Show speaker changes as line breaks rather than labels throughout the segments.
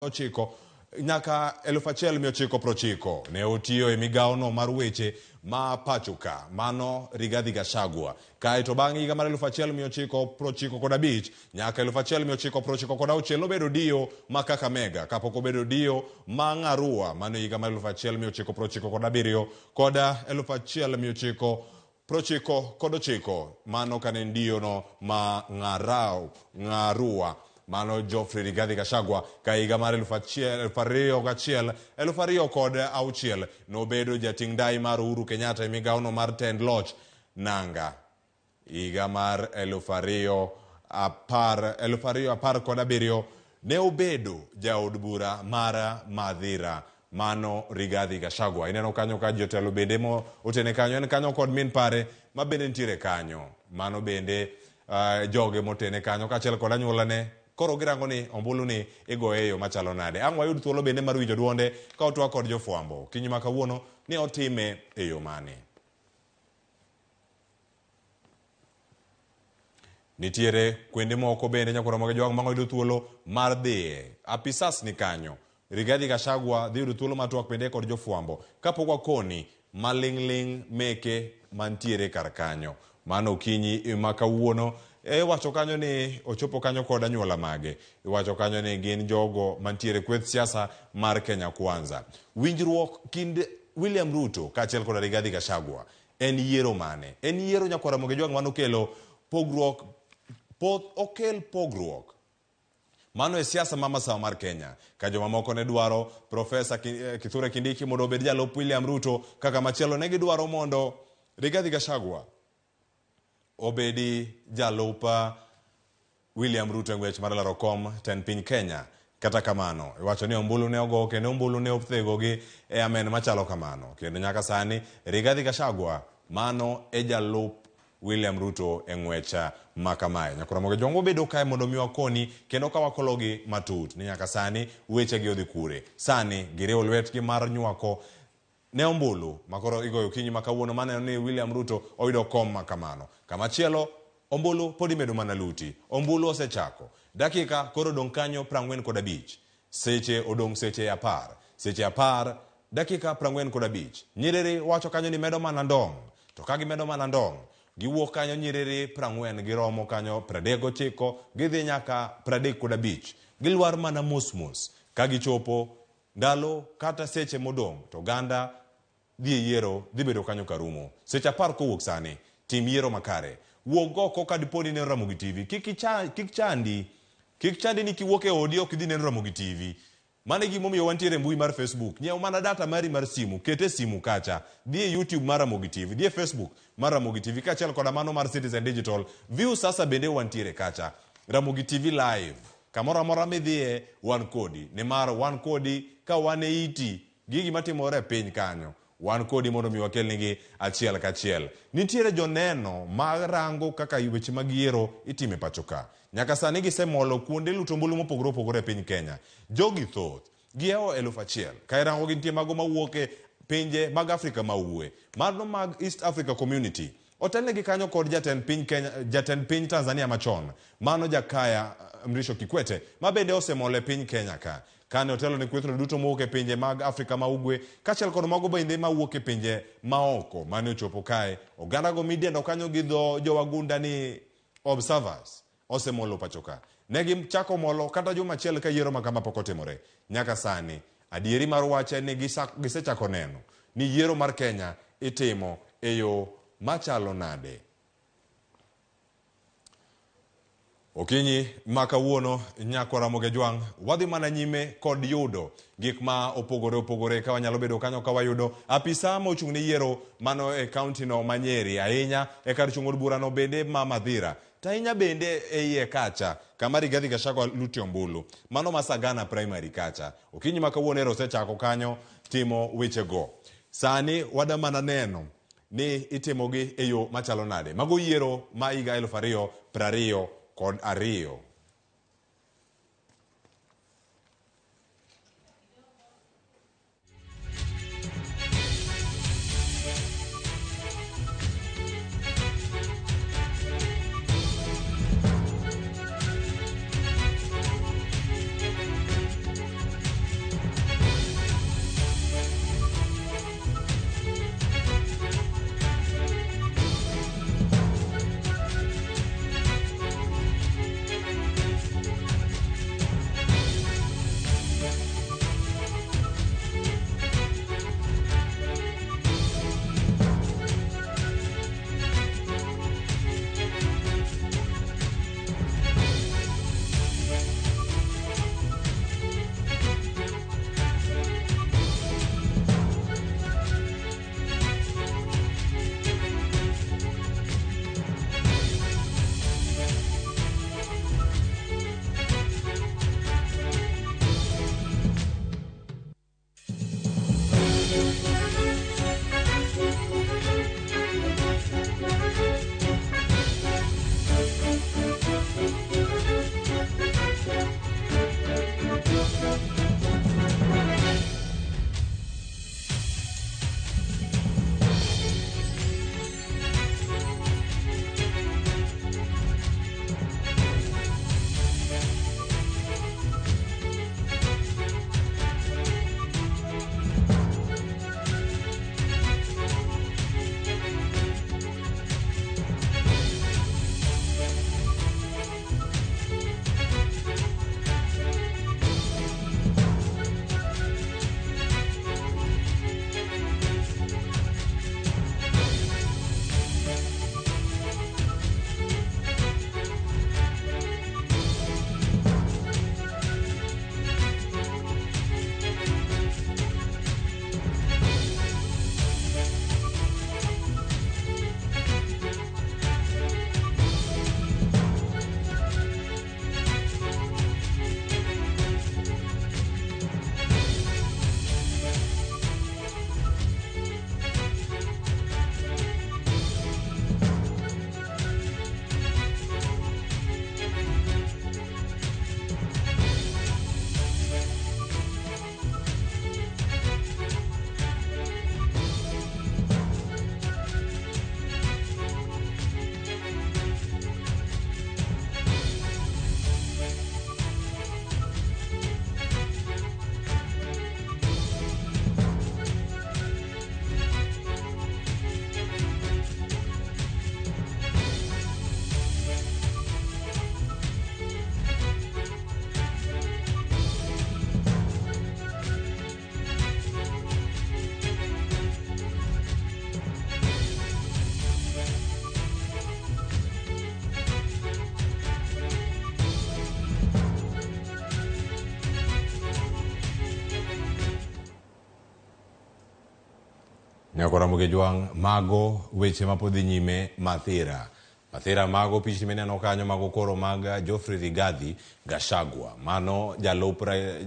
Ochiko nyaka 1990 ne otiyo e migawono mar weche ma pachoka, mano Rigathi Gachagua. Kaeto bang' higa mar 1995 nyaka 1996 nobedo DO ma Kakamega kapok obedo DO ma Ng'arua, mano higa mar 1997 kod 1999, mano kane en DO no ma Ng'arau, Ng'arua, mano Geoffrey Rigathi Gachagua. Ka higa mar 2001, 2006 nobedo jating' ndai mar Uhuru Kenyatta e migawono mar tend loch nanga. Higa mar 2010, 2017 ne obedo jaod bura mar Mathira, mano Rigathi Gachagua. Ineno kanyo ka jotelo bende mo otene kanyo, en kanyo kod min pare ma bende nitiere kanyo. Mano bende joge motene kanyo kaachiel kod anyuolane. Koro girango ni ombulu ni igoye e yo machalo nade. Ang' wayud thuolo bende mar winjo duonde ka otwak kod jofwambo. Okinyi ma kawuono ni otime e yo mane. Nitiere kuonde moko bende nyakwar Ramogi Jowang' ma oyudo thuolo mar dhiye. Apisas ni kanyo. Rigathi Gachagua dhi yudo thuolo mar twak bende kod jofwambo kapok wakoni maling'ling' meke mantiere kar kanyo. Mano okinyi ma kawuono. Iwacho kanyo ni ochopo kanyo kod anyuola mage. Iwacho kanyo ni gin jogo mantiere kweth siasa mar Kenya Kwanza. Winjruok kind William Ruto kaachiel kod Rigathi Gachagua en yiero mane? En yiero nyakwar Ramogi Jowang' manokelo pogruok, poth okel pogruok. Mano e siasa ma masawa mar Kenya. Ka jomamoko ne dwaro Profesa Kithure Kindiki mondo obed jalup William Ruto, kaka machielo ne gidwaro mondo Rigathi Gachagua obedi jalup William Ruto e ng'wech mar laro kom tend piny Kenya. Kata kamano, iwacho ni ombulu ne ogo kendo ombulu ne othegogi e amen machalo kamano. Kendo nyaka sani, Rigathi Gachagua mano e jalup William Ruto e ng'wech ma kamae. Nyakwar Ramogi Ojwang' wabedo kae mondo mi wakoni kendo ka wakologi matut ni nyaka sani wechegi odhi kure. Sani giriwo lwetgi mar nywako ne ombulu ma koro igoyo okinyi ma kawuono maneno ni William Ruto oyudo kom ma kamano. Kamachielo ombulu pod imedo mana luti. Ombulu osechako. Dakika koro odong' kanyo 45. Seche odong' seche 10. Seche 10 dakika 45. Nyiriri wacho kanyo ni medo mana ndong'. To ka gimedo mana ndong', giwuok kanyo nyiriri 40 giromo kanyo 39, gidhi nyaka 35. Gilwar mana mos mos. Ka gichopo ndalo kata seche modong' to oganda dhi e yiero dhi bedo kanyo karumo. Seche 10 kowuok sani, tim yiero makare. Wuog oko ka dipo ni ineno Ramogi TV. Kik icha, kik chandi. Kik chandi ni kiwuok e odi ok idhi neno Ramogi TV. Mano e gimomiyo wantiere e mbui mar Facebook. Nyiew mana data mari mar simu, ket e simu kacha. Dhi e YouTube mar Ramogi TV, dhi e Facebook mar Ramogi TV kaachiel koda mano mar Citizen Digital. Viusasa bende wantiere kacha. Ramogi TV Live. Kamoro amora midhiye, wan kodi. Nimar wan kodi ka wan e iti gi gima timore e piny kanyo. Wan kodi mondo mi wakelnigi achiel kachiel. Nitiere joneno ma rango kaka weche mag yiero itimo e pacho ka. Nyaka sani gisemolo kuonde luto ombulu mopogore opogore e piny Kenya. Jogi thoth. Gihewo 1000. Ka irango gi nitie mago mawuok e pinje mag Afrika ma ugwe. Mano mag East Africa Community. Otelnegi kanyo kod jatend piny Kenya, jatend piny Tanzania machon, mano Jakaya Mrisho Kikwete, ma bende osemolo e piny Kenya ka. Kane otelo ne kwethno duto mowuok e pinje mag Afrika ma ugwe, kaachiel kod mago bende mawuok e pinje maoko mane ochopo kae, ogandago midendo kanyo gi dho jowagunda ni observers, osemolo pacho ka. Ne gichako molo kata juma achiel ka yiero ma kama pok otimore. Nyaka sani, adieri mar wach en ni gisechako neno ni yiero mar Kenya itimo e yo machalo nade. Okinyi ma kawuono, nyakwa Ramogi Ajwang', wadhi mana nyime kod yudo gik ma opogore opogore ka wanyalo bedo kanyo ka wayudo apisa ma ochung' ne yiero mano e kaunti no ma Nyeri, ahinya e kar chung' od burano bende ma Mathira, to ahinya bende e iye kacha kama Rigathi Gachagua lutie ombulu, mano ma Sagana Primary kacha. Okinyi ma kawuono ero osechako kanyo timo wechego. Sani wada mana neno ni itimogi e yo machalo nade. Mago yiero ma higa 2022. Nyako Ramogi Jwang', mago weche mapod dhi nyime Mathira. Mathira mago pichni mineno kanyo mago koro mag Geoffrey Rigathi Gachagua. Mano jalup,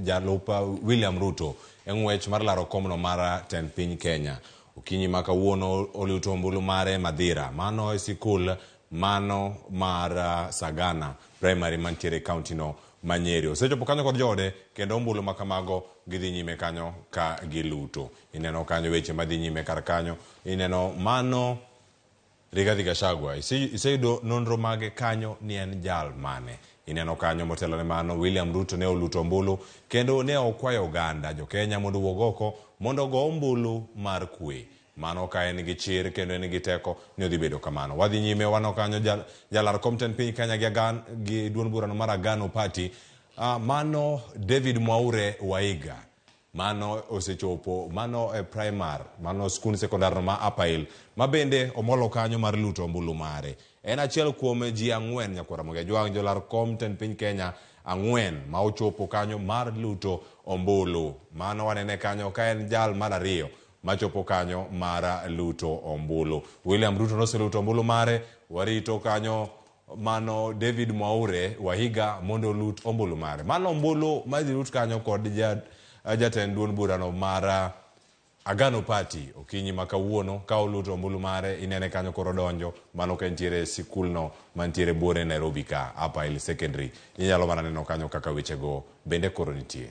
jalup William Ruto e ng'wech mar laro komno mar tend piny Kenya. Okinyi ma kawuono oluto ombulu mare Mathira. Mano e sikul mano mar Sagana Primary mantiere e kaunti no ma Nyeri. Osechopo kanyo kod joode kendo ombulu ma kamago gidhi nyime kanyo ka giluto. Ineno kanyo weche madhi nyime kar kanyo. Ineno mano Rigathi Gachagua. Iseyudo nonro mage kanyo ni en jal mane. Ineno kanyo motelo ne mano William Ruto ne oluto ombulu kendo ne okwayo oganda jo Kenya mondo owuog oko mondo ogo ombulu mar kwe. Mano ka en gi chir kendo en gi teko ni odhi bedo kamano. Wadhi nyime waneno kanyo jalar kom tend piny Kenya gi agan, gi duond burano mar Agano Party. Mano David Mwaure Waiga. Mano osechopo mano e primar, mano skund sekondar no ma Upper Hill, ma bende omolo kanyo mar luto ombulu mare. En achiel kuom ji ang'wen nyakwar Ramogi Ajwang' jolar kom tend piny Kenya ang'wen ma ochopo kanyo mar luto ombulu. Mano wanene kanyo ka en jal mar ariyo machopo kanyo mar luto ombulu. William Ruto noseluto ombulu mare, warito kanyo mano David Mwaure Waihiga mondo olut ombulu mare. Mano ombulu ma idhi lut kanyo kod jatend duond burano mar Agano Party okinyi ma kawuono ka oluto ombulu mare inene kanyo koro donjo mano ka entiere e sikulno mantiere buore Nairobi ka Upper Hill Secondary. Inyalo mana neno kanyo kaka wechego bende koro nitie.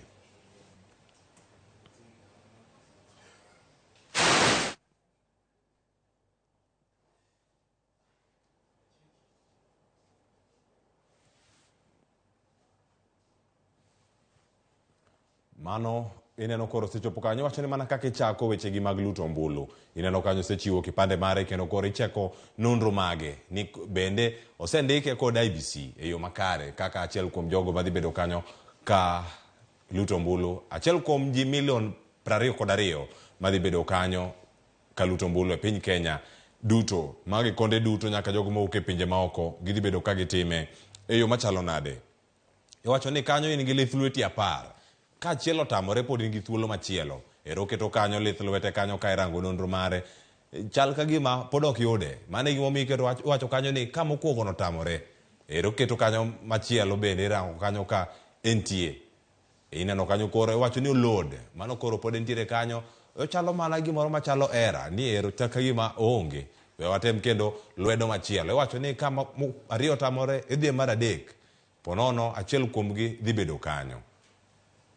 Mano ineno koro osechopo kanyo wacho ni mana kaka ichako wechegi mag luto ombulu. Ineno kanyo osechiwo kipande mare kendo koro icheko nonro mage ni bende osendike kod IEBC e yo makare kaka achiel kuom jogo madhi bedo kanyo ka luto ombulu. Achiel kuom ji milion 22 madhi bedo kanyo ka luto ombulu e piny Kenya duto. Magi konde duto nyaka jogo mowuok e pinje maoko gidhi bedo ka gitime e yo machalo nade. Iwacho ni kanyo in gi lith lweti 10. Ka achiel otamore pod in gi thuolo machielo. Ero oketo kanyo lith lwete kanyo ka irango nonro mare. Chal ka gima pod ok yude. Mano e gimomiyo iketo iwacho kanyo ni ka mokwongo no otamore. Ero oketo kanyo machielo bende irango kanyo ka entie. Ineno kanyo koro iwacho ni olod. Mano koro pod entiere kanyo. Ochalo mana gimoro machalo era ni ero chal ka gima oonge. We watem kendo lwedo machielo. Iwacho ni ka ariyo otamore idhi e mar adek. Ponono achiel kuomgi dhi bedo kanyo.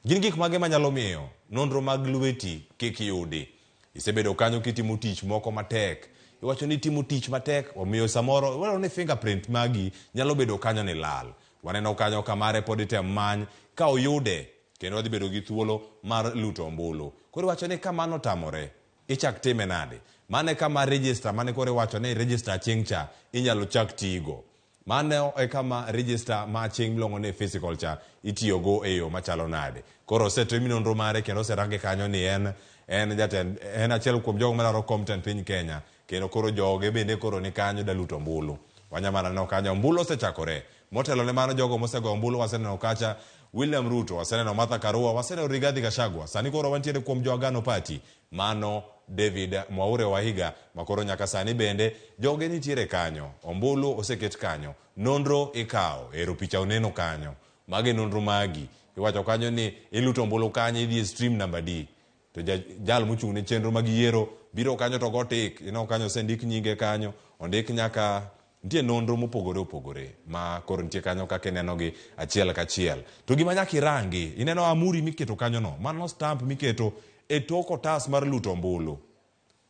Gin gik mage manyalo miyo nonro mag lweti kik yudi? Isebedo kanyo kitimo tich moko matek. Iwacho ni itimo tich matek, omiyo samoro iwacho ni fingerprint magi nyalo bedo kanyo ni lal. Waneno kanyo ka mare pod item many, ka oyude kendo odhi bedo gi thuolo mar luto ombulu. Koro iwacho ni ka mano otamore, ichak time nade? Mano e kama register mane koro iwacho ni register aching' cha inyalo chak tigo. Mano e kama register ma aching' miluongo ni physical cha itiyogo e yo machalo nade. Koro osetim nonro mare kendo oserange kanyo ni en en jatend en achiel kuom jogo madwaro kom tend piny Kenya kendo koro joge bende koro ni kanyo da luto ombulu. Wanya mana neno kanyo ombulu osechakore. Motelo ne mano jogo mosego ombulu waseneno kacha William Ruto, waseneno Martha Karua, waseneno Rigathi Gachagua. Sani koro wantiere kuom jo Agano Party. Mano David Mwaure Waihiga makoro nyaka sani bende joge nitiere kanyo. Ombulu oseket kanyo. Nonro ikawo. Ero picha oneno kanyo. Mago e nonro magi. Iwacho kanyo ni iluto ombulu kanyo idhi e stream namba D. To jal mochung' ne chenro mag yiero biro kanyo to go tik. Ineno kanyo osendik nyinge kanyo. Ondik nyaka nitie nonro mopogore opogore ma koro nitie kanyo kaka inenogi achiel kachiel. To gima nyaka irangi, ineno amuri miketo kanyono, mano stamp miketo e tok otas mar luto ombulu.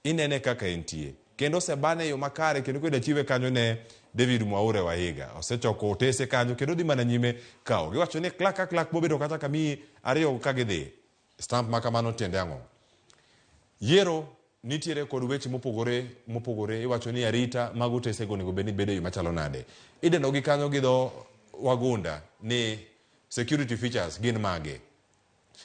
Inene kaka entie. Kendo osebane e yo makare kendo kendo chiwe kanyo ne David Mwaure Waihiga. Osechoko otese kanyo kendo dhi mana nyime kawo. Giwacho ni clerk ka clerk bobedo kata kamiyi ariyo ka gidhi. Stamp ma kamano tiende ang'o? Yiero nitiere kod weche mopogore mopogore. Iwacho ni arita mag otesego onego bed ni bedo e yo machalo nade. Idendo gi kanyo gi dho wagunda ni security features gin mage.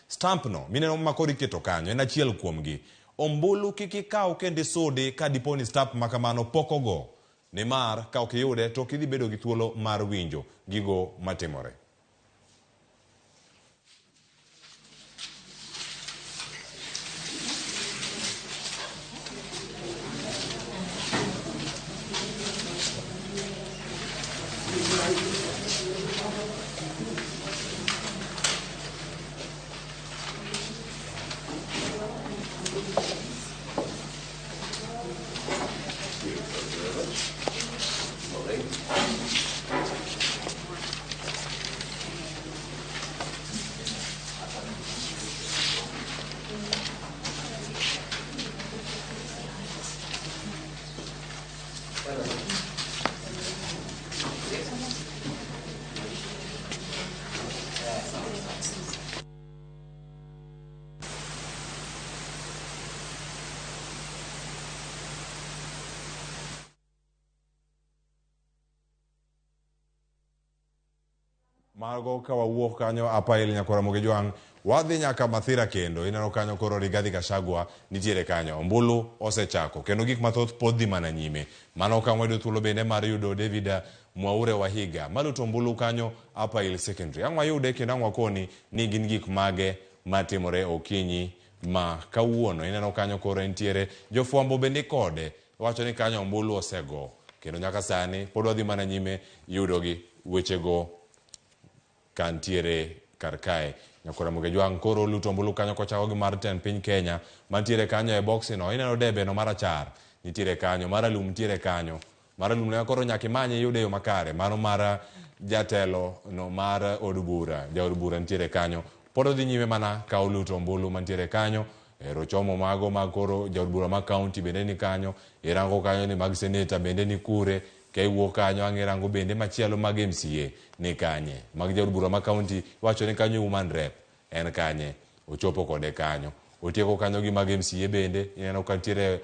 Stamp no mineno ma koro iketo kanyo en achiel kuomgi. Ombulu kik ikaw kendo isudi ka dipo ni stamp ma kamano pok ogo. Nimar ka ok iyude to ok idhi bedo gi thuolo mar winjo gigo matimore. Mago ka wawuok kanyo Upper Hill nyaka Ramogi Jwang', wadhi nyaka Mathira kendo. Ineno kanyo koro Rigathi Gachagua nitiere kanyo. Ombulu osechako kendo gik mathoth pod dhi mana nyime. Mano ka wayudo thuolo bende mar yudo David Mwaure Wahiga maluto ombulu kanyo Upper Hill Secondary. Ang' wayude kendo ang' wakoni ni gin gik mage matimore okinyi ma kawuono. Ineno kanyo koro entiere jofwambo bende kode. Wacho ni kanyo ombulu osego kendo nyaka sani pod wadhi mana nyime yudogi wechego kantiere kar kae. Nyakor Ramogi Jwang' koro luto ombulu kanyo kochako gi mar tend piny Kenya mantiere kanyo e boksi no. Ineno debe no marachar nitiere kanyo, maralum nitiere kanyo. Maralum no koro nyaka imanye iyude e yo makare. Mano mar jatelo no mar od bura, jaod bura nitiere kanyo. Pod odhi nyime mana ka oluto ombulu mantiere kanyo. Ero chomo mago mag koro jaod bura ma county bende ni kanyo. Irango kanyo ni mag seneta bende ni kure. Ka iwuok kanyo ang' irango bende machielo mag MCA ni kanye. Mag jaod bura ma county iwacho ni kanyo woman rep en kanye. Ochopo kode kanyo. Otieko kanyo gi mag MCA bende ineno ka nitiere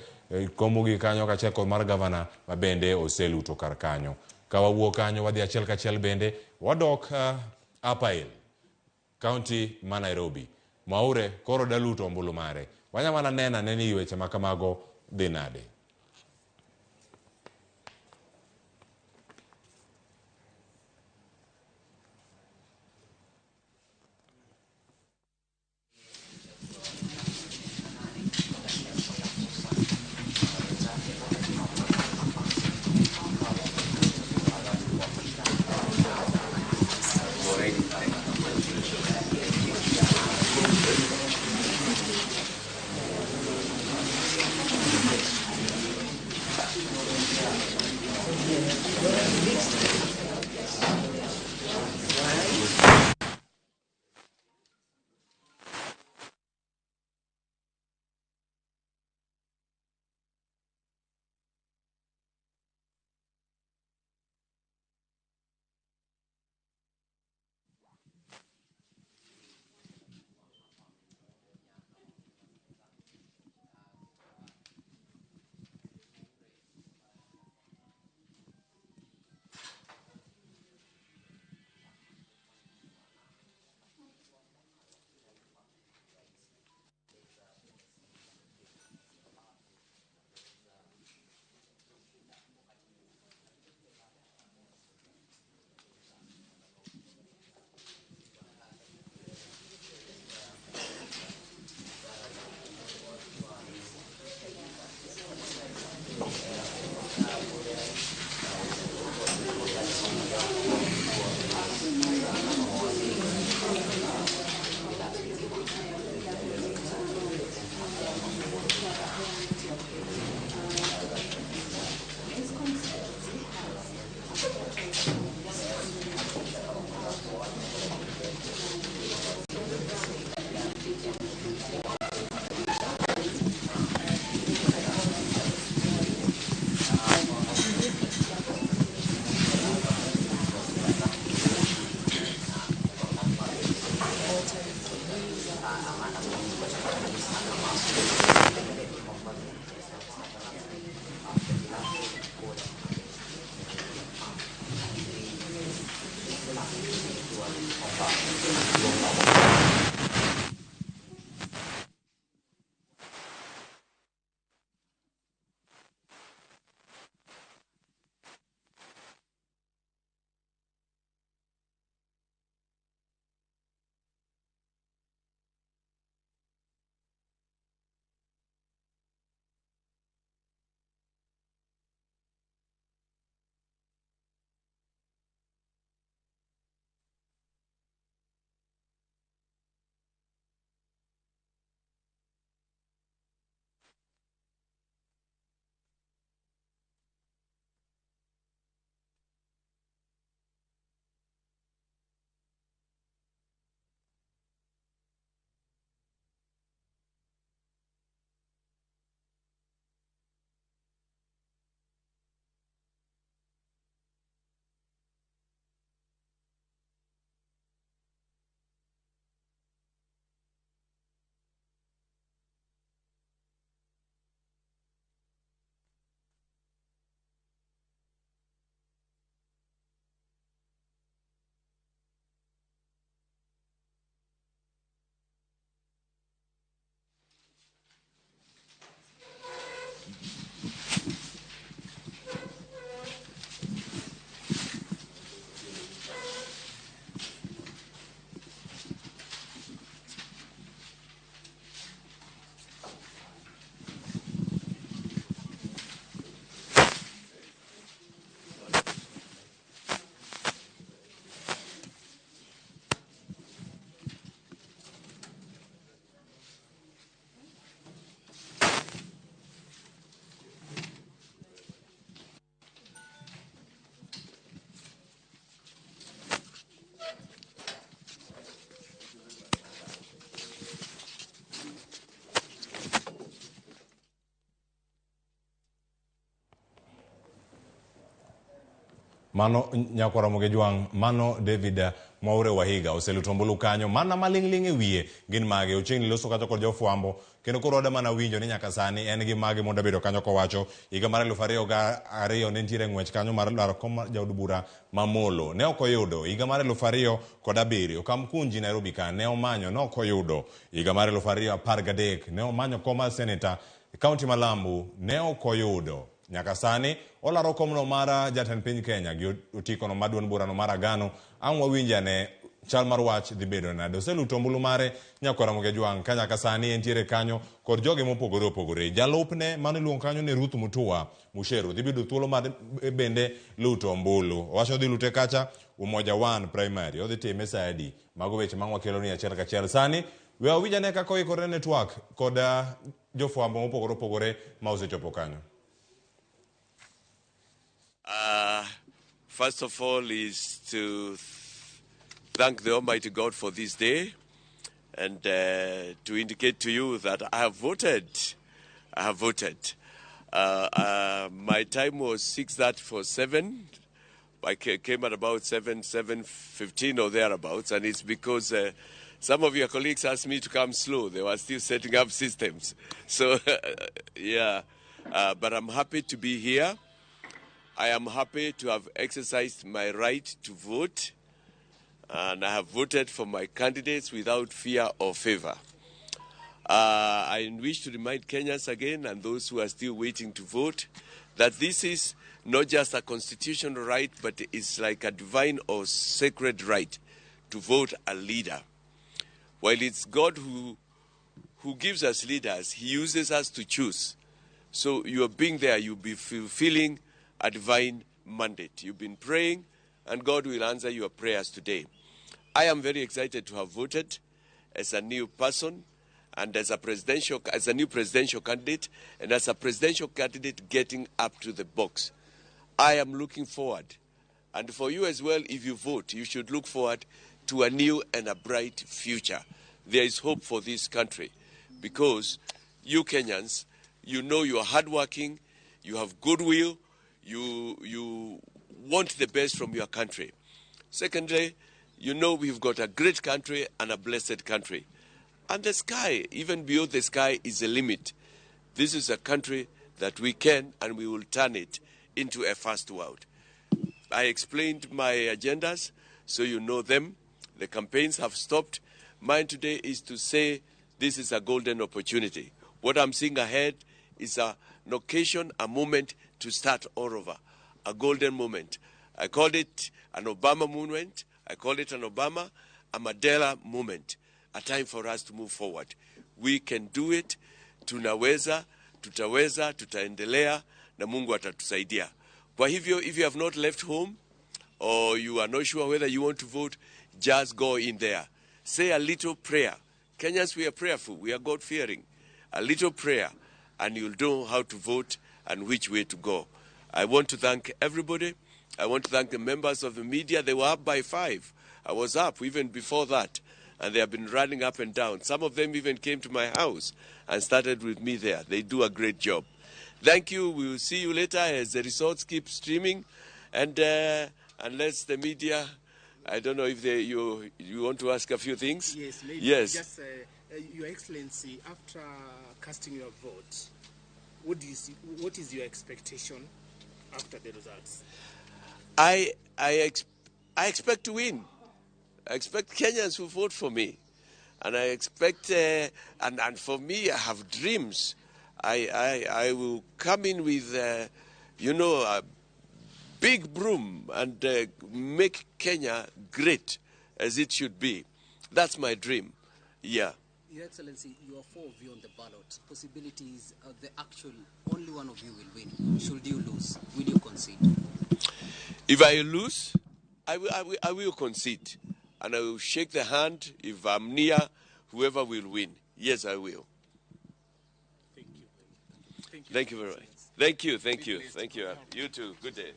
kom mogik kanyo kaachiel kod mar gavana ma bende oseluto kar kanyo. Ka wawuok kanyo wadhi achiel kachiel bende wadok Upper Hill, county ma Nairobi. Mwaure koro daluto ombulu mare. Wanya mana neno ane ni weche ma kamago dhi nade. Mano nyakwar Ramogi Ojwang', mano David Mwaure Wahiga oseluto ombulu kanyo mana maling'ling' e wiye gin mage. Ochiegni loso kacha kod jofwambo kendo koro wada mana winjo ni nyaka sani en gi mage mondo bedo kanyo kowacho higa mar 2002 ne nitiere ng'wech kanyo mar laro kom mar jaod bura ma Molo ne ok oyudo. Higa mar 2007 Kamkunji Nairobi ka ne omanyo ne ok oyudo. Higa mar 2013 ne omanyo kom mar seneta e kaunti ma Lamu ne ok oyudo. Nyaka sani olaro komno mar jatend piny Kenya gi otikono mar duond burano mar Agano. Ang' wawinj ane chal mar wach dhi bedo nade. Oseluto ombulu mare nyakwar Ramogi Ojwang' ka nyaka sani entiere kanyo kod joge mopogore opogore. Jalupne mano iluongo kanyo ni Ruth Mutua Musheru dhi bedo thuolo mar bende luto ombulu. Owacho odhi lute kacha Umoja One Primary. Odhi time sa adi? Mago weche ma wakelo ni achiel kachiel. Sani we wawinj ane kaka oikore ne twak kod jofwambo mopogore opogore ma osechopo kanyo.
First of all is to thank the Almighty God for this day and to indicate to you that I have voted. I have voted. My time was 6:37. I came at about 7:15 or thereabouts, and it's because some of your colleagues asked me to come slow. They were still setting up systems. But I'm happy to be here. I am happy to have exercised my right to vote, and I have voted for my candidates without fear or favor. I wish to remind Kenyans again and those who are still waiting to vote that this is not just a constitutional right, but it's like a divine or sacred right to vote a leader. While it's God who gives us leaders, he uses us to choose. So you are being there, you'll be fulfilling a divine mandate. You've been praying, and God will answer your prayers today. I am very excited to have voted as a new person and as a new presidential candidate, and as a presidential candidate getting up to the box. I am looking forward, and for you as well, if you vote, you should look forward to a new and a bright future. There is hope for this country because you Kenyans, you know you are hardworking, you have goodwill, you want the best from your country. Secondly, you know we've got a great country and a blessed country. And the sky, even beyond the sky, is a limit. This is a country that we can and we will turn it into a first world. I explained my agendas, so you know them. The campaigns have stopped. Mine today is to say this is a golden opportunity. What I'm seeing ahead is an occasion, a moment to start all over, a golden moment. I called it an Obama moment. I call it an Obama, a Mandela moment, a time for us to move forward. We can do it. Tunaweza, tutaweza, tutaendelea, na Mungu atatusaidia. Kwa hivyo, if you have not left home or you are not sure whether you want to vote, just go in there. Say a little prayer. Kenyans, we are prayerful. We are God-fearing. A little prayer, and you'll know how to vote and which way to go. I want to thank everybody. I want to thank the members of the media. They were up by 5. I was up even before that, and they have been running up and down. Some of them even came to my house and started with me there. They do a great job. Thank you. We will see you later as the results keep streaming. And unless the media, I don't know if you want to ask a few things.
Yes, maybe.
Yes.
Just, Your Excellency, after casting your vote, what do you see? What is your expectation after the results?
I expect to win. I expect Kenyans who vote for me. And I expect, and for me, I have dreams. I will come in with, a big broom and make Kenya great as it should be. That's my dream. Yeah.
Your Excellency, you are 4 of you on the ballot. Possibilities of the actual, only one of you will win. Should you lose, will you concede?
If I lose, I will concede. And I will shake the hand if I'm near whoever will win. Yes, I will.
Thank you. Thank you.
Thank you very much. Thank you, thank you, thank you. You too. Good day.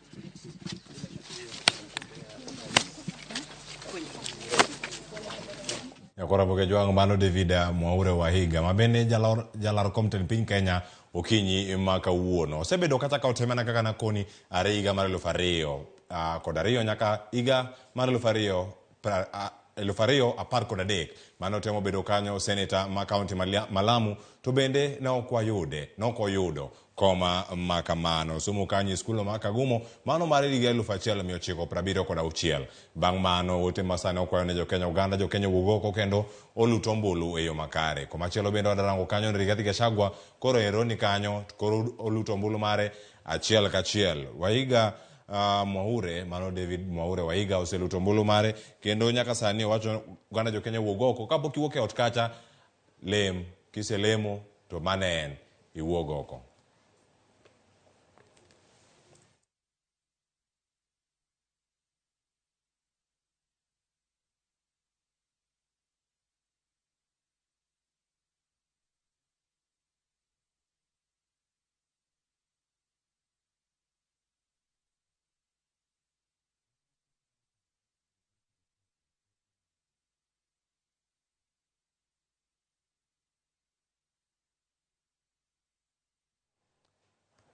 Nyakora Boke Jwang' mano David Mwaure Wahiga ma bende jalar kom tend piny Kenya okinyi ma kawuono. Osebedo kata ka otemena kaka nakoni are higa mar eluf ariyo kod ariyo nyaka higa mar 2013 mane otemo bedo kanyo seneta ma kaunti ma Lamu to bende ne ok wayude, ne ok oyudo koma ma kamano. Somo kanyo e skul ma Kagumo mano mar higa 1976. Bang' mano ote ma sani okwayo ne jokenya oganda jokenya owuog oko kendo olut ombulu e yo makare. Komachielo bende wadarango kanyo ni Rigathi Gachagua koro ero ni kanyo koro oluto ombulu mare achiel kachiel. Waiga Mwaure, mano David Mwaure Waiga oseluto ombulu mare kendo nyaka sani owacho oganda jokenya wuog oko kapok iwuok e ot kacha lem kiselemo to mano en iwuog oko.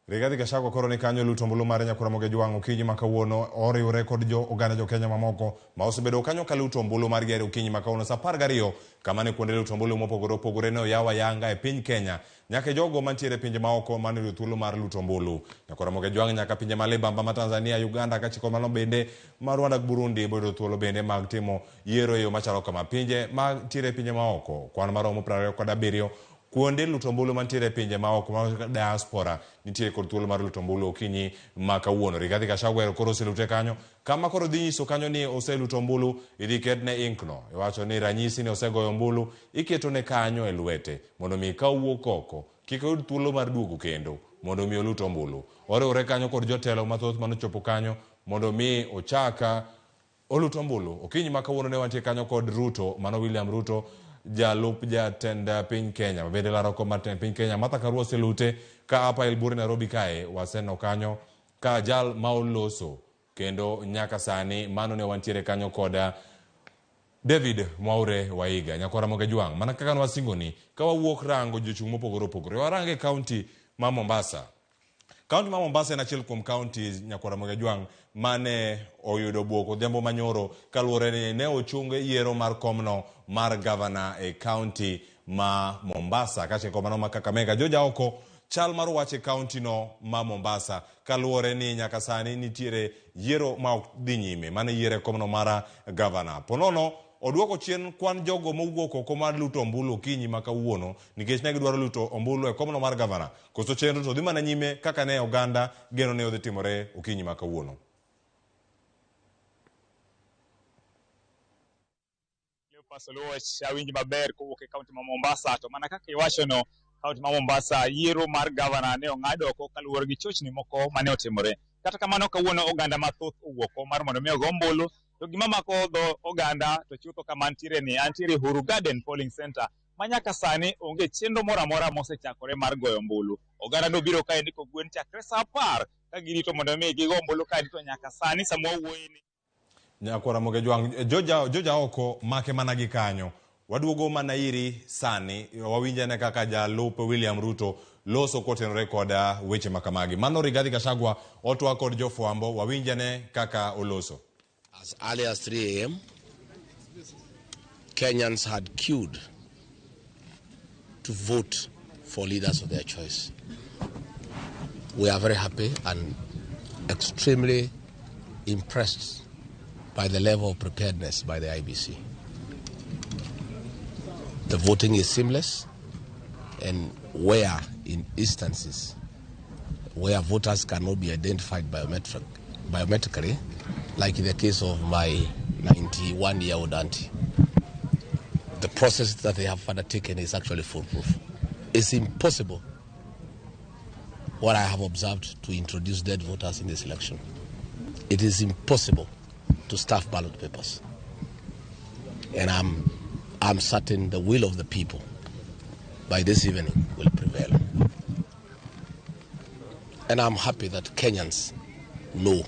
Rigathi Gachagua koro ni kanyo luto ombulu mare nyakwar Ramogi Ojwang' okinyi ma kawuono oriwre kod jo oganda jo Kenya mamoko ma osebedo kanyo ka luto ombulu margi e okinyi ma kawuono saa 12 kama ne kuonde luto ombulu mopogore opogore ne oyaw ayanga e piny Kenya nyaka e jogo mantiere e pinje maoko mane oyudo thuolo mar luto ombulu. Nyakwar Ramogi Ojwang' nyaka pinje ma libamba ma Tanzania, Uganda kaachiel mano bende ma Rwanda gi Burundi boyudo thuolo bende mag timo yiero e yo machalo kama. Pinje mantiere e pinje maoko kwan maromo 27 kuonde luto ombulu mantiere e pinje maoko ma diaspora nitie kod thuolo mar luto ombulu okinyi ma kawuono. Rigathi Gachagua koro oselute kanyo kama koro dhi nyiso kanyo ni oseluto ombulu idhi ketne ink no. Iwacho ni ranyisi ni osegoyo ombulu iketone kanyo e lwete mondo mi ka owuok oko kik oyud thuolo mar duogo kendo mondo mi olut ombulu. Oriwre kanyo kod jotelo mathoth manochopo kanyo mondo mi ochak olut ombulu. Okinyi ma kawuono ne wantie kanyo kod Ruto, mano William Ruto, jalup jatend piny Kenya, bende laro kom mar tend piny Kenya. Martha Karua oselute ka apa Elbure Nairobi kae, waseneno kanyo ka jal ma oloso kendo nyaka sani mano ne wantiere kanyo kod David Mwaure Waiga. Nyakwar Ramogi Ojwang', mana kaka nwasingoni, ka wawuok rango jochung' mopogore opogore, warango e kaunti ma Mombasa. Kaunti ma Mombasa en achiel kuom counties Nyakwar Ramogi Ojwang' mane oyudo buok odhiambo manyoro kaluwore ni ne ochung yiero mar komno mar gavana e kaunti ma Mombasa. Kaachiel kod mano ma Kakamega. Joja oko chal mar wach e kaunti no ma Mombasa kaluwore ni nyaka sani nitiere yiero ma ok dhi nyime mane yiero e komno mar gavana. Ponono oduoko chien kwan jogo mowuok oko mar luto ombulu okinyi ma kawuono nikech ne gidwaro luto ombulu e komno mar gavana. Koso chenro to dhi mana nyime kaka ne oganda geno ne odhi timore okinyi ma kawuono.
Cleophas Oluoch, awinji maber kowuok e kaunti ma Mombasa. To mana kaka iwachono, kaunti ma Mombasa yiero mar gavana ne ong'ad oko kaluwore gi chochni moko mane otimore. Kata kamano kawuono oganda mathoth owuok mar mondo mi ogo ombulu. To gima mako dho oganda to chutho kama antiere ni, antiere Uhuru Garden Polling Center ma nyaka sani onge chenro moro amora mosechakore mar goyo ombulu. Oganda nobiro kaendi kogwen chakre saa 10 ka girito mondo mi gigo ombulu kaendi to nyaka sani sama wawuoye ni
Nyakwar Ramogi Ojwang', joja oko make mana gi kanyo. Waduogo mana iri sani, wawinjane kaka jalup William Ruto loso kotenore kod weche makamagi. Mano Rigathi Gachagua otwa kod jofwambo, wawinjane kaka oloso.
As early as 3 a.m., Kenyans had queued to vote for leaders of their choice. We are very happy and extremely impressed by the level of preparedness by the IEBC. The voting is seamless, and where in instances where voters cannot be identified biometrically, like in the case of my 91-year-old auntie, the process that they have undertaken is actually foolproof. It's impossible, what I have observed, to introduce dead voters in this election. It is impossible to stuff ballot papers. And I'm certain the will of the people by this evening will prevail. And I'm happy that Kenyans know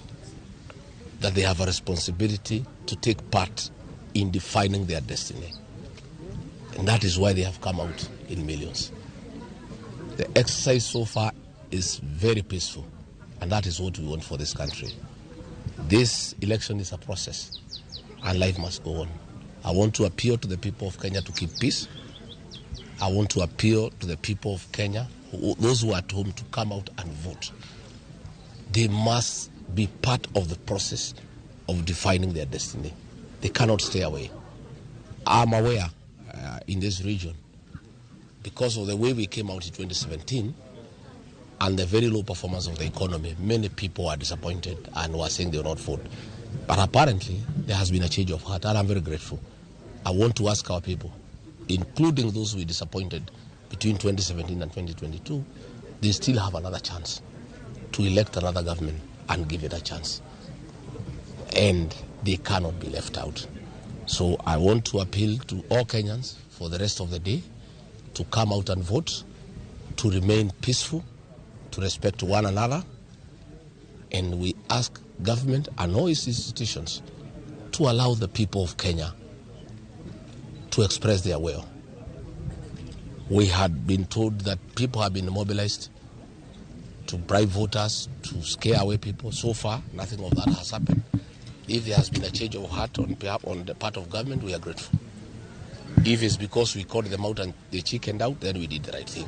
that they have a responsibility to take part in defining their destiny. And that is why they have come out in millions. The exercise so far is very peaceful, and that is what we want for this country. This election is a process and life must go on. I want to appeal to the people of Kenya to keep peace. I want to appeal to the people of Kenya, those who are at home, to come out and vote. They must be part of the process of defining their destiny. They cannot stay away. I'm aware in this region, because of the way we came out in 2017 and the very low performance of the economy, many people are disappointed and were saying they will not vote. But apparently, there has been a change of heart, and I'm very grateful. I want to ask our people, including those we disappointed between 2017 and 2022, they still have another chance to elect another government and give it a chance. And they cannot be left out. So I want to appeal to all Kenyans for the rest of the day to come out and vote, to remain peaceful, to respect one another. And we ask government and all its institutions to allow the people of Kenya to express their will. We had been told that people have been mobilized to bribe voters, to scare away people. So far, nothing of that has happened. If there has been a change of heart on the part of government, we are grateful. If it's because we called them out and they chickened out, then we did the right thing.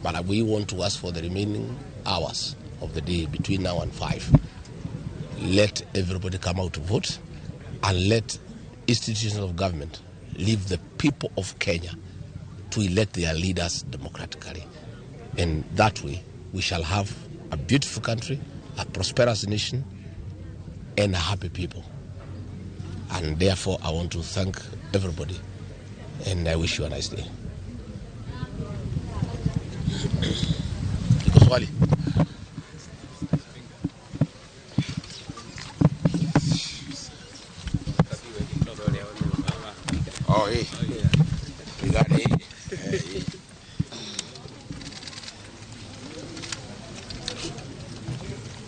But we want to ask for the remaining hours of the day between now and 5. Let everybody come out to vote and let institutions of government leave the people of Kenya to elect their leaders democratically. And that way, we shall have a beautiful country, a prosperous nation, and a happy people. And therefore, I want to thank everybody, and I wish you a nice day. Iko swali? Oh, hey. We got it. Hey.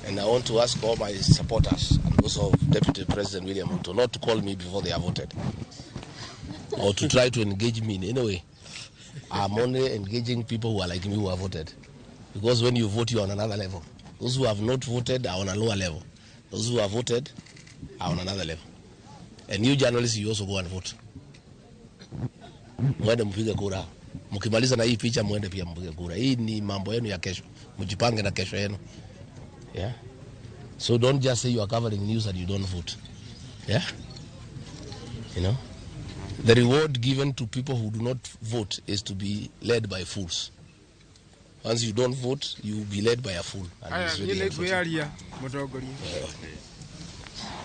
And I want to ask all my supporters and those of Deputy President William Ruto not to call me before they are voted or to try to engage me in any way. I'm only engaging people who are like me who have voted. Because when you vote, you're on another level. Those who have not voted are on a lower level. Those who have voted are on another level. And you journalists, you also go and vote. Mwende mpige kura. Mkimaliza na hii picha mwende pia mpige kura. Hii ni mambo yenu ya kesho. Mjipange na kesho yenu. Yeah. So don't just say you are covering news and you don't vote. Yeah? You know? The reward given to people who do not vote is to be led by fools. Once you don't vote, you will be led by a fool. And it's really unfortunate.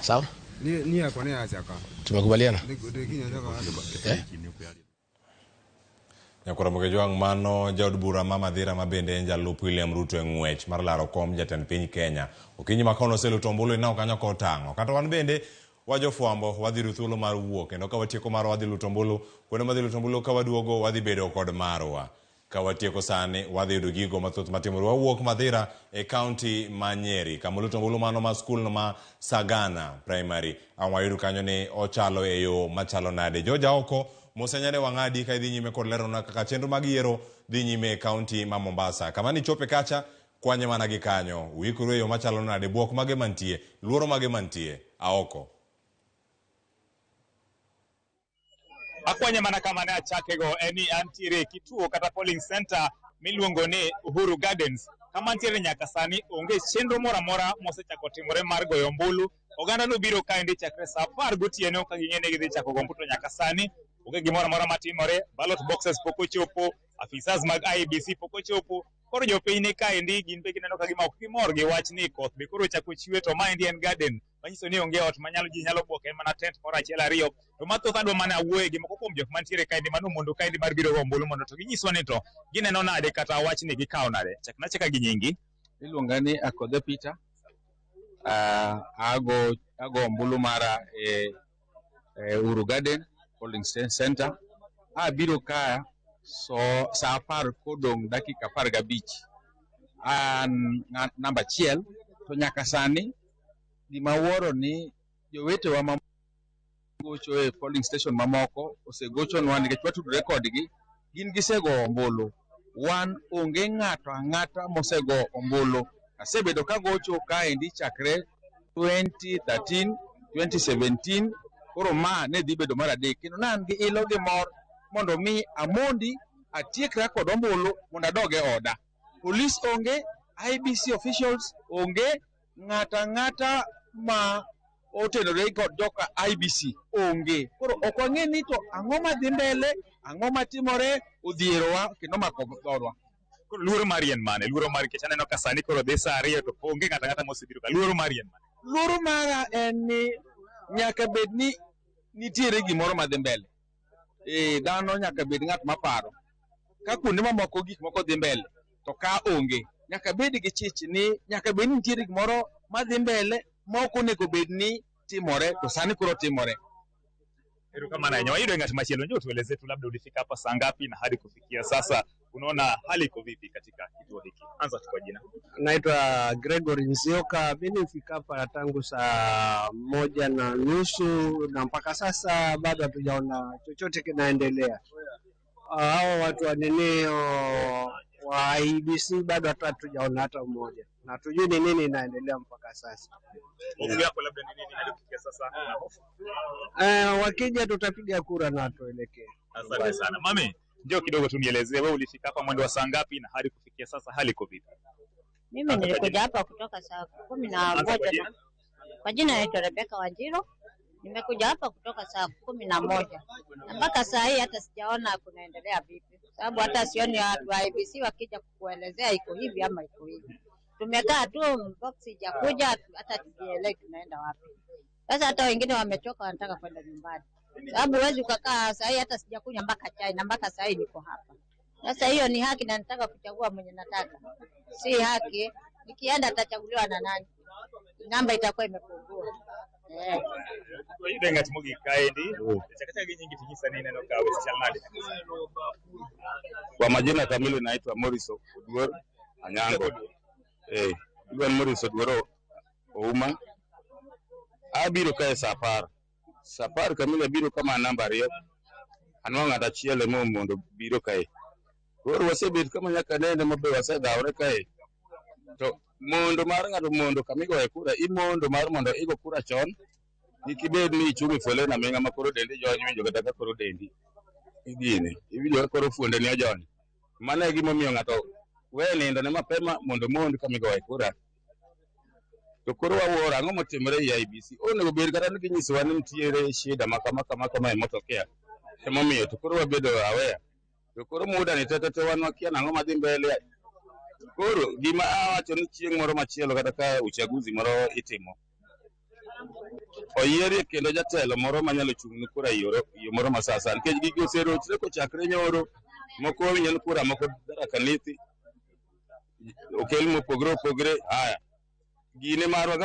Sawa? Tumekubaliana? Eh?
Nyakoro Mokejwang' mano jaod bura ma Madhira ma bende en jalup William Ruto e ng'wech mar laro kom jatend piny Kenya. Okinyi ma kono oseluto ombulu ineno kanyo kotang'o. Kata wan bende wajofwambo wadhi yudo thuolo mar wuok kendo ka watieko marwa wadhi luto ombulu. Kuonde madhi luto ombulu ka waduogo wadhi bedo kod marwa. Ka watieko sani wadhi yudo gigo mathoth matimore. Wawuok Madhira e kaunti ma Nyeri kama oluto ombulu mano ma skul no ma Sagana Primary. Ang' wayudo kanyo ni ochalo e yo machalo nade. Joja oko Mosenyane Wang'adi ka idhi nyime kod lerona kaka chenro mag yiero dhi nyime e kaunti ma Mombasa. Kama nichope kacha, kwanye mana gi kanyo. Uikuru e yo machalo nade, buok mage mantie, luoro mage mantie, aoko.
Akwanye mana kama ne achakego en ni antiere kituo kata polling center miluongo ni Uhuru Gardens. Kama ntiere nyaka sani onge chenro moro amora mosechako timore mar goyo ombulu. Oganda nobiro kaendi chakre saa 10 gotieno ka ging'e ni gidhi chako go ombulu to nyaka sani onge gimoro amora matimore. Ballot boxes pok ochopo, afisas mag IEBC pok ochopo. Koro jopiny ni kaendi gin be gineno ka gima ok gimor gi wach ni koth be koro ochako chwe to maendi en garden manyiso ni onge ot manyalo ji nyalo buok en mana tent moro achiel ariyo. To mathoth adwa mana wuoye gi moko kuom jok mantiere kaendi mano mondo kaendi mar biro go ombulu mondo to ginyiswa ni to gineno nade kata wach ni gikawo nade. Chakna achaka gi nyingi.
Iluonga ni Akodhe Peter. Ago ombulu mara e Uhuru Garden Polling Center. Abiro ka so saa 10 kodong' dakika 15. An namba 1 to nyaka sani gima wuoro ni jowetewa ma gocho e polling station mamoko osegochonwa nikech watudore kodgi, gin gisego ombulu. Wan onge ng'ato ang'ata mosego ombulu. Asebedo kagocho kaendi chakre 2013, 2017, koro ma ne dhi bedo mar adek. Kendo ne an gi ilo gi mor mondo mi amondi atiekra kod ombulu mondo adog e oda. Polis onge, IEBC officials onge, ng'ata ng'ata ma otenore kod joka IEBC onge. Koro ok wang'e ni to ang'o madhi mbele, ang'o matimore, odhierowa kendo mako dhodwa.
Koro luoro mari en mane? Luoro mari nikech aneno ka sani koro dhi saa 2 to onge ng'ata ng'ata mosebiro ka. Luoro mari en mane?
Luoro mara en ni nyaka bed ni nitiere gimoro madhi mbele. Dhano nyaka bed ng'at maparo. Ka kuonde mamoko gik moko dhi mbele, to ka onge, nyaka bed gi chich ni nyaka bed ni nitiere gimoro madhi mbele ma ok onego bed ni timore, to sani koro timore.
Erokamano ahinya. Wayudo ng'at machielo, njoo tueleze tu labda ulifika hapa saa ngapi na hadi kufikia sasa unaona hali iko vipi katika kituo hiki? Anza tu kwa jina.
Naitwa Gregory Nzioka. Mimi nilifika hapa tangu saa 1:30 na mpaka sasa bado hatujaona chochote kinaendelea. Hao watu wa nini wa IEBC bado hata hatujaona hata mmoja, na hatujui ni nini inaendelea mpaka sasa.
Hofu yako labda ni nini hadi kufikia sasa? Una hofu?
Wakija tutapiga kura na tuelekee.
Asante sana. Mami, njoo kidogo tu nielezee wewe ulifika hapa mwendo wa saa ngapi na hadi kufikia sasa hali iko vipi?
Mimi nilikuja hapa kutoka saa 11. Kwa jina naitwa Rebecca Wanjiru. Nimekuja hapa kutoka saa 11 na mpaka saa hii hata sijaona kunaendelea vipi, sababu hata sioni watu wa IEBC wakija kukuelezea iko hivi ama iko hivi. Tumekaa tu, box haijakuja, hata tujielewi tunaenda wapi. Sasa hata wengine wamechoka, wanataka kwenda nyumbani, sababu huwezi ukakaa saa hii. Hata sijakunywa mpaka chai na mpaka saa hii niko hapa. Sasa hiyo ni haki, na nataka kuchagua mwenye nataka, si haki. Nikienda atachaguliwa na nani? Namba itakuwa imepungua.
Wayudo ng'at mogik kaendi. Chaka gi nyingi tinyisa ni ineno ka weche chal nade?
Kwa majina kamili naitwa Morris Oduor Anyango. Iluongo Morris Oduor Ouma. Abiro kae saa 10. Saa 10 kamili abiro kama namba 2. Anwang'o ng'at achiel ema mondo biro kae. Koro wasebet kama nyaka nene mabe wasedhawre kae. To mondo mar ng'ato mondo kamigoye kura, imondo mar mondo igo kura chon. Kik ibed ni ichung' e foleni aming'a ma koro dendi jony, iwinjo kata ka koro dendi igine, iwinjo ka koro fuondeni ojony. Mano e gimomiyo ng'ato we nindo ne mapema mondo mond kamigoye kura. To koro wawuoro ang'o motimore e IEBC. Onego bed kata ni ginyisowa ni nitiere shida ma kama kama kama emotokea. Emomiyo to koro wabedo aware. To koro muda ni tete wan wakia nang'o madhi mbele. Koro gima awacho ni chieng' moro machielo kata ka uchaguzi moro itimo, oyierie kendo jatelo moro manyalo chung' ne kura e yo moro ma sasa, nikech gigi oserochre kochakre nyoro. Moko winjo ni kura moko Tharaka Nithi okel mopogore opogore. Haya, gine marwa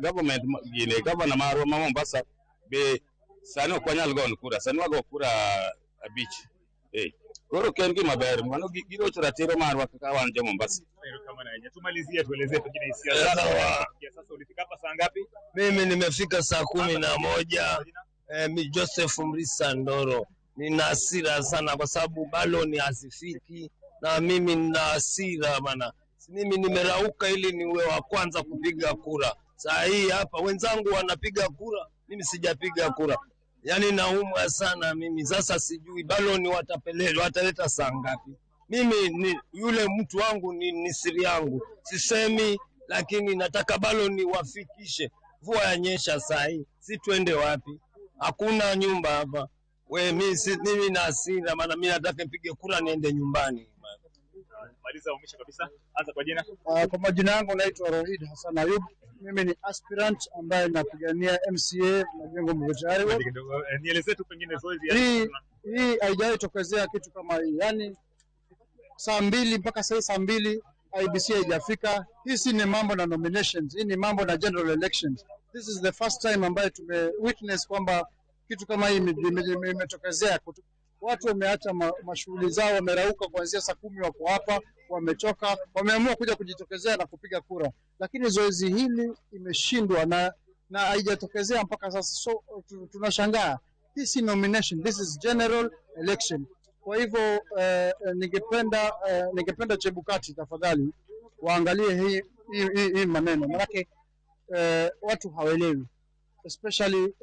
government gine gavana marwa ma Mombasa be sani ok wanyal goyo kura, sani wago kura 5. Koro ok en gima ber, mano girocho ratiro marwa kaka wan jo Mombasa.
Tumalizie, tuelezee pengine hisia zako. Sasa ulifika hapa saa ngapi?
Mimi nimefika saa 11. Mi Joseph Mrisa Ndoro. Nina hasira sana kwa sababu baloni hazifiki, na mimi nina hasira bana. Mimi nimerauka ili niwe wa kwanza kupiga kura. Saa hii hapa wenzangu wanapiga kura, mimi sijapiga kura. Yaani naumwa sana mimi. Sasa sijui baloni wataleta saa ngapi. Mimi ni yule mtu wangu, ni siri yangu. Sisemi, lakini nataka baloni wafikishe. Mvua yanyesha saa hii, si tuende wapi? Hakuna nyumba hapa. We mimi na hasira maana mimi nataka nipige kura niende nyumbani.
Maliza mwisho kabisa. Anza kwa jina.
Kwa majina yangu naitwa Rohid Hassan Ayub. Mimi ni aspirant ambaye napigania MCA Majengo Mvutari.
Nielezee tu pengine zoezi
hii haijawahi tokezea kitu kama hii. Yaani saa 2 mpaka saa 2 IEBC haijafika. Hii si ni mambo na nominations, hii ni mambo na general elections. This is the first time ambaye tume witness kwamba kitu kama hii imetokezea. Watu wameacha mashughuli zao, wamerauka kuanzia saa 10 wako hapa, wamechoka, wameamua kuja kujitokezea na kupiga kura. Lakini zoezi hili imeshindwa na haijatokezea mpaka sasa. So tunashangaa. This is nomination, this is general election. Kwa hivyo ningependa Chebukati tafadhali waangalie hii maneno. Maana watu hawaelewi especially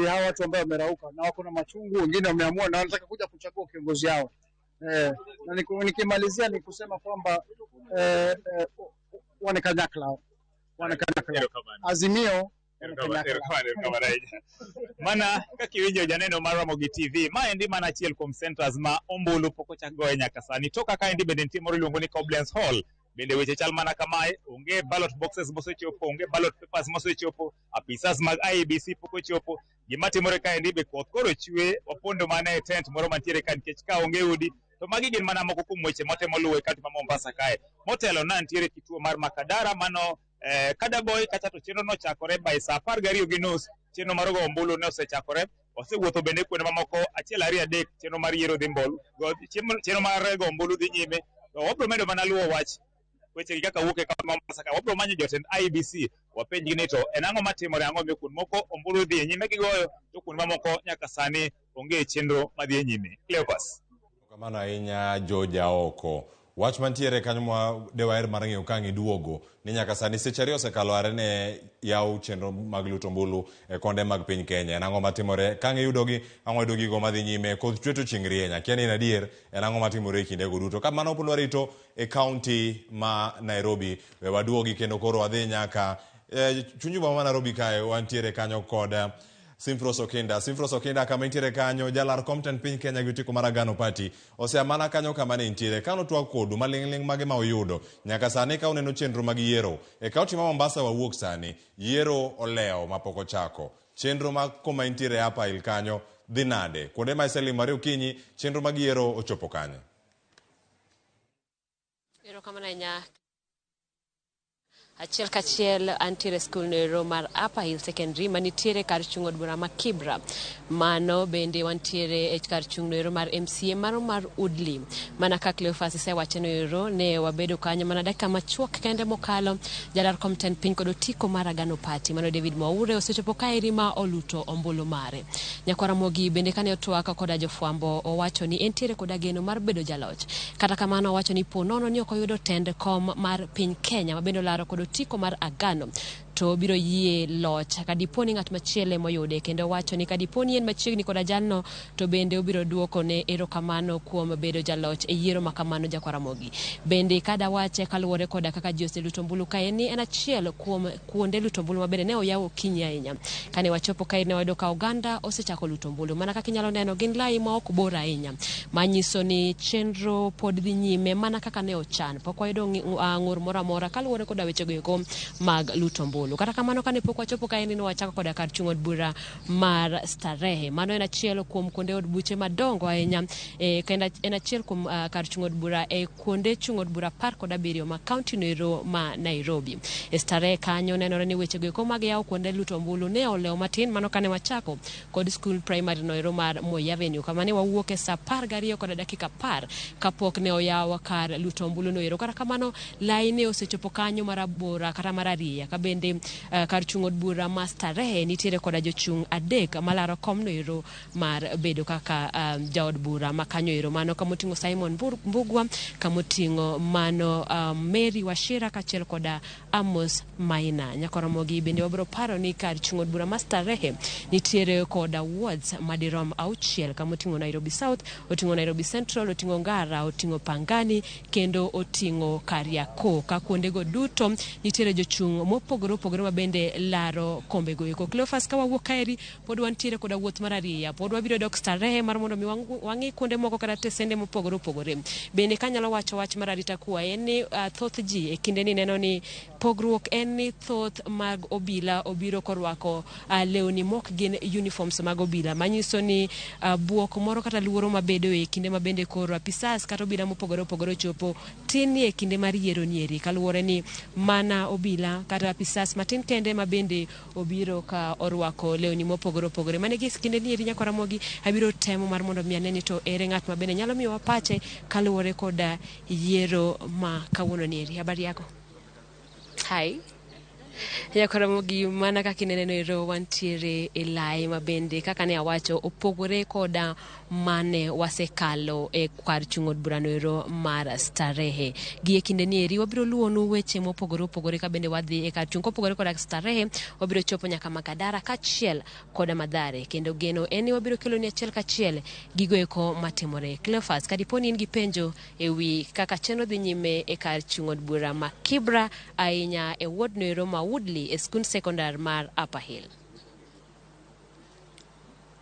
hawa watu ambao wamerauka na wako na machungu, wengine wameamua na wanataka kuja kuchagua kiongozi yao. Na nikimalizia ni kusema kwamba wan kanyakla wan kanyakla Azimio.
Erokamano, erokamano ahinya. Mana kaka iwinjo janeno mar Ramogi TV, maendi mana achiel kuom centers ma ombulu pok ochak goye nyaka sani. To kaka endi bende nitie moro iluongo ni Koblenz Hall. Bende weche chal mana kamae, onge ballot boxes mosechopo, onge ballot papers mosechopo, apisas mag IEBC pok ochopo. Gima timore kaendi be koth koro chwe, wapondo mana e tent moro mantiere ka nikech ka onge udi. To magi gin mana moko kuom weche motemo luwo e kaunti ma Mombasa kae. Motelo na nitiere kituo mar Makadara mano Kadaboy kacha to chenro nochakore by saa 12:30. Chenro mar goyo ombulu ne osechakore. Wasewuotho bende kuonde mamoko 1, 2, 3 chenro mar yiero dhi mbolu. Chenro mar goyo ombulu dhi nyime. To wabiro medo mana luwo wach wechegi kaka wuok e kaunti ma Mombasa ka. Wabiro manyo jotend IEBC wapenjgi ni to en ang'o matimore, ang'o miyo kuond moko ombulu dhi e nyime gigoyo to kuond mamoko nyaka sani onge chenro madhi e nyime. Cleopas.
Kamano ahinya Jo Jaoko. Wach mantiere kanyo ma dewaher mar ng'eyo ka ang' iduogo ni nyaka sani seche 2 osekalo are ne yaw chenro mag luto ombulu e konde mag piny Kenya. En ang'o matimore? Ka ang' iyudogi, ang' wayudo gigo madhi nyime. Koth chwe to chieng' rieny. Akia ni en adier, en ang'o matimore e kindego duto. Ka mano pod warito e kaunti ma Nairobi, we waduogi kendo koro wadhi nyaka chuny boma ma Nairobi kae wantiere kanyo kod Simfros Okinda. Simfros Okinda kama intiere kanyo, jalar kom tend piny Kenya gi otiko mar Agano Party osea mana kanyo kama ne intiere. Ka notwak kodu maling'ling' mage ma uyudo nyaka sani ka uneno chenro mag yiero e kaunti ma Mombasa wawuok sani, yiero olewo mapok ochako. Chenro mag kuma intiere Upper Hill kanyo dhi nade? Kuonde ma iselimo okinyi, chenro mag yiero ochopo kanye?
Erokamano ahinya. Achiel kachiel antiere skul noero mar Upper Hill Secondary manitiere kar chung' od bura ma Kibra. Mano bende wantiere e kar chung' noero mar MCA mano mar Woodley. Mana ka Cleophas isewacho noero ne wabedo kanyo mana dakika machuok kende mokalo. Jalar kom tend piny kod otiko mar Agano Party mano David Mwaure osechopo kaeri ma oluto ombulu mare. Nyakwar Ramogi bende kane otwak koda jofwambo owacho ni entiere koda geno mar bedo jaloch. Kata kamano owacho ni po nono ni ok oyudo tend kom mar piny Kenya mabende olaro kod otiko mar Agano to biro yie loch kadipo ni ng'at machielo emoyude, kendo wacho ni kadipo ni en machiegni koda jalno to bende obiro duoko ne erokamano kuom bedo jaloch e yiero ma kamano. Jakwar Ramogi bende kada wache kaluwore koda kaka ji oseluto ombulu kae ni en achiel kuom kuonde luto ombulu mabende ne oyaw okinyi ahinya. Kane wachopo kae ne wayudo ka oganda osechako luto ombulu, mana kaka inyalo neno gin lai ma ok bor ahinya, manyiso ni chenro pod dhi nyime mana kaka ne ochan. Pok wayudo ng'ur moro amora kaluwore koda wechego eko mag luto ombulu. Kata kamano kane pok wachopo kae ni wachako koda kar chung' od bura mar Starehe. Mano en achiel kuom kuonde od buche madongo ahinya kendo en achiel kuom kar chung' od bura e kuonde chung' od bura 17 ma kaunti noero ma Nairobi. E Starehe kanyo nenore ni wechego eko mag yawo kuonde luto ombulu ne olewo matin, mano kane wachako kod skul primary noero mar Moi Avenue kama ne wawuok e saa 12:10 kapok ne oyaw kar luto ombulu noero. Kata kamano lai ne osechopo kanyo marabora kata mararieya ka bende kar chung' od bura ma Starehe nitiere koda jochung' 3 malaro kom noero mar bedo kaka jaod bura ma kanyo ero, mano kamoting'o Simon Mbugua, kamoting'o mano Mary Wachira kaachiel koda Amos Maina. Nyakwar Ramogi bende wabiro paro ni kar chung' od bura ma Starehe nitiere koda wards madirom 6 kamoting'o Nairobi South, oting'o Nairobi Central, oting'o Ngara, oting'o Pangani kendo oting'o Kariakoo. Ka kuondego duto nitiere jochung' mopogore opogore ma bende laro kombego eko. Cleophas, ka wawuok kaeri pod wantiere koda wuoth mar ariya, pod wabiro dok Starehe mar mondo mi wang'i kuonde moko kata tesende mopogore opogore. Bende kanyalo wacho wach mar arita kwa en ni thoth ji e kinde ni neno ni pogruok en ni thoth mag obila obiro korwako lewni mok gin uniforms mag obila, manyiso ni buok moro kata luoro mabedo e kinde ma bende koro apisas kata obila mopogore opogore ochopo tin ni e kinde mar yiero nieri, kaluwore ni mana obila kata apisas matin kende ma bende obiro ka orwako lewni mopogore opogore. Mane gi kinde nieri Nyakwar Ramogi abiro temo mar mondo mi ane ni to ere ng'at ma bende nyalo miyowa pache kaluwore koda yiero ma kawuono nieri. Habari yako? Hi. Nyakwar Ramogi, mana kaka ineno ero wantiere e lai ma bende kaka ne awacho opogore koda mane wasekalo e kar chung' od burano ero mar Starehe. Gi e kinde ni eri wabiro luwonu weche mopogore opogore ka bende wadhi e kar chung' kopogore koda Starehe, wabiro chopo nyaka Makadara kaachiel koda Mathare, kendo geno en ni wabiro keloni achiel kachiel gigo eko matimore. Cleophas, ka dipo ni in gi penjo e wi kaka chenro dhi nyime e kar chung' od bura ma Kibra, ahinya e ward noero ma Woodley e skund sekondar mar Upper Hill.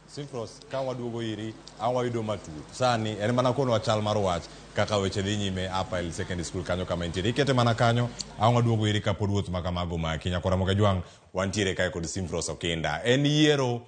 Simfros, ka waduogo iri, an wayudo matut. Sani en mana konwa chal mar wach kaka weche dhi nyime Upper Hill Secondary School kanyo kama intiere. Ikete mana kanyo, an waduogo iri kapod wuoth ma kamago maki. Nyakwara Kajwang', wantiere kae kod Simfros Okinda. En yiero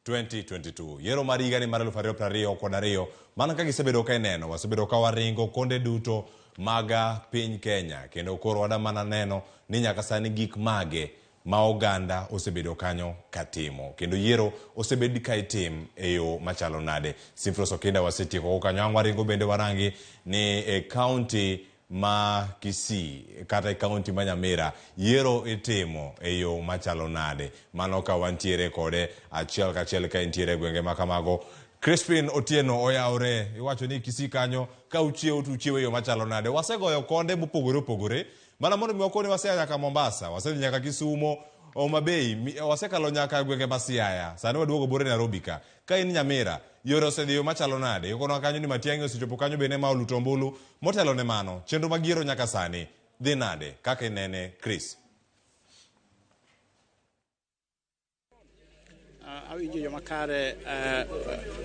2022. Yiero mar higani mar 2022. Mana ka gisebedo ka ineno, wasebedo ka waringo konde duto mag piny Kenya. Kendo koro wada mana neno ni nyaka sani gik mage ma oganda osebedo kanyo katimo. Kendo yiero osebed ka itim e yo machalo nade. Simfros Okinda wasetieko kanyo. Ang' waringo bende warangi ni e county ma Kisii kata e county ma Nyamira yiero itimo e yo machalo nade. Mano ka wantiere kode achiel kachiel ka entiere e gwenge ma kamago. Crispin Otieno oyawre, iwacho ni Kisii kanyo ka uchiewo to uchiewo e yo machalo nade. Wasegoyo konde mopogore opogore mana mondo mi wakoni wasea nyaka Mombasa, wasedhi nyaka Kisumo, Homa Bay, wasekalo nyaka gwenge ma Siaya. Sani waduogo bore Nairobi ka. Ka in Nyamira, yore osedhi yo machalo nade? Ikonwa kanyo ni Matiang'i osechopo kanyo bende ma oluto ombulu. Motelo ne mano, chenro mag yiero nyaka sani dhi nade? Kaka inene, Chris.
Awinjo yo makare.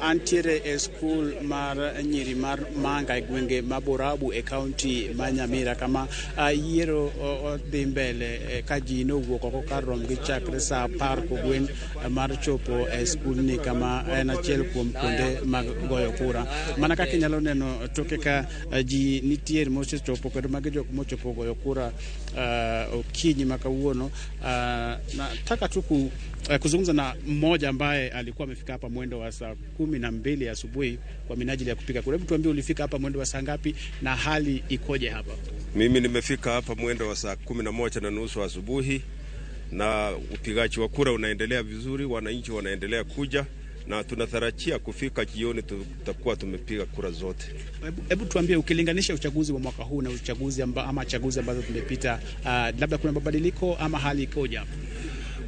Antiere e skul mar nyiri mar Manga e gwenge ma Borabu e kaunti ma Nyamira, kama yiero odhi mbele ka ji nowuok oko kar romgi chakre saa 10 kogwen mar chopo e skulni, kama en achiel kuom kuonde mag goyo kura. Mana kaka inyalo neno toke ka ji nitiere mosechopo, kendo magi jok mochopo goyo kura okinyi ma kawuono. Nataka tu kuzungumza na mmoja ambaye alikuwa amefika hapa mwendo wa saa 12 asubuhi kwa minajili ya kupiga kura. Hebu tuambie, ulifika hapa mwendo wa saa ngapi na hali ikoje hapa?
Mimi nimefika hapa mwendo wa saa 11:30 asubuhi, na upigaji wa kura unaendelea vizuri, wananchi wanaendelea kuja na tunatarajia kufika jioni tutakuwa tumepiga kura zote.
Hebu tuambie, ukilinganisha uchaguzi wa mwaka huu na uchaguzi ama chaguzi ambazo tumepita, labda kuna mabadiliko ama hali ikoje hapa?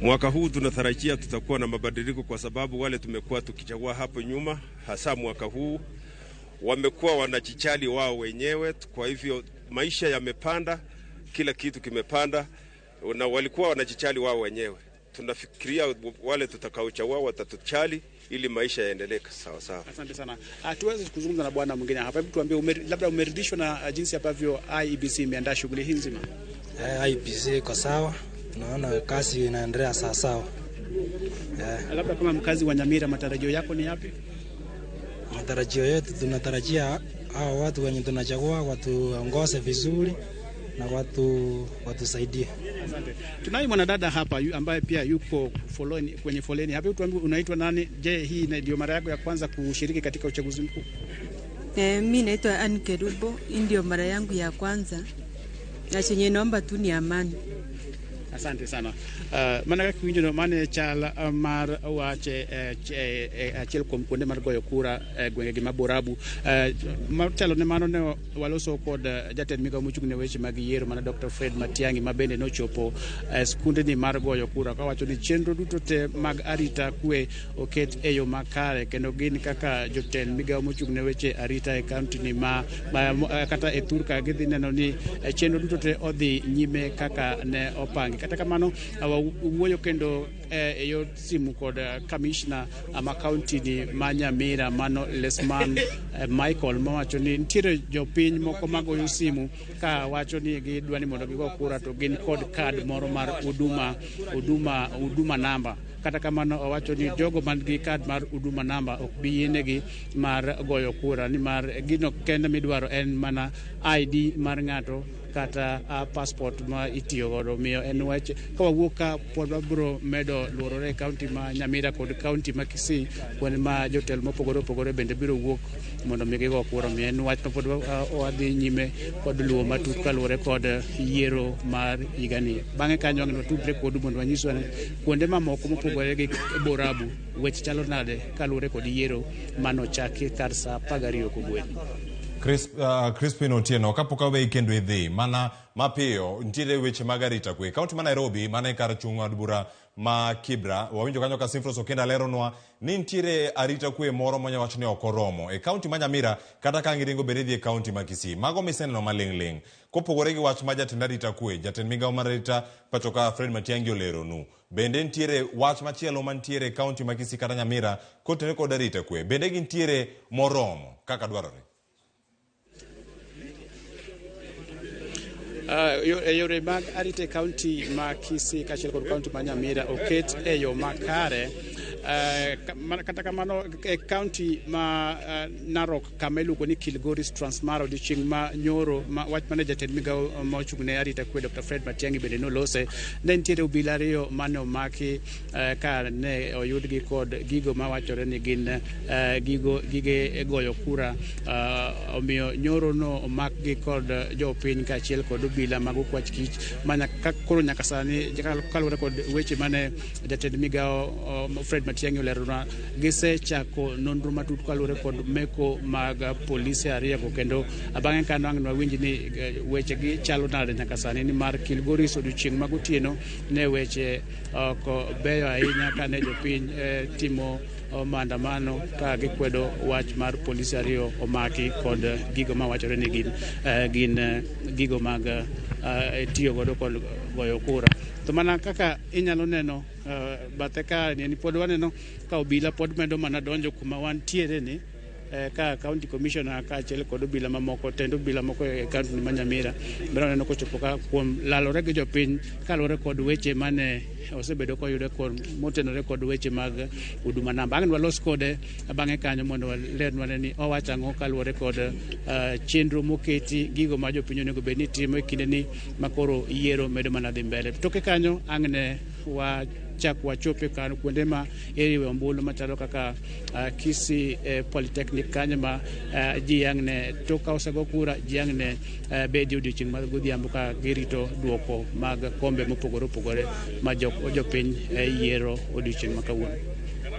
Mwaka huu tunatarajia tutakuwa na mabadiliko kwa sababu wale tumekuwa tukichagua hapo nyuma, hasa mwaka huu wamekuwa wanajichali wao wenyewe. Kwa hivyo maisha yamepanda, kila kitu kimepanda, na walikuwa wanajichali wao wenyewe. Tunafikiria wale tutakaochagua watatuchali ili maisha yaendelee sawa sawa.
Asante sana. Tuweze kuzungumza na bwana mwingine hapa. Hebu tuambie, labda umeridhishwa na jinsi ambavyo IEBC imeandaa shughuli hii nzima?
IEBC iko sawa. Tunaona kazi inaendelea sawa sawa.
Labda kama mkazi wa Nyamira, matarajio yako ni yapi?
Matarajio yetu, tunatarajia hao watu wenye tunachagua watuongoze vizuri na watu watusaidie.
Asante. Tunaye mwanadada hapa ambaye pia yuko kwenye foleni. Hapa tuambie, unaitwa nani? Je, hii ndio mara yako ya kwanza kushiriki katika uchaguzi mkuu?
Mimi naitwa Ann Kerubo, hii ndio mara yangu ya kwanza. Na chenye naomba tu ni amani.
Asante sana. Mana kaka iwinjo mane chal mar wach achiel kuom kuonde mar goyo kura gwenge gi ma Borabu. Motelo ne mano ne waloso kod jatend migao mochung' ne weche mag yiero mana Dr. Fred Matiang'i, ma bende nochopo skundni mar goyo kura kawacho ni chenro duto te mag arita kwe oket e yo makare, kendo gin kaka jotend migao mochung' ne weche arita e kaunti ni ma kata e thurka gidhi neno ni chenro duto te odhi nyime kaka ne opangi. Kata kamano wawuoyo kendo e yor simu kod kamishna ma kaunti ni ma Nyamira mano Lesman Michael, mawacho ni nitiere jopiny moko magoyo simu ka wacho ni gidwa ni mondo gigo kura to gin kod kad moro mar huduma namba. Kata kamano owacho ni jogo man gi kad mar huduma namba ok bi yienegi mar goyo kura, nimar gino kende midwaro en mana ID mar ng'ato kata passport ma itiyo godo. Omiyo en wach ka wawuok ka pod wabiro medo luorore e kaunti ma Nyamira kod kaunti ma Kisii, kuonde ma jotelo mopogore opogore bende biro wuok mondo mi gigo kura. Omiyo en wach ma pod wadhi nyime kod luwo matut kaluwore kod yiero mar higani. Bang'e kanyo ang' watudre kodu mondo wanyiswa ni kuonde mamoko mopogore gi Borabu weche chalo nade kaluwore kod yiero manochaki kar saa 12 kogwen.
Crispin Otieno, kapok aweyi kendo idhi, mana mapiyo, nitiere weche mag arita kwe. Kaunti ma Nairobi, mana e kar chung' od bura ma Kibra, wawinjo kanyo ka Simfros Okenda leronwa ni nitiere arita kwe moro manya wach ni ok oromo. E kaunti ma Nyamira, kata ka ang' iringo bende idhi e kaunti ma Kisii. Mago miseneno maling' ling'. Kopogore gi wach ma jatend arita kwe, jatend migawo mar arita pacho ka Fred Matiang'i oleronu. Bende nitiere wach machielo mantiere e kaunti ma Kisii kata Nyamira kotenore kod arita kwe. Bende gintiere moromo kaka dwarore?
E yore mag arita e kaunti ma Kisii kaachiel kod kaunti ma Nyamira oket e yo makare. Kata kamano e kaunti ma Narok kama iluongo ni Kilgoris Transmara odiochieng' ma nyoro ma wach mane jatend migawo ma ochung' ne arita kwe Dr. Fred Matiang'i bende nolose, ne nitiere obila ariyo mane omaki ka ne oyudgi kod gigo mawachore ni gin gigo gige goyo kura. Omiyo nyoro no omakgi kod jopiny kaachiel kod obila mag okwach kich ma koro nyaka sani kaluwore kod weche mane jatend migawo Fred Matiang'i oleronwa, gisechako nonro matut kaluwore kod meko mag polise ariyogo, kendo bang'e kanyo ang' nwawinj ni weche gi chalo nade nyaka sani, nimar Kilgoris odiochieng' mag otieno ne weche ok beyo ahinya kane jopiny timo maandamano ka gikwedo wach mar polise ariyo omaki kod gigo mawachore ni gin gigo mag tiyo godo kod goyo kura. To mana kaka inyalo neno bathe ka ni pod waneno ka obila pod medo mana donjo kuma wantiere ni ka county commissioner kaachiel kod obila mamoko, tend obila moko e county ma Nyamira bende waneno kochopo ka kuom lalore gi jopiny kaluwore kod weche mane osebedo koyude kod motenore kod weche mag Huduma Namba. Ang' walos kode bang'e kanyo mondo walernwa ni owacho ang'o kaluwore kod chenro moketi, gigo ma jopiny onego bed ni timo e kindeni ma koro yiero medo mana dhi mbele. Toke kanyo ang' ne wachak wachope kanyo kuonde ma iriwe ombulu machalo kaka Kisii Polytechnic kanyo ma ji ang' ne tok ka osego kura ji ang' ne bedi odiochieng' mar godhiambo ka girito duoko mag kombe mopogore opogore ma jopiny yiero odiochieng' ma kawuono.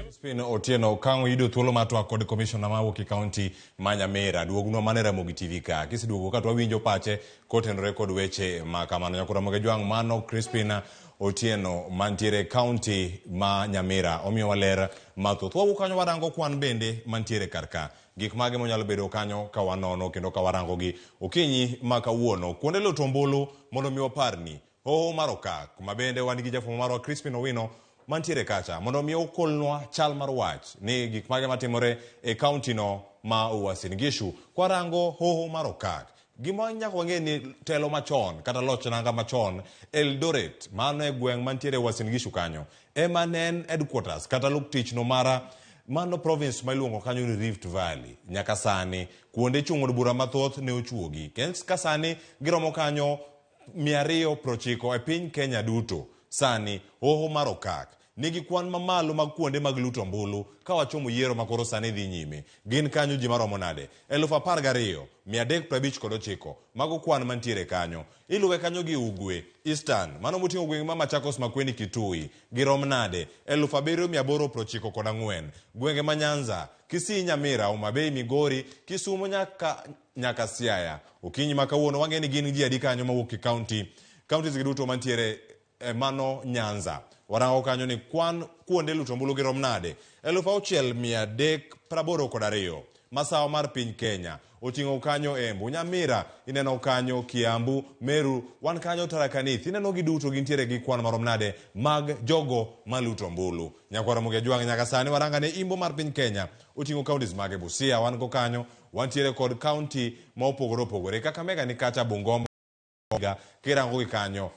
Crispin Otieno, ka oyudo thuolo mar twak kod commissioner mawuok e kaunti ma Nyamira, duognwa mana e Ramogi TV ka. Kiseduogo ka to wawinjo pache kotenore kod weche ma kamano. Nyakor Ramogi Jwang', mano Crispin Otieno mantiere e kaunti ma Nyamira. Omiyowa ler mathoth. Wawuok kanyo warango kwan bende mantiere kar ka. Gik mage monyalo bedo kanyo ka wanono kendo ka warango gi okinyi ma kawuono. Kuonde luto ombulu mondo mi waparni. Hoho mar Okak, ma bende wan gi jafwambo marwa Crispin Owino mantiere kacha mondo mi okolnwa chal mar wach ni gik mage matimore e kaunti no ma Uasin Gishu. Kwarango hoho mar Okak, gima nyaka wang'e ni telo machon kata loch nanga machon Eldoret, mano e gweng' mantiere Uasin Gishu kanyo, ema ne en headquarters kata lok tich no mara mano province ma iluongo kanyo ni Rift Valley. Nyaka sani kuonde chung' od bura mathoth ne ochuogi. Ka sani giromo kanyo 290 e piny Kenya duto. Sani hoho mar Okak nigi kwan mamalo mag kuonde mag luto ombulu ka wachomo yiero ma koro sani dhi nyime. Gin kanyo ji maromo nade? 12,359. Mago kwan mantiere kanyo. Iluwe kanyo gi Ugwe, Eastern, mano moting'o gwenge ma Machakos, Makueni, Kitui. Girom nade? 7,894. Gwenge ma Nyanza, Kisii, Nyamira, Homa Bay, Migori, Kisumu nyaka Siaya. Okinyi ma kawuono wang'e ni gin ji adi kanyo mawuok e county. Counties gi duto mantiere mano Nyanza. Warango kanyo ni kwan kuonde luto ombulu girom nade? 6,382. Masawa mar piny Kenya oting'o kanyo Embu, Nyamira, ineno kanyo Kiambu, Meru, wan kanyo Tharaka Nithi. Ineno giduto gintiere gi kwan marom nade mag jogo maluto ombulu. Nyakwar Ramogi Ajwang' nyaka sani waranga ne imbo mar piny Kenya oting'o counties mage. Busia wan go kanyo, wantiere kod county ma opogore opogore. Kakamega ni kacha, Bungoma kirango gi kanyo,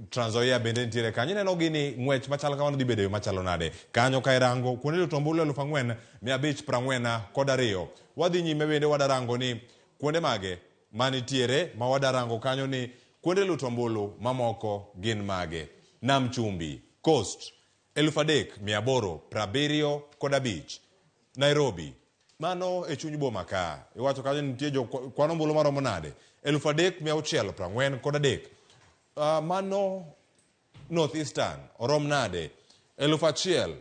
Trans Nzoia bende nitiere kanyo. Ineno gini ng'wech machal kamano dhi bedo yo machalo nade kanyo ka irango kuonde luto ombulu 4,542. Wadhi nyime bende wadarango ni kuonde mage Manitiere ma wadarango kanyo ni kuonde luto ombulu mamoko gin mage. Nam Chumbi, Coast, 3875. Nairobi, mano e chuny boma ka. Iwacho kanyo ni nitie jo kwan ombulu maromo nade? 3643. Mano North Eastern orom nade? 1000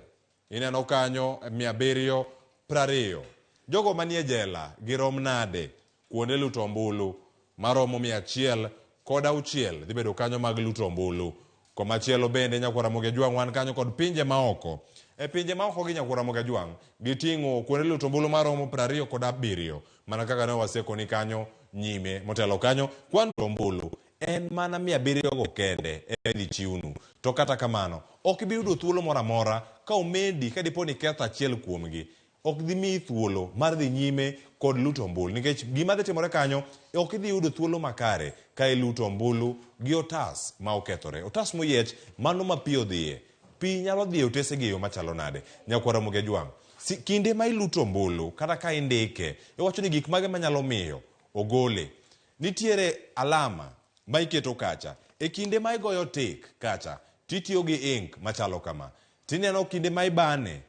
ineno kanyo 720. Jogo manie jela girom nade? Kuonde luto ombulu maromo 106 dhi bedo kanyo mag luto ombulu. Komachielo bende Nyakwar Ramogi Ajwang' wan kanyo kod pinje maoko. E pinje maoko gi Nyakwar Ramogi Ajwang' giting'o kuonde luto ombulu maromo 27 mana kaka ne wasekoni kanyo nyime motelo kanyo kwan ombulu en mana 700 go kende ema idhi chiwnu. To kata kamano ok ibi yudo thuolo moro amora ka omedi ka dipo ni iketho achiel kuomgi ok dhi miyi thuolo mar dhi nyime kod luto ombulu nikech gima dhi timore kanyo ok idhi yudo thuolo makare ka iluto ombulu gi otas ma okethore. Otas moyiech mano ma pi odhiye. Pi nyalo dhi e otese gi e yo machalo nade? Nyakwar Ramogi Ajwang', si, kinde ma iluto ombulu kata ka indike, iwacho ni gik mage manyalo miyo ogole. Nitiere alama ma iketo kacha. E kinde ma igoyo tik kacha, titiyo gi ink machalo kama. Tineno kinde ma ibane,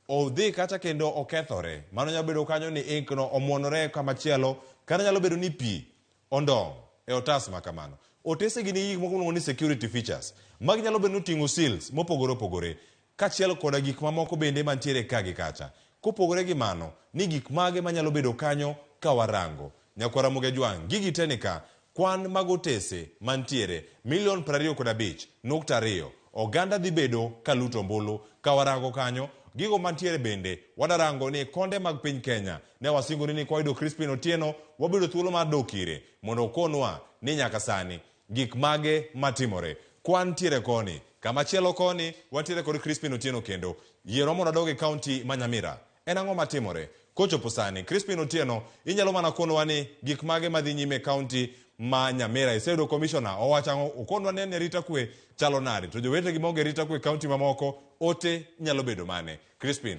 odhi kacha kendo okethore. Mano nyalo bedo kanyo ni ink no omuonore kama chielo, kata nyalo bedo ni pi ondong' e otas ma kamano. Otese gi nigi gik moko miluongo ni security features. Magi nyalo bedo ni oting'o seals mopogore opogore, kaachiel koda gik mamoko bende mantiere ka gi kacha. Kopogore gi mano, ni gik mage manyalo bedo kanyo ka warango. Nyakwar Ramogi Ajwang', gigi te ni ka, kwan mag otese mantiere milion 25.2 oganda dhi bedo ka luto ombulu ka warango kanyo. Gigo mantiere bende wadarango ni konde mag piny Kenya ne wasingoni ni kwayudo Crispin Otieno wabedo thuolo mar dok ire mondo okonwa ni nyaka sani gik mage matimore. Kwan tiere koni, kama chielo koni wantiere kod Crispin Otieno kendo. Yiero mondo adog e kaunti ma Nyamira. En ang'o matimore? Kochopo sani, Crispin Otieno, inyalo mana konwa ni gik mage madhi nyime e kaunti ma Nyamira. Iseyudo commissioner owacho ang'o? Okonwa ni arita kwe chalo nade? To jowetegi maonge arita kwe e kaunti mamoko, ote nyalo bedo mane? Crispin.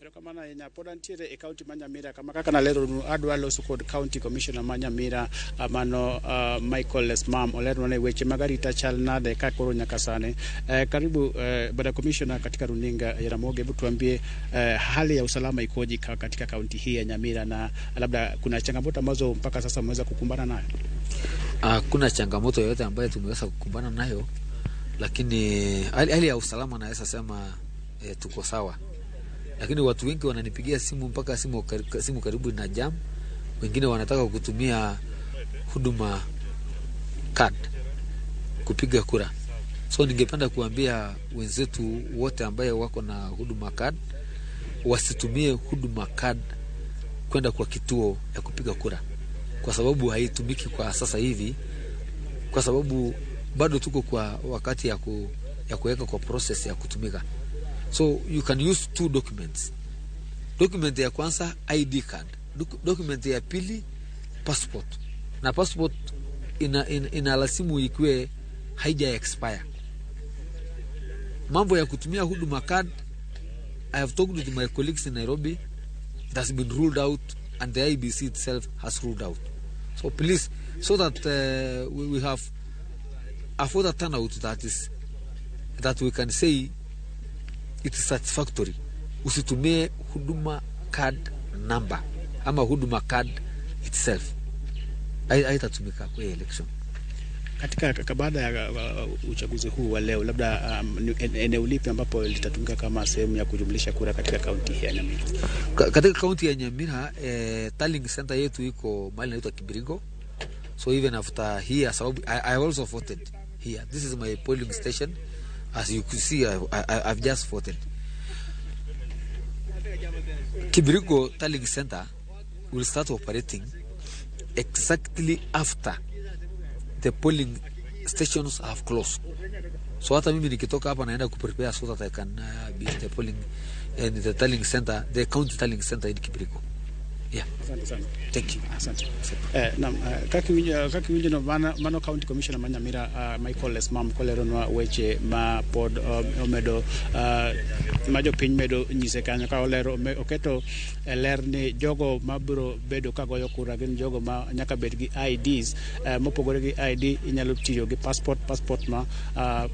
Erokamano ahinya. Pod antiere e kaunti ma Nyamira kama kaka naleronu adwa loso kod county commissioner ma Nyamira mano Michael Lesmam olernwa ne weche mag arita chal nade ka koro nyaka sani. Karibu bwana commissioner katika runinga ya Ramogi, hebu tuambie hali ya usalama ikoje katika kaunti hii ya Nyamira na labda kuna changamoto ambazo mpaka sasa mmeweza kukumbana nayo?
Kuna changamoto yoyote ambayo tumeweza kukumbana nayo, lakini hali ya usalama naweza sema tuko sawa. Lakini watu wengi wananipigia simu mpaka simu karibu na jam. Wengine wanataka kutumia huduma card kupiga kura. So ningependa kuambia wenzetu wote ambaye wako na huduma card wasitumie huduma card kwenda kwa kituo ya kupiga kura, kwa sababu haitumiki kwa sasa hivi, kwa sababu bado tuko kwa wakati ya kuweka kwa process ya kutumika. So you can use two documents. Document ya kwanza ID card, document ya pili passport. Na passport ina lazimu ikuwe haija expire. Mambo ya kutumia huduma card, I have talked to my colleagues in Nairobi, it has been ruled out and the IEBC itself has ruled out. So please, so that we have a voter turnout that we can say it is satisfactory. Usitumie huduma card number ama huduma card itself. Haitatumika kwa election.
Katika baada ya uchaguzi huu wa leo, labda eneo lipi ambapo litatumika kama sehemu ya kujumlisha kura katika kaunti hii ya Nyamira?
Katika kaunti ya Nyamira, tallying center yetu iko mahali inaitwa Kibirigo. So even after here, sababu I also voted here. This is my polling station. As you can see, I've just voted. Kibirigo tallying center will start operating exactly after the polling stations have closed. So hata mimi nikitoka hapa naenda kuprepare so that I can be in the polling and the tallying center, the county tallying center in Kibirigo. Yeah.
Asante sana.
Thank you.
Asante. Naam, kaka iwinjo no mano county commissioner ma Nyamira, Michael Lesmam, koleronwa weche ma pod omedo ma jopiny medo nyise kanyo ka olero oketo e ler ni jogo mabiro bedo ka goyo kura gin jogo ma nyaka bed gi IDs. Mopogore gi ID, inyalo tiyo gi passport ma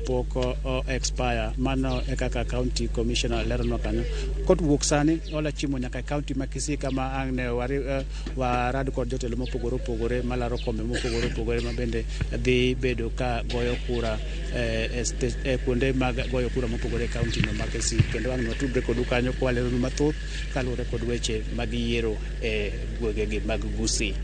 pok expire. Mano e kaka county commissioner leronwa kanyo. Kowuok sani ola chimo nyaka e county ma Kisii, kama ang' ne warad kod jotelo mopogore opogore malaro kombe mopogore opogore ma bende dhi bedo ka goyo kura e kuonde mag goyo kura mopogore e county no ma Kisii. Kendo ang' ne watudre kodu kanyo kwaleronu mathoth kaluwore kod weche mag yiero e gwengegi mag Gusii.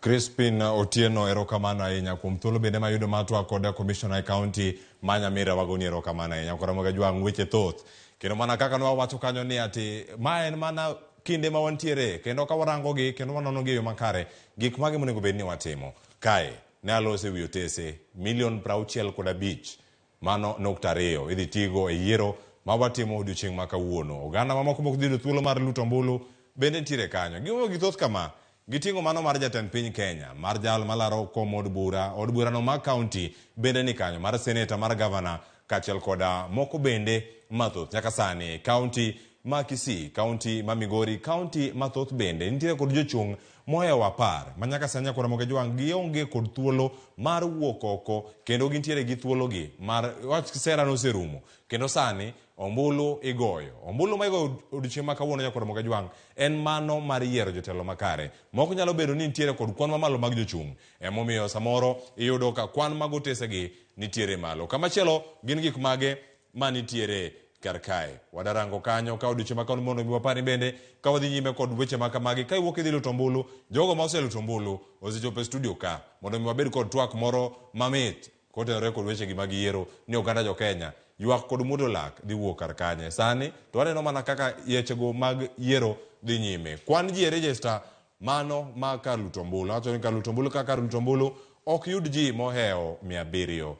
Crispin Otieno, erokamano ahinya kuom thuolo bende mayudo mar twak kod commissioner e county ma Nyamira. Wagoni erokamano ahinya. Koro Jwang' weche thoth kendo mana kaka nwawacho kanyo ni ati ma en mana kinde ma wantiere, kendo ka warango gi kendo wanono gi e yo makare, gik mage monego bed ni watimo kae. Ne alose wi otese milion 65 mano nukta ariyo idhi tigo e yiero ma watimo odiochieng' ma kawuono. Oganda mamoko mok dhi yudo thuolo mar luto ombulu bende nitiere kanyo. Gimomiyo githoth kama giting'o mano mar jatend piny Kenya, mar jal malaro kom od bura, od burano mar county bende ni kanyo, mar seneta, mar gavana, kaachiel koda moko bende mathoth. Nyaka sani county ma Kisii, county ma Migori, county mathoth bende nitiere kod jochung' mohewo 10 ma nyaka sani, nyakora Ramogi Jwang', gionge kod thuolo mar wuok oko, kendo gintiere gi thuologi mar wach sera noserumo, kendo sani ombulu igoyo. Ombulu ma igoyo odiochieng' ma kawuono, nyakora Ramogi Jwang', en mano mar yiero jotelo makare. Moko nyalo bedo ni nitiere kod kwan mamalo mag jochung', emomiyo samoro iyudo ka kwan mag otesegi nitiere malo. Kamachielo gin gik mage manitiere kar kae wadarango kanyo ka odiochieng' ma kawuono, mondo mi wapar ni bende ka wadhi nyime kod weche ma kamagi ka iwuok idhi luto ombulu. Jogo ma oseluto ombulu osechopo e studio ka mondo mi wabed kod twak moro mamit kotenore kod wechegi mag yiero ni oganda jo Kenya ywak kod muodo lak dhi wuok kar kanye. Sani to waneno mana kaka yechego mag yiero dhi nyime. Kwan ji e register mano ma kar luto ombulu, awacho ni kar luto ombulu ka kar luto ombulu ok yud ji mohewo 700.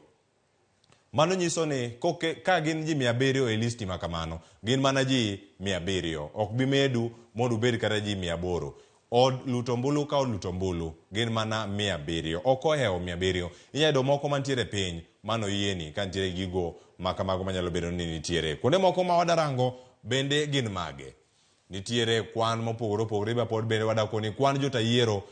Mano nyiso ni koke, ka gin ji 700 e listi ma kamano, gin mana ji 700, ok bi medu mondo ubed kata ji 800. Od luto ombulu ka od luto ombulu gin mana 700, ok ohewo 700. Inyalo yudo moko mantiere piny mano yieni ka nitiere gigo ma kamago manyalo bedo ni nitiere kuonde moko ma wadarango bende gin mage. Nitiere kwan mopogore opogore ma pod bende wadakoni kwan jota yiero.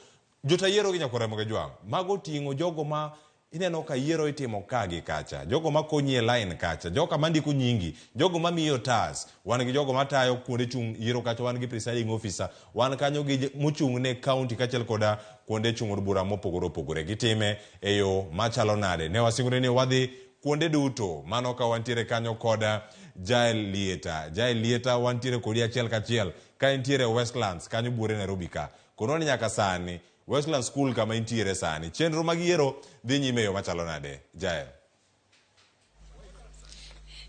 Jota yiero gi, nyakora Ramogi Jwang', mago ting'o jogo ma ineno ka yiero itimo ka gi kacha, jogo makonyi e line kacha, jogo mandiko nyingi, jogo mamiyi otas. Wan gi jogo matayo kuonde chung' yiero kacha, wan gi presiding officer, wan kanyo gi mochung' ne county kaachiel koda kuonde chung' od bura mopogore opogore. Gitime e yo machalo nade? Ne wasingore ni wadhi kuonde duto. Mano ka wantiere kanyo koda Jael Lieta. Jael Lieta, wantiere kodi achiel kachiel ka intiere Westlands kanyo buore Nairobi ka. Kono ni nyaka sani Westlands School kama intiere sani, chenro mag yiero dhi nyime e yo machalo nade, Jael?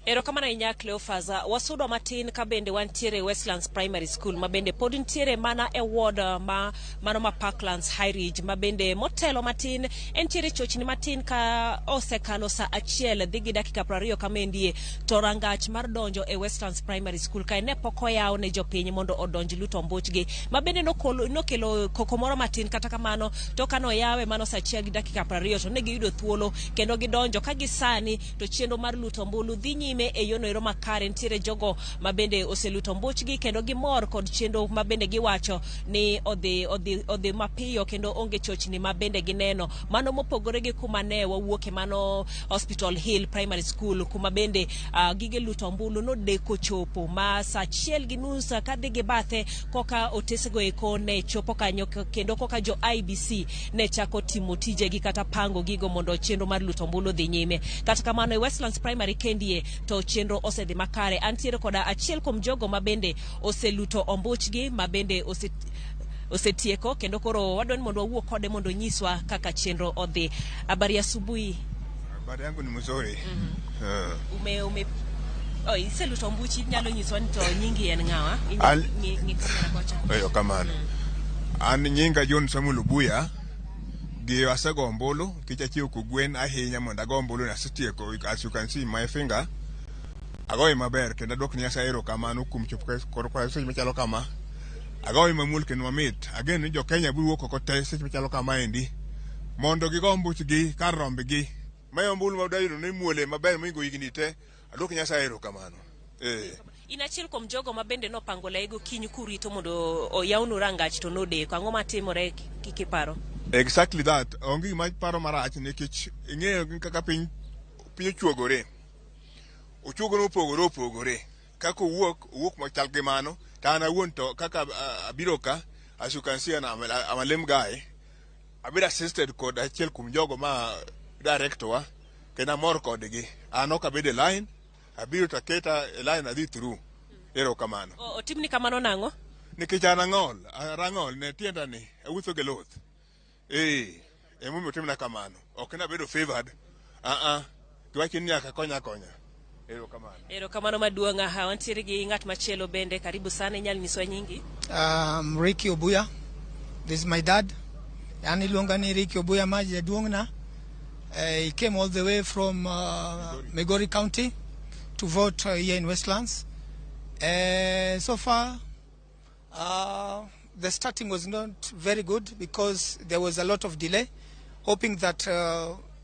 Erokamano ahinya, Cleophas. Wasudo matin ka bende wantiere Westlands Primary School, ma bende pod nitiere mana e ward ma mano ma Parklands High Ridge, ma bende motelo matin entiere chochni matin ka osekalo sa 1 dhi gi dakika 20 kamendie to rangach mar donjo e Westlands Primary School kae ne pok oyaw ne jopiny mondo odonj luto ombuchgi, ma bende nokelo koko moro matin. Kata kamano to kano oyawe mano sa 1 gi dakika 20 to ne giyudo thuolo kendo gidonjo ka gisani to chenro mar luto ombulu dhi nyime e yono ero makare. Nitiere jogo ma bende oseluto ombuchgi kendo gimor kod chenro ma bende giwacho ni odhi mapiyo kendo onge chochni ma bende gineno. Mano mopogore gi kuma ne wawuoke, mano Hospital Hill Primary School, kuma bende gige luto ombulu nodeko chopo ma sa 1:30 kadhi gi bathe koka otesego eko ne chopo kanyo kendo koka jo IEBC ne chako timo tijegi kata pango gigo mondo chenro mar luto ombulu odhi nyime. Kata kamano e Westlands Primary kendie to chenro osedhi makare. Antiere koda achiel kuom jogo ma bende oseluto ombuchgi, ma bende osetieko, kendo koro wadwa ni mondo wawuo kode mondo onyiswa kaka chenro odhi. Habari asubuhi.
Habari yangu ni mzuri.
Ume oh, iseluto ombuchi, inyalo nyiswa ni to nyingi en ng'awa? Ng'i kamera kocha.
Erokamano. An nyinga John Samuel Obuya. Gi asego ombulu kich achiew kogwen ahinya mondo ago ombulu, asetieko. As you can see my finger, agoye maber kendo aduok ni Nyasaye erokamano kuom chopo koro kwa seche machalo kama. Agoyo mamuol kendo mamit. Ageno ni jo Kenya biro wuok oko te seche machalo kamaendi mondo gigo ombuchgi kar rombgi. Mae ombulu ma dayudo ni muole maber mohingo higni te. Aduoko Nyasaye erokamano. Eh.
In achiel kuom jogo ma bende nopango lai gokinyi kurito mondo oyawnu rangach to nodeko. Ang'o matimore kiparo?
Exactly that. Onge gima paro marach nikech ing'eyo kaka piny piny ochuogore. Ochuogore mopogore opogore. Kaka owuok, owuok machal gi mano. To an awuon to kaka abiro ka, as you can see I'm a lame guy. Abedo assisted kod achiel kuom jogo ma director wa kendo amor kodgi. An ok abedo e line, abiro to aketa e line adhi through. Erokamano.
Otimni kamano nang'o?
Nikech an ang'ol, arang'ol ne tienda ni, awuotho gi luth. Eh, emomiyo otimna kamano. Ok nabedo favored. Ah ah. Giwacho ni nyaka konya konya. Erokamano.
Erokamano maduong' aha. Wantiere gi ng'at machielo bende. Karibu sana, inyalo nyiswa nyingi?
Ricky Obuya. This is my dad. An iluonga ni Ricky Obuya ma jaduong'na. He came all the way from Migori County to vote here in Westlands. So far, the starting was not very good because there was a lot of delay, hoping that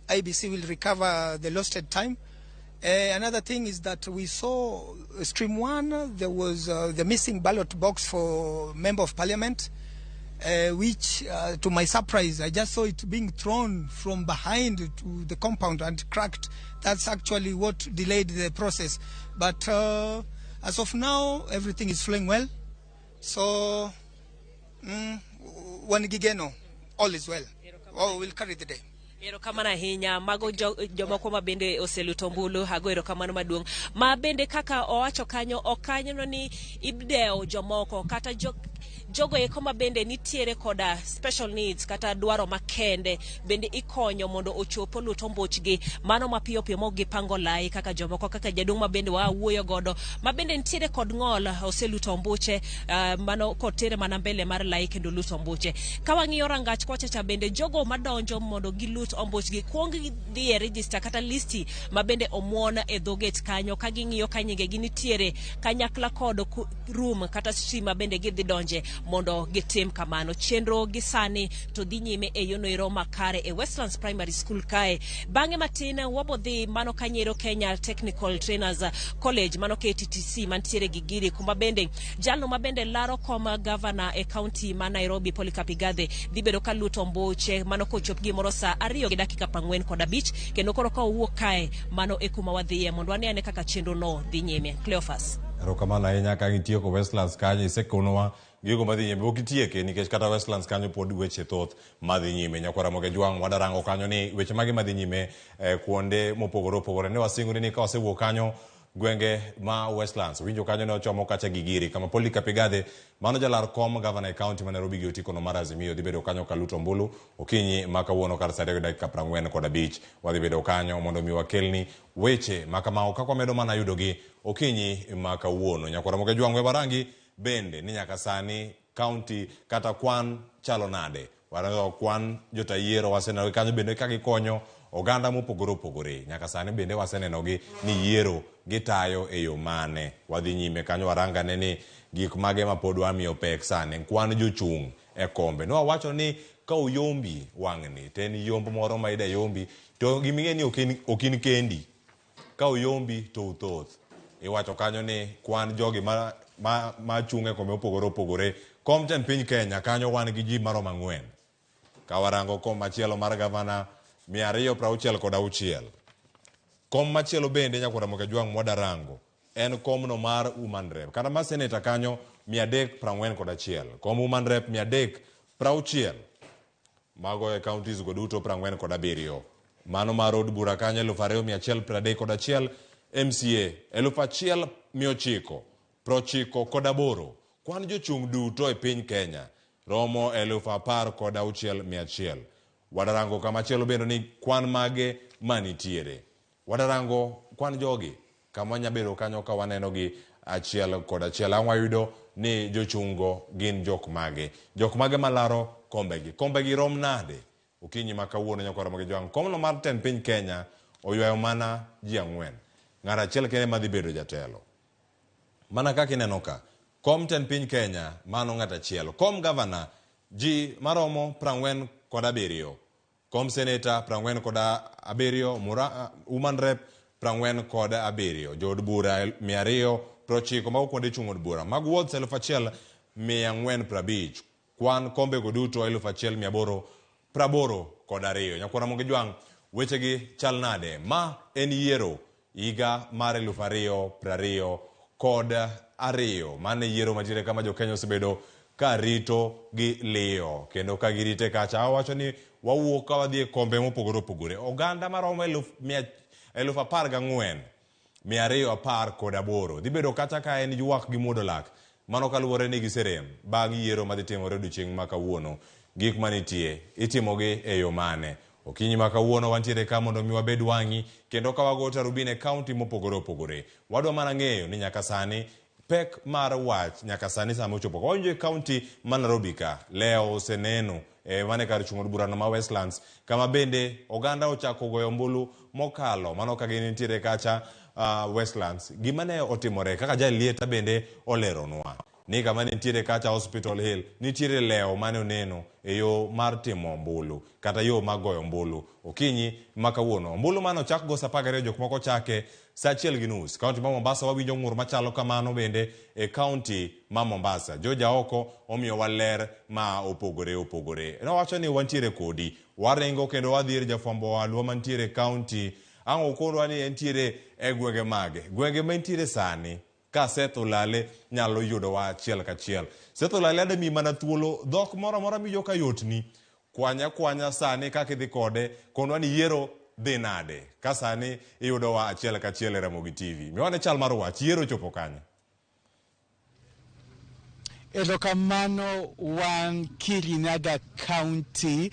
IEBC will recover the lost time. Another thing is that we saw stream 1, there was the missing ballot box for Member of Parliament, which, to my surprise, I just saw it being thrown from behind to the compound and cracked. That's actually what delayed the process. But as of now, everything is flowing well. So, wan gi geno, all is well. Oh, we'll carry the day.
Erokamano ahinya. Mago jomoko ma bende oseluto ombulu. Ago erokamano maduong'. Ma bende kaka owacho kanyo, ok kanyo ni idewo jomoko kata jogo eko ma bende nitiere koda special needs kata dwaro makende bende ikonyo mondo ochop olut ombuchgi mano mapiyo piyo mok gipango lai kaka jomoko, kaka jaduong' ma bende waa wuoyo godo ma bende nitiere kod ng'ol oseluto ombuche mano kotere mana mbele mar lai kendo luto ombuche. Ka wang'iyo rangach kocha cha bende jogo madonjo mondo gilut ombuchgi kuong dhi e register kata listi ma bende omuon e dho gate kanyo ka ging'iyo ka nyingegi nitiere kanyakla kod room kata stream ma bende gidhi donje mondo gitim kamano. Chenro gi sani to dhi nyime e yono ero makare e Westlands Primary School kae. Bang'e matin wabo dhi mano kanyero Kenya Technical Trainers College mano KTTC mantiere gi giri kuma bende jalno ma bende laro kom gavana e county ma Nairobi Polycarp Igathe dhi bedo ka luto ombuche mano kochop gimoro saa 2:45 kendo koro ka owuok kae mano e kuma wadhiye mondo wane ane kaka chenro no dhi nyime. Cleophas.
Erokamano ahinya ka itieko Westlands kanyo isekonowa gigo madhi nyime. Ok itieke nikech kata Westlands kanyo pod weche thoth madhi nyime. Nyakwar Ramogi Jwang' wadarango kanyo ni weche mage madhi nyime kuonde mopogore opogore. Ne wasingoni ni ka wasewuok kanyo gwenge ma Westlands winjo kanyo ne ochomo kacha Gigiri kama Polycarp Igathe mano jalar kom gavana e county ma Nairobi gi otiko no mar Azimio dhi bedo kanyo kaluto ombulu okinyi ma kawuono kar saa 2:45. Wadhi bedo kanyo mondo mi wakelni weche ma kamago kaka wamedo mana yudogi okinyi ma kawuono. Nyakwar Ramogi Jwang' we warangi bende ni nyaka sani county kata kwan chalo nade. Warango kwan jota yiero waseneno kanyo bende ka gikonyo oganda mopogore opogore. Nyaka sani bende wasenenogi ni yiero gitayo e yo mane. Wadhi nyime kanyo warangane ni gik mage ma pod wamiyo pek sani. Kwan jochung' e kombe. Ne wawacho ni ka oyombi wang'ni to en yomb moro ma ida yombi to giming'e ni ok in kendi. Ka oyombi to uthoth. Iwacho kanyo ni kwan jogi ma chung' e kombe mopogore opogore. Kom tend piny Kenya kanyo wan gi ji maromo 4. Ka warango kom machielo mar gavana 266. Kom machielo bende Nyakwar Ramogi Jwang' mwadarango en komno mar Woman Rep. Kata mar seneta kanyo 341. Kom Woman Rep 360. Mago e counties go duto 47. Mano mar od bura kanyo 2131, MCA 1998. Kwan jochung' duto e piny Kenya romo 16,100. Wadarango kamachielo bende ni kwan mage manitiere. Wadarango kwan jogi kama wanyabedo kanyo ka waneno gi achiel kod achiel. Ang' wayudo ni jochung'go gin jok mage. Jok mage malaro kombegi. Kombegi rom nade? Okinyi ma kawuono Nyakwar Ramogi Jwang'. Komno mar tend piny Kenya oywayo mana ji 4. Ng'ato achiel kende madhi bedo jatelo. Mana kaka ineno ka, Kom tend piny Kenya, mano ng'at achiel. Kom gavana, ji maromo 47. Kom seneta 47, Woman Rep 47. Jood bura 290 mago kuonde chung' od bura. Mag wards 1450. Kwan kombego duto 1882. Nyakwar Ramogi Jwang', wechegi chal nade? Ma en yiero higa mar 2022. Mano e yiero mantiere kama jo-Kenya osebedo ka rito gi liyo. Kendo ka girite kacha, awacho ni wawuok ka wadhi e kombe mopogore opogore. Oganda maromo 14,218 dhi bedo kacha ka en ywak gi muodo lak. Mano kaluwore ni giserem bang' yiero madhi timore odiochieng' ma kawuono. Gik manitie itimogi e yo mane? Okinyi ma kawuono wantiere ka mondo mi wabed wang'i kendo ka wago tarubin e kaunti mopogore opogore. Wadwa mana ng'eyo ni nyaka sani pek mar wach nyaka sani sama ochopo ka wawinjo e kaunti ma Nairobi ka leo oseneno mane kar chung' od burano ma Westlands kama bende oganda ochako goyo ombulu mokalo mano ka gin nitiere kacha Westlands. Gima ne otimore kaka jalieta bende oleronwa ni kama nitiere kacha Hospital Hill nitiere leo mane oneno e yo mar timo ombulu kata yo mar goyo ombulu okinyi ma kawuono. Ombulu mane ochak go saa 12 jok moko chake saa 1:30. Kaunti ma Mombasa wawinjo ng'ur machalo kamano bende e kaunti ma Mombasa. George Aoko omiyowa ler ma opogore opogore. Nowacho ni wantiere kodi, waringo kendo wadhi ir jafwambo walwa mantiere e kaunti. Ang' okonwa ni entiere e gwenge mage. Gwenge ma entiere sani ka Seth Olale nyalo yudowa achiel kachiel. Seth Olale ademi mana thuolo dhok moro amora miwinjo ka yotni. Kwanya kwanya sani kaka idhi kode, konwa ni yiero dhi nade ka sani iyudowa achiel kachiel e Ramogi TV. Miwane chal mar wach, yiero ochopo kanye?
Erokamano wan Kirinyaga County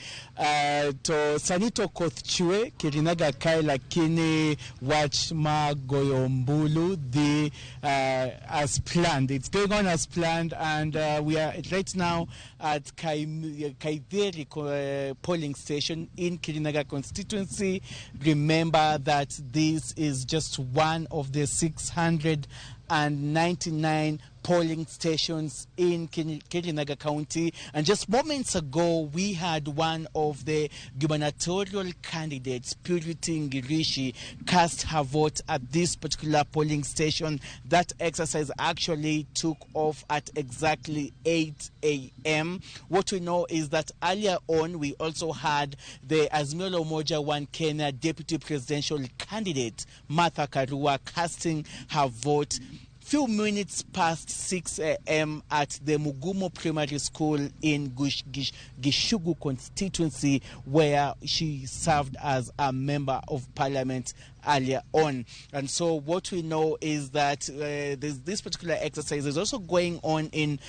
to sani to koth chwe Kirinyaga kae lakini wach ma goyo ombulu dhi as planned. It's going on as planned and we are right now at Kaitheri polling station in Kirinyaga constituency. Remember that this is just one of the 699 polling stations in Kirinyaga County. And just moments ago, we had one of the gubernatorial candidates, Purity Ngirici, cast her vote at this particular polling station. That exercise actually took off at exactly 8 a.m. What we know is that earlier on, we also had the Azimio la Umoja One Kenya deputy presidential candidate, Martha Karua, casting her vote few minutes past 6 a.m. at the Mugumo Primary School in Gishugu constituency, where she served as a member of parliament earlier on. And so what we know is that this particular exercise is also going on in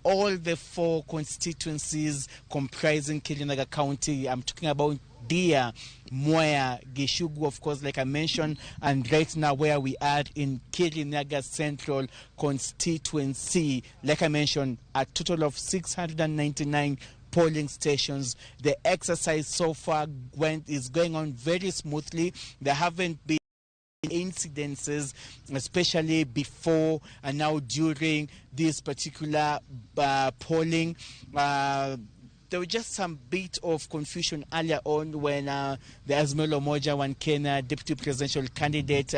all the four constituencies comprising Kirinyaga County. I'm talking about Ndia, Mwea, Gishugu, of course, like I mentioned, and right now where we are in Kirinyaga Central constituency. Like I mentioned, a total of 699 polling stations. The exercise so far is going on very smoothly. There haven't been incidences, especially before and now during this particular polling. There was just some bit of confusion earlier on when the Azimio la Umoja One Kenya deputy presidential candidate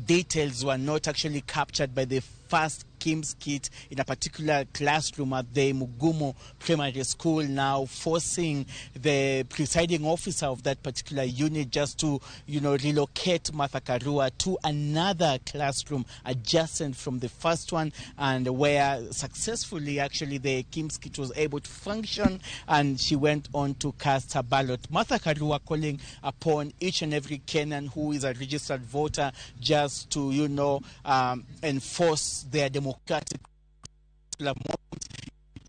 details were not actually captured by the first KIMS kit in a particular classroom at the Mugumo Primary School, now forcing the presiding officer of that particular unit just to, relocate Martha Karua to another classroom adjacent from the first one, and where successfully actually the KIMS kit was able to function, and she went on to cast her ballot. Martha Karua calling upon each and every Kenyan who is a registered voter just to, enforce their democratic moment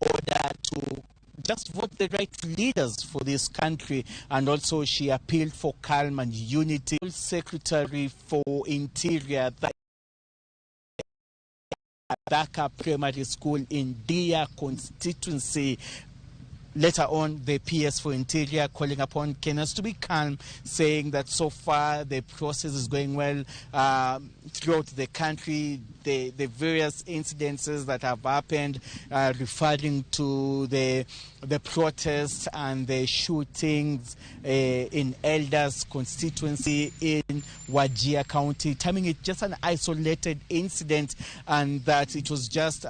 in order to just vote the right leaders for this country. And also she appealed for calm and unity. Secretary for Interior, Dhaka Primary School in Ndia constituency. Later on, the PS for Interior calling upon Kenyans to be calm, saying that so far the process is going well throughout the country. The various incidences that have happened, referring to the protests and the shootings in Elders constituency in Wajir County, terming it just an isolated incident and that it was just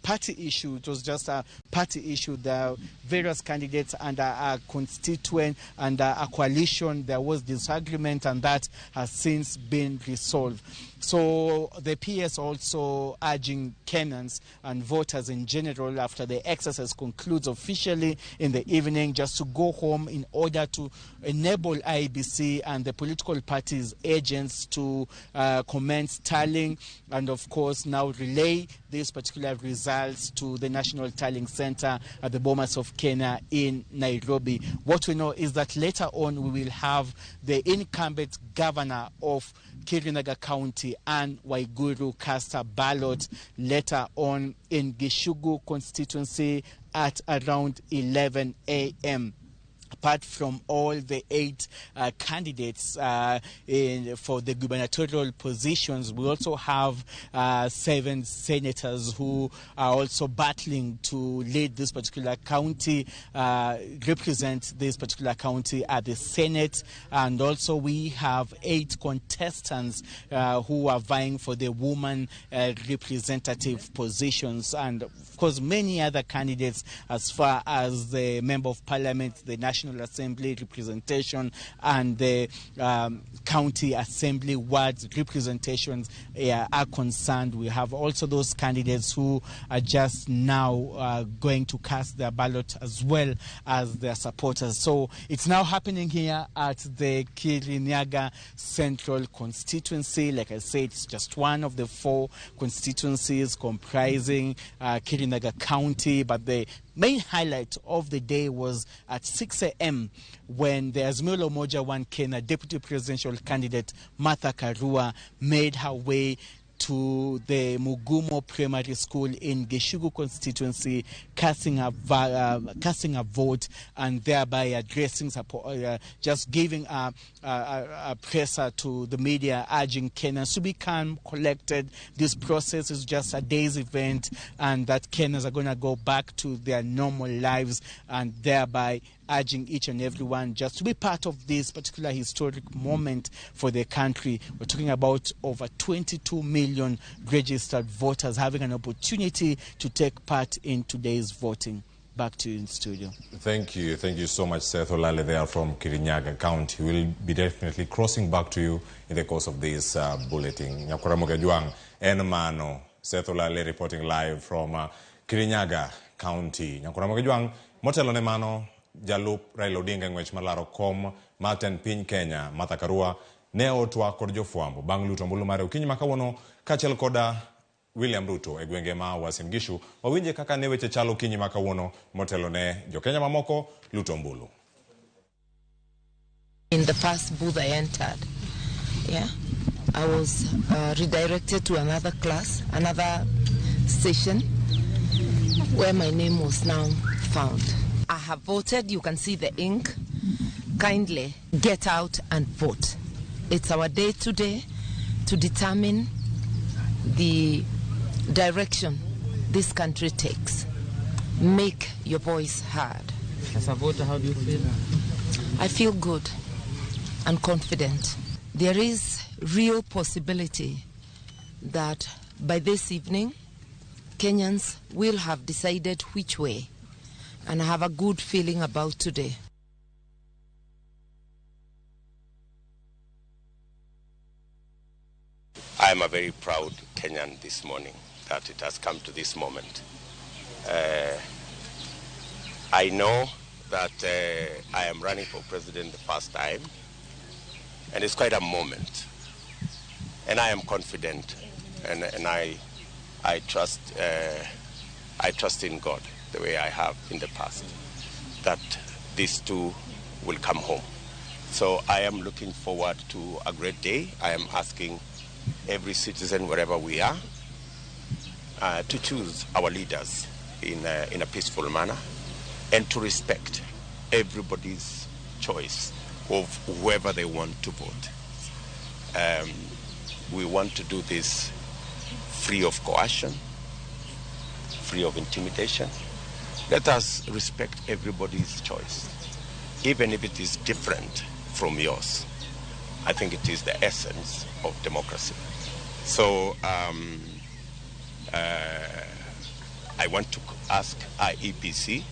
party issue. It was just a party issue. The various candidates and a constituent and a coalition, there was disagreement, and that has since been resolved. So the PS also urging Kenyans and voters in general, after the exercise concludes officially in the evening, just to go home in order to enable IEBC and the political parties' agents to commence tallying and, of course, now relay these particular results to the National Tallying Center at the Bomas of Kenya in Nairobi. What we know is that later on we will have the incumbent governor of Kirinyaga County, Anne Waiguru, cast a ballot later on in Gichugu constituency at around 11 a.m. Apart from all the 8 candidates for the gubernatorial positions, we also have 7 senators who are also battling to lead this particular county, represent this particular county at the Senate. And also we have 8 contestants who are vying for the woman representative positions. And of course, many other candidates as far as the Member of Parliament, the National Assembly representation, and the county assembly wards representations are concerned. We have also those candidates who are just now going to cast their ballot as well as their supporters. So it's now happening here at the Kirinyaga Central constituency. Like I said, it's just one of the 4 constituencies comprising Kirinyaga County, but the main highlight of the day was at 6 a.m. when the Azimio la Umoja One Kenya deputy presidential candidate Martha Karua made her way to the Mugumo Primary School in Gichugu constituency, casting a vote and thereby addressing support, just giving a presser to the media, urging Kenyans to be calm, collected. This process is just a day's event, and that Kenyans are going to go back to their normal lives, and thereby urging each and everyone just to be part of this particular historic moment for the country. We're talking about over 22 million registered voters having an opportunity to take part in today's voting. Back to you in studio.
Thank you. Thank you so much, Seth Olale, there from Kirinyaga County. We'll be definitely crossing back to you in the course of this bulletin. Nyakoramoga Juang en mano. Seth Olale reporting live from Kirinyaga County. Nyakoramoga Juang, motelo ne mano, jalup Raila Odinga ng'wech mar laro kom mar tend piny Kenya Martha Karua ne otwa kod jofwambo bang' luto ombulu mare okinyi ma kawuono kaachiel koda William Ruto e gwenge ma Uasin Gishu. Wawinje kaka ne weche chalo okinyi ma kawuono motelo ne jokenya mamoko luto ombulu.
In the first booth I entered, I was redirected to another class, another station where my name was now found. I have voted. You can see the ink. Kindly get out and vote. It's our day today to determine the direction this country takes. Make your voice heard.
As a voter, how do you feel?
I feel good and confident. There is real possibility that by this evening, Kenyans will have decided which way, and I have a good feeling about today.
I am a very proud Kenyan this morning that it has come to this moment. I know that I am running for president the first time, and it's quite a moment. And I am confident, and I trust in God the way I have in the past, that these two will come home. So I am looking forward to a great day. I am asking every citizen, wherever we are, to choose our leaders in a peaceful manner, and to respect everybody's choice of whoever they want to vote. We want to do this free of coercion, free of intimidation. Let us respect everybody's choice, even if it is different from yours. I think it is the essence of democracy. So I want to ask IEBC,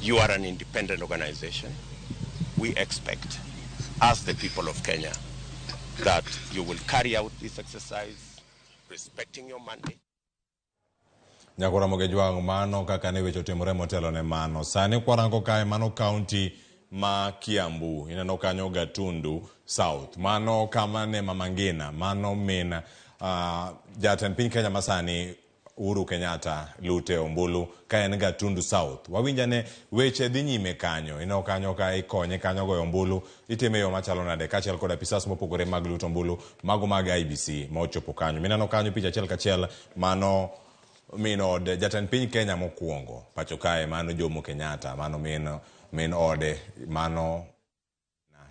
you are an independent organization. We expect, as the people of Kenya, that you will carry out this exercise respecting your mandate.
Nyakora Mogejwang' mano kaka ne weche otimore motelo ne mano. Sani kwarango kae mano kaunti ma Kiambu, ineno kanyo Gatundu South. Mano kama ne Mama Ngina, mano min jatend piny Kenya masani Uhuru Kenyatta lute ombulu ka en Gatundu South. Wawinja ne weche dhi nyime kanyo, ineno kanyo ka ikonye kanyo goyo ombulu, itime yo machalo nade kaachiel kod apisas mopogore mag luto ombulu mago mag IEBC ma ochopo kanyo. Mineno kanyo picha achiel kachiel mano min od jatend piny Kenya mokwongo pacho kae mano Jomo Kenyatta, mano min ode mano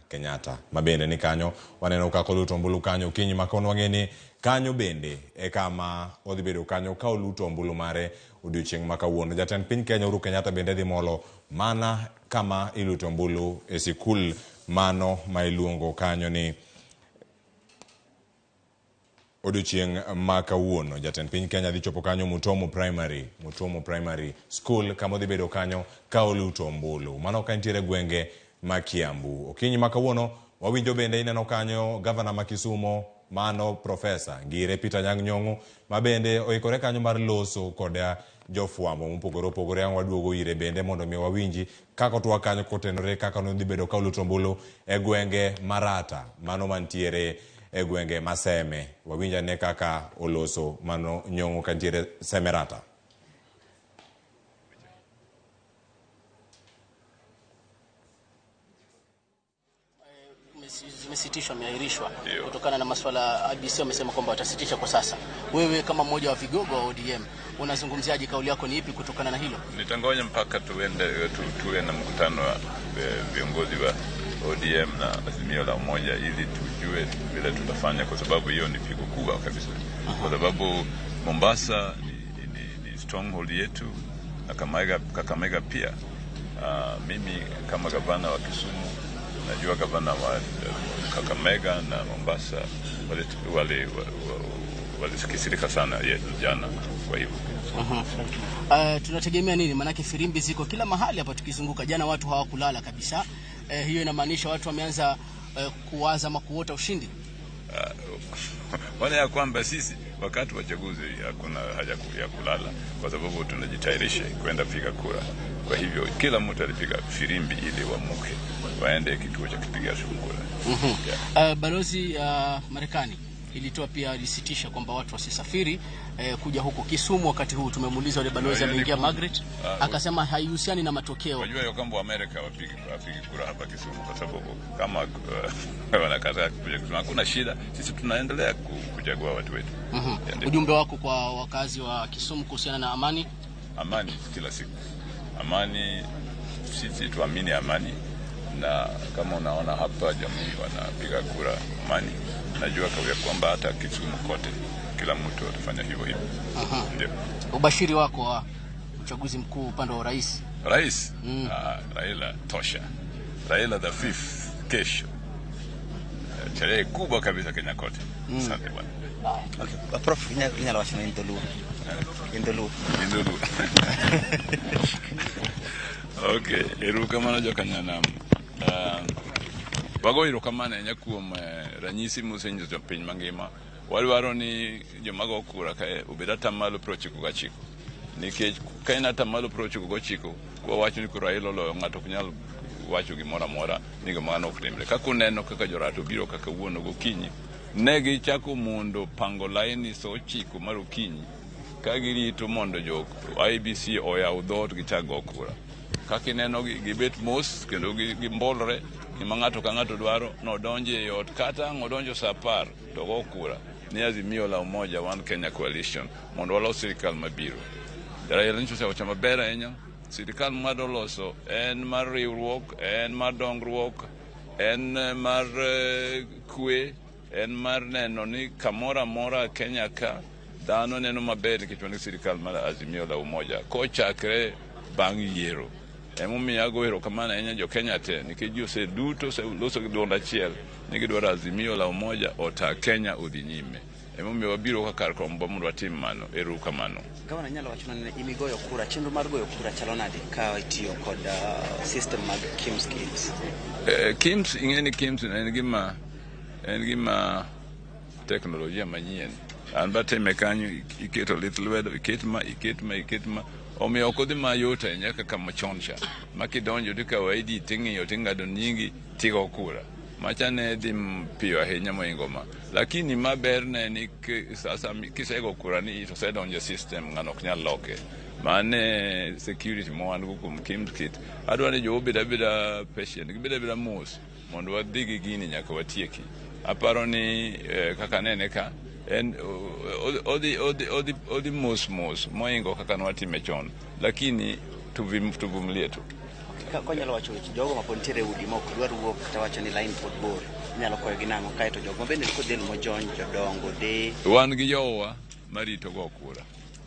Kenyatta ma bende ni kanyo. Waneno kaka oluto ombulu kanyo okinyi ma kawuono. Wang'e ni kanyo bende e kama odhi bedo kanyo ka oluto ombulu mare odiochieng' ma kawuono. Jatend piny Kenya Uhuru Kenyatta bende dhi molo mana kama iluto ombulu e sikul mano ma iluongo kanyo ni odiochieng' ma kawuono. Jatend piny Kenya dhi chopo kanyo Mutomo Primary School kama odhi bedo kanyo ka oluto ombulu. Mano ka nitiere gwenge ma Kiambu. Okinyi ma kawuono wawinjo bende ineno kanyo gavana ma Kisumo mano Profesa Ngire Peter Anyang' Nyong'o ma bende oikore kanyo mar loso kod jofwambo mopogore opogore. Ang' waduogo ire bende mondo mi wawinji kaka otwak kanyo kotenore kaka nodhi bedo ka oluto ombulu e gwenge Marata mano mantiere e gwenge Maseme. Wawinj ane kaka oloso mano Nyong'o kantiere Semerata.
Zimesitishwa, imeahirishwa kutokana na masuala IEBC wamesema kwamba watasitisha kwa sasa. Wewe kama mmoja wa vigogo wa ODM unazungumziaje, kauli yako ni ipi kutokana na hilo?
Nitangoja mpaka tuwe na mkutano wa viongozi wa ODM na Azimio la Umoja ili tujue vile tutafanya, kwa sababu hiyo ni pigo kubwa kabisa. Kwa sababu Mombasa ni stronghold yetu na Kakamega pia. Mimi kama gavana wa Kisumu najua gavana wa Kakamega na Mombasa walisikisirika sana jana kwa hivyo.
Tunategemea nini? Maanake firimbi ziko kila mahali hapa tukizunguka. Jana watu hawakulala kabisa. Hiyo inamaanisha watu wameanza kuwaza ama kuota ushindi.
Wala ya kwamba sisi wakati wa chaguzi hakuna haja ya kulala kwa sababu tunajitayarisha kwenda piga kura. Kwa hivyo kila mtu alipiga firimbi ili wamuke waende kituo cha kupiga kura.
Yeah. Balozi Marekani ilitoa pia ilisitisha kwamba watu wasisafiri kuja huko Kisumu wakati huu. Tumemuuliza yule balozi ameingia Margaret akasema haihusiani na matokeo.
Unajua hiyo kwamba Amerika wapige kura hapa Kisumu kwa sababu kama wanakataa kuja Kisumu hakuna shida, sisi tunaendelea kuchagua watu wetu.
Ujumbe wako kwa wakazi wa Kisumu kuhusiana na amani?
Amani kila siku. Amani, sisi tuamini amani, na kama unaona hapa jamii wanapiga kura amani. Najua kwamba hata Kisumu kote kila mtu atafanya hivyo hivyo. Ndio.
Ubashiri wako wa uchaguzi mkuu upande wa rais?
Rais? Raila tosha. Raila the fifth kesho. Sherehe kubwa kabisa Kenya kote. Asante bwana.
Okay. Prof, inyalo wacho ni Indoluo. Indoluo.
Indoluo. Okay, erokamano jokanyanam. Wago erokamano ahinya kuom ranyisi mosenyiso piny mangima. Wadwaro ni joma go kura kae obed atamalo 99, nikech ka en atamalo 99 kwa wacho ni koro Raila oloyo, ng'ato ok nyal wacho gimoro amora ni gimano ok timre. Kaka uneno kaka jorato biro kaka wuono gokinyi, ne gichako mondo pango laini sa 9 mar okinyi ka girito mondo jo IEBC oyaw dhoot gichak go kura. Kaka ineno gibet mos kendo gimbolore gima ng'ato ka ng'ato dwaro nodonje e ot, kata ang' odonjo sa 10 to go kura ni Azimio la Umoja One Kenya Coalition mondo walos sirikal mabiro. Raila nyiso osewacho maber ahinya Sirikal mwadwa loso en mar riwruok, en mar dongruok, en mar kwe, en mar neno ni kamoro amora Kenya ka dhano neno maber nikech wan gi sirikal mar Azimio la Umoja kochakre bang' yiero. Emomiyo ago erokamano ahinya jo Kenya te nikech ji oseduto oseloso gi duond achiel ni gidwaro Azimio la Umoja ota Kenya odhi nyime. Emomiyo wabiro ka kar kombwa mondo watim mano. Erokamano.
Gavana inyalo wachona ni in igoyo kura, chenro mar goyo kura chalo nade ka itiyo kod system mag KIEMS KIPS?
KIEMS, ing'e ni KIEMS en gima teknolojia manyien. An batime kanyo, iketo lith lwedo, iket ma, iket ma, iket ma. Omiyo ok odhi mayot ahinya kaka machon cha. Ma kidonjo tikawo ID ting'iyo ting'ado nyingi tigo kura. Macha ne dhi piyo ahinya mohingo ma. Lakini ma berne ni sasa kisego kura ni to osedonjo e system, ng'ano ok nyal loke. Mane security ma wan go kuom KIEMS kit. Adwa ni jowa obed abeda patient, gibed abeda mos mondo wadhi gi gini nyaka watieki. Aparo ni kaka anene ka en odhi mos mos mohingo kaka nwatime chon, lakini tuvumilie tu.
Konyalo wacho weche jogo ma pod nitiere e udi ma ok dwar wuok kata wacho ni line pod bor, inyalo kwayogi nang'o? Kaeto jogo ma bende nikod del mojony, jodongo, deye.
Wan gi jowa marito go kura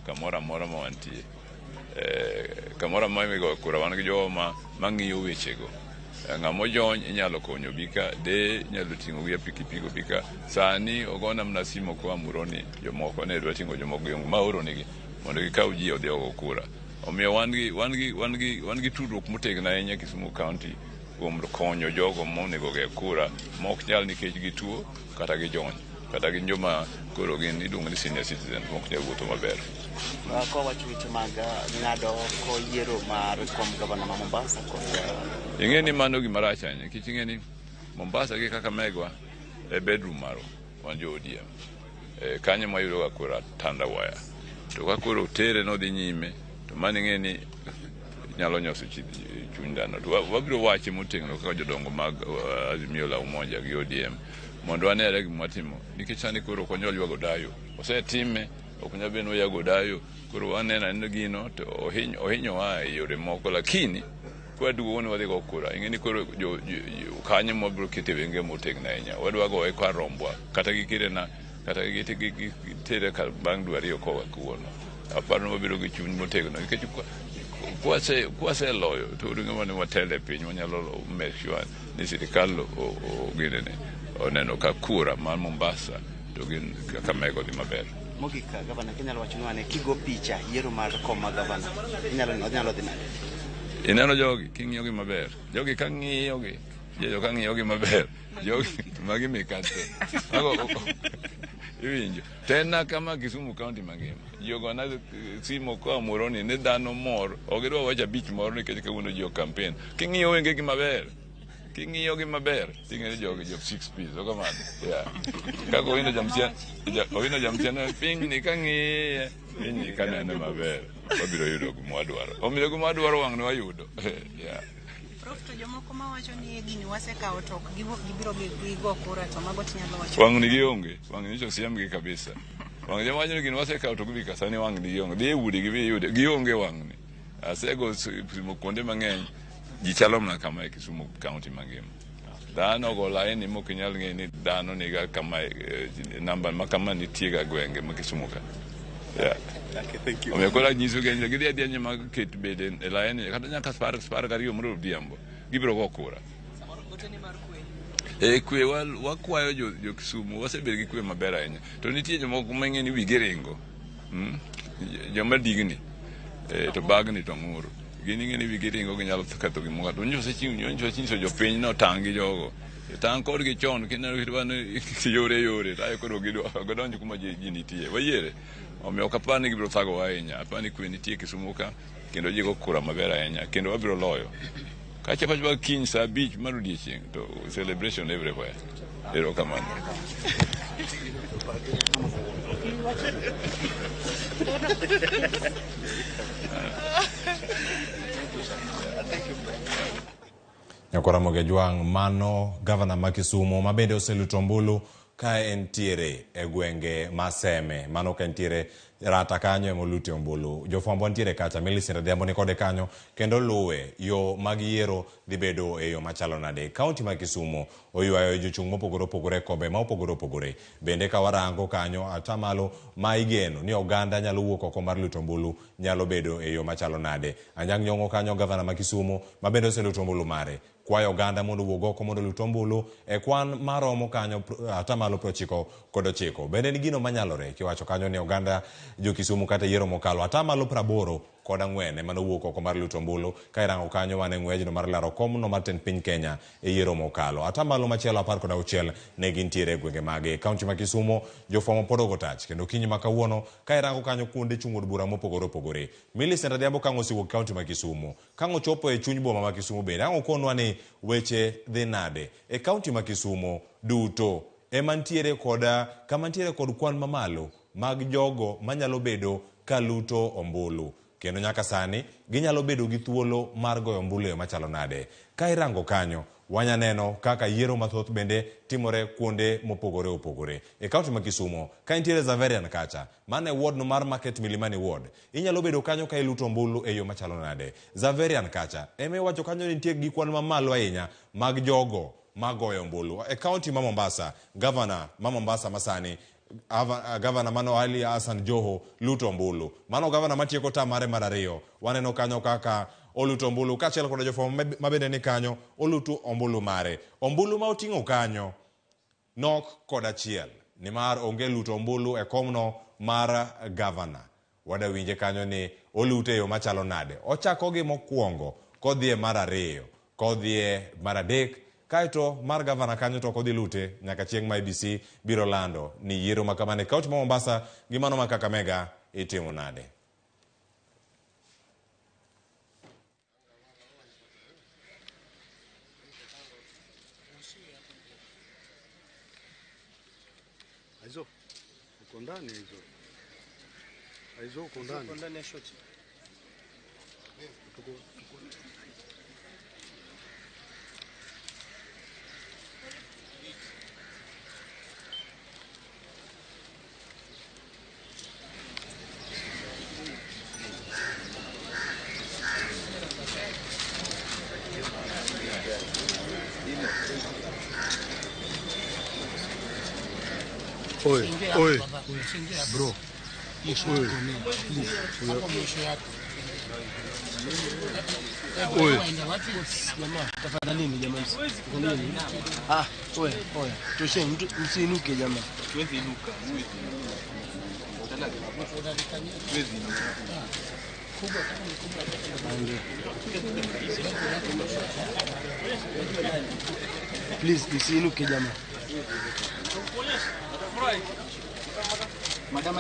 kamoro amora ma wantie. Kamoro amora migoyo kura wan gi jowa mang'iyo wechego. Ng'ama ojony inyalo konyo bi ka, deye inyalo ting'o gi pikipiki obi ka. Sani ogona mana simu koa Muhoroni, jomoko ne dwa ting'o jomoko gi maoro nigi mondo gikaw ji odhi ogo kura. Omiyo wan gi tudruok motegno ahinya Kisumu County kuom konyo jogo monego ogo kura ma ok nyal nikech gituo kata gijony kata gin joma koro gin iluongo ni senior citizen ma ok nyal wuotho maber.
Kowacho weche mag ng'ado oko yiero mar kom gavana ma Mombasa kod
Ing'e ni mano gima rach ahinya nikech ing'e ni Mombasa gi Kakamega e bedroom marwa wan jo ODM. Kanyo mwayudo ga kura tandawaya. To ka koro tere nodhi nyime to mano ing'e ni nyalo nyoso chuny dhano. To wabiro wache motegno kaka jodongo mag Azimio la Umoja gi ODM mondo wanere gima watimo nikech sani koro ok wanyal ywago dayo. Osetime, ok nyal bedo ni waywago dayo. Koro waneno anena gino to ohinyowa e yore moko, lakini kwaduogo ni wadhi go kura. Ing'e ni koro kanyo mwabiro kete wenge motegno ahinya. Wadwa goye kar rombwa kata gikirena kata gitere bang' dwe 2 koa kawuono. Aparo ni wabiro gi chuny motegno nikech kwaseloyo to ring'o ni watelo e piny wanyalo make sure ni sirikal ginene oneno ka kura mar Mombasa to gin Kakamega odhi maber.
Mogik, gavana, kinyalo wachonwa ne kigo picha yiero mar kom ma gavana inyalo dhi nade?
Ineno jogi king'iyogi maber, jogi ka ng'iyogi, jogi ka ng'iyogi maber, jogi magi mikate. Mago iwinjo. Tena kama Kisumu County mangima. Ji ogona simo koa Muhoroni ni dhano mor, ok gidwa wacho abich moro nikech kawuono ji o campaign. King'iyo wengegi maber, king'iyogi maber, ting'e ni jogi jo 6 piece, ok kamano? Yeah. Kaka Owino Jamsiano piny ni kang'iye, piny ni kanene maber, wabiro yudo gima wadwaro. Omiyo gima wadwaro wang' ni wayudo. Yeah.
Prof, to jomoko mawacho ni gini wasekawo to ok gibiro gigo kura, to mago tinyalo wacho?
Wang' ni gionge, wang' ni osiemgi kabisa. Wang' joma wacho ni gini wasekawo to gibi ka sani wang' ni gionge. Dhi e udi gibi yude, gionge wang' ni. Asego simo kuonde mang'eny, ji chalo mana kama e Kisumu County mangima. Dhano ogo laini mok inyal ng'e ni dhano niga kama namba ma kama nitie ga gwenge ma Kisumu ka. Yeah.
Okay, thank you.
Omiyo koro anyiso gi gidhi adhiya nyime ket bede e laini kata nyaka 12 mar odhiambo gibiro go kura. E kwe wakwayo jo Kisumu wasebedo gi kwe maber ahinya. To nitie jomoko mang'e ni wigi ringo. Joma digni to bagni to ng'ur. Gin ing'e ni wigi ringo ginyalo ketho gimoro. To nyocha nyiso jopiny ni otang' gi jogo. Tang' kodgi chon kineno kidwa ni yore yore to ae koro gidonj kuma ji nitie. Wayiere. Omiyo ok apar ni gibiro thagowa ahinya. Apar ni kwe nitie Kisumu ka kendo ji go kura maber ahinya kendo wabiro loyo. Ka chopo achopa kiny saa 5 mar odiechieng' to celebration everywhere. Erokamano.
Nyakwar Ramogi Ojwang', mano gavana ma Kisumu ma bende oseluto ombulu. ka entiere e gwenge ma Seme. Mano ka entiere Rata kanyo ema olute ombulu. Jofwambo ntiere kacha, Millicent Adhiambo ni kode kanyo kendo luwe yo mag yiero dhi bedo e yo machalo nade. Kaunti ma Kisumu oywayo jochung' mopogore opogore e kombe ma opogore opogore. Bende ka warango kanyo atamalo ma igeno ni oganda nyalo wuok oko mar luto ombulu nyalo bedo e yo machalo nade. Anyang' Nyong'o kanyo gavana ma Kisumu ma bende oseluto ombulu mare kwayo oganda mondo owuog oko mondo olut ombulu e kwan maromo kanyo atamalo 99. Bende en gino manyalore kiwacho kanyo ni oganda jo Kisumu kata yiero mokalo atamalo 84 ema nowuok oko mar luto ombulu. Ka irango kanyo wan e ng'wejno mar laro komno mar tend piny Kenya e yiero mokalo. Atamalo machielo 16 ne gintiere e gwenge mage. Kaunti ma Kisumu jofwambo pod ogo tach kendo okinyi ma kawuono ka irango kanyo kuonde chung' od bura mopogore opogore. Millicent Adhiambo ka ang' osewuok kaunti ma Kisumu. Ka ang' ochopo e chuny boma ma Kisumu bende ang' okonwa ni weche dhi nade. E kaunti ma Kisumu duto ema ntiere kod kama ntiere kod kwan mamalo mag jogo manyalo bedo ka luto ombulu. Kendo nyaka sani ginyalo bedo gi thuolo mar goyo ombulu e yo machalo nade. Ka irango kanyo wanya neno kaka yiero mathoth bende timore kuonde mopogore opogore. E kaunti ma Kisumu ka intiere Zaverian kacha, mano e ward no mar Market Milimani ward, inyalo bedo kanyo ka iluto ombulu e yo machalo nade. Zaverian kacha ema iwacho kanyo ni nitie gi kwan mamalo ahinya mag jogo magoyo ombulu. E kaunti ma Mombasa, gavana ma Mombasa masani gavana mano Ali Hassan Joho luto ombulu. Mano gavana matieko tam mare mar ariyo. Waneno kanyo kaka oluto ombulu kaachiel kod jofwambo mabende ni kanyo oluto ombulu mare. Ombulu ma oting'o kanyo nok kod achiel nimar onge luto ombulu e komno mar gavana. Wadawinje kanyo ni olute e yo machalo nade. Ochako gi mokwongo kodhi e mar ariyo, kodhi e mar adek, kaeto mar gavana kanyo to ok odhi lute nyaka chieng' ma IEBC biro lando ni yiero ma kamano e kaunti ma Mombasa gi mano ma Kakamega itimo nade.
Aizo, uko ndani Aizo. Aizo uko ndani.
Uko ndani ya shoti.
Tuko. Oi, oi, bro. Oi, oi.
Tafadhalini jamani. Ah, oe, oe. Tosheni, msiinuke jamaa.
Tuwezi inuka. Tuwezi inuka.
Please, msiinuke jamaa.
Madam,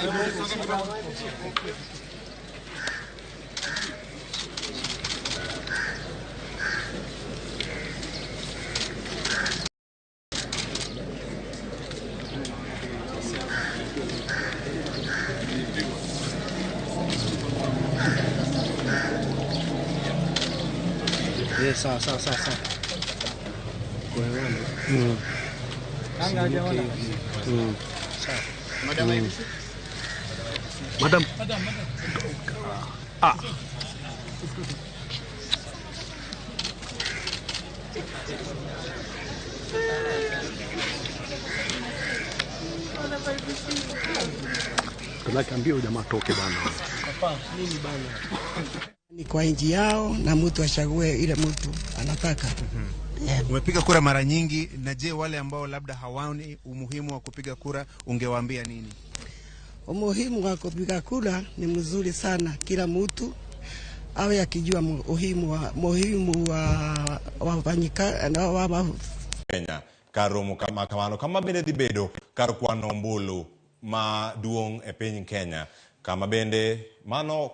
Yes, sawa sawa sawa sawa. Kwa hiyo
Madam,
Madam. Ah. Tunakiambia huyu jamaa toke bana.
Papa, nini bana?
Ni kwa nchi yao na mtu achague ile mtu anataka. Yeah.
Umepiga kura mara nyingi, na je, wale ambao labda hawaoni umuhimu wa kupiga kura ungewaambia nini?
Umuhimu wa kupiga kura ni mzuri sana, kila mtu awe akijua muhimu wa wafanyika na wa
Kenya kar romo kama kamano kama bende dhi bedo kar kwano ombulu maduong' e piny Kenya, kama bende mano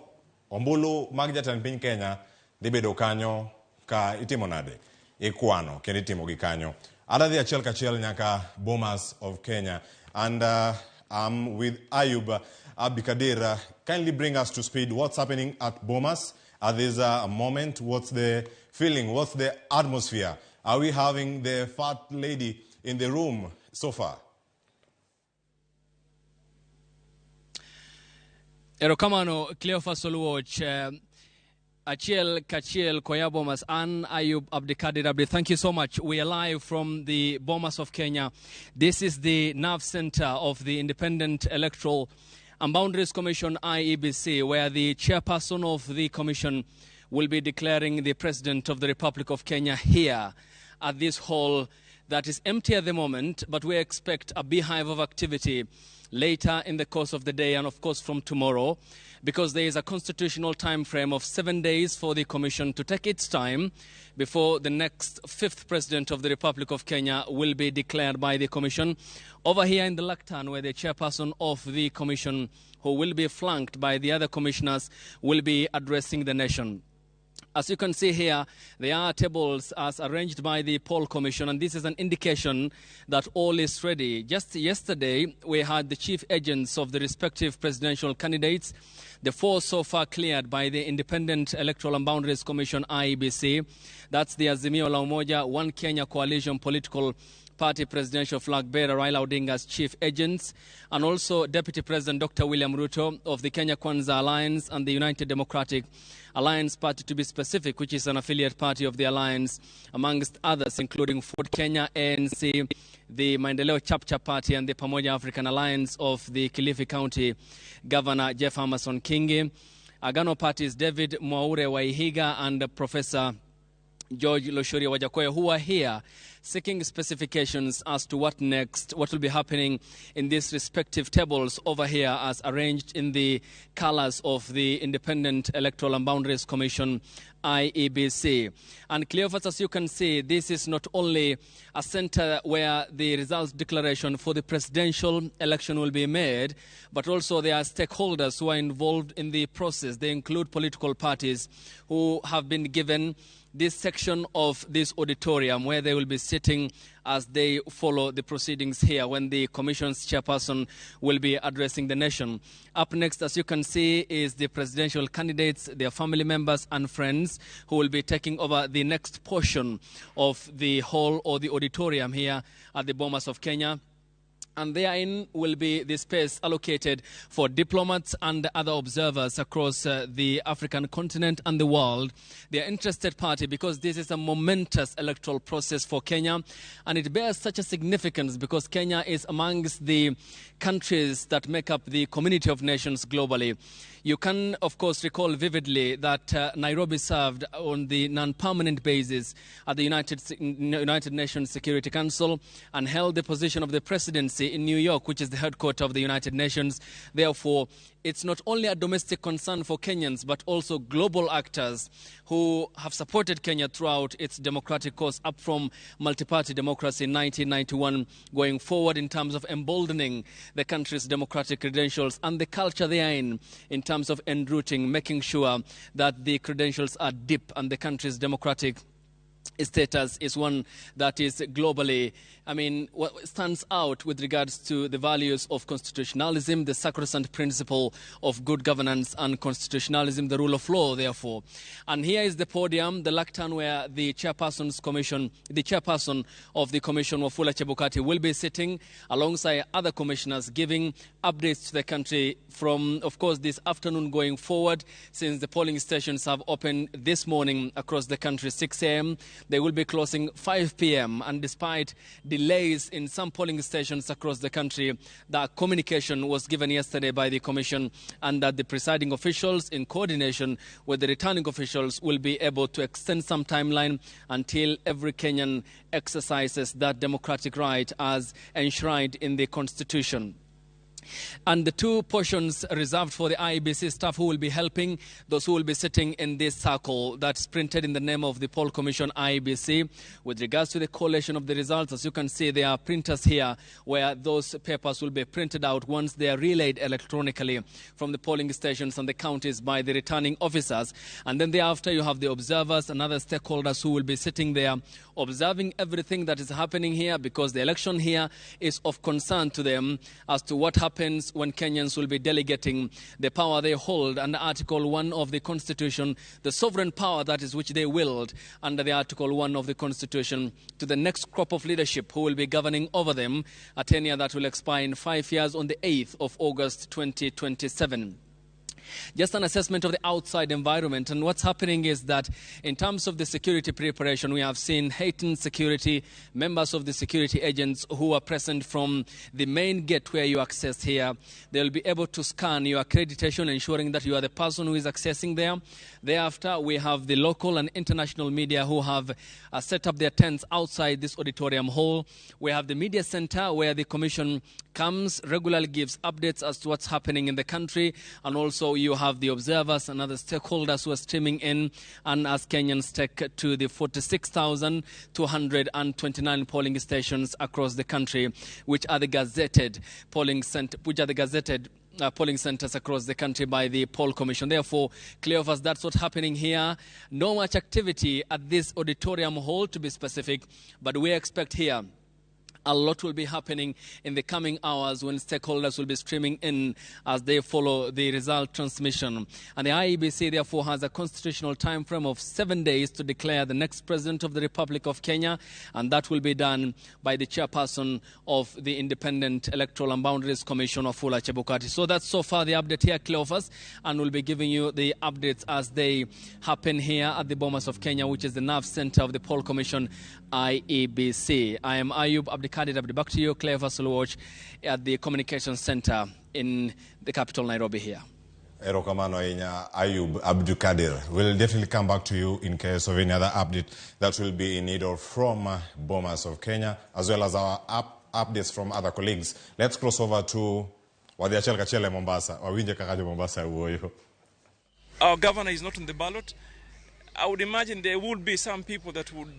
ombulu mag jatend piny Kenya dhi bedo kanyo ka itimo nade, ikwano kendo itimo gi kanyo. Adadhi achiel kachiel nyaka Bomas of Kenya and I'm with Ayub Abdikadir. Kindly bring us to speed. What's happening at Bomas at this moment? What's the feeling? What's the atmosphere? Are we having the fat lady in the room so far?
Erokamano Cleophas Oluoch. Achiel kachiel koya Bomas an Ayub Abdikadir Abdi. Thank you so much. We are live from the Bomas of Kenya. This is the nerve center of the Independent Electoral and Boundaries Commission, IEBC, where the chairperson of the commission will be declaring the President of the Republic of Kenya here at this hall that is empty at the moment, but we expect a beehive of activity later in the course of the day and, of course, from tomorrow, because there is a constitutional time frame of 7 days for the commission to take its time before the next fifth president of the Republic of Kenya will be declared by the commission. Over here in the lectern, where the chairperson of the commission, who will be flanked by the other commissioners, will be addressing the nation. As you can see here, there are tables as arranged by the poll commission, and this is an indication that all is ready. Just yesterday, we had the chief agents of the respective presidential candidates, the four so far cleared by the Independent Electoral and Boundaries Commission, IEBC. That's the Azimio la Umoja One Kenya Coalition Political Party presidential flag bearer Raila Odinga's chief agents, and also Deputy President Dr. William Ruto of the Kenya Kwanza Alliance and the United Democratic Alliance Party, to be specific, which is an affiliate party of the alliance, amongst others, including Ford Kenya, ANC, the Maendeleo Chapcha Party, and the Pamoja African Alliance of the Kilifi County Governor Jeff Amason Kingi. Agano Party's David Mwaure Waihiga and Professor George Loshori Wajackoyah, who are here seeking specifications as to what next, what will be happening in these respective tables over here as arranged in the colors of the Independent Electoral and Boundaries Commission, IEBC. And Cleophas, as you can see, this is not only a center where the results declaration for the presidential election will be made, but also there are stakeholders who are involved in the process. They include political parties who have been given this section of this auditorium where they will be sitting as they follow the proceedings here when the commission's chairperson will be addressing the nation. Up next, as you can see, is the presidential candidates, their family members and friends who will be taking over the next portion of the hall or the auditorium here at the Bomas of Kenya. And therein will be the space allocated for diplomats and other observers across the African continent and the world. They are interested party because this is a momentous electoral process for Kenya, and it bears such a significance because Kenya is amongst the countries that make up the community of nations globally. You can, of course, recall vividly that Nairobi served on the non-permanent basis at the United Nations Security Council and held the position of the presidency in New York, which is the headquarters of the United Nations. Therefore, it's not only a domestic concern for Kenyans, but also global actors who have supported Kenya throughout its democratic course up from multi-party democracy in 1991, going forward in terms of emboldening the country's democratic credentials and the culture they are in terms of enrooting, making sure that the credentials are deep and the country's democratic status is one that is globally, I mean, what stands out with regards to the values of constitutionalism, the sacrosanct principle of good governance and constitutionalism, the rule of law, therefore. And here is the podium, the lectern where the chairperson's commission, the chairperson of the commission, Wafula Chebukati, will be sitting alongside other commissioners, giving updates to the country from, of course, this afternoon going forward, since the polling stations have opened this morning across the country, 6 a.m. They will be closing 5 p.m. And despite delays in some polling stations across the country, that communication was given yesterday by the commission, and that the presiding officials, in coordination with the returning officials, will be able to extend some timeline until every Kenyan exercises that democratic right as enshrined in the Constitution. And the two portions reserved for the IEBC staff who will be helping those who will be sitting in this circle that's printed in the name of the Poll Commission IEBC. With regards to the collation of the results, as you can see, there are printers here where those papers will be printed out once they are relayed electronically from the polling stations and the counties by the returning officers. And then thereafter you have the observers and other stakeholders who will be sitting there observing everything that is happening here, because the election here is of concern to them as to what happens when Kenyans will be delegating the power they hold under Article 1 of the Constitution, the sovereign power that is which they wield under the Article 1 of the Constitution, to the next crop of leadership who will be governing over them, a tenure that will expire in 5 years on the 8th of August 2027. Just an assessment of the outside environment. And what's happening is that in terms of the security preparation, we have seen heightened security, members of the security agents who are present from the main gate where you access here. They'll be able to scan your accreditation, ensuring that you are the person who is accessing there. Thereafter, we have the local and international media who have set up their tents outside this auditorium hall. We have the media center where the commission comes, regularly gives updates as to what's happening in the country, and also you have the observers and other stakeholders who are streaming in, and as Kenyans take to the 46,229 polling stations across the country, which are the gazetted polling center, which are the gazetted polling centers across the country by the poll commission. Therefore, Cleophas, that's what's happening here. No much activity at this auditorium hall, to be specific, but we expect here a lot will be happening in the coming hours when stakeholders will be streaming in as they follow the result transmission. And the IEBC therefore has a constitutional time frame of 7 days to declare the next president of the Republic of Kenya, and that will be done by the chairperson of the Independent Electoral and Boundaries Commission, Wafula Chebukati. So that's so far the update here, Cleophas, and we'll be giving you the updates as they happen here at the Bomas of Kenya, which is the nerve center of the Poll Commission, IEBC. I am Ayub Abdikadir Abdi. Back to you, Cleophas Oluoch, at the Communications Center in the capital, Nairobi here.
Erokamano ahinya, Ayub Abdukadir. We'll definitely come back to you in case of any other update that will be in need of from Bomas of Kenya, as well as our updates from other colleagues. Let's cross over to wadhi achiel kachiel e Mombasa. Wawinje kaka jo Mombasa wuoyo.
Our governor is not on the ballot. I would imagine there would be some people that would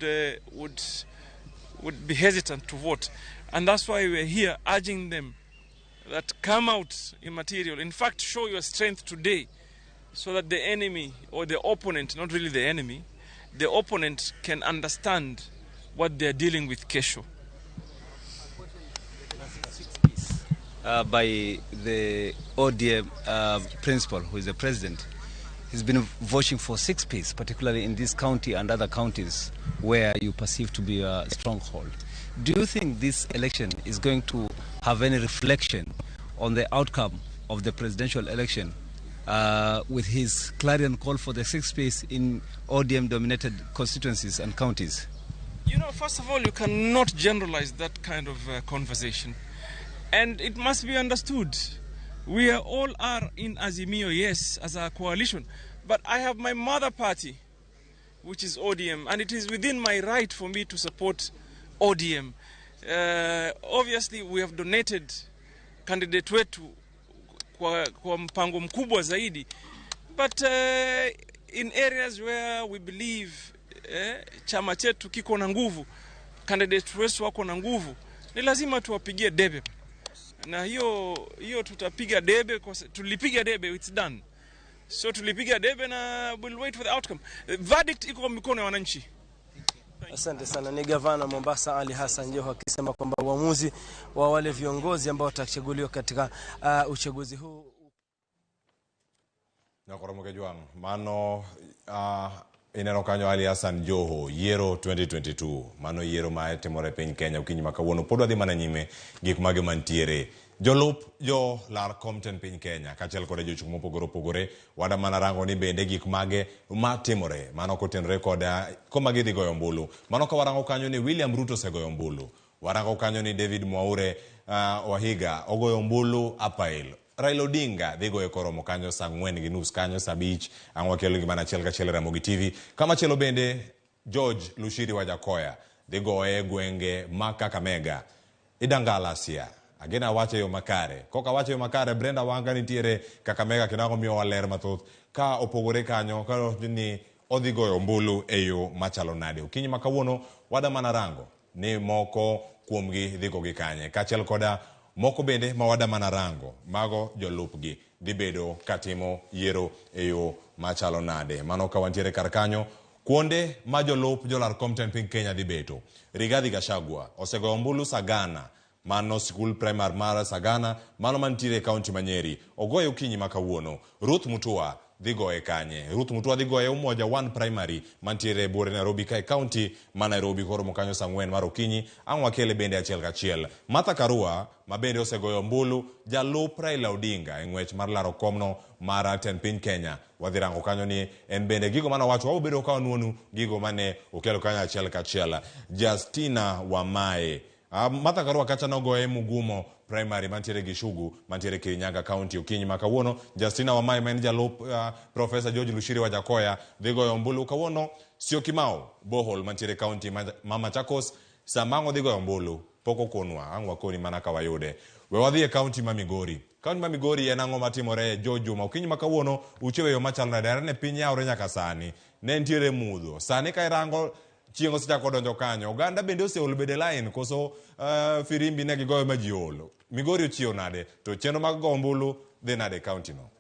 be hesitant to vote, and that's why we're here urging them that come out in material. In fact, show your strength today so that the enemy or the opponent, not really the enemy, the opponent can understand what they're dealing with kesho.
By the ODM principal, who is the president, he's been voting for 6 peace, particularly in this county and other counties where you perceive to be a stronghold. Do you think this election is going to have any reflection on the outcome of the presidential election with his clarion call for the 6 peace in ODM-dominated constituencies and counties?
You know, first of all, you cannot generalize that kind of conversation. And it must be understood. We are all are in Azimio, yes, as a coalition. But I have my mother party, which is ODM, and it is within my right for me to support ODM. Obviously, we have donated candidate wetu kwa mpango mkubwa zaidi. But in areas where we believe chama chetu kiko na nguvu, candidate wetu wako na nguvu, ni lazima tuwapigie debe. Na hiyo tutapiga debe, tulipiga debe, it's done. So tulipiga debe na we'll wait for the outcome. Verdict iko mikono ya wananchi.
Asante sana. Ni gavana Mombasa Ali Hassan Joho akisema kwamba uamuzi wa wale viongozi ambao watachaguliwa katika uchaguzi huu.
Nakoromoke Jwang, mano ineno kanyo Ali Hassan Joho yiero 2022 mano yiero ma timore piny Kenya okinyi ma kawuono pod wadhi mana nyime gik mage mantiere. Jolup jo lar kom tend piny Kenya kaachiel kod jochung' mopogore opogore wada mana rango ni bende gik mage matimore mano kotenore koda koma gidhi goyo ombulu. Mano ka warango kanyo ni William Ruto osegoyo ombulu, warango kanyo ni David Mwaure Wahiga ogoyo ombulu Apail, Raila Odinga dhi goyo koromo kanyo saa 4:30 kanyo saa 5 ang' wakelo gima achiel kachiel Ramogi TV. Kamachielo bende George Lushiri Wajakoya dhi goye gwenge ma Kakamega Idangala Sia. Agena wacho yo makare. Koka wacho yo makare, Brenda Wanga nitiere Kakamega kendo miyo ler mathoth ka opogore kanyo ka ni odhi goyo ombulu e yo machalo nade. Okinyi ma kawuono wada mana rango ni moko kuomgi dhi gogi kanye. Kaachiel koda moko bende ma wada mana rango mago jolupgi dhi bedo katimo yiero e yo machalo nade. Mano ka wantiere kar kanyo kuonde ma jolup jolar kom tend piny Kenya dhi beto. Rigathi Gachagua osegoyo ombulu Sagana, mano sikul primary mar Sagana, mano mantiere e kaunti ma Nyeri, ogoyo okinyi ma kawuono. Ruth Mutua dhi goye kanye. Ruth Mutua dhi goye Umoja One Primary mantiere e buore Nairobi kae county ma Nairobi koromo kanyo saa ang'wen mar okinyi. Ang' wakele bende achiel kachiel. Martha Karua ma bende osegoyo ombulu jalup Raila Odinga e ng'wech mar laro komno mar tend piny Kenya. Wadhi rango kanyo ni en bende gigo mane owacho wabo bedo ka wanuonu gigo mane okelo kanyo achiel kachiel. Justina Wamae. Martha Karua kacha nogoye Mugumo Primary mantiere Gichugu mantiere Kirinyaga County okinyi ma kawuono. Justina Wamae ma en jalup Professor George Luchiri Wajackoyah dhi goyo ombulu kawuono Syokimau Borehole mantiere county ma Machakos. Sama ang' odhi goyo ombulu pok okonwa, ang' wakoni mana ka wayude. We wadhi e county ma Migori. County ma Migori en ang'o matimore jo Juma okinyi ma kawuono uchewe yo machalo nade? Are ne piny yawre nyaka sani. Ne nitiere mudho. Sani ka irango chieng' osechako donjo kanyo. Oganda bende oseol bede line koso firimbi ne gigoyo ma ji ol. Migori ochiew nade? To chenro mag goyo ombulu dhi nade e county no?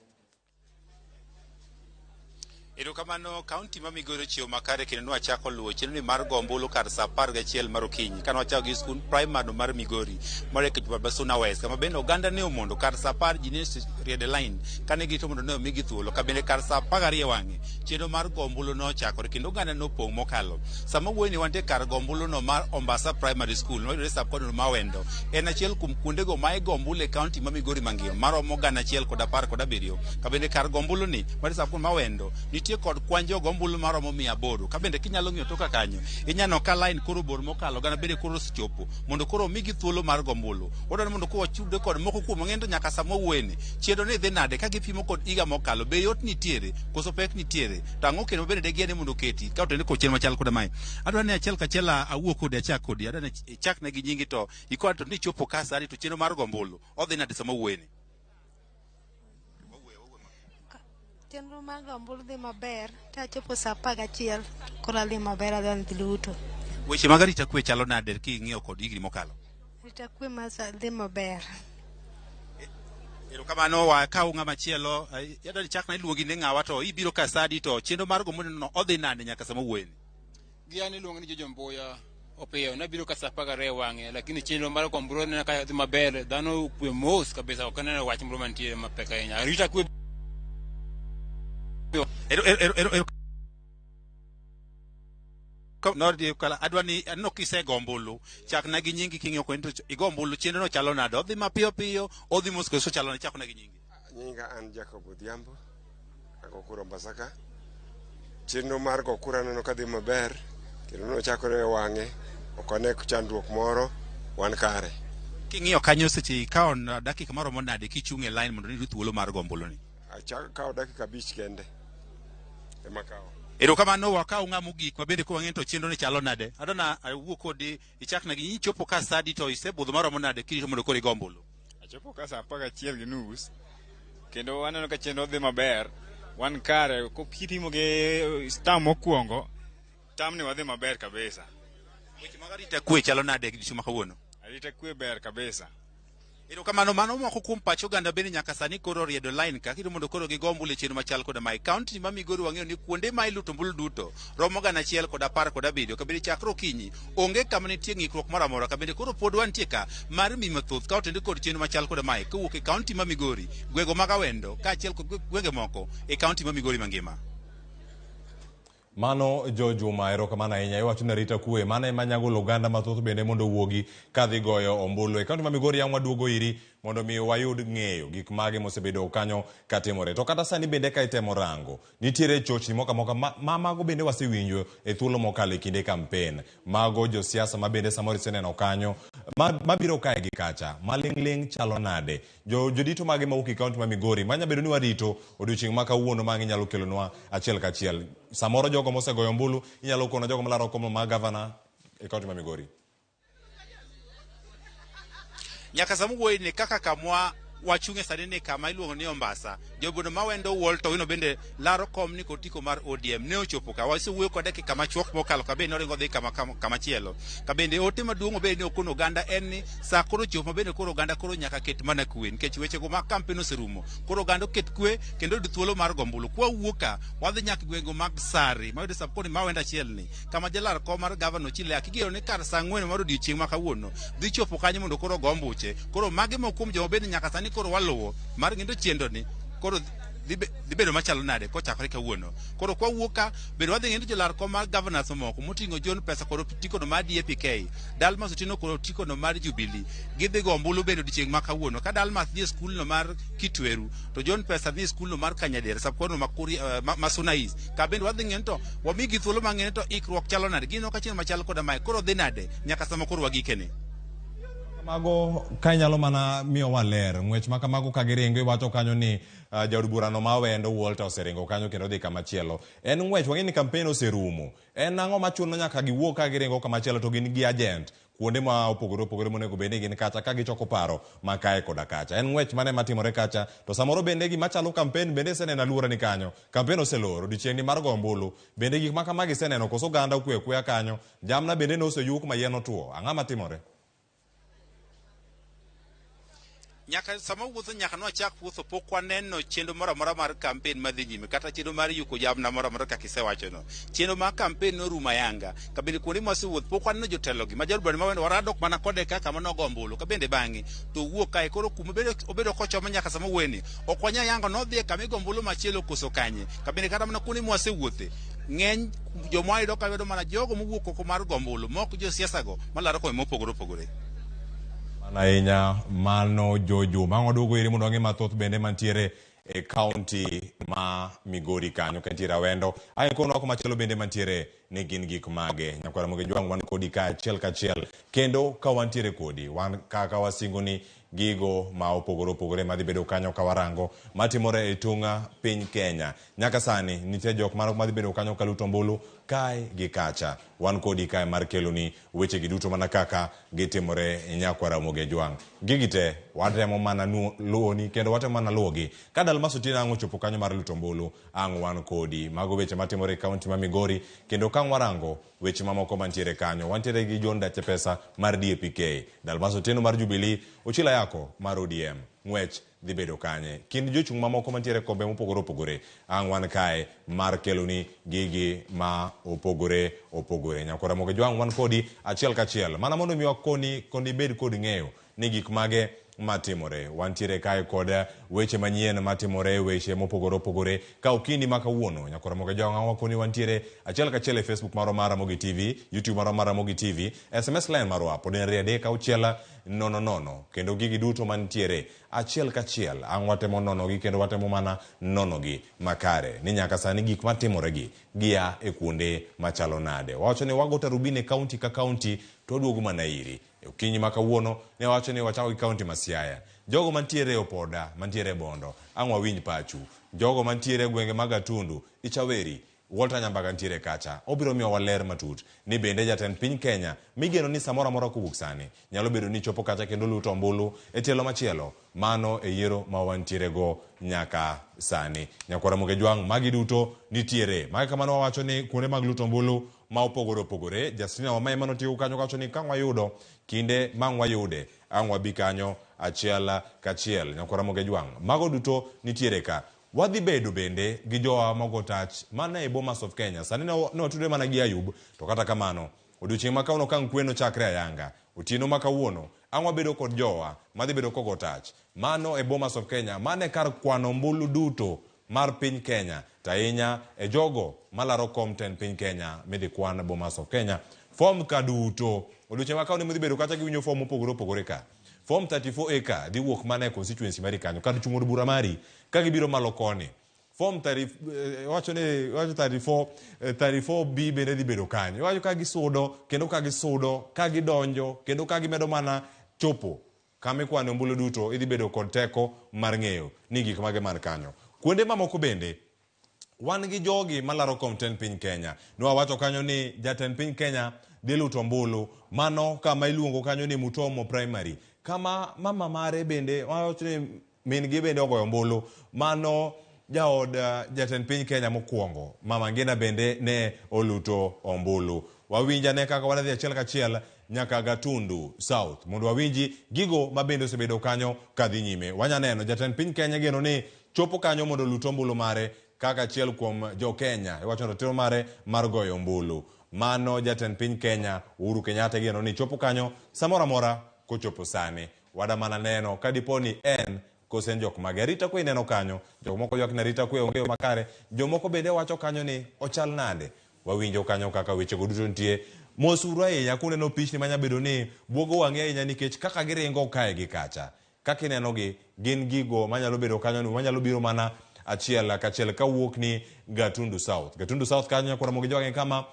Erokamano, kaunti ma Migori ochiewo makare kendo nwachako luwo chenro ni mar go ombulu kar saa 11 mar okinyi. Kane wachako gi skund primary mar Migori mar Basuna West, kama bende oganda ne omondo kar saa 10 ji ne riedo line kane girito mondo ne omigi thuolo. Ka bende kar saa 12 wang'e chenro mar go ombulu nochakore kendo oganda nopong' mokalo. Sama wuoyo ni wantie kar go ombulu no mar Ombasa Primary School mayudore sub county ma Awendo. En achiel kuom kuondego ma igo ombulu e kaunti ma Migori mangima maromo 117. Ka bende kar go ombulu ni mar sub county ma Awendo nitie kod kwan jogo ombulu maromo 800. Ka bende kinyalo ng'iyo toka kanyo inyalo ka line koro bor mokalo oganda bende koro osechopo mondo koro omigi thuolo mar go ombulu. Wadwaro mondo koro wachudre kod moko kuom wang'e to nyaka sama wawuoyeni chenro ni dhi nade ka gipimo kod higa mokalo be yot nitiere koso pek nitiere to ang'o kendo bende degie mondo oketi ka otende kod chenro machal koda mae. Adwaro ni achiel kachiel awuo kodi achak kodi adwaro ni ichak ne gi nyingi to ikwa to ni chopo ka sani to chenro mar go ombulu odhi nade sama wawuoyeni.
Chenro mar go ombulu dhi maber tachopo saa 11 koro adhi maber adhi adhi luto.
Weche mag arita kwe chalo nade king'iyo kod higni mokalo?
Arita kwe ma dhi maber.
Erokamano wakaw ng'ama chielo adwaro ni ichak na iluongi ni ng'awa to ibiro ka sadi to chenro mar go ombulu no odhi nade nyaka sama wuoyeni?
Gi an iluongo ni Jojo Mbuya Opiyo, nabiro ka saa 12 wang'e lakini chenro mar go ombulu aneno ka dhi maber, dhano okwe mos kabisa, ok aneno wach moro mantie mapek ahinya. Arita kwe
Adwa ni aneno kisego ombulu chakna gi nyingi king'iyo koni to igo ombulu chenro no chalo nade odhi mapiyo piyo odhi mos koso chalo nade chakna gi nyingi.
Nyinga an Jacob Odhiambo ago kura Mombasa ka. Chenro mar go kura aneno ka dhi maber kendo nochakore e wang'e ok ane chandruok moro wan kare.
King'iyo kanyo seche ikawo dakika maromo nade kichung' e line mondo iyud thuolo mar go ombulu ni?
Akawo dakika 5 kende ema kawo.
Erokamano wakaw ng'ama mogik ma bende kowang'e to chenro ni chalo nade. Adwa na awuo kodi ichakna gi ichopo ka sadi to isebudho maromo nade kirito mondo koro igo ombulu?
Achopo ka saa 11:30 kendo aneno ka chenro dhi maber. Wan kare kipimo gi term mokwongo, term ni wadhi maber kabisa.
Weche mag arita kwe chalo nade e odiechieng' ma kawuono?
Arita kwe ber kabisa.
Erokamano mano moko kuom pach oganda bende nyaka sani koro oriedo line ka kendo mondo koro gigo ombulu e chenro machal koda mae. Kaunti ma Migori wang'eyo ni kuonde ma iluto ombulu duto romo 117 ka bende chakre okinyi onge kama nitie ng'ikruok moro amora ka bende koro pod wantie ka mar mi mathoth ka otende kod chenro machal koda mae kowuok e kaunti ma Migori, gwego mag Awendo kaachiel kod gwenge moko e kaunti ma Migori mangima.
Mano Jo Juma, erokamano ahinya. Iwacho ni arita kwe, mano ema nyagolo oganda mathoth bende mondo owuogi kadhi goyo ombulu. E kaunti ma Migori ang' waduogo iri mondo mi wayud ng'eyo gik mage mosebedo kanyo katimore. To kata sani bende ka itemo rango, nitiere chochni moko amoka ma mago bende wasewinjo e thuolo mokalo e kinde kampen. Mago josiasa ma bende samoro iseneno kanyo mabiro kae gi kacha, maling'ling' chalo nade? Jodito mage mawuok e kaunti ma Migori manya bedo ni warito odiochieng' ma kawuono ma ginyalo kelonwa achiel kachiel. Samoro jogo mosegoyo ombulu inyalo kono jogo malaro kom mar gavana e kaunti ma Migori.
Nyaka sama wuoyi ni kaka kamwa wachung'e sani ni kama iluongo ni Ombasa, jobodo ma wendo Walter Owino bende laro kom ni kotiko mar ODM ne ochopo ka wasewuoyo kode ki kama chuok mokalo ka bende noringo dhi kama chielo. Ka bende ote maduong' obed ni okono oganda en ni saa koro chopo ma bende koro oganda koro nyaka ket mana kwe nikech weche go mag kampen oserumo. Koro oganda oket kwe kendo oyud thuolo mar go ombulu. Kwa wuok ka wadhi nyaka gwenge mag Sare mayudo sub county ma Awendo achiel ni kama jalar kom mar gavana Ochile Akigeno ni kar saa 4 mar odiochieng' ma kawuono dhi chopo kanyo mondo koro ogo ombuche. Koro magi moko kuom joma bende nyaka sani koro waluwo mar ng'endo chenro ni koro Dhi bedo machalo nade kochakore kawuono. Koro kwa wuok ka bende wadhi ng'eyo ni jolar kom mar governors mamoko moting'o John Pesa kod otikono mar DAPK, Dalmas Otieno kod otikono mar Jubilee gidhi go ombulu bende odiochieng' ma kawuono. Ka Dalmas dhi e skulno mar Kitweru to John Pesa dhi e skulno mar Kanyadera subkono ma Kuria, ma Suna East. Ka bende wadhi ng'eyo ni to wamigi thuolo mar ng'eyo ni to ikruok chalo nade. Gineno ka chenro machal koda mae koro dhi nade nyaka sama koro wagikene.
Mago ka inyalo mana miyowa ler ng'wech ma kamago ka giringo iwacho kanyo ni jaod burano ma Awendo Walter oseringo kanyo kendo odhi kama chielo. En ng'wech wang'e ni campaign oserumo. En ang'o machuno nyaka giwuog ka giringo kama chielo to gin gi agent kuonde ma opogore opogore monego bed ni gin kacha ka gichoko paro ma kae koda kacha. En ng'wech mane matimore kacha to samoro bende gima chalo campaign bende iseneno aluora ni kanyo. Campaign oselor odiochieng' ni mar go ombulu. Bende gik ma kamagi iseneno koso oganda okwe akweya kanyo. Jamna bende noseyuk ma yien otuo. Ang'o matimore?
Nyaka sama wuotho nyaka nwachak wuotho pok waneno chenro moro amora mar campaign madhi nyime kata chenro mar yuko jamna moro amora kaka isewachono. Chenro mar campaign norumo ayanga. Ka bende kuonde mwasewuoth pok waneno jotelogi ma jaod bura ma Awendo waradok mana kode ka kama nogo ombulu ka bende bang'e to owuok kae koro kuma obedo kochomo nyaka sama owuoyeni ok wanyal yango nodhi e kama igo ombulu machielo koso kanye. Ka bende kata mana kuonde mwasewuothe ng'eny joma wayudo ka yudo mana jogo mowuok oko mar go ombulu mok josiasa go malaro kombe mopogore opogore.
Mano ahinya mano Jojo. Bang' waduogo iri mondo wang'e mathoth bende mantiere e kaunti ma Migori kanyo ka nitiere Awendo. Ae kono wako machielo bende mantiere ni gin gik mage. Nyakwara Ramogi Jwang' wan kodi ka achiel kachiel kendo ka wantiere kodi wan kaka wasingo ni gigo ma opogore opogore madhi bedo kanyo ka warango matimore e tung' piny Kenya. Nyaka sani nitie jok mano madhi bedo kanyo kaluto ombulu kae gi kacha. Wan kodi kae mar keloni wechegi duto mana kaka gitimore nyakwara Ramogi Jwang'. Gigi te watemo mana luwoni kendo watemo mana luwogi. Ka Dalmas Otieno ang' ochopo kanyo mar luto ombulu, ang' wan kodi. Mago weche matimore e kaunti ma Migori kendo ka ang' warango weche mamoko mantiere kanyo. Wantiere gi John Dache Pesa mar DAPK, Dalmas Otieno mar Jubilee, Ochilo Ayako mar ODM. Ng'wech dhi bedo kanye? Kind jochung' mamoko mantiere kombe mopogore opogore, ang' wan kae mar keloni gigi ma opogore opogore. Nyakwar Ramogi Jwang' wan kodi achiel kachiel. Mana mondo mi wakoni kendo ibed kod ng'eyo ni gik mage matimore. Wantiere kae kod weche manyien matimore, weche mopogore opogore. Ka okinyi ma kawuono, Nyakwar Ramogi Jwang' ang' wakoni wantiere achiel kachiel e Facebook marwa mar Ramogi TV, YouTube marwa mar Ramogi TV, SMS line marwa pod en 3 6 0 0. Kendo gigi duto mantiere achiel kachiel ang' watemo nonogi kendo watemo mana nonogi makare ni nyaka sani gik matimoregi gia e kuonde machalo nade. Wawacho ni wago tarubini e kaunti ka kaunti to waduogo mana iri. E okinyi ma kawuono ne wawacho ni wachako gi kaunti ma Siaya. Jogo mantiere e Opoda, mantiere e Bondo, ang' wawinj pachu. Jogo mantiere e gwenge mag Gatundu, Ichaweri, Walter Nyambaga nitiere kacha. Obiro miyowa ler matut ni bende jatend piny Kenya migeno ni samoro amora kowuok sani nyalo bedo ni chopo kacha kendo luto ombulu e tielo machielo. Mano e yiero ma wantiere go nyaka sani. Nyakwar Ramogi Jwang' magi duto nitiere. Magi kamano wawacho ni kuonde mag luto ombulu ma opogore opogore. Justina Wamae manotieko kanyo kawacho ni ka wayudo kinde ma ang' wayude ang' wabi kanyo achiel kachiel. Nyakwar Ramogi Jwang' mago duto nitiere ka. Wadhi bedo bende gi jowa mogo tach mana e Bomas of Kenya. Sani ne watudore mana gi Ayub, to kata kamano, odiochieng' ma kawuono ka nkwe nochakre ayanga. Otieno ma kawuono, ang' wabedo kod jowa madhi bedo kogo tach. Mano e Bomas of Kenya, mano e kar kwano ombulu duto mar piny Kenya, to ahinya e jogo malaro kom tend piny Kenya midhi kwan Bomas of Kenya. Form ka duto, odiochieng' ma kawuono midhi bedo kacha giwinjo form mopogore opogore ka. Form 34A ka dhi wuok mana e constituency mari kanyo, kar chung' od bura mari. Ka gibiro malo koni, form wacho ni, wacho 34B bende dhi bedo kanyo. Iwacho ka gisudo, kendo ka gisudo, ka gidonjo, kendo ka gimedo mana chopo kama ikwane ombulu duto, idhi bedo kod teko mar ng'eyo ni gik mage man kanyo. Kuonde mamoko bende, wan gi jogi malaro kom tend piny Kenya. Ne wawacho kanyo ni jatend piny Kenya dhi luto ombulu, mano kama iluongo kanyo ni Mutomo Primary, kama mama mare bende, wawacho ni min gi bende ogoyo ombulu, mano jaod jatend piny Kenya mokwongo, Mama Ngina bende ne oluto ombulu. Wawinj ane kaka wadhi achiel kachiel nyaka Gatundu South mondo wawinji gigo ma bende osebedo kanyo kadhi nyime. Wanya neno jatend piny Kenya geno ni chopo kanyo mondo olut ombulu mare kaka achiel kuom jo Kenya. Iwacho ratiro mare mar goyo ombulu. Mano jatend piny Kenya Uhuru Kenyatta geno ni chopo kanyo samoro amora kochopo sani. Wada mana neno ka dipo ni en Kose en jok mage? Arita kwe ineno kanyo, jok moko ywak ni arita kwe onge makare, jomoko bende wacho kanyo ni ochal nade. Wawinjo kanyo kaka wechego duto nitie. Mosuru ahinya kuneno pichni manya bedo ni buogo wang'i ahinya nikech kaka giringo kae gi kacha. Kaka inenogi gin gigo manyalo bedo kanyo ni manyalo biro mana achiel kachiel kawuok ni Gatundu South. Gatundu South kanyo nyakwar Ramogi Jwang'e kama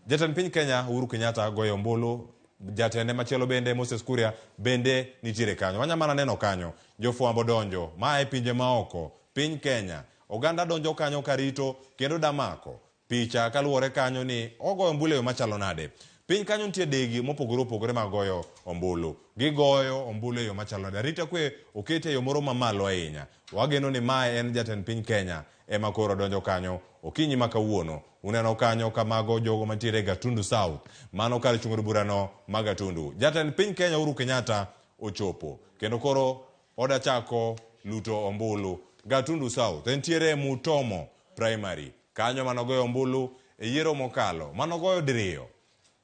jatend piny Kenya Uhuru Kenyatta goyo ombulu, jatende machielo bende Moses Kuria bende nitiere kanyo. Wanya mana neno kanyo jofwambo donjo maa e pinje maoko, piny Kenya. Oganda donjo kanyo karito kendo damako picha kaluwore kanyo ni ogoyo ombulu e yo machalo nade. Piny kanyo nitie degi mopogore opogore mag goyo ombulu. Gigoyo ombulu e yo machalo nade. Arita kwe oketi e yo moro mamalo ahinya. Wageno ni mae en jatend piny Kenya ema koro donjo kanyo okinyi ma kawuono. Uneno kanyo kamago jogo mantiere Gatundu South. Mano kar chung' od burano ma Gatundu. Jatend piny Kenya Uhuru Kenyatta ochopo. Kendo koro oda chako luto ombulu. Gatundu South entiere Mutomo Primary. Kanyo manogoyo ombulu e yiero mokalo. Manogoyo diriyo.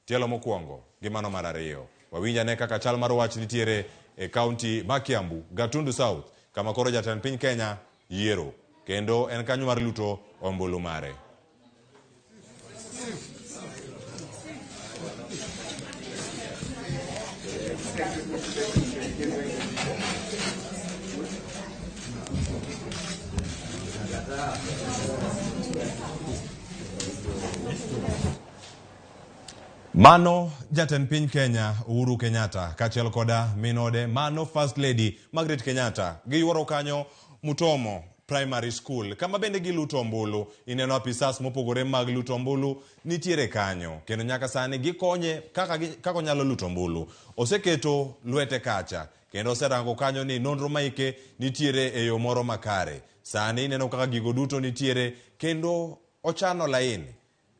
Tielo mokwongo gi mano mar ariyo. Wawinj ane kaka chal mar wach nitiere e kaunti ma Kiambu, Gatundu South, kama koro jatend piny Kenya yiero. Kendo en kanyo mar luto ombulu mare. Mano jatend piny Kenya Uhuru Kenyatta kaachiel koda min ode mano First Lady Margaret Kenyatta giyuoro kanyo Mutomo Primary School kama bende giluto ombulu. Ineno apisas mopogore mag luto ombulu nitiere kanyo kendo nyaka sani gikonye kaka onyalo luto ombulu. Oseketo lwete kacha kendo oserango kanyo ni nonro maike nitiere e yo moro makare. Sani ineno kaka gigo duto nitiere kendo ochano laini.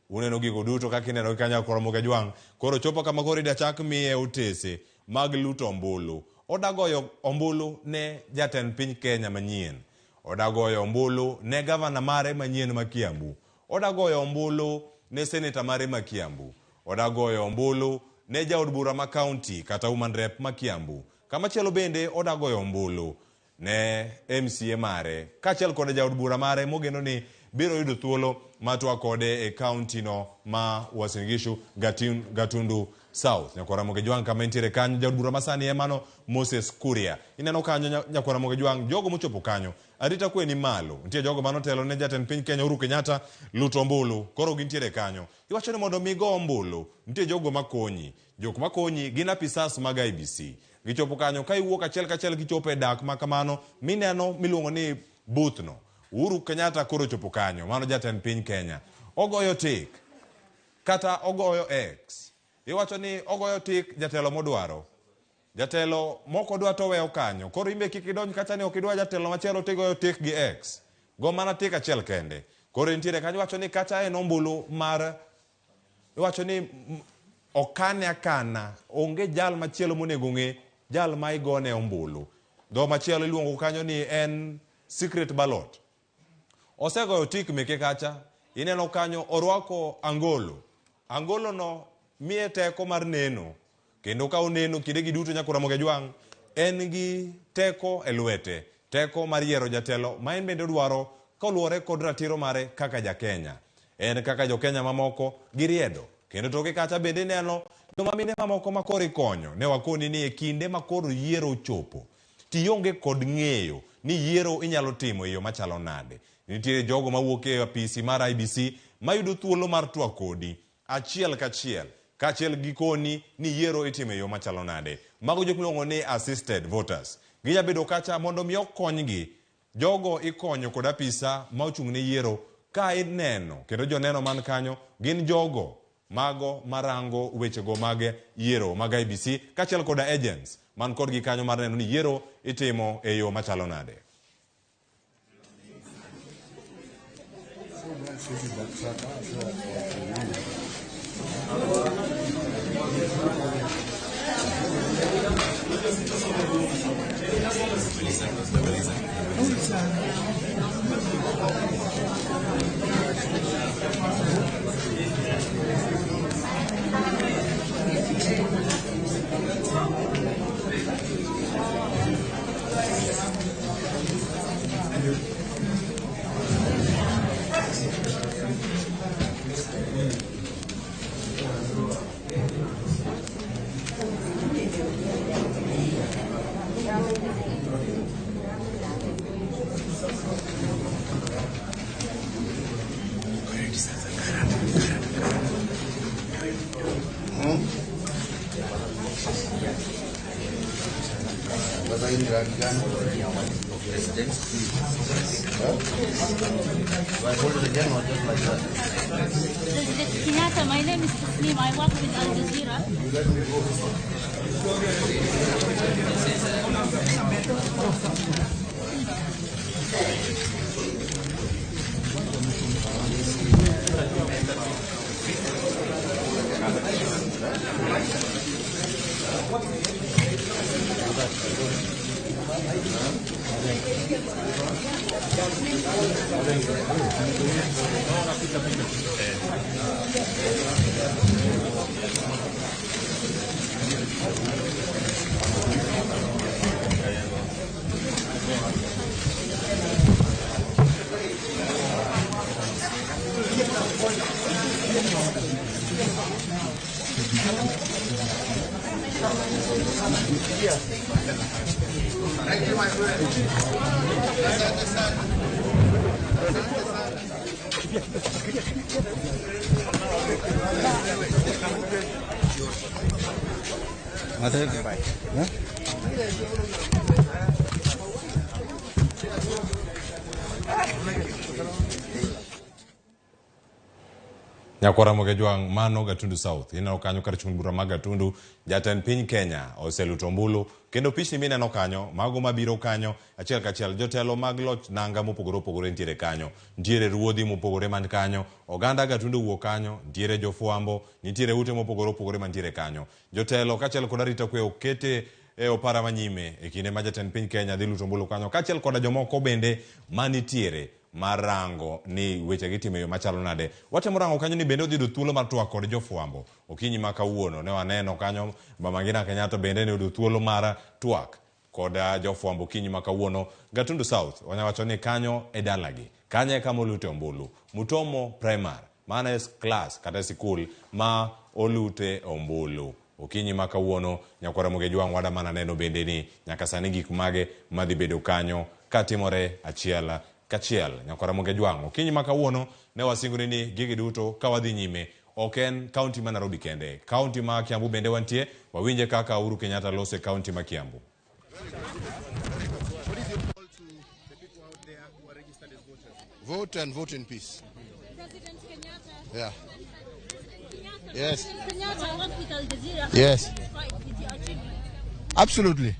Uneno gigo duto kaka ineno gi kanyo Ramogi Ajwang'. Koro chopo kama koro idwa chak miye otese mag luto ombulu. Oda goyo ombulu ne jatend piny Kenya manyien. Oda goyo ombulu ne gavana mare manyien ma Kiambu. Oda goyo ombulu ne seneta mare ma Kiambu. Oda goyo ombulu ne jaod bura ma kaunti kata woman rep ma Kiambu. Kamachielo bende oda goyo ombulu ne MCA mare kaachiel kod jaod bura mare mogeno ni biro yudo thuolo mar twak kode e kaunti no ma Uasin Gishu, Gatundu South. Nyakwar Ramogi Ajwang' kama entiere kanyo, jaod bura masani en mano Moses Kuria. Ineno kanyo Nyakwar Ramogi Ajwang', jogo mochopo kanyo, arita kwe ni malo. Nitie jogo manotelo ne jatend piny Kenya Uhuru Kenyatta luto ombulu, koro gintiere kanyo. Iwacho ni mondo mi go ombulu, nitie jogo makonyi. Jok makonyi gin apisas mag IEBC. Gichopo kanyo ka iwuok achiel kachiel gichopo e dak ma kamano mineno miluongo ni booth no. Uhuru Kenyatta koro chopo kanyo, mano jatend piny Kenya. Ogoyo tik kata ogoyo X. Iwacho ni ogoyo tik jatelo modwaro. Jatelo moko dwa to weyo kanyo. Koro imbe kik idonj kacha ni ok idwa jatelo machielo tigoyo tik gi X. Go mana tik achiel kende. Koro nitiere kanyo iwacho ni kacha en ombulu mar iwacho ni okane akana, onge jal machielo monego ng'e jal ma igone ombulu. Dho machielo iluongo kanyo ni en secret ballot. Osegoyo tik meke kacha, ineno kanyo orwako angolo. Angolo no miye teko mar neno. Kendo ka oneno kinde gi duto Nyakwar Ramogi Ajwang', en gi teko e lwete. Teko mar yiero jatelo ma en bende odwaro koluwore kod ratiro mare kaka ja Kenya. En kaka jo Kenya mamoko giriedo. Kendo toke kacha bende ineno joma mine mamoko ma koro ikonyo. Ne wakoni ni e kinde ma koro yiero ochopo, tionge kod ng'eyo ni yiero inyalo timo e yo machalo nade. Nitiere jogo mawuok e apisi mar IEBC mayudo thuolo mar twak kodi achiel kachiel, kaachiel gi koni ni yiero itimo e yo machalo nade. Mago jok miluongo ni assisted voters. Ginya bedo kacha mondo mi okonygi. Jogo ikonyo kod apisa ma ochung' ne yiero ka ineno, kendo joneno man kanyo gin jogo mago marango wechego mag yiero mag IEBC kaachiel koda agents man kodgi kanyo mar neno ni yiero itimo e yo machalo nade.
Hiyo ni rangi gani? Do I hold it again or just like that?
President Kenyatta, my name is Tasneem. I work with Al Jazeera.
You let me go.
Thank you, my friend. Asante sana. Asante sana.
Nyakwara Mogejwang' mano Gatundu South ineno kanyo kar chung' bura mag Gatundu. Jatend piny Kenya oseluto ombulu kendo pichni mineno kanyo mago mabiro kanyo achiel kachiel jotelo mag loch nanga mopogore opogore nitiere kanyo, nitiere ruodhi mopogore man kanyo, oganda Gatundu owuok kanyo, nitiere jofwambo, nitiere ute mopogore opogore mantiere kanyo. Jotelo kaachiel kod arita kwe okete e opara manyime e kinde ma jatend piny Kenya dhi luto ombulu kanyo kaachiel koda jomoko bende manitiere mar rango ni weche gitimo e yo machalo nade. Watemo rango kanyo ni bende odhi yudo thuolo mar twak kod jofwambo. Okinyi ma kawuono ne waneno kanyo Mama Ngina Kenyatta bende ne oyudo thuolo mar twak kod jofwambo okinyi ma kawuono. Gatundu South wanya wacho ni kanyo e dalagi. Kanyo e kama olute ombulu. Mutomo Primary, mano e klas kata sikul ma olute ombulu. Okinyi ma kawuono nyakwara Mogejwang' wada mana neno bende ni nyaka sani gik mage madhi bedo kanyo katimore achiel kachiel. Nyakwara Mogejwang' okinyi ma kawuono ne wasingoni ni gigi duto ka wadhi nyime ok en kaunti ma Nairobi kende, kaunti ma Kiambu bende wantie. Wawinje kaka Uhuru Kenyatta loso e kaunti ma Kiambu.
Vote and vote in peace.
President Kenyatta.
Yeah. Yes.
President Kenyatta, I work with Al Jazeera.
Yes.
Satisfied with your achievement?
Absolutely.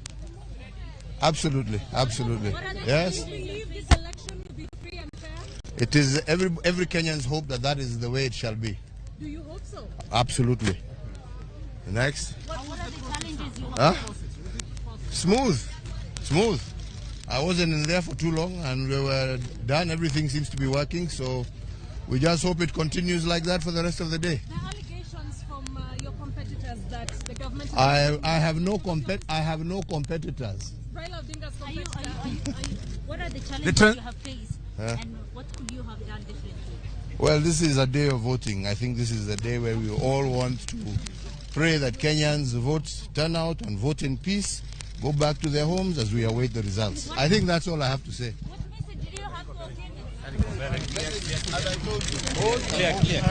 Absolutely. Absolutely.
What are the
Yes.
Do you believe this election will be free and fair?
It is every Kenyan's hope that that is the way it shall be.
Do you hope so?
Absolutely. Next.
What are the challenges you have?
Huh? Smooth. Smooth. I wasn't in there for too long and we were done. Everything seems to be working. So we just hope it continues like that for the rest of the day.
The allegations from your competitors that the government is
I have no competitors.
Raila Odinga's competitor. What are the challenges you have faced and what could you have done differently?
Well, this is a day of voting. I think this is the day where we all want to pray that Kenyans vote, turn out and vote in peace, go back to their homes as we await the results. I think that's all I have to say.
What message do you have for Kenyans?
Clear, clear.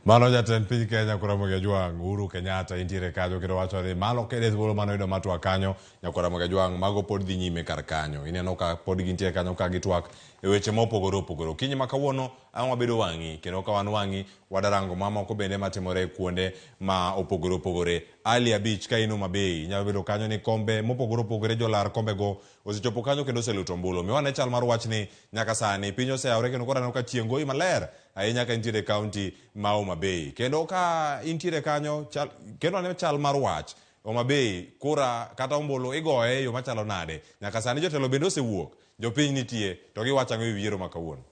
Mano jatend piny Kenya Ramogi Ajwang' Uhuru Kenyatta intiere kanyo kendo wacho ni mano kende thuolo mane oyudo mar twak kanyo. Nyakwa Ramogi Ajwang' mago pod dhi nyime kar kanyo. Ineno ka pod gintie kanyo ka gitwak e weche mopogore opogore. Okinyi ma kawuono ang' wabedo wang'i kendo ka wan wang'i wadarango mamoko bende matimore kuonde ma opogore opogore. Ali Abich ka in Homa Bay inyalo bedo kanyo ni kombe mopogore opogore jolar kombego osechopo kanyo kendo oseluto ombulu. Mi wane chal mar wachni nyaka sani piny oseyawore kendo koro aneno ka chieng' goyi maler ahinya ka intiere e kaunti ma Homa Bay. Kendo ka intiere kanyo kendo ane chal mar wach Homa Bay kura kata ombulu igoye e yo machalo nade. Nyaka sani jotelo bende osewuok, jopiny nitie to giwacho ang'o ewi yiero ma kawuono.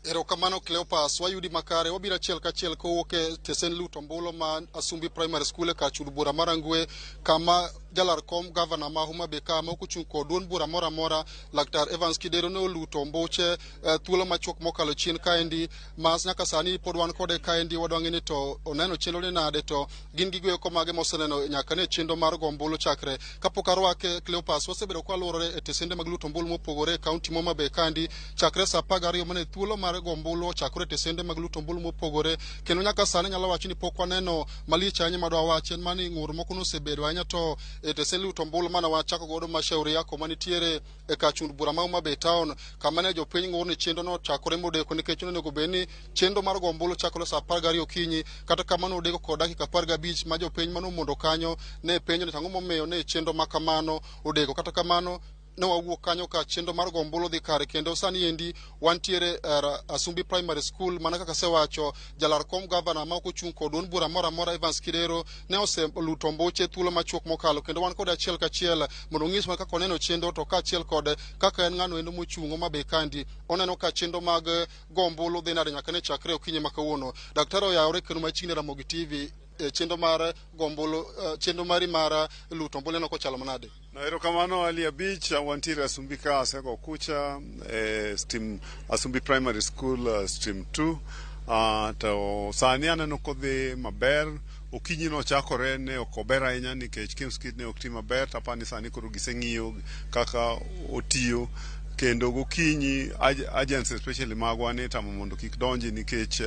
Erokamano Cleopas, wayudi makare. Wabiro achiel kachiel kowuok e tesen luto ombulu ma Asumbi Primary School e kar chul bura mar Rangwe, kama Jalar kom gavana ma Homa Bay ka ma ok ochung' kod duond bura moro amora Laktar Evans Kidero ne oluto ombuche thuolo machuok mokalo chien kaendi ma nyaka sani pod wan kode kaendi wadwa ng'e ni to oneno chenro ni nade to gin gigo eko mage moseneno nyaka ne chenro mar go ombulu chakre. Kapok arwake Cleopas, wasebedo ka waluorore e tesende mag luto ombulu mopogore e kaunti ma Homa Bay kaendi chakre saa 12 mane thuolo mar go ombulu ochakore e tesende mag luto ombulu mopogore kendo nyaka sani nyalo wacho ni pok waneno malich ahinya madwa wachi en mani ng'ur moko nosebedo ahinya to e tesend luto ombulu mana wachako godo Mashauri Yako manitiere e kar chund bura ma Homa Bay town kama ne jopiny ng'ur ni chenro no ochakore modeko nikech onego bed ni chenro mar go ombulu chakore saa 12 okinyi kata kamano odeko kod dakika 15 ma jopiny manomondo kanyo ne penjo ni to ang'o momiyo ne chenro ma kamano odeko. Kata kamano ne wawuok kanyo ka chenro mar go ombulu dhi kare kendo sani endi wantiere e Asumbi Primary School mana kaka asewacho jalar kom gavana ma ok ochung' kod duond bura moro amora Evans Kidero ne oseluto ombuche thuolo machuok mokalo kendo wan kode achiel kachiel mondo onyiswa kaka oneno chenro to kaachiel kod kaka en ng'ano endo mochung' Homa Bay kandi oneno ka chenro mag go ombulu dhi nade nyaka ne chakre okinyi ma kawuono. Daktari oyawore kendo machiegni Ramogi TV e chenro mar go ombulu, chenro mari mar luto ombulu ineno kochalo manade?
No, erokamano Ali Abich, wantiere Asumbi ka asego kucha e stream Asumbi Primary School stream 2. To sani aneno kodhi maber. Okinyi nochakore ne ok ober ahinya nikech KIEMS kit ne ok ti maber, to apani sani koro giseng'iyo kaka otiyo. Kendo gokinyi agents especially magwa ne tamo mondo kik donji nikech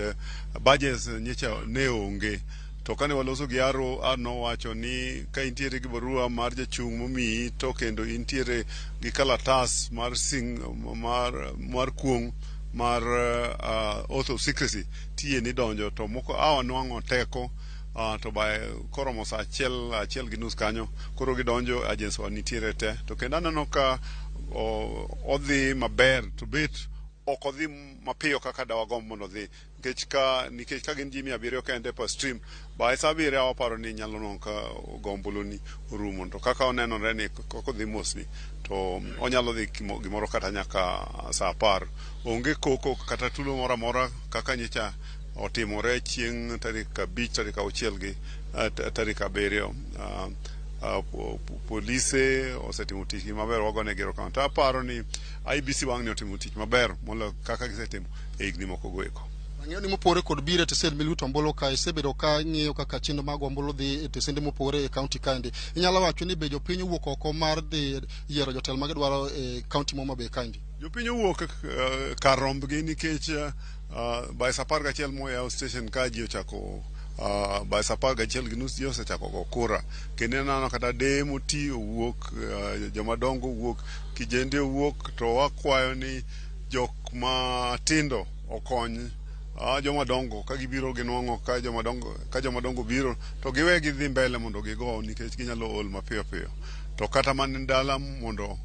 budgets nyicha ne onge. To kane waloso gi RO, nowacho ni ka intiere gi barua mar jachung' momiyi to kendo intiere gi kalatas mar sing mar kuong' mar oath of secrecy tiyie ni donjo to moko awa nwang'o teko to by koromo saa 1:30 kanyo koro gidonjo agents wa nitiere te to kendo aneno ka odhi maber to bet ok odhi mapiyo kaka dawagomb mondo odhi nikech ka gin ji 700 kende per stream by saa 7 waparo ni nyalo nwang'o ka go ombulu ni orumo to kaka onenore ni kaka odhi mos ni to onyalo dhi gimoro kata nyaka saa 10. Onge koko kata tulo moro amora kaka nyicha otimore chieng' tarik 5 tarik 6 gi tarik 7. Polise osetimo tich maber, wagonegi erokamano. To aparo ni IEBC wang'ni otimo tich maber moloyo kaka gisetimo e higni moko go eko.
Ang'eyo ni mopogore kod biro e tesend miluto ombulu ka isebedo ka ng'iyo kaka chenro mag ombulu dhi e tesende mopogore e kaunti kaendi. Inyalo wacho ni be jopiny owuok oko mar dhi yiero jotelo ma gidwaro e kaunti ma Homa Bay kaendi?
Jopiny owuok kar rombgi nikech by saa 11 moyaw station ka ji ochako by saa 11:30 ji osechako go kura. Kendo ineno kata deye moti owuok, jomadongo owuok, kijende owuok, to wakwayo ni jok matindo okony jomadongo ka gibiro ginwang'o ka jomadongo biro to giwe gidhi mbele mondo gigo nikech ginyalo ol mapiyo piyo. To kata mana dala mondo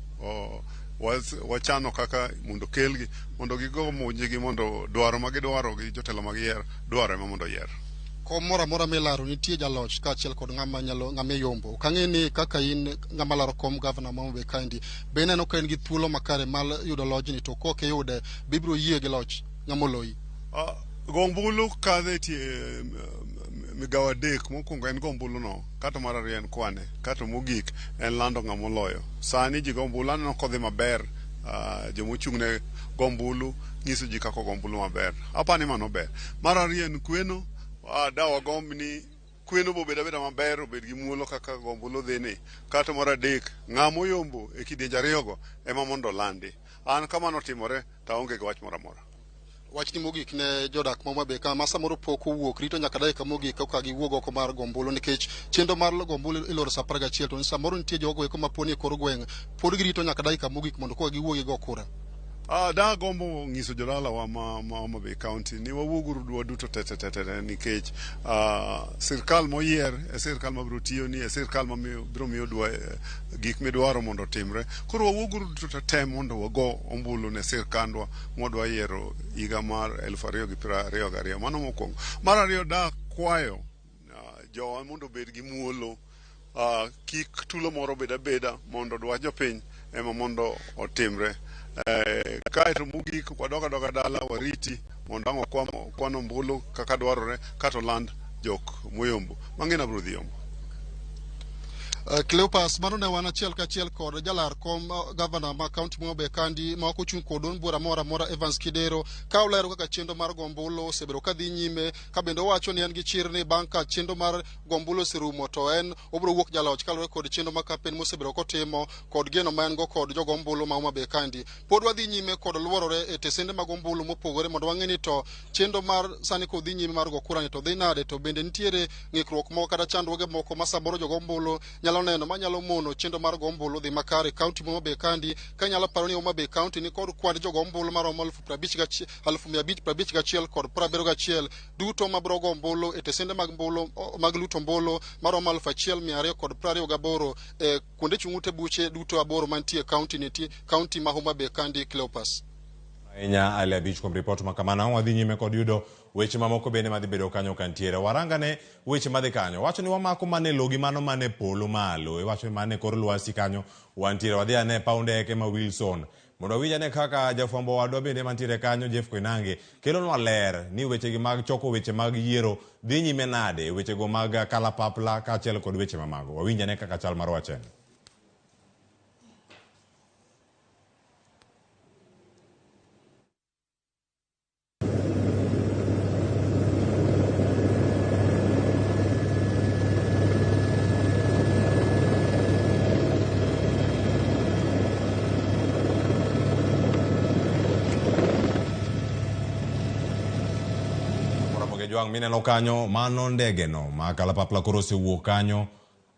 wachano kaka mondo kelgi mondo gigo monjgi mondo dwaro magidwaro gi jotelo magiyiero dwaro ema mondo oyier.
Kom moro amora milaro nitie jaloch kaachiel kod ng'ama nyalo ng'ama iyombo. Ok ang'e ni kaka in ng'ama laro kom gavana ma Homa Bay kaendi be ineno ka in gi thuolo makare mar yudo lojni to kok iyude be ibiro yie gi loch ng'ama oloyi?
Go ombulu kadho e tie migawo 3. Mokwongo en go ombulu no, kato mar ariyo en kwane, kato mogik en lando ng'ama oloyo. Sani ji go ombulu aneno kodhi maber, jomochung' ne go ombulu nyiso ji kaka ogo ombulu maber. Apani mano ber. Mar ariyo en kweno, dawa gomb ni kweno bobed abeda maber, obed gi muolo kaka go ombulu dhi ni. Kato mar adek, ng'ama oyombo e kidienje ariyogo ema mondo olandi. An kamano otimore to aonge gi wach moro amora.
Wachni mogik ne jodak ma Homa Bay ka ma samoro pok owuok rito nyaka dakika mogik koka giwuog oko mar go ombulu nikech chenro mar go ombulu iloro saa 11 to samoro nitie jogo eko ma poni e kor gweng' pod girito nyaka dakika mogik mondo koka giwuog gigo kura.
Dagombo nyiso jodalawa ma Homa Bay County ni wawuoguru waduto te nikech sirkal moyier e sirkal mabiro tiyo ni e sirkal mabiro miyo gik midwaro mondo otimre. Koro wawuoguru duto te mondo wago ombulu ne sirkandwa mwadwa yiero higa mar 2022. Mano mokwongo. Mar ariyo dakwayo jowa mondo obed gi muolo, kik tulo moro bed abeda mondo dwach jopiny ema mondo otimre. Kaeto mogik wadog adoga dala wariti mondo ang' okwan ombulu kaka dwarore kato land jok moyombo. Mang'eny abiro dhi yombo.
Cleopas, mano ne wan achiel kachiel kod jalar kom gavana ma kaunti ma Homa Bay kandi ma ok ochung' kod duond bura moro amora Evans Kidero, ka olero kaka chenro mar go ombulu osebedo ka dhi nyime, ka bende owacho ni en gi chir ni bang' ka chenro mar go ombulu oserumo to en obiro wuok jaloch kaluwore kod chenro mar campaign mosebedo kotimo kod geno ma en go kod jogo ombulu ma Homa Bay kandi. Pod wadhi nyime kod luorore e tesende mag ombulu mopogore mondo wang'e ni to chenro mar sani kodhi nyime mar go kura ni to dhi nade, to bende nitiere ng'ikruok moko kata chandruoge moko ma samoro jogo ombulu nyalo neno manyalo mono chenro mar go ombulu dhi makare. Kaunti ma Homa Bay kandi ka inyalo paro ni Homa Bay County ni kod kwand jogo ombulu maromo 551,071 kod 71 duto mabiro go ombulu e tesende mag ombulu mag luto ombulu maromo 1228 e kuonde chung' ute buche duto 8 mantie kaunti nitie kaunti ma Homa Bay kandi. Cleopas.
Ahinya Ali Abich kuom ripot ma kamano. Wadhi nyime kod yudo weche mamoko bende madhi bedo kanyo kantiere. Warangane weche madhi kanyo. Wacho ni wamako mana e logi mano mana e polo malo. Iwacho ni mana e kor lwasi kanyo wantiere. Wadhi ane paw ndeke ma Wilson. Mondo wawinj ane kaka jafwambo wadwa bende mantiere kanyo Jeff Koinange kelonwa ler ni wechegi mag choko weche mag yiero dhi nyime nade, wechego mag kalapapla kaachiel kod weche mamago. Wawinj ane kaka chal mar wach en. Ramogi Jwang' mineno kanyo mano ndege no ma kalapapla koro osewuok kanyo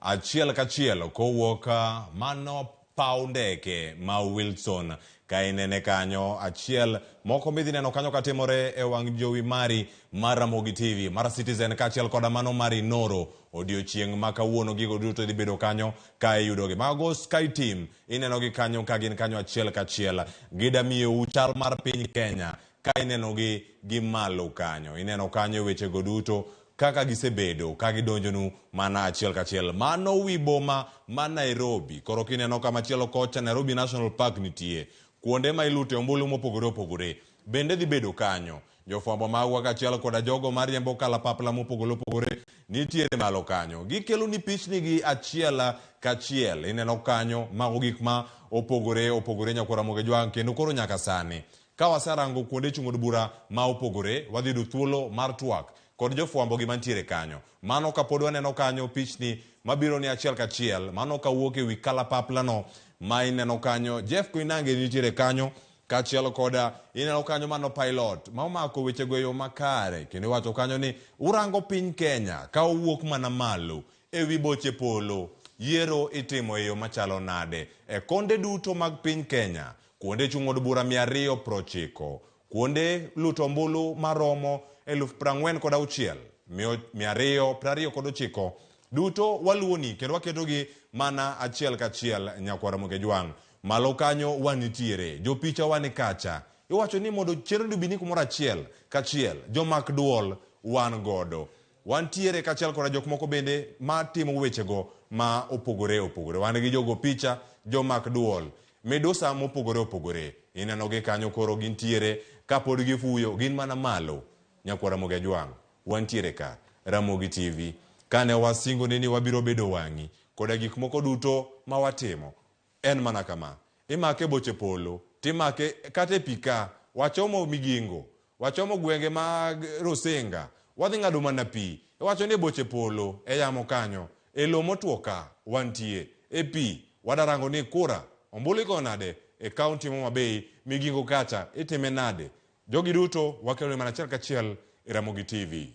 achiel kachiel kowuok mano paw ndeke ma Wilson ka inene kanyo achiel moko midhi neno kanyo katimore e wang' jowi mari mar Ramogi TV mar Citizen kaachiel koda mano mar Inoro odiochieng' ma kawuono gigo duto dhi bedo kanyo ka iyudogi. Mago Sky Team inenogi kanyo ka gin kanyo achiel kachiel gida miyou chal mar piny Kenya ka inenogi gi malo kanyo. Ineno kanyo wechego duto kaka gisebedo ka gidonjonu mana achiel kachiel. Mano wi boma ma Nairobi. Koro kineno kama chielo kocha Nairobi National Park nitie. Kuonde ma ilute ombulu mopogore opogore bende dhi bedo kanyo. Jofwambo magwa kaachiel koda jogo mariembo kalapapla mopogore opogore nitiere malo kanyo. Gikelo ni pichni gi achiel kachiel. Ineno kanyo mago gik ma opogore opogore nyakwar Ramogi Jwang' kendo koro nyaka sani. Ka waserango kuonde chung' od bura ma opogore, wadhi yudo thuolo mar twak kod jofwambo gi mantiere kanyo. Mano kapod waneno kanyo pichni mabiro ni achiel kachiel, mano kawuok e wi kalapapla no ma ineno kanyo. Jeff Koinange nitiere kanyo kaachiel koda ineno kanyo mano pilot ma omako wechego e yo makare kendo iwacho kanyo ni urango piny Kenya ka owuok mana malo e wi boche polo. Yiero itimo e yo machalo nade e konde duto mag piny Kenya? Kuonde chung' od bura 290, kuonde luto ombulu maromo 46,229 duto waluwoni kendo waketogi mana achiel kachiel nyakwar Ramogi Jwang'. Malo kanyo wanitiere, jopicha wan kacha. Iwacho ni mondo chenro obi ni kumoro achiel kachiel, jomak duol wan godo. Wantiere kaachiel koda jok moko bende matimo wechego ma opogore opogore. Wan gi jogo picha, jomak duol, midusa mopogore opogore. Ineno gi kanyo koro gintiere kapod gifuyo, gin mana malo. Nyakwar Ramogi Ajwang', wantiere ka, Ramogi TV. Kane wasingoni ni wabiro bedo wang'i koda gik moko duto ma watimo, en mana kama. Imake boche polo, timake kata e pi ka, wachomo Migingo, wachomo gwenge mag Rusinga, wadhi ng'ado mana pi. Iwacho ni e boche polo, e yamo kanyo, e lo motwo ka, wantie. E pi, wadarango ni kura, ombulu igoyo nade e kaunti ma Homa Bay, Migingo kacha, itime nade? Jogi duto wakelo mana achiel kachiel e Ramogi TV.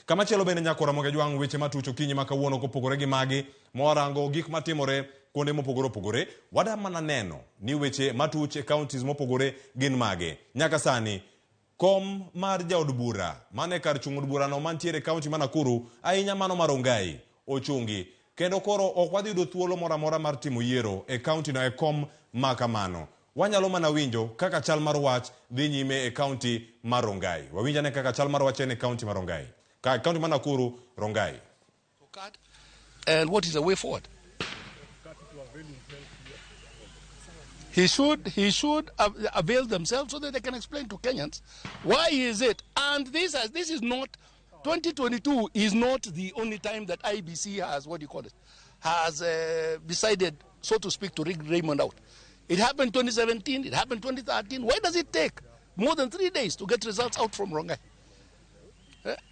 Kamachielo bende nyako Ramogi Ajwang' weche matuch okinyi ma kawuono kopogore gi magi mwarango gik matimore kuonde mopogore opogore, wada mana neno ni weche matuch e counties mopogore gin mage. Nyaka sani kom mar jaod bura mane kar chung' od burano mantiere e county ma Nakuru ahinya mano mar Rongai ochungi kendo koro ok wadhi yudo thuolo moro amora mar timo yiero e county no e kom ma kamano. Wanyalo mana winjo kaka chal mar wach dhi nyime e county mar Rongai. Wawinj ane kaka chal mar wach en e county mar Rongai. Ka county mar Nakuru, Rongai.
And what is the way forward? He should avail themselves so that they can explain to Kenyans why is it. And this is not 2022 is not the only time that IBC has, what do you call it, has decided, so to speak, to rig Raymond out. It happened 2017, it happened 2013. Why does it take more than 3 days to get results out from Rongai?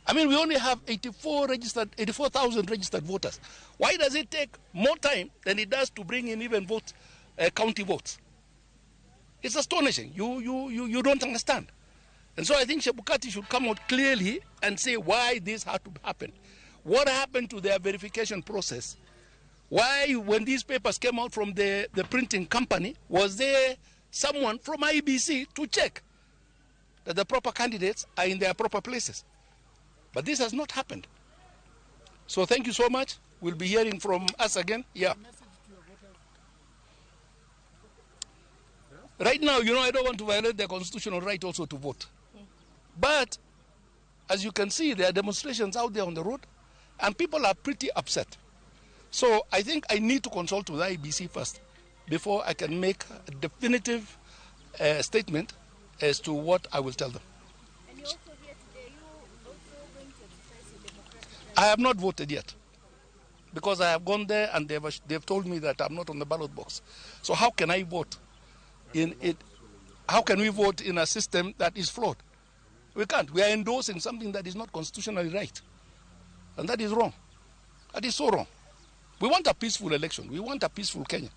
I mean, we only have 84,000 registered voters. Why does it take more time than it does to bring in even votes, county votes? It's astonishing. You don't understand. And so I think Chebukati should come out clearly and say why this had to happen. What happened to their verification process? Why, when these papers came out from the printing company, was there someone from IEBC to check that the proper candidates are in their proper places? But this has not happened. So thank you so much. We'll be hearing from us again. Yeah. Right now, you know, I don't want to violate their constitutional right also to vote. But as you can see, there are demonstrations out there on the road, and people are pretty upset. So I think I need to consult with IEBC first before I can make a definitive statement as to what I will tell them.
And you're also here today. You also going to exercise your democratic right?
I have not voted yet because I have gone there and they've told me that I'm not on the ballot box. So how can I vote in it? How can we vote in a system that is flawed? We can't. We are endorsing something that is not constitutionally right. And that is wrong. That is so wrong. We want a peaceful election. We want a peaceful Kenya.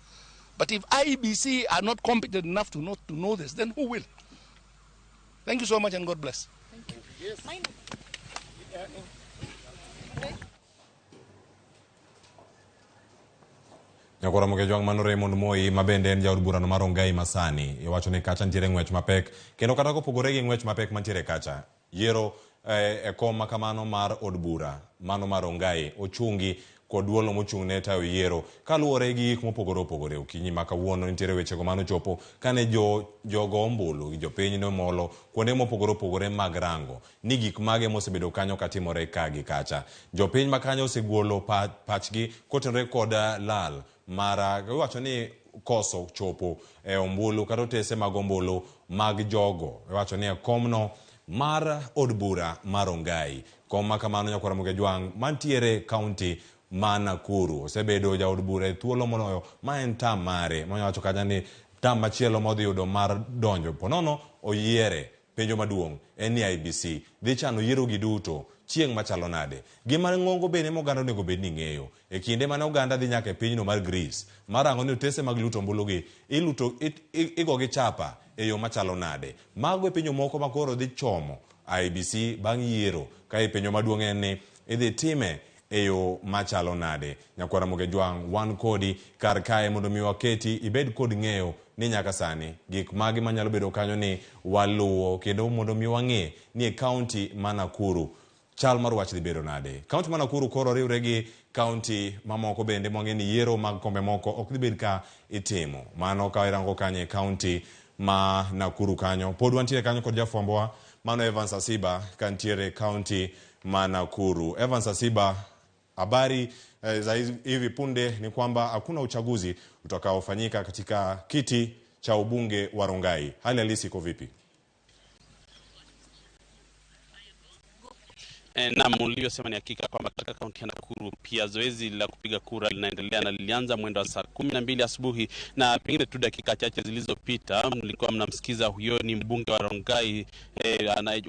But if IEBC are not competent enough to know this, then who will? Thank you so much and God bless.
Thank you. Yes.
Nyakora Mokejwang' mano Raymond Moi ma bende en jaod burano mar Rongai masani iwacho ni kacha nitiere ng'wech mapek kendo kata kopogore gi ng'wech mapek mantiere kacha yiero e kom makamano mar od bura mano mar Rongai ochungi kod duolo mochung' ne tayo yiero kaluwore gi gik mopogore opogore. Okinyi ma kawuono nitiere wechego manochopo kane jogo ombulu gi jopiny nomolo kuonde mopogore opogore mag rango ni gik mage mosebedo kanyo katimore ka gi kacha. Jopiny ma kanyo osegolo pachgi kotenore kod lal mara iwacho ni koso chopo e ombulu kata otese mag ombulu mag jogo. Iwacho ni e komno mar od bura mar Rongai, kom ma kamano Nyakwar Mokejwang' mantiere kaunti ma Nakuru osebedo jaod bura e thuolo moloyo ma en tam mare mowacho kata ni tam machielo modhi yudo mar donjo ponono oyiere. Penjo maduong' en ni IEBC dhi chano yiero gi duto chieng' machalo nade. Gima ng'ongo bende moganda onego bed ni ng'eyo e kinde mane oganda dhi nyaka e pinyno mar Greece mar rango ni otese mag luto ombulu gi iluto igo gi chapa e yo machalo nade. Mago e penjo moko ma koro dhi chomo IEBC bang' yiero ka e penjo maduong' en ni idhi time e yo machalo nade. Nyakwara Mokejwang' wan kodi kar kae mondo mi waketi ibed kod ng'eyo ni nyaka sani gik mage manyalo bedo kanyo ni waluwo kendo mondo mi wang'e ni e kaunti ma Nakuru chal mar wach dhi bedo nade. Kaunti ma Nakuru koro riwre gi kaunti mamoko bende mwang'e ni yiero mag kombe moko ok dhi bed ka itimo. Mano ka irango kanyo e kaunti ma Nakuru kanyo pod wantiere kanyo kod jafwambowa mano Evans Asiba kantiere kaunti ma Nakuru. Evans Asiba, habari za hivi punde ni kwamba hakuna uchaguzi utakaofanyika katika kiti cha ubunge wa Rongai. Hali halisi iko vipi?
Naam, ulivyosema ni hakika kwamba katika kaunti ya Nakuru pia zoezi la kupiga kura linaendelea na lilianza mwendo wa saa 12 asubuhi, na pengine tu dakika chache zilizopita mlikuwa mnamsikiza huyo ni mbunge wa Rongai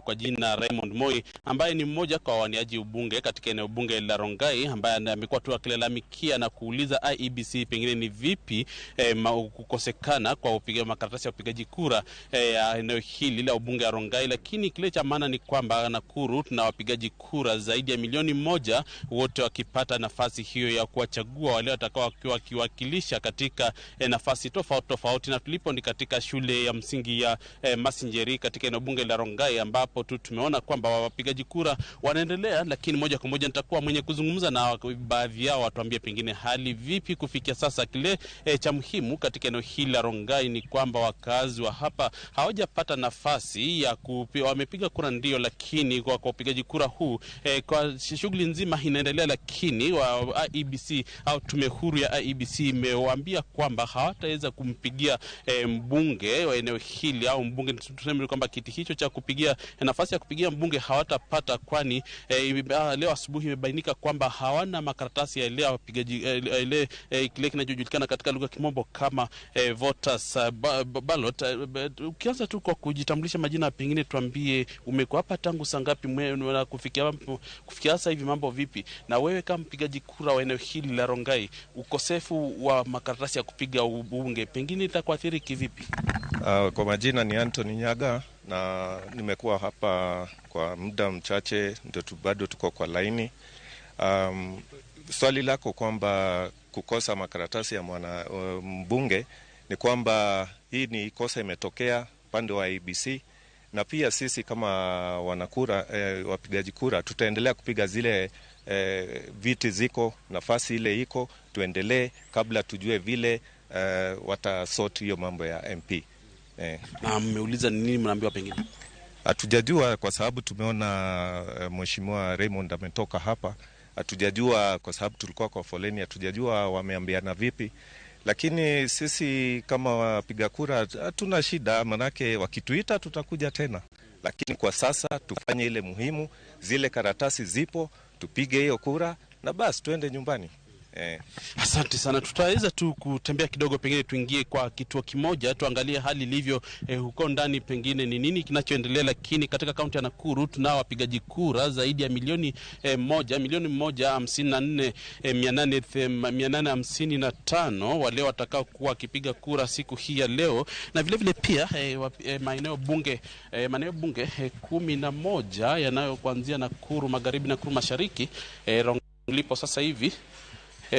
kwa jina Raymond Moi, ambaye ni mmoja kwa waniaji ubunge katika eneo bunge la Rongai, ambaye amekuwa tu akilalamikia na kuuliza IEBC pengine ni vipi kukosekana kwa upiga makaratasi ya upigaji kura eneo hili la ubunge wa Rongai. Lakini kile cha maana ni kwamba Nakuru tuna wapigaji kura zaidi ya 1,000,000, wote wakipata nafasi hiyo ya kuwachagua wale watakao wakiwakilisha katika nafasi tofauti tofauti. Na tulipo ni katika shule ya msingi ya Masinjeri katika eneo bunge la Rongai, ambapo tu tumeona kwamba wapigaji kura wanaendelea, lakini moja kwa moja nitakuwa mwenye kuzungumza na baadhi yao watuambie pengine hali vipi kufikia sasa. Kile cha muhimu katika eneo hili la Rongai ni kwamba wakazi wa hapa hawajapata nafasi ya wamepiga kura ndio, lakini kwa upigaji kura huu huu. Kwa shughuli nzima inaendelea, lakini wa IEBC au tume huru ya IEBC imewaambia kwamba hawataweza kumpigia mbunge wa eneo hili au mbunge, tuseme kwamba kiti hicho cha kupigia nafasi ya kupigia mbunge hawatapata, kwani leo asubuhi imebainika kwamba hawana makaratasi ya ile wapigaji ile kile kinachojulikana katika lugha ya Kimombo kama voters ballot. Ukianza tu kwa kujitambulisha majina, pengine tuambie umekuwa hapa tangu saa ngapi na kufikia sasa hivi mambo vipi, na wewe kama mpigaji kura wa eneo hili la Rongai, ukosefu wa makaratasi ya kupiga ubunge pengine itakuathiri kivipi?
Kwa majina ni Anthony Nyaga na nimekuwa hapa kwa muda mchache, ndio bado tuko kwa laini. Swali lako kwamba kukosa makaratasi ya mwana mbunge ni kwamba hii ni kosa imetokea pande wa IEBC, na pia sisi kama wanakura wapigaji kura tutaendelea kupiga zile viti ziko, nafasi ile iko, tuendelee kabla tujue vile watasort hiyo mambo ya MP.
Na mmeuliza ni nini mnaambiwa pengine?
Hatujajua kwa sababu tumeona Mheshimiwa Raymond ametoka hapa. Hatujajua kwa sababu tulikuwa kwa foleni, hatujajua wameambiana vipi. Lakini sisi kama wapiga kura hatuna shida, manake wakituita tutakuja tena. Lakini kwa sasa tufanye ile muhimu, zile karatasi zipo, tupige hiyo kura na basi tuende nyumbani.
Asante sana. Tutaweza tu kutembea kidogo, pengine tuingie kwa kituo kimoja tuangalie hali ilivyo huko ndani, pengine ni nini kinachoendelea. Lakini katika kaunti ya Nakuru tunao wapigaji kura zaidi ya milioni 1,154,855 wale watakao kuwa wakipiga kura siku hii ya leo, na vile vile pia maeneo bunge 11 yanayo kuanzia Nakuru Magharibi, Nakuru Mashariki, lipo sasa hivi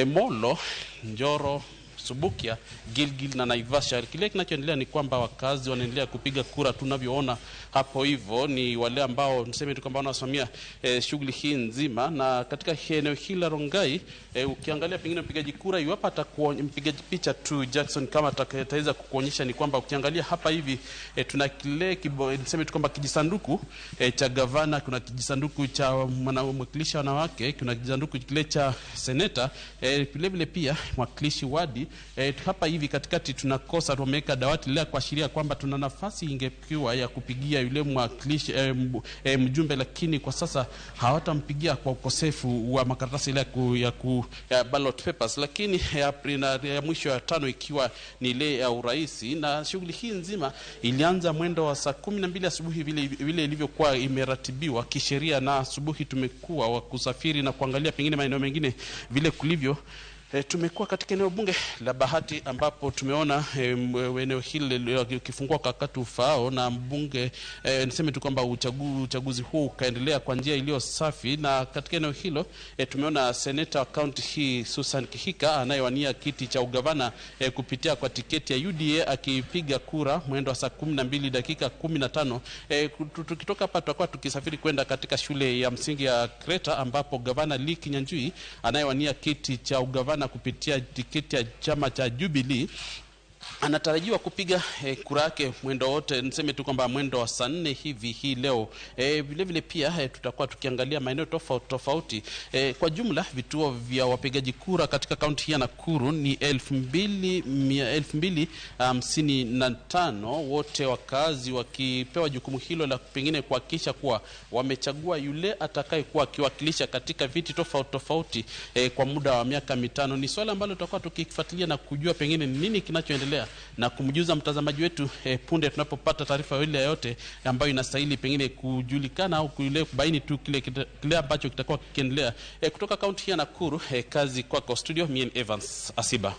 Molo, Njoro, Subukia, Gilgil na Naivasha. Kile kinachoendelea ni kwamba wakazi wanaendelea kupiga kura. Tunavyoona hapo hivyo ni wale ambao niseme tu kwamba wanasimamia shughuli hii nzima. Na katika eneo hili la Rongai, ukiangalia pengine mpigaji kura iwapo atakuwa mpigaji picha tu Jackson kama ataweza kukuonyesha, ni kwamba ukiangalia hapa hivi tuna kile niseme tu kwamba kijisanduku cha gavana, kuna kijisanduku cha mwakilishi wanawake, kuna kijisanduku kile cha seneta, vile vile pia mwakilishi wadi. Hapa hivi katikati tunakosa, tumeweka dawati la kuashiria kwamba tuna nafasi ingepiwa ya kupigia yule mwakilishi mjumbe, lakini kwa sasa hawatampigia kwa ukosefu wa makaratasi ile ya ballot papers. Lakini ya mwisho ya 5 ikiwa ni ile ya urais. Na shughuli hii nzima ilianza mwendo wa saa 12 asubuhi vile ilivyokuwa imeratibiwa kisheria, na asubuhi tumekuwa wa kusafiri na kuangalia pengine maeneo mengine vile kulivyo. Tumekuwa katika eneo bunge la Bahati ambapo tumeona eneo hili likifungua kwa wakati ufaao, na mbunge niseme tu kwamba uchaguzi huu ukaendelea kwa njia iliyo safi. Na katika eneo hilo tumeona seneta wa kaunti hii Susan Kihika anayewania kiti cha ugavana kupitia kwa tiketi ya UDA akipiga kura mwendo wa saa 12:15. Tukitoka hapa tutakuwa tukisafiri kwenda katika shule ya msingi ya Kreta ambapo gavana Lee Kinyanjui anayewania kiti cha ugavana kupitia tiketi ya chama cha Jubilee anatarajiwa kupiga kura yake mwendo wote, niseme tu kwamba mwendo wa saa 4 hivi hii leo. Vile vile pia tutakuwa tukiangalia maeneo tofauti tofauti. Kwa jumla vituo vya wapigaji kura katika kaunti hii ya Nakuru ni 2255, wote wakazi wakipewa jukumu hilo la pengine kuhakikisha kuwa wamechagua yule atakayekuwa akiwakilisha katika viti tofauti tofauti kwa muda wa miaka 5. Ni swala ambalo tutakuwa tukifuatilia na kujua pengine nini kinachoendelea na kumjuza mtazamaji wetu punde tunapopata taarifa ile yote ambayo inastahili pengine kujulikana au kule kubaini tu kile ambacho kitakuwa kikiendelea. Kutoka kaunti hii ya Nakuru, kazi kwako studio, mimi Evans Asiba.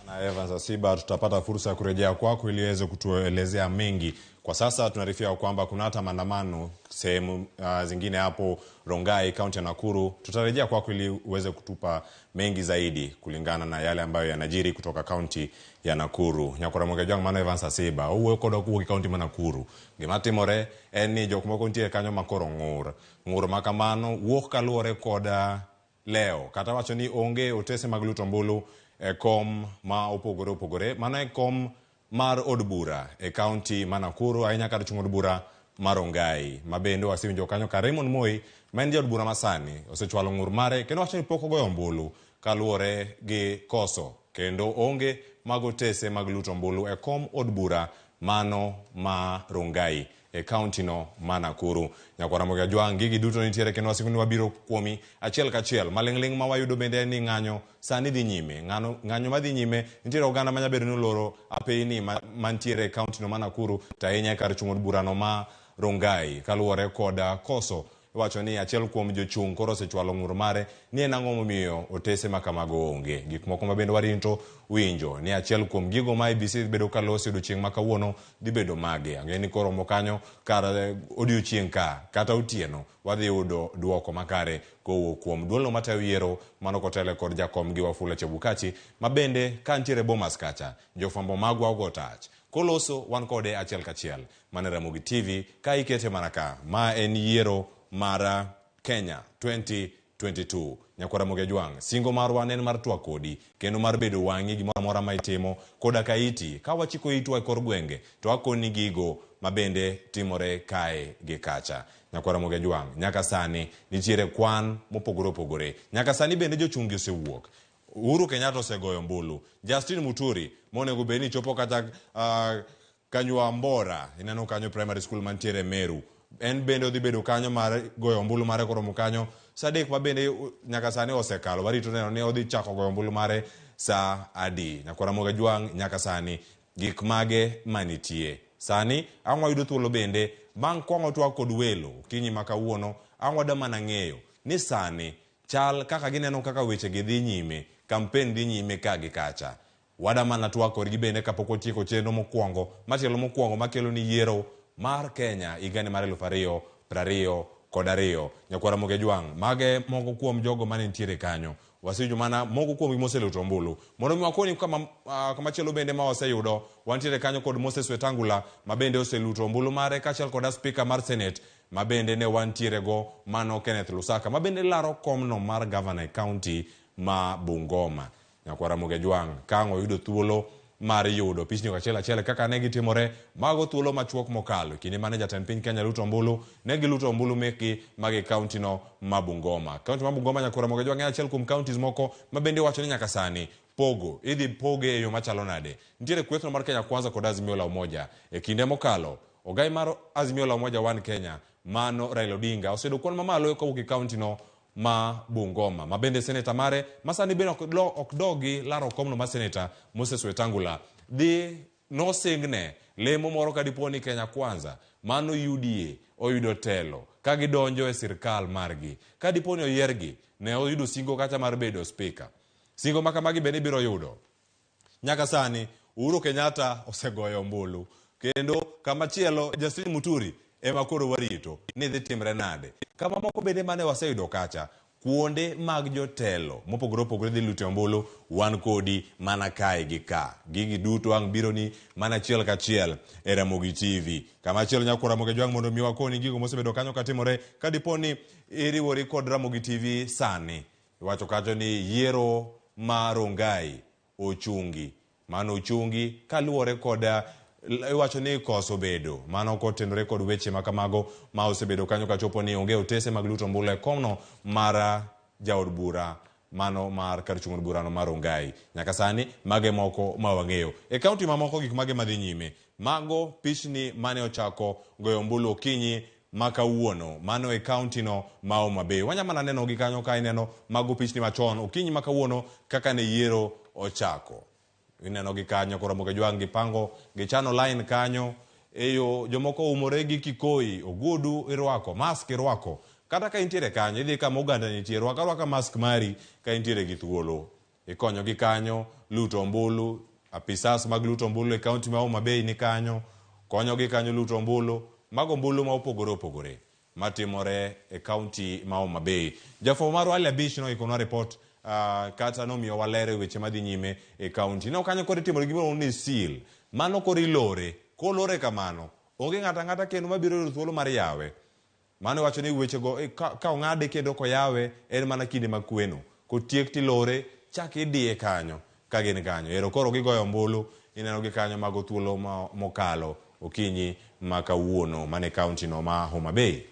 Na Evans Asiba, tutapata fursa ya kurejea kwako ili uweze kutuelezea mengi. Kwa sasa tunaarifiwa kwamba kuna hata maandamano sehemu zingine hapo Rongai, kaunti ya Nakuru. Tutarejea kwako ili uweze kutupa mengi zaidi kulingana na yale ambayo yanajiri kutoka kaunti ya Nakuru. Nyakora mwenge mano Evans Asiba, uwe kodo kuwa kaunti ya Nakuru. Gima timore en ni jok moko nitie kanyo makoro ng'ur. Ng'ur makamano wuok kaluwore koda leo. Kata wacho ni onge otese mag luto ombulu e kom ma opogore opogore. Mano e kom mar od bura e kaunti ma Nakuru, ahinya kar chung' od bura ma Rongai, ma bende wasewinjo kanyo ka Raymond Moi ma en jaod bura masani osechwalo ng'ur mare kendo wacho ni pok ogoyo ombulu kaluwore gi koso kendo onge mag otese mag luto ombulu e kom od bura mano ma Rongai e kaunti no ma Nakuru. Nyakwar Ramogi Ajwang', gigi duto nitiere kendo wasingo ni wabiro kuomi achiel kachiel. Maling'ling' ma wayudo bende en ni ng'anyo sani dhi nyime. Ng'ano, ng'anyo madhi nyime nitiere oganda ma nyabedo ni oloro apeyni mantiere e kaunti no ma Nakuru to ahinya e kar chung' od burano ma Rongai kaluwore kod koso iwacho ni achiel kuom jochung' koro osechwalo ng'ur mare ni en ang'o momiyo otese ma kamago onge. Gik moko ma bende warito winjo ni achiel kuom gigo ma IEBC dhi bedo ka loso e odiochieng' ma kawuono dhi bedo mage. Ang'eyo ni koromo kanyo kar odiochieng' ka kata otieno wadhi yudo duoko makare kowuok kuom duolno matayo yiero mano kotele kod jakomgi Wafula Chebukati ma bende ka ntiere Bomas kacha jofwambo magwa ogo tach koloso wan kode achiel kachiel mana Ramogi TV ka ikete mana ka. Ma en yiero mar Kenya 2022. Nyakwar Ramogi Ajwang', singo marwa ne en mar twak kodi kendo mar bedo wang'i gimoro amora ma itimo koda ka iti. Ka wachiko itwa e kor gwenge to akoni gigo ma bende timore kae gi kacha. Nyakwar Ramogi Ajwang', nyaka sani nitiere kwan mopogore opogore. Nyaka sani bende jochungi osewuok. Uhuru Kenyatta osegoyo ombulu. Justin Muturi monego bed ni chopo kata Kanyuambora, ineno kanyo primary school mantiere Meru. En bende odhi bedo kanyo mar goyo ombulu mare koromo kanyo saa 3 ma bende nyaka sani osekalo. Warito neno ni odhi chako goyo ombulu mare saa adi. Nyakwar Ramogi Ajwang' nyaka sani gik mage manitie. Sani ang' wayudo thuolo bende bang' kwang'o twak kod welo okinyi ma kawuono ang' wada mana ng'eyo ni sani chal kaka gineno kaka weche gi dhi nyime, kampen dhi nyime ka gi kacha. Wada mana twak kodgi bende kapok watieko chenro mokwongo matielo mokwongo makelo ni yiero mar Kenya higani mar 2022. Nyakwar Ramogi Ajwang', mage moko kuom jogo mane nitiere kanyo. Wasewinjo mana moko kuomgi moseluto ombulu. Mondo mi wakoni kama chielo bende ma waseyudo, wantiere kanyo kod Moses Wetangula ma bende oseluto ombulu mare kaachiel kod spika mar Senate ma bende ne wantiere go mano Kenneth Lusaka ma bende laro komno mar gavana e kaunti ma Bungoma. Nyakwar Ramogi Ajwang' ka ang' oyudo thuolo mar yudo pichni achiel achiel kaka ne gitimore mago thuolo machuok mokalo kinde mane jatend piny Kenya luto ombulu ne giluto ombulu mekgi mag e kaunti no ma Bungoma. Kaunti ma Bungoma Nyakwar Ramogi Ajwang' en achiel kuom counties moko ma bende iwacho ni nyaka sani pogo idhi poge e yo machalo nade. Nitiere kwethno mar Kenya Kwanza kod Azimio la Umoja. E kinde mokalo ogai mar Azimio la Umoja One Kenya mano Raila Odinga oseyudo kwan mamalo kowuok e kaunti no ma Bungoma ma bende seneta mare ma sani bende ok dogi laro komno mar seneta Moses Wetangula dhi nosingne lemo moro ka dipo ni Kenya Kwanza mano UDA oyudo telo ka gidonjo e sirkal margi ka dipo ni oyiergi ne oyudo singo kacha mar bedo spika. Singo ma kamagi bende ibiro yudo. Nyaka sani Uhuru Kenyatta osegoyo ombulu kendo kamachielo Justin Muturi ema koro warito ni dhi timre nade. Kama moko bende mane waseyudo kacha kuonde mag jotelo mopogore opogore dhi lute ombulu wan kodi mana kae gi ka. Gigi duto ang' biro ni mana achiel kachiel e Ramogi TV. Kama chielo Nyakwar Ramogi Ajwang' mondo mi wakoni gigo mosebedo kanyo katimore ka dipo ni iriwori kod Ramogi TV sani. Iwacho kacho ni yiero ma Rongai ochungi. Mano ochungi kaluwore kod iwacho ni koso bedo. Mano kotenore kod weche ma kamago ma osebedo kanyo kachopo ni onge otese mag luto ombulu e komno mar jaod bura mano mar kar chung' od burano mar Rongai. Nyaka sani mage moko ma wang'eyo. E kaunti mamoko gik mage madhi nyime. Mago pichni mane ochako goyo ombulu okinyi ma kawuono mano e kaunti no ma Homa Bay. Wanya mana neno gi kanyo ka ineno mago pichni machon okinyi ma kawuono kaka ne yiero ochako. Ineno gi kanyo koro Ramogi Ajwang' gipango gichano line kanyo eyo jomoko oumore gi kikoi, ogudu irwako, mask irwako. Kata ka intiere kanyo idhi kama oganda nitie rwak arwaka mask mari ka intiere gi thuolo. Ikonyo gi kanyo luto ombulu, apisas mag luto ombulu e kaunti ma Homa Bay ni kanyo, konyo gi kanyo luto ombulu, mago ombulu ma opogore opogore matimore e kaunti ma Homa Bay. Jafwambo marwa Ali Abich noikonwa report kata nomiyo waler e weche madhi nyime e kaunti. Ineno kanyo koro itimore gimoro ni seal. Mano koro ilore. Kolore kamano, onge ng'ato ang'ata kendo mabiro yudo thuolo mar yawe. Mano iwacho ni wechego ka ong'ade kendo koyawe en mana kinde mag kweno. Kotiek tilore, chak idiye kanyo ka gin kanyo. Ero koro gigoyo ombulu, ineno gi kanyo mago thuolo mokalo. okinyi ma kawuono mane kaunti no ma Homa Bay.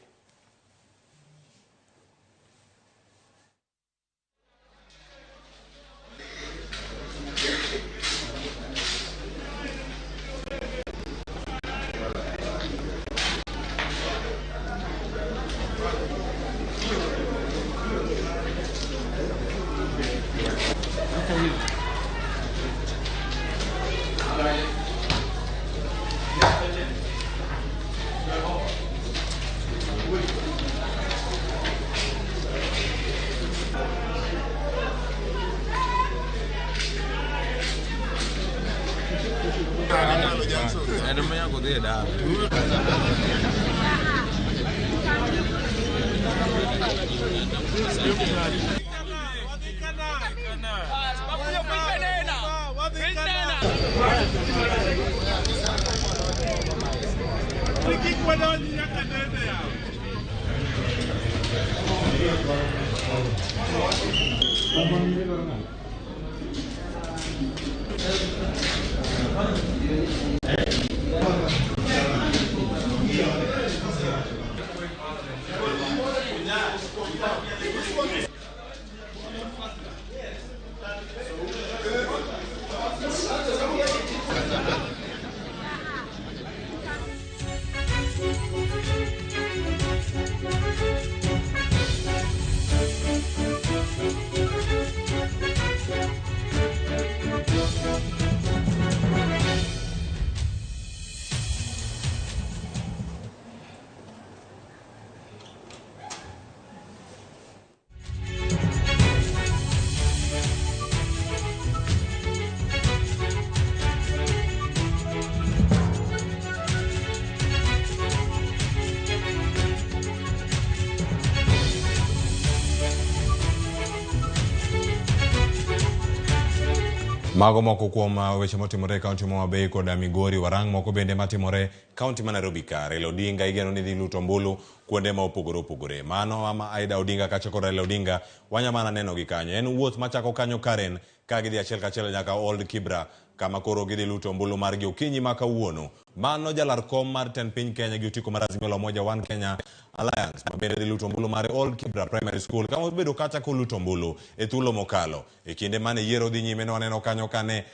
Mago moko kuom weche motimore e kaunti ma Homa Bay koda Migori, warang moko bende matimore kaunti ma Nairobi ka. Raila Odinga igeno ni dhi luto ombulu kuonde ma opogore opogore. Mano ama Aida Odinga kacha kod Raila Odinga wanya mana neno gi kanyo. En wuoth machako kanyo Karen ka gidhi achiel kachiel nyaka Old Kibra kama koro gidhi luto ombulu margi okinyi ma kawuono. Mano jalar kom mar tend piny Kenya gi otiko mar Azimio la Umoja One Kenya Alliance ma bende dhi luto ombulu mare Old Kibra Primary School kama obedo kacha koluto ombulu e thuolo mokalo. E kinde mane yiero dhi nyime ne waneno kanyo kane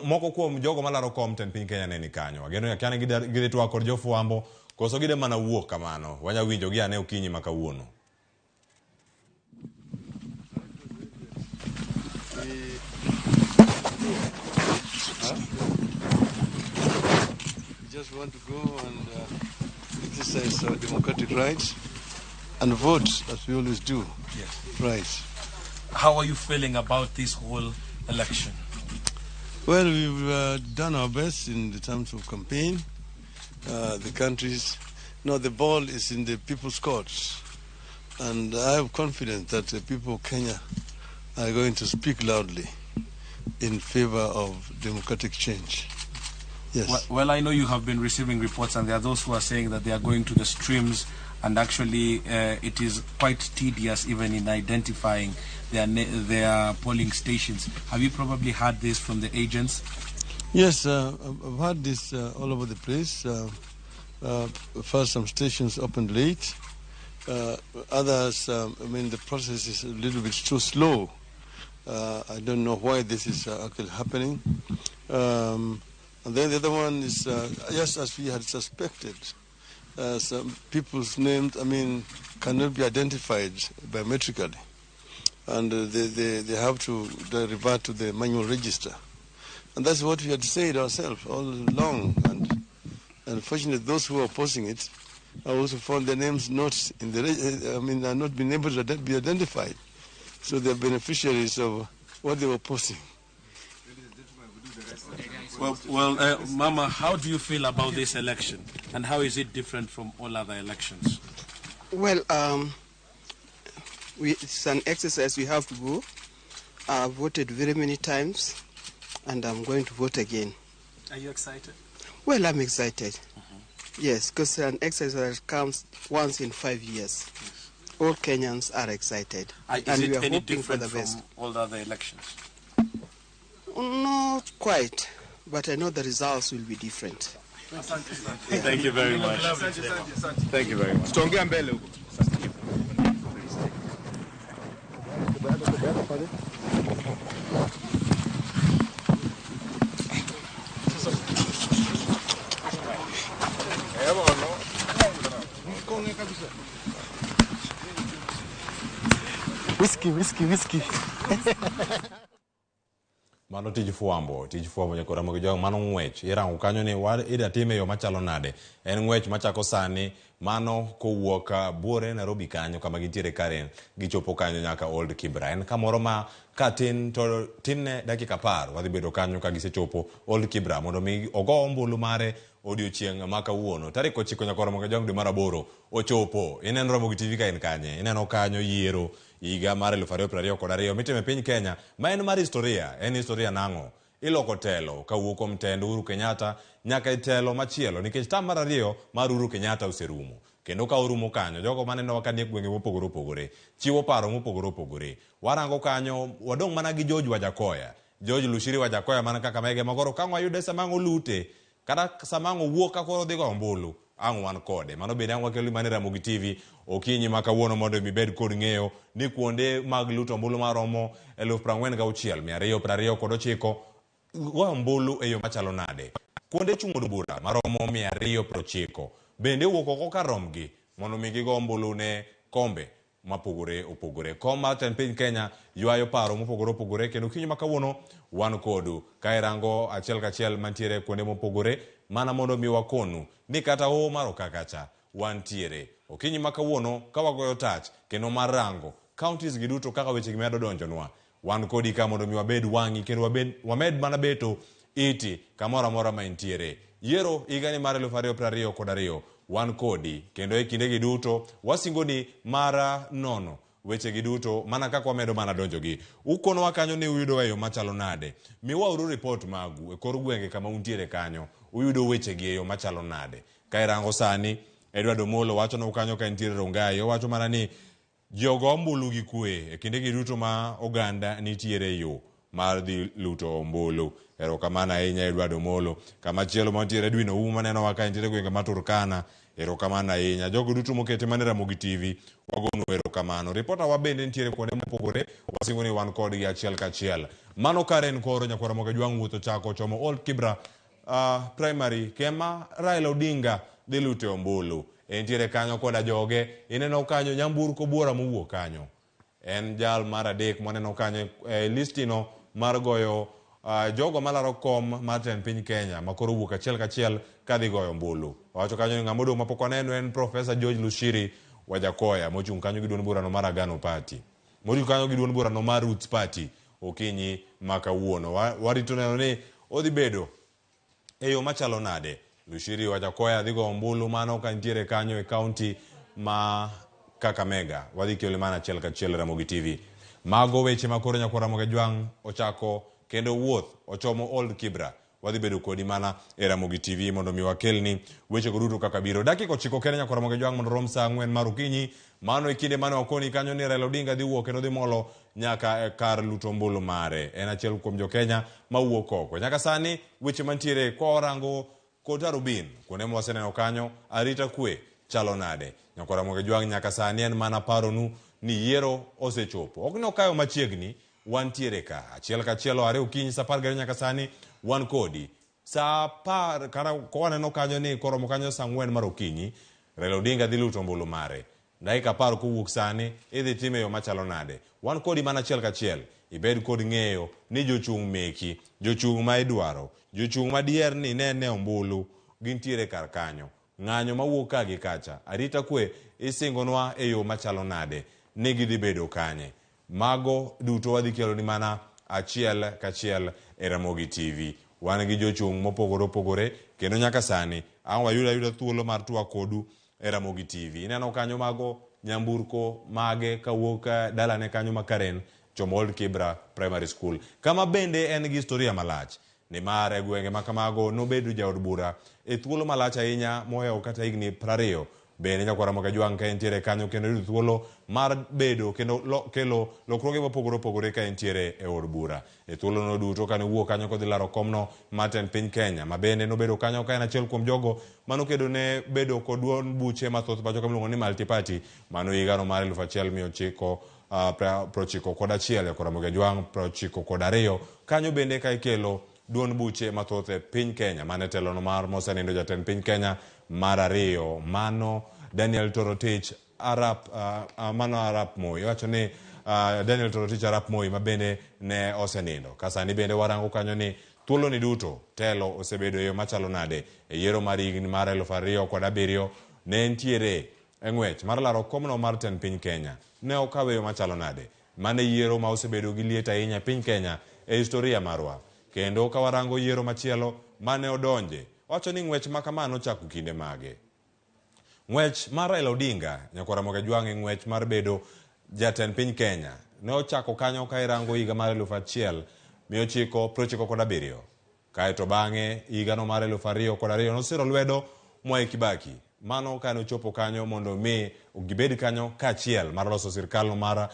moko kuom jogo malaro kom tend piny Kenya ne ni kanyo. Ageno ni akia ni gidhi twak kod jofwambo koso gidhi mana wuok kamano. Wanya winjo gi ane okinyi ma kawuono.
We just want to go and exercise our democratic rights and vote as we always do.
Yes.
Right.
How are you feeling about this whole election?
Well, we've done our best in the terms of campaign. The country's, no, the ball is in the people's courts. And I have confidence that the people of Kenya are going to speak loudly in favor of democratic change. Yes.
Well, I know you have been receiving reports, and there are those who are saying that they are going to the streams, and actually it is quite tedious even in identifying their polling stations. Have you probably heard this from the agents?
Yes, I've heard this all over the place. First, some stations opened late. Others, I mean, the process is a little bit too slow. I don't know why this is actually happening. And then the other one is, just as we had suspected, some people's names, I mean, cannot be identified biometrically. And they have to revert to the manual register. And that's what we had said ourselves all along. And unfortunately, those who are opposing it also found their names not in the, I mean, are not been able to be identified. So they're beneficiaries of what they were opposing.
Well, Mama, how do you feel about this election, and how is it different from all other elections?
Well, it's an exercise we have to go. I've voted very many times, and I'm going to vote again.
Are you excited?
Well, I'm excited. Mm-hmm. Yes, because an exercise comes once in 5 years. Yes. All Kenyans are excited,
and we are hoping for the best. Is it any different from all the other elections?
Not quite, but I know the results will be different.
Thank you very much. Thank you very much.
Tutaongea mbele huko.
Whiskey, whiskey, whiskey.
Mano tij fwambo, tij fwambo nyaka Ramogi Jwang', mano ng'wech. Irango kanyo ni ida time e yo machalo nade. En ng'wech machako sani, mano kowuok buore Nairobi kanyo kama gintiere Karen, gichopo kanyo nyaka Old Kibra. En kamoro ma ka tin to tinne dakika 10, wadhi bedo kanyo ka gisechopo Old Kibra mondo mi ogo ombulu mare odiochieng' ma kawuono. Tarik 9 nyaka Ramogi Jwang' dwe mar 8 ochopo. Ineno Ramogi TV ka en kanye? Ineno kanyo yiero higa mar 2022 mitimo e piny Kenya, ma en mar historia. En historia nang'o? Iloko telo kawuok kuom tend Uhuru Kenyatta nyaka e telo machielo, nikech tam mar 2 mar Uhuru Kenyatta oserumo. Kendo ka orumo kanyo, jogo manenowa ka nie gwenge mopogore opogore chiwo paro mopogore opogore. Warango kanyo, wadong' mana gi George Wajackoyah. George Luchiri Wajackoyah mana kaka mege magoro ka wayude sama ang' olute, kata sama ang' owuok ka koro odhi goyo ombulu, ang' wan kode. Mano bende ang' wakelo mana e Ramogi TV okinyi ma kawuono mondo mi ibed kod ng'eyo ni kuonde mag luto ombulu maromo 46,229 goyo ombulu e yo machalo nade. Kuonde chung' od bura maromo 290 bende owuok oko kar romgi mondo mi gigo ombulu ne kombe mapogore opogore. Kom mar tend piny Kenya ywayo paro mopogore opogore kendo okinyi ma kawuono wan kodu ka irango achiel kachiel mantiere kuonde mopogore mana mondo mi wakonu ni kata hoho mar Okakacha wantiere. Okinyi ma kawuono ka wagoyo tach kendo mar rango counties gi duto kaka weche gi medo donjonwa. Wan kodi ka mondo mi wabed wang'i kendo wamed mana beto iti kamoro amora ma intiere. Yiero higa ni mar 2022 wan kodi kendo e kindegi duto wasingo ni mara nono weche gi duto mana kaka wamedo mana donjogi. Ukonowa kanyo ni uyudowa e yo machalo nade. Miwauru report magu e kor gwenge kama untiere kanyo. Uyudo weche gi e yo machalo nade. Ka irango sani, Edward Omolo wachonwa kanyo ka entiere Rongai. Owacho mana ni ji ogo ombulu gi kwe e kindegi duto ma oganda nitiere yo mar dhi luto ombulu. Erokamano ahinya Edward Omolo. Kama chielo mantiere Edwin Ouma manenowa ka entiere gwenge ma Turkana. Erokamano ahinya. Jogo duto mokete mana e Ramogi TV, wagonu erokamano. Ripota wa bende nitiere kuonde mopogore, wasingo ni wan kodgi achiel kachiel. Mano Karen koro nyakwar Ramogi Ajwang' wuotho chako chomo Old Kibra Primary kema Raila Odinga dhi lute ombulu. Entiere kanyo koda joge, ineno kanyo nyamburko buora mowuok kanyo. En jal mar 3 mwaneno kanyo e listino mar goyo jogo malaro kom mar tend piny Kenya ma koro owuok achiel kachiel kadhi goyo ombulu. Owacho kanyo ni ng'ama odong' mapok waneno en Professor George Luchiri Wajackoyah mochung' kanyo gi duond burano mar Agano Party. Mochung' kanyo gi duond burano mar Roots Party okinyi ma kawuono. Warito neno ni odhi bedo e yo machalo nade. Luchiri Wajackoyah dhi goyo ombulu mano ka nitiere kanyo e county ma Kakamega. Wadhi kele mana achiel kachiel Ramogi TV. Mago weche ma koro nyakwar Ramogi Ajwang' ochako kendo wuoth ochomo Old Kibra. Wadhi bedo kodi mana e Ramogi TV mondo mi wakelni weche go duto kaka biro. Dakika 9 kende nyakwar Ramogi Ajwang' mondo rom saa 4 mar okinyi. Mano e kinde mane wakoni kanyo ni Raila Odinga dhi wuok kendo dhi molo nyaka e kar luto ombulu mare. En achiel kuom jo Kenya mawuok oko. Nyaka sani weche mantiere kwa warango kod Arubin, kuonde ma waseneno kanyo, arita kwe chalo nade? Nyakwar Ramogi Ajwang' nyaka sani en mana paronu ni yiero osechopo. Ok ni okayo machiegni, wantiere ka. Achiel kachiel oare okinyi saa 12 nyaka sani wan kodi. Saa 10 kata waneno kanyo ni koromo kanyo saa 4 mar okinyi, Raila Odinga dhi luto ombulu mare. Dakika 10 kowuok sani, idhi time e yo machalo nade? Wan kodi mana achiel kachiel. Ibed kod ng'eyo ni jochung' meki, jochung' ma idwaro, jochung' ma diher ni nene ombulu, gintiere kar kanyo. Ng'anyo mawuok ka gi kacha, arita kwe isingonwa e yo machalo nade ni gidhi bedo kanye? Mago duto wadhi keloni mana achiel kachiel e Ramogi TV. Wan gi jochung' mopogore opogore kendo nyaka sani ang' wayud ayuda thuolo mar twak kodu e Ramogi TV. Ineno kanyo mago nyamburko mage kawuok dalane kanyo ma Karen chomo Old Kibra Primary School, kama bende en gi historia malach nimar e gwenge ma kamago nobedo jaod bura e thuolo malach ahinya mohewo kata higni 20 Bende nyakwar Ramogi Ajwang' ka entiere kanyo kendo yudo thuolo mar bedo kendo kelo lokruoge mopogore opogore ka entiere e od bura. E thuolono duto kane owuok kanyo kodhi laro komno mar tend piny Kenya, ma bende nobedo kanyo ka en achiel kuom jogo manokedo ne bedo kod duond buche mathoth pacho ka miluongo ni multi party, mano higano mar 1991 nyakwar Ramogi Ajwang' 92 kanyo bende ka ikelo duond buche mathoth e piny Kenya mane telono mar mosenindo jatend piny Kenya mar ariyo mano Daniel Toroitich Arap mano Arap Moi. Iwacho ni Daniel Toroitich Arap Moi ma bende ne osenindo. Ka sani bende warango kanyo ni thuolo ni duto telo osebedo e yo machalo nade e yiero mar higni mar 2007 ne nitiere e ng'wech mar laro komno mar tend piny Kenya. Ne okawe yo machalo nade? Mane yiero ma osebedo gi liet ahinya e piny Kenya e historia marwa. Kendo ka warango yiero machielo mane odonje, wacho ni ng'wech ma kama nochako kinde mage. Ng'wech mar Raila Odinga, nyakwar Ramogi Ajwang' e ng'wech mar bedo jatend piny Kenya ne ochako kanyo ka irango higa mar 1997. Kaeto bang'e higano mar 2002 nosiro lwedo Mwai Kibaki. Mano kane ochopo kanyo mondo mi gibed kanyo kaachiel mar loso sirkal mar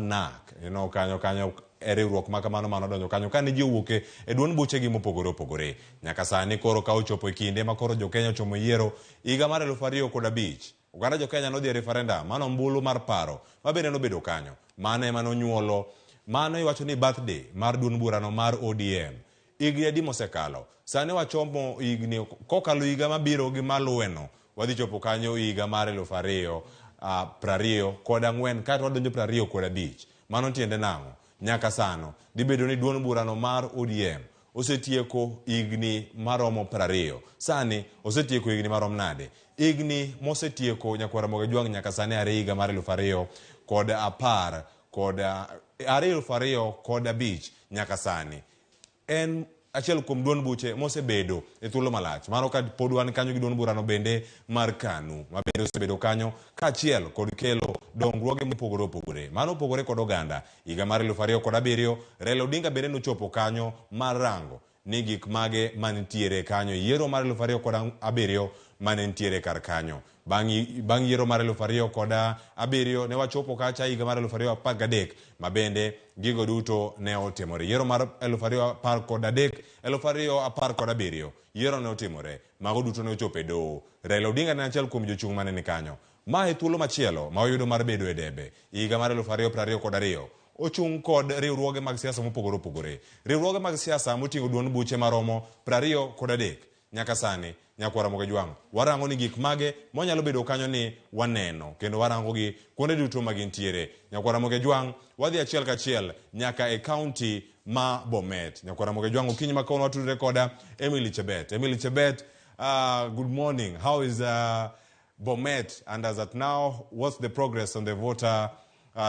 NARC. Ineno kanyo e riwruok ma kamano mano donjo kanyo kane ji owuok e duond buchegi mopogore opogore. Nyaka sani koro ka ochopo e kinde ma koro jo Kenya ochomo yiero higa mar 2005, oganda jo Kenya nodhi e referendum, mano ombulu mar paro ma bende nobedo kanyo. Mano ema nonyuolo, mano iwacho ni birthday mar duond burano mar ODM. Higni adi mosekalo? Sani wachomo higni kokalo higa mabiro gi maluweno, wadhi chopo kanyo higa mar 2024 kata wadonjo 25. Mano tiende nang'o? Nyaka sano dhi bedo ni duond burano mar ODM osetieko higni maromo 20. Sani osetieko higni marom nade? Higni mosetieko nyakwar Ramogi Ajwang' nyaka sani are higa mar 2010 kod 2005 nyaka sani. En achiel kuom duond buche mosebedo e thuolo malach. Mano ka pod wan kanyo gi duond burano bende mar KANU, ma bende osebedo kanyo kaachiel kod kelo dongruoge mopogore opogore. Mano opogore kod oganda. Higa mar 2007, Raila Odinga bende nochopo kanyo mar rango ni gik mage manitiere kanyo. Yiero mar 2007 mane nitiere kar kanyo. Bang' yiero mar 2007 ne wachopo kacha higa mar 2013 ma bende gigo duto ne otimore. Yiero mar 2013, 2017 yiero ne otimore. Mago duto ne ochopo e doho. Raila Odinga ne achiel kuom jochung' mane ni kanyo. Ma e thuolo machielo ma oyudo mar bedo e debe. Higa mar 2022 ochung' kod riwruoge mag siasa mopogore opogore. Riwruoge mag siasa moting'o duond buche maromo 23. Nyaka sani, nyakwar Ramogi Ajwang', warango ni gik mage mwanyalo bedo kanyo ni waneno, kendo warango gi kuonde duto ma gintiere. Nyakwar Ramogi Ajwang', wadhi achiel kachiel nyaka e county ma Bomet. Nyakwar Ramogi Ajwang', okinyi ma kawuono watudore koda Emily Chebet. Emily Chebet, good morning. How is Bomet, and as at now, what's the progress on the voter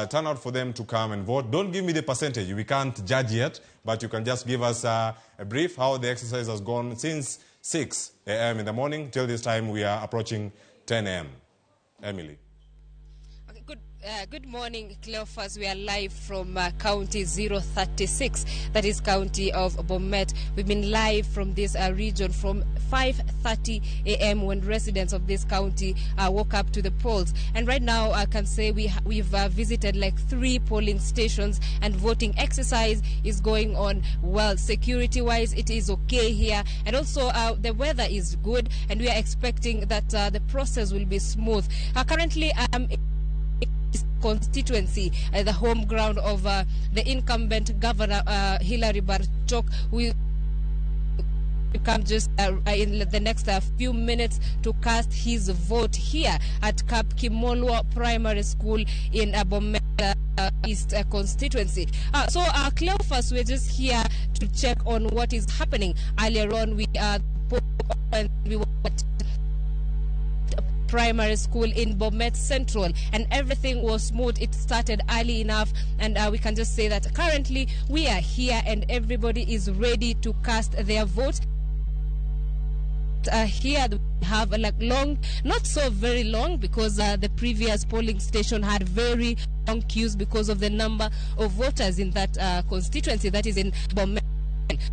turnout for them to come and vote? Don't give me the percentage. We can't judge yet, but you can just give us a brief how the exercise has gone since 6 a.m. in the morning till this time we are approaching 10 a.m. Emily.
Okay, good morning, Cleophas. We are live from County 036, that is County of Bomet. We've been live from this region from 5:30 a.m. when residents of this county woke up to the polls. And right now, I can say we've visited like 3 polling stations, and voting exercise is going on well. Security-wise, it is okay here. And also, the weather is good, and we are expecting that the process will be smooth. Currently, I'm constituency, the home ground of the incumbent governor, Hilary Barchok, who will come just in the next few minutes to cast his vote here at Kapkimolwa Primary School in Bomet East constituency. So, Cleophas, we're just here to check on what is happening. Earlier on, we and we were primary school in Bomet Central, and everything was smooth. It started early enough, and we can just say that currently we are here and everybody is ready to cast their vote. Here we have like long, not so very long, because the previous polling station had very long queues because of the number of voters in that constituency, that is in Bomet.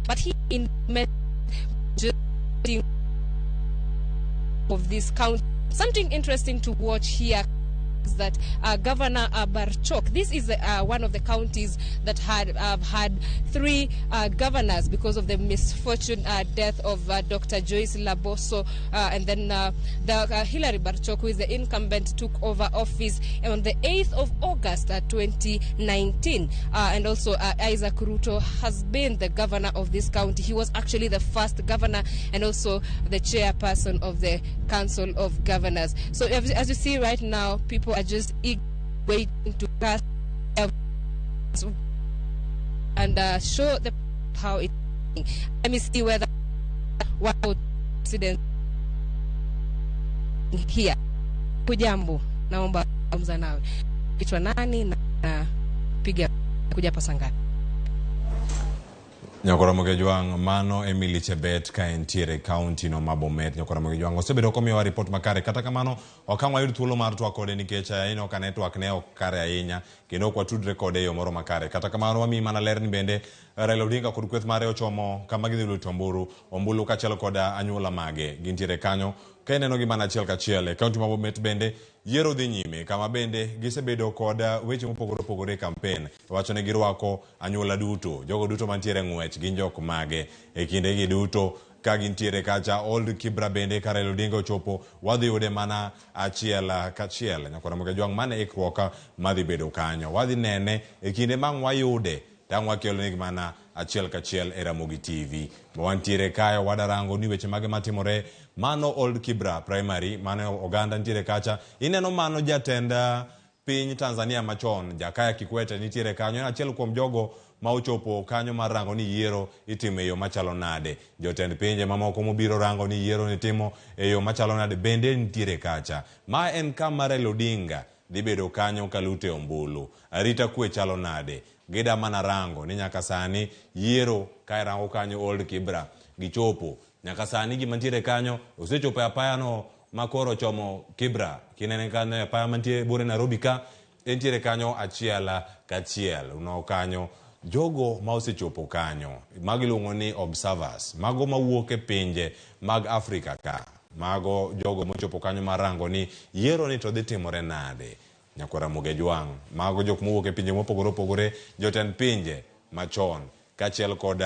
But here in Bomet, just of this county, Something interesting to watch here is that Governor Barchok, this is one of the counties that had had 3 governors because of the misfortune death of Dr. Joyce Laboso, and then the Hilary Barchok, who is the incumbent, took over office on the 8th of August 2019. And also Isaac Ruto has been the governor of this county. He was actually the first governor and also the chairperson of the Council of Governors. So as you see right now, people are just waiting to cast and show the how it. Let me see whether one president here. Hujambo, naomba kuzungumza nawe. Kichwa nani na piga kuja hapa saa ngapi?
Nyakora Mogejwang, mano Emily Chebet ka entiere county no ma Bomet. Nyakora Mogejwang osebedo komiyowa report makare, kata kamano ok ang' wayud thuolo mar twak kode nikech ineno ka network ne ok kare ahinya kendo ok watudre kode e yo moro makare. Kata kamano wamiyi mana ler ni bende Raila Odinga kod kweth mare ochomo kama gidhi luto ombulu kaachiel kod anyuola mage gintiere kanyo. Ka ineno gi mana achiel kachiel e county ma Bomet bende yiero dhi nyime, kama bende gisebedo kod weche mopogore opogore e campaign. Wacho ni girwako anyuola duto, jogo duto mantiere ng'wech gin jok mage e kindegi duto ka gintiere kacha. Old Kibra bende ka Raila Odinga ochopo wadhi yude mana achiel kachiel. Nyakora Mogejwang, mane ikruok madhi bedo kanyo, wadhi nene e kinde mang' wayude tang' wakelonegi mana achiel kachiel e Ramogi TV. Wantiere kae wadarango ni weche mage matimore. Mano Old Kibra Primary, mano oganda nitiere kacha. Ineno mano jatend piny Tanzania machon Jakaya Kikwete nitiere kanyo, en achiel kuom jogo ma ochopo kanyo mar rango ni yiero itimo e yo machalo nade. Jotend pinje mamoko mobiro rango ni yiero nitimo e yo machalo nade bende nitiere kacha. Ma en kama Raila Odinga dhi bedo kanyo kalute ombulu. Arita kwe chalo nade? Gida mana rango ni nyaka sani yiero ka irango kanyo Old Kibra gichopo nyaka sani gima nitiere kanyo osechopo e apaya no makoro chomo Kibra. Kinene kanyo e apaya mantie bure Nairobi ka entiere kanyo achiel kachiel. Unao kanyo jogo ma osechopo kanyo mago iluongo ni observers, mago mawuok e pinje mag Afrika ka, mago jogo mochopo kanyo marango ni yiero ni to dhi timore nade. Nyakwara Mogejwang, mago jok mowuok e pinje mopogore opogore, jotend pinje machon kaachiel kod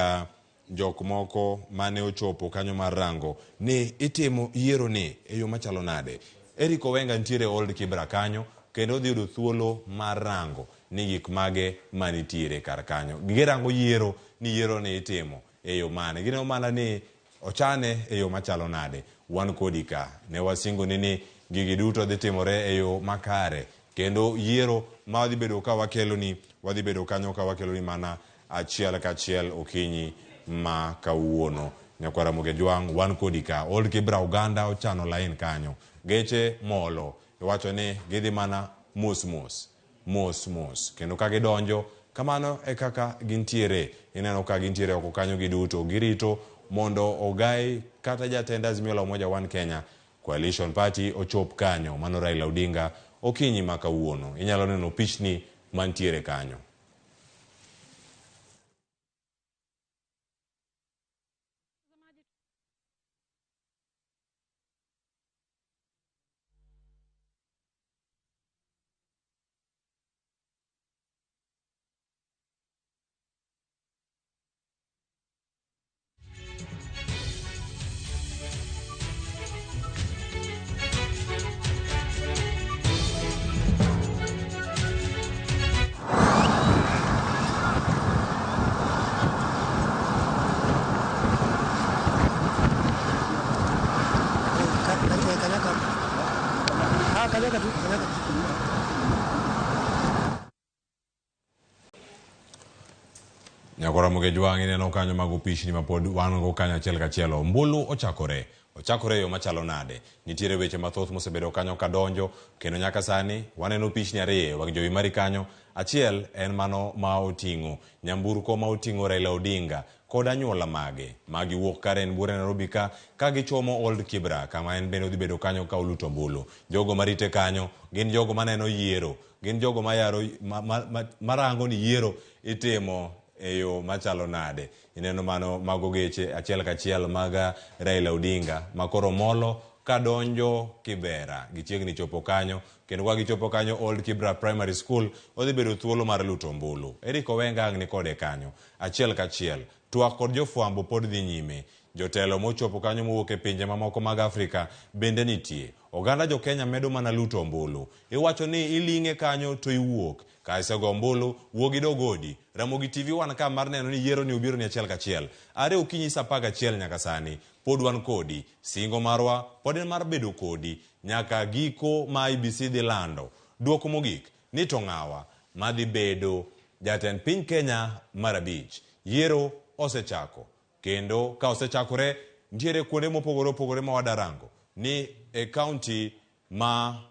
jok moko mane ochopo kanyo mar rango ni itimo yiero ni e yo machalo nade. Eric Owenga nitiere Old Kibra kanyo kendo odhi yudo thuolo mar rango ni gik mage manitiere kar kanyo. Girango yiero ni yiero ni itimo e yo mane, gineno mana ni ochane e yo machalo nade. Wan kodi ka ne wasingo ni gigi duto dhi timore e yo makare kendo yiero ma wadhi bedo ka wakeloni, wadhi bedo kanyo ka wakeloni mana achiel kachiel okinyi ma kawuono. Nyakwara Mogejwang, wan kodi ka. Old Kibra oganda ochano lain kanyo, geche molo iwacho ni gidhi mana mos mos mos mos, kendo ka gidonjo kamano e kaka gintiere. Ineno ka gintiere oko kanyo giduto girito mondo ogai kata jatend Azimio la Umoja One Kenya Coalition Party ochop kanyo, mano Raila Odinga okinyi ma kawuono. Inyalo neno pichni mantiere kanyo. Nyakora Mogejwang, ineno kanyo mago pichni mapod wan go kanyo achiel kachiel. Ombulu ochakore e yo machalo nade? Nitiere weche mathoth mosebedo kanyo kadonjo kendo nyaka sani waneno pichni ariyo wang' jowi mari kanyo. Achiel en mano ma oting'o nyamburko ma oting'o Raila Odinga kod anyuola mage magiwuok kare en buore Nairobi ka gichomo Old Kibra kama en bende odhi bedo kanyo ka oluto ombulu. Jogo marite kanyo gin jogo maneno yiero, gin jogo mayaro marango ni yiero itimo e yo machalo nade. Ineno mano mago geche achiel kachiel mag Raila Odinga makoro molo kadonjo Kibera. Gichiegni chopo kanyo, kendo ka gichopo kanyo Old Kibra Primary School odhi bedo thuolo mar luto ombulu. Eric Owenga ang' ni kode kanyo. Achiel kachiel, twak kod jofwambo pod dhi nyime. Jotelo mochopo kanyo mowuok e pinje mamoko mag Afrika bende nitie. Oganda jo Kenya medo mana luto ombulu. Iwacho ni iling'e kanyo to iwuok. Ka isego ombulu, wuog idog odi. Ramogi TV wan ka mar neno ni yiero ni obiro ni achiel kachiel. Are okinyi saa 11 nyaka sani, pod wan kodi. Singo marwa pod en mar bedo kodi nyaka giko ma IEBC dhi lando. Duoko mogik ni to ng'awa madhi bedo jatend piny Kenya mar 5. Yiero osechako. Kendo ka osechakore, nitiere kuonde mopogore opogore ma wadarango ni e kaunti ma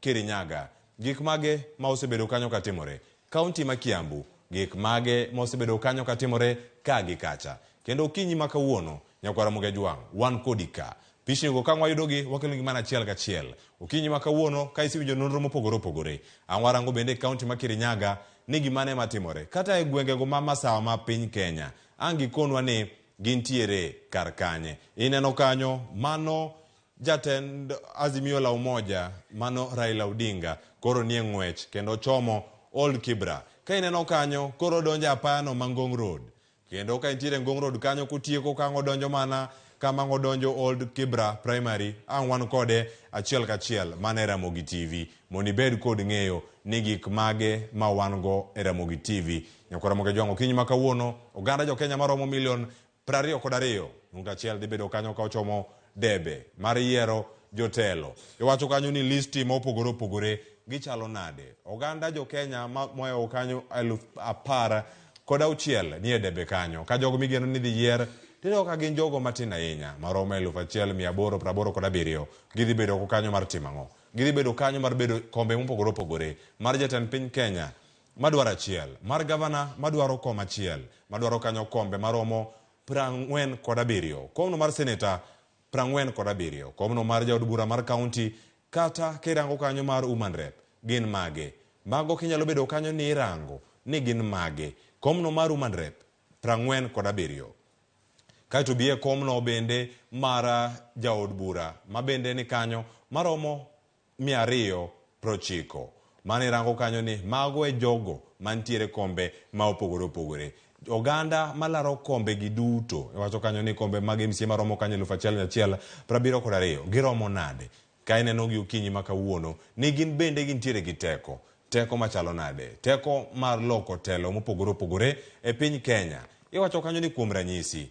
Kirinyaga. Gik mage ma osebedo kanyo katimore? Kaunti ma Kiambu, gik mage ma osebedo kanyo katimore ka gi kacha. Kendo okinyi ma kawuono, nyakwar Ramogi Ajwang', wan kodi ka. Pichnigo ka wayudogi, wakelogi mana achiel kachiel. Okinyi ma kawuono, ka isewinjo nonro mopogore opogore, ang' warango bende e kaunti ma Kirinyaga ni gimane matimore. Kata e gwengego ma masawa ma piny Kenya, ang' gikonwa ni gintiere kar kanye. Ineno kanyo, mano jatend Azimio la Umoja, mano Raila Odinga, koro nie ng'wech kendo chomo Old Kibra. Ka ineno kanyo, koro donjo e apayano ma Ngong Road. Kendo ka intiere Ngong Road kanyo kotieko ka ang' odonjo mana kama ang' odonjo Old Kibra Primary, ang' wan kode achiel kachiel mana e Ramogi TV. Mondo ibed kod ng'eyo ni gik mage ma wan go e Ramogi TV. Nyakwar Ramogi Ajwang', okinyi ma kawuono, oganda jo Kenya maromo milion 22.1 dhi bedo kanyo ka ochomo debe mar yiero jotelo. Iwacho kanyo ni listi ma opogore opogore gichalo nade. Oganda jo Kenya mohewo kanyo 16,000 nie debe kanyo. Ka jogo migeno ni dhi yier, tiyudo ka gin jogo matin ahinya maromo 1887. Gidhi bedo oko kanyo mar timo ang'o? Gidhi bedo kanyo mar bedo kombe mopogore opogore mar jatend piny Kenya madwaro achiel, mar gavana madwaro kom achiel, madwaro kanyo kombe maromo 47, komno mar seneta 47, komno mar jaod bura mar kaunti kata kirango kanyo mar woman rep gin mage. Mago kinyalo bedo kanyo ni irango ni gin mage. Komno mar woman rep 47. Kaeto bi e komno bende mar jaod bura ma bende ni kanyo maromo 290. Mano irango kanyo ni mago e jogo mantiere kombe ma opogore opogore. Oganda malaro kombe gi duto, iwacho kanyo ni kombe mag MCA maromo kanyo 1172 giromo nade? Ka ineno gi okinyi ma kawuono ni gin bende gintiere gi teko. Teko machalo nade? Teko mar loko telo mopogore opogore e piny Kenya. Iwacho kanyo ni kuom ranyisi,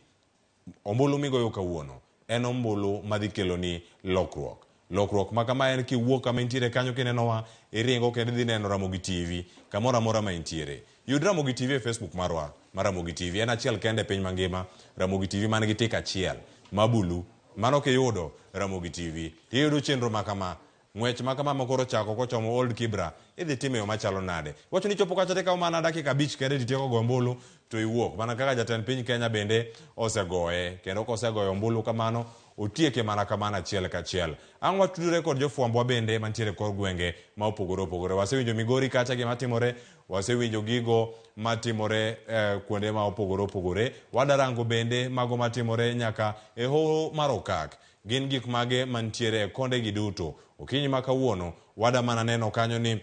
ombulu migoyo kawuono en ombulu madhi keloni lokruok. Lokruok ma kama en kiwuok kama intiere kanyo kinenowa, iringo kendo idhi neno Ramogi TV kamoro amora ma intiere. Yud Ramogi TV e Facebook marwa mar Ramogi TV. En achiel kende e piny mangima, Ramogi TV man gi tik achiel ma bulu. Mano kiyudo Ramogi TV, tiyudo chenro ma kama. Ng'wech ma kama makoro chako kochomo Old Kibra, idhi time yo machalo nade? Wacho ni chopo kacha tikawo mana dakika 5 kende titieko go ombulu to iwuok. Mana kaka jatend piny Kenya bende osegoye. Kendo kosegoyo ombulu kamano, otieke mana kamano achiel kachiel. Ang' watudore kod jofwambwa bende mantiere kor gwenge ma opogore opogore. Wasewinjo Migori kacha gima timore, wasewinjo gigo matimore kuonde ma opogore opogore. Wadarango bende mago matimore nyaka e hoho mar Okak. Gin gik mage mantiere e konde gi duto. Okinyi ma kawuono, wada mana neno kanyo ni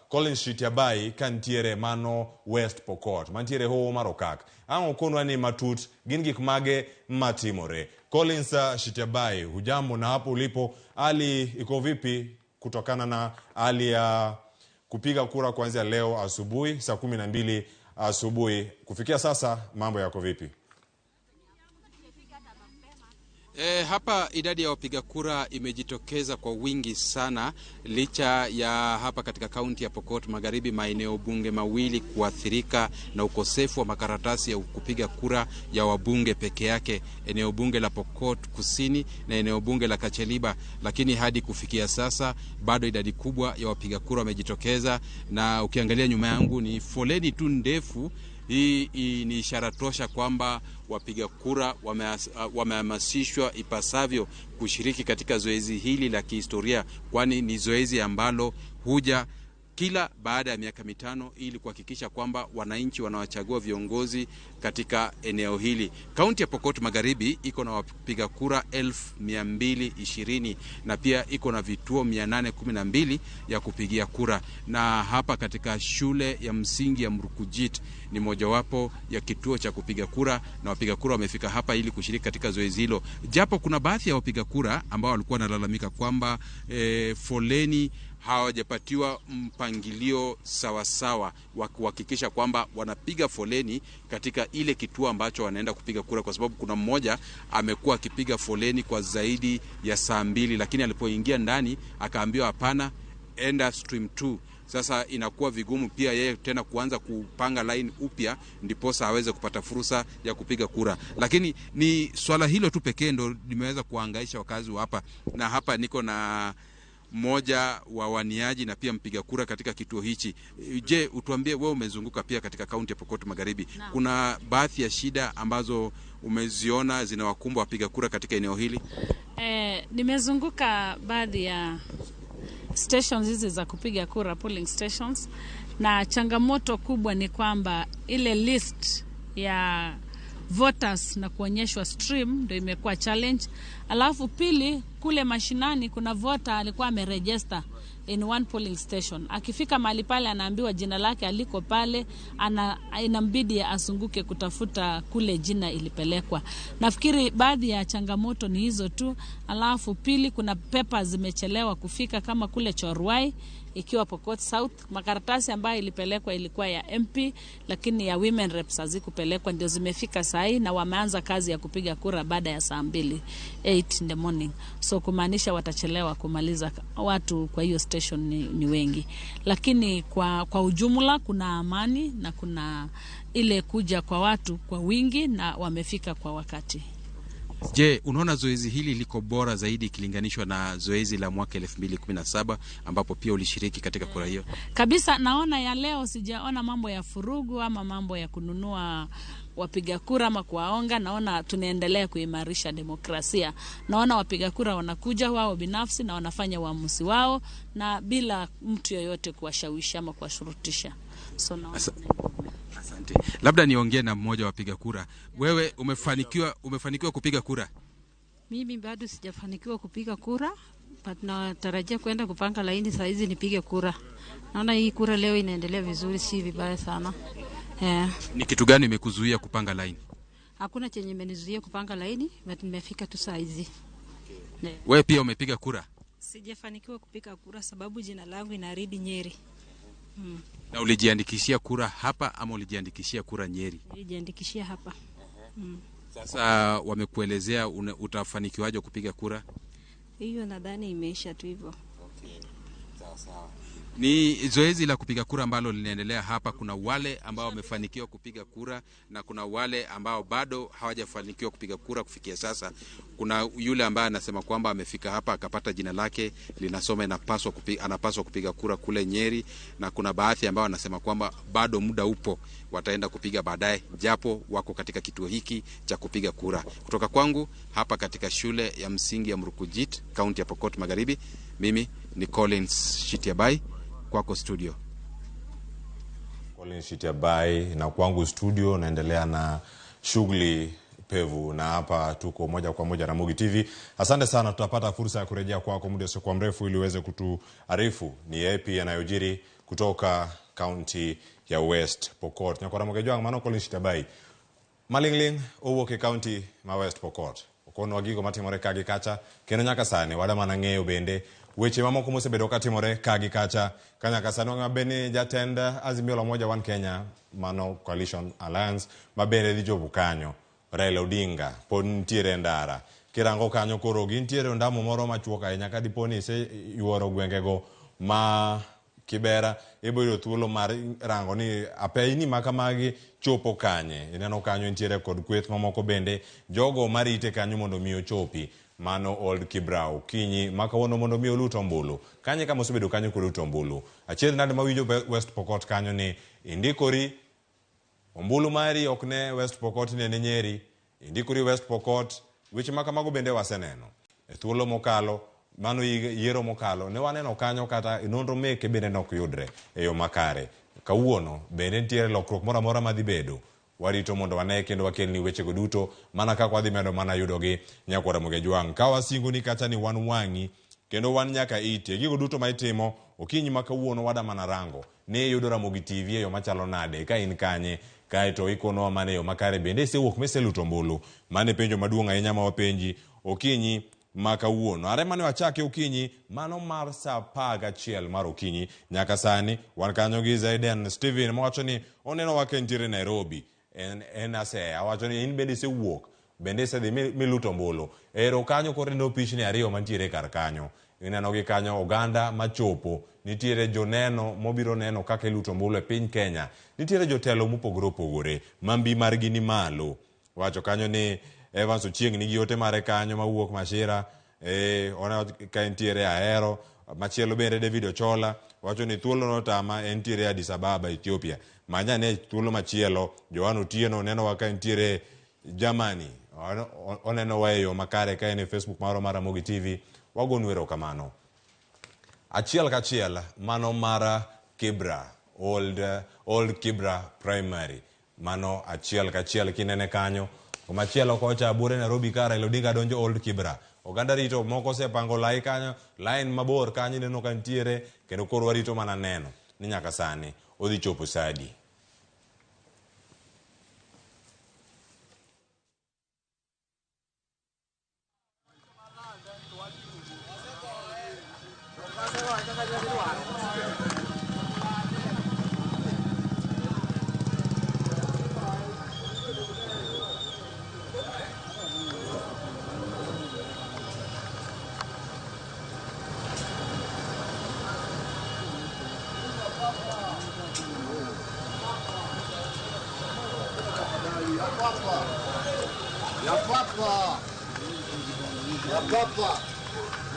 Collins Shitiabai ka nitiere mano West Pokot, mantiere hoho mar Okak. Ang' okonwa ni matut gin gik mage matimore. Collins Shitiabai, hujambo na hapo ulipo, hali iko vipi kutokana na hali ya kupiga kura kuanzia leo asubuhi saa 12 asubuhi kufikia sasa, mambo yako vipi?
Hapa idadi ya wapiga kura imejitokeza kwa wingi sana licha ya hapa katika kaunti ya Pokot Magharibi maeneo bunge mawili kuathirika na ukosefu wa makaratasi ya kupiga kura ya wabunge peke yake, eneo bunge la Pokot Kusini na eneo bunge la Kacheliba. Lakini hadi kufikia sasa bado idadi kubwa ya wapiga kura wamejitokeza, na ukiangalia nyuma yangu ni foleni tu ndefu. Hii ni ishara tosha kwamba wapiga kura wamehamasishwa ipasavyo kushiriki katika zoezi hili la kihistoria, kwani ni zoezi ambalo huja kila baada ya miaka 5 ili kuhakikisha kwamba wananchi wanawachagua viongozi katika eneo hili. Kaunti ya Pokot Magharibi iko na wapiga kura 220,000 na pia iko na vituo 812 ya kupigia kura. Na hapa katika shule ya msingi ya Mrukujit ni mojawapo ya kituo cha kupiga kura, na wapiga kura wamefika hapa ili kushiriki katika zoezi hilo, japo kuna baadhi ya wapiga kura ambao walikuwa wanalalamika kwamba foleni hawajapatiwa mpangilio sawasawa wa kuhakikisha kwamba wanapiga foleni katika ile kituo ambacho wanaenda kupiga kura, kwa sababu kuna mmoja amekuwa akipiga foleni kwa zaidi ya saa 2, lakini alipoingia ndani akaambiwa hapana, enda stream 2. Sasa inakuwa vigumu pia yeye tena kuanza kupanga line upya ndiposa aweze kupata fursa ya kupiga kura. Lakini ni swala hilo tu pekee ndo limeweza kuhangaisha wakazi wa hapa, na hapa niko na mmoja wa waniaji na pia mpiga kura katika kituo hichi. Je, utuambie wewe umezunguka pia katika kaunti ya Pokot Magharibi. Kuna baadhi ya shida ambazo umeziona zinawakumba wapiga kura katika eneo hili?
Nimezunguka baadhi ya stations hizi za kupiga kura, polling stations, na changamoto kubwa ni kwamba ile list ya voters na kuonyeshwa stream ndio imekuwa challenge. Alafu pili, kule mashinani kuna voter alikuwa ameregister in one polling station, akifika mahali pale anaambiwa jina lake aliko pale, inambidi asunguke kutafuta kule jina ilipelekwa. Nafikiri baadhi ya changamoto ni hizo tu. Alafu pili, kuna papers zimechelewa kufika kama kule Chorwai ikiwa Pokot South, makaratasi ambayo ilipelekwa ilikuwa ya MP lakini ya women reps hazikupelekwa, ndio zimefika sahi na wameanza kazi ya kupiga kura baada ya saa 2, 8 in the morning. So kumaanisha watachelewa kumaliza, watu kwa hiyo station ni wengi. Lakini kwa ujumla kuna amani na kuna ile kuja kwa watu kwa wingi na wamefika kwa wakati.
Je, unaona zoezi hili liko bora zaidi ikilinganishwa na zoezi la mwaka 2017 ambapo pia ulishiriki katika kura hiyo?
Kabisa, naona ya leo sijaona mambo ya furugu ama mambo ya kununua wapiga kura ama kuwaonga. Naona tunaendelea kuimarisha demokrasia. Naona wapiga kura wanakuja wao binafsi na wanafanya uamuzi wao na bila mtu yoyote kuwashawishi ama kuwashurutisha. So naona.
Asante. Labda niongee na mmoja wa wapiga kura. Wewe umefanikiwa kupiga kura?
Mimi bado sijafanikiwa kupiga kura, but natarajia kwenda kupanga laini saa hizi nipige kura. Naona hii kura leo inaendelea vizuri, si vibaya sana.
Ni kitu gani imekuzuia kupanga laini?
Hakuna chenye imenizuia kupanga laini, but nimefika tu saa hizi.
Wewe pia umepiga kura?
Sijafanikiwa kupiga kura sababu jina langu inaridi Nyeri.
Na ulijiandikishia kura hapa ama ulijiandikishia kura Nyeri?
Nilijiandikishia hapa.
Sasa wamekuelezea utafanikiwaje kupiga kura?
Hiyo nadhani imeisha tu hivyo.
Okay. Sawa sawa. Ni zoezi la kupiga kura ambalo linaendelea hapa. Kuna wale ambao wamefanikiwa kupiga kura na kuna wale ambao bado hawajafanikiwa kupiga kura kufikia sasa. Kuna yule ambaye anasema kwamba amefika hapa akapata jina lake linasoma anapaswa kupiga kura kule Nyeri, na kuna baadhi ambao wanasema kwamba bado muda upo, wataenda kupiga baadaye, japo wako katika kituo hiki cha kupiga kura. Kutoka kwangu hapa katika shule ya msingi ya Mrukujit, kaunti ya Pokot Magharibi, mimi ni Collins Shitiabai, kwako studio.
Collins Shitiabai na kwangu studio, naendelea na shughuli pevu na hapa tuko moja kwa moja na Ramogi TV. Asante sana, tutapata fursa ya kurejea kwako muda usio mrefu ili uweze kutuarifu ni yapi yanayojiri kutoka kaunti ya West Pokot. Nyakora Ramogi mano Collins Shitiabai. Malingling owuok e kaunti ma West Pokot. Okono gigo matimore kagi kacha kendo nyaka sani wada mana ng'eyo bende weche mamoko mosebedo katimore kagi kacha ka nyaka sani wang'eyo bende jatend Azimio la Umoja One Kenya mano Coalition Alliance mabende dhi chopo kanyo Raila Odinga pod nitiere ndara kirango kanyo koro gintiere ondamo moro machuok ahinya ka dipo ni iseyuoro gwengego ma Kibera ibo yudo thuolo mar rango ni apeyni makamagi chopo kanye. Ineno kanyo nitiere kod kweth mamoko bende jogo marite kanyo mondo mi ochopi mano Old Kibra okinyi ma kawuono mondo mi olut ombulu. Kanye kama osebedo kanyo koluto ombulu. Achiel nade mawinjo West Pokot kanyo ni indikori ombulu mari ok ne West Pokot ne Nyeri, indikori West Pokot. Weche makamago bende waseneno e thuolo mokalo Mano yiero mokalo ne waneno kanyo kata nonro meke bende ne ok yudre e yo makare. Kawuono bende nitiere lokruok moro amora madhi bedo. Warito mondo wane kendo wakelni wechego duto mana kaka wadhi medo mana yudogi nyakwar Ramogi Ajwang'. Ka wasingoni kacha ni wan wang'i kendo wan nyaka iti. Gigo duto ma itimo okinyi ma kawuono wada mana rango ni iyudo Ramogi TV e yo machalo nade ka in kanye kaeto ikonowa mana e yo makare bende isewuok miseluto ombulu. Mano e penjo maduong' ahinya ma wapenji okinyi ma kawuono. Are mane wachake okinyi mano mar saa 11 mar okinyi nyaka sani wan kanyo gi Zaiden Steven mawacho ni onenowa ka entiere Nairobi. En aseya awacho ni in bende isewuok bende isedhi miluto ombulu. Ero kanyo koro ineno pichni ariyo mantiere kar kanyo. Ineno gi kanyo oganda machopo, nitiere joneno mobiro neno kaka iluto ombulu e piny Kenya. Nitiere jotelo mopogore opogore ma mbi margi ni malo. Wacho kanyo ni Evans Ochieng' nigi ote mare kanyo mawuok Mashira, oneno ka entiere Ahero. Machielo bende David Ochola wacho ni thuolo notama entiere Addis Ababa, Ethiopia. Many ane thuolo machielo. Joan Otieno nenowa ka entiere Germany. Onenowa e yo makare ka en e Facebook marwa mar Ramogi TV. Wagonu erokamano. Achiel kachiel mano mar Kibra, Old Kibra Primary. Mano achiel kachiel kinene kanyo. Machielo kocha Abure Nairobi ka Raila Odinga donjo Old Kibra. Oganda rito moko osepango lai kanyo, line mabor kanyo ineno ka nitiere kendo koro warito mana neno ni nyaka sani odhi chopo saa adi.
Ya papa. Ya papa.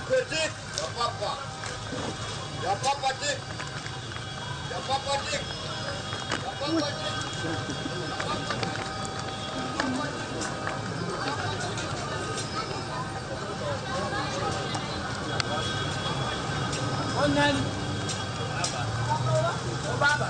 Tik. Ya papa. Ya papa tik. Ya papa tik. Ya papa tik.
Onani. Baba.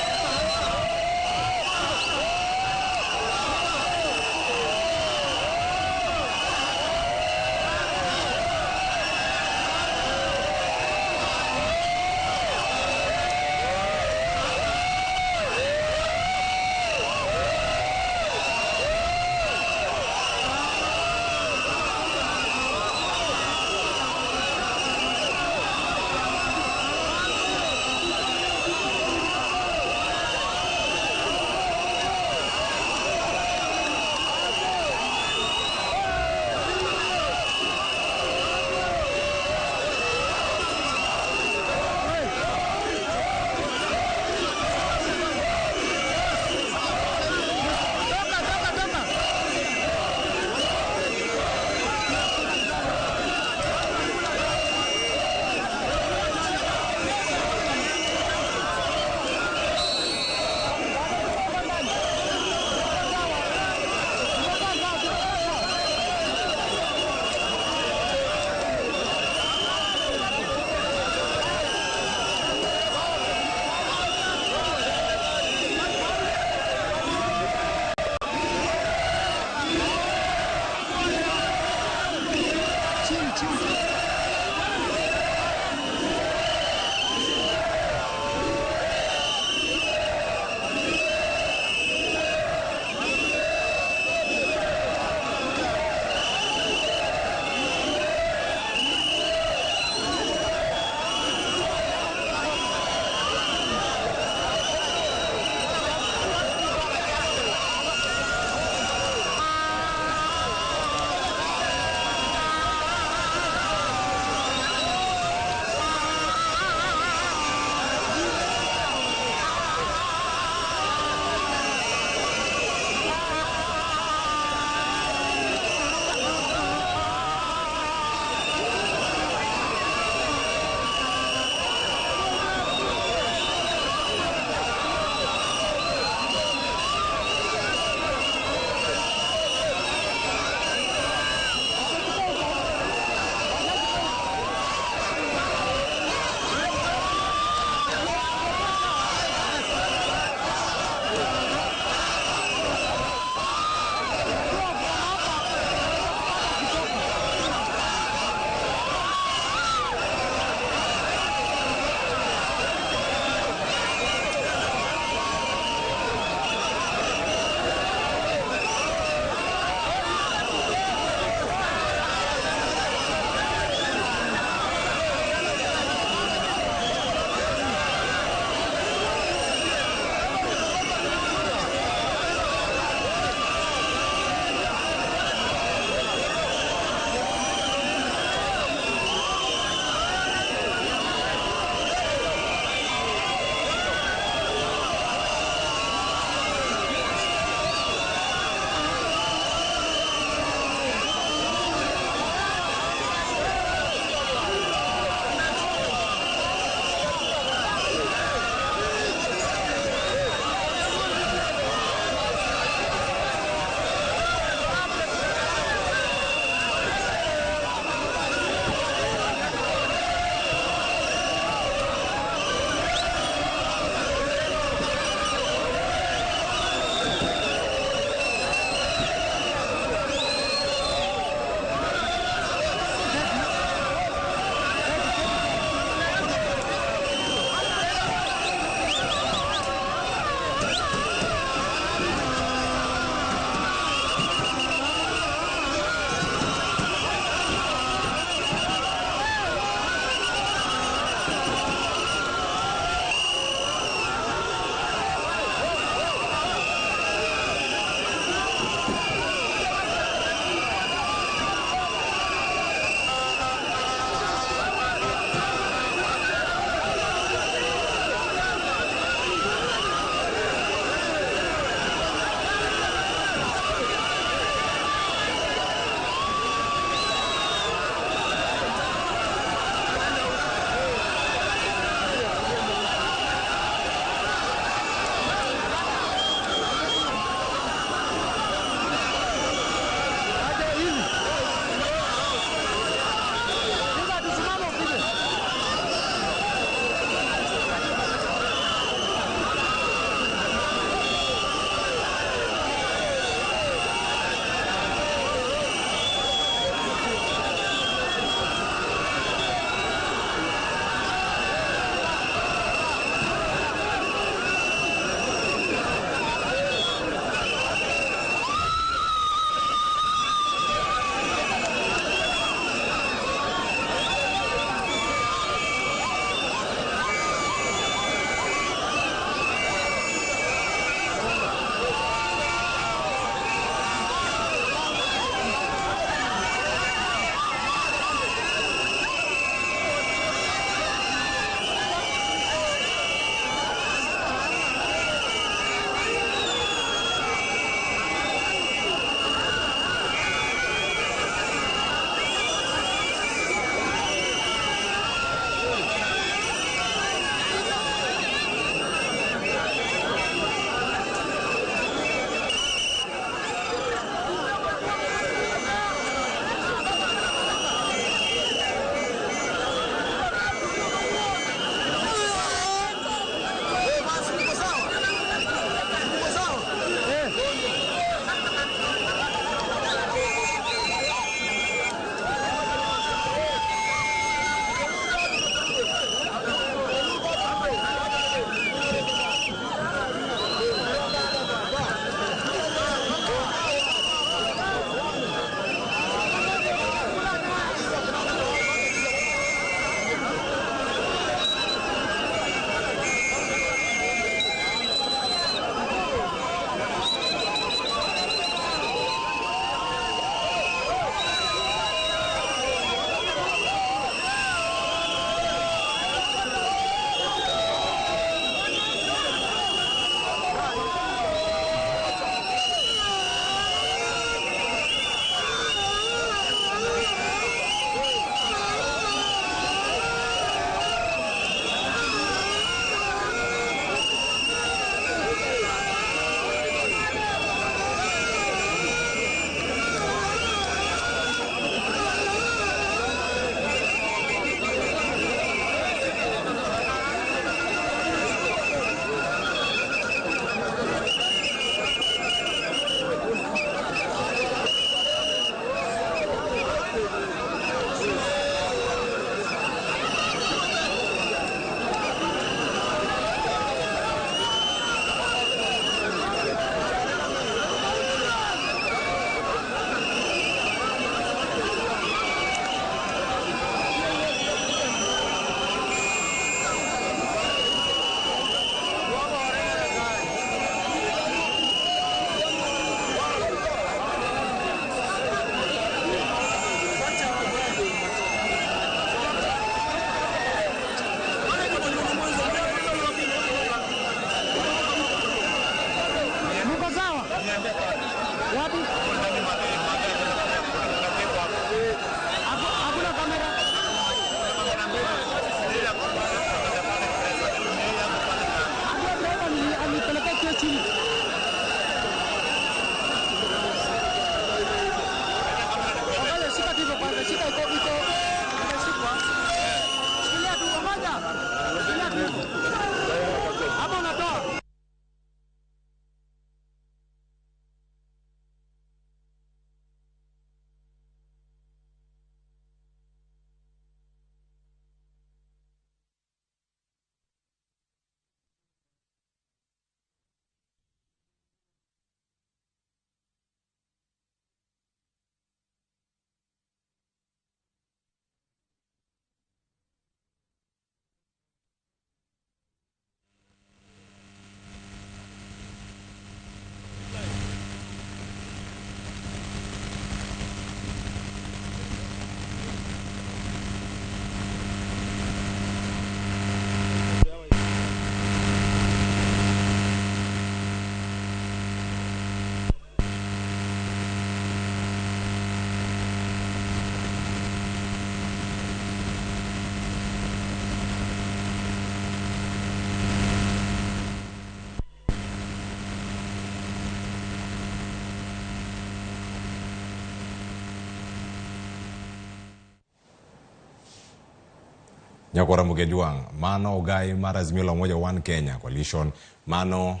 Nyakwar Ramogi Ajwang', mano ogai mar Azimio la Umoja One Kenya Coalition, mano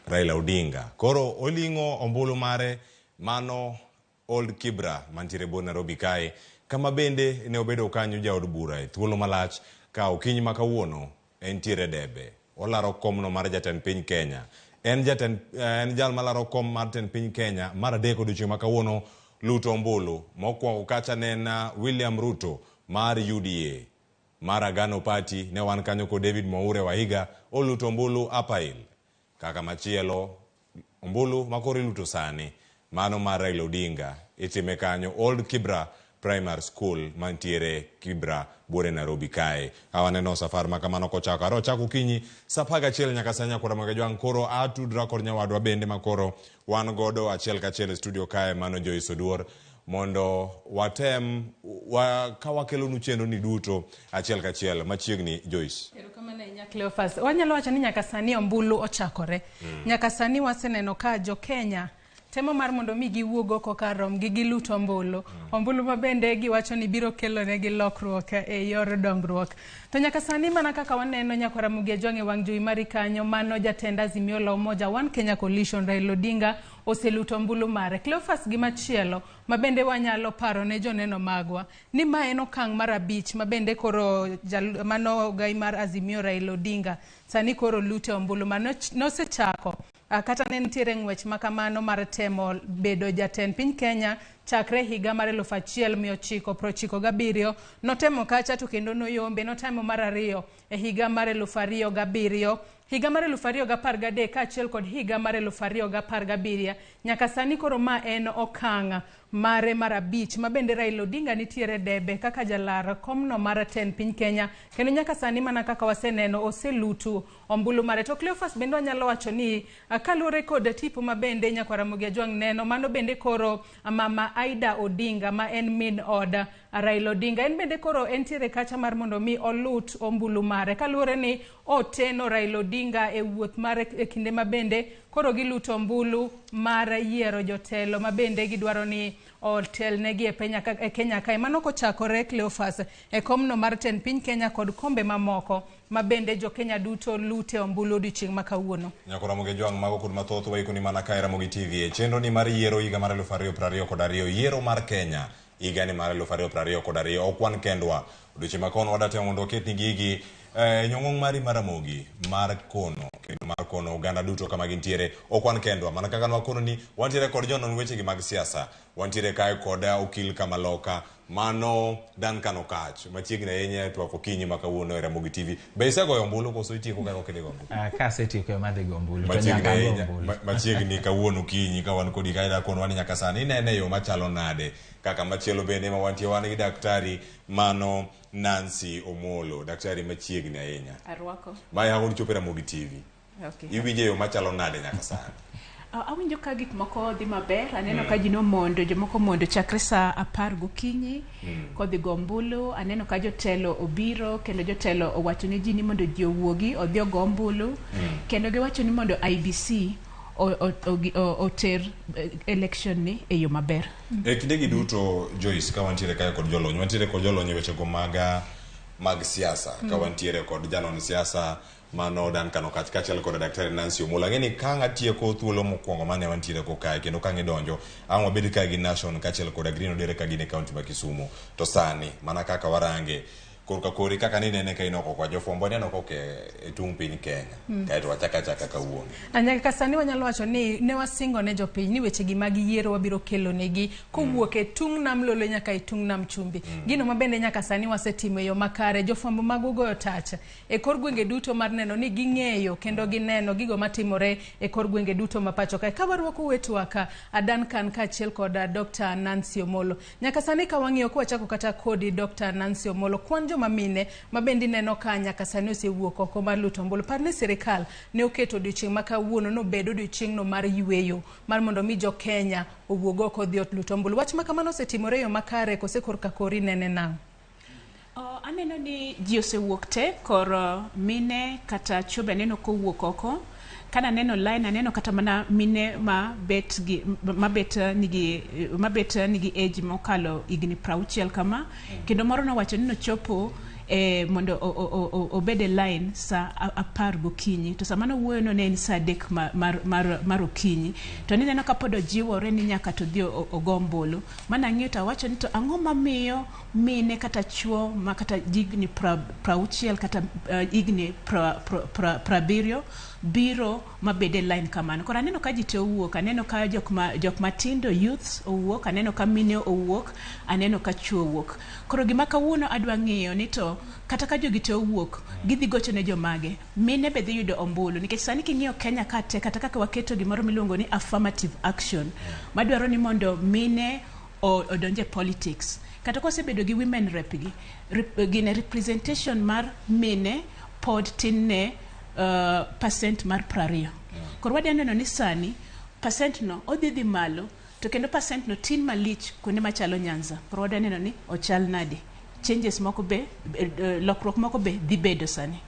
Raila Odinga. Koro oling'o ombulu mare, mano Old Kibra mantiere bwo Nairobi kae, kama bende ne obedo kanyo jaod bura e thuolo malach ka okinyi ma kawuono entiere debe. Olaro komno mar jatend piny Kenya. En jatend en jal malaro kom mar tend piny Kenya mar adek odiochieng' ma kawuono luto ombulu. Mokwongo kacha ne en William Ruto mar UDA. Mar Agano Party ne wan kanyo kod David Mwaure Waihiga oluto ombulu Upper Hill. Kaka machielo ombulu makoro iluto sani mano mar Raila Odinga itime kanyo Old Kibra Primary School mantiere Kibra buore Nairobi kae. Ka waneno safar ma kamano kochako are ochako okinyi saa 11 nyaka saa nyakwar Ramogi Ajwang' koro atudra kod nyawadwa bende makoro wan godo achiel kachiel e studio kae mano Joyce Oduor mondo watem wa, ka wakelonu chenro ni duto achiel kachiel machiegni Joyce.
Erokamano ahinya Cleophas. Wanyalo wacho ni nyaka sani ombulu ochakore. Nyaka sani waseneno ka jo Kenya temo mar mondo mi giwuog oko kar romgi gilut ombulu. Ombulu ma bende giwacho ni biro kelo negi lokruok e yor dongruok. To nyaka sani mana kaka waneno nyakwar Ramogi Ajwang' e wang' jowi mari kanyo, mano jatend Azimio la Umoja One Kenya Coalition Raila Odinga oseluto ombulu mare. Cleophas, gimachielo ma bende wanyalo paro ne joneno magwa ni ma en okang' mar 5 ma bende koro mano ogai mar Azimio Raila Odinga sani koro lute ombulu ma nosechako kata ne nitiere ng'wech ma kamano mar temo bedo jatend piny Kenya chakre higa mar 1997. Notemo kacha to kendo noyombe, notemo mar 2 e higa mar 2007, higa mar 2013 kaachiel kod higa mar 2017. Nyaka sani koro ma en okang' mare mar 5 ma bende Raila Odinga nitiere debe kaka jalar komno mar tend piny Kenya, kendo nyaka sani mana kaka waseneno oselutu ombulu mare. To Cleophas bende wanyalo wacho ni kaluwore kod tipo ma bende nyakwar Ramogi Ajwang' neno, mano bende koro mama Aida Odinga ma en min od Raila Odinga, en bende koro entiere kacha mar mondo mi olut ombulu mare kaluwore ni oteno Raila Odinga e wuoth mare e kinde ma bende koro giluto ombulu mar yiero jotelo ma bende gidwaro ni otelnegi e Kenya kae. Mano kochakore Cleophas e komno mar tend piny Kenya kod kombe mamoko ma bende jo Kenya duto lute ombulu odiochieng' ma kawuono.
Nyakwar Ramogi Ajwang', mago kod mathoth waikoni mana kae Ramogi TV e chenro ni mar yiero higa mar 2022, yiero mar Kenya higa ni mar 2022. Ok wan kendwa, odiochieng' ma kono wadatemo mondo waketni gigi nyong'ong' mari mar Ramogi mar kono kendo mar kono oganda duto kama gintiere. Ok wan kendwa, mana kaka nwakono ni wantiere kod jonon wechegi mag siasa, wantiere kae kod okil Kamaloka mano Duncan Okatch machiegni ahinya e twak okinyi ma kawuono e Ramogi TV. Be isegoyo ombulu koso itieko kaka ok idhi go ombulu?
Kasetieko ema adhi go ombulu, to
Machiegni
nyaka ago
ahinya,
ombulu.
Machiegni kawuono okinyi ka wan kodi kae dakonwa ni nyaka sani inene e yo machalo nade. Kaka machielo bende ma wantie wan gi daktari mano Nancy Omolo, daktari machiegni ahinya.
Arwako.
Mae hago chopo e Ramogi TV.
Okay.
Iwinjo e yo machalo nade nyaka sani?
Awinjo ka gik moko dhi maber. Aneno ka ji nomondo, jomoko mondo chakre saa 10 gokinyi kodhi go ombulu. Aneno ka jotelo obiro kendo jotelo owacho ne ji ni mondo ji owuogi odhi ogo ombulu. Kendo giwacho ni mondo IBC oter election ni e yo maber.
E kindegi duto Joyce, ka wantiere kae kod jolony, wantiere kod jolony e wechego mag siasa, ka wantiere kod janon siasa mano Duncan Okatch kaachiel kod Daktari Nancy Omolo. Ang'e ni ka ng'atieko thuolo mokwongo mane wantiere go kae kendo ka ng'idonjo, ang' wabed kae gi Nation kaachiel kod Green Odere ka gin e kaunti ma Kisumu. To sani mana kaka warange korka kori kaka ninene ka in oko kwa jofwambo neno koke e tung' piny Kenya. Kaeto wachaka achaka kawuono.
Nyaka sani wanyalo wacho ni ne wasingo ne jopiny ni wechegi mag yiero wabiro kelo negi kowuok e tung' nam Lolwe nyaka e tung' nam Chumbi. Gino ma bende nyaka sani wasetimo e yo makare, jofwambo mag goyo tach e kor gwenge duto mar neno ni ging'eyo kendo gineno gigo matimore e kor gwenge duto ma pacho kae. Ka warwako wetwa ka Duncan kaachiel kod Dr. Nancy Omolo. Nyaka sani ka wang'iyo kwachako kata kodi Dr. Nancy Omolo, kwan joma mine ma bende ineno ka nyaka sani osewuok oko mar luto ombulu. Par ni sirikal ne oketo odiochieng' ma kawuono nobed odiochieng'no mar yweyo mar mondo mi jo Kenya owuog oko odhi olut ombulu. Wach ma kamano osetimore e yo makare kose korka kori nene nang'o?
Aneno ni ji osewuok te, kor mine kata chwo be aneno kowuok oko. Kana neno line aneno kata mana mine ma bet nigi age mokalo higni 60 kama. Kendo moro nowacho ni nochopo mondo obed e line sa 10 gokinyi, to sama nowuoyo no ne en sa 3 mar okinyi, to nineno ka pod ojiwore ni nyaka to dhi ogo ombulu. Mana ng'iyo to awacho ni to ang'o mamiyo mine kata chuo ma kata higni 60 kata higni 70 biro mabed e line kamano. Koro aneno ka ji te owuok, aneno ka jok matindo youths owuok, aneno ka mine owuok, aneno ka chuo owuok. Koro gima kawuono adwa ng'iyo ni to kata ka jogi te owuok, gidhi gocho ne jomage, mine be dhi yudo ombulu, nikech sani king'iyo Kenya ka te, kata kaka waketo gimoro miluongo ni affirmative action madwaro ni mondo mine odonje politics, kata kosebedo gi women rep gi gine representation mar mine pod tin ne percent mar 20. Koro wadwa neno ni sani percent no odhi dhi malo, to kendo percent no tin malich kuonde machalo Nyanza. Koro wadwa neno ni ochal nade, changes moko be, lokruok moko be dhi bedo sani.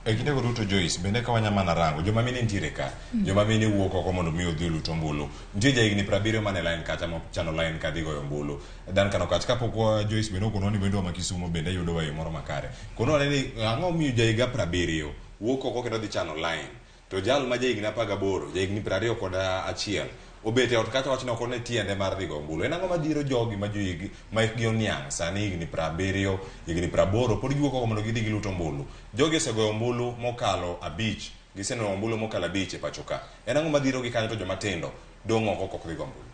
E kindego duto, Joyce, bende ka wanya mana rango joma mine nitiere ka, joma mine wuok oko mondo mi odhi olut ombulu. Nitie jahigni 70 mane line kacha mochano line kadhi goyo ombulu. Duncan Okatch, kapok wa Joyce bende okonwa ni wendwa ma Kisumo bende yudowa e yo moro makare. Konwa ni ang'o miyo jahiga 70 wuok oko kendo dhi chano line, to jal ma jahigni 18, jahigni 21 obet e ot kacha wach ni ok one tiende mar dhi goyo ombulu. En ang'o madhiro jogi ma johigi ma hikgi oniang' sani higni 70, higni 80 pod giwuok oko mondo gidhi gilut ombulu. Jogi osegoyo ombulu mokalo 5, giseneno ombulu mokalo 5 e pacho ka. En ang'o madhiro gi kanyo to joma tindo dong' oko kok dhi go ombulu?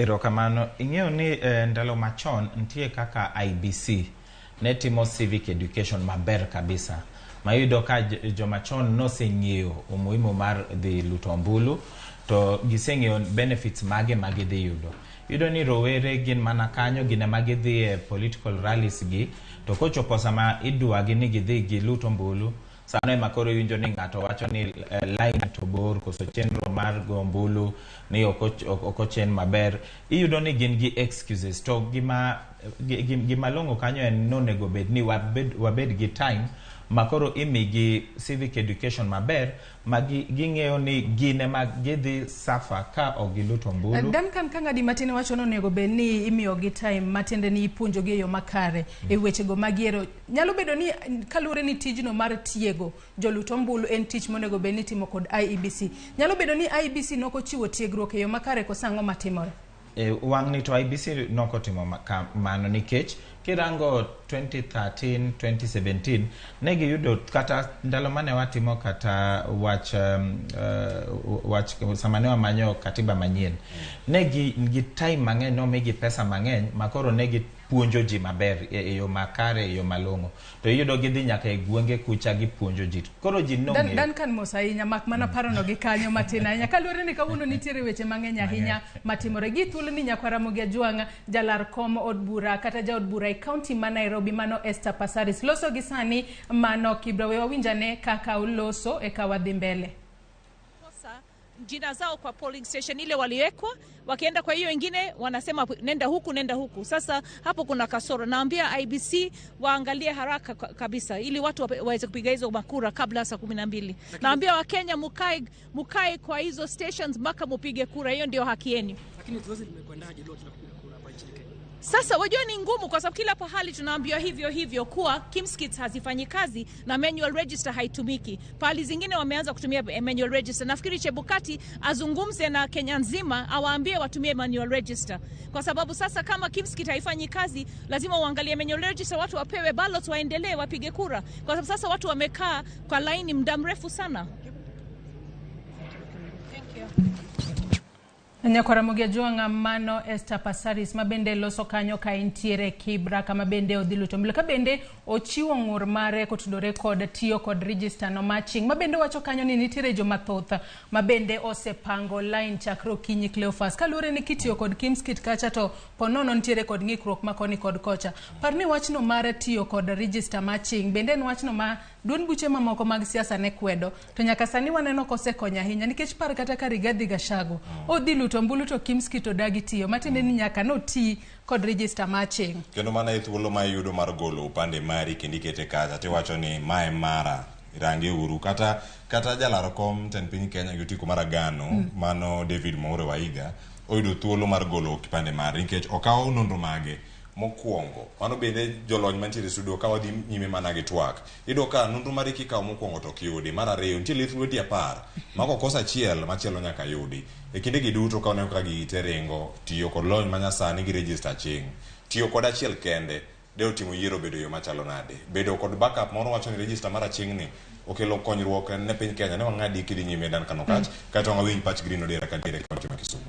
Erokamano. Ing'eyo ni ndalo machon nitie kaka IBC ne timo civic education maber kabisa. Mayudo ka joma chon noseng'eyo umuhimu mar dhi luto ombulu, to giseng'eyo benefits mage ma gidhi yudo. Iyudo ni rowere gin mana kanyo, gin ema gidhi e political rallies gi, to kochopo sama idwagi ni gidhi gilut ombulu, sano ema koro iwinjo ni ng'ato wacho ni line to bor, koso chenro mar go ombulu ni ok ochen maber. Iyudo ni gin gi excuses, to gima long'o kanyo en nonego bed ni wabed gi time makoro imigi civic education maber ma ging'eyo ni gin ema gidhi suffer ka ok giluto ombulu.
Duncan, ka ng'adi matin wacho ni onego bed ni imiyogi time, matiende ni ipuonjogi e yo makare e wechego mag yiero. Nyalo bedo ni kaluwore ni tijno mar tiego jolut ombulu en tich monego bed ni itimo kod IEBC. Nyalo bedo ni IEBC nokochiwo tiegruok e yo makare, koso ang'o matimore?
Wang'ni to IBC nokotimo mano, nikech kirango 2013 2017 ne giyudo kata ndalo mane watimo kata wach sama ne wamanyo katiba manyien, ne gi time mang'eny, nomigi pesa mang'eny makoro ne gipuonjo ji maber e yo makare, e yo malong'o, to iyudo gidhi nyaka e gwenge kucha gipuonjo ji, koro ji nong'eyo.
Duncan, mos ahinya, mak mana parono gi kanyo matin ahinya, kaluwore ni kawuono nitiere weche mang'eny ahinya matimore. Gi thuolo ni nyakwar Ramogi Ajwang', jalar kom od bura kata jaod bura e kaunti ma Nairobi, mano Esther Passaris, loso gi sani mano Kibra. We wawinjane kaka oloso eka wadhi mbele.
Jina zao kwa polling station ile waliwekwa, wakienda kwa hiyo ingine wanasema nenda huku, nenda huku. Sasa hapo kuna kasoro. Naambia IBC waangalie haraka kabisa ili watu waweze kupiga hizo makura kabla saa 12. Naambia Wakenya mukae kwa hizo stations mpaka mupige kura, hiyo ndio haki yenu.
Lakini zoezi limekwendaje lote la kupiga kura hapa nchini Kenya?
Sasa wajua ni ngumu kwa sababu kila pahali tunaambiwa hivyo hivyo kuwa KIEMS hazifanyi kazi na manual register haitumiki. Pahali zingine wameanza kutumia manual register. Nafikiri Chebukati azungumze na Kenya nzima awaambie watumie manual register. Kwa sababu sasa kama KIEMS haifanyi kazi, lazima uangalie manual register, watu wapewe ballots waendelee wapige kura. Kwa sababu sasa watu wamekaa kwa laini muda mrefu sana.
Thank you. Nyakwar Ramogi Ajwang', mano Esther Passaris ma bende loso kanyo ka entiere Kibra, kama bende odhi luto ombulu, ka bende ochiwo ng'ur mare kotudore kod tiyo kod register no matching, ma bende wacho kanyo ni nitiere joma thoth ma bende osepango line chakre okinyi. Cleophas, kaluwore ni kitiyo kod KIEMS kit kacha to ponono nitiere kod ng'ikruok ma koni kod kocha. Par ni wachno mar tiyo kod register matching bende en wachno ma duond buche mamoko mag siasa ne kwedo, to nyaka sani waneno kosekonyo ahinya, nikech par kata ka Rigathi Gachagua odhi luto ombulu to KIEMS kit odagi tiyo, matiende ni nyaka noti kod register matching.
Kendo mana e thuolo ma iyudo mar golo upande mari kendo ikete kacha tiwacho ni mae mara, range uru. Kata jalar kom tend piny Kenya gi otiko mar Agano, mano David Mwaure Waiga, oyudo thuolo mar golo kipande mare nikech okawo nonro mage. Mokwongo, mano bende jolony mantiere e studio ka wadhi nyime mana gi twak. Iyudo ka nonro mari kikawo mokwongo to ok yudi. Mar ariyo, nitie lith lweti 10 ma kokoso achiel machielo nyaka yudi. E kindegi duto ka waneno kaka gigi te ringo, tiyo kod lony manyasani gi register aching', tiyo kod achiel kende de otimo yiero obedo e yo machalo nade? Bedo kod backup moro wacho ni register mar aching' ni okelo konyruok ne piny Kenya. Ne wang'adi kidhi nyime Duncan Okatch, kaeto wawinj pach Green Odera kantiere e kaunti ma Kisumu.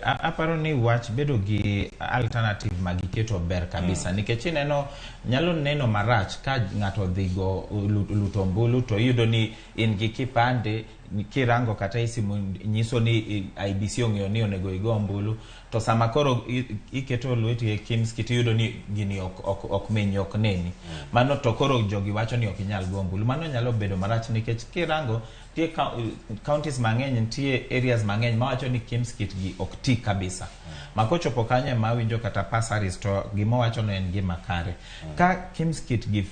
Aparo ni wach bedo gi alternative ma giketo ber kabisa nikech ineno nyalo neno marach ka ng'ato odhi go luto ombulu to iyudo ni in gi kipande kirango kata e simu nyiso ni IEBC ong'eyo ni onego igo ombulu to sama koro iketo lweti e KIEMS kit iyudo ni gini ok menyi ok neni mano to koro jogi wacho ni ok inyal go ombulu. Mano nyalo bedo marach nikech kirango nitie counties mang'eny, nitie areas mang'eny mawacho ni KIEMS kit gi ok ti kabisa. Ma kochopo kanyo ema awinjo kata Passaris to gima owacho no en gima kare. Ka KIEMS kit gi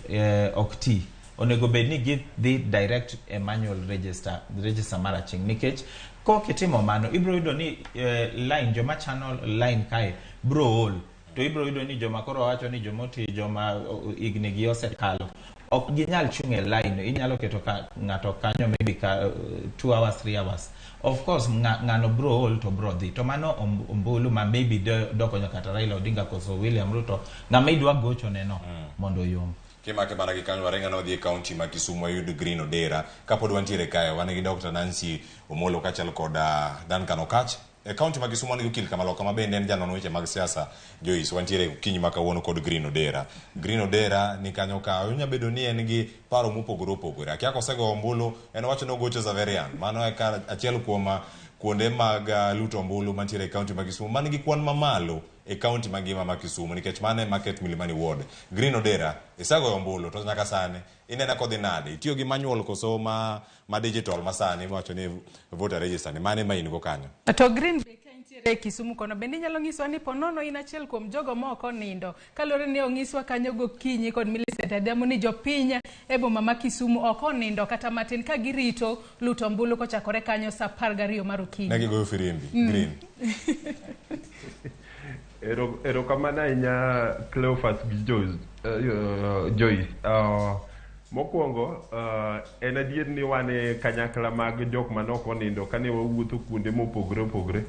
ok ti, onego bed ni gidhi direct e manual register, register mar aching', nikech kok itimo mano ibiro yudo ni line joma chano line kae bro ol to ibiro yudo ni joma koro wacho ni joma oti, joma higni gi osekalo ok ginyal chung' e line. Inyalo keto ka ng'ato kanyo maybe ka 2 hours, 3 hours, of course ng'ano bro ol to bro dhi to mano ombulu ma maybe dokonyo kata Raila Odinga koso William Ruto, ng'ama idwa gochone no mondo oyom.
Kimake mana gi kanyo waringa ne wadhi e kaunti ma Kisumu wayud Green Odera. Kapod wantiere kae, wan gi Dr. Nancy Omolo kaachiel kod Duncan Okatch. E kaunti ma Kisumu wan gi okil Kamaloka ma bende en janon weche mag siasa. Joyce, wantiere okinyi ma kawuono kod Green Odera. Green Odera ni kanyo ka onya bedo ni en gi paro mopogore opogore. Akia kosego ombulu, en owacho ni ogocho Zaverian. Mano e ka achiel kuom kuonde mag luto ombulu mantiere e kaunti ma Kisumu man gi kwan mamalo e kaunti mangima ma Kisumu nikech mano e Market Milimani Ward. Green Odera, isegoyo ombulu to nyaka sani ineno kodhi nade? Itiyo gi manual koso ma digital ma sani miwacho ni voter register ni mane ma in go kanyo?
To Green be ka intiere e Kisumu kono bende inyalo nyiswa ni ponono in achiel kuom jogo ma ok onindo kaluwore ni onyiswa kanyo gokinyi kod Millicent Adhiambo ni jopiny e boma ma Kisumu ok onindo kata matin ka girito luto ombulu kochakore kanyo sa 12 mar okinyi.
Ne gigoyo firimbi. Green.
Erokamano ahinya Cleophas gi Joyce. Joyce. Mokwongo en adier ni wan e kanyakla mag jok manok onindo kane wawuotho kuonde mopogore opogore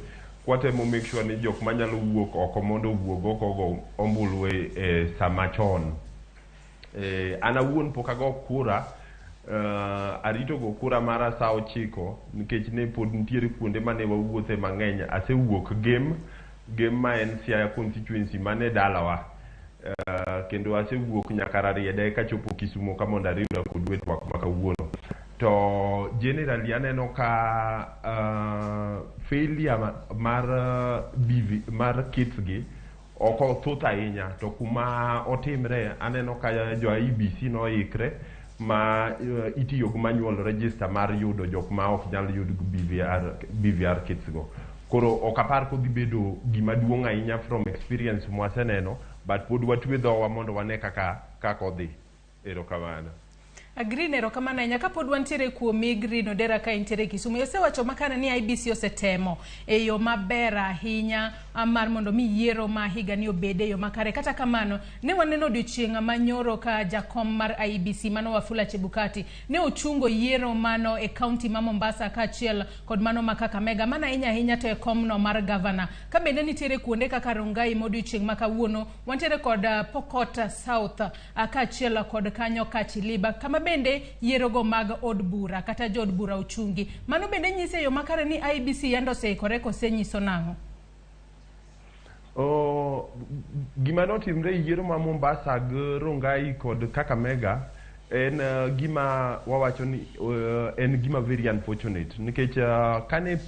kwatemo make sure ni jok manyalo wuok oko mondo owuog oko ogo ombulu e sama chon. An awuon pok ago kura, arito go kura mara sa 9 nikech ne pod nitiere kuonde mane wawuothe mang'eny. Asewuok Gem ma en Siaya constituency mane dalawa. Kendo asewuok nyaka Rarieda kachopo Kisumo ka mondo ariwra kodu e twak ma kawuono. To generally aneno ka failure mar BV, mar kits gi ok othoth ahinya to kuma otimre aneno ka jo IEBC noikre ma itiyo gi manual register mar yudo jok ma ok nyal yud BVR kits go. Koro ok apar kodhi bedo gima duong' ahinya from experience mwaseneno, but pod watwe dhowa mondo wane kaka odhi. Erokamano.
Green, erokamano ahinya. Kapod wantiere kuomi Green Odera ka intiere Kisumu, isewacho makare ni IEBC osetemo e yo maber ahinya mar mondo mi yiero ma higani obed e yo makare. Kata kamano, ne waneno odiochieng' manyoro ka jakom mar IEBC mano Wafula Chebukati ne ochungo yiero mano e kaunti ma Mombasa kaachiel kod mano ma Kakamega, mana ahinya ahinya to e komno mar gavana. Ka bende nitiere kuonde kaka Rongai ma odiochieng' ma kawuono wantiere kod Pokot South kaachiel kod kanyo Kachiliba kama bende yierogo mag od bura kata jood bura ochungi. Mano bende nyiso e yo makare ni IEBC yande oseikore kose nyiso nang'o?
Oh, gima notimre e yiero ma Mombasa gi Rongai kod Kakamega en gima wawacho ni en gima very unfortunate nikech kane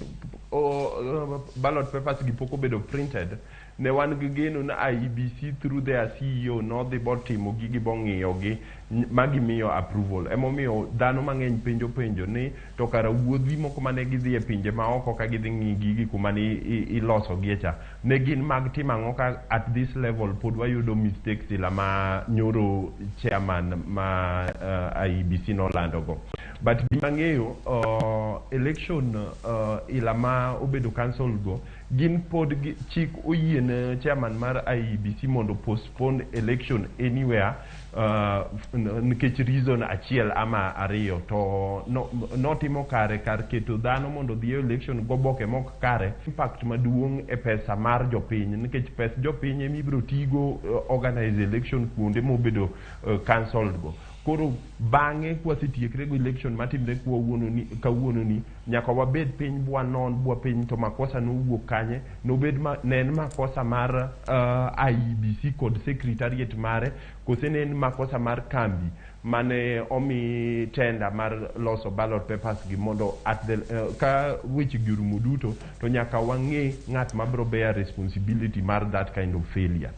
ballot papers gi pok obedo printed, ne wan gi geno ni IEBC through their CEO nodhi botimo gigi bong'iyo gi ma gimiyo approval. Emomiyo dhano mang'eny penjo penjo ni to kara wuodhi moko mane gidhi e pinje maoko ka gidhi ng'i gigi kuma ni iloso gie cha ne gin mag timo ang'o ka at this level pod wayudo mistakes ila ma nyoro chairman ma IEBC nolando go. But gima ang'eyo Election ila ma obedo cancelled go gin pod chik oyiene chairman mar IEBC mondo postpone election anywhere nikech reason achiel ama ariyo to notimo kare kar keto dhano mondo odhi e election goboke mok kare. Impact maduong' e pesa mar jopiny, nikech pes jopiny ema ibiro tigo organize election kuonde mobedo cancelled go. Koro bang'e kwasetiekre go election matimre kawuono ni, nyaka wabed piny bwanon bwapenj to makosa nowuok kanye. Nobed ma, ne en makosa mar IEBC kod secretariat mare, kose ne en makosa mar kambi mane omi tender mar loso ballot papers gi, mondo at the, ka weche gi orumo duto to nyaka wang'e ng'at mabiro bear responsibility mar that kind of failure.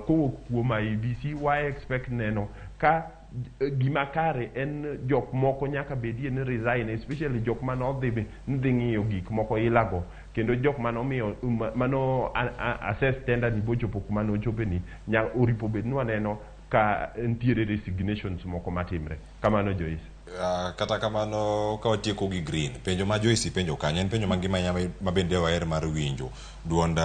Kowuok kuom IEBC wa expect neno ka gima kare en jok moko nyaka bedie ni resign, especially jok mane dhi ng'iyo gik moko ilago, kendo jok mane omiyo mano assess tender ni bochopo kuma nochope ni oripo bed ni waneno ka nitiere resignations moko matimre kamano, Joyce.
Kata kamano, ka watieko gi Green, penjo ma Joyce penjo kanyo en penjo mangima ahinya ma bende waher mar winjo duond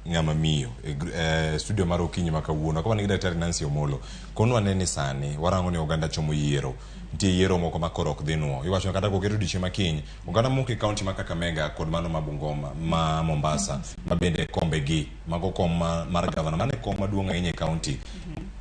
ng'ama miyo e studio mar Okinyi ma kawuono. Ka wan gi Daktari Nancy Omolo, konwa ne ni sani warango ni oganda chomo yiero, nitie yiero moko ma koro ok dhi nuo. Iwacho kata koket odiochieng' ma kiny, oganda moko e kaunti ma Kakamega kod mano ma Bungoma, ma Mombasa, ma bende kombe gi mago kom mar gavana, mano e kom maduong' ahinya e kaunti.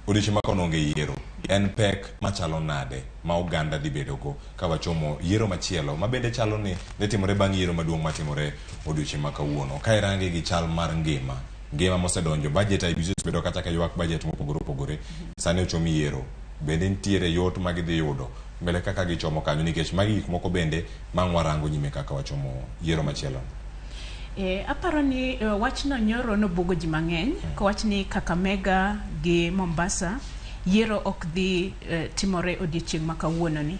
Odiochieng' ma kono onge yiero, en pek machalo nade ma oganda dhi bedogo ka wachomo yiero machielo ma bende chalo ni dhi timore bang' yiero maduong' matimore odiochieng' ma kawuono? Ka irange gi chal mar ngima mosedonjo budget, IEBC osebedo kata ka ywak budget mopogore opogore, sani ochom yiero, bende nitiere yot ma gidhi yudo mbele kaka gichomo kanyo, nikech magi gik moko bende ma ang' warango nyime kaka wachomo yiero machielo?
Aparo ni wachno nyoro nobuogo ji mang'eny kowach ni Kakamega gi Mombasa yiero ok dhi timore odiochieng' ma kawuono ni.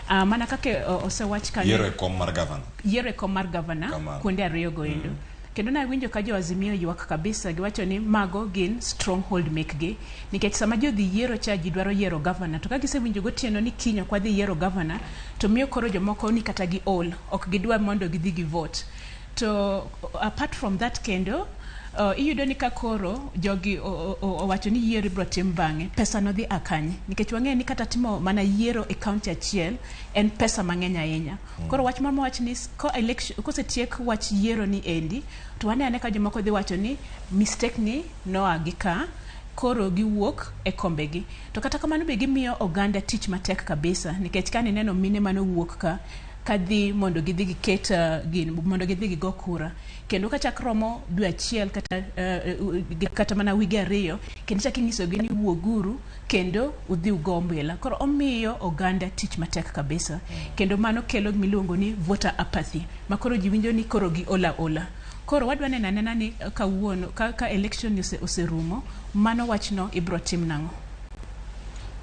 Mana kaka osewach kanyo,
yiero e kom mar gavana.
Yiero e kom mar gavana kuonde ariyo go endo. Kendo nawinjo ka jo Azimio ywak kabisa, giwacho ni mago gin stronghold mekgi, nikech sama ji odhi yiero cha, ji dwaro yiero gavana, to ka gisewinjo gotieno ni kiny ok wadhi yiero gavana, to miyo koro jomoko ni kata gi ol ok gidwar mondo gidhi gi vote. To apart from that, kendo iyudo ni ka koro jogi owacho ni yiero ibiro tim bang'e, pesa no dhi a kanye? Nikech wang'eyo ni kata timo mana yiero e kaunti achiel en pesa mang'eny ahinya. Koro wach moro mawach ni ko election kosetiek wach yiero ni endi, to wane ane ka jomoko dhi wacho ni mistake ni noa gi ka, koro giwuok e kombegi. To kata kamano be gimiyo oganda tich matek kabisa, nikech ka nineno mine manowuok ka kadhi mondo gidhi giket gin mondo gidhi gigo kura, kendo kachak romo dwe achiel kata mana wige 2, kendo chak inyisogi ni wuoguru kendo udhi ugo ombulu. Koro omiyo oganda tich matek kabisa, kendo mano kelo miluongo ni voter apathy, ma koro ji winjo ni koro gi ola ola. Koro wadwa neno anena ni kawuono ka election oserumo, mano wachno ibro tim nang'o?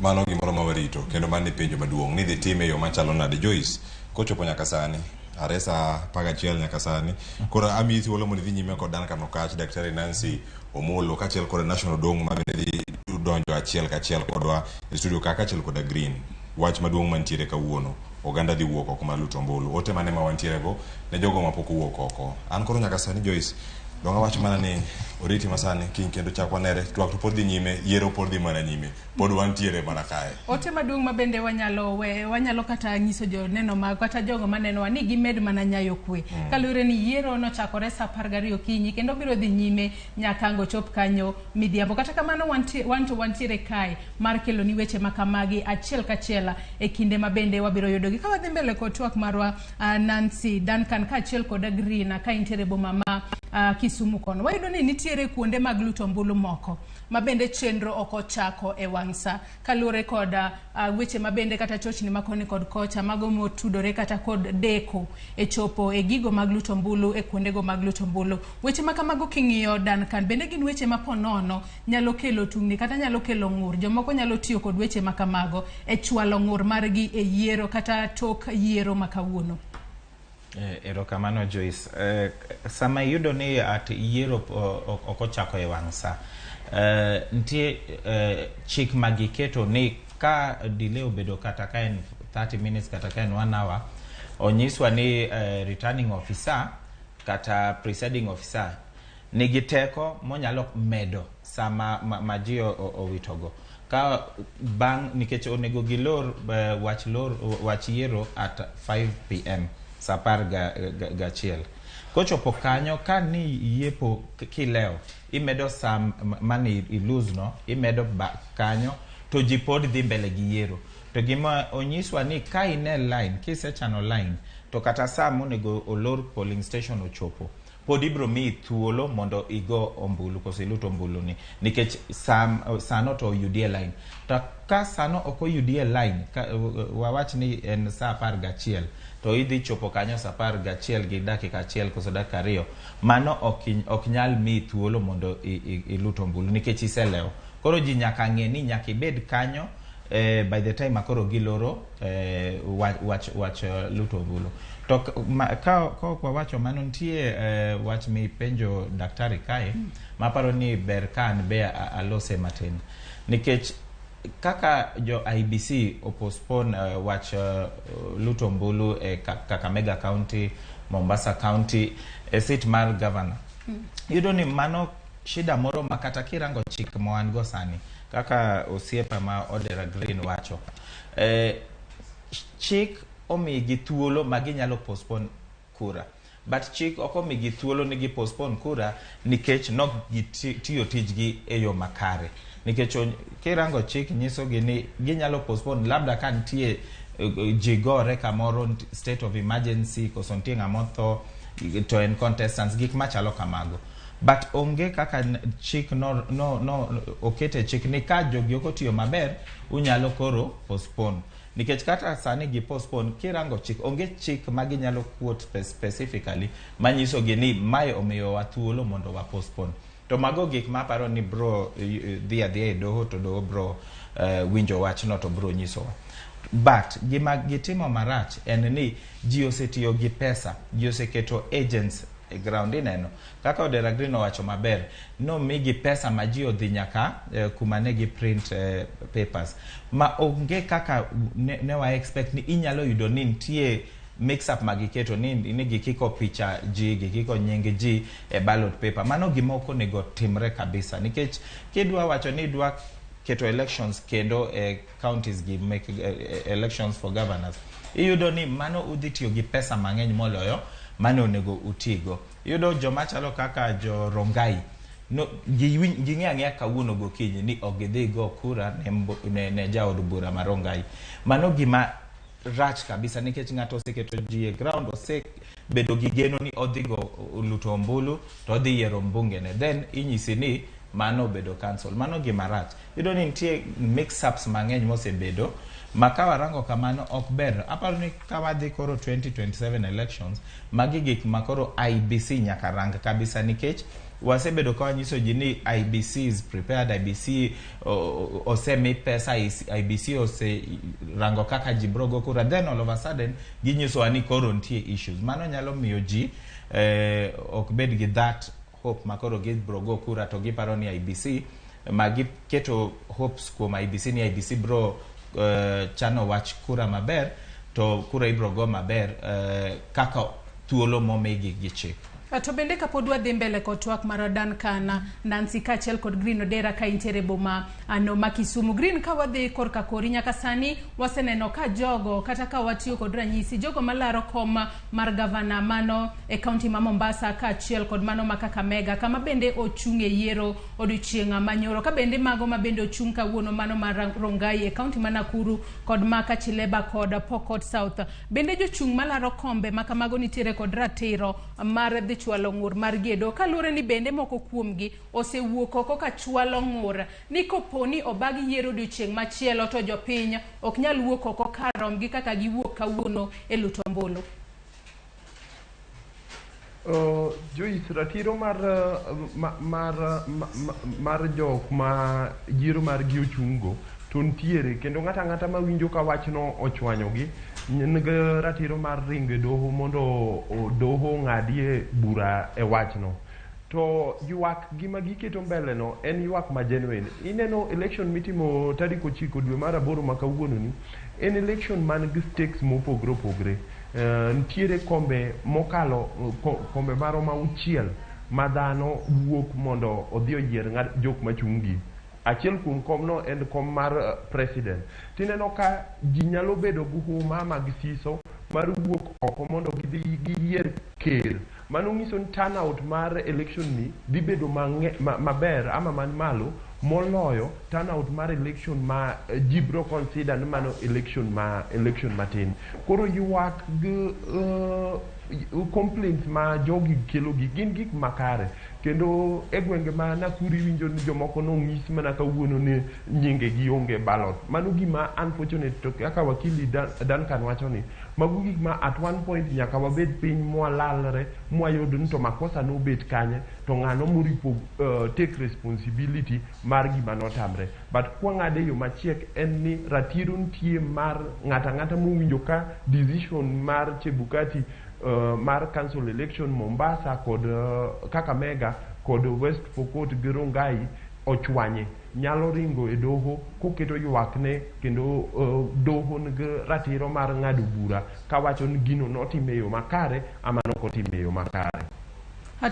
Mano gimoro ma warito, kendo mano e penjo maduong' ni dhi time e yo machalo nade. Joyce, kochopo nyaka sani are saa 11 nyaka sani, koro amiyi thuolo mondo idhi nyime kod Duncan Okach, Daktari Nancy Omolo kaachiel kod National Odong ma bende dhi donjo achiel kachiel kodwa e studio ka kaachiel koda Green. Wach maduong' mantiere kawuono, oganda dhi wuok oko mar luto ombulu. Ote mane ma wantiere go ne jogo mapok owuok oko? An koro nyaka sani, Joyce, dong awach mana ni oriti masani kiny kendo chak wanere. Twak to pod dhi nyime, yiero pod dhi mana nyime, pod wantiere mana kae.
Ote maduong' ma bende wanyalo kata nyiso joneno mag kata jogo manenowa ni gimed mana nyayo kwe. Kaluwore ni yiero nochakore saa 12 okinyi kendo biro dhi nyime nyaka ang' ochop kanyo midhiambo. Kata kamano wan to wantiere kae mar kelo ni weche makamagi achiel kachiel e kinde ma bende wabiro yudogi. Ka wadhi mbele kod twak marwa, Nancy, Duncan kaachiel kod Green, ka intiere boma ma Kisumu kono, wayudo ni nitiere kuonde mag luto ombulu moko ma bende chenro ok ochako e wang' sa, kaluwore kod weche ma bende kata chochni ma koni kod kocha mago motudore kata kod deko e chopo e gigo mag luto ombulu e kuondego mag luto ombulu. Weche ma kamago king'iyo, Duncan, bende gin weche ma ponono nyalo kelo tungni kata nyalo kelo ng'ur. Jomoko nyalo tiyo kod weche ma kamago e chwalo ng'ur margi e yiero kata tok yiero ma kawuono.
Erokamano Joyce. Sama iyudo ni at yiero ok ochako e wang' sa, nitie chik ma giketo ni ka delay obedo kata ka en 30 minutes kata ka en 1 hour, Onyiswa ni returning officer kata presiding officer nigi teko monyalo medo sama ma ji owitogo ka bang' nikech onego gilor wach lor wach yiero at 5 pm, sa 11. Kochopo kanyo, ka ni yiepo kilewo, imedo sa mane ilose no, imedo kanyo to ji pod dhi mbele gi yiero. To gima onyiswa ni ka ine line, kisechano line, to kata sa monego olor polling station ochopo, pod ibro miyi thuolo mondo igo ombulu koso ilut ombulu ni, nikech sano to oyudi e line. To ka sano ok oyudi e line ka, wawach ni en sa 11 to idhi chopo kanyo sa 11:01 koso dakika 2, mano ok nyal miyi thuolo mondo ilut ombulu nikech iselewo. Koro ji nyaka ng'e ni nyaka ibed kanyo by the time akoro giloro wach luto ombulu. To ka ok wawacho mano, nitie wach mipenjo daktari kae maparo ni ber ka an be alose matin, nikech kaka jo IEBC opostpone wach luto ombulu e Kakamega County, Mombasa County e seat mar governor, iyudo ni mano shida moro ma kata kirango chik ma wan go sani, kaka osiepa ma Odera Green wacho, chik omigi thuolo ma ginyalo postpone kura, but chik ok omigi thuolo ni gi postpone kura nikech nok gitiyo tijgi e yo makare, nikech kirango chik nyisogi ni ginyalo postpone labda ka nitie ji gore kamoro, state of emergency, koso nitie ng'ama otho to en contestants, gik machalo kamago. But onge kaka chik no okete chik ni ka jogi ok otiyo maber, unyalo koro postpone, nikech kata sani gi postpone, kirango chik, onge chik ma ginyalo quote specifically manyiso gi ni mae omiyowa thuolo mondo wa postpone. To mago gik ma aparo ni bro dhi adhiya e doho, to doho bro winjo wachno to bro nyisowa. But gima gitimo marach en ni ji osetiyo gi pesa, ji oseketo agents e ground. Ineno kaka Odera Green owacho maber, nomigi pesa ma ji odhi nyaka kuma ne gi print papers ma onge kaka ne wa expect ni inyalo yudo ni nitie mix up ma giketo ni gikiko picha ji, gikiko nying ji e ballot paper. Mano gima ok onego timre kabisa, nikech kidwa wacho ni idwa keto elections kendo e counties gi make elections for governors, iyudo ni mano udhi tiyo gi pesa mang'eny moloyo mane onego utigo. Iyudo joma chalo kaka jo Rongai no, ging'e ang'eya kawuono gokinyi ni ok gidhi go kura ne jaod bura ma Rongai. Mano gima rach kabisa, nikech ng'ato oseketo ji e ground, osebedo gi geno ni odhi go luto ombulu to odhi yiero mbunge ne, then inyisi ni mano obedo cancel. Mano gima rach. Iyudo ni nitie mix ups mang'eny mosebedo ma ka warango kamano ok ber. Aparo ni ka wadhi koro 2027 elections, magi gik ma koro IEBC nyaka rang kabisa, nikech wasebedo ka wanyiso ji ni IEBC is prepared, IEBC osemi pesa, IEBC oserango kaka ji bro go kura, then all of a sudden ginyisowa ni koro nitie issues. Mano nyalo miyo ji ok bed gi that hope ma koro gibro go kura to giparo ni IEBC, ma giketo hopes kuom IEBC ni IEBC bro chano wach kura maber, to kura ibro go maber kaka thuolo momigi gi chik.
To bende kapod wadhi mbele kod twak mar Duncan, Nancy kaachiel kod Green Odera ka intiere boma ano ma Kisumu. Green, ka wadhi korka kori, nyaka sani waseneno ka jogo, kata ka watiyo kod ranyisi, jogo malaro kom mar gavana mano e kaunti ma Mombasa kaachiel kod mano ma Kakamega, kama bende ochung' e yiero odiochieng' manyoro, ka bende mago ma bende ochung' kawuono, mano mar Rongai e kaunti ma Nakuru kod ma Kachileba kod Pokot South. Bende jochung' malaro kombe ma kamago nitiere kod ratiro mar dhi chwalo ng'ur mar gedo, kaluwore ni bende moko kuomgi osewuok oko ka chwalo ng'ur ni kopo ni obag yiero odiochieng' machielo to jopiny ok nyal wuok oko kar romgi kaka giwuok kawuono e luto ombulu?
Joyce, ratiro mar jok ma yiero margi ochungo to nitiere, kendo ng'ato ang'ata mawinjo ka wachno ochwanyogi nigi ratiro mar ringo e doho mondo doho ong'adie bura e wachno. To ywak gima giketo mbele no en ywak ma genuine. Ineno election mitimo tarik 9 dwe mar 8 ma kawuono ni en election man gi stakes mopogore opogore. Nitiere kombe mokalo kombe maromo 6 ma dhano wuok mondo odhi oyier jok machung' gi. Achiel kuom komno en kom mar president. Tineno ka ji nyalo bedo gi huma mag siso mar wuok oko mondo gidhi giyier ker. Mano nyiso ni turnout mar election ni dhi bedo maber ama man malo moloyo turnout mar election ma ji bro consider ni mano election ma election matin. Koro ywak gi complaints ma jogi kelo gi gin gik makare. Kendo e gwenge ma Nakuru iwinjo ni jomoko nong'is mana kawuono ni nyinge gi onge ballot. Mano gima unfortunate, to kaka wakili Duncan wacho ni mago gik ma at one point nyaka wabed piny mwalalre mwayud ni to makosa nobet kanye, to ng'ano moripo take responsibility mar gima notamre. But kwang'ade e yo machiek en ni ratiro nitie mar ng'ato ang'ata mowinjo ka decision mar Chebukati mar council election Mombasa kod Kakamega kod West Pokot gi Rongai ochwanye, nyalo ringo e doho koketo ywakne, kendo doho nigi ratiro mar ng'ado bura kawacho ni gino notim e yo makare ama nokotime e yo makare.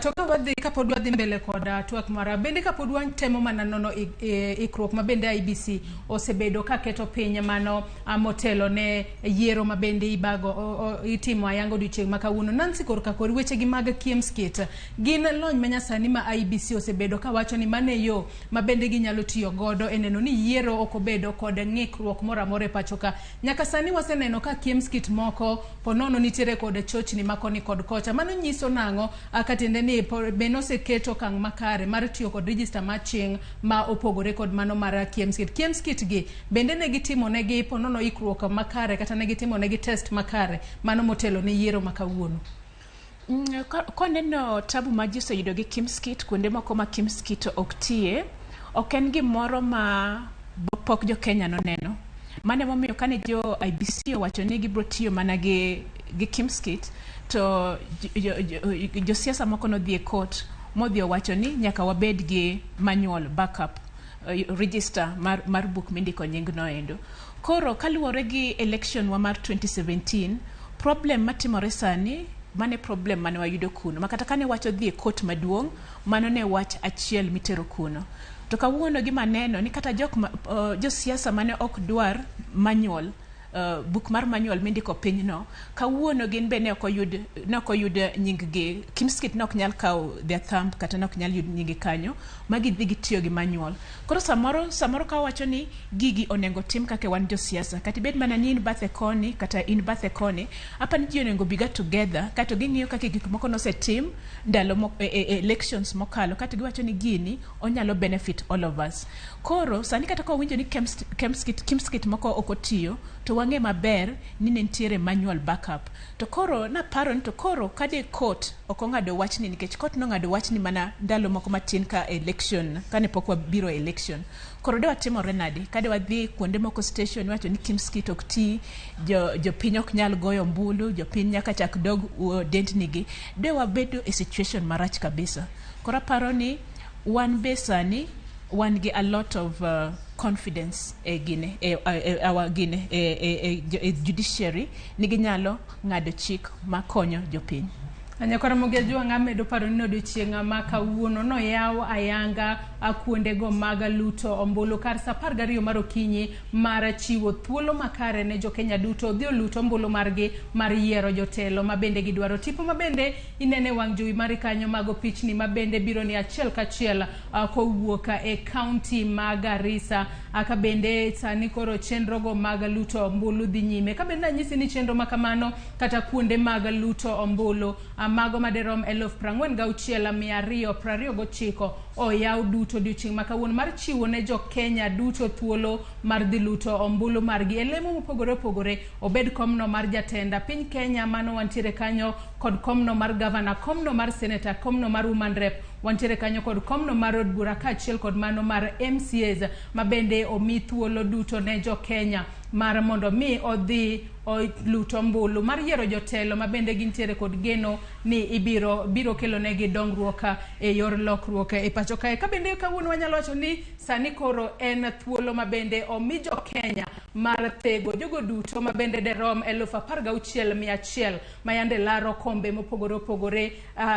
To ka wadhi, kapod wadhi mbele kod twak mara bende, kapod watemo mana nono ikruok ma bende IEBC osebedo ka keto piny mano motelo ne yiero ma bende ibago itimo ayanga odiochieng' ma kawuono. Nancy, korka kor weche gi mag KIEMS kit gin lony manyasani ma IEBC osebedo kawacho ni mano e yo ma bende ginyalo tiyo godo e neno ni yiero ok obedo kod ng'ikruok moro amora e pacho ka. Nyaka sani waseneno ka KIEMS kit moko ponono nitiere kod chochni ma koni kod kocha. Mano nyiso nang'o katiende ni be noseket okang' makare mar tiyo kod register mar chieng' ma opogore kod mano mar KIEMS kit? KIEMS kit gi bende ne gitimo negi ponono ikruok makare kata ne gitimo negi test makare mano motelo ne yiero ma kawuono?
Koneno tabu ma ji oseyudo gi KIEMS kit kuonde moko ma KIEMS kit ok tiye, ok en gimoro ma pok jo Kenya noneno. Mano emomiyo kane jo IEBC owacho ni gibiro tiyo mana gi KIEMS kit, to josiasa moko nodhi e court modhi owacho ni nyaka wabed gi manual backup register mar buk mindiko nying no endo. Koro kaluwore gi election wa mar 2017, problem matimore sani mane problem mane wayudo kuno ma kata kane wach odhi e court maduong', mano ne wach achiel mitero kuno. To kawuono gima neno ni kata jok ma, josiasa mane ok dwar manual buk mar manual mindiko pinyno, kawuono gin be ne ok oyud nying gi. KIEMS kit ne ok nyal kawo their thumb kata ne ok nyal yud nying gi kanyo ma gidhi gitiyo gi manual. Koro samoro ka wawacho ni gigi onego tim kaka wan josiasa, kata ibed mana ni in bathe koni kata in bathe koni, apani ji onego biga together kato ging'iyo kaka gik moko nosetim ndalo e elections mokalo, kato giwacho ni gini onyalo benefit all of us. Koro sani kata ka wawinjo ni KIEMS kit moko ok otiyo, to wang'e maber ni ne nitiere manual backup. To koro naparo ni to koro kade court ok ong'ado wachni, nikech court nong'ado wachni mana ndalo moko matin ka election kane pok wabiro e election, koro de watimore nade kade wadhi kuonde moko station iwacho ni KIEMS kit ok ti, jopiny ok nyal goyo ombulu, jopiny nyaka chak dog dendni gi, de wabedo e situation marach kabisa. Koro aparo ni wan be sani wan gi a lot of confidence e gine e our gine e judiciary ni ginyalo ng'ado chik makonyo jopiny.
Nyakwara Mogi Ajwang', amedo paro ni odiochieng' ma kawuono noyaw ayanga kuondego mag luto ombulu kar sa 12 mar okinyi mar chiwo thuolo makare ne jokenya duto dhi olut ombulu margi mar yiero jotelo ma bende gidwaro. Tipo ma bende inene wang' jowi mari kanyo, mago pichni ma bende biro ni achiel kachiel kowuok e kaunti ma Garissa, ka bende sani koro chenrogo mag luto ombulu dhi nyime. Ka bende anyisi ni chenro ma kamano kata kuonde mag luto ombulu mago madirom 46,229 oyaw duto odiochieng' ma kawuono mar chiwo ne jokenya duto thuolo mar dhi luto ombulu margi e lemo mopogore opogore, obed komno mar jatenda piny Kenya mano wantiere kanyo kod komno mar gavana, komno mar seneta, komno mar woman rep, wantiere kanyo kod komno mar od bura kaachiel kod mano mar MCAs, ma bende omi thuolo duto ne jokenya mar mondo mi odhi olut ombulu mar yiero jotelo ma bende gintiere kod geno ni ibiro biro kelonegi dongruok e yor lokruok e pacho. pacho kae. Ka bende kawuono wanyalo wacho ni sani koro en thuolo ma bende omi jo Kenya mar thego jogo duto ma bende derom 16,100 ma yande laro kombe mopogore opogore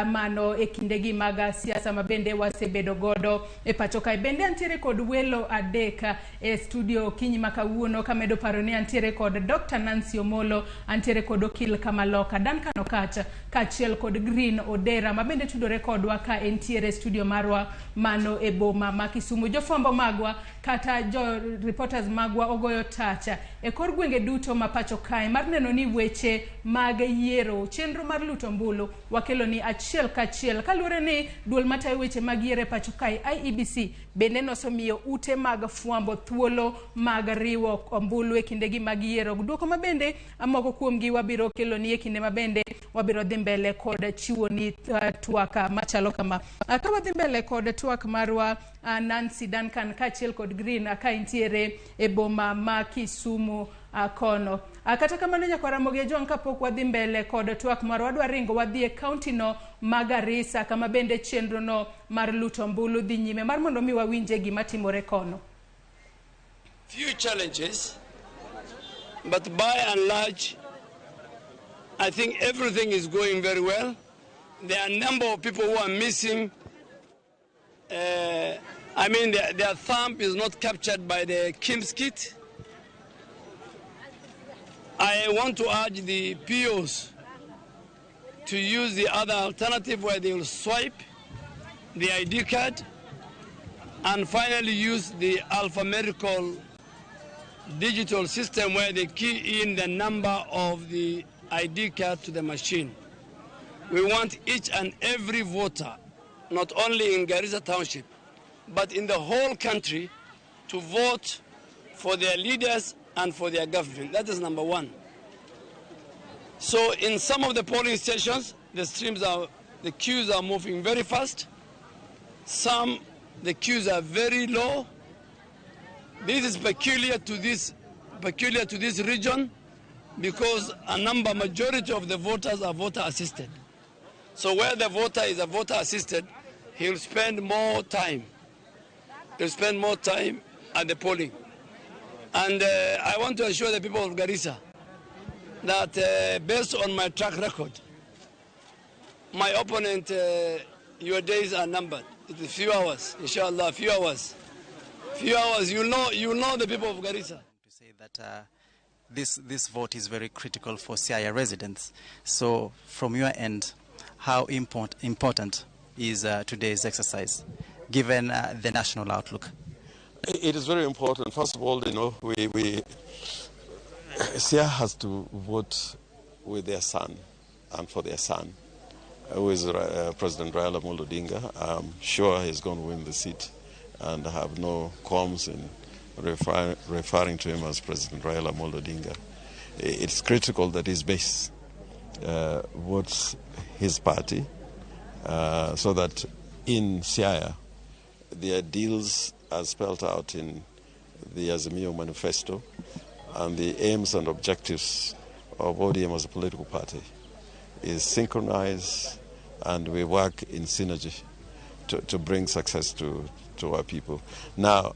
mano e kindegi mag siasa ma bende wasebedo godo e pacho kae. Bende antiere kod welo adek e studio okinyi ma kawuono, kamedo paro ni antiere kod Dr. Nancy Omolo, antiere kod Okil Kamaloka Duncan Okatch, kaachiel kod Green Odera ma bende tudore kodwa ka entiere studio marwa mano e boma ma Kisumu. Jofwambo magwa kata jo reporters magwa ogoyo tacha e kor gwenge duto ma pacho kae mar neno ni weche mag yiero, chenro mar luto ombulu wakelo ni achiel kachiel, kaluwore ni duol matayo weche mag yiero e pacho kae IEBC bende nosemiyo ute mag fwambo thuolo mag riwo ombulu e kindegi mag yiero. Duoko ma bende moko kuomgi wabiro kelo ni e kinde ma bende wabiro dhi mbele kod chiwo ni twak machalo kama. Ka wadhi mbele kod twak marwa, Nancy, Duncan kaachiel kod Green ka intiere e boma ma Kisumu kono. Kata kamano nyakwar Ramogi Ojwang', kapok wadhi mbele kod twak marwa, wadwa ringo wadhi e kaunti no ma Garissa kama bende chenro no mar luto ombulu dhi nyime mar mondo mi wawinje gima timore kono.
Few challenges, but by and large, I think everything is going very well. There are a number of people who are missing. I mean, their thumb is not captured by the KIEMS kit. I want to urge the POs to use the other alternative where they will swipe the ID card and finally use the alphanumerical digital system where they key in the number of the ID card to the machine. We want each and every voter, not only in Garissa Township, but in the whole country, to vote for their leaders and for their government. That is number one. So in some of the polling stations, the queues are moving very fast. Some, the queues are very low. This is peculiar to this region because a number, majority of the voters are voter assisted. So where the voter is a voter assisted, he'll spend more time. He'll spend more time at the polling. And I want to assure the people of Garissa that based on my track record, my opponent, your days are numbered. It is few hours, inshallah, few hours. Few hours, you know the people of Garissa.
To say that this vote is very critical for Siaya residents. So from your end, how important is today's exercise, given the national outlook?
It is very important. First of all, we Siaya has to vote with their son and for their son, who is President Raila Amolo Odinga. I'm sure he's going to win the seat and I have no qualms in referring to him as President Raila Amolo Odinga. It's critical that his base votes his party so that in Siaya, the ideals are spelled out in the Azimio manifesto and the aims and objectives of ODM as a political party is synchronized and we work in synergy to bring success to our people. Now,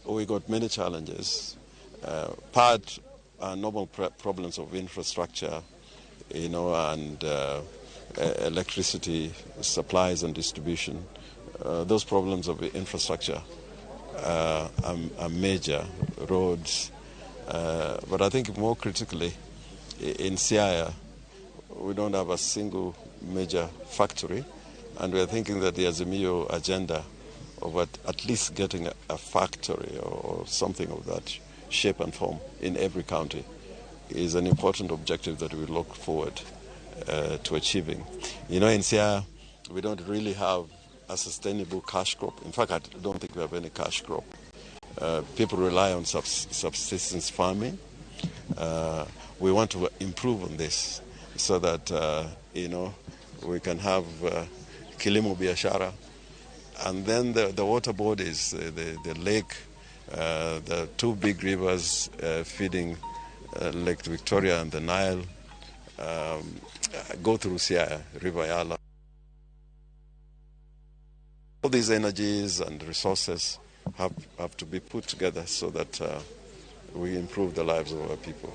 we got many challenges. Part are normal problems of infrastructure, and electricity supplies and distribution. Those problems of infrastructure are major, roads. But I think more critically, in Siaya, we don't have a single major factory, and we are thinking that the Azimio agenda of at least getting a factory or something of that shape and form in every county is an important objective that we look forward to achieving. In Siaya, we don't really have a sustainable cash crop. In fact, I don't think we have any cash crop. People rely on subsistence farming. We want to improve on this so that we can have kilimo biashara. And then the water bodies, the lake, the two big rivers feeding Lake Victoria and the Nile, go through Siaya, River Yala. All these energies and resources have to be put together so that we improve the lives of our people.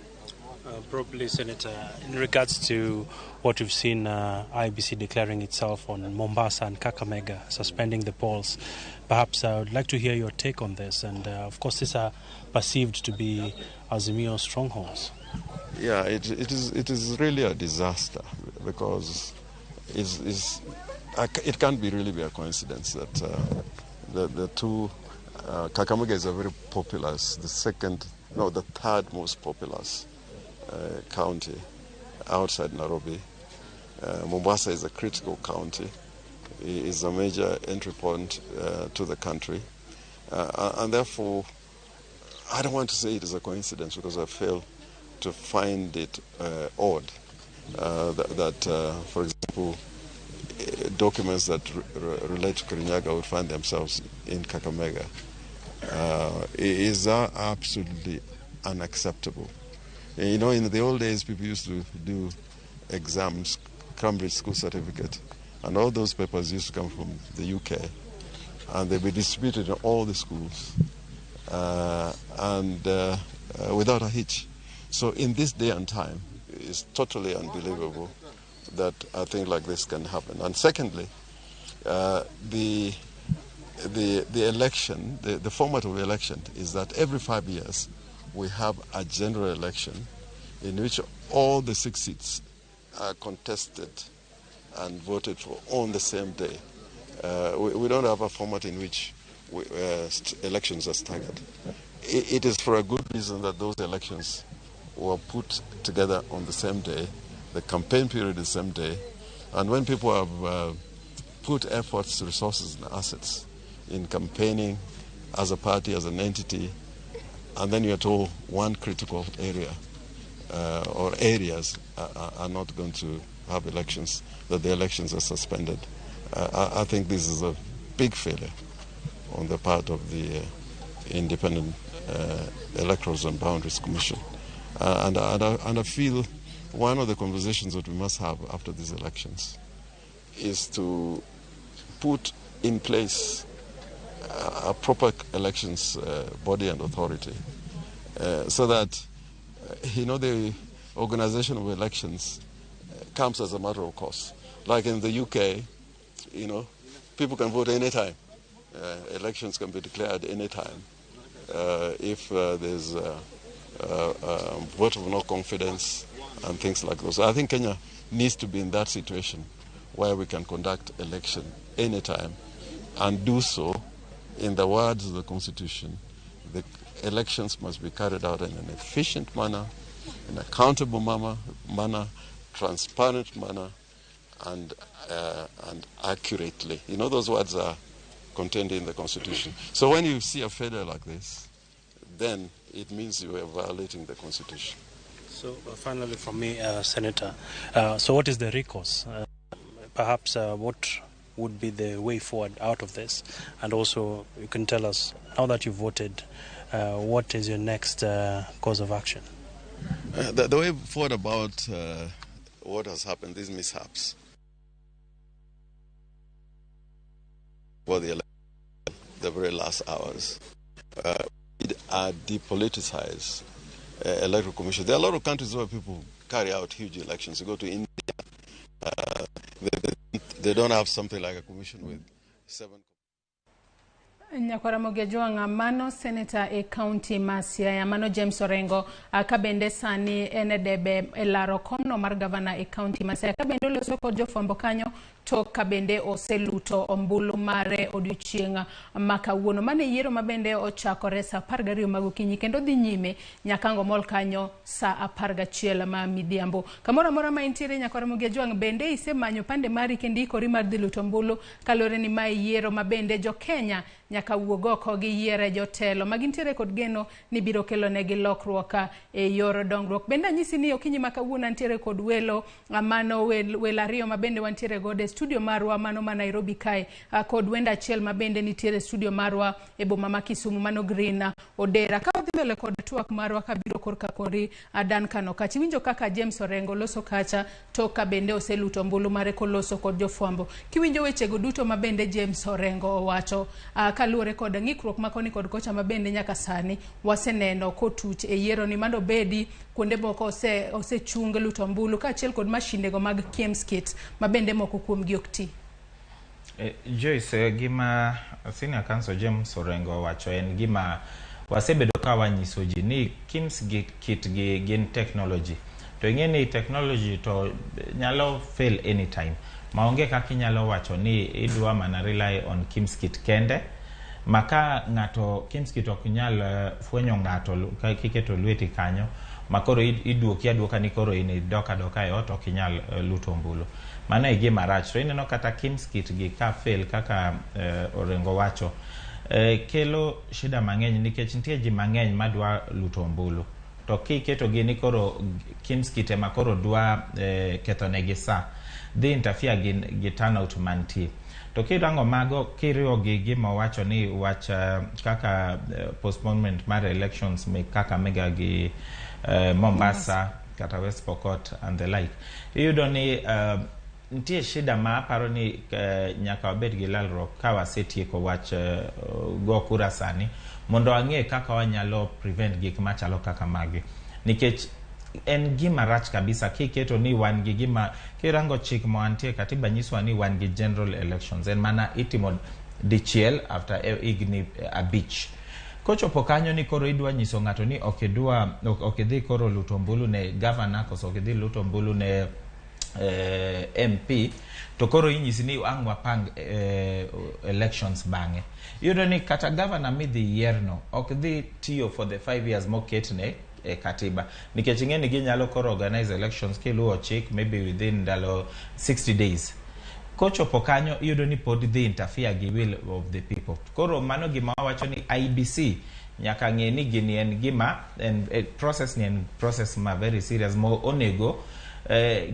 Probably, Senator, in regards to what we've seen, IEBC declaring itself on Mombasa and Kakamega, suspending the polls, perhaps I would like to hear your take on this. And of course, these are perceived to be Azimio strongholds.
Yeah, it is really a disaster, because it can't be really be a coincidence that the two, Kakamega is a very populous, the third most populous county outside Nairobi. Mombasa is a critical county. It is a major entry point to the country. And therefore, I don't want to say it is a coincidence, because I fail to find it odd that, for example, documents that relate to Kirinyaga would find themselves in Kakamega. It is absolutely unacceptable. You know, in the old days, people used to do exams, Cambridge School Certificate, and all those papers used to come from the UK, and they'd be distributed in all the schools, and without a hitch. So in this day and time, it's totally unbelievable that a thing like this can happen. And secondly, the election, the format of the election is that every 5 years we have a general election in which all the 6 seats are contested and voted for on the same day. We don't have a format in which elections are staggered. It is for a good reason that those elections were put together on the same day, the campaign period is the same day, and when people have put efforts, resources and assets in campaigning as a party, as an entity, and then you're told one critical area or areas are not going to have elections, that the elections are suspended. I think this is a big failure on the part of the Independent Electorals and Boundaries Commission. And I feel one of the conversations that we must have after these elections is to put in place a proper elections body and authority, so that, you know, the organization of elections comes as a matter of course. Like in the UK, you know, people can vote anytime. Elections can be declared anytime. If there's a vote of no confidence and things like those. I think Kenya needs to be in that situation where we can conduct election anytime and do so in the words of the Constitution. The elections must be carried out in an efficient manner, in an accountable manner, transparent manner, and accurately. You know, those words are contained in the Constitution. So when you see a failure like this, then it means you are violating the Constitution.
So finally from me, Senator, so what is the recourse? Perhaps what would be the way forward out of this? And also you can tell us, now that you've voted, what is your next course of action?
The way forward about what has happened, these mishaps, for the election, the very last hours, are depoliticized electoral commission. There are a lot of countries where people carry out huge elections. You go to India, they don't have something like a commission with 7.
Nyakwaramogi Ojwang' mano senator e county ma Siaya mano James Orengo kabende sani en e debe e laro komno mar gavana e county ma Siaya kabende oloso kod jofwambo kanyo to kabende oseluto ombulu mare odiochieng' ma kawuono. Mane yiero mabende ochakore saa 12 mag okinyi kendo dhi nyime nyaka ngomol kanyo saa 11 ma midhiambo. Kamoro amora ma intiere Nyakwaramogi Ojwang' bende isemanyo pande mari kendo ikori mar dhi luto ombulu kaluwore ni mae yiero mabende jo Kenya nyaka wuog oko gi yiere jotelo magintiere kod geno ni biro kelonegi lokruok e yor dongruok. Bende anyisi ni okinyi ma kawuono antiere kod kod welo mano welo ariyo ma bende wantiere godo e studio marwa mano ma Nairobi kae, kod wendo achiel ma bende nitiere e studio marwa e boma ma Kisumu, mano Green Odera. Ka wadhi mbele kod twak marwa kabiro korka kori Duncan Okach. Iwinjo kaka James Orengo loso kacha tok ka bende oseluto ombulu mare koloso kod jofwambo. Kiwinjo wechego duto ma bende James Orengo owacho kaluwore kod ng'ikruok ma koni kod kocha ma bende nyaka sani waseneno kotuch e yiero ni mando bedi kuonde moko osechung luto ombulu kaachiel kod mashindego mag KIEMS kit ma bende moko kuomgi ok ti.
Joyce, gima Senior Counsel James Orengo owacho en gima wasebedo ka wanyiso ji ni KIEMS gi kit gi gin technology, to ing'e ni technology to nyalo fail anytime, maonge kaka inyalo wacho ni idwa mana rely on KIEMS kit kende, ma ka ng'ato KIEMS kit ok nyal fwenyo ng'ato kiketo lweti kanyo, ma koro iduoki aduoka ni koro in idok adoka e ot, ok inyal luto ombulu. Mano e gima rach. To ineno kata KIEMS kit gi ka fail kaka Orengo wacho, kelo shida mang'eny, nikech nitie ji mang'eny madwa luto ombulu, to kiketo gi ni koro KIEMS kit ema koro dwa kethonegi sa, dhi interfere gi turnout mantie. To kirango mago kiriwo gi gima owacho ni wach kaka postponement mar elections mek Kakamega gi Mombasa kata West Pokot and the like, iyudo ni nitie shida ma aparo ni nyaka wabed gi lalruok ka wasetieko wach go kura sani, mondo wang'e kaka wanyalo prevent gik machalo kaka magi, nikech en gima rach kabisa kiketo ni wan gi gima kirango chik ma wantie, katiba nyisowa ni wan gi general elections, en mana itimo dichiel after higni 5. Kochopo kanyo ni koro idwa nyiso ng'ato ni ok idwa, ok idhi koro luto ombulu ne governor, koso ok idhi luto ombulu ne MP, to koro inyisi ni ang' wapang elections bang'e. Iyudo ni kata governor midhi yierno ok dhi tiyo for the 5 years moketne e katiba, nikech ing'e ni ginyalo koro organize elections kiluwo chik maybe within ndalo 60 days. Kochopo kanyo iyudo ni pod dhi interfere gi will of the people. Koro mano gima wawacho ni IBC nyaka ng'e ni gini en gima en process ni en process ma very serious mo onego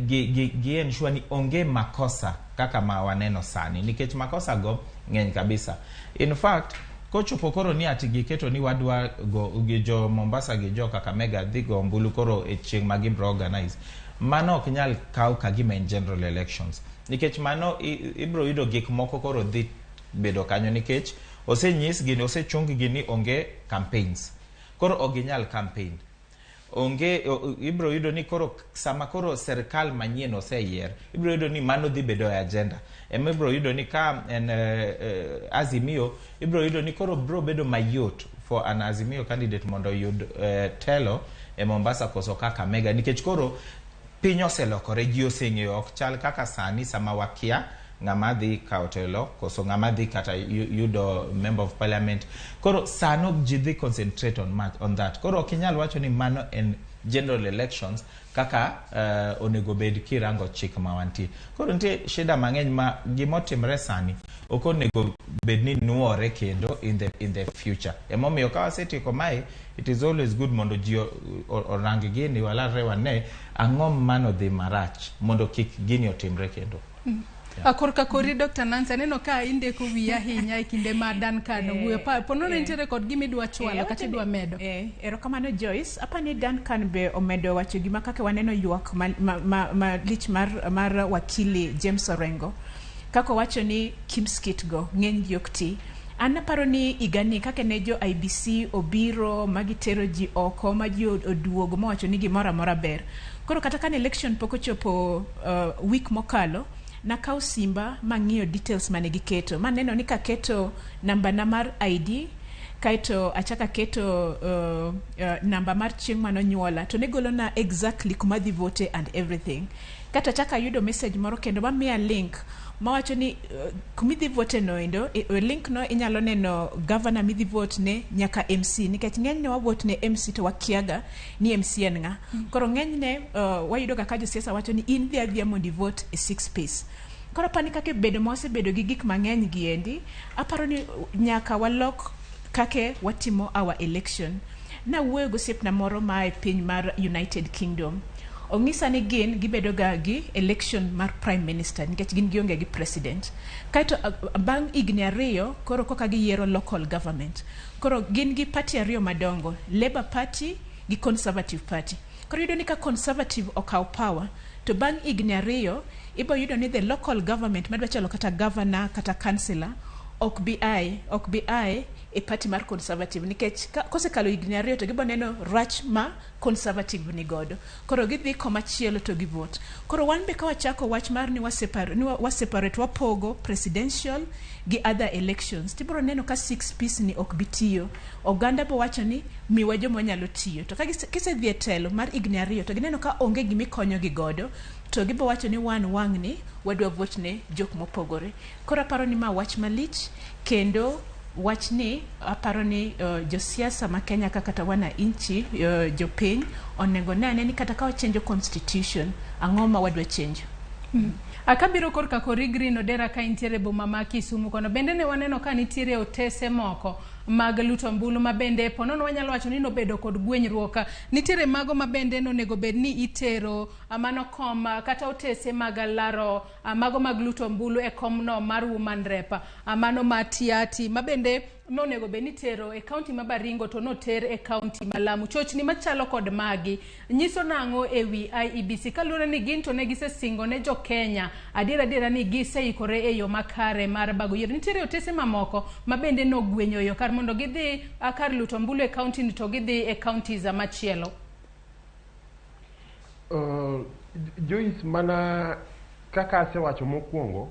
gi ensure ni onge makosa kaka ma waneno sani, nikech makosa go ng'eny kabisa. In fact, kochopo koro ni ati giketo ni wadwa go gi jo Mombasa gi jo Kakamega dhi go ombulu koro e chieng' ma gibro organize, mano ok nyal kaw ka gima en general elections, nikech mano ibro yudo gik moko koro dhi bedo kanyo, nikech osenyisgi ni osechung gi ni onge campaigns, koro ok ginyal campaign. Onge, ibro yudo ni koro sama koro serikal manyien oseyier, ibro yudo ni mano dhi bedo e agenda. Ema ibro yudo ni ka en Azimio, ibro yudo ni koro bro bedo mayot for an Azimio candidate mondo oyud telo e Mombasa koso Kakamega, nikech koro piny oselokore, ji oseng'eyo, ok chal kaka sani sama wakia ng'ama dhi kawo telo koso ng'ama dhi kata yudo member of parliament. Koro sano ji dhi concentrate on that. Koro ok inyal wacho ni mano en general elections kaka onego bed kirango chik ma wantie. Koro nitie shida mang'eny ma gimotimre sani ok onego bed ni nuore kendo in the future. Emomiyo ka wasetieko mae, it is always good mondo ji orang gini walalre wane ang'o mano dhi marach mondo kik gini otimre kendo.
Korka kori Dr. Nancy, aneno ka indeko wiyi ahinya e kinde ma Duncan wuoyo. Ponono nitiere kod gima idwa chwalo kata idwa medo.
Erokamano Joyce. Apani Duncan be omedo wacho gima kaka waneno ywak malich mar wakili James Orengo. Kaka owacho ni KIEMS kit go ng'eny ji ok ti. An aparo ni higani kaka ne jo IBC obiro ma gitero ji oko ma ji oduogo mowacho ni gimoro amora ber. Koro kata kane election pok ochopo week mokalo, nakawo simba mang'iyo details mane giketo, maneno ni kaketo namba na mar ID kaeto achako aketo namba mar chieng' manonyuola, to ne golona exactly kuma adhi vote and everything. Kata achako ayudo message moro kendo mamiya link mawacho ni kumidhi vote no endo, link no inyalo neno governor midhi vote ne nyaka MC, nikech ng'enyne wa vote ne MC to wakiaga ni MC en ng'a. Koro ng'enyne wayudo ga ka josiasa wacho ni in dhi adhiya mondo i vote e 6 piece. Koro apani kaka bedo ma wasebedo gi gik mang'eny gi endi, aparo ni nyaka walok kake watimo our election. Nawuoyo gosiepna moro maa e piny mar United Kingdom. Ong'isa ni gin gibedo ga gi election mar prime minister nikech gin gionge gi president. Kaeto bang' higni 2 koro koka giyiero local government. Koro gin gi party 2 madongo, Labour Party gi Conservative Party. Koro iyudo ni ka Conservative okaw power, to bang' higni 2 ibo yudo ni the local government madwa chalo kata governor kata councillor ok bi ae e party mar Conservative nikech kosekalo higni 2 to gibo neno rach ma Conservative ni godo. Koro gidhi komachielo to givote. Koro wan be ka wachako wach mar ni waseparate wapogo presidential gi other elections, tibiro neno ka 6 piece ni ok bi tiyo. Oganda bo wacho ni miwa joma nyalo tiyo. To ka gisedhi e telo mar higni 2 to gineno ka onge gimikonyo gi godo, to gibo wacho ni wan wang'ni wadwa vote ne jok mopogore. Koro aparo ni ma wach malich, kendo wach ni aparo ni josiasa ma Kenya ka kata wananchi jopiny onego ne ane ni kata ka wachenjo constitution, ang'o ma wadwa chenjo.
Akabiro korka kori Green Odera ka intiere boma ma Kisumu kono bende ne waneno ka nitiere otese moko mag luto ombulu ma bende ponono wanyalo wacho ni nobedo kod gwenyruok. Nitiere mago ma bende nonego bed ni itero mano kom kata otese mag laro mago mag luto ombulu e komno mar Woman Rep mano ma Tiati ma bende nonego bed ni itero e kaunti ma Baringo to noter e kaunti ma Lamu. Chochni machalo kod magi nyiso nang'o e wi IEBC kaluwore ni gin to ne gisesingo ne jo Kenya adiera ni giseikore e yo makare mar bago yiero. Nitiere otese mamoko ma bende nogwenyo yo kar mondo gidhi kar luto ombulu e kaunti ni to gidhi e counties machielo.
Joyce, mana kaka asewacho mokwongo,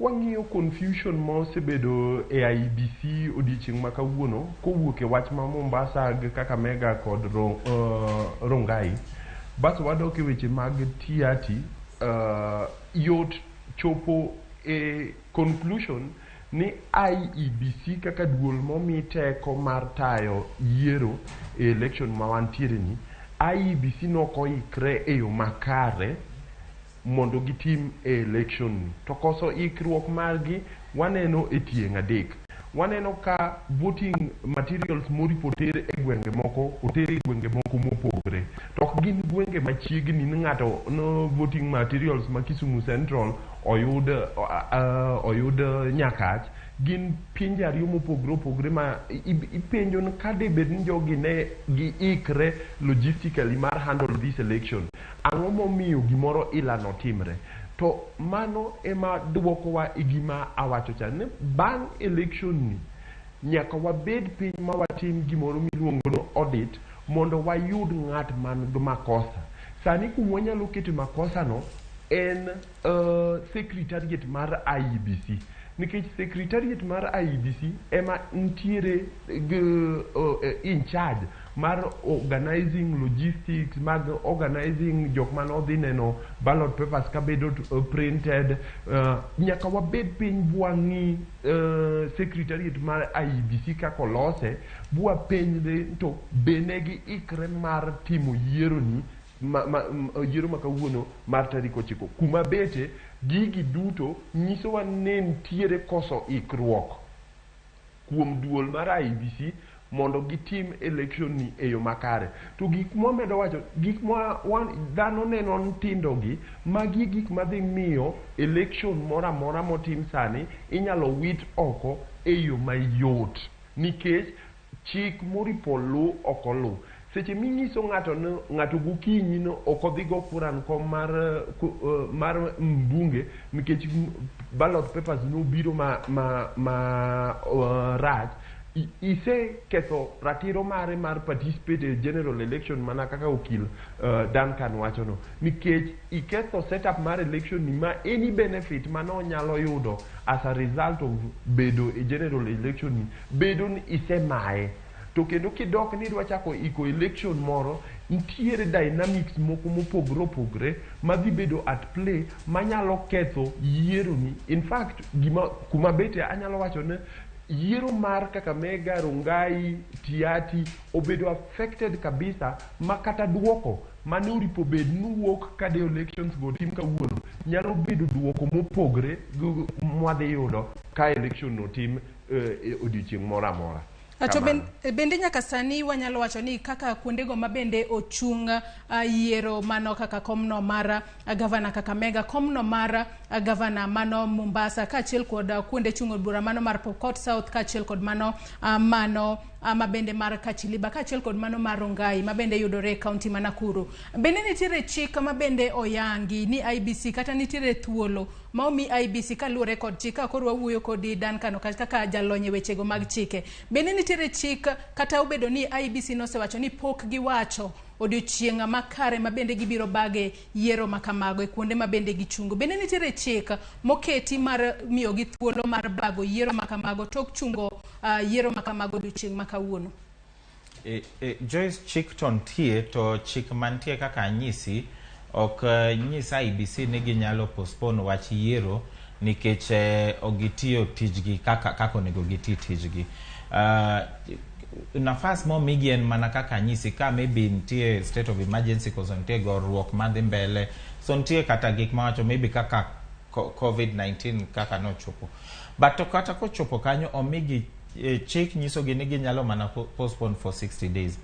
wang'iyo confusion ma osebedo e IEBC odiochieng' ma kawuono kowuok e wach ma Mombasa gi Kakamega kod Rongai. Bas wadok e weche mag Tiati, yot chopo e conclusion ni IEBC kaka duol momi teko mar tayo yiero e election ma wantiere ni, IEBC nokoikre e yo makare mondo gitim e election ni. To koso ikruok margi waneno e tieng' 3. Waneno ka voting materials moripo oter e gwenge moko, oter e gwenge moko mopogre. To ok gin gwenge machiegni ni ng'ato no voting materials ma Kisumu Central oyud Nyakach. Gin pinje 2 mopogre opogre ma ipenjo ni ka debed ni jogi ne giikre logistically mar handle this election, ang'o momiyo gimoro ila notimre? To mano ema duokowa e gima awacho cha ni bang' election ni nyaka wabed piny ma watim gimoro miluongo ni audit mondo wayud ng'at man gi makosa. Sani kuma wanyalo keto makosa no en secretariat mar IEBC. Nikech secretariat mar IEBC ema nitiere in charge mar organizing logistics, mag organizing jok mane odhi neno ballot papers kabedo printed. Nyaka wabed piny bwang'i secretariat mar IEBC kaka olose, bwapenjre to bende giikre mar timo yiero ni yiero ma kawuono mar tarik 9. Kuma bete gigi duto nyisowa ni nitiere koso ikruok kuom duol mar IEBC mondo gitim election ni e yo makare. To gik mwamedo wacho, gik ma dhano neno ni tindo gi, magi gik madhi miyo election moro amora motim sani inyalo wit oko e yo mayot, nikech chik moripo lu ok olu. Seche minyiso ng'ato ni ng'ato gokinyi no ok odhi go kura kom mar mbunge nikech ballot papers nobiro ma rach, iseketho ratiro mare mar participate e general election mana kaka okil Duncan wachono, nikech iketho setup mar election ni ma any benefit mane onyalo yudo as a result of bedo e general election ni bedo ni isemaye. To kendo kidok ni idwa chako iko election moro, nitiere dynamics moko mopogore opogore madhi bedo at play manyalo ketho yiero ni. In fact, gima kuma bete anyalo wacho ni yiero mar Kakamega, Rongai, Tiati obedo affected kabisa, ma kata duoko mane oripo bed ni wuok ka de elections go tim kawuono nyalo bedo duoko mopogre gi mwadhi yudo ka election no tim e odiochieng' moro amora.
To bende nyaka sani wanyalo wacho ni kaka kuondego ma bende ochung' yiero mano kaka komno mar gavana Kakamega, komno mar gavana mano Mombasa, kaachiel kod kuonde chung' od bura mano mar Pokot South, kaachiel kod mano mabende mar Kachiliba, kaachiel kod mano mar Rongai mabende yudore e kaunti ma Nakuru. Bende nitiere chik mabende oyangi ni IEBC kata nitiere thuolo ma omi IEBC kaluwore kod chik, ka koro wawuoyo kodi Duncan Okatch kaka jalony e wechego mag chike. Bende nitiere chik kata obedo ni IEBC nosewacho ni pok giwacho odiochieng' makare ma bende gibiro bage yiero makamago e kuonde ma bende gichungo. Bende nitiere chik moketi mar miyogi thuolo mar bago yiero makamago tok chungo yiero makamago odiochieng' ma kawuono?
Joyce, chik to nitie, to chik mantie kaka anyisi ok nyis IEBC ni ginyalo postpone wach yiero nikech ok gitiyo tijgi kaka onego giti tijgi. Nafas momigi en mana kaka anyisi ka maybe nitie state of emergency koso nitie goruok madhi mbele, so nitie kata gik mawacho maybe kaka COVID-19 kaka nochopo. But to kata kochopo kanyo omigi chik nyisogi ni ginyalo mana postpone for 60 days.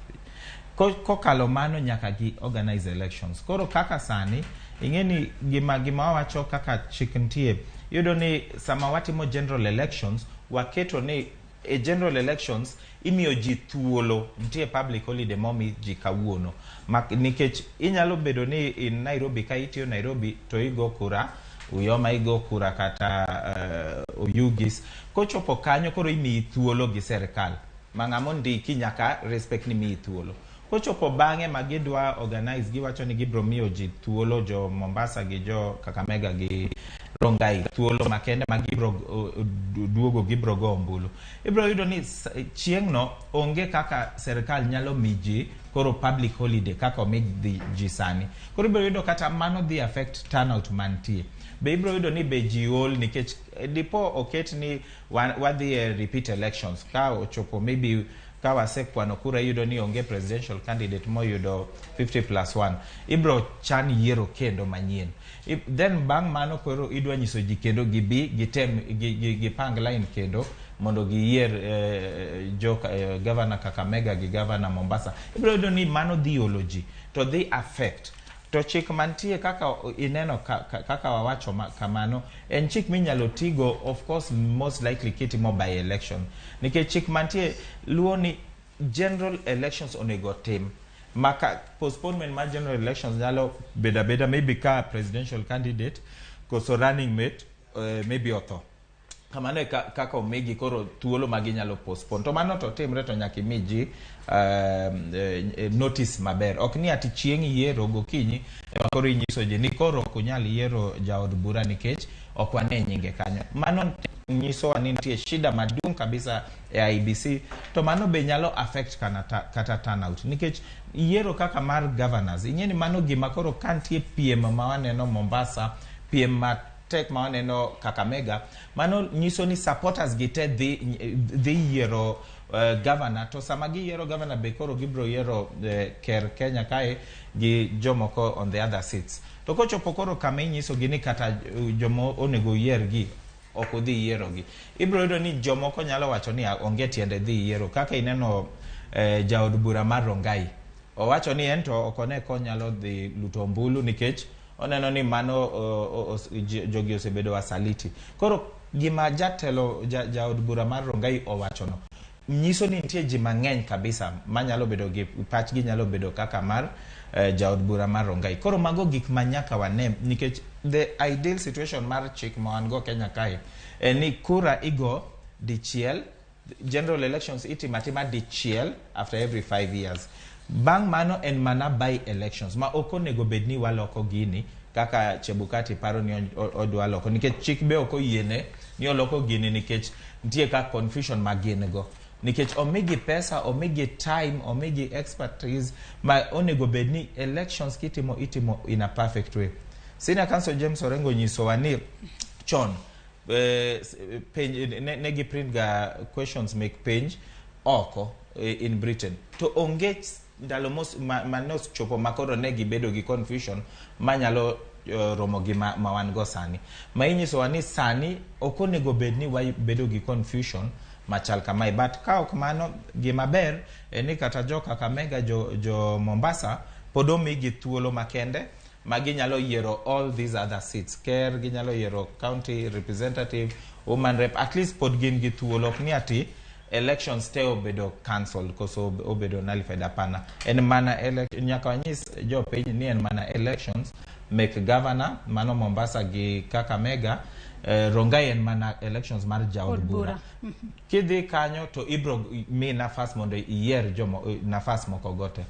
Kokalo mano nyaka gi organize elections. Koro kaka sani ing'e ni gima wawacho kaka chik nitie, iyudo ni sama watimo general elections waketo ni e general elections imiyo ji thuolo, nitie public holiday momi ji kawuono nikech inyalo bedo ni in Nairobi ka itiyo Nairobi to igo kura Uyoma, igo kura kata Oyugis. Kochopo kanyo koro imiyi thuolo gi serikal ma ng'ama ondiki nyaka respect ni miyi thuolo. Kochopo bang'e ma gidwa organize, giwacho ni gibiro miyo ji thuolo, jo Mombasa gi jo Kakamega gi Rongai thuolo makende ma gibiro duogo gibiro go ombulu. Ibiro yudo ni chieng'no onge kaka serikal nyalo mi ji koro public holiday kaka omi ji sani. Koro ibiro yudo kata mano dhi affect turnout mantie. Be ibiro yudo ni be ji ol nikech dipo oket ni wadhi e repeat elections ka ochopo maybe ka wasekwano kura iyudo ni onge presidential candidate moyudo 50+1, ibiro chan yiero kendo manyien. Then bang' mano koro idwa nyiso ji kendo gibi gitem gipang line kendo mondo giyier jo governor Kakamega gi governor Mombasa. Ibiro yudo ni mano dhi olo ji to dhi affect. To chik mantie kaka ineno kaka wawacho kamano en chik minyalo tigo, of course most likely kitimo by election, nikech chik mantie luwo ni general elections onego tim maka postponement mar general elections nyalo bedo abeda maybe ka presidential candidate koso running mate maybe otho. Kamano e kaka omigi koro thuolo ma ginyalo postpone. To mano to timre to nyaka imi ji notice maber. Ok ni ati chieng' yiero gokinyi ema koro inyiso ji ni koro ok unyal yiero jaod bura nikech ok wane nyinge kanyo. Mano nyisowa ni nitie shida maduong' kabisa e IEBC, to mano be nyalo affect kata turnout nikech yiero kaka mar governors ing'e ni mano gima koro ka nitie piem ma waneno Mombasa, piem ma tek ma waneno Kakamega, mano nyiso ni supporters gi te dhi yiero governor. To sama giyiero governor be koro gibiro yiero ker Kenya kae gi jomoko on the other seats. To kochopo koro kama inyisogi ni kata jomo onego yier gi ok odhi yierogi, ibiro yudo ni jomoko nyalo wacho ni onge tiende dhi yiero. Kaka ineno jaod bura mar Rongai owacho ni en to ok one konyalo dhi luto ombulu nikech oneno ni mano jogi osebedo wasaliti. Koro gima jatelo jaod bura mar Rongai owachono nyiso ni nitie ji mang'eny kabisa manyalo bedo gi pachgi nyalo bedo kaka mar jaod bura mar Rongai. Koro mago gik ma nyaka wane nikech the ideal situation mar chik ma wan go Kenya kae en ni kura igo dichiel, general elections itimo atima dichiel after every 5 years. Bang' mano en mana by elections ma ok onego bed ni waloko gini kaka Chebukati paro ni odwa loko, nikech chik be ok oyiene ni oloko gini nikech nitie ka confusion ma gin go, nikech omigi pesa, omigi time, omigi expertise ma onego bed ni elections kitimo itimo in a perfect way. Senior Counsel James Orengo nyisowa ni chon penj ne gi print ga questions mek penj oko in Britain, to onge ndalo manochopo makoro ne gibedo gi confusion manyalo romo gi ma wan go sani, ma inyisowa ni sani ok onego bed ni wabedo gi confusion machal kamae. But ka ok mano, gima ber en ni kata jo Kakamega, jo Mombasa pod omigi thuolo makende ma ginyalo yiero all these other seats. Ker, ginyalo yiero county representative, woman rep, at least pod gin gi thuolo. Ok ni ati elections te obedo cancelled koso obedo nullified, hapana. En mana nyaka wanyis jopiny ni en mana elections mek governor mano Mombasa gi Kakamega, Rongai en mana elections mar jaod bura. Kidhi kanyo to ibro mi nafas mondo iyier jomo nafas moko gote.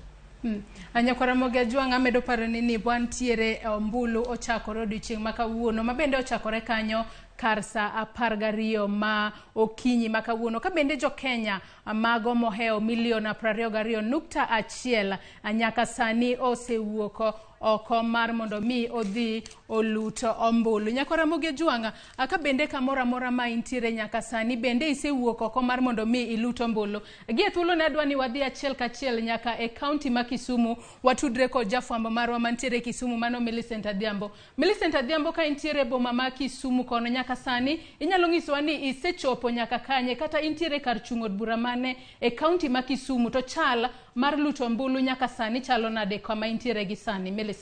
Nyakwara Ramogi Ajwang', amedo paro ni wantiere ombulu ochakore odiochieng' ma kawuono, ma bende ochakore kanyo kar sa 12 ma okinyi ma kawuono, ka bende jo Kenya mago mohewo milion 22.1 nyaka sani osewuok oko mar mondo mi odhi olut ombulu. Nyakwara Ramogi Ajwang', ka bende kamoro amora ma intiere nyaka sani bende isewuok oko mar mondo mi ilut ombulu. Gie thuolo ne adwa ni wadhi achiel kachiel nyaka e kaunti ma Kisumu, watudre kod jafwambo marwa mantiere Kisumu, mano Millicent Adhiambo. Millicent Adhiambo, ka intiere boma ma Kisumu kono nyaka sani, inyalo nyisowa ni isechopo nyaka kanye, kata intiere kar chung' od bura mane e kaunti ma Kisumu, to chal mar luto ombulu nyaka sani chalo nade kama intiere gi sani, Millicent?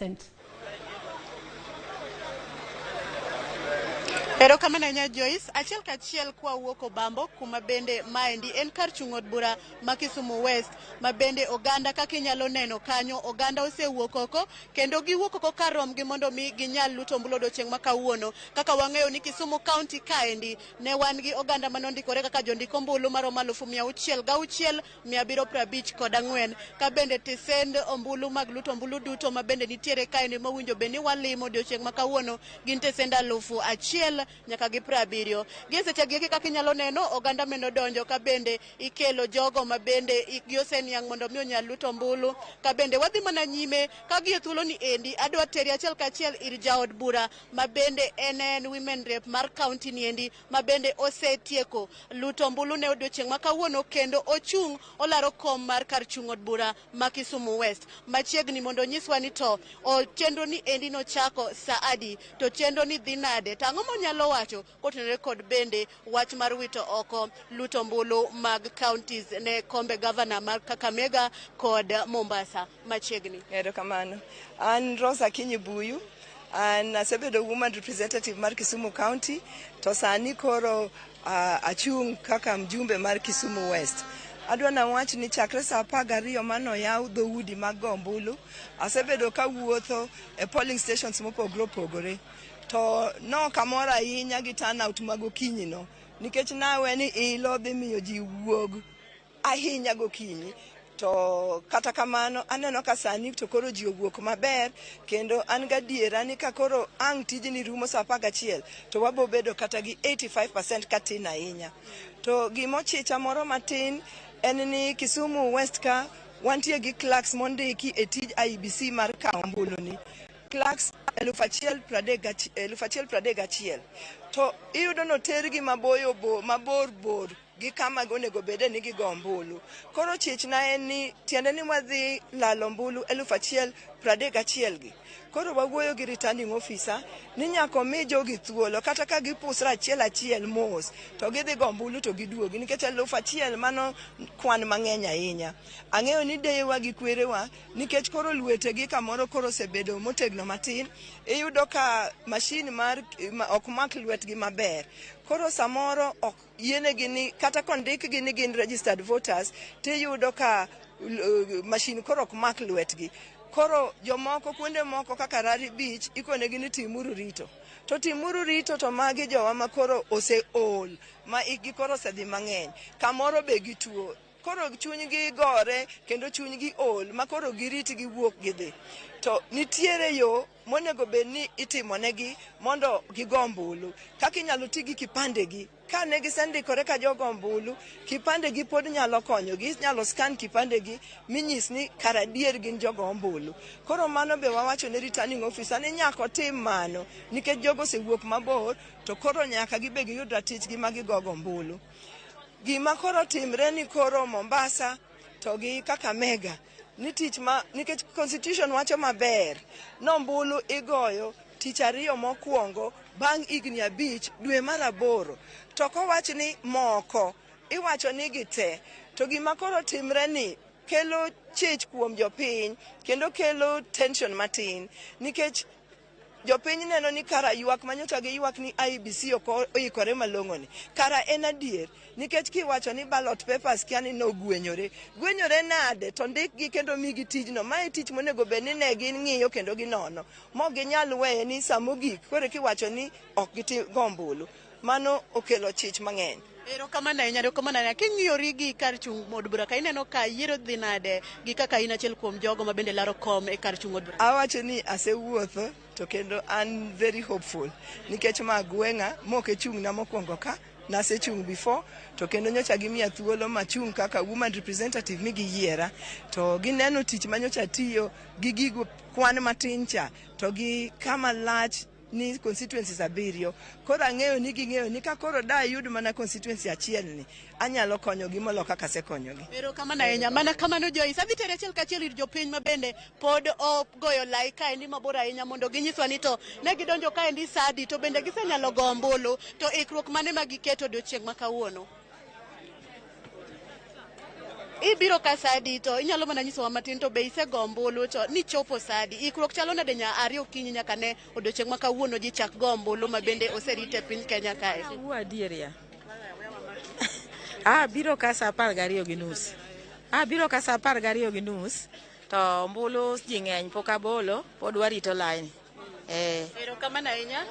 Erokamano ahinya Joyce. Achiel kachiel kwa wuok Obambo, kuma bende maendi en kar chung' od bura ma Kisumu West, ma bende oganda kaka inyalo neno kanyo, oganda osewuok oko kendo giwuok oko kar romgi mondo mi ginyal luto ombulu odiochieng' ma kawuono. Kaka wang'eyo ni Kisumu County kaendi ne wan gi oganda manondikore kaka jondik ombulu maromo 606,754, ka bende tisend ombulu mag luto ombulu duto ma bende nitiere kaendi mowinjo bed ni walimo odiochieng' ma kawuono gin tesend 1,000 nyaka gi 70. Gie seche gi kaka inyalo neno, oganda meno donjo ka bende ikelo jogo ma bende ikgi oseniang' mondo mi onyal luto ombulu. Ka bende wadhi mana nyime ka gie thuolo ni endi adwa teri achiel kachiel ir jaod bura ma bende en women rep mar county ni endi ma bende osetieko luto ombulu ne odiochieng' ma kawuono, kendo ochung' olaro kom mar kar chung' od bura ma Kisumu West machiegni mondo onyiswa ni to chenro ni endi nochako sa adi, to chenro ni dhi nade, to ang'o monyalo wacho kotenore kod bende wach mar wito oko luto ombulu mag counties ne kombe governor mar Kakamega kod Mombasa machiegni.
Erokamano. An Rosa Akinyi Buyu. An asebedo woman representative mar Kisumu County, to sani koro achung' kaka mjumbe mar Kisumu West. Adwa nawach ni chakre saa 12 manoyaw dhoudi mag go ombulu, asebedo kawuotho e polling stations mopogore opogore. To nok amor ahinya gi turnout mag okinyi no, nikech nawe ni ilo dhi miyo ji wuog ahinya gokinyi. To kata kamano aneno ka sani to koro ji owuok maber, kendo an gadiera ni ka koro ang' tijni rumo saa 11 to wabo bedo kata gi 85% katin ahinya. To gimochicha moro matin en ni Kisumu West ka wantie gi clerks mondiki e tij IEBC mar kawo ombulu ni. Clerks 1,031, to iyudo notergi maboyo mabor bor gi kama onego bede ni gigo ombulu. Koro chichna en ni tiende ni wadhi lalo ombulu 1,031 gi. Koro wawuoyo gi returning officer ni nyaka omi jogi thuolo, kata ka gipusre achiel achiel mos to gidhi go ombulu to giduogi, nikech 1,000 mano kwan mang'eny ahinya. Ang'eyo ni deyewa gi kwerewa, nikech koro lwetegi kamoro koro osebedo motegno matin, iyudo ka mashin mar ok mak lwetgi maber. Koro samoro ok yienegi ni kata kondikgi ni gin registered voters, tiyudo ka mashin koro ok mak lwetgi. Koro jomoko kuonde moko kaka Rari Beach ikonegi ni timuru rito. To timuru rito to magi jowa ma koro oseol, ma ikgi koro osedhi mang'eny. Kamoro be gituo. Koro chunygi gore kendo chunygi ol ma koro girit giwuok gidhi. To nitiere yo monego bed ni itimonegi mondo gigo ombulu. Kaka inyalo ti gi kipandegi. Ka ne gisendikore ka jogo ombulu, kipandegi pod nyalo konyogi, inyalo scan kipandegi minyis ni kar adier gin jogo ombulu. Koro mano be wawacho ne returning officer ni nyaka otim mano, nikech jogo osewuok mabor, to koro nyaka gibe giyud ratichgi ma gigogo ombulu. Gima koro timre ni koro Mombasa to gi Kakamega ni tich ma, nikech constitution wacho maber nombulu igoyo tich ariyo mokwongo bang' higni 5 dwe mar 8, to kowach ni moko iwacho ni gite. To gima koro timre ni kelo chich kuom jopiny kendo kelo tension matin nikech jopiny neno ni kara ywak manyocha giywak ni IEBC ok oikore malong'o ni kara en adier nikech kiwacho ni ballot papers kia ni nogwenyore gwenyore nade to ndikgi kendo migi tijno mae tich monego bed ni ne ging'iyo kendo ginono mok ginyal weye ni samogik koro kiwacho ni ok giti go ombulu mano okelo chich mang'eny.
Erokamano ahinya, erokamano ahinya. King'iyori gi kar chung' od bura ka ineno ka yiero dhi nade gi kaka in achiel kuom jogo ma bende laro kom e kar chung' od bura.
Awacho ni asewuotho to kendo an very hopeful nikech ma gweng'a mok e chung'na mokwongo ka nasechung' before to kendo nyocha gimiya thuolo machung' kaka woman representative mi giyiera to gineno tich manyocha atiyo gi gigo kwan matin cha to gi kama lach ni constituencies 7 koro ang'eyo ni ging'eyo ni ka koro da ayud mana constituency achiel ni anyalo konyogi molo kaka asekonyogi.
Erokamano ahinya. Mana kamano Joyce. Adhi tere achiel kachiel ir jopiny ma bende pod ogoyo lai kaendi mabor ahinya mondo ginyiswa ni to ne gidonjo kaendi sa adi to bende gisenyalo go ombulu to ikruok mane ma giketo odiochieng' ma kawuono. Ibiro ka sa adi to inyalo mana nyisowa matin to be isego ombulu to nichopo sa adi? Ikruok chalo nade nya 2 okinyi nyaka ne odiochieng' ma kawuono ji chak go ombulu ma bende oserit e piny Kenya kae.
Awuo adier ya. Abiro ka sa 12:30. Abiro ka sa 12:30 to ombulu ji ng'eny pok abolo pod warito line.
Erokamano ahinya.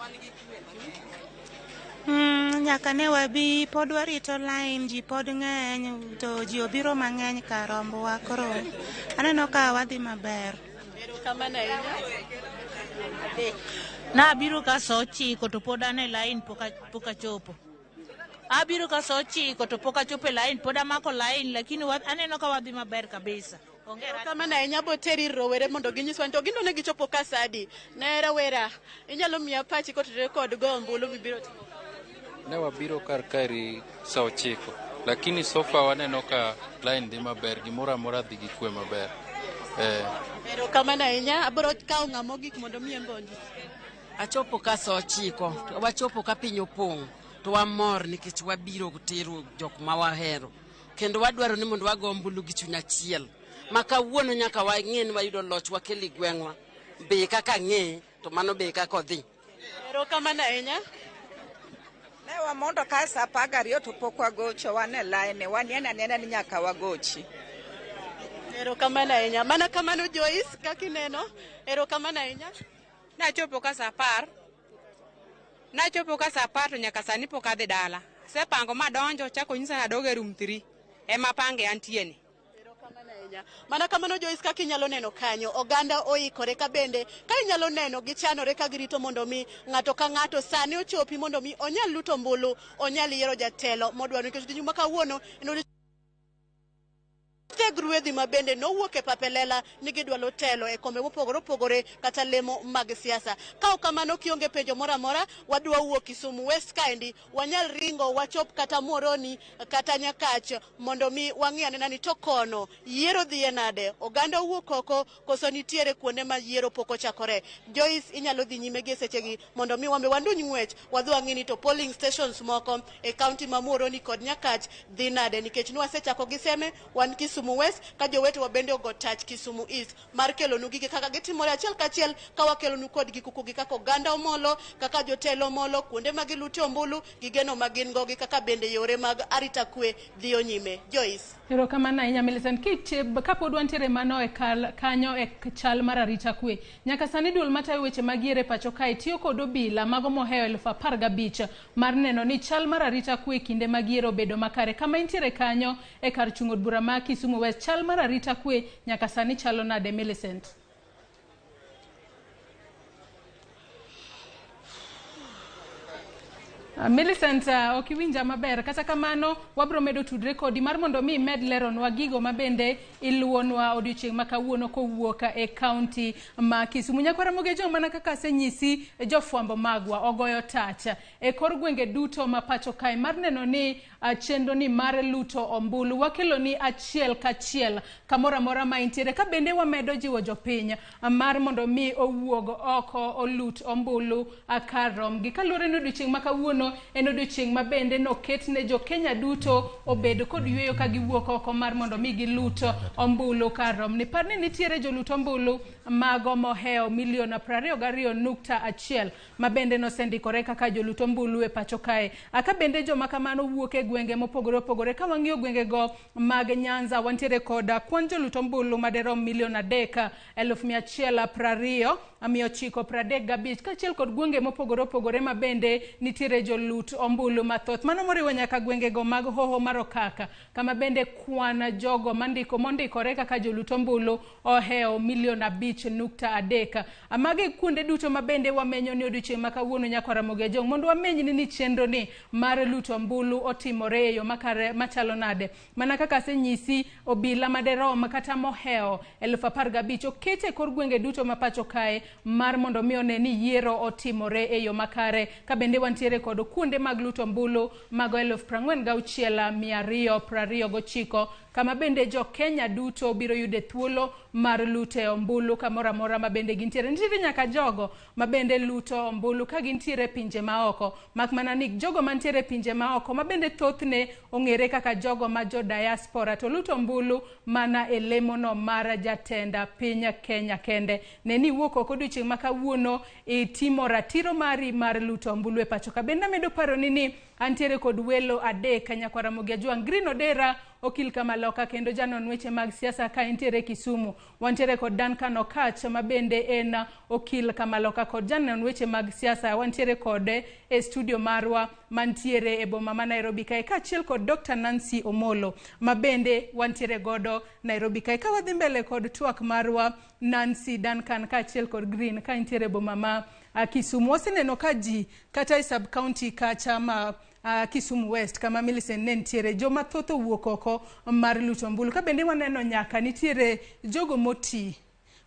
Nyaka ne wabi pod warito line, ji pod ng'eny to ji obiro mang'eny kar rombowa koro aneno ka wadhi maber.
Erokamano ahinya.
Nabiro ka sa 9 to pod an e line pok achopo. Abiro ka sa 9 to pok achopo e line, pod amako line lakini aneno ka wadhi maber kabisa.
Erokamano ahinya boteri ir rowere mondo ginyiswa ni to gin to ne gichopo ka sa adi. Ne rawera, inyalo miya pachi kotenore kod go ombulu mibiro timo.
Ne wabiro kar kaeri sa 9 lakini so far waneno ka line dhi maber, gimoro amora dhi gi kwe maber.
Erokamano ahinya. Abiro kawo ng'ama ogik mondo mi en be onyis.
Achopo ka sa 9, wachopo ka piny opong' to wamor nikech wabiro tero jok ma wahero kendo wadwaro ni mondo wago ombulu gi chuny achiel ma kawuono nyaka wang'e ni wayudo loch wakel e gweng'wa be kaka ang'e to mano be kaka odhi.
Erokamano ahinya.
Ne wamondo ka sa 12 to pok wagocho, wan e line, waneno anena ni nyaka wagochi.
Erokamano ahinya. Mana kamano Joyce, kaka ineno. Erokamano ahinya.
Nachopo ka sa 10. Nachopo ka sa 10 to nyaka sani pok adhi dala. Asepango madonjo chako nyisa ni adog e room 3. Ema pange antie ni.
Mana kamano Joyce, kaka inyalo neno kanyo, oganda oikore ka bende ka inyalo neno gichanore ka girito mondo mi ng'ato ka ng'ato sani ochopi mondo mi onyal luto ombulu, onyal yiero jatelo modwaro nikech odiechieng' ma kawuono en teg ruedhi ma bende nowuok e pap e lela ni gidwaro telo e kombe mopogore opogore kata lemo mag siasa. Ka ok kamano kionge penjo moro amora, wadwa wuok Kisumu West kaendi, wanyal ringo wachop kata Muhoroni kata Nyakach mondo mi wang'i anena ni to kono yiero dhiye nade, oganda owuok oko koso nitiere kuonde ma yiero pok ochakore. Joyce, inyalo dhi nyime gi sechegi mondo mi wambe wanduny ng'wech wadhi wang'i ni to polling stations moko e kaunti ma Muhoroni kod Nyakach dhi nade, nikech nwasechako gi Seme, wan Kisumu West ka jowetewa bende ogo tach Kisumu East mar kelonu gige kaka gitimore achiel kachiel ka wakelonu kodgi kuku gi kaka oganda omolo, kaka jotelo omolo, kuonde ma gilute ombulu gi geno ma gin go gi kaka bende yore mag arita kwe dhiyo nyime. Joyce.
Erokamano ahinya Millicent. Kapod wantiere mano e kanyo e chal mar arita kwe, nyaka sani duol matayo weche mag yiero e pacho kae tiyo kod obila mago mohewo 15,000 mar neno ni chal mar arita kwe kinde mag yiero obedo makare. Kama intiere kanyo e kar chung' od bura ma Kisumu West, chal mar arita kwe nyaka sani chalo nade Millicent? Millicent, ok iwinja maber. Kata kamano wabro medo tudre kodi mar mondo mi imed leronwa gigo ma bende iluwonwa odiochieng' ma kawuono kowuok e kaunti ma Kisumu. Nyakwara Mogejo, mana kaka asenyisi, jofwambo magwa ogoyo tach e kor gwenge duto ma pacho kae mar neno ni chenro ni mar luto ombulu wakelo ni achiel kachiel kamoro amora ma intiere, ka bende wamedo jiwo jopiny mar mondo mi owuog oko olut ombulu kar romgi. Kaluwore ni odiochieng' ma kawuono kawuono en odiochieng' ma bende noket ne jo Kenya duto obed kod yueyo ka giwuok oko mar mondo mi gilut ombulu kar romni. Par ni nitiere jolut ombulu mago mohewo milion 22.1 ma bende nosendikore kaka jolut ombulu e pacho kae. Aka bende joma kamano wuok e gwenge mopogore opogore. Ka wang'iyo gwenge go mag Nyanza, wantiere kod kwan jolut ombulu maderom milion 3,120,935, kaachiel kod gwenge mopogore opogore ma bende nitiere jolut ombulu mathoth. Mano moriwo nyaka gwengego mag Hoho mar Okaka, kama bende kwan jogo mandiko mondikore kaka jolut ombulu ohewo milion 5.3. Magi kuonde duto ma bende wamenyo ni odiochieng' ma kawuono nyaka Ramogi Ajong' mondo wameny ni chenro ni mar luto ombulu otimore e yo makare machalo nade. Mana kaka asenyisi, obila maderom kata mohewo 15,000 oket e kor gwenge duto ma pacho kae mar mondo mi one ni yiero otimore e yo makare. Ka bende wantiere kod kuonde mag luto ombulu mago 46,229, kama bende jo Kenya duto biro yude thuolo mar lute ombulu kamoro amora ma bende gintiere. Nitiere nyaka jogo ma bende luto ombulu ka gintiere pinje maoko, mak mana ni jogo mantiere pinje maoko ma bende thothne ong'ere kaka jogo ma jo diaspora to luto ombulu mana e lemono mar jatenda piny Kenya kende. Ne ni iwuok oko odiochieng' ma kawuono itimo ratiro mari mar luto ombulu e pacho ka. Bende amedo paroni ni antiere kod welo adek: Nyakwar Ramogi Ajwang', Green Odera, okil Kamaloka kendo janon weche mag siasa ka entiere Kisumu. Wantiere kod Duncan Okach ma bende en okil Kamaloka kod janon weche mag siasa. Wantiere kode e studio marwa mantiere e boma ma Nairobi kae, kaachiel kod Dr. Nancy Omolo ma bende wantiere godo Nairobi kae. Ka wadhi mbele kod twak marwa, Nancy, Duncan kaachiel kod Green ka entiere e boma ma Kisumu, waseneno ka ji kata e sub county kacha ma Kisumu West kama Millicent ne nitiere, joma thoth owuok oko mar luto ombulu. Ka bende waneno nyaka nitiere jogo moti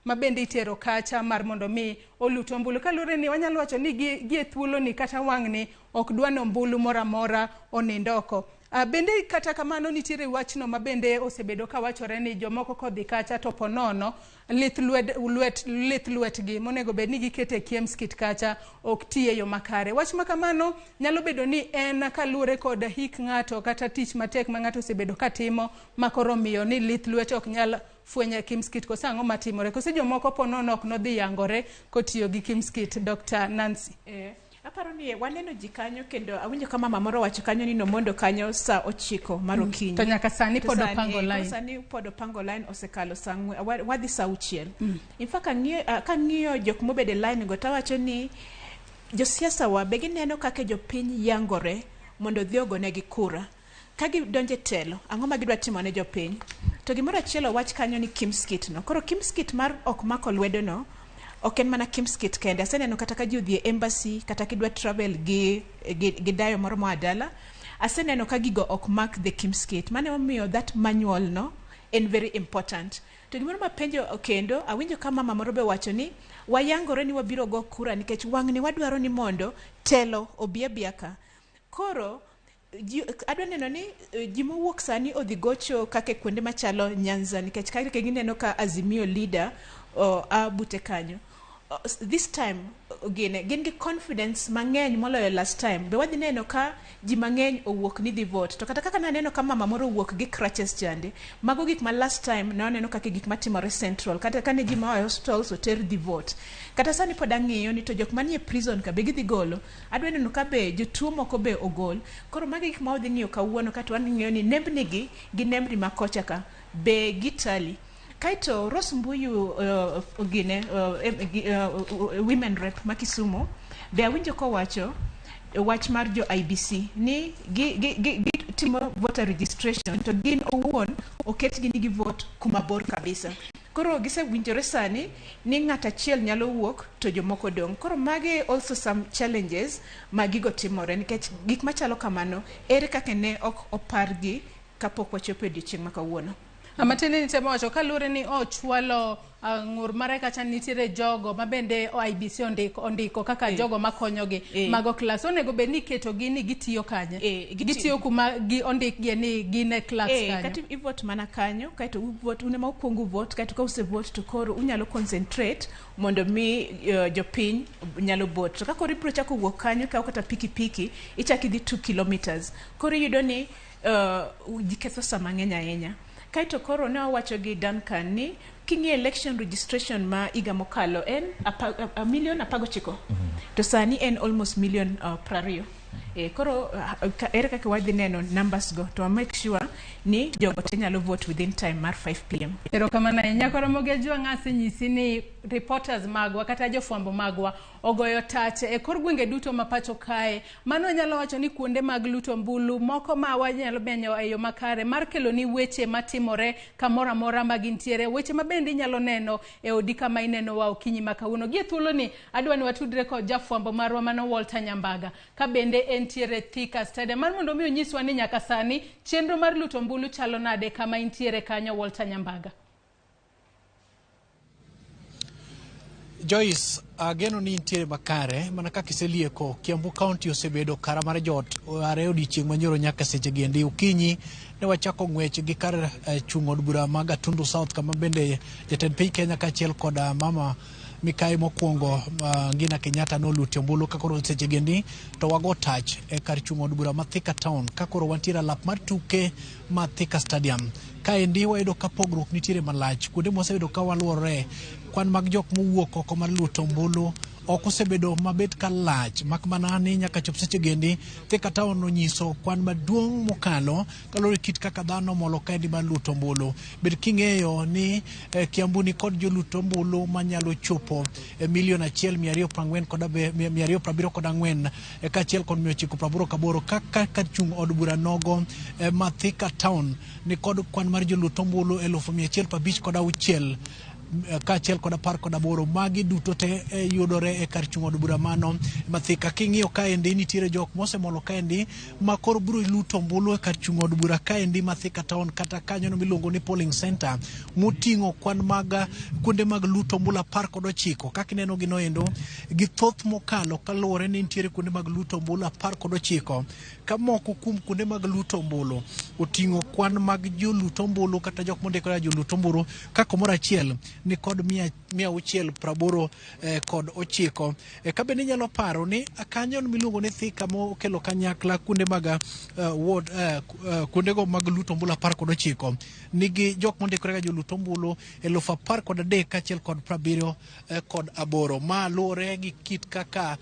ma bende itero kacha mar mondo mi olut ombulu. Kaluwore ni wanyalo wacho ni gi e thuolo ni kata wang'ni ok dwa ni ombulu moro amora onind oko. Bende kata kamano nitiere wachno ma bende osebedo kawachore ni jomoko kodhi kacha to ponono lith lwet, lwet, lith lwetgi monego bed ni giketo e KIEMS kit kacha ok ti e yo makare. Wach ma kamano nyalo bedo ni en kaluwore kod hik ng'ato kata tich matek ma ng'ato osebedo katimo ma koro miyo ni lith lwete ok nyal fwenyo e KIEMS kit, koso ang'o matimore? Koso jomoko ponono ok nodhi yangore kotiyo gi KIEMS kit, Dr. Nancy?
Aparo ni waneno ji kanyo kendo awinjo ka mama moro wacho kanyo ni nomondo kanyo sa 9 mar okinyi.
To nyaka sani
To
pod
sani,
opango
koro
line.
Sani pod opango line, osekalo sa 4, wadhi sa 6. In fact, kang'iyo jok mobedo e line go tawacho ni josiasa wa be gineno kaka jopiny yangore mondo odhi ogonegi kura. Ka gidonjo e telo, ang'o ma gidwa timo ne jopiny? To gimoro achiel owach kanyo ni KIEMS kit no. Koro KIEMS kit mar ok mako lwedo no, ok en mana KIEMS kit kende. Aseneno kata ka ji odhi e embassy, kata kidwa travel gi dayo moro moa dala. Aseneno ka gigo ok mak the KIEMS kit. Mano emomiyo that manual no en very important. To gimoro mapenjo kendo, awinjo ka mama moro be wacho ni wayangore ni wabiro go kura nikech wang'ni wadwaro ni mondo telo obi abiya ka. Koro ji, adwa neno ni ji mowuok sani odhi gocho kaka e kuonde machalo Nyanza nikech kaka gineno ka Azimio leader a bute kanyo. This time gin gi confidence mang'eny moloyo last time. Be wadhi neno ka ji mang'eny owuok ni dhi vote. To kata kaka naneno ka mama moro owuok gi crutches chande, mago gik ma last time ne waneno kaka gik matimore Central. Kata kane ji moa e hospitals oter dhi vote. Kata sani pod ang'iyo ni to jok manie prison ka be gidhi golo. Adwa neno ka be jotuo moko be ogol. Koro magi gik ma wadhi ng'iyo kawuono kato wang'iyo ni nembni gi gi nembni ma kocha ka be gitali. Kaeto Rose Mbuyu gine women rep ma Kisumu be awinjo kowacho wach mar jo IEBC ni gi timo voter registration to gin owuon oketgi ni gi vote kuma bor kabisa. Koro gisewinjore sani ni ng'at achiel nyalo wuok to jomoko dong'. Koro magi also some challenges ma gigo timore nikech gik machalo kamano ere kaka ne ok opargi kapok wachopo e odiochieng' ma kawuono.
Matiende ni temo wacho kaluwore ni ochwalo ng'ur mare kacha nitiere jogo ma bende IEBC ondiko kaka jogo makonyogi mago clerks onego bed ni iketogi ni gitiyo kanye, gitiyo kuma gi ondikgie ni gin e clerks kanyo.
Kata ivote mana kanyo, kaeto uvote un ema ukuongo uvote, kaeto ka usevote to koro unyalo concentrate mondo mi jopiny nyalo vote. To ka koro ibiro chako wuok kanyo, ikawo kata pikipiki ichako idhi 2 kilometers, koro iyudo ni ji ketho sa mang'eny ahinya. Kaeto koro ne wawacho gi Duncan ni king'iyo election registration ma higa mokalo en milion 19, to sani en almost milion 20. Koro ere kaka wadhi neno numbers go to make sure ni jogo te nyalo vote within time mar 5 pm.
Erokamano ahinya. Koro Jwang' asenyisi ni reporters magwa kata jofwambo magwa ogoyo tach e kor gwenge duto ma pacho kae. Mano nyalo wacho ni kuonde mag luto ombulu moko ma wanyalo menyo e yo makare mar kelo ni weche matimore kamoro amora ma gintiere, weche ma bende inyalo neno e odi kama inenowa okinyi ma kawuono. Gie thuoloni adwa ni watudre kod jafwambo marwa mano Walter Nyambaga ka bende entiere Thika Stadium mar mondo mi onyiswa ni nyaka sani chenro mar luto ombulu chalo nade kama intiere kanyo. Walter Nyambaga.
Joyce, ageno ni intiere makare mana kaka iselieko. Kiambu County osebedo kara mar jot are odiechieng' manyoro nyaka seche gi endi. Okinyi ne wachako ng'wech gi kar chung' od bura ma Gatundu South, kama bende jatend piny Kenya kaachiel kod mama Mikai mokwongo Ngina Kenyatta nolutie ombulu. Ka koro seche gi endi to wago tach e kar chung' od bura ma Thika Town, ka koro wantiere alap mar tuke ma Thika Stadium. Kaendi wayudo ka pogruok nitiere malach kuonde mwaseyudo ka waluorore. Kwan mag jok mowuok oko mar luto ombulu ok osebedo mabet ka lach, mak mana ni nyaka chop seche gendi Thika Town onyiso kwan maduong' mokalo kaluwore kit kaka dhano omolo kaendi mar luto ombulu. Bed king'eyo ni Kiambu ni kod joluto ombulu manyalo chopo milion 1,244 kaachiel kod 988, kaka kar chung' od bura nogo ma Thika Town ni kod kwan mar joluto ombulu 156,000 kaachiel kod 18. Magi duto te yudore e kar chung' od bura mano ma Thika. King'iyo kaendi nitiere jok mosemolo kaendi ma koro biro luto ombulu e kar chung' od bura kaendi ma Thika Town, kata kanyo miluongo ni polling center moting'o kwan mag kuonde mag luto ombulu 19. Kaka ineno gino endo gi thoth mokalo kaluwore ni nitiere kuonde mag luto ombulu 19, ka moko kuom kuonde mag luto ombulu oting'o kwan mag joluto ombulu kata jok mondikore joluto ombulu ka kumoro achiel ni kod 689. Ka bende inyalo paro ni kanyo miluongo ni Thika mokelo kanyakla kuonde mag ward kuondego mag luto ombulu 19 nigi jok mondikore ka joluto ombulu 13,000 kaachiel kod 78. Ma luwore gi kit kaka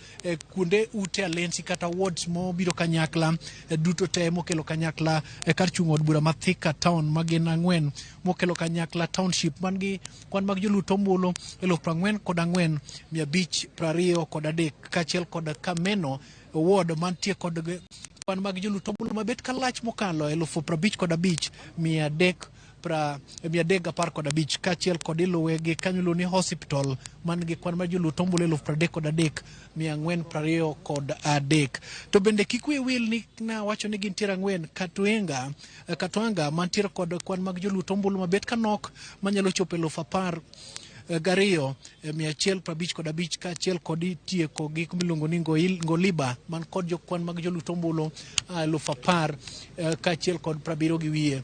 kuonde ute alensi kata wards mobiro kanyakla duto te mokelo kanyakla kar chung' od bura ma Thika Town magin 4 mokelo kanyakla township man gi kwan mag joluto ombulu 44,523 kaachiel kod Kameno ward mantie kod kwan mag joluto ombulu mabet kalach mokalo 55,315 kaachiel kod iluwe gi kanyo iluongo ni hospital man gi kwan mar joluto ombulu 33,423. To bende kik wiyi wil ni nawacho ni gintiere 4 Katwanga mantiere kod kwan mag joluto ombulu mabet kanok manyalo chopo 12,155 kaachiel kod tieko gi miluongo ni Ngoliba man kod jokwan mag joluto ombulu 10,000 kaachiel kod 70 gi wiye.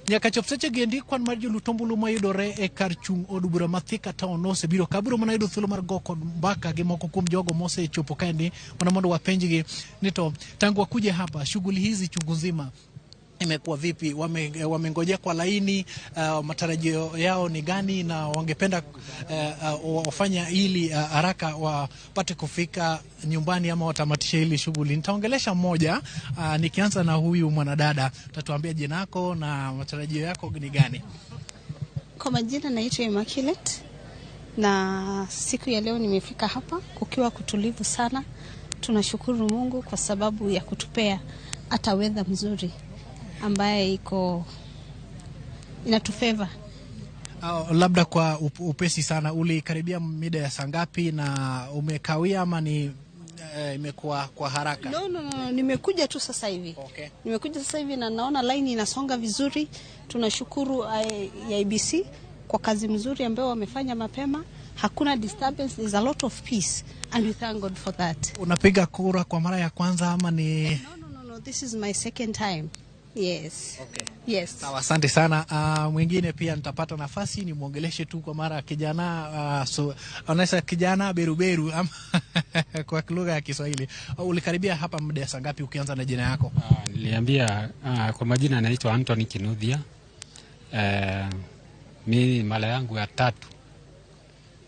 Nyaka chop seche gendi kwan mar joluto ombulu mayudore e kar chung' od bura ma Thika Town osebiro. Kabiro mana yudo thuolo mar go kod mbaka gi moko kuom jogo mosechopo kaendi mana mondo wapenjgi ni to tangu wakuje hapa shughuli hizi chungu nzima imekuwa vipi, wamengojea kwa laini, matarajio yao ni gani na wangependa wafanya ili haraka wapate kufika nyumbani ama watamatishe hili shughuli. Nitaongelesha mmoja, nikianza na huyu mwanadada. Utatuambia jina lako na matarajio yako ni gani?
Kwa majina naitwa Immaculate, na siku ya leo nimefika hapa kukiwa kutulivu sana. Tunashukuru Mungu kwa sababu ya kutupea hata weather mzuri ambaye iko inatufavor.
Labda kwa upesi sana, ulikaribia mida ya saa ngapi na umekawia ama ni imekuwa kwa haraka?
No, no, no, nimekuja tu sasa hivi.
Okay.
Nimekuja sasa hivi na naona line inasonga vizuri. Tunashukuru IEBC kwa kazi mzuri ambayo wamefanya mapema. Hakuna disturbance, there's a lot of peace and we thank God for that.
Unapiga kura kwa mara ya kwanza ama ni?
No, this is my second time. Yes.
Okay.
Yes.
Sawa, asante sana. Mwingine pia nitapata nafasi nimwongeleshe tu kwa mara kijana, so anaisa kijana beruberu ama kwa lugha ya Kiswahili. Ulikaribia hapa muda ya saa ngapi ukianza na jina yako?
Niliambia kwa majina naitwa Anthony Kinuthia. Mimi mara yangu ya tatu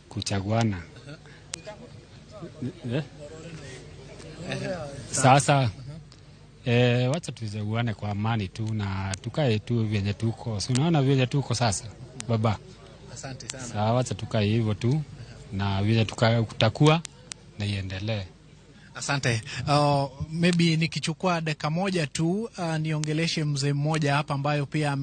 kuchaguana. Sasa wacha tuchaguane kwa amani tu na tukae tu vyenye tuko. Si unaona vyenye tuko sasa baba?
Asante sana.
Sawa, wacha tukae hivyo tu na vyenye tutakuwa na iendelee.
Asante. Maybe nikichukua dakika moja tu niongeleshe mzee mmoja hapa ambayo pia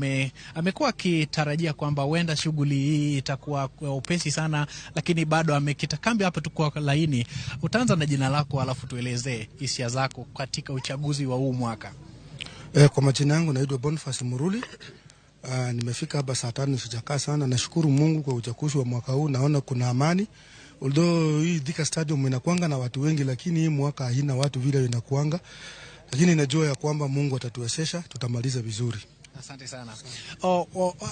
amekuwa akitarajia kwamba huenda shughuli hii itakuwa kwa upesi sana, lakini bado amekita kambi hapa tu kwa laini. Utaanza na jina lako alafu tuelezee hisia zako katika uchaguzi wa huu mwaka.
Kwa majina yangu naitwa Boniface Muruli. Nimefika hapa saa 5, sijakaa sana. Nashukuru Mungu kwa uchaguzi wa mwaka huu, naona kuna amani. Although hii Thika Stadium inakuanga na watu wengi, lakini hii mwaka haina watu vile inakuanga. Lakini najua ya kwamba Mungu atatuwezesha, tutamaliza vizuri.
Asante sana.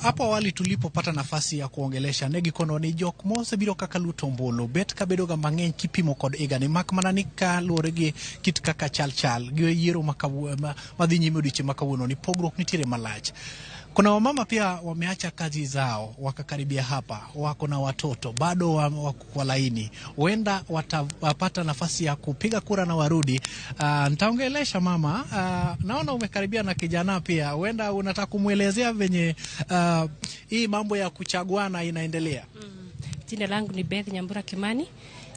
Hapo awali tulipopata nafasi ya kuongelesha negi kono ni jok mosebiro kaka luto ombulu bet kabedo ga mang'eny kipimo kod higani mak mana ni kaluwore gi kit kaka chal chal gi yiero madhi nyime odiochieng' ma kawuono ni pogruok nitiere malach. Kuna wamama pia wameacha kazi zao wakakaribia hapa, wako na watoto bado wako kwa laini, huenda watapata nafasi ya kupiga kura na warudi. Nitaongelesha mama. Naona umekaribia na kijana pia, huenda unataka kumwelezea venye hii mambo ya kuchaguana inaendelea.
Jina langu ni Beth Nyambura Kimani.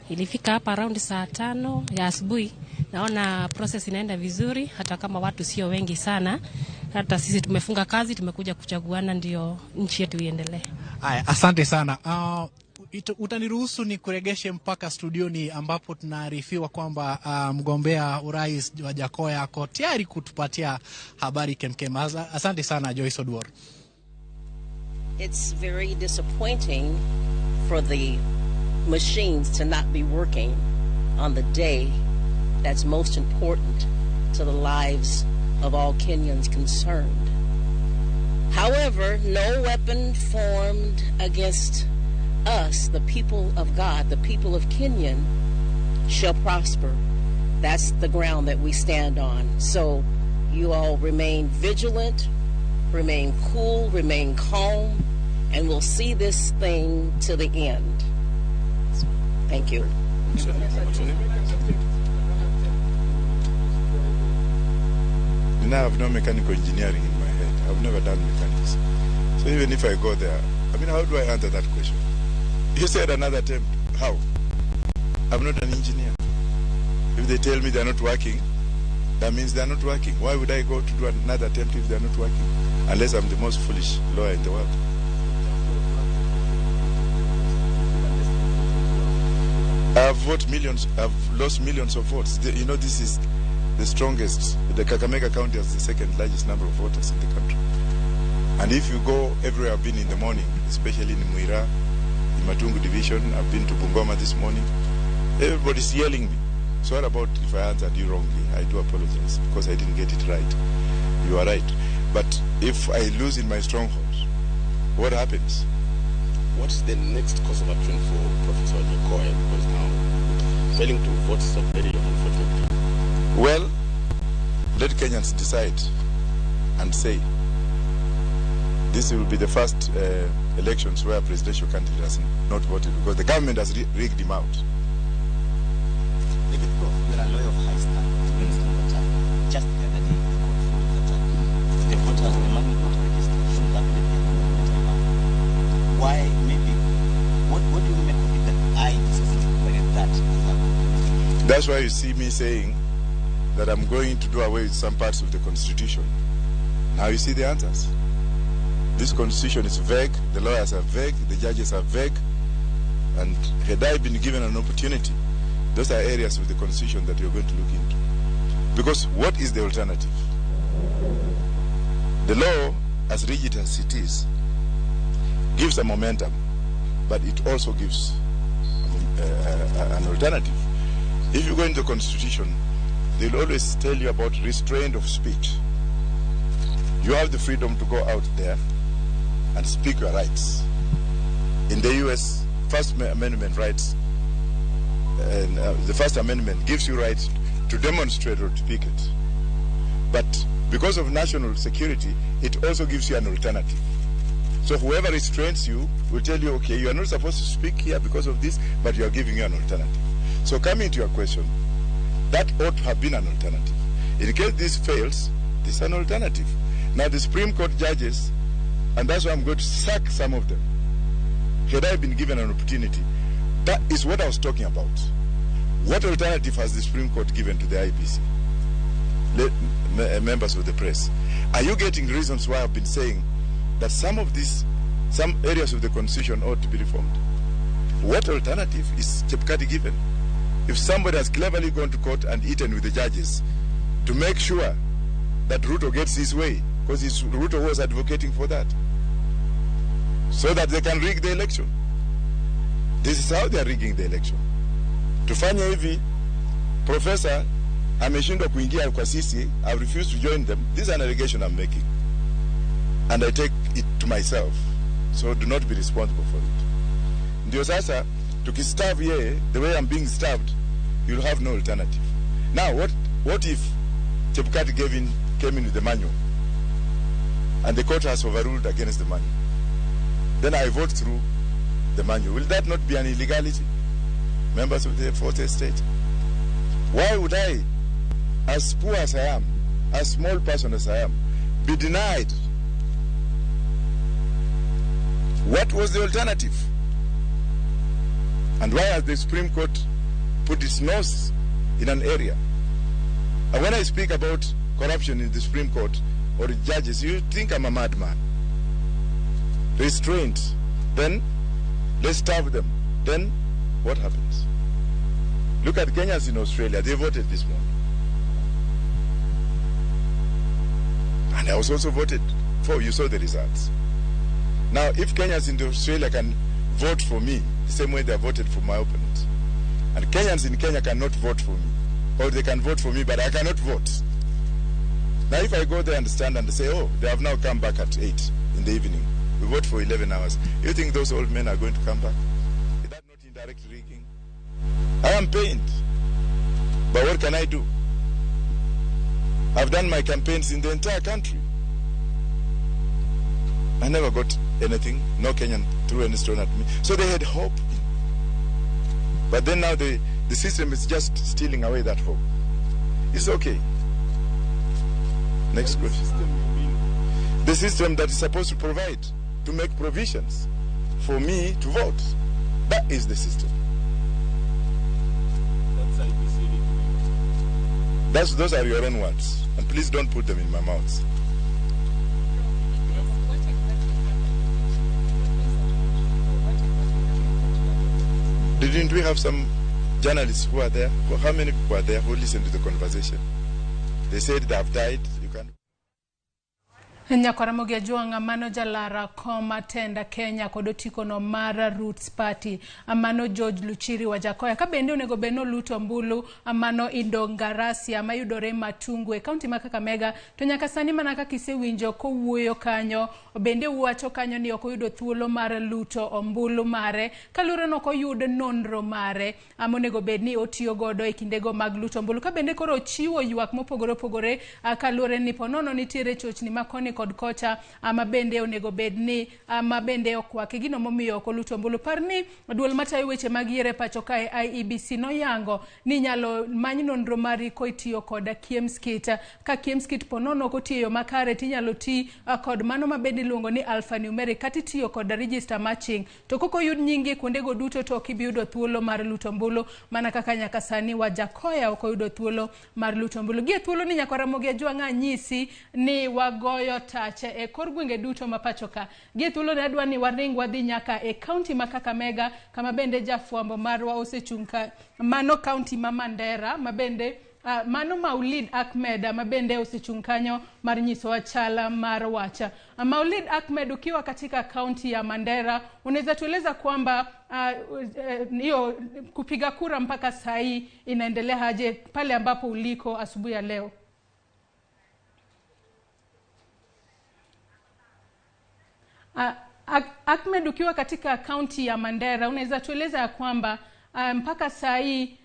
Ilifika hapa around saa 5 ya asubuhi. Naona process inaenda vizuri hata kama watu sio wengi sana. Hata sisi tumefunga kazi, tumekuja kuchaguana ndio nchi yetu iendelee.
Haya, asante sana. Utaniruhusu ni kuregeshe mpaka studioni ambapo tunaarifiwa kwamba mgombea urais wa Jakoya ako tayari kutupatia habari kemkem. Asante sana Joyce Odwor.
It's very disappointing for the machines to not be working on the day that's most important to the lives of all Kenyans concerned. However, no weapon formed against us, the people of God, the people of Kenya, shall prosper. That's the ground that we stand on. So you all remain vigilant, remain cool, remain calm, and we'll see this thing to the end. Thank you.
And I have no mechanical engineering in my head. I've never done mechanics. So even if I go there, I mean, how do I answer that question? You said another attempt. How? I'm not an engineer. If they tell me they're not working, that means they're not working. Why would I go to do another attempt if they're not working? Unless I'm the most foolish lawyer in the world. I've voted millions, I've lost millions of votes. You know, this is the strongest. The Kakamega County has the second largest number of voters in the country. And if you go everywhere I've been in the morning, especially in Muira, in Matungu division, I've been to Bungoma this morning, everybody's yelling me. So what about if I answered you wrongly? I do apologize because I didn't get it right. You are right. But if I lose in my strongholds, what happens?
What is the next course of action for Professor Wajackoyah? Because now failing to vote is a very unfortunate thing.
Well, let Kenyans decide and say this will be the first elections where a presidential candidate has not voted because the government has rigged him out.
David Prof, you're a lawyer of high standard. Just the other day, the court ruled that the voters, the money voter register should not be the. Why, maybe, what do you make of it that IEBC hasn't provided that as a?
That's why you see me saying that I'm going to do away with some parts of the constitution. Now you see the answers. This constitution is vague, the lawyers are vague, the judges are vague, and had I been given an opportunity Those are areas of the constitution that you're going to look into. Because what is the alternative? The law, as rigid as it is, gives a momentum, but it also gives an alternative. If you go into the constitution, they'll always tell you about restraint of speech. You have the freedom to go out there and speak your rights. In the US, First Amendment rights, and the First Amendment gives you rights to demonstrate or to picket. But because of national security, it also gives you an alternative. So whoever restrains you will tell you, okay, you are not supposed to speak here because of this, but you are giving you an alternative. So coming to your question, that ought to have been an alternative. In case this fails, this is an alternative. Now the Supreme Court judges, and that's why I'm going to sack some of them. Had I been given an opportunity, that is what I was talking about. What alternative has the Supreme Court given to the IEBC? Members of the press, are you getting reasons why I've been saying that some of these, some areas of the constitution ought to be reformed? What alternative is Chebukati given? If somebody has cleverly gone to court and eaten with the judges to make sure that Ruto gets his way, because Ruto was advocating for that, so that they can rig the election. This is how they are rigging the election. Tufanye hivi, Professor ameshindwa kuingia kwa sisi, I refuse to join them. This is an allegation I'm making. And I take it to myself. So do not be responsible for it. Ndio sasa, tukistarve yeye, the way I'm being starved, you'll have no alternative. Now, what if Chebukati came in with the manual, and the court has overruled against the manual? Then I vote through the manual. Will that not be an illegality? Members of the Fourth Estate? Why would I, as poor as I am, as small person as I am, be denied? What was the alternative? And why has the Supreme Court put its nose in an area? And when I speak about corruption in the Supreme Court or the judges, you think I'm a madman. Restraint. Then let's starve them. Then what happens? Look at Kenyans in Australia. They voted this morning. And I was also voted for. You saw the results. Now, if Kenyans in Australia can vote for me the same way they voted for my opponent, and Kenyans in Kenya cannot vote for me, or they can vote for me, but I cannot vote. Now, if I go there and stand and say, oh, they have now come back at 8 in the evening, we vote for 11 hours, you think those old men are going to come back? Is that not indirect rigging? I am pained. But what can I do? I've done my campaigns in the entire country. I never got anything. No Kenyan threw any stone at me. So they had hope. But then now the system is just stealing away that hope. It's okay. Next question. The system that is supposed to provide, to make provisions for me to vote. That is the system. That's, those are your own words. And please don't put them in my mouth. Didn't we have some journalists who are there? How many people are there who listened to the conversation? They said they have died. You can.
Nyakwaramogi Ajwang' mano jalara koma tenda Kenya kod otikono mar Roots Party mano George Luchiri Wajackoyah ka bende onego bed noluto ombulu mano Indongarasia mayudore Matungu e kaunti ma Kakamega to nyaka sani mana kaka isewinjo kowuoyo kanyo bende wacho kanyo ni ok oyudo thuolo mar luto ombulu mare kaluwore ni ok oyud nonro mare monego bed ni otiyo godo e kindego mag luto ombulu ka bende koro ochiwo ywak mopogore opogore kaluwore ni ponono nitiere chochni ma koni kod kocha ama bende onego bed ni ama bende okwaki gino momiyo ok oluto ombulu. Par ni duol matayo weche mag yiero e pacho kae IEBC noyango ni inyalo many nonro mari koitiyo kod KIEMS kit. Ka KIEMS kit ponono ok otiyo e yo makare tinyalo ti kod mano mabende iluongo ni alphanumeric kata itiyo kod register matching. To kok oyud nyingi kuondego duto to ok ibi yudo thuolo mar luto ombulu mana kaka nyaka sani Wajackoyah ok oyudo thuolo mar luto ombulu. Gie thuolo ni nyaka Ramogi Ajwang' anyisi ni wagoyo tache e kor gwenge duto ma pacho ka. Gi thuolo ne adwa ni waring wadhi nyaka e kaunti ma Kakamega, kama bende jafwambo marwa osechung' ka, mano kaunti ma Mandera, ma bende mano Maulid Ahmed ma bende osechung' kanyo mar nyisowa chala mar wacha. Maulid Ahmed, ukiwa katika kaunti ya Mandera, unaweza tueleza kwamba hiyo kupiga kura mpaka saa hii inaendelea aje pale ambapo uliko asubuhi ya leo? Ahmed, ukiwa katika kaunti ya Mandera, unaweza tueleza ya kwamba mpaka saa hii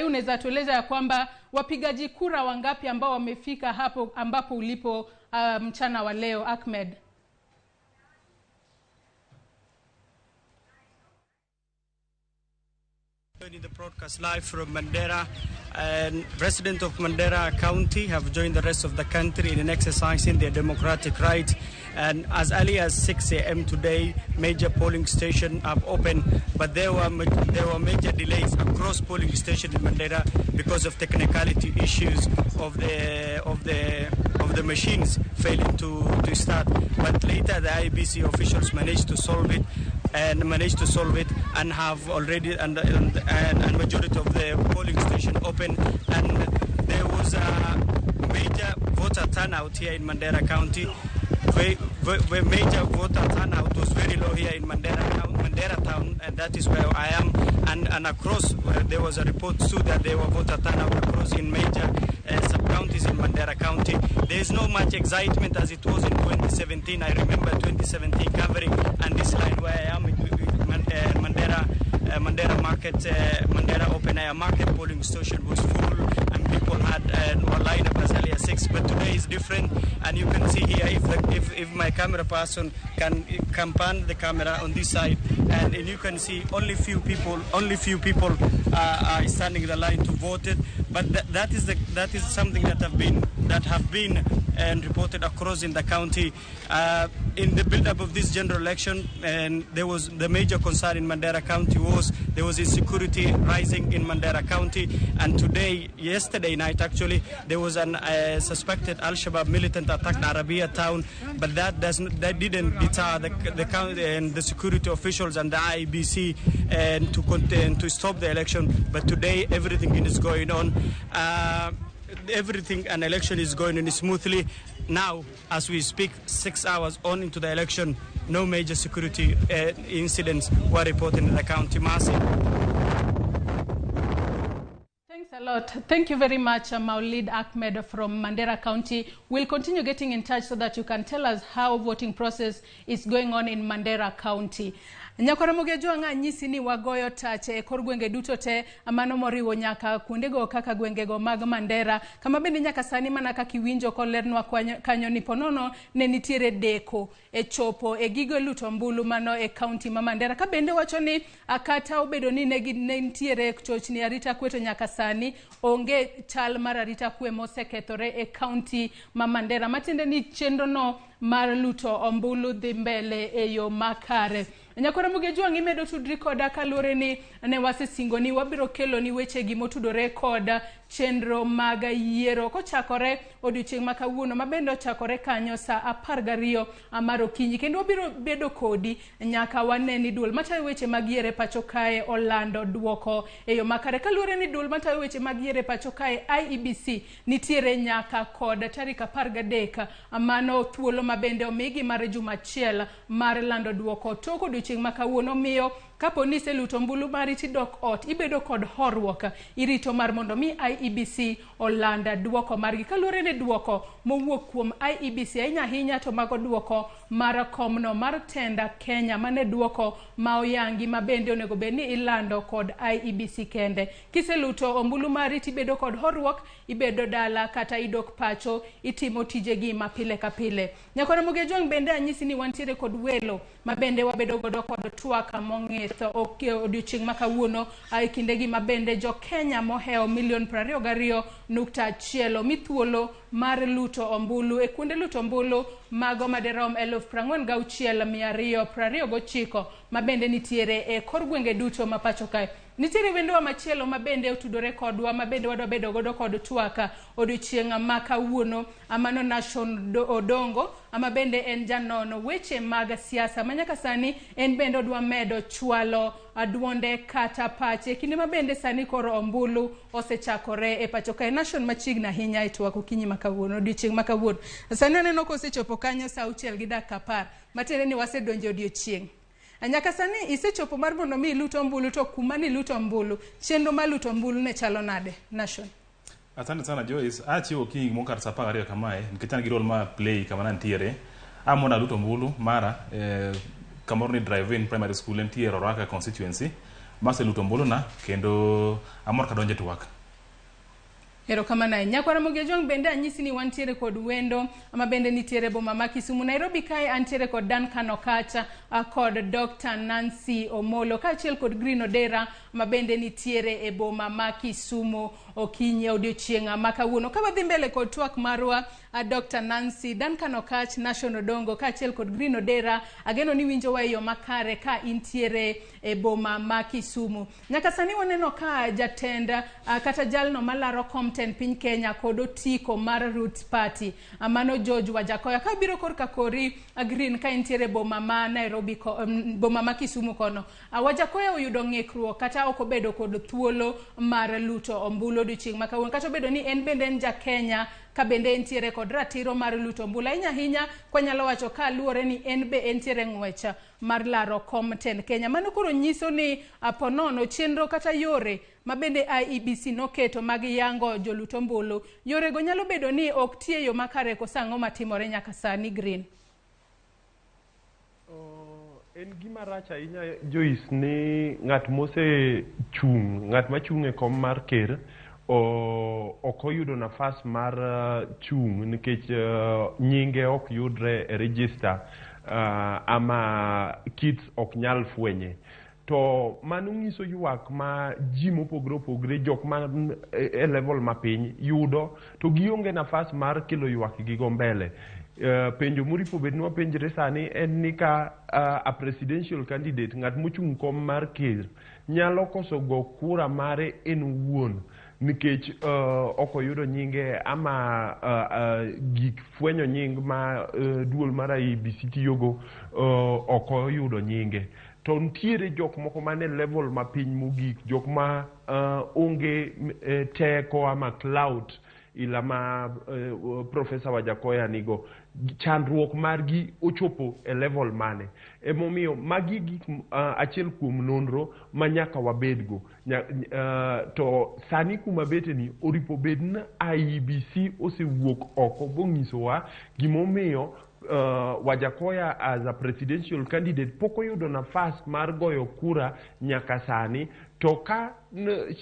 unaweza tueleza ya kwamba wapigaji kura wangapi ambao wamefika hapo ambapo ulipo mchana wa leo, Ahmed?
In the broadcast live from Mandera, and residents of Mandera County have joined the rest of the country in exercising their democratic right. And as early as 6 a.m. today, major polling stations have opened, but there were major delays across polling stations in Mandera because of technicality issues of the machines failing to start. But later the IEBC officials managed to solve it and have already and majority of the polling station open. And there was a major voter turnout here in Mandera County. The major voter turnout was very low here in Mandera town, and that is where I am. And across, there was a report too that there were voter turnout across in major sub-counties in Mandera County. There is no much excitement as it was in 2017. I remember 2017 covering, and this line where I am, Mandera Market, Mandera Open Air Market polling station was full, and people had were lined up as early as 6. But today is different, and you can see here if my camera person can pan the camera on this side, and you can see only few people are standing in the line to vote it. But that is something that have been and reported across in the county. In the build-up of this general election, and there was the major concern in Mandera County was there was insecurity rising in Mandera County. And today, yesterday night actually, there was an suspected Al-Shabaab militant attacked Arabia town, but that didn't deter the county and the security officials and the IEBC and to stop the election. But today everything is going on. Everything and election is going on smoothly. Now, as we speak, 6 hours on into the election, no major security incidents were reported in the county. Mercy.
Thanks a lot. Thank you very much, Maulid Ahmed from Mandera County. We'll continue getting in touch so that you can tell us how voting process is going on in Mandera County. Nyakwaramogi Ojwang' anyisi ni wagoyo tache e kor gwenge duto te mano moriwo nyaka kuondego kaka gwengego mag Mandera, kama bende nyaka sani mana kaka iwinjo kolernwa kanyo ni ponono ne nitiere deko e chopo e gigo luto ombulu mano e kaunti ma Mandera, ka bende wacho ni kata obedo ni ne nitiere chochni arita kwe to nyaka sani onge chal mar arita kwe mosekethore e kaunti ma Mandera, matiende ni chenro no mar luto ombulu dhi mbele e yo makare. Nyakwaramogi Ojwang' imedo tudri koda kaluwore ni ne wasesingo ni wabiro kelo ni wechegi motudore kod chenro mag yiero kochakore odiochieng' ma kawuono ma bende ochakore kanyo saa 12 mar okinyi, kendo wabiro bedo kodi nyaka wane ni duol matayo weche mag yiero e pacho kae olando duoko e yo makare. Kaluwore ni duol matayo weche mag yiero e pacho kae IEBC nitiere nyaka kod tarik 13 mano thuolo ma bende omigi mar juma achiel mar lando duoko tok odiochieng' ma kawuono. Miyo kapo ni iseluto ombulu mari tidok ot, ibedo kod horuok, irito mar mondo mi IEBC olanda duoko margi. Kaluwore ni duoko mowuok kuom IEBC ahinya ahinya to mago duoko mar komno mar tenda Kenya mane duoko ma oyangi ma bende onego bed ni ilando kod IEBC kende. Kiseluto ombulu mari tibedo kod horuok, ibedo dala kata idok pacho, itimo tijegi ma pile ka pile. Nyakwaramogi Ojwang' bende anyisi ni wantiere kod welo ma bende wabedo godo kod twak mong'ith odiochieng' ma kawuono e kindegi ma bende jo Kenya mohewo milion 22.1 omi thuolo mar luto ombulu e kuonde luto ombulu mago madirom 46,229 ma bende nitiere e kor gwenge duto ma pacho kae. Nitiere wendowa machielo ma bende otudore kodwa ma bende wadwa bedo godo kod twak odiochieng' ma kawuono, mano Nation Odongo ma bende en janon weche mag siasa ma nyaka sani en bende odwa medo chwalo duonde kata pache kinde ma bende sani koro ombulu osechakore e pacho kae. Nation machiegni ahinya e twak okinyi ma kawuono, odiochieng' ma kawuono. Sani aneno kosechopo kanyo sa 6:10 matiende ni wasedonjo e odiochieng'. Nyaka sani isechopo mar mondo mi ilut ombulu, to kuma niluto ombulu, chenro mar luto ombulu ne chalo nade, Nation?
Asante sana Joyce. Achiewo okinyi gimoro kar saa 12 kamae nikech an gi role ma play kama nantiere. A mondo alut ombulu mara kamoro ni Drive In Primary School entie Roraka constituency. Maseluto ombulu na kendo amor kadonjo e twak.
Erokamano ahinya. Nyakwar Ramogi Ojwang' bende anyisi ni wantiere kod wendo ma bende nitiere boma ma Kisumu. Nairobi kae antiere kod Duncan Okacha kod Dr. Nancy Omolo kaachiel kod Green Odera ma bende nitiere e boma ma Kisumu okinyi odiochieng' ma kawuono. Ka wadhi mbele kod twak marwa, Dr. Nancy, Duncan Okach, Nation Odongo kaachiel kod Green Odera, ageno ni winjowa e yo makare ka intiere e boma ma Kisumu. Nyaka sani waneno ka jatend kata jalno malaro kom tend piny Kenya kod otiko mar Roots Party, mano George Wajackoyah. Ka biro korka kori Green ka intiere boma ma Nairobi ko, boma ma Kisumu kono. Wajackoyah oyudo ng'ikruok kata ok obedo kod thuolo mar luto ombulu odiochieng' ma kawuono, kata obedo ni en bende en ja Kenya ka bende entiere kod ratiro mar luto ombulu. Ahinya ahinya kwanyalo wacho ka luwore ni en be entiere ng'wech mar laro kom tend Kenya. Mano koro nyiso ni ponono chenro kata yore ma bende IEBC noketo mag yango jolut ombulu, yorego nyalo bedo ni ok ti e yo makare koso ang'o matimore nyaka sani, Green?
En gima rach ahinya Joyce ni ng'at mose chung', ng'at machung' e kom mar ker ok oyudo nafas mar chung' nikech nyinge ok yudre e register ama kits ok nyal fwenye. To mano nyiso ywak ma ji mopogre opogre, jok ma e level mapiny yudo to gionge nafas mar kelo ywak gigo mbele. Penjo moripo bed ni wapenjre sani en ni ka a presidential candidate, ng'at mochung' kom mar ker, nyalo koso go kura mare en owuon nikech ok oyudo nyinge ama gik fwenyo nying ma duol mar IEBC tiyogo ok oyudo nyinge. To nitiere jok moko mane level mapiny mogik, jok ma onge teko ama clout ila ma Professor Wajackoyah nigo, chandruok margi ochopo e level mane. Emomiyo magi gik achiel kuom nonro ma nyaka wabedgo. To sani kuma beteni oripo bed ni IEBC osewuok oko bonyisowa gimomiyo Wajackoyah as a presidential candidate pok oyudo nafas mar goyo kura nyaka sani. To ka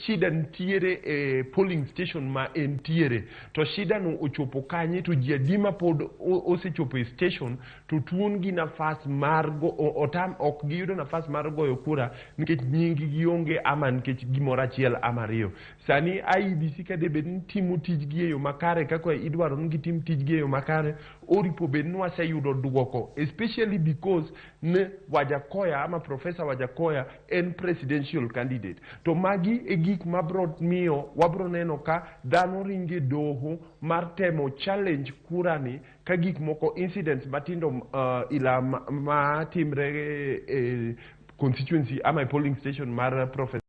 shida nitiere e polling station ma entiere, to shida no ochopo kanye, to ji adi ma pod osechopo e station to tuon gi nafas mar go, otam ok giyudo nafas mar goyo kura nikech nying gi onge ama nikech gimoro achiel ama ariyo. Sani IEBC ka debed ni timo tijgi e yo makare kaka idwaro ni gitim tijgi e yo makare, oripo bed ni waseyudo duoko, especially because ne Wajackoyah ama Professor Wajackoyah en presidential candidate. To magi e gik mabro miyo wabro neno ka dhano ringe doho mar temo challenge kura ni ka gik moko incidents matindo ila ma timre e constituency ama e polling station mar Professor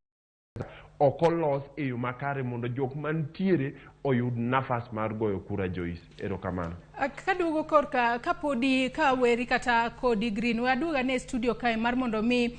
ok olos e yo makare mondo jok mantiere oyud nafas mar goyo kura. Joyce, erokamano.
Kaduogo korka kapodi ka weri kata kodi Green, we aduoga ne e studio kae mar mondo mi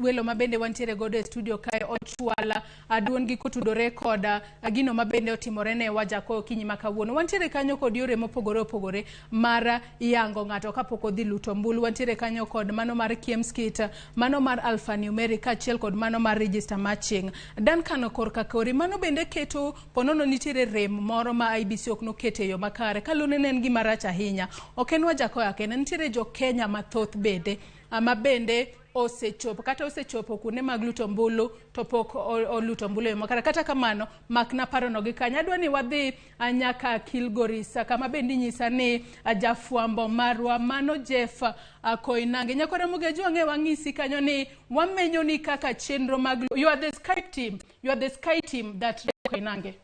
welo mabende wantiere godo e studio kae ochwala duondgi kotudore kod gino mabende otimore ne Wajackoyah okinyi ma kawuono. Wantiere kanyo kod yore mopogore opogore mar yango ng'ato kapok odhi luto ombulu. Wantiere kanyo kod mano mar KIEMS kit, mano mar alphanumeric kaachiel kod mano mar register matching. Duncan korka kori, mano bende keto ponono nitiere rem moro ma IEBC ok noketo e yo makare. Kaluwore ne en gima rach ahinya. Ok en Wajackoyah kende, nitiere jo Kenya mathoth bende ma bende osechopo kata osechopo kuonde mag luto ombulu to pok oluto ombulu e yo makare. Kata kamano, makna parono gi kanyo. Adwa ni wadhi nyaka Kilgoris kama bende inyisa ni jafwambo marwa mano Jeff Koinange. Nyakwara Mugeju ang'e wang'isi kanyo ni wamenyo ni kaka chenro mag you are the Skype team. You are the Sky team that Koinange.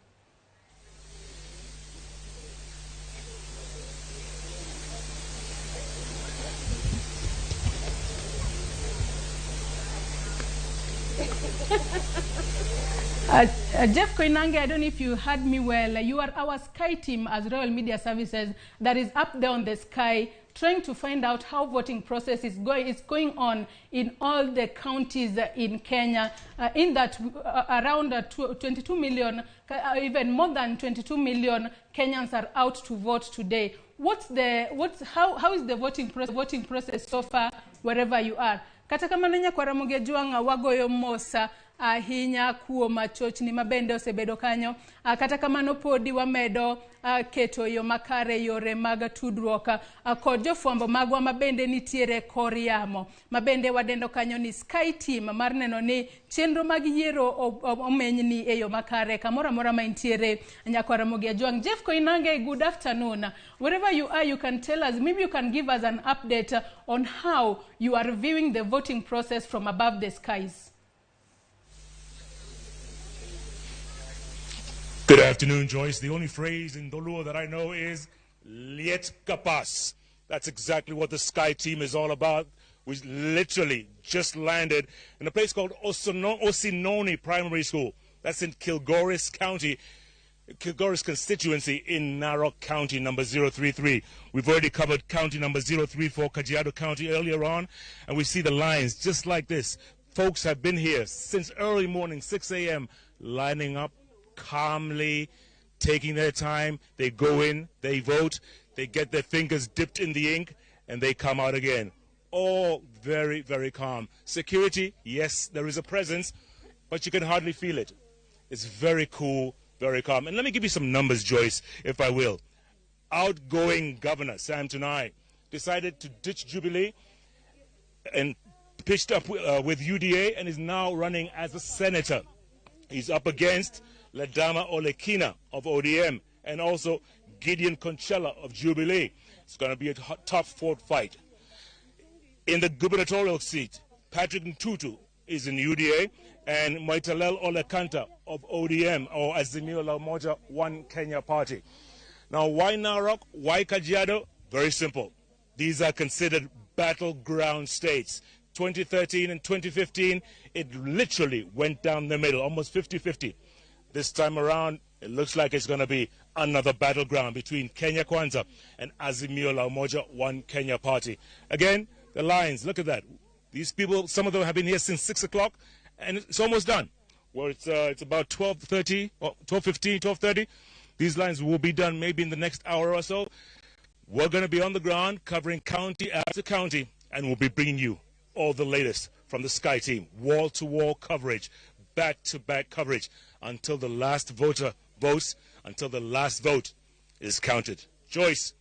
Jeff Koinange, I don't know if you heard me well. You are our Sky team as Royal Media Services that is up there on the sky trying to find out how voting process is going on in all the counties in Kenya. In that around 22 million, even more than 22 million Kenyans are out to vote today. How is the voting process so far wherever you are? Kata kamano nyakwara Mugejuang' wagoyo mosa ahinya kuom chochni mabende osebedo kanyo. Kata kamano podi wamedo keto yo makare yore mag tudruok kod jofwambo magwa mabende nitiere kor yamo mabende wadendo kanyo ni Sky Team mar neno ni chenro mag yiero omenyni e yo makare kamoro amora ma intiere nyakwara Mugejuang'. Jeff Koinange, good afternoon. Wherever you are, you can tell us, maybe you can give us an update on how you are viewing the voting process from above the skies.
Good afternoon, Joyce. The only phrase in Dholuo that I know is Liet Kapas. That's exactly what the Sky Team is all about. We literally just landed in a place called Osinoni Primary School. That's in Kilgoris County, Kilgoris constituency in Narok County, number 033. We've already covered county number 034, Kajiado County, earlier on, and we see the lines just like this. Folks have been here since early morning, 6 a.m., lining up calmly, taking their time. They go in, they vote, they get their fingers dipped in the ink, and they come out again. All very, very calm. Security, yes, there is a presence, but you can hardly feel it. It's very cool, very calm. And let me give you some numbers, Joyce, if I will. Outgoing Governor Sam Tunai decided to ditch Jubilee and pitched up with UDA and is now running as a senator. He's up against Ledama Olekina of ODM and also Gideon Conchella of Jubilee. It's going to be a tough fought fight. In the gubernatorial seat, Patrick Ntutu is in UDA and Moitalel Olekanta of ODM or Azimio La Umoja One Kenya Party. Now, why Narok? Why Kajiado? Very simple. These are considered battleground states. 2013 and 2015, it literally went down the middle, almost 50-50. This time around, it looks like it's going to be another battleground between Kenya Kwanza and Azimio La Umoja One Kenya Party. Again, the lines, look at that. These people, some of them have been here since 6 o'clock, and it's almost done. Well, it's about 12:30, or 12:15, 12:30. These lines will be done maybe in the next hour or so. We're going to be on the ground covering county after county, and we'll be bringing you all the latest from the Sky Team. Wall-to-wall coverage, back-to-back coverage until the last voter votes, until the last vote is counted. Joyce,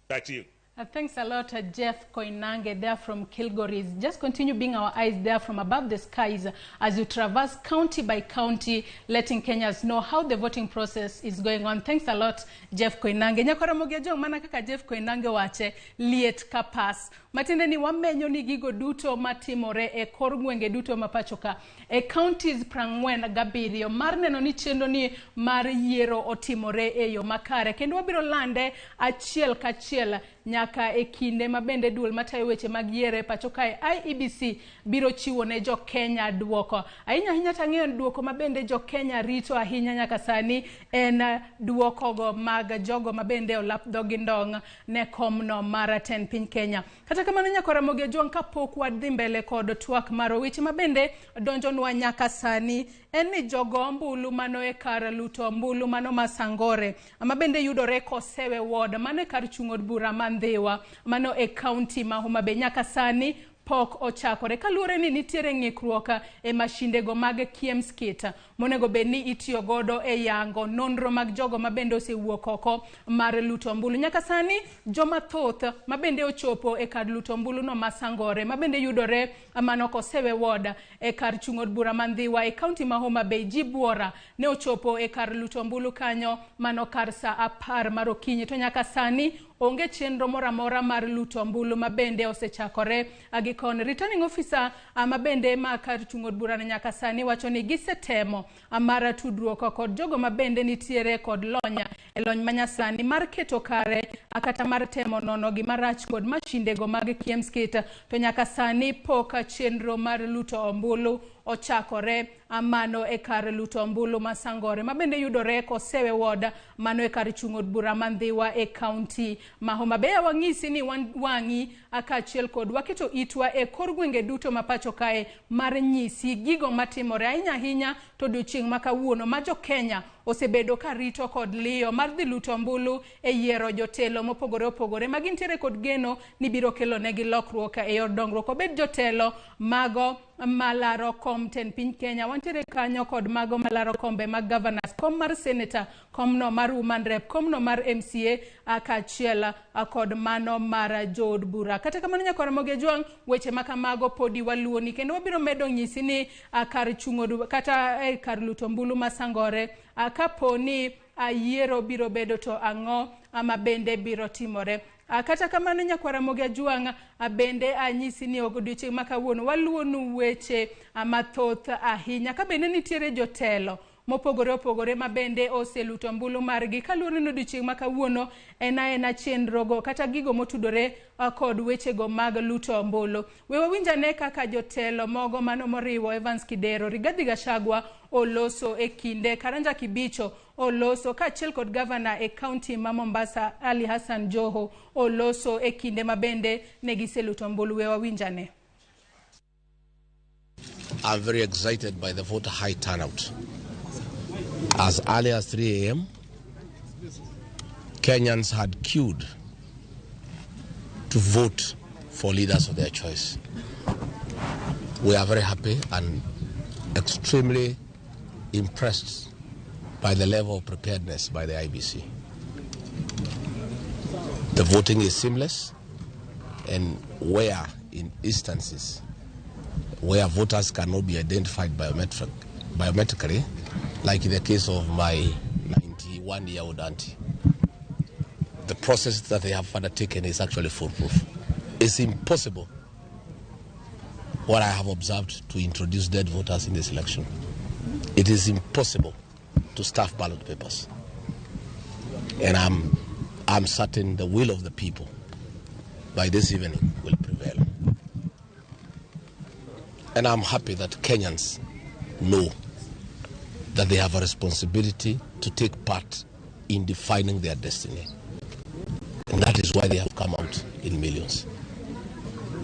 back to you.
Thanks a lot, Jeff Koinange there from Kilgoris. Just continue being our eyes there from above the skies as you traverse county by county, letting Kenyans know how the voting process is going on. Thanks a lot, Jeff Koinange. Nyakwara Mugejo, mana kaka Jeff Koinange wache, liet kapas. Matiende ni wamenyo ni gigo duto matimore e kor gwenge duto mapachoka. E counties 47 mar neno ni chenro ni mar yiero otimore e yo makare. Kendo wabiro lande achiel kachiel nyaka e kinde mabende duol matayo weche mag yiero e pacho kae IEBC biro chiwo ne jo Kenya duoko. Ahinya ahinya tang'eyo duoko mabende jo Kenya rito ahinya nyaka sani en duokogo mag jogo mabende olap dhogi ndong' ne komno mar tend piny Kenya. Kata kamano nyakwara Mugejuang', kapok wadhi mbele kod twak mar weche mabende donjonwa nyaka sani en ni jogo ombulu mano e kar luto ombulu mano ma Sangore mabende yudore Kosewe Ward mano e kar chung' od bura ma Ndhiwa mano e county ma Homa Bay nyaka sani pok ochakore kaluwore ni nitiere ng'ikruok e mashindego mag KIEMS kit monego bed ni itiyo godo e yango nonro mag jogo mabende osewuok oko mar luto ombulu. Nyaka sani joma thoth mabende ochopo e kar luto ombulu no ma Sangore mabende yudore mano Kosewe Ward e kar chung' od bura ma Ndhiwa e kaunti ma Homa Bay, ji buora ne ochopo e kar luto ombulu kanyo mano kar saa 10 mar okinyi, to nyaka sani onge chenro moro amora mar luto ombulu mabende osechakore gikone. Returning officer mabende ma kar chung' od burano nyaka sani wacho ni gisetemo mar tudruok kod jogo mabende nitiere kod lony e lony manyasani mar keto kare kata mar temo nono gimarach kod mashindego mag KIEMS kit, to nyaka sani pok chenro mar luto ombulu ochakore mano e kar luto ombulu ma Sangore mabende yudore Kosewe Ward mano e kar chung' od bura ma Ndhiwa e kaunti ma Homa Bay. Wang'isi ni wan wang'i kaachiel kod waketo itwa e kor gwenge duto ma pacho kae mar nyisi gigo matimore ahinya ahinya to odiochieng' ma kawuono ma jo Kenya osebedo ka rito kod liyo mar dhi luto ombulu e yiero jotelo mopogore opogore ma gintiere kod geno ni biro kelo negi lokruok e yor dongruok, obed jotelo mago malaro kom tend piny Kenya, wantiere kanyo kod mago malaro kombe mag governors, kom mar senator, komno mar woman rep, komno mar MCA kaachiel kod mano mar jood bura. Kata kamano nyakwar Ramogi Ajwang', weche ma kamago podi waluoni kendo wabiro medo nyisi ni kar chung' kata kar luto ombulu ma Sangore kapo ni yiero biro bedo to ang'o ma bende biro timore. Kata kamano nyakwar Ramogi Ajwang', bende anyisi ni odiochieng' ma kawuono waluonu weche mathoth ahinya ka bende nitiere jotelo mopogore opogore ma bende oseluto ombulu margi kaluwore ni odiochieng' ma kawuono en aena chenrogo kata gigo motudore kod wechego mag luto ombulu. We wawinj ane kaka jotelo mogo mano moriwo Evans Kidero, Rigathi Gachagua oloso e kinde Karanja Kibicho oloso kaachiel kod gavana e kaunti ma Mombasa Ali Hassan Joho oloso e kinde ma bende ne giseluto ombulu. We wawinj ane.
I'm very excited by the voter high turnout. As early as 3 a.m., Kenyans had queued to vote for leaders of their choice. We are very happy and extremely impressed by the level of preparedness by the IBC. The voting is seamless, and where in instances where voters cannot be identified biometrically, like in the case of my 91-year-old auntie, the process that they have undertaken is actually foolproof. It's impossible, what I have observed, to introduce dead voters in this election. It is impossible to stuff ballot papers. And I'm certain the will of the people by this evening will prevail. And I'm happy that Kenyans know that they have a responsibility to take part in defining their destiny. And that is why they have come out in millions.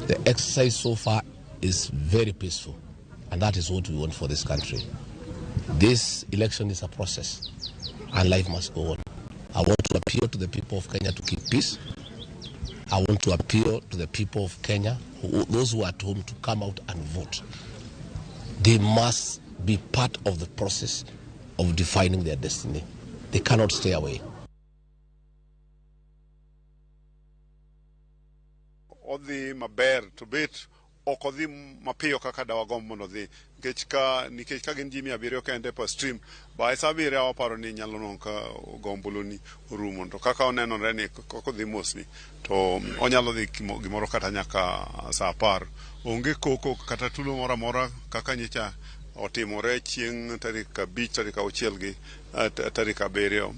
The exercise so far is very peaceful, and that is what we want for this country. This election is a process, and life must go on. I want to appeal to the people of Kenya to keep peace. I want to appeal to the people of Kenya, those who are at home, to come out and vote. They must be part of the process of defining their destiny. They cannot stay away.
Odhi maber to bet ok odhi mapiyo kaka dawagomb mondo odhi, nikech ka gin ji 700 kende per stream, by sa 7 waparo ni nyalo nwang'o ka go ombulu ni orumo, to kaka onenore ni kaka odhi mos ni to onyalo dhi gimoro kata nyaka sa 10. Onge koko kata tulo moro amora kaka nyicha otimore chieng' tarik 5, tarik 6 gi tarik 7.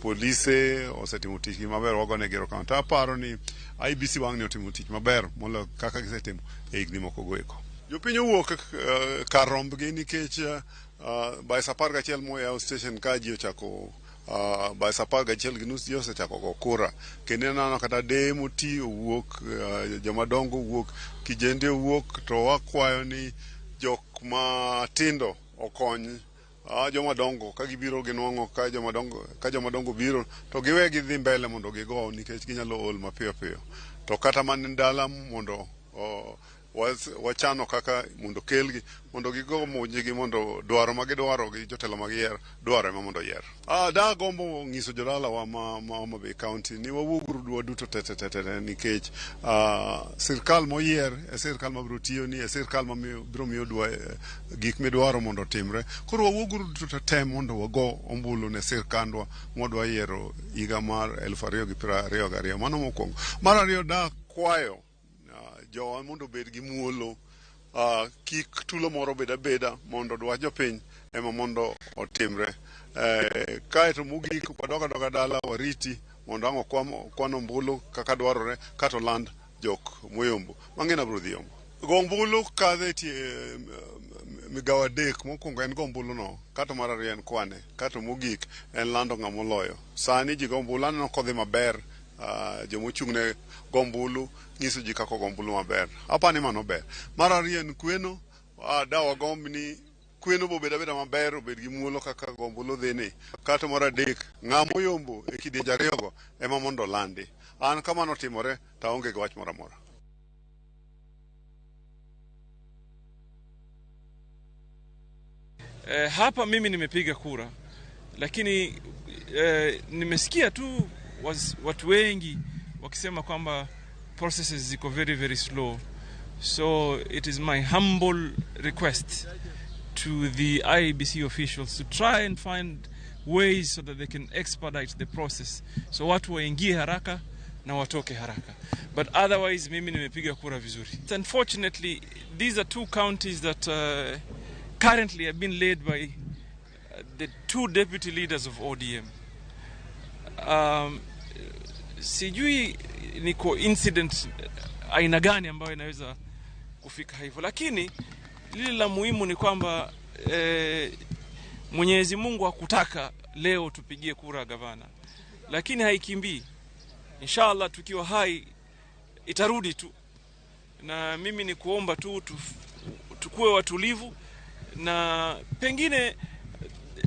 Polise osetimo tich maber, wagonegi erokamano. To aparo ni IBC wang' ni otimo tich maber moloyo kaka gisetimo e higni moko go eko. Jopiny owuok kar rombgi nikech by sa 11 moyaw station ka ji ochako by sa 11:30 ji osechako go kura, kendo ineno kata deye moti owuok, jomadongo owuok, kijende owuok, to wakwayo ni jok matindo okony jomadongo ka gibiro ginwang'o ka jomadongo biro to giwe gidhi mbele mondo gigo, nikech ginyalo ol mapiyo piyo. To kata man dala mondo wachano kaka mondo kelgi mondo gigo monjigi mondo dwaro ma gidwaro gi jotelo mag yier dwaro ema mondo oyier. Da gombo ng'iso jodalawa ma Homa Bay County ni wawuoguru waduto te nikech sirkal moyier e sirkal mabiro tiyo ni e sirkal mabiro miyo gik midwaro mondo otimre. Koro wawuoguru duto te mondo wago ombulu ne sirkandwa mwadwa yiero higa mar 2022. Mano mokwongo. Mar ariyo, da kwayo jowa mondo obed gi muolo, kik tulo moro bed abeda mondo dwach jopiny ema mondo otimre. Kaeto mogik wadok adoka dala wariti mondo ang' okwan ombulu kaka dwarore kato land jok moyombo. Mang'eny biro dhi yombo. Go ombulu kadho e tie migawo adek. Mokwongo en go ombulu no, kato mar ariyo en kwane, kato mogik en lando ng'ama oloyo. Sani ji go ombulu aneno kodhi maber. Jomochung' ne go ombulu nyiso ji kaka ogo ombulu maber. Apani mano ber. Mar ariyo en kweno. Dawa gomb ni kweno bobed abeda maber, obed gi muolo kaka go ombulu dhi ni. Kato mar adek, ng'ama oyombo e kidienje ariyogo ema mondo olandi. An kamano otimore to aonge gi wach moro amora.
Hapa mimi nimepiga kura, lakini nimesikia tu watu wengi wakisema kwamba processes ziko very very slow. So it is my humble request to the IEBC officials to try and find ways so that they can expedite the process. So watu waingie haraka na watoke haraka. But otherwise mimi nimepiga kura vizuri. Unfortunately, these are two counties that currently have been led by the two deputy leaders of ODM. Sijui ni coincidence aina gani ambayo inaweza kufika hivyo, lakini lile la muhimu ni kwamba Mwenyezi Mungu hakutaka leo tupigie kura gavana, lakini haikimbii. Inshallah tukiwa hai itarudi tu, na mimi ni kuomba tu tukue watulivu, na pengine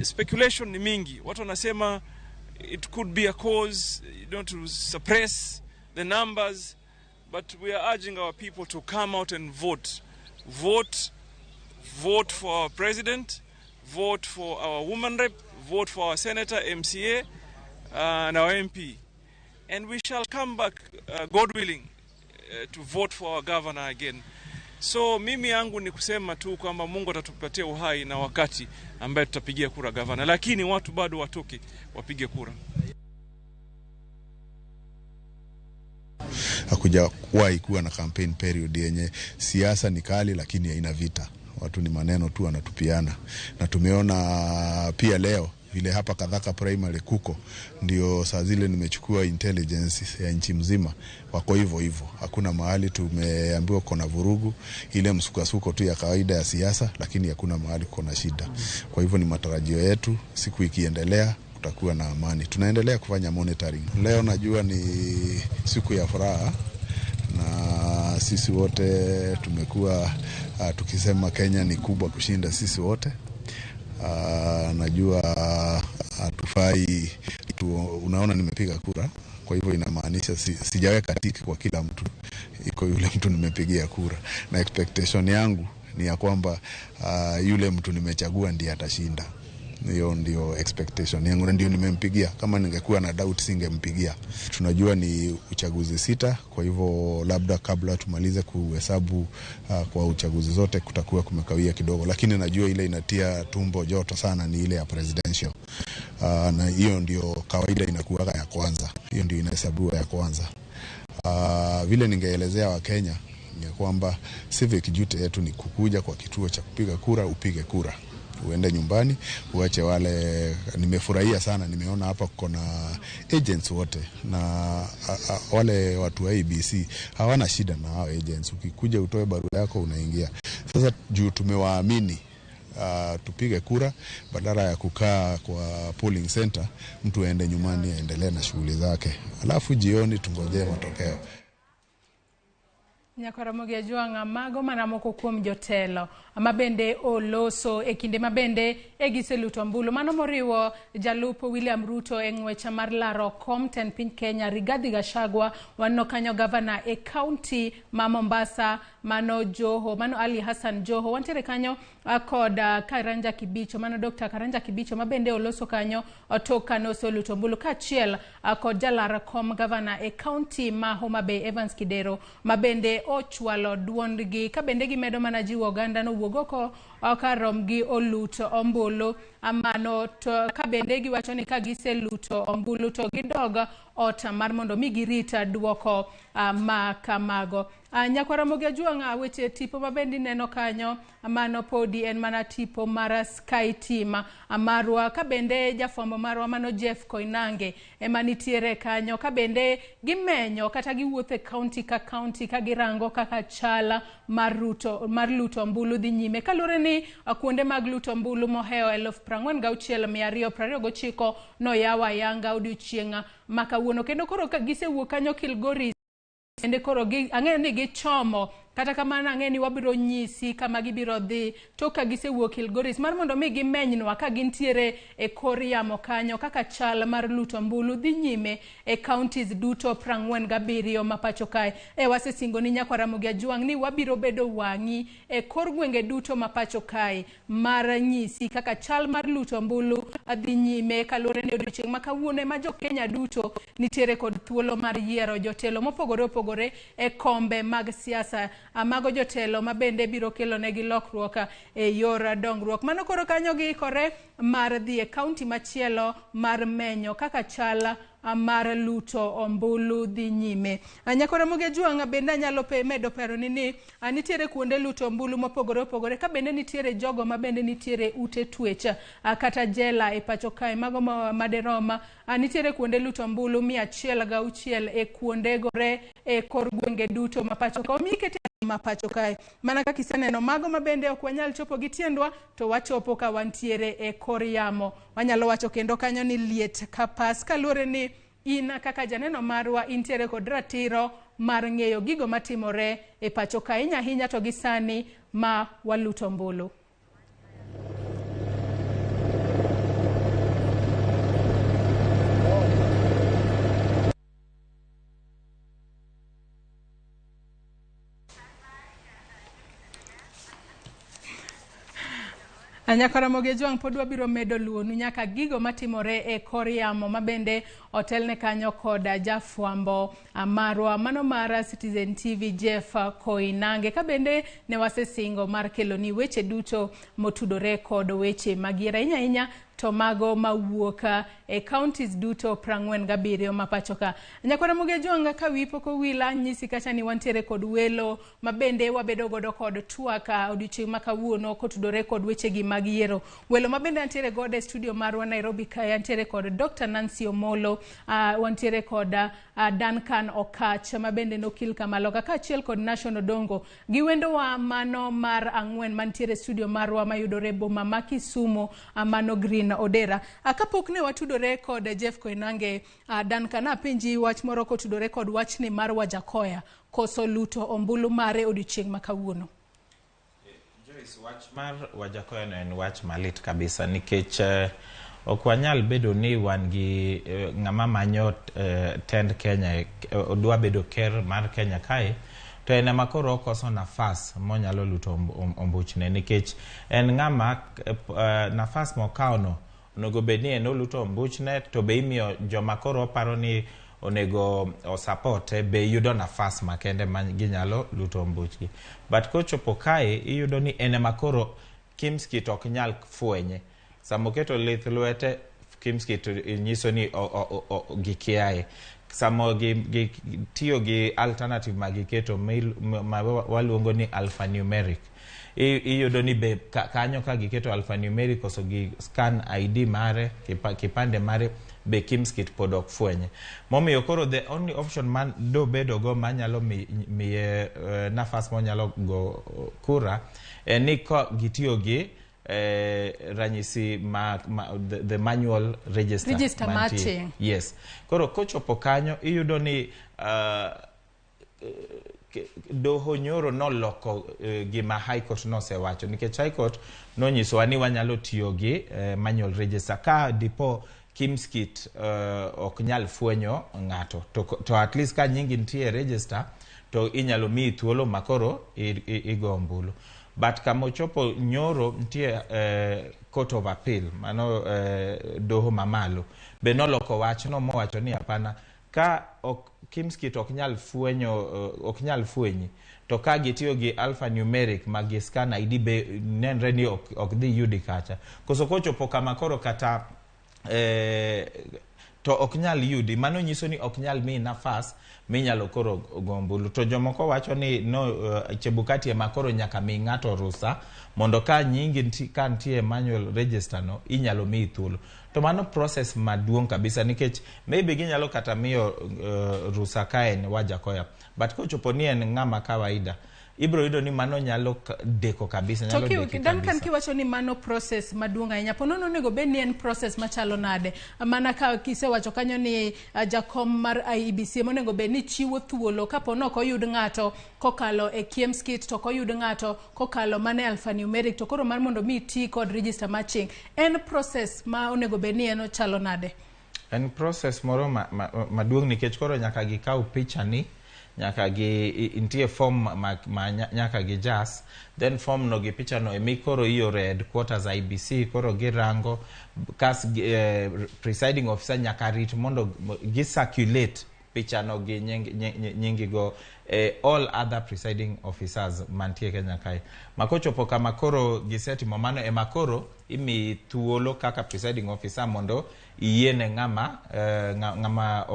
speculation ni mingi, watu wanasema it could be a cause, you know, to suppress the numbers, but we are urging our people to come out and vote. Vote, vote for our president, vote for our woman rep, vote for our senator, MCA, and our MP. And we shall come back, God willing, to vote for our governor again. So mimi yangu ni kusema tu kwamba Mungu atatupatia uhai na wakati ambaye tutapigia kura gavana, lakini watu bado watoke wapige kura.
Hakujawahi kuwa na campaign period yenye siasa ni kali lakini haina vita. Watu ni maneno tu wanatupiana. Na tumeona pia leo vile hapa Kathaka Primary kuko ndio saa zile nimechukua intelligence ya nchi mzima, wako hivyo hivyo. Hakuna mahali tumeambiwa kuna vurugu, ile msukasuko tu ya kawaida ya siasa, lakini hakuna mahali kuna shida. Kwa hivyo ni matarajio yetu siku ikiendelea kutakuwa na amani. Tunaendelea kufanya monitoring. Leo najua ni siku ya furaha na sisi wote tumekuwa tukisema Kenya ni kubwa kushinda sisi wote. Najua hatufai unaona nimepiga kura, kwa hivyo inamaanisha sijaweka tiki kwa kila mtu, iko yule mtu nimepigia kura, na expectation yangu ni ya kwamba yule mtu nimechagua ndiye atashinda. Hiyo ndio expectation yangu na ndio nimempigia. Kama ningekuwa na doubt singempigia. Tunajua ni uchaguzi 6, kwa hivyo labda kabla tumalize kuhesabu kwa uchaguzi zote kutakuwa kumekawia kidogo, lakini najua ile inatia tumbo joto sana ni ile ya presidential. Na hiyo ndio kawaida inakuwa ya kwanza. Hiyo ndio inahesabiwa ya kwanza. Vile ningeelezea wa Kenya ni kwamba civic duty yetu ni kukuja kwa kituo cha kupiga kura, upige kura, uende nyumbani uache wale. Nimefurahia sana, nimeona hapa kuna agents wote na wale watu wa ABC hawana shida na hao agents. Ukikuja utoe barua yako unaingia. Sasa juu tumewaamini tupige kura badala ya kukaa kwa polling center, mtu aende nyumbani aendelee na shughuli zake, alafu jioni tungojee matokeo.
Nyakoromogi Ajwang', mago mana moko kuom jotelo ma bende oloso e kinde ma bende e giseluto ombulu. Mano moriwo jalup William Ruto e ng'wech mar laro kom tend piny Kenya, Rigathi Gachagua, waneno kanyo gavana e kaunti ma Mombasa, mano Joho, mano Ali Hassan Joho. Wantiere kanyo kod Karanja Kibicho, mano Dr. Karanja Kibicho ma bende oloso kanyo tok kane oseluto ombulu, kaachiel kod jalar kom gavana e kaunti ma Homa Bay, Evans Kidero, ma bende ochwalo duondgi ka bende gimedo mana jiwo oganda nowuog oko ka romgi olut ombulu. Mano to ka bende giwacho ni ka giseluto ombulu to gidog ot mar mondo mi girit duoko ma kamago. Nyakwaramogi Ajwang', weche tipo ma bende ineno kanyo, mano podi en mana tipo mar Sky Team marwa, ka bende jafwambo marwa mano Jeff Koinange ema nitiere kanyo, ka bende gimenyo kata giwuotho e kaunti ka kaunti ka girango kaka chala mar luto ombulu dhi nyime, kaluwore ni kuonde mag luto ombulu mohewo 46,229 noyaw ayanga odiochieng' ma kawuono, kendo koro gisewuok kanyo Kilgoris. Bende koro ang'eyo ni gichomo, kata kamano ang'eyo ni wabiro nyisi kama gibiro dhi tok ka gisewuok Kilgoris mar mondo mi gimenynwa ka gintiere e kor yamo kanyo kaka chal mar luto ombulu dhi nyime e counties duto 47 ma pacho kae. Wasesingo ni Nyakwaramogi Ajwang' ni wabiro bedo wang'i e kor gwenge duto ma pacho kae mar nyisi kaka chal mar luto ombulu dhi nyime, kaluwore ni odiochieng' ma kawuono ema jo Kenya duto nitiere kod thuolo mar yiero jotelo mopogore opogore e kombe mag siasa. Mago jotelo ma bende biro kelo negi lokruok e yor dongruok. Mano koro kanyo giikore mar dhi e kaunti machielo mar menyo kaka chal mar luto ombulu dhi nyime. Nyakwaramogi Ajwang', bende anyalo medo paro ni nitiere kuonde luto ombulu mopogore opogore, ka bende nitiere jogo ma bende nitiere ute twech kata jela e pacho kae, mago maderom nitiere kuonde luto ombulu 106 e kuonde gore e kor gwenge duto ma pacho kae. Omiyi kete ma pacho kae. Mana kaka iseneno, mago ma bende ok wanyal chopo gi tiendwa to wachopo ka wantiere e kor yamo. Wanyalo wacho kendo kanyo ni liet ka pas, kaluwore ni in kaka janeno marwa intiere kod ratiro mar ng'eyo gigo matimore e pacho kae, ahinya ahinya to gi sani ma waluto ombulu. Nyakwaramogi Ajwang', pod wabiro medo luonu nyaka gigo matimore e kor yamo ma bende otelne kanyo kod jafwambo marwa mano mar Citizen TV Jeff Koinange, ka bende ne wasesingo mar keloni weche duto motudore kod weche mag yiero, ahinya ahinya to mago mawuok e counties duto 47 ma pacho ka. Nyakwaramogi Ajwang', ka wiyi pok owil, anyisi kacha ni wantiere kod welo ma bende wabedo godo kod twak odiochieng' ma kawuono kotudore kod wechegi mag yiero. Welo ma bende antiere godo e studio marwa Nairobi kae, antiere kod Dr. Nancy Omolo, wantiere kod Duncan Okach ma bende nokil kamaloka, kaachiel kod Nation Odongo gi wendowa mano mar ang'wen mantiere e studio marwa mayudore boma ma Kisumu, mano Green Odera. Kapok ne watudore kod Jeff Koinange, Duncan, apenji wach moro kotudore kod wachni mar Wajakoya koso luto ombulu mare odiochieng' ma kawuono.
Joyce, wach mar Wajakoya no en wach malit kabisa, nikech ok wanyal bedo ni wan gi ng'ama manyo tend Kenya, odwa bedo ker mar Kenya kae, to en ema koro okoso nafas monyalo luto ombuchne, nikech en ng'ama nafas mokawono onego bed ni en oluto ombuchne, to be imiyo joma koro oparo ni onego osapote be yudo nafas makende ma ginyalo luto ombuchgi. But kochopo kae iyudo ni en ema koro Kimskit ok nyal fwenye. Sama oketo lith lwete, Kimskit nyiso ni gikiaye. Sama gitiyo gi alternative ma giketo ma waluongo ni alphanumeric, iyudo ni be kanyo ka giketo alphanumeric koso gi scan ID mare, kipande mare, be Kimskit pod ok fwenye. Momiyo koro the only option man do bedo go manyalo miye nafas monyalo go kura en ni ka gitiyo gi ranyisi ma the manual register
matching.
Yes. Koro kochopo kanyo iyudo ni Doho nyoro noloko gima High Court nosewacho, nikech High Court nonyisowa ni wanyalo tiyo gi manual register ka dipo KIEMS kit ok nyal fwenyo ng'ato, to at least ka nyingi nitie e register to inyalo miyi thuolo makoro igo ombulu. But kama ochopo nyoro, nitie Court of Appeal, mano doho mamalo be noloko wachno mowacho ni hapana, ka ok KIEMS kit ok nyal fwenyo, ok nyal fwenyi, to ka gitiyo gi alphanumeric ma gi scan ID be nenre ni ok dhi yudi kacha. Koso kochopo kama koro kata to ok nyal yudi, mano nyiso ni ok nyal miyi nafas minyalo koro go ombulu. To jomoko wacho ni no, Chebukati ema koro nyaka mi ng'ato rusa mondo ka nyingi ka nitie manual register no inyalo miyi thuolo. To mano process maduong' kabisa, nikech maybe ginyalo kata miyo rusa ka en Wajakoya, but kochopo ni en ng'ama kawaida, ibiro yudo ni mano nyalo deko kabisa,
To
nyalo deki
Duncan,
kabisa.
Kiwacho ni mano process maduong' ahinya, po nono onego bed ni en process machalo nade? Mana ka kisewacho kanyo ni jakom mar IEBC ema onego bed ni chiwo thuolo kapo ni ok oyud ng'ato kokalo e KIEMS kit, to ok oyud ng'ato kokalo mana e alphanumeric, to koro mar mondo mi ti kod register matching, en process ma onego bed ni en ochalo nade?
En process moro maduong' nikech koro nyaka gikaw picha ni, nyaka gi nitie form ma nyaka gi jas, then form no gi picha no emi koro ioro e headquarters IEBC, koro girango kas presiding officer nyaka rit mondo gi circulate picha no gi nying go all other presiding officers mantie Kenya kae. Ma kochopo kama koro gisetimo mano, ema koro imiyi thuolo kaka presiding officer mondo iyiene ng'ama ng'ama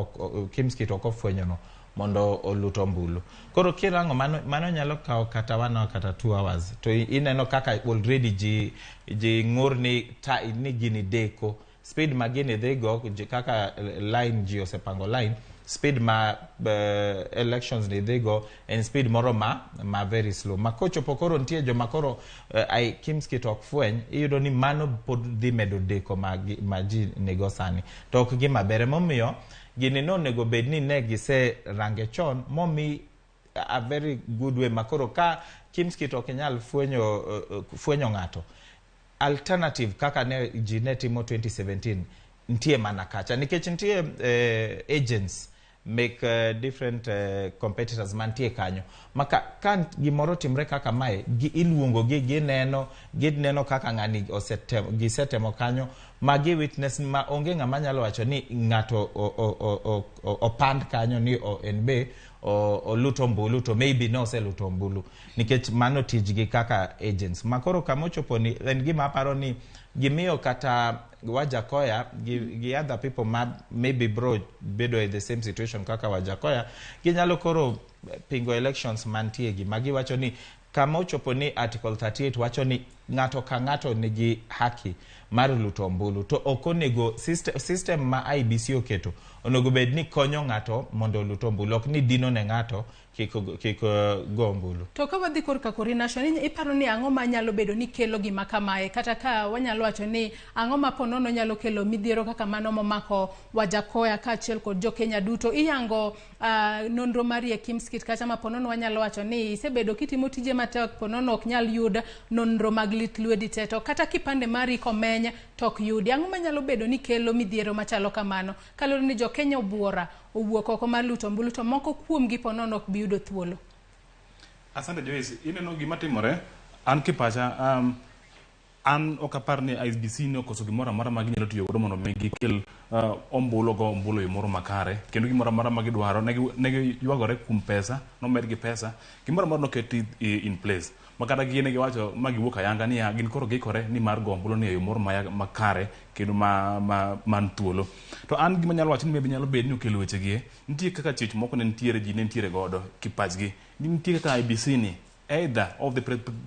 KIEMS kit ok ofwenyo no mondo olut ombulu. Koro kirango mano nyalo kawo kata 1 hour kata 2 hours, to ineno kaka already ji ng'ur ni gini deko. Speed ma gini dhi go, kaka line ji osepango line, speed ma elections ni dhi go en speed moro ma very slow. Ma kochopo koro nitie joma koro KIEMS kit ok fweny, iyudo ni mano pod dhi medo deko ma ji nigo sani. To ok gima ber. Emomiyo gini nonego bed ni ne gise range chon momi a very good way ma koro ka KIEMS kit ok nyal fwenyo ng'ato, alternative kaka ne ji ne timo 2017 nitie mana kacha, nikech nitie agents make different competitors mantie kanyo ma ka gimoro timre kaka mae, iluongo gi, gineno kaka ng'ani osetemo, gisetemo kanyo ma gi witness ma onge ng'ama nyalo wacho ni ng'ato opand kanyo ni en be oluto ombulu, to maybe ne oseluto ombulu, nikech mano tijgi kaka agents. Ma koro kama ochopo ni en gima aparo ni gimiyo kata Wajakoya gi other people ma maybe bro bedo e the same situation kaka Wajakoya, ginyalo koro pingo elections mantie gi ma giwacho ni kama ochopo ni Article 38 wacho ni ng'ato ka ng'ato nigi haki mar luto ombulu, to ok onego system ma IEBC oketo onego bed ni konyo ng'ato mondo olut ombulu, ok ni dino ne ng'ato kik go ombulu.
To ka wadhi korka kori nation, iparo ni ang'o manyalo bedo ni kelo gima kamae? Kata ka wanyalo wacho ni ang'o ma po nono nyalo kelo midhiero kaka mano momako Wajakoya kaachiel kod jokenya duto? Iyango nonro mari e KIEMS kit kacha ma po nono wanyalo wacho ni isebedo kitimo tije matek, po nono ok nyal yud nonro mag lit lwedi te, to kata kipande mari komeny to ok yudi. Ang'o manyalo bedo ni kelo midhiero machalo kamano? Kaluwore ni jokenya obuora owuok oko mar luto ombulu, to moko kuomgi po nono ok bi yudo thuolo.
Asante Joyce, ineno gima timore, an kipacha an ok apar ni IEBC ne okoso gimoro amora ma ginyalo tiyo godo mondo mi gikel ombulu go ombulu e yo moro makare, kendo gimoro amora ma gidwaro ne giywagore kuom pesa nomedgi pesa, gimoro amora noketi in place ma kata gin ne giwacho ma giwuok ayanga niya gin koro giikore ni mar go ombulu ni e yo moro makare kendo ma man thuolo. To an gima nyalo wacho ni maybe nyalo bedo ni okelo wechegi nitie kaka chich moko ne nitiere, ji ne nitiere godo kipachgi ni nitie kaka IEBC ni either of the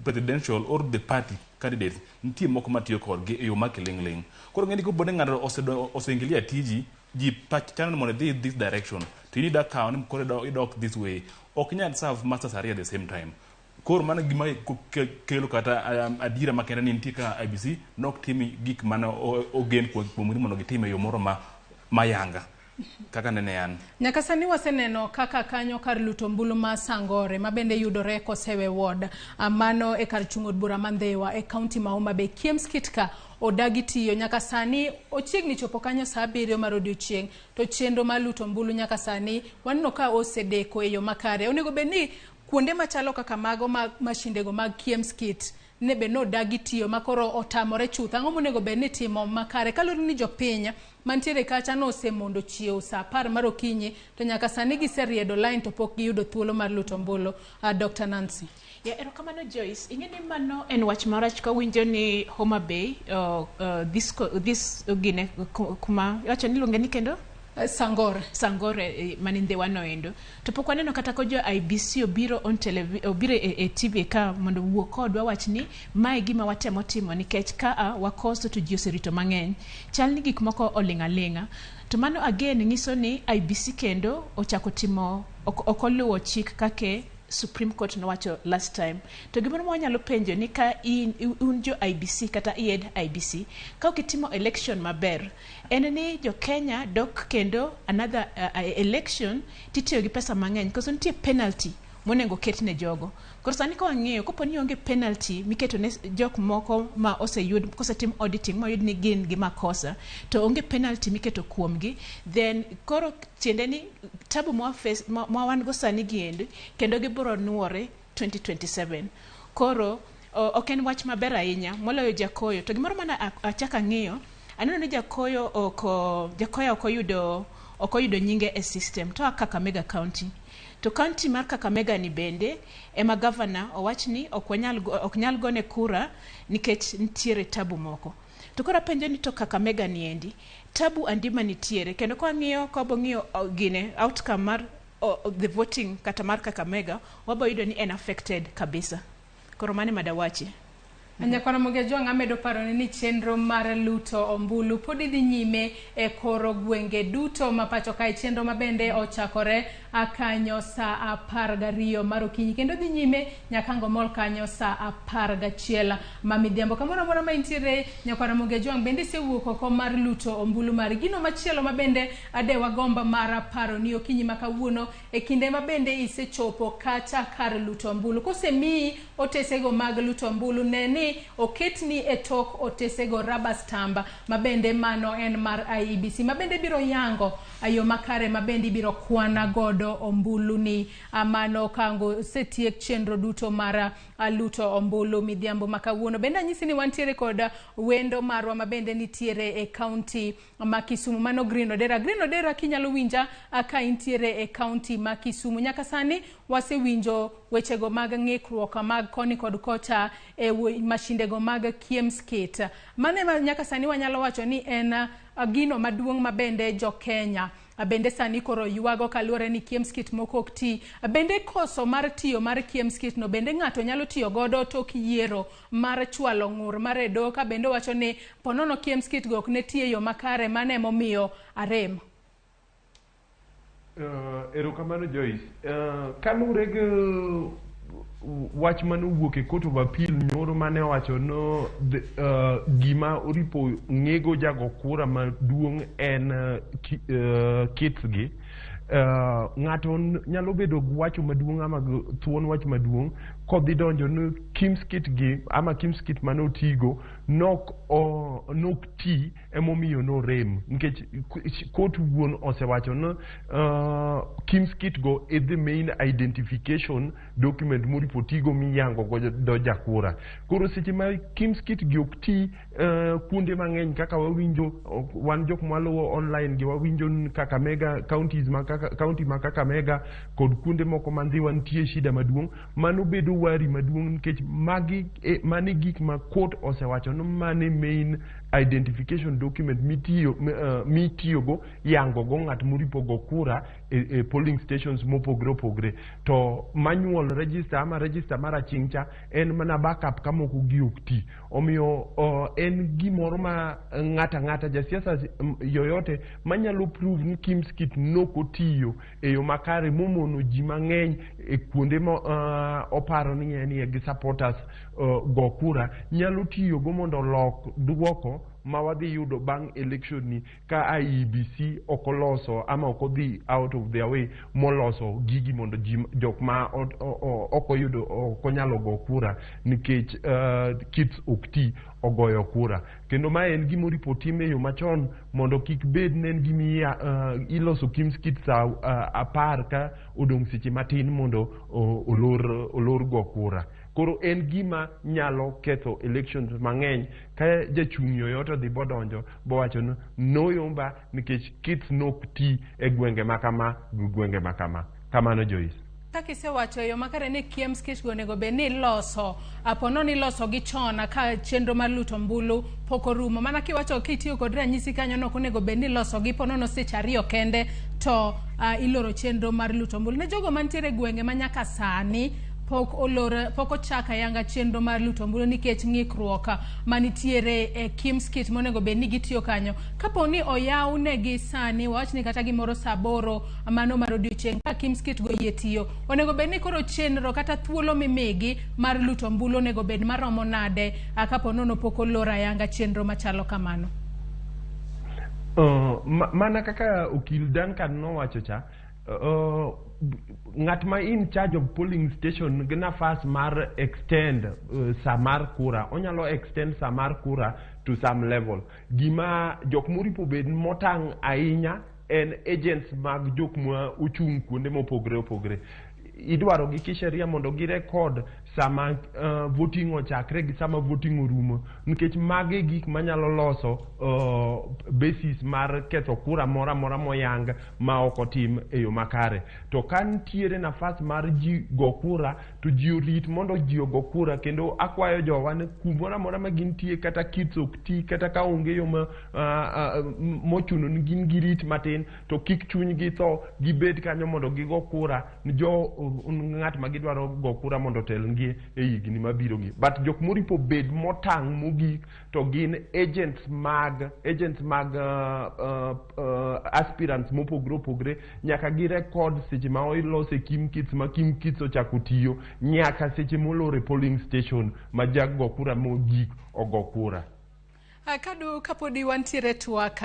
presidential or the party candidates nitie moko matiyo kodgi e yo ma kiling'ling'. Koro ng'eni kopo ni ng'ato oseingilia tiji, ji pach chano ni mondo idhi this direction, to in ida kawo ni koro idok this way, ok inyal serve masters ariyo at the same time. Koro mano gima kelo kata adiera makende ni nitie ka IEBC nok tim gik mane ogen kuomgi mondo gitim e yo moro ma mayanga. Kaka nene an.
Nyaka sani waseneno kaka kanyo kar luto ombulu ma Sangore ma bende yudore Kosewe Ward, mano e kar chung' od bura ma Ndhiwa e kaunti ma Homa Bay. Kiems Kit ka odagi tiyo nyaka sani ochiegni chopo kanyo saa 7 mar odiochieng' to chenro mar luto ombulu nyaka sani waneno ka osedeko e yo makare. Onego bed ni kuonde machalo kaka mago ma mashindego mag Kiems Kit ne be nodagi tiyo ma koro otamore chuth. Ang'o monego bed ni itimo makare kaluwore ni jopiny mantiere kacha nosemondo chiew saa 10 mar okinyi to nyaka sani giseriedo line to pok giyudo thuolo mar luto ombulu. Dr. Nancy.
Ya, erokamano Joyce. Ing'e ni mano en wach marach kawinjo ni Homa Bay this gine kuma iwacho ni iluonge ni kendo?
Sangore.
Sangore mani Ndhiwa noendo. To pok waneno kata ko jo IBC obiro on obiro e TV ka mondo wuo kodwa wach ni mae gima watemo timo nikech ka wakoso to ji oserito mang'eny. Chal ni gik moko oling' aling'a. To mano again nyiso ni IBC kendo ochako timo ok oluwo chik kake Supreme Court nowacho last time. To gimoro ma wanyalo penjo ni ka in un jo IBC kata ied IBC, ka ok itimo election maber, en ni jo Kenya dok kendo another election titiyo gi pesa mang'eny, koso nitie penalty monego ket ne jogo. Koro sani ka wang'iyo, kopo ni onge penalty miketo ne jok moko ma oseyud, kosetim auditing moyud ni gin gi makosa, to onge penalty miketo kuomgi, then koro tiende ni tabu ma wan go sani giendi, kendo gibiro nuore 2027. Koro ok en wach maber ahinya moloyo Jakoyo. To gimoro mana achako ang'iyo, aneno ni Jakoyo ok oyudo nyinge e system, to a Kakamega County. To county mar Kakamega ni bende ema governor owach ni ok nyal gone kura nikech nitiere tabu moko. To koro apenjo ni to Kakamega ni endi tabu andima nitiere, kendo ka wang'iyo ka wabong'iyo gine outcome mar the voting kata mar Kakamega, wabo yudo ni en affected kabisa. Koro mane madawachi.
Nyakwara Mogejuang' amedo paroni ni chenro mar luto ombulu pod dhi nyime e koro gwenge duto ma pacho kae, chenro ma bende ochakore kanyo saa 12 mar okinyi kendo dhi nyime nyaka ngomol kanyo saa 11 ma midhiambo. Kamoro amora ma intiere Nyakwara Mogejuang' bende isewuok oko mar luto ombulu mar gino machielo ma bende adewa gomba mar paro ni okinyi ma kawuono e kinde ma bende isechopo kata kar luto ombulu, kosemiyi otesego mag luto ombulu, ne ni oketni e tok otesego rubber stamp ma bende mano en mar IEBC ma bende biro yango yo makare ma bende ibiro kwana godo ombulu ni mano kango setiek chenro duto mar luto ombulu midhiambo ma kawuono. Bende anyisi ni wantiere kod wendo marwa ma bende nitiere e kaunti ma Kisumu, mano Green Odera. Green Odera, kinyalo winja ka intiere e kaunti ma Kisumu, nyaka sani wasewinjo wechego mag ng'ikruok mag koni kod kocha e mashindego mag Kiems Kit. Mano ema nyaka sani wanyalo wacho ni en gino maduong' ma bende jo Kenya bende sani koro ywago kaluwore ni Kiems Kit moko ok ti. Bende koso mar tiyo mar Kiems Kit no bende ng'ato nyalo tiyo godo tok yiero mar chwalo ng'ur mar edo, ka bende wacho ni ponono Kiems Kit go ok ne tiyo e yo makare, mano emomiyo arem.
Erokamano Joyce. Kaluwore gi wach manowuok e Court of Appeal nyoro mane owacho no gima oripo ng'ego jago kura maduong' en kitgi. Ng'ato nyalo bedo gi wacho maduong' ama thuon wach maduong' kodhi donjo ni Kiems Kit gi ama Kiems Kit mane otigo nok ti emomiyo norem, nikech court wuon osewacho ni Kiems Kit go e the main identification document moripo tigo miyango godo jakura. Koro seche ma Kiems Kit gi ok ti kuonde mang'eny kaka wawinjo wan jok maluwo online gi wawinjo Kakamega counties ma county ma Kakamega kod kuonde moko ma Ndhiwa nitie shida maduong', mano bedo wari maduong' nikech magi mane gik ma court osewacho ni mane main identification document mitiyogo yango go ng'at moripo go kura e polling stations mopogre opogre. To manual register ama register mar aching' cha en mana backup ka moko gi ok ti. Omiyo en gimoro ma ng'ata ng'ata jasiasa yoyote manyalo prove ni Kiems Kit nok otiyo e yo makare momono ji mang'eny e kuonde ma oparo ni en gi supporters go kura nyalo tiyogo mondo olok duoko ma wadhi yudo bang' election ni ka IEBC ok oloso ama ok odhi out of their way moloso gigi mondo ji jok ma ok oyudo ok onyalo go kura nikech kits ok ti ogoyo kura. Kendo mae en gima oripo tim e yo machon mondo kik bed ne en gima iloso KIEMS kit sa 10 ka odong' seche matin mondo olor go kura. Koro en gima nyalo ketho elections mang'eny ka jachung' yoyote odhi bodonjo bowacho ni noyomba nikech kits nok ti e gwenge makama gi gwenge makama. Kamano Joyce.
Kaka isewacho e yo makare ni KIEMS kit go onego bed ni iloso apono ni iloso gi chon ka chenro mar luto ombulu pok orumo. Mana kiwacho kitiyo kod ranyisi kanyo no ok onego bed ni iloso gi ponono seche 2 kende to iloro chenro mar luto ombulu. Ne jogo mantiere e gwenge ma nyaka sani pok olor, pok ochak ayanga chenro mar luto ombulu nikech ng'ikruok manitiere e KIEMS kit monego bed ni gitiyo kanyo. Kapo ni oyaw negi sani, wawach ni kata gimoro saa 8 mano mar odiochieng' ka KIEMS kit go yie tiyo, onego bed ni koro chenro kata thuolo mimigi mar luto ombulu onego bed maromo nade kapo nono pok olor ayanga chenro machalo kamano?
Mana kaka okil Duncan nowacho cha, ng'at ma in charge of polling station gi nafas mar extend sa mar kura, onyalo extend sa mar kura to some level. Gima jok moripo bed motang' ahinya en agents mag jok ma ochung' kuonde mopogre opogre. Idwaro gi kisheria mondo gi record sama voting ochakre gi sama voting orumo, nikech magi gik manyalo loso basis mar ketho kura moro amora moyang ma ok otim e yo makare. To ka nitiere nafas mar ji go kura to ji orit mondo ji ogo kura. Kendo akwayo jowa ni kumoro amora ma gintie, kata kits ok ti, kata ka onge yo ma mochuno ni gin girit matin, to kik chunygi tho, gibed kanyo mondo gigo kura ni jo ng'at ma gidwaro go kura mondo otelnegi e higni mabiro gi. But jok moripo bed motang' mogik to gin agents mag aspirants mopogre opogre, nyaka gi record seche ma olose KIEMS kits ma KIEMS kits ochako tiyo nyaka seche molor e polling station ma jago kura mogik ogo kura.
Kadu kapodi wantiere twak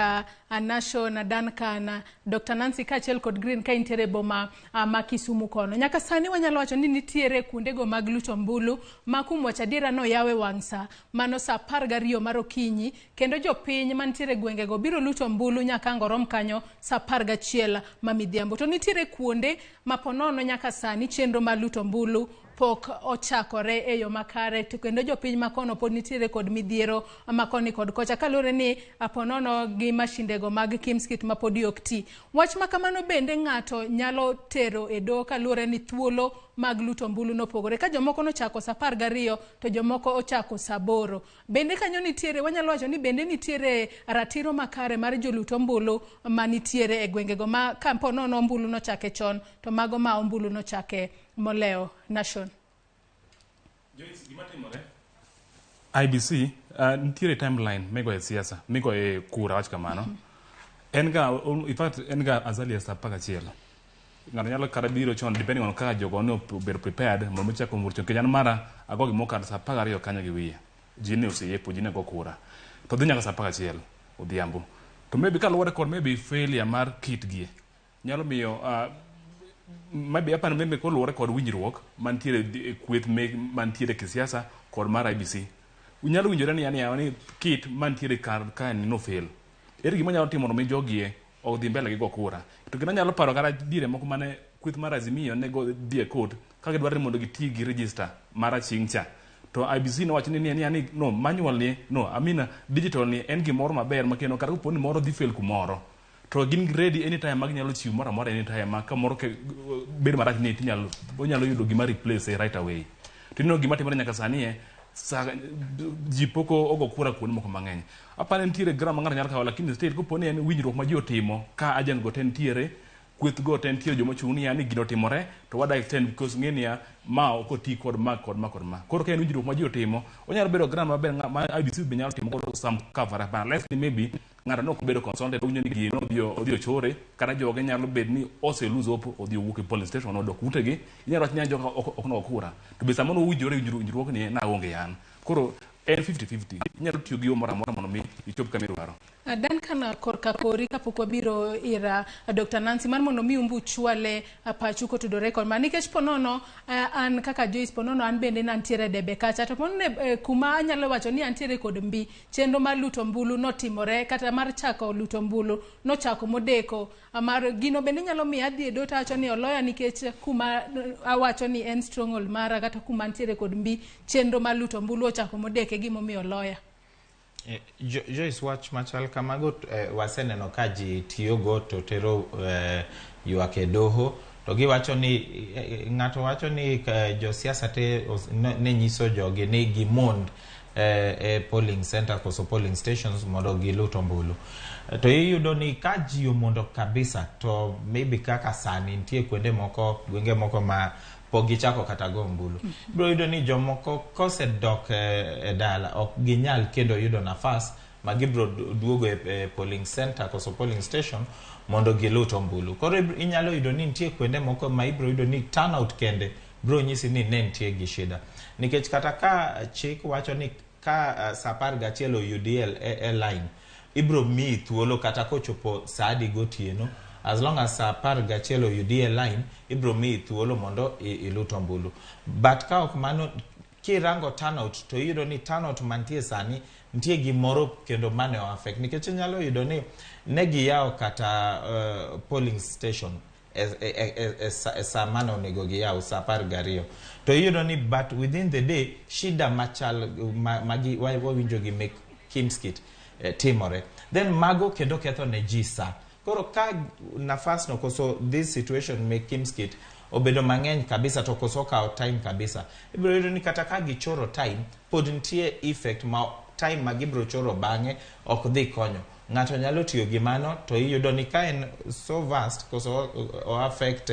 Nation Duncan, Dr. Nancy kaachiel kod Green ka intiere boma ma Kisumu kono. Nyaka sani wanyalo wacho ni nitiere kuondego mag luto ombulu ma kuom wacho adiera noyaw e wang' sa mano sa 12 mar okinyi, kendo jopiny mantiere gwengego biro luto ombulu nyaka ang' orom kanyo sa 11 ma midhiambo. To nitiere kuonde ma ponono nyaka sani chenro mar luto ombulu pok ochakore e yo makare, to kendo jopiny makono pod nitiere kod midhiero makoni kod kocha kaluwore ni aponono gi mashindego mag KIEMS kit ma podi ok ti. Wach ma kamano bende ng'ato nyalo tero e doho kaluwore ni thuolo mag luto ombulu nopogore. Ka jomoko nochako sa 12 to jomoko ochako sa 8. Bende kanyo nitiere, wanyalo wacho ni bende nitiere ratiro makare mar jolut ombulu manitiere e gwengego ma kaponono ombulu nochake chon to mago ma ombulu nochake molewo. Nation.
Joyce, gima timore IBC nitiere timeline migoyo e siasa, migoyo e kura, wach kamano. En ga, in fact, en ga as early as 11. Ng'ato nyalo kata biro chon depending on kaka jogo ne obedo prepared mondo mi chako chon. Nikech an mara ago gimoro kar sa 12 kanyo gi wiye. Ji ne oseyepo, ji ne go kura. To dhi nyaka sa 11 odhiambo. To maybe kaluwore kod maybe failure mar kit gi nyalo miyo maybe aparo maybe koluwore kod winjruok mantiere e kweth mantiere kisiasa kod mar IBC. Unyalo winjore ni yani ni kit mantiere kar ka ni no fail. Ere gima nyalo timo mondo mi jogie odhi mbele gi go kura. To kendo anyalo paro kata diere moko mane kweth mar Azimio ne go dhi e court ka gidwaro ni mondo giti gi register mar aching' cha. To IBC nowacho ni ni no manual ni no I mean digital ni en gimoro maber ma kendo kata kopo ni moro dhi fail kumoro to gin ready anytime ma ginyalo chiwo moro amora anytime ma kamoro bedo marach ni tinyalo onyalo yudo gima replace right away. To ineno gima timore nyaka sani ji pok ogo kura kuonde moko mang'eny. Aparo nitiere gram ma ng'ato nyalo kawo, lakini still kopo ni en winjruok ma ji otimo ka agent go te nitiere, kweth go te nitiere joma ochung' niya ni gino otimore to wada extend because ng'e niya ma ok oti kod ma kod ma kod ma. Koro ka en winjruok ma ji otimo, onyalo bedo gram maber ma IBC be nyalo timo godo some cover up unless ni maybe ng'ato ne ok obedo consulted owinjo ni gino odhi ochore kata joge nyalo bet ni ose lose hope odhi owuok e polling station odok utegi. Inyalo wacho ni joga ok nogo kura to be samoro owinjore winjruok ni na onge an. Koro En 50-50. Inyalo tiyo gi yo moro amora mondo mi ichop kama idwaro.
Duncan, korka kori kapok wabiro ir Dr. Nancy mar mondo mi umbu chwale pachu kotudore kod ma nikech ponono an kaka Joyce ponono an bende nantiere debe kacha to ponono kuma anyalo wacho ni antiere kod mbi chenro mar luto ombulu notimore kata mar chako luto ombulu nochako modeko mar gino bende nyalo miyo adhi e doho awacho ni oloya nikech kuma awacho ni en stronghold mara kata kuma antiere kod mbi chenro mar luto ombulu ochako modeko e gimomiyo oloya.
Joyce, wach machal kamago waseneno ka ji tiyogo to tero ywak e doho to giwacho ni ng'ato wacho ni josiasa te ne nyiso jogi ni gimond e polling center koso polling stations mondo gilut ombulu. To iyudo ni ka ji omondo kabisa to maybe kaka sani nitie kuonde moko gwenge moko ma pok gichako kata go ombulu. Ibiro yudo ni jomoko kosedok e dala ok ginyal kendo yudo nafas ma gibiro duogo e polling center koso polling station mondo gilut ombulu. Koro inyalo yudo ni nitie kuonde moko ma ibiro yudo ni turnout kende biro nyisi ni ne nitie gi shida. Nikech kata ka chik wacho ni ka saa 11 oyudi e line, ibiro miyi thuolo kata kochopo saa adi gotieno, as long as saa 11 oyudi e line, ibiro miyi thuolo mondo ilut ombulu. But ka ok mano, kirango turnout to iyudo ni turnout mantie sani nitie gimoro kendo mane o affect. Nikech inyalo yudo ni ne giyawo kata polling station e saa mane onego giyaw saa 12 to iyudo ni but within the day shida machal magi wawinjo gi mek Kimskit timore, then mago kendo ketho ne ji saa. Koro ka nafas no koso this situation mek Kimskit obedo mang'eny kabisa to koso okawo time kabisa, ibiro yudo ni kata ka gichoro time pod nitie effect ma time ma gibiro choro bang'e ok dhi konyo. Ng'ato nyalo tiyo gi mano to iyudo ni ka en so vast koso o affect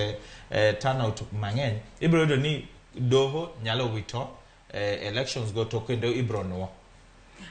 turnout mang'eny, ibiro yudo ni doho nyalo wito elections go to kendo ibiro nuo.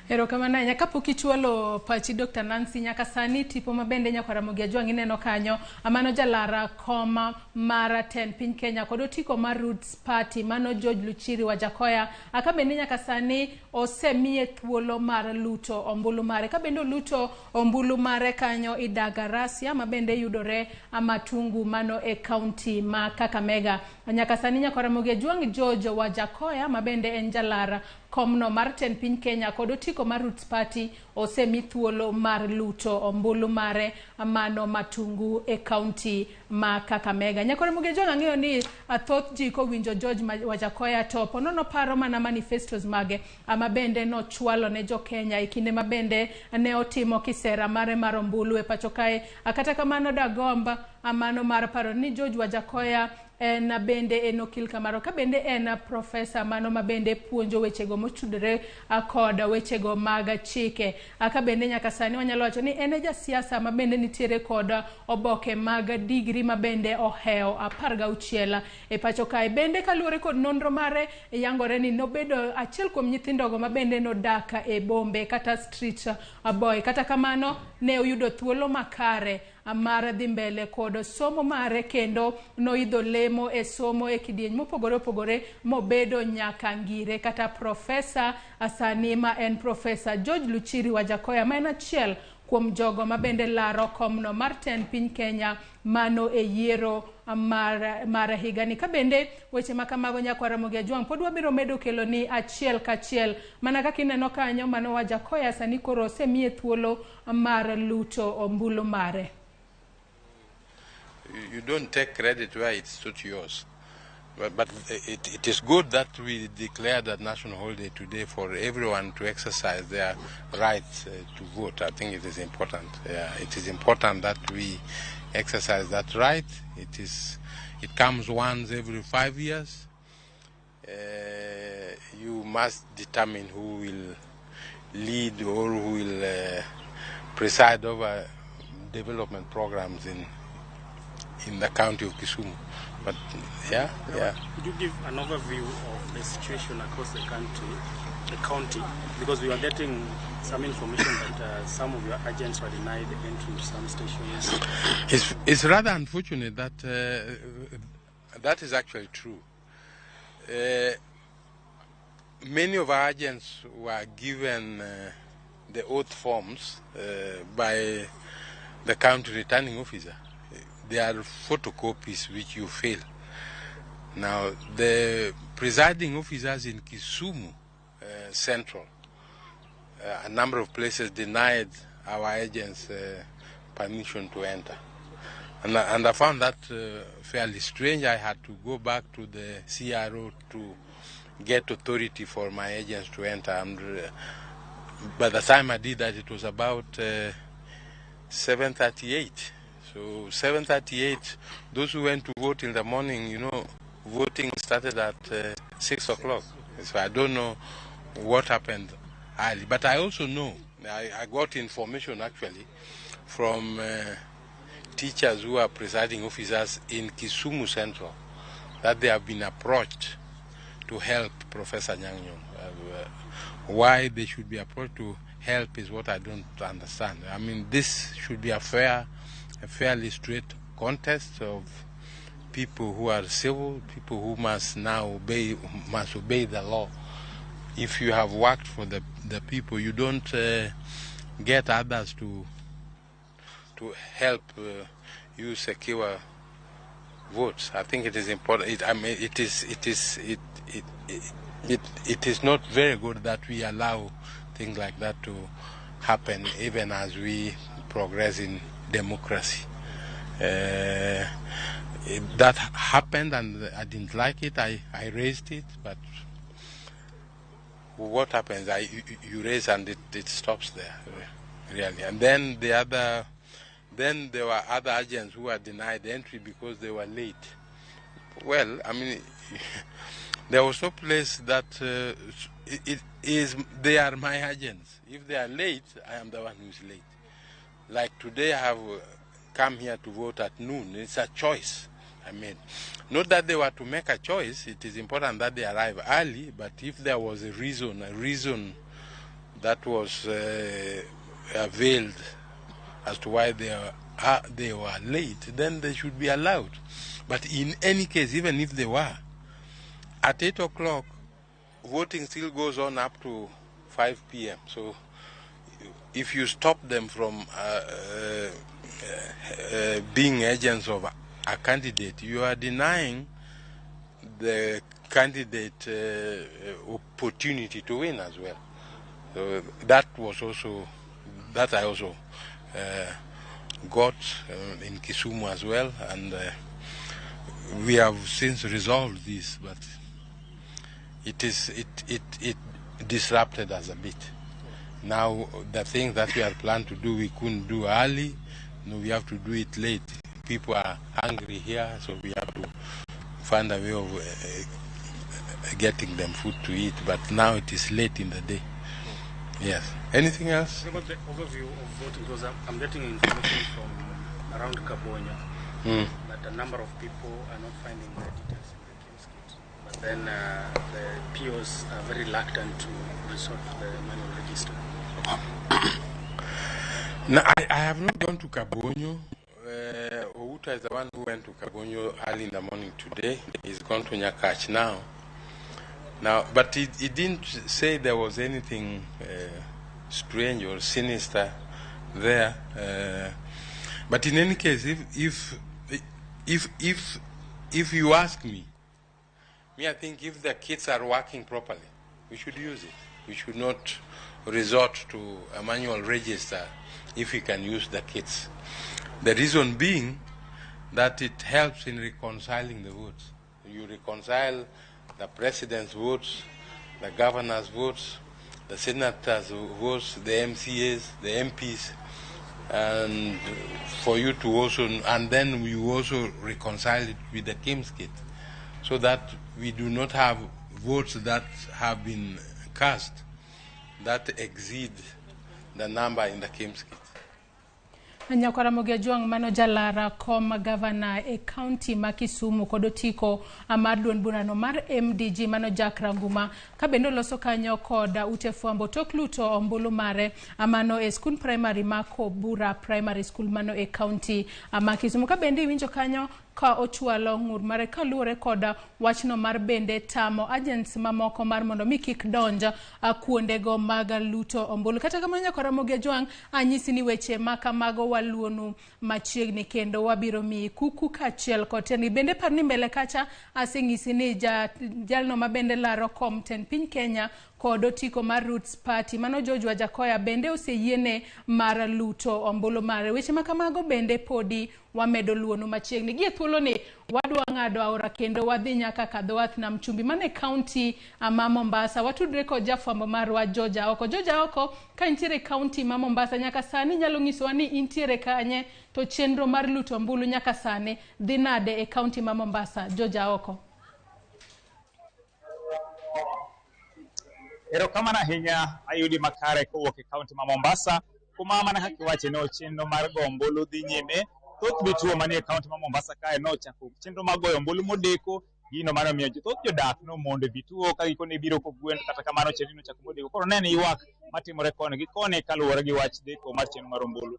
Erokamano ahinya. Kapok ichwalo pachi Dr. Nancy, nyaka sani tipo mabende nyakwar Ramogi Ajwang' ineno kanyo, mano jalara kom mar tend piny Kenya kod otiko mar Roots Party mano George Luchiri Wajackoyah, ka bende nyaka sani osemiye thuolo mar luto ombulu mare. Ka bende oluto ombulu mare kanyo Idagarasia ma bende yudore Matungu mano e kaunti ma Kakamega. Nyaka sani nyakwar Ramogi Ajwang' George Wajackoyah ma bende en jalara komno mar tend piny Kenya kod otiko mar Roots Party osemi thuolo mar luto ombulu mare mano Matungu e kaunti ma Kakamega. Nyakwar Ramogi Ajwang' ang'eyo ni thoth ji kowinjo George Wajackoyah to ponono paro mana manifestos mage ama bende nochwalo ne jo Kenya e kinde ma bende ne otimo kisera mare mar ombulu e pacho kae. Kata kamano dagomba mano mar paro ni George Wajackoyah en bende en okil kamaro ka bende en profesa mano ma bende puonjo wechego motudore kod wechego mag chike. Ka bende nyaka sani wanyalo wacho ni en e jasiasa ma bende nitiere kod oboke mag digri ma bende ohewo 16 e pacho kae. Bende kaluwore kod nonro mare yangore ni nobedo achiel kuom nyithindogo ma bende nodak e bombe kata street boy. Kata kamano ne oyudo thuolo makare mar dhi mbele kod somo mare kendo noidho lemo e somo e kidieny mopogore opogore mobedo nyaka ngire kata profesa sani ma en Profesa George Luchiri Wajackoyah ma en achiel kuom jogo ma bende laro komno mar tend piny Kenya mano e yiero mar higani. Ka bende weche ma kamago nyakwar Ramogi Ajwang' pod wabiro medo kelo ni achiel kachiel mana kaka ineno kanyo mano Wajackoyah sani koro osemiye thuolo mar luto ombulu mare.
You don't take credit where it's not yours. But it is good that we declare that national holiday today for everyone to exercise their right to vote. I think it is important. Yeah, it is important that we exercise that right. It comes once every 5 years. You must determine who will lead or who will preside over development programs in the county of Kisumu. But yeah.
Could you give an overview of the situation across the country, the county, because we are getting some information that some of your agents were denied entry to some stations.
It's rather unfortunate that that is actually true. Many of our agents were given the oath forms by the county returning officer. They are photocopies which you fill. Now, the presiding officers in Kisumu Central, a number of places denied our agents permission to enter. And I found that fairly strange. I had to go back to the CRO to get authority for my agents to enter. And by the time I did that, it was about 7:38. So 7:38, those who went to vote in the morning, you know, voting started at 6 o'clock. So I don't know what happened early. But I also know, I got information actually from teachers who are presiding officers in Kisumu Central that they have been approached to help Professor Anyang' Nyong'o. Why they should be approached to help is what I don't understand. I mean, this should be a fairly straight contest of people who are civil, people who must now obey, must obey the law. If you have worked for the people, you don't get others to help you secure votes. I think it is important. I mean, it is not very good that we allow things like that to happen, even as we progress in democracy. That happened, and I didn't like it. I raised it, but what happens? You raise and it stops there, really. And then then there were other agents who were denied entry because they were late. Well, I mean, there was no place that they are my agents. If they are late, I am the one who is late. Like today, I have come here to vote at noon. It's a choice I made. Not that they were to make a choice. It is important that they arrive early, but if there was a reason that was availed as to why they were late, then they should be allowed. But in any case, even if they were, at 8 o'clock, voting still goes on up to 5 p.m. So if you stop them from being agents of a candidate, you are denying the candidate opportunity to win as well. So that was also, that I also got in Kisumu as well, and we have since resolved this, but it disrupted us a bit. Now the things that we had planned to do, we couldn't do early. No, we have to do it late. People are hungry here, so we have to find a way of getting them food to eat. But now it is late in the day. Yes. Anything else?
What about the overview of voting? Because I'm getting information from around Kabonya that a number of people are not finding their details in the KIEMS kit. But then the POs are very reluctant to resort to the manual register.
No, I have not gone to Kabonyo. Outa is the one who went to Kabonyo early in the morning today. He's gone to Nyakach now. Now, but he didn't say there was anything strange or sinister there. But in any case, if you ask me, I think if the kits are working properly, we should use it. We should not resort to a manual register if we can use the kits. The reason being that it helps in reconciling the votes. You reconcile the president's votes, the governor's votes, the senators' votes, the MCAs, the MPs, and for you to also, and then you also reconcile it with the KIEMS kit, so that we do not have votes that have been cast that exceed the number in the KIEMS kit.
Nyakwara Mogi mano jalara kom gavana e county ma Kisumu kod otiko mar duond burano mar MDG mano Jack Ranguma ka bende oloso kanyo kod ute fwambo tok luto ombulu mare mano e skund primary ma Kobura Primary School mano e county ma Kisumu. Ka bende iwinjo kanyo ka ochwalo ng'ur mare kaluwore kod wachno mar bende tamo agents mamoko mar mondo mi kik donj kuondego mag luto ombulu. Kata kamano nyaka Ramogi Ajwang' anyisi ni weche ma kamago waluonu machiegni kendo wabiro miyi kuku kaachiel kod tiendgi. Bende par ni mbele kacha aseng'isi ni jalno ma bende laro kom tend piny Kenya kod otiko mar Roots Party mano George Wajackoyah bende oseyiene mar luto ombulu mare. Weche ma kamago bende podi wamedo luonu machiegni. Gie thuoloni wadwa ng'ado aora kendo wadhi nyaka Kadhowath Nam Chumbi mane kaunti ma Mombasa. Watudre kod jafwambo marwa George Aoko. George Aoko, ka intiere kaunti ma Mombasa nyaka sani nyalo nyisowa ni intiere kanye to chenro mar luto ombulu nyaka sani dhi nade e kaunti ma Mombasa? George Aoko.
Erokamano ahinya ayudi makare kowuok e kaunti ma Mombasa kuma mana kaka iwache no chenro mar go ombulu dhi nyime. Thoth vituo manie kaunti ma Mombasa kae nochako chenro mar goyo ombulu modeko, gino mane omiyo thoth jodak nomondo e vituo ka gikone biro kogwen, kata kamano chenro nochako modeko. Koro ne en ywak matimore koni gi koni kaluwore gi wach deko mar chenro mar ombulu.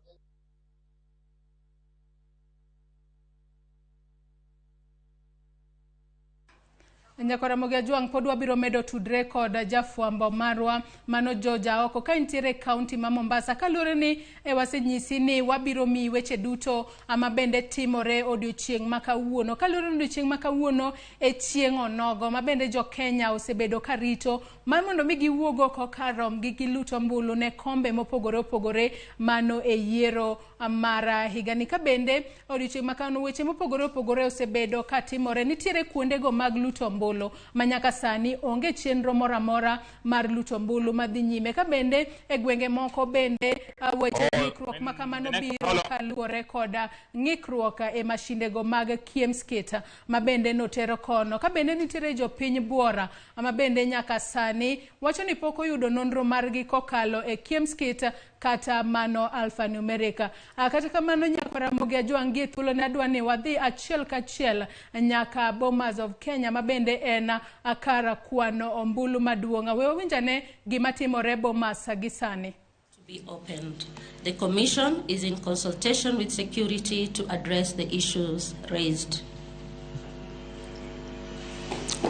Nyakora Ramogi Ajwang' pod wabiro medo tudre kod jafwambo marwa mano George Aoko ka intiere kaunti ma Mombasa kaluwore ni wasenyisi ni wabiro miyi weche duto ama bende timore odiochieng' ma kawuono. Kaluwore ni odiochieng' ma kawuono e chieng' onogo ma bende jo Kenya osebedo ka rito mar mondo mi giwuog oko kar romgi gilut ombulu ne kombe mopogore opogore mano e yiero mar higani. Ka bende odiochieng' ma kawuono weche mopogore opogore osebedo ka timore, nitiere kuondego mag luto ombulu ma nyaka sani onge chenro moro amora mar luto ombulu madhi nyime. Ka bende e gwenge moko bende weche ng'ikruok ma kamano biro kaluwore kod ng'ikruok e mashindego mag KIEMS kit ma bende notero kono. Ka bende nitiere jopiny buora ma bende nyaka sani wacho ni pok oyudo nonro margi kokalo e KIEMS kit kata mano alphanumeric. Kata kamano nyaka Ramogi Ajwang' gi thuolo ne adwa ni wadhi achiel kachiel nyaka Bomas of Kenya ma bende en kar kwano ombulu maduong'. We wawinj ane gima timore Bomas gi sani.
To be opened. The Commission is in consultation with security to address the issues raised.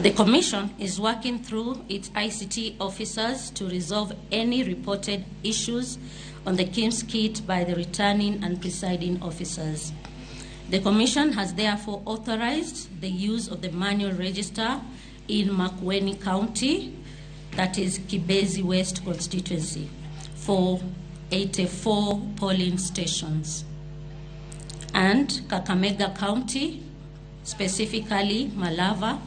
The Commission is working through its ICT officers to resolve any reported issues on the KIEMS kit by the returning and presiding officers. The Commission has therefore authorized the use of the manual register in Makueni County, that is Kibezi West constituency, for 84 polling stations. And Kakamega County, specifically Malava,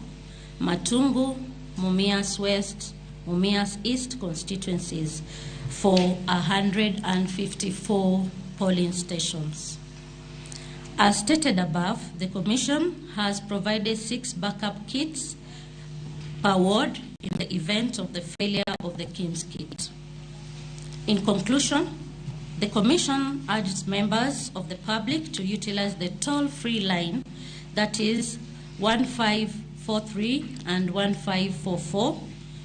Matungu, Mumias West, Mumias East constituencies for 154 polling stations. As stated above, the Commission has provided 6 backup kits per ward in the event of the failure of the KIEMS kit. In conclusion, the Commission urges members of the public to utilize the toll-free line, that is 1543 and 1544,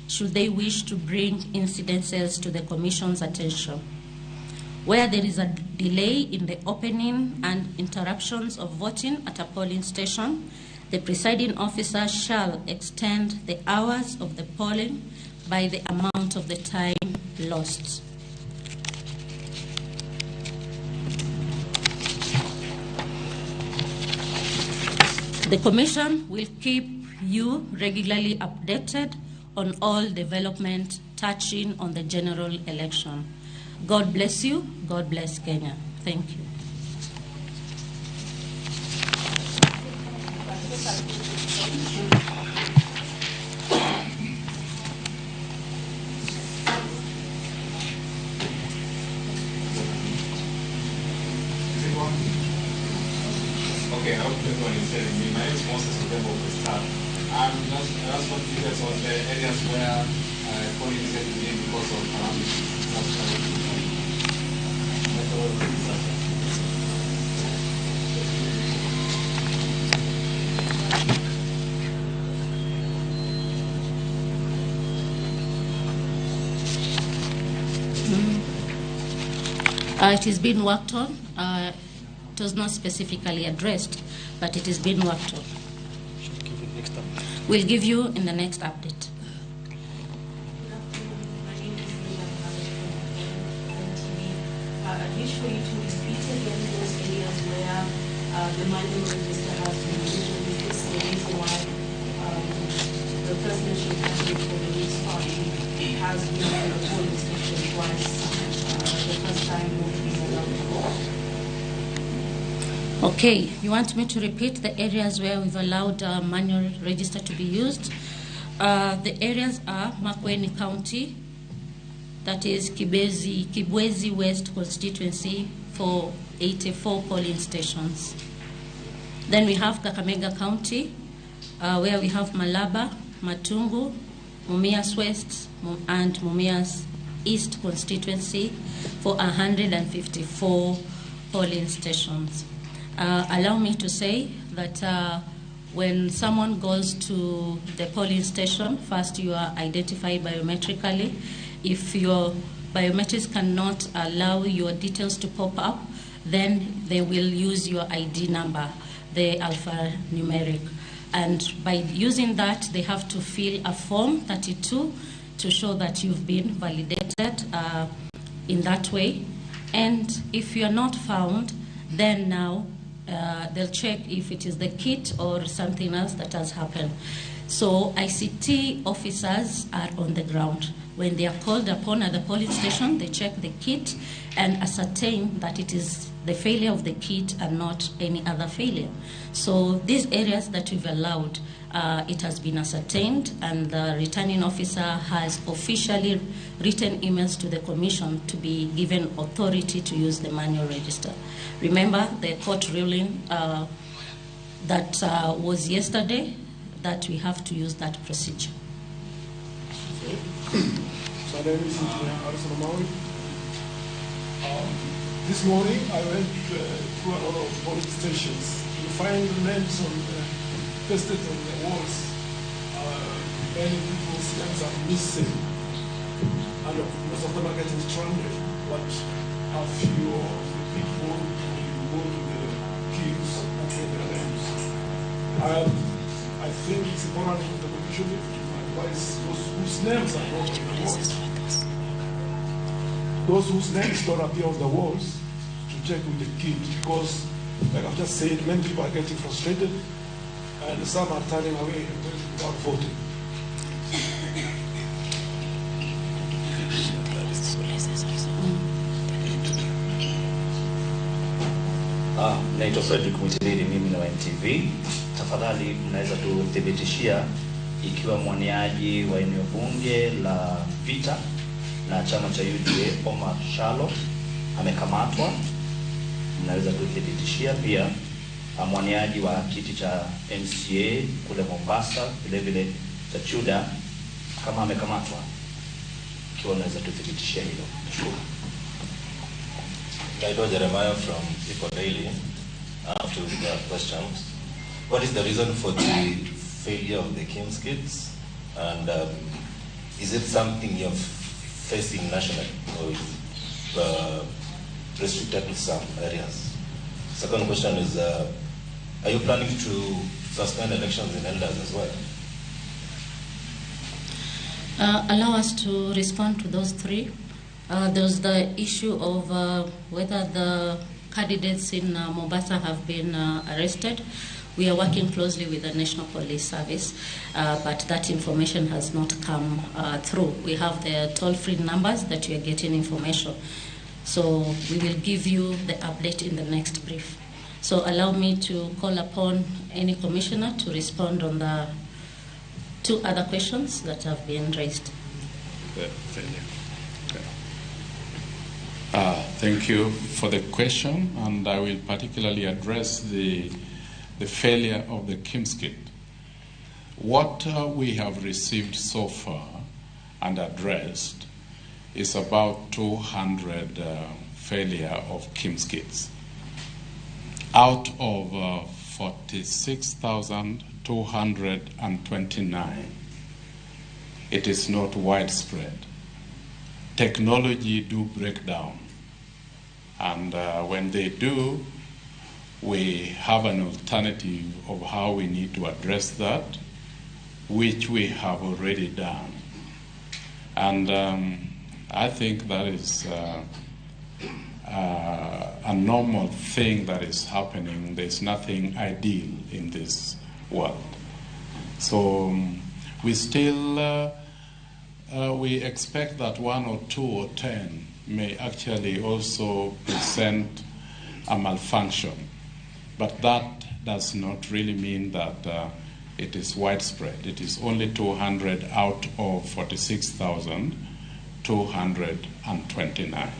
should they wish to bring incidences to the Commission's attention. Where there is a delay in the opening and interruptions of voting at a polling station, the presiding officer shall extend the hours of the polling by the amount of the time lost. The Commission will keep you regularly updated on all development touching on the general election. God bless you. God bless Kenya. Thank you.
Okay, I hope everyone is hearing me. My name is Moses Odembo of the Star. I just want details on the areas where polling is happening because of calamities.
It is being worked on. It was not specifically addressed, but it is being worked on. We'll give you in the next update.
I wish for you to repeat again those areas where the manual register has been used. Is this the reason why the presidential candidate for the Roots Party has been at the polling station twice, the first time not being allowed to vote?
Okay, you want me to repeat the areas where we've allowed manual register to be used? The areas are Makueni County, that is Kibwezi West constituency for 84 polling stations. Then we have Kakamega County, where we have Malaba, Matungu, Mumias West, and Mumias East constituency for 154 polling stations. Allow me to say that when someone goes to the polling station, first you are identified biometrically. If your biometrics cannot allow your details to pop up, then they will use your ID number, the alphanumeric. And by using that, they have to fill a form 32 to show that you've been validated in that way. And if you're not found, then now they'll check if it is the kit or something else that has happened. So ICT officers are on the ground. When they are called upon at the polling station, they check the kit and ascertain that it is the failure of the kit and not any other failure. So these areas that we've allowed, it has been ascertained, and the returning officer has officially written emails to the commission to be given authority to use the manual register. Remember the court ruling that was yesterday, that we have to use that procedure.
So my name is Engineer Harrison Amawi. This morning I went through a lot of polling stations. You find the names on the, pasted on the walls. Many people's names are missing, and most of them are getting stranded. But a few of the people who go to the queues and say their names. I think it's important for the commission to advise those whose names are not on the walls. Those whose names don't appear on the walls to check with the kids, because, like I've just said, many people are getting frustrated and some are turning away without voting.
Naitwa Frederick Mwitiriri, mimi ni wa NTV. Tafadhali mnaweza tuthibitishia ikiwa mwaniaji wa eneo bunge la Vita na chama cha UDA Omar Shalo amekamatwa. Mnaweza tuthibitishia pia mwaniaji wa kiti cha MCA kule Mombasa, vile vile cha Chuda, kama amekamatwa. Ikiwa unaweza tuthibitishia hilo. Nashukuru.
Naitwa Jeremiah from People Daily. I have two questions. What is the reason for the failure of the KIMS kits? And is it something you're facing nationally, or is it restricted to some areas? Second question is, are you planning to suspend elections in elders as well?
Allow us to respond to those three. There's the issue of whether the candidates in Mombasa have been arrested. We are working closely with the National Police Service, but that information has not come through. We have the toll-free numbers that we are getting information. So we will give you the update in the next brief. So allow me to call upon any commissioner to respond on the two other questions that have been raised.
Thank you for the question, and I will particularly address the failure of the KIMS kit. What we have received so far and addressed is about 200 failure of KIMS kits out of 46,229. It is not widespread. Technology do break down, and when they do, We have an alternative of how we need to address that, which we have already done. And I think that is a normal thing that is happening. There's nothing ideal in this world. So we still, we expect that 1 or 2 or 10 may actually also present a malfunction. But that does not really mean that it is widespread. It is only 200 out of 46,229.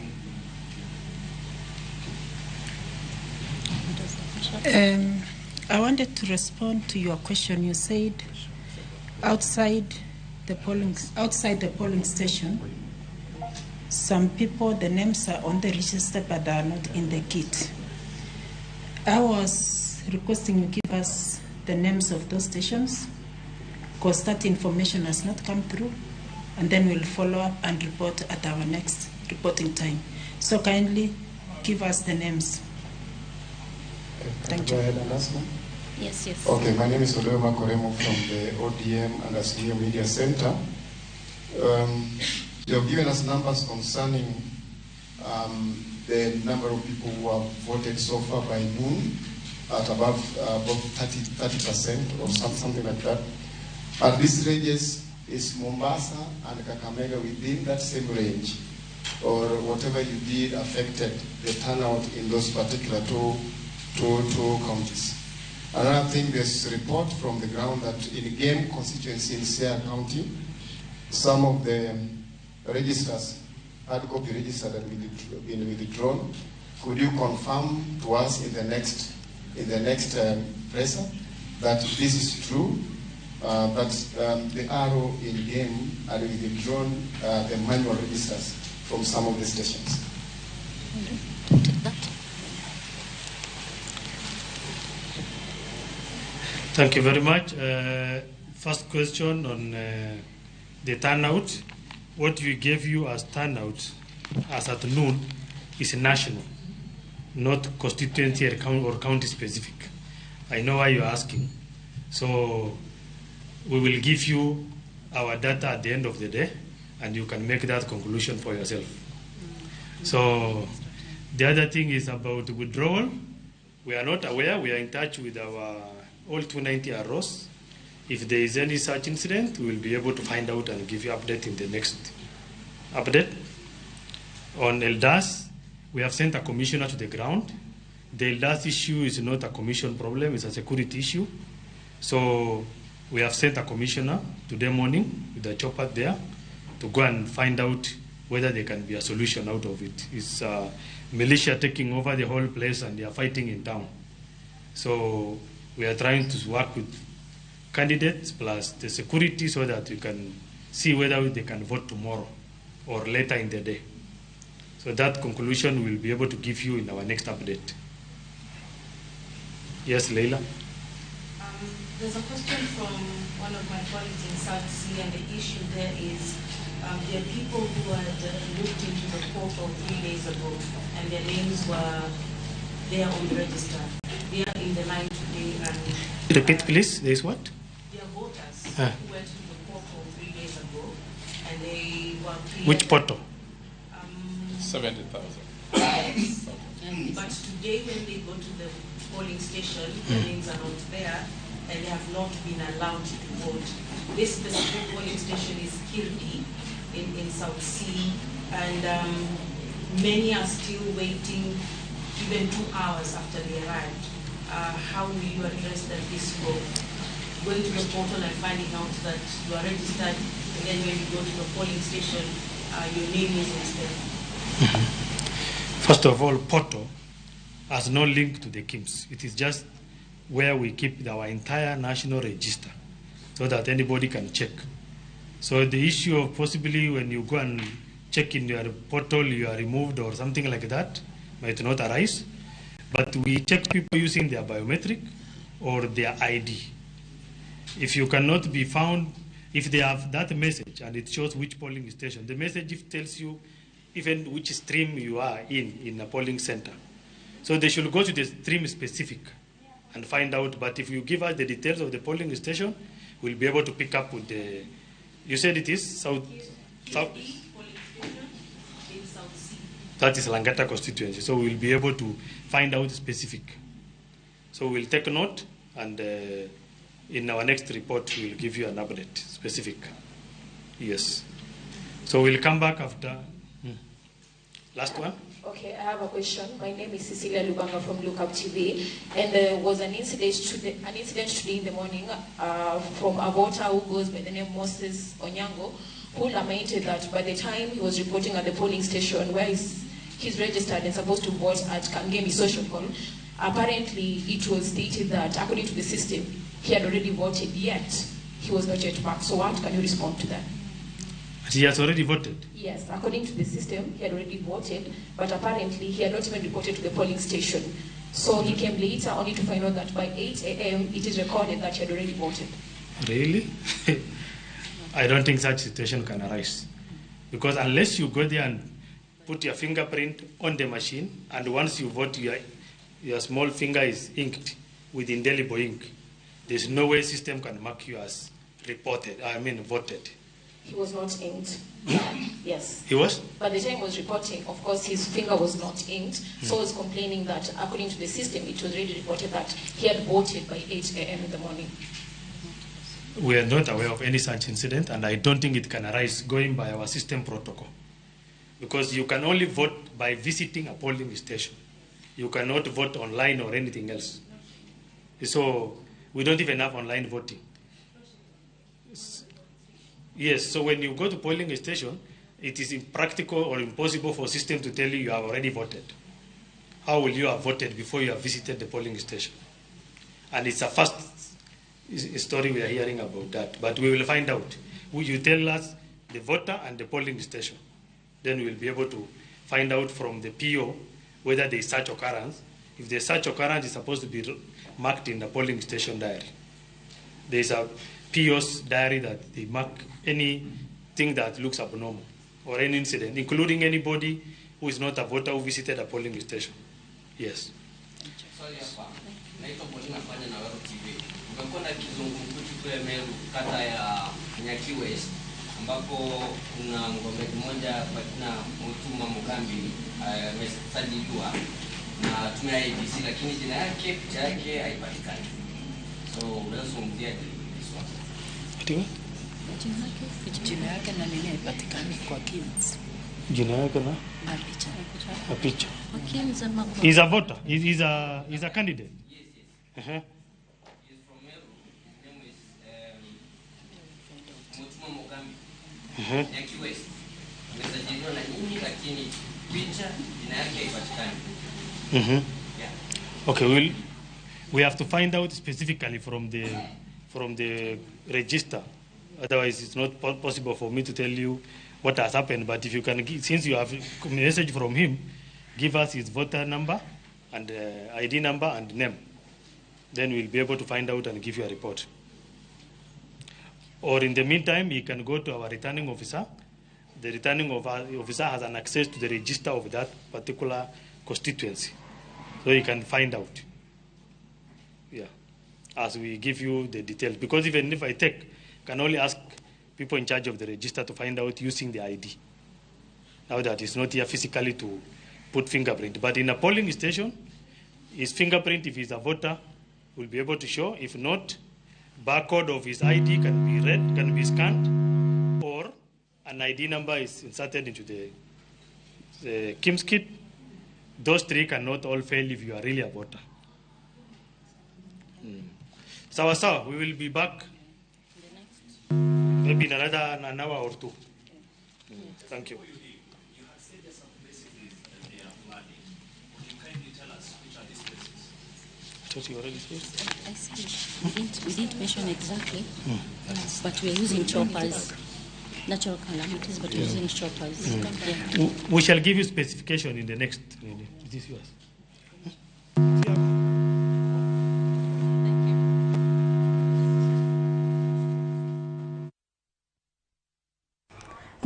I wanted to respond to your question. You said outside the polling station, some people, the names are on the register but they are not in the kit. I was requesting you give us the names of those stations, because that information has not come through, and then we'll follow up and report at our next reporting time. So kindly give us the names. Thank you.
Go ahead and ask them.
Yes, yes.
Okay, my name is Oleo Makoremo from the ODM and Azimio Media Center. You have given us numbers concerning the number of people who have voted so far by noon at above 30% or something like that. At this ranges, is Mombasa and Kakamega within that same range, or whatever you did affected the turnout in those particular two counties? Another thing, there's a report from the ground that in Game constituency in Siaya County, some of the registers, hard copy registered and been withdrawn. Could you confirm to us in the next presser that this is true, that the RO in Game had withdrawn the manual registers from some of the stations?
Take that.
Thank you very much. First question on the turnout. What we gave you as turnout as at noon is national, not constituency or county specific. I know why you're asking. So we will give you our data at the end of the day, and you can make that conclusion for yourself. So the other thing is about withdrawal. We are not aware. We are in touch with our all 290 ROs. If there is any such incident, we will be able to find out and give you update in the next update. On ELDAS, we have sent a commissioner to the ground. The ELDAS issue is not a commission problem, it's a security issue. So we have sent a commissioner today morning with a chopper there to go and find out whether there can be a solution out of it. It's militia taking over the whole place and they are fighting in town. So we are trying to work with candidates plus the security so that we can see whether they can vote tomorrow or later in the day. So that conclusion we'll be able to give you in our next update. Yes, Leila?
There's a question from one of my colleagues in South Sea, and the issue there is there are people who had looked into the portal 3 days ago and their names were there on the register. They are in the line today. And
repeat, please. There is what?
There are voters who went to the portal 3 days ago and they were cleared.
Which portal?
70,000.
Yes. But today when they go to the polling station, their names are not there and they have not been allowed to vote. This specific polling station is Kirdi in South Sea, and many are still waiting even 2 hours after they arrived. How will you address that issue of going to the portal and finding out that you are registered, and then when you go to the polling station, your name isn't there?
First of all, portal has no link to the KIMS. It is just where we keep our entire national register so that anybody can check. So the issue of possibly when you go and check in your portal, you are removed or something like that might not arise. But we check people using their biometric or their ID. If you cannot be found, if they have that message and it shows which polling station, the message tells you even which stream you are in a polling center.
So they should go to the stream specific and find out. But if you give us the details of the polling station, we'll be able to pick up with the... You said it is South... South that is Langata constituency. So we'll be able to find out specific. So we'll take note, and in our next report, we'll give you an update specific. Yes. So we'll come back after. Last one.
Okay, I have a question. My name is Cecilia Lubanga from Lookup TV, and there was an incident today in the morning from a voter who goes by the name Moses Onyango, who lamented that by the time he was reporting at the polling station where he's registered and supposed to vote at Kangemi Social Hall, apparently it was stated that according to the system, he had already voted, yet he was not yet marked. So what can you respond to that?
He has already voted?
Yes, according to the system, he had already voted, but apparently he had not even reported to the polling station. So he came later only to find out that by 8 a.m. it is recorded that he had already voted.
Really? I don't think such situation can arise. Because unless you go there and put your fingerprint on the machine, and once you vote, your small finger is inked with indelible ink. There's no way system can mark you as reported, I mean voted.
He was not inked. Yes.
He was?
By the time he was reporting, of course, his finger was not inked. So he was complaining that, according to the system, it was already reported that he had voted by 8 a.m. in the morning.
We are not aware of any such incident, and I don't think it can arise going by our system protocol. Because you can only vote by visiting a polling station. You cannot vote online or anything else. So we don't even have online voting. Yes, so when you go to polling station, it is impractical or impossible for system to tell you you have already voted. How will you have voted before you have visited the polling station? And it's a first story we are hearing about that, but we will find out. Will you tell us the voter and the polling station? Then we'll be able to find out from the PO whether there is such occurrence. If there's such occurrence, it's supposed to be marked in the polling station diary. There's a PO's diary that they mark anything that looks abnormal or any incident, including anybody who is not a voter who visited a polling station. Yes.
Sorry, naitwa Paulina Fanya na Wero TV. Kumekuwa na kizungumkuti kule Meru, kata ya Nyaki West, ambapo kuna mgombea mmoja kwa jina Mutuma Mugambi amesajiliwa na tume ya IEBC, lakini jina yake, picha yake haipatikani. So unaweza zungumzia hili swala?
Jina yake na nini haipatikani kwa KIMS?
Jina yake na
picha.
Na picha.
Kwa KIMS ama kwa
He's a voter. He's a candidate.
Yes, yes.
Uh-huh.
He's from Meru. His name is Mutuma Mugambi.
Uh-huh.
Nyaki West. Amesajiliwa na nyinyi lakini picha jina yake haipatikani.
Mm-hmm.
Yeah.
Okay, we have to find out specifically from the register. Otherwise, it's not possible for me to tell you what has happened. But if you can, since you have a message from him, give us his voter number and ID number and name. Then we'll be able to find out and give you a report. Or in the meantime, you can go to our returning officer. The returning officer has an access to the register of that particular constituency. So you can find out. Yeah, as we give you the details. Because even if I take, can only ask people in charge of the register to find out using the ID. Now that it's not here physically to put fingerprint. But in a polling station, his fingerprint, if he's a voter, will be able to show. If not, barcode of his ID can be read, can be scanned, or an ID number is inserted into the KIMS kit. Those three cannot all fail if you are really a voter. Sawa sawa, we will be back maybe in another an hour or two. Thank you.
You have said there's some places that they are flooding. Would you kindly tell us which are these places?
I thought you already said.
I said we didn't mention exactly, but we are using choppers. Natural calamities, but we're using choppers. Yeah.
We shall give you specification in the next. Is this yours?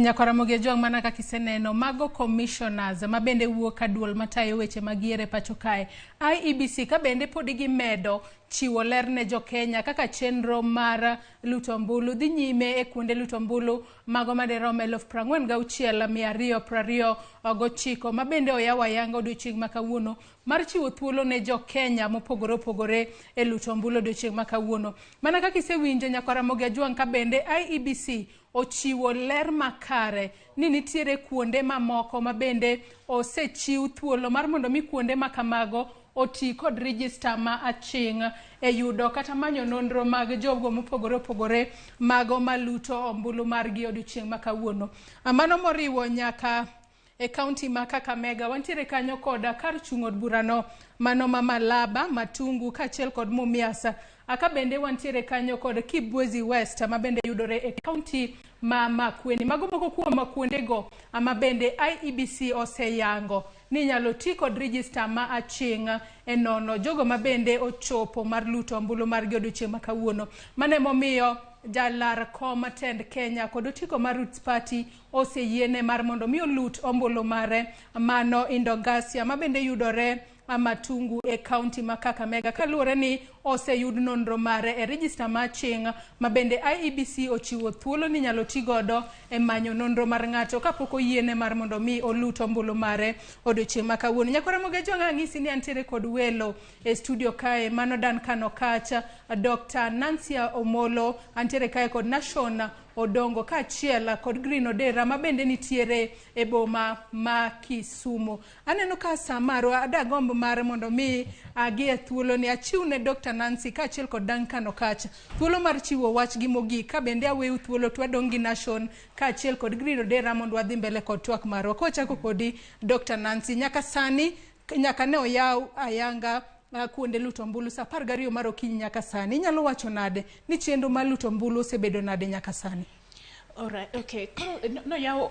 Nyakwaramogi Ojwang', mana kaka iseneno, mago commissioners ma bende wuok ka duol matayo weche mag yiero e pacho kae IEBC, ka bende pod gimedo chiwo ler ne jokenya kaka chenro mar luto ombulu dhi nyime e kuonde luto ombulu mago madirom 46,229 ma bende oyaw ayanga odiochieng' ma kawuono mar chiwo thuolo ne jokenya mopogore opogore e luto ombulu odiochieng' ma kawuono. Mana kaka isewinjo, Nyakwaramogi Ojwang', ka bende IEBC ochiwo ler makare ni nitiere kuonde mamoko ma bende osechiw thuolo mar mondo mi kuonde ma kamago oti kod register ma aching' e yudo kata manyo nonro mag jogo mopogore opogore mago maluto ombulu margi odiochieng' ma kawuono. Mano moriwo nyaka e kaunti ma Kakamega. Wantiere kanyo koda kar chung' od burano mano ma Malaba, Matungu kaachiel kod Mumias. Aka bende wantiere kanyo kod Kibwezi West ma bende yudore e kaunti ma Makueni. Mago moko kuom kuondego ma bende IEBC oseyango ni inyalo ti kod register ma aching' e nono jogo ma bende ochopo mar luto ombulu margi odiochieng' ma kawuono. Mano emomiyo jalar kom tend Kenya kod otiko mar Roots Party oseyiene mar mondo mi olut ombulu mare mano Indongasia ma bende yudore Matungu e kaunti ma Kakamega, kaluwore ni oseyud nonro mare e register ma aching' ma bende IEBC ochiwo thuolo ni inyalo ti godo e manyo nonro mar ng'ato kapok oyiene mar mondo mi olut ombulu mare odiochieng' ma kawuono. Nyakwaramogi Ojwang', ang'isi ni antiere kod welo e studio kae, mano Duncan Okatch, Dr. Nancy Omolo, antiere kae kod Nashon Odongo kaachiel kod Green Odera ma bende nitiere e boma ma Kisumu. Aneno ka sa marwa adagomb mar mondo mi agi e thuolo ni achiw ne Dr. Nancy kaachiel kod Duncan Okatch thuolo mar chiwo wachgi mogik, ka bende aweyo thuolo to wadong' gi Nashon kaachiel kod Green Odera mondo wadhi mbele kod twak marwa. Kwachako kodi Dr. Nancy, nyaka sani, nyaka ne oyaw ayanga kuonde luto ombulu sa 12 mar okinyi nyaka sani, inyalo wacho nade ni chenro mar luto ombulu osebedo nade nyaka sani?
Alright, okay. Koro noyaw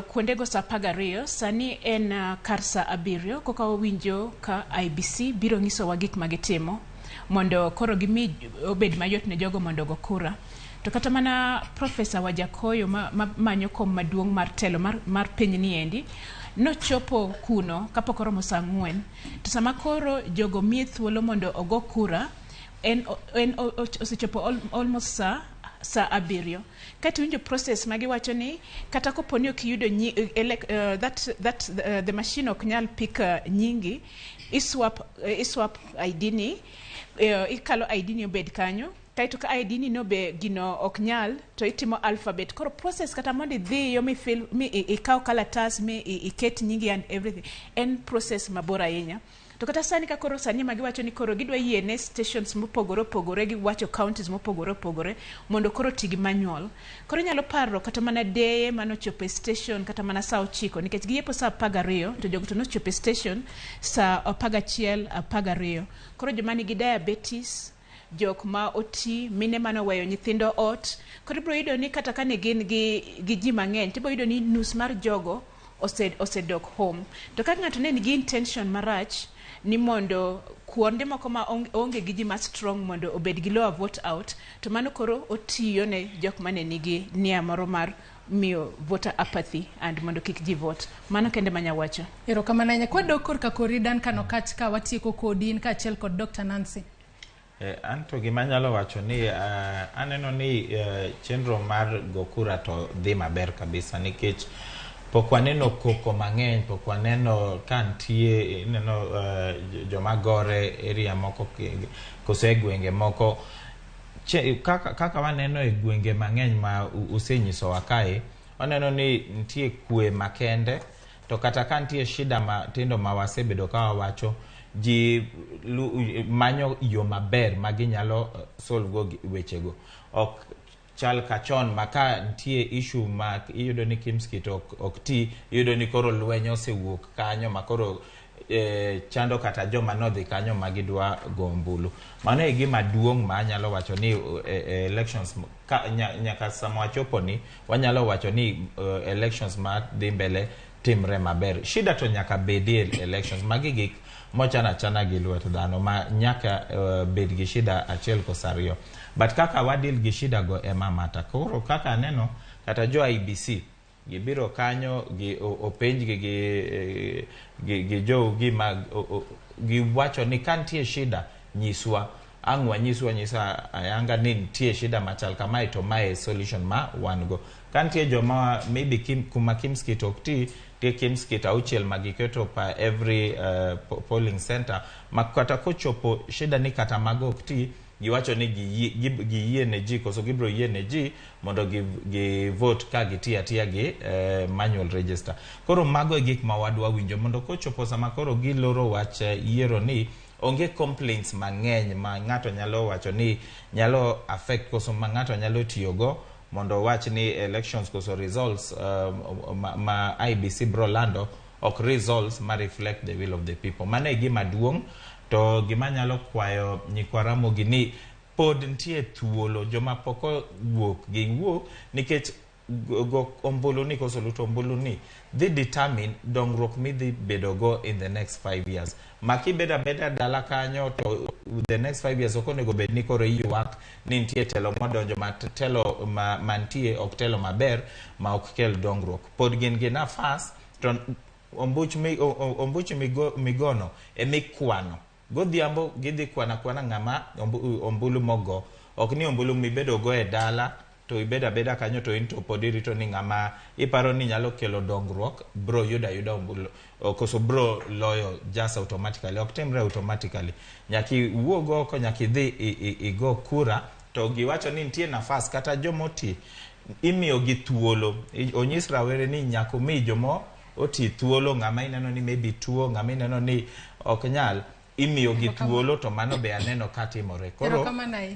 kuondego sa 12, sani en kar sa 7, koka wawinjo ka IBC biro nyisowa gik ma gitimo mondo koro gimi obed mayot ne jogo mondo ogo kura. To kata mana Professor Wajakoyo ma manyo kom maduong' mar telo mar piny ni endi nochopo kuno kapok oromo sa 4. To sama koro jogo miye thuolo mondo ogo kura, en osechopo almost sa 7. Kaeto iwinjo process ma giwacho ni kata kopo ni ok iyudo that the machine ok nyal pick nyingi, iswap ID ni, ikalo ID ni obed kanyo. Kaeto ka ID ni no be gino ok nyal, to itimo alphabet. Koro process kata mondo idhiyo mi fill, mi ikaw kalatas mi iket nyingi and everything, en process mabor ahinya. To kata sani ka koro sani ma giwacho ni koro gidwa yie ne stations mopogore opogore, giwacho counties mopogore opogore mondo koro ti gi manual. Koro inyalo paro kata mana deye manochopo e station kata mana sa 9, nikech giyepo sa 12 to jogo to nochopo e station sa 11, 12. Koro joma nigi diabetes, jok ma oti, mine manoweyo nyithindo ot, koro ibiro yudo ni kata kane gin gi ji mang'eny, tibiro yudo ni nus mar jogo osedok home. To ka ng'ato ne nigi intention marach ni mondo kuonde moko ma onge gi ji ma strong mondo obed gi lower vote out, to mano koro otiyo ne jok mane nigi nia moro mar miyo voter apathy and mondo kik ji vote. Mano kende manya wacho.
Erokamano ahinya. Kwadok korka kori Duncan Okatch ka watieko kodi in kaachiel kod Dr. Nancy.
Anto gima anyalo wacho ni aneno ni chenro mar go kura to dhi maber kabisa, nikech pok waneno koko mang'eny, pok waneno ka nitie ineno joma gore area moko koso e gwenge moko. Kaka waneno e gwenge mang'eny ma usenyisowa kae, waneno ni nitie kwe makende, to kata ka nitie shida matindo ma wasebedo ka wawacho, ji manyo yo maber ma ginyalo solve go wechego. Ok chal ka chon ma ka nitie issue ma iyudo ni KIEMS kit ok ti, iyudo ni koro lweny osewuok kanyo ma koro chando kata joma nodhi kanyo ma gidwa go ombulu. Mano e gima duong' ma anyalo wacho ni elections nyaka sama wachopo ni wanyalo wacho ni elections ma dhi mbele timre maber. Shida to nyaka bedie elections magi gik mochan achana gi lwet dhano ma nyaka bed gi shida achiel koso ariyo. But kaka wadil gi shida go ema mata. Koro kaka aneno kata jo IBC Gibiro kanyo gi openjgi gi jogi ma giwacho ni ka nitie shida nyiswa, ang' wanyiswa nyisa ayanga ni nitie shida machal kamae, to mae solution ma wan go. Ka nitie joma maybe kuma KIEMS kit ok ti, nitie KIEMS kit 6 ma giketo pa every polling center, ma kata kochopo shida ni kata mago ok ti, giwacho ni giyie ne ji koso gibiro yie ne ji mondo gi vote ka gitiyo atiya gi manual register. Koro mago e gik ma wadwa winjo mondo kochopo sama koro giloro wach yiero ni onge complaints mang'eny ma ng'ato nyalo wacho ni nyalo affect koso ma ng'ato nyalo tiyogo mondo owach ni elections koso results ma IEBC bro lando ok results ma reflect the will of the people. Mano e gima duong'. To gima nyalo kwayo nyikwa Ramogi ni pod nitie thuolo, joma pok owuok giwuok, nikech go ombulu ni koso luto ombulu ni dhi determine dongruok midhi bedo go in the next 5 years. Ma kibedo abeda dala kanyo to the next 5 years ok onego bed ni koro iywak ni nitie telo modonjo ma telo mantie ok telo maber ma ok kel dongruok. Pod gin gi nafas to ombuch migono emikwano. Godhiambo gidhi kwana kwana ng'ama ombulu mogo. Ok ni ombulu mibedo go e dala to ibedo abeda kanyo to in to pod irito ni ng'ama iparo ni nyalo kelo dongruok bro yudo ayuda ombulu koso bro loyo just automatically. Ok timre automatically. Nyaka iwuog oko, nyaka idhi igo kura. To giwacho ni nitie nafas kata jomoti imiyo gi thuolo. Onyis rawere ni nyaka omi jomo oti thuolo, ng'ama ineno ni maybe tuo, ng'ama ineno ni ok nyal, imiyo gi thuolo. To mano be aneno ka timore. Koro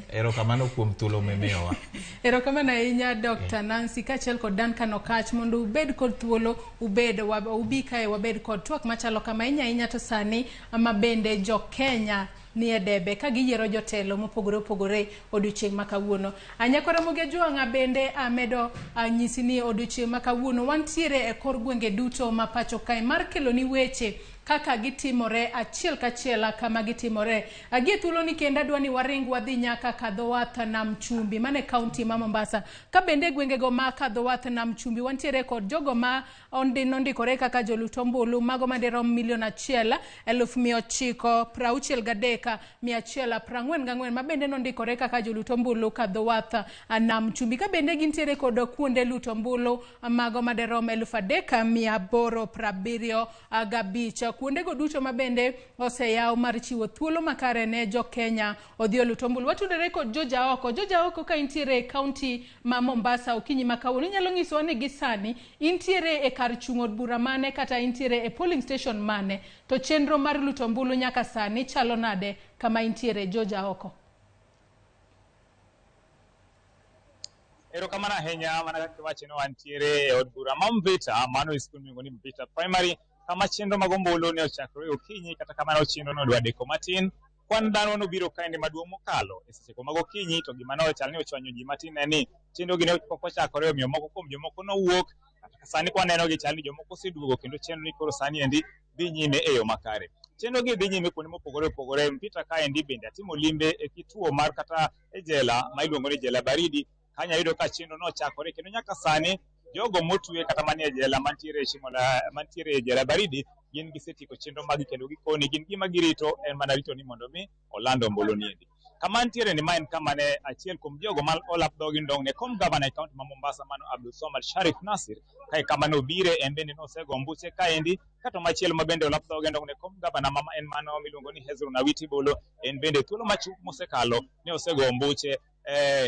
erokamano kuom thuolo mimiyowa.
Erokamano ahinya Dr. Nancy kaachiel kod Duncan Okatch mondo ubed kod thuolo, ubed ubi kae wabed kod twak machalo kama ahinya ahinya. To sani ama bende jo Kenya ni e debe ka giyiero jotelo mopogore opogore odiochieng' ma kawuono. Anyakwa Ramogi Ajwang'a bende amedo nyisi ni odiochieng' ma kawuono wantiere e kor gwenge duto ma pacho kae mar kelo ni weche kaka gitimore achiel kachiel kama gitimore. Agie thuolo ni kendo adwa ni waring wadhi nyaka Kadhowath Nam Chumbi mane kaunti ma Mombasa. Ka bende gwengego ma Kadhowath Nam Chumbi wantiere kod jogo ma nondikore kaka jolut ombulu mago madirom 1,963,144 ma bende nondikore kaka jolut ombulu Kadhowath Nam Chumbi. Ka bende gintiere kod kuonde luto ombulu mago madirom 3,875. Kuondego duto mabende oseyaw mar chiwo thuolo makare ne jo Kenya odhi olut ombulu. Watudore kod Jojaoko. Jojaoko ka intiere e kaunti ma Mombasa okinyi ma kawuono, inyalo nyisowa ni gi sani intiere e kar chung' od bura mane kata intiere e polling station mane, to chenro mar luto ombulu nyaka sani chalo nade kama intiere, Jojaoko?
Erokamano ahinya. Mana kaka iwacho ni wantiere e od bura ma Mvita, mano e skul miluongo ni Mvita Primary, kama chenro mag ombulu ne ochakore okinyi. Kata kamano chenro no odwa deko matin. Kwan dhano nobiro kaendi maduong' mokalo e sechego mag okinyi, to gima ne chal ni ochwanyo ji matin en ni chenro gi ne pok ochakore, omiyo moko kuom jomoko nowuok. Kata sani kwaneno gi chal ni jomoko oseduogo kendo chenro ni koro sani endi dhi nyime e yo makare. Chenro gi dhi nyime kuonde mopogore opogore. Mvita kaendi bende atimo limbe e kituo mar kata e jela ma iluongo ni jela baridi. Kanyo ayudo ka chenro nochakore kendo nyaka sani jogo motwe kata manie jela mantiere mantiere e jela baridi gin gisetieko chenro magi kendo gikoni gin gima girito en mana rito ni mondo mi oland ombulu niendi. Kama ntiere ni ma en kama ne achiel kuom jogo ma olap dhogi ndong' ne kom gavana e kaunti ma Mombasa mano Abdul Somad Sharif Nasir. Kae kama nobire en bende nosego ombuche kaendi. Kato machielo ma bende olap dhogi ndong' ne kom gavana ma en mano miluongo ni Hezron Awiti Bolo, en bende thuolo machuok mosekalo ne osego ombuche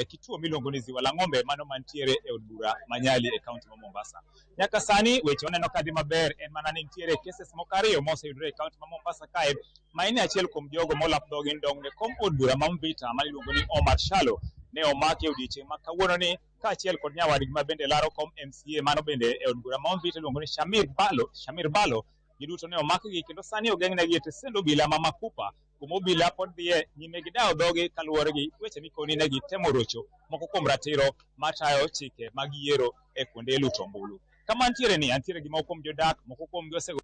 kituo miluongo ni Ziwa la Ng'ombe mano mantiere e od bura ma Nyali e kaunti ma Mombasa. Nyaka sani weche waneno ka dhi maber, en mana ni nitiere cases moko ariyo moseyudore e kaunti ma Mombasa kae, ma en achiel kuom jogo molap dhogi ndong' ne kom od bura ma Mvita ma iluongo ni Omar Shalo ne omaki e odiechieng' ma kawuono ni kaachiel kod nyawadgi ma bende laro kom MCA mano bende e od bura ma Mvita iluongo ni Shamir Balo. Giduto ne omakgi kendo sani ogeng'negi e tesend obila ma Makupa, kuma obila pod dhiye nyime gi dawo dhogi kaluwore gi weche mikoni ne gitemo rocho moko kuom ratiro matayo chike mag yiero e kuonde luto ombulu. Kama ntiere ni antiere gi moko kuom jodak, moko kuomgi osego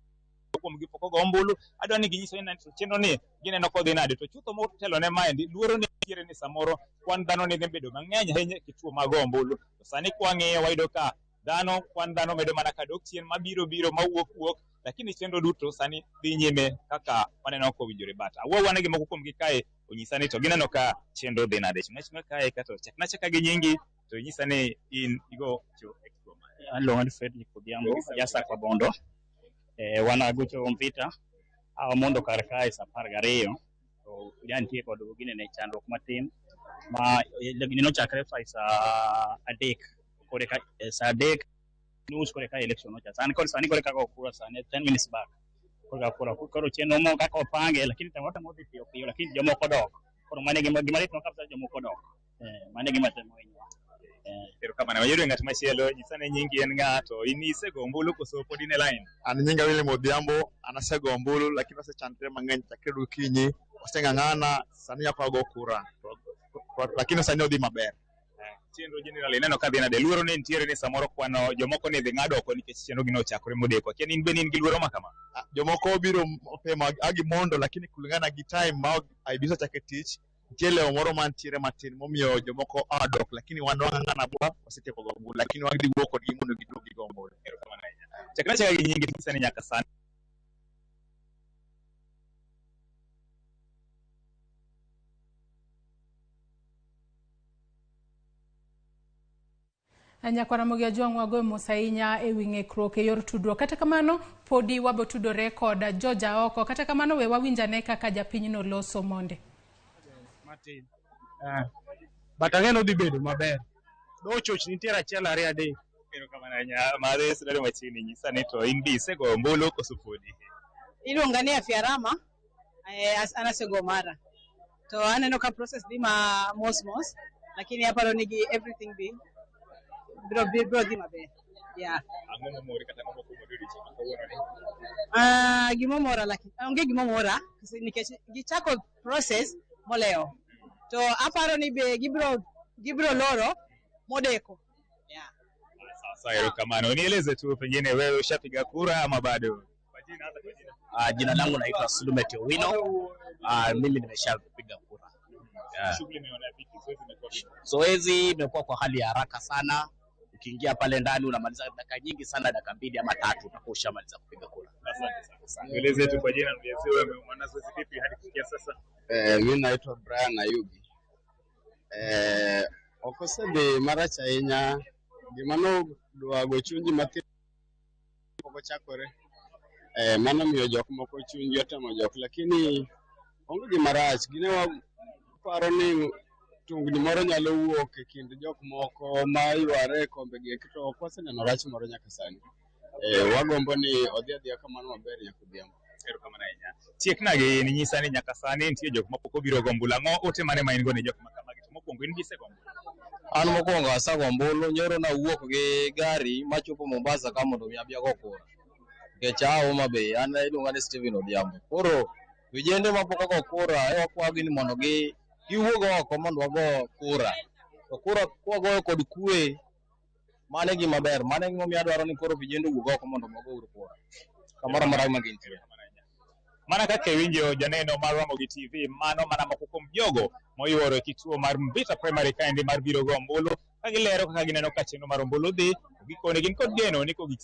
kuomgi pok ogo ombulu. Adwa ni ginyiso ni chenro ni gineno kodhi nade, to chutho motelo ne maendi luoro ni ntiere ni samoro kwan dhano ne dhi bedo mang'eny ahinya e kituo mag ombulu. To sani kwang'iyo wayudo ka Dhano kwan dhano medo mana kadok chien mabiro biro mawuok wuok, lakini chenro duto sani dhi nyime kaka waneno kowinjore. But awuo wane gi moko kuomgi kae onyisa ni to gineno ka chenro dhi nade. Chung'a chung'a kae kato chakna chaka gi nyingi to inyisa ni in igo cho
Aluonga ni Fredrick Odhiambo, ja Sakwa Bondo. Wan agocho Mvita, awamondo kar kae saa 12 to ja nitie kod ginene chandruok matin ma gini nochakre saa 3 kore ka saa 3:30 kore ka election nochakre. Sani koro sani kore kaka kura sani 10 minutes back kore ka kura koro chenro mo kaka opange, lakini temo temo dhi piyo piyo, lakini jomoko dok. Koro mano e gima gima litnwa kabisa, jomoko dok. Mano e gima temo hinyowa.
Erokamano. Wayudo ng'at machielo, nyisa ni nyingi en ng'a to in isego ombulu koso pod in e line?
An nyinga William Odhiambo, an asego ombulu lakini osechandre mang'eny chakre gokinyi, oseng'ang'ana, sani nyaka wago kura, lakini sani odhi maber.
Chenro general ineno ka dhi nade? Luoro ne nitiere ni samoro kwano jomoko ne dhi ng'ado oko nikech chenro gi nochakore modeko. Akia ni in be in gi luoro ma kama?
Jomoko obiro mapema agimondo, lakini kulingana gi time ma IEBC ochake tich, nitie lewo moro mantiere matin momiyo jomoko oa dok, lakini wan wang'ang'ana bwa wasetieko go ombulu, lakini wadhi wuok kodgi mondo giduog gigo ombulu.
Erokamano ahinya. Chakna chaka gi nyingi nyisa ni nyaka sani
Nyakwara Ramogi Ajwang' wagoyo mos ahinya ewi ng'ikruok e yor tudruok. Kata kamano podi wabotudore kod George Aoko. Kata kamano we wawinj ane kaka japinyno loso monde.
Matin. But ang'e ni odhi bedo maber. Do chochni nitiere achiel ariyo adek.
Erokamano ahinya. Madhe sudare machiegni nyisa ni to in be isego ombulu koso podi?
Iluonga ni Afya Rama, an asego mara. To aneno ka process dhi ma mos mos, lakini aparo ni gi everything bi biro biro dhi maber. Yeah.
Ang'o momori kata ang'o mokumori odiochieng' ma kawuono ni?
Gimomora lakini onge gimomora nikech gichako process molewo. To aparo ni be gibiro loro modeko. Yeah.
Sawa, erokamano. Nieleze tu pengine wewe ushapiga kura ama bado? Kwa jina, hata kwa jina.
Jina langu naitwa Sulumet Owino. Mimi nimeshapiga kura. Yeah.
Shughuli imeona vipi? Zoezi imekuwa vipi?
Zoezi imekuwa kwa hali ya haraka sana. Ukiingia pale ndani unamaliza dakika nyingi sana, dakika 2 ama 3 utakuwa ushamaliza kupiga kura.
Asante sana. Nieleze tu kwa jina, nieleze wewe umeona zoezi vipi hadi kufikia sasa?
Mi naitwa Brian Ayugi. Ok osedhi marach ahinya. Gima nodwa go chuny ji mathin pok ochakore. Mano miyo jok moko chunygi otemo jok, lakini onge gima rach. Gine waparo ni tungni moro nyalo wuok e kind jok moko ma yware e kombe gi eki, to ok waseneno rach moro nyaka sani. Wagombo ni odhi adhiya kamano maber nyaka odhiambo.
Erokamano ahinya. Tiekna gi nyisa ni nyaka sani nitie jok ma pok obiro go ombulu. Ang'o ote mane ma in go ne jok ma kamagi? To mokwongo in be isego ombulu?
An mokwongo asago ombulu, nyoro nawuok gi gari machopo Mombasa ka mondo mi abi ago kura. Nikech aa Homa Bay, an iluonga ni Stephen Odhiambo. Koro vijende mapok ogo kura, e wakwayogi ni mondo gi giwuog oko mondo wago kura. To kura kwagoyo kod kwe, mano e gima ber. Mano e gimomiyo adwaro ni koro vijende owuog oko mondo wago kura. Kamoro amora ma gintie.
Mana kaka iwinjo janeno mar Ramogi TV, mano mana moko kuom jogo moyuoro e kituo mar Mvita Primary kaendi mar biro go ombulu, ka gilero kaka gineno ka chenro mar ombulu dhi, gikone gin kod geno ni kogik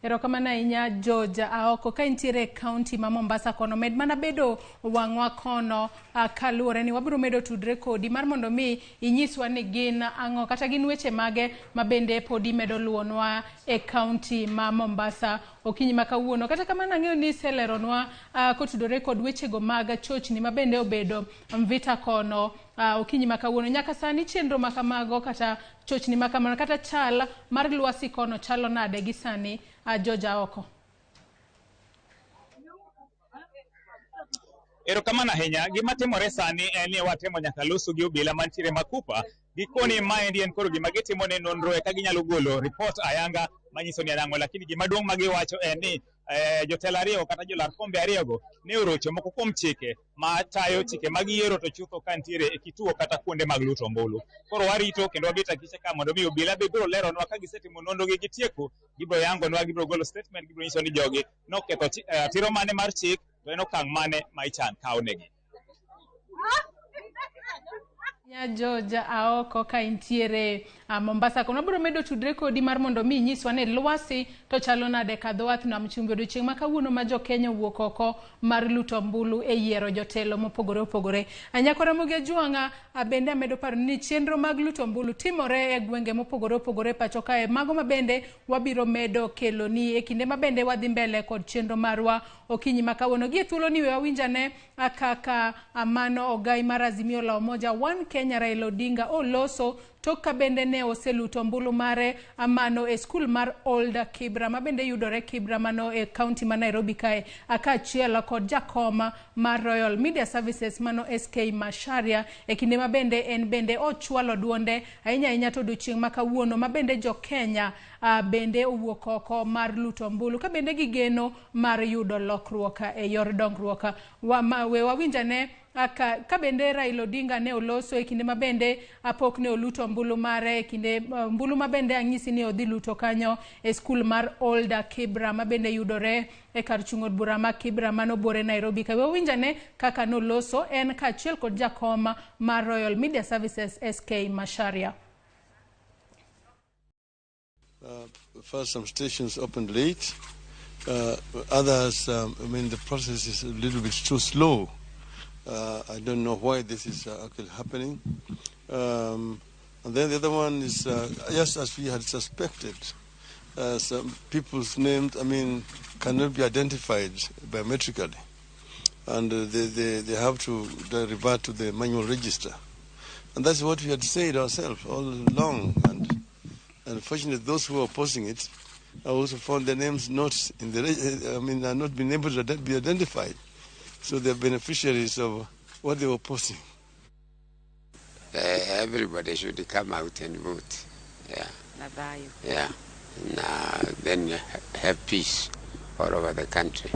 Erokamano ahinya George Aoko. Ka intiere e kaunti ma Mombasa kono, med mana bedo wang'wa kono kaluwore ni wabiro medo tudre kodi mar mondo mi inyiswa ni gin ang'o kata gin weche mage ma bende podi medo luwonwa e kaunti ma Mombasa okinyi ma kawuono. Kata kamano ang'eyo ni iseleronwa kotudore kod wechego mag chochni ma bende obedo Mvita kono okinyi ma kawuono. Nyaka sani chenro ma kamago kata chochni ma kamano kata chal mar lwasi kono chalo nade gi sani, George Aoko?
Erokamano ahinya. Gima timore sani en ni watemo nyaka loso gi obila mantiere Makupa. Gikoni maendi en koro gima gitimo ne nonro eka ginyalo golo report ayanga manyiso ni anang'o, lakini gima duong' ma giwacho en ni jotelo ariyo kata jolar kombe ariyogo ne orocho moko kuom chike ma tayo chike mag yiero to chutho ka nitiere e kituo kata kuonde mag luto ombulu. Koro warito kendo wabet akicha ka mondo mi obila be biro leronwa ka gisetimo nonro gi gitieko, gibiro yangonwa, gibiro golo statement, gibiro nyiso ni jogi noketho ratiro mane mar chik to en okang' mane ma ichan kawnegi.
Nya George Aoko ka intiere Mombasa kono wabiro medo tudre kodi mar mondo mi inyiswa ni lwasi to chalo nade ka dho wath nam chumbi odiochieng' ma kawuono ma jo-Kenya owuok oko mar luto ombulu e yiero jotelo mopogore opogore. Nyako Ramogi Ajwang'a bende amedo paro ni chenro mag luto ombulu timore e gwenge mopogore opogore pacho kae, mago ma bende wabiro medo keloni e kinde ma bende wadhi mbele kod chenro marwa okinyi ma kawuono. Gi e thuolo ni we wawinjane kaka mano ogai mar Azimio la Umoja One Kenya Raila Odinga oloso tok ka bende ne oseluto ombulu mare mano e skul mar Old Kibra ma bende yudore Kibra mano e kaunti ma Nairobi kae, kaachiel kod jakom mar Royal Media Services mano SK Macharia e kinde ma bende en bende ochwalo duonde ahinya ahinya to odiochieng' ma kawuono ma bende jo Kenya bende owuok oko mar luto ombulu ka bende gigeno mar yudo lokruok e yor dongruok. We wawinjane ka bende Raila Odinga ne oloso e kinde ma bende pok ne oluto ombulu mare e kinde ombulu ma bende ang'isi ni odhi luto kanyo e skul mar Old Kibra ma bende yudore e kar chung' od bura ma Kibra mano buore Nairobi. Ka wawinjane kaka noloso en kaachiel kod jakom mar Royal Media Services SK Macharia.
First, some stations opened late. Others, I mean, the process is a little bit too slow. I don't know why this is actually happening. And then the other one is, just as we had suspected, some people's names, I mean, cannot be identified biometrically. And they have to revert to the manual register. And that's what we had said ourselves all along. And unfortunately, those who are opposing it also found their names not in the, I mean, are not been able to be identified. So they're beneficiaries of what they were opposing.
Everybody should come out and vote. Yeah. Yeah. And, then have peace all over the country.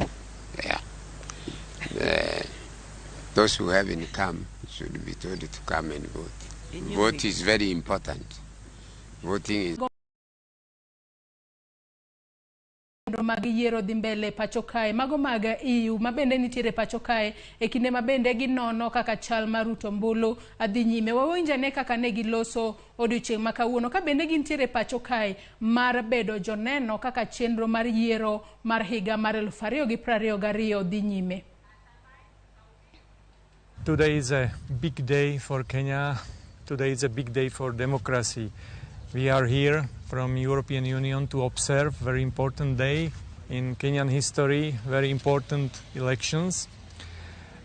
Yeah. Those who haven't come should be told to come and vote. Vote is very important. Voting is...
mag yiero dhi mbele pacho kae, mago mag EU ma bende nitiere pacho kae e kinde ma bende ginono kaka chal mar ruto ombulu dhi nyime. Wawinjane kaka ne giloso odiochieng' ma kawuono ka bende gintiere pacho kae mar bedo joneno kaka chenro mar yiero mar higa mar 2022 dhi nyime.
Today is a big day for Kenya. Today is a big day for democracy. We are here from European Union to observe very important day in Kenyan history, very important elections.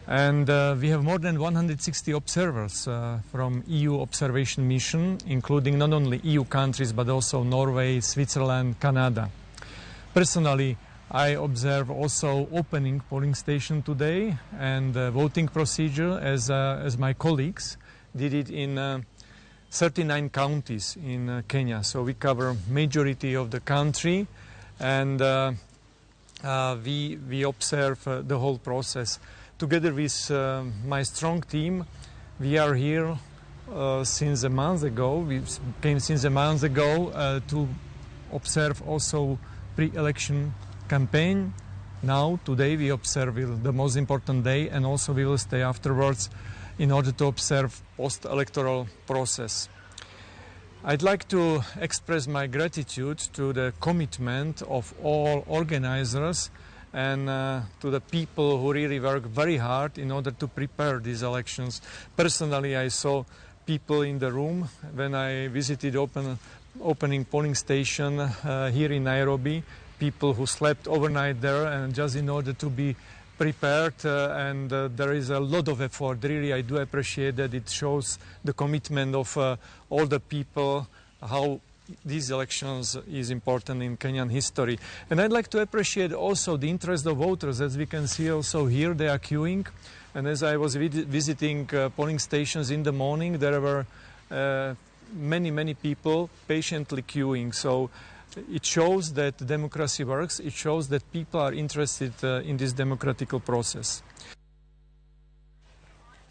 And we have more than 160 observers from EU observation mission, including not only EU countries, but also Norway, Switzerland, Canada. Personally, I observe also opening polling station today and voting procedure as my colleagues did it in 39 counties in Kenya. So we cover majority of the country, and we observe the whole process. Together with my strong team, we are here since a month ago. We came since a month ago to observe also pre-election campaign. Now, today, we observe the most important day, and also we will stay afterwards in order to observe post-electoral process. I'd like to express my gratitude to the commitment of all organizers and to the people who really work very hard in order to prepare these elections. Personally, I saw people in the room when I visited opening polling station here in Nairobi, people who slept overnight there and just in order to be prepared, and there is a lot of effort. Really, I do appreciate that. It shows the commitment of all the people, how these elections is important in Kenyan history. And I'd like to appreciate also the interest of voters. As we can see also here, they are queuing. And as I was visiting polling stations in the morning, there were many, many people patiently queuing. So it shows that democracy works. It shows that people are interested in this democratic process.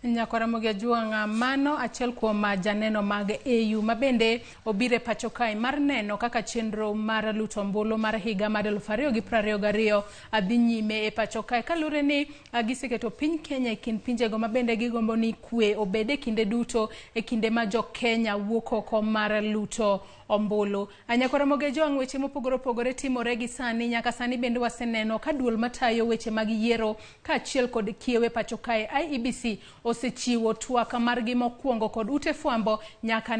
Nyakwaramogi Ajwang', mano achiel kuom janeno mag AU mabende obiro e pacho kae mar neno kaka chenro mar luto ombulu mar higa mar 2022 dhi nyime e pacho kae, kaluwore ni giseketo piny Kenya e kind pinjego mabende gigombo ni kwe obed e kinde duto e kinde ma jo Kenya wuok oko mar luto ombulu. Nyakwaramogi Ajwang', weche mopogore opogore timore gi sani. Nyaka sani bende waseneno ka duol matayo weche mag yiero kaachiel kod kiewe pacho kae IEBC osechiwo twak margi mokwongo kod ute fwambo nyaka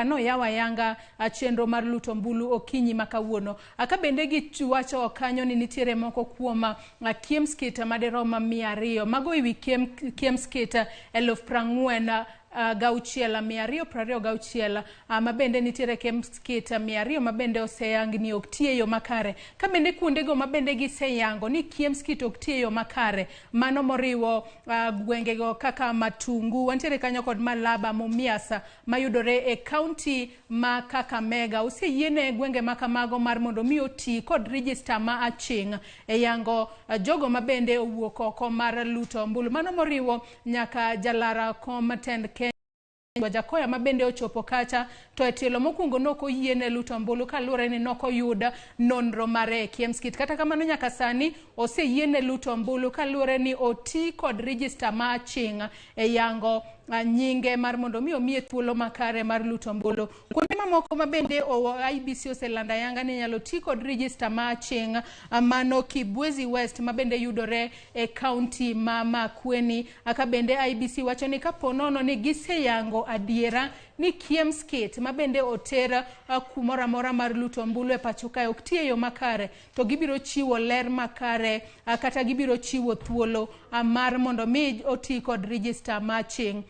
noyaw ayanga chenro mar luto ombulu okinyi ma kawuono. Ka bende giwacho kanyo ni nitiere moko kuom KIEMS kit madirom 200 mago ewi KIEMS kit 46,226 mabende nitiere KIEMS kit 200 mabende oseyang ni ok ti e yo makare. Ka bende kuondego mabende giseyango ni KIEMS kit ok ti e yo makare, mano moriwo gwengego kaka Matungu, wantiere kanyo kod Malaba, Mumias mayudore e kaunti ma Kakamega. Oseyiene gwenge ma kamago mar mondo mi oti kod register ma aching' e yango jogo mabende owuok oko mar luto ombulu, mano moriwo nyaka jalara kom tend Kenya Wajakoya mabende ochopo kacha to e tielo mokwongo nok oyiene luto ombulu kaluwore ni nok oyud nonro mare e KIEMS kit. Kata kamano nyaka sani oseyiene luto ombulu kaluwore ni oti kod register ma aching' e yango nyinge mar mondo mi omiye thuolo makare mar luto ombulu. Kuonde mamoko mabende IEBC oselando ayanga ni inyalo ti kod register ma aching' mano Kibwezi West mabende yudore e kaunti ma Makueni. Ka bende IEBC wacho ni kapo nono ni giseyango adiera ni KIEMS kit mabende oter kumoro amora mar luto ombulu e pacho kae ok ti e yo makare, to gibiro chiwo ler makare kata gibiro chiwo thuolo mar mondo mi oti kod register ma aching'.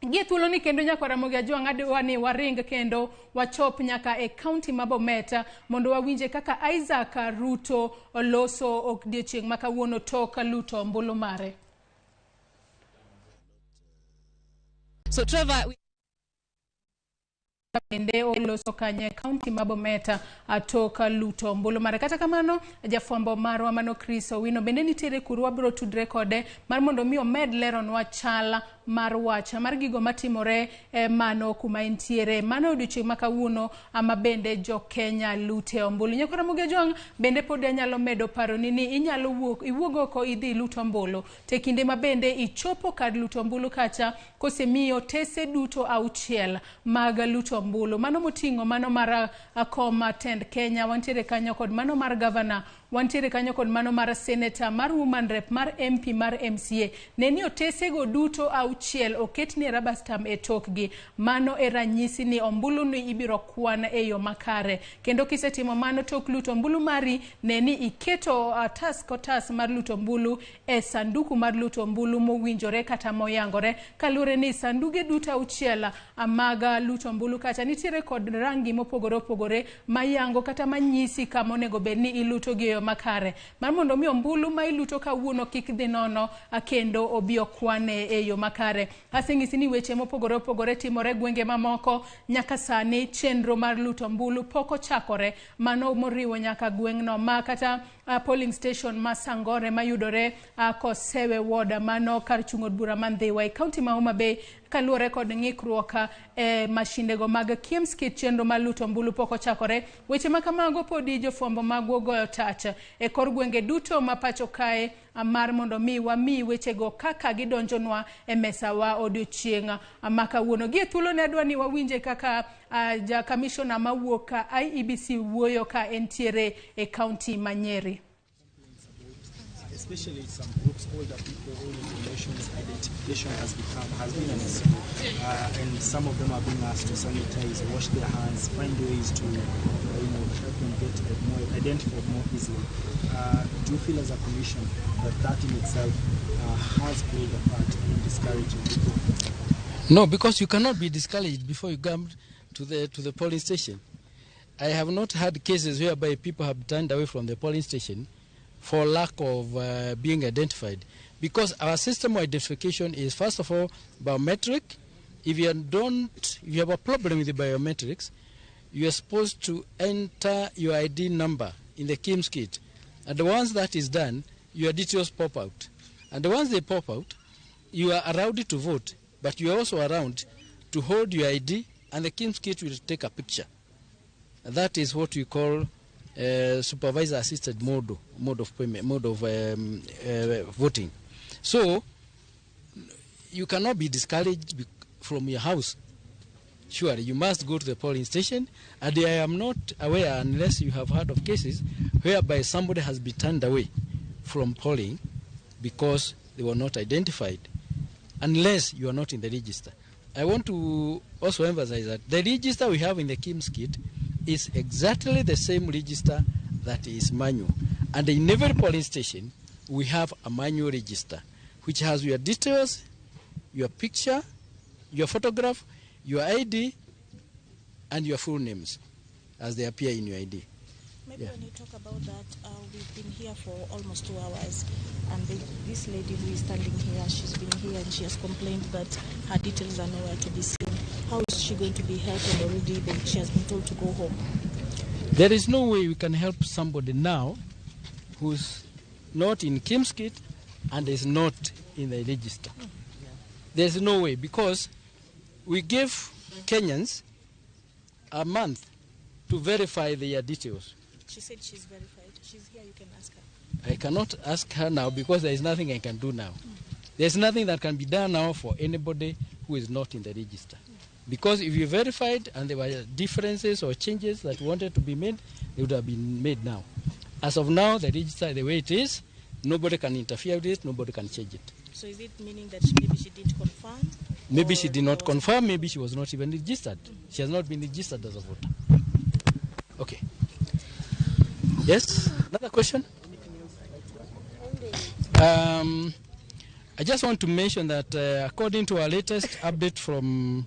Gie thuolo ni kendo Nyakwaramogi Ajwang' adwa ni waring kendo wachop nyaka e kaunti ma Bomet mondo wawinje kaka Isaac Ruto oloso odiochieng' ma kawuono tok luto ombulu mare.
So Trevor,
bende oloso kanye kaunti ma Bomet tok luto ombulu mare. Kata kamano jafwambo marwa mano Chris Owino bende nitiere kuru, wabiro tudre kode mar mondo mi omed leronwa chal mar wach mar gigo matimore mano kuma entiere mano odiochieng' ma kawuono ama bende jo Kenya lute ombulu. Nyakwaramogi Ajwang' bende pod anyalo medo paroni ni inyalo wuok iwuog oko idhi ilut ombulu te kinde ma bende ichopo kar luto ombulu kacha kosemiyi otese duto 6 mag luto ombulu, mano moting'o mano mar kom tend Kenya, wantiere kanyo kod mano mar governor, wantiere kanyo kod mano mar senator, mar woman rep, mar MP, mar MCA. Ne ni otesego duto 6 oketni rubber stamp e tokgi. Mano e ranyisi ni ombulu ni ibiro kwan e yo makare. Kendo kisetimo mano tok luto ombulu mari, ne ni iketo otas kotas mar luto ombulu e sanduku mar luto ombulu mowinjore kata moyangore, kaluwore ni sanduge duto 6 mag luto ombulu kacha nitiere kod rangi mopogore opogore mayango kata manyisi kama onego bed ni iluto gi yo makare mar mondo mi ombulu ma iluto kawuono kik dhi nono kendo obi okwane e yo makare. Aseng'isi ni weche mopogore opogore timore gwenge mamoko. Nyaka sani chenro mar luto ombulu pok ochakore, mano moriwo nyaka gweng'no ma kata polling station ma Sangore mayudore Kosewe ward, mano kar chung' od bura ma Ndhiwa e kaunti ma Homa Bay, kaluwore kod ng'ikruok e mashindego mag KIEMS kit chenro mar luto ombulu pok ochakore. Weche ma kamago podi jofwambo magwa goyo tach e kor gwenge duto ma pacho kae mar mondo mi wami wechego kaka gidonjonwa e mesawa odiochieng' ma kawuono. Gie thuolo ne adwa ni wawinje kaka ja kamishona mawuok IEBC wuoyo ka entiere e kaunti ma Nyeri.
Especially some groups, older people, older generations, identification has been an issue, and some of them are being asked to sanitize, wash their hands, find ways to, help them get more identified more easily. Do you feel as a commission that in itself has played a part in discouraging people?
No, because you cannot be discouraged before you come to the polling station. I have not had cases whereby people have turned away from the polling station for lack of being identified, because our system of identification is first of all biometric. If you have a problem with the biometrics, you are supposed to enter your ID number in the KIEMS kit, and once that is done, your details pop out, and once they pop out, You are allowed to vote, but you are also around to hold your ID, and the KIEMS kit will take a picture. That is what we call supervisor-assisted mode of payment, mode of voting. So you cannot be discouraged from your house. Surely you must go to the polling station, and I am not aware, unless you have heard of cases whereby somebody has been turned away from polling because they were not identified, unless you are not in the register. I want to also emphasize that the register we have in the KIEMS kit is exactly the same register that is manual. And in every polling station, we have a manual register, which has your details, your picture, your photograph, your ID, and your full names as they appear in your ID.
Maybe when you talk about that, we've been here for almost 2 hours, and this lady who is standing here, she's been here and she has complained that her details are nowhere to be seen. How is she going to be helped? And already she has been told to go home.
There is no way we can help somebody now who's not in KIEMS kit and is not in the register. There's no way, because we give Kenyans a month to verify their details.
She said she's verified. She's here, you can ask her.
I cannot ask her now because there is nothing I can do now. There's nothing that can be done now for anybody who is not in the register. Because if you verified and there were differences or changes that wanted to be made, they would have been made now. As of now, the register, the way it is, nobody can interfere with it, nobody can change it.
So is it meaning that maybe she didn't confirm?
Maybe she did not confirm, maybe she was not even registered. She has not been registered as a voter. Okay. Yes? Another question? I just want to mention that according to our latest update from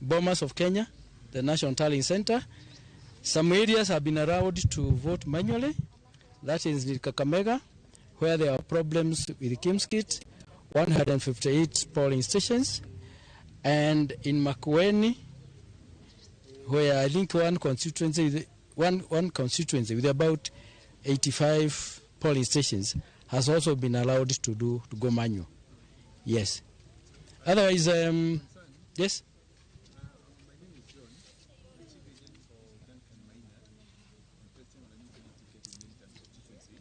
Bomas of Kenya, the National Tallying Center, some areas have been allowed to vote manually. That is in Kakamega, where there are problems with the KIEMS kit, 158 polling stations, and in Makueni, where I think one constituency with about 85 polling stations has also been allowed to go manual. Yes. Otherwise, yes.
My name is John, the chief agent for Duncan Maina, contesting on a new ticket in Nyeri constituency.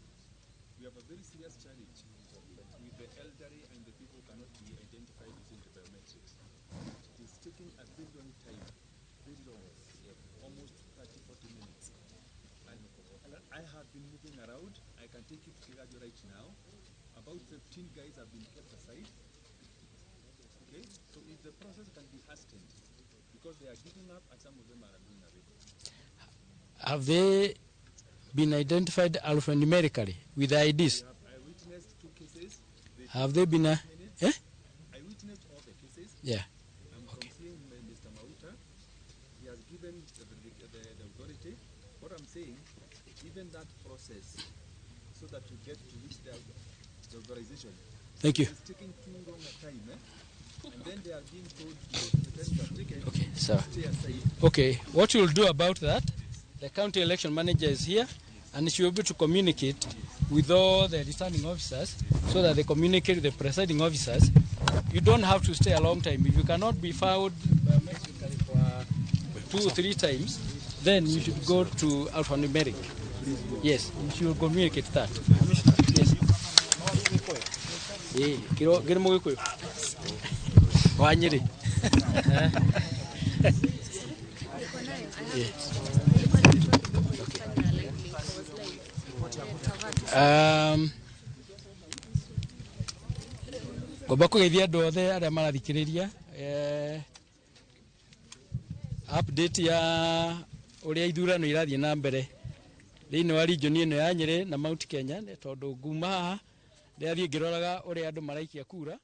We have a very serious challenge with the elderly and the people who cannot be identified using the biometrics. It is taking a very long time, very long, almost 30, 40 minutes. And I have been moving around. I can take you to Kigajo right now. About 15 guys have been kept aside. Okay, so if the process can be hastened, because they are giving up and some of them are going away.
Have they been identified alphanumerically with the IDs?
I witnessed 2 cases.
Have they been?
I witnessed all the cases.
Yeah.
I'm seeing Mr. Mauta. He has given the authority. What I'm saying, even that process, so that you get to reach the authorization.
Thank you.
It's taking too long a time, eh? And then they are being told to the time taken.
Okay, sir.
Stay aside.
Okay, what you'll do about that, the county election manager is here, and she will be able to communicate with all the returning officers so that they communicate with the presiding officers. You don't have to stay a long time. If you cannot be found biometrically for 2 or 3 times, then you should go to alphanumeric. Yes, you should communicate that. Yes. Wanyiri. Ngomba kũgeithia andũ othe arĩa marathikĩrĩria update ya ũrĩa ithurano irathiĩ na mbere thĩinĩ wa region ĩno ya Nyĩrĩ na Mount Kenya, tondũ nguma haha ndĩrathiĩ ngĩroraga ũrĩa andũ maraikia kura.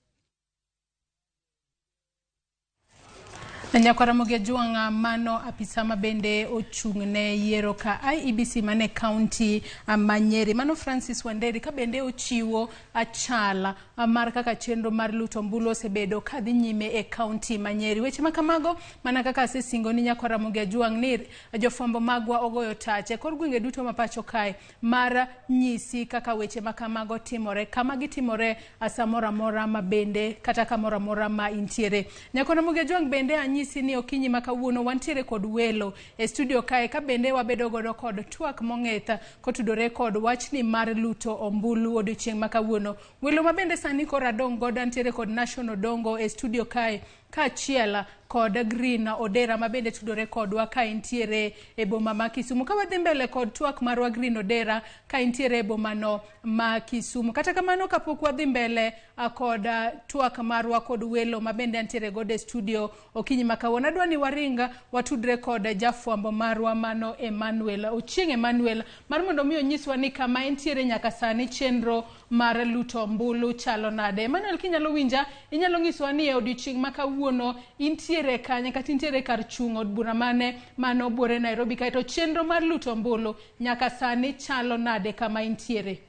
Nyakwara Mogejuanga mano apisa mabende ochung' ne yiero ka IEBC mane county ma Nyeri mano Francis Wanderi ka bende ochiwo achala mar kaka chenro mar luto ombulu osebedo kadhi nyime e kaunti ma Nyeri. Weche ma kamago mana kaka asesingo ni nyakwa Ramogi Ajwang' ni jofwambo magwa ogoyo tach e kor gwenge duto ma pacho kae mar nyisi kaka weche ma kamago timore, kama gitimore samoro amora ma bende kata kamoro amora ma intiere. Nyakwa Ramogi Ajwang' bende anyisi ni okinyi ma kawuono wantiere kod welo e studio kae ka bende wabedo godo kod twak mong'ith kotudore kod wachni mar luto ombulu odiochieng' ma kawuono. Welo ma bende sani koro adong' godo antiere kod Nation Odongo e studio kae kaachiel kod Green Odera ma bende tudore kodwa ka intiere e boma ma Kisumu. Ka wadhi mbele kod twak marwa Green Odera ka intiere e boma no ma Kisumu. Kata kamano kapok wadhi mbele kod twak marwa kod welo ma bende antiere godo e studio okinyi ma kawuono, adwa ni waring watudre kod jafwambo marwa mano Emmanuel Ochieng' Emmanuel mar mondo mi onyiswa ni kama entiere nyaka sani chenro mar luto ombulu chalo nade. Emmanuel, kinyalo winja, inyalo nyiswa ni e odiochieng' ma kawuono intiere kanye kata intiere kar chung' od bura mane mano buore Nairobi kae to chenro mar luto ombulu nyaka sani chalo nade kama intiere?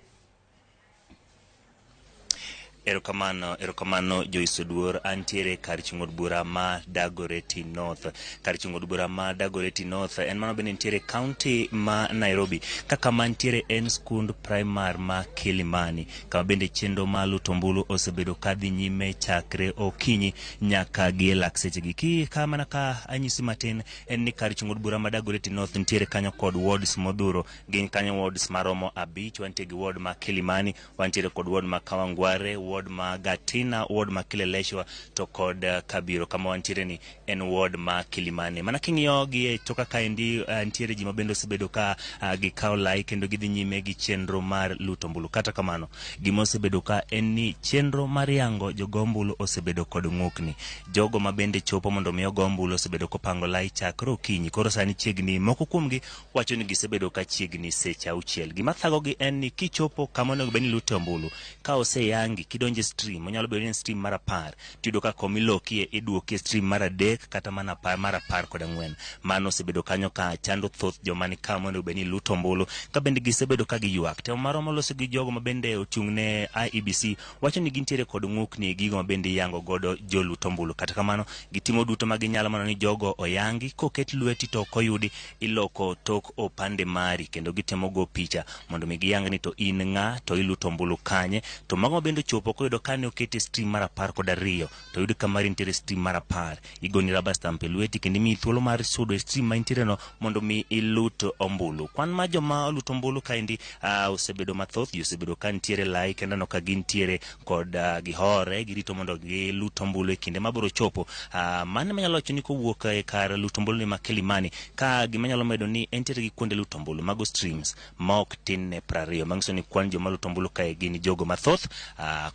Erokamano, erokamano Joyce Oduor. Antiere kar chung' od bura ma Dagoretti North. Kar chung' od bura ma Dagoretti North en mano bende nitiere county ma Nairobi. Kaka mantiere en skund primar ma Kilimani, kama bende chenro mar luto ombulu osebedo kadhi nyime chakre okinyi nyaka gi e lak sechegi. Ki ka mana ka anyisi matin en ni kar chung' od bura ma Dagoretti North nitiere kanyo kod wards modhuro. Gin kanyo wards maromo 5. Wantie gi ward ma Kilimani, wantiere kod ward ma Kawangware, ward ma Gatina, ward ma Kileleshwa to kod Kabiro. Kama wantiere ni en ward ma Kilimani. Mana king'iyo gi e toka kaendi nitiere ji mabende osebedo ka gikawo lai kendo gidhi nyime gi chenro mar luto ombulu. Kata kamano, gima osebedo ka en ni chenro mar yango jogo ombulu osebedo kod ng'ukni. Jogo mabende chopo mondo mi ogo ombulu osebedo kopango lai chakre okinyi. Koro sani chiegni moko kuomgi wacho ni gisebedo ka chiegni seche 6. Gima thagogi en ni kichopo kama onego bed ni ilute ombulu, ka oseyangi kidonje stream, onyalo bedo ni en stream mar 10, tiyudo ka komilokie iduokie stream mar 3 kata mana mar 14. Mano osebedo kanyo ka chando thoth joma ni ka monego bed ni luto ombulu, ka bende gisebedo ka giywak. Temo maromo loso gi jogo ma bende ochung' ne IEBC wacho ni gintiere kod ng'ukni e gigo ma bende iyango godo jolut ombulu. Kata kamano, gitimo duto ma ginyalo mondo ni jogo oyangi, koket lweti to ok oyudi, iloko tok opande mari kendo gitemo go picha mondo mi giyang ni to in ng'a to iluto ombulu kanye. To mago ma bende ochopo koyudo kane okete stream mar 12 to oyud ka mari nitiere stream mar 10, igoni rubber stamp e lweti kendo imiyi thuolo mar sudo e stream ma intiere no mondo mi ilut ombulu. Kwan mar joma oluto ombulu kaendi osebedo mathoth, ji osebedo ka nitiere lai kendo aneno ka gintiere kod gihore, girito mondo gilut ombulu e kinde mabiro chopo. Mano ema anyalo wacho ni kowuok e kar luto ombulu ni ma Kilimani, ka gima anyalo medo ni entiere gi kuonde luto ombulu mago streams ma ok tin ne 20, manyiso ni kwan joma luto ombulu kae gin jogo mathoth.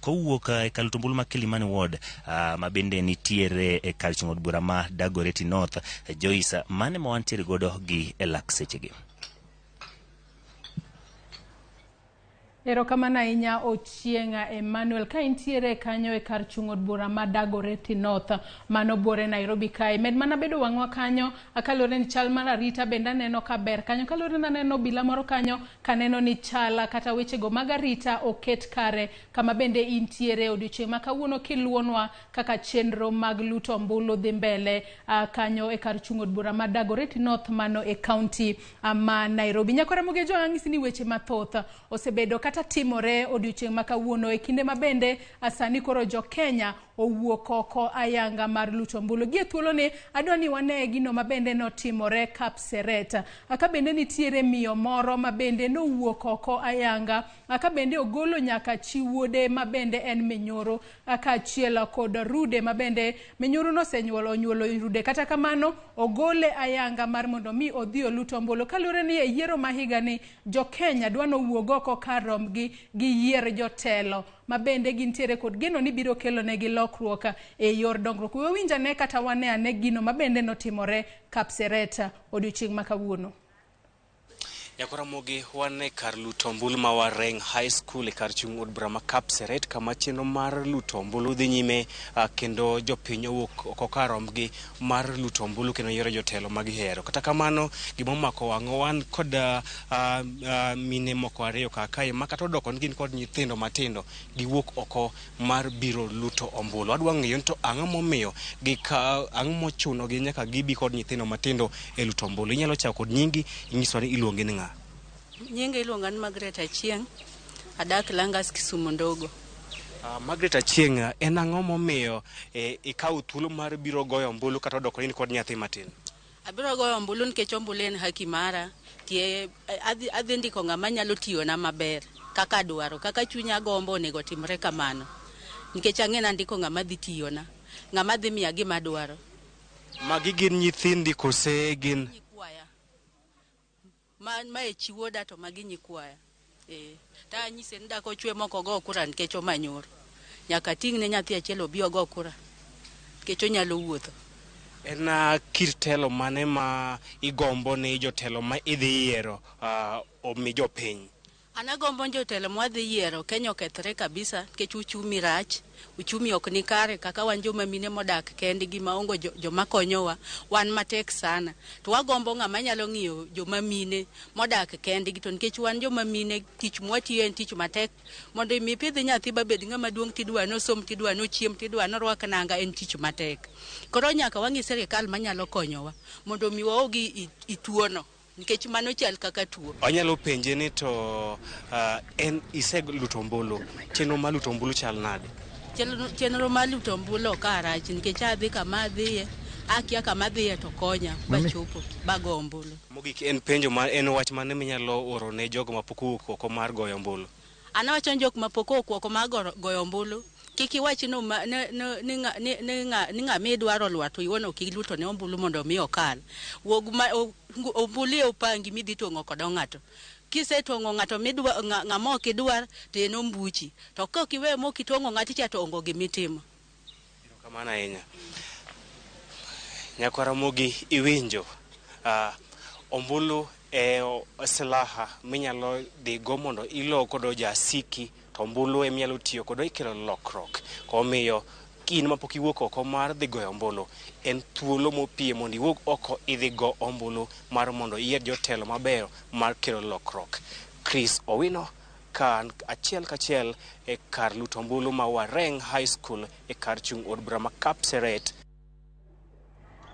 Kowuok e kar luto ombulu ma Kilimani ward ma bende nitiere e kar chung' od bura ma Dagoretti North, Joyce, mano ema wantiere godo gi e lak sechegi.
Erokamano ahinya Ochieng' Emmanuel. Ka intiere kanyo e kar chung' od bura ma Dagoretti North mano buore Nairobi kae, med mana bedo wang'wa kanyo kaluwore ni chal mar arita bende aneno ka ber kanyo, kaluwore ni aneno obila moro kanyo kaneno ni chal kata wechego mag arita oket kare kama bende intiere odiochieng' ma kawuono kiluonwa kaka chenro mag luto ombulu dhi mbele kanyo e kar chung' od bura ma Dagoretti North mano e kaunti ma Nairobi. Nyakwa Ramogi Ajwang' anyisi ni weche mathoth osebedo kata timore odiochieng' ma kawuono e kinde ma bende sani koro jo Kenya owuok oko ayanga mar luto ombulu. Gie thuolo ni adwa ni wane gino ma bende notimore Kapseret. Ka bende nitiere miyo moro ma bende nowuok oko ayanga, ka bende ogolo nyaka chi wuode ma bende en Minyoro kaachiel kod Rude ma bende Minyoro nosenyuolo onyuolo Rude. Kata kamano ogole ayanga mar mondo mi odhi olut ombulu. Kaluwore ni e yiero ma higani jo Kenya dwa nowuog oko kar romgi gi yier jotelo ma bende gintiere kod geno ni biro kelo negi lokruok e yor dongruok. We wawinj ane kata wane ane gino ma bende notimore Kapseret odiochieng' ma kawuono.
Nyakoramogi wan e kar luto ombulu ma Wareng High School e kar chung' od bura ma Kapseret kama chenro mar luto ombulu dhi nyime kendo jopiny owuok oko kar rombgi mar luto ombulu kendo yiero jotelo ma gihero. Kata kamano gima omako wang'wa wan kod mine moko ariyo kar kae ma kata odoko ni gin kod nyithindo matindo giwuok oko mar biro luto ombulu. Adwa ng'eyo ni to ang'o momiyo ang'o mochunogi nyaka gibi kod nyithindo matindo e luto ombulu. Inyalo chako kod nyingi inyiswa ni iluongi ni ng'a?
Nyinga iluonga ni Margaret Achieng', adak Langas Kisumu Ndogo.
Margaret Achieng', en ang'o momiyo ikawo thuolo mar biro goyo ombulu kata odoko ni in kod nyathi matin?
Abiro goyo ombulu nikech ombulu en haki mara. Tie adhi ndiko ng'ama nyalo tiyona maber kaka adwaro, kaka chunya gombo onego timre kamano. Nikech ang'e ni andiko ng'ama dhi tiyona, ng'ama dhi miya gima adwaro.
Magi gin nyithindi kose gin?
Nyikwaya. Ma e chi wuoda to magi nyikwaya. Ta anyise ni dak ochwe moko go kura nikech omanyor. Nyaka ting'ne nyathi achiel obi ogo kura nikech onyalo wuotho.
En kit telo mane ma igombo ni jotelo ma idhi yiero omi jopiny?
An agombo jotelo mwadhi yiero Kenya okethre kabisa nikech uchumi rach, uchumi ok ni kare kaka wan joma mine modak kendgi maonge joma konyowa, wan matek sana. To wagombo ng'ama nyalo ng'iyo joma mine modak kendgi to nikech wan joma mine tich mwatiyo en tich matek. Mondo imi ipidh nyathi babed ng'ama duong' tidwa nosom, tidwa nochiem, tidwa norwak nanga en tich matek. Koro nyaka wang'i sirikal manyalo konyowa mondo mi waogi i tuono. Nikech mano chal kaka tuo.
Anyalo penje ni to en iseluto ombulu, chenro mar luto ombulu chal nade?
Chenro mar luto ombulu ok arach nikech adhi kama adhiye, akia kama adhiye to konya bachopo bago ombulu.
Mogik en penjo ma en wach mane minyalo oro ne jogo mapok owuok oko mar goyo ombulu?
An awacho ni jok mapok owuok oko mar goyo ombulu kik iwach ni ng'ama idwaro lwar to iwuon ok iluto ne ombulu mondo mi okal. Wuog ma ombulu e opangi midhi tuong'o kod ng'ato. Kisetuong'o ng'ato ng'ama ok idwar to en ombuchi. To ka ok iweyo mok ituong'o ng'ati cha to onge gimitimo.
Erokamano ahinya. Nyakwaramogi iwinjo. Ombulu e silaha minyalo dhigo mondo ilo kodo jasiki to ombulu eminyalo tiyo kodo ikelo lokruok. Omiyo in mapok iwuok oko mar dhi goyo ombulu, en thuolo mopie mondo iwuog oko idhi go ombulu mar mondo iyier jotelo mabeyo mar kelo lokruok. Chris Owino ka achiel kachiel e kar luto ombulu ma Wareng High School e kar chung' od bura ma Kapseret.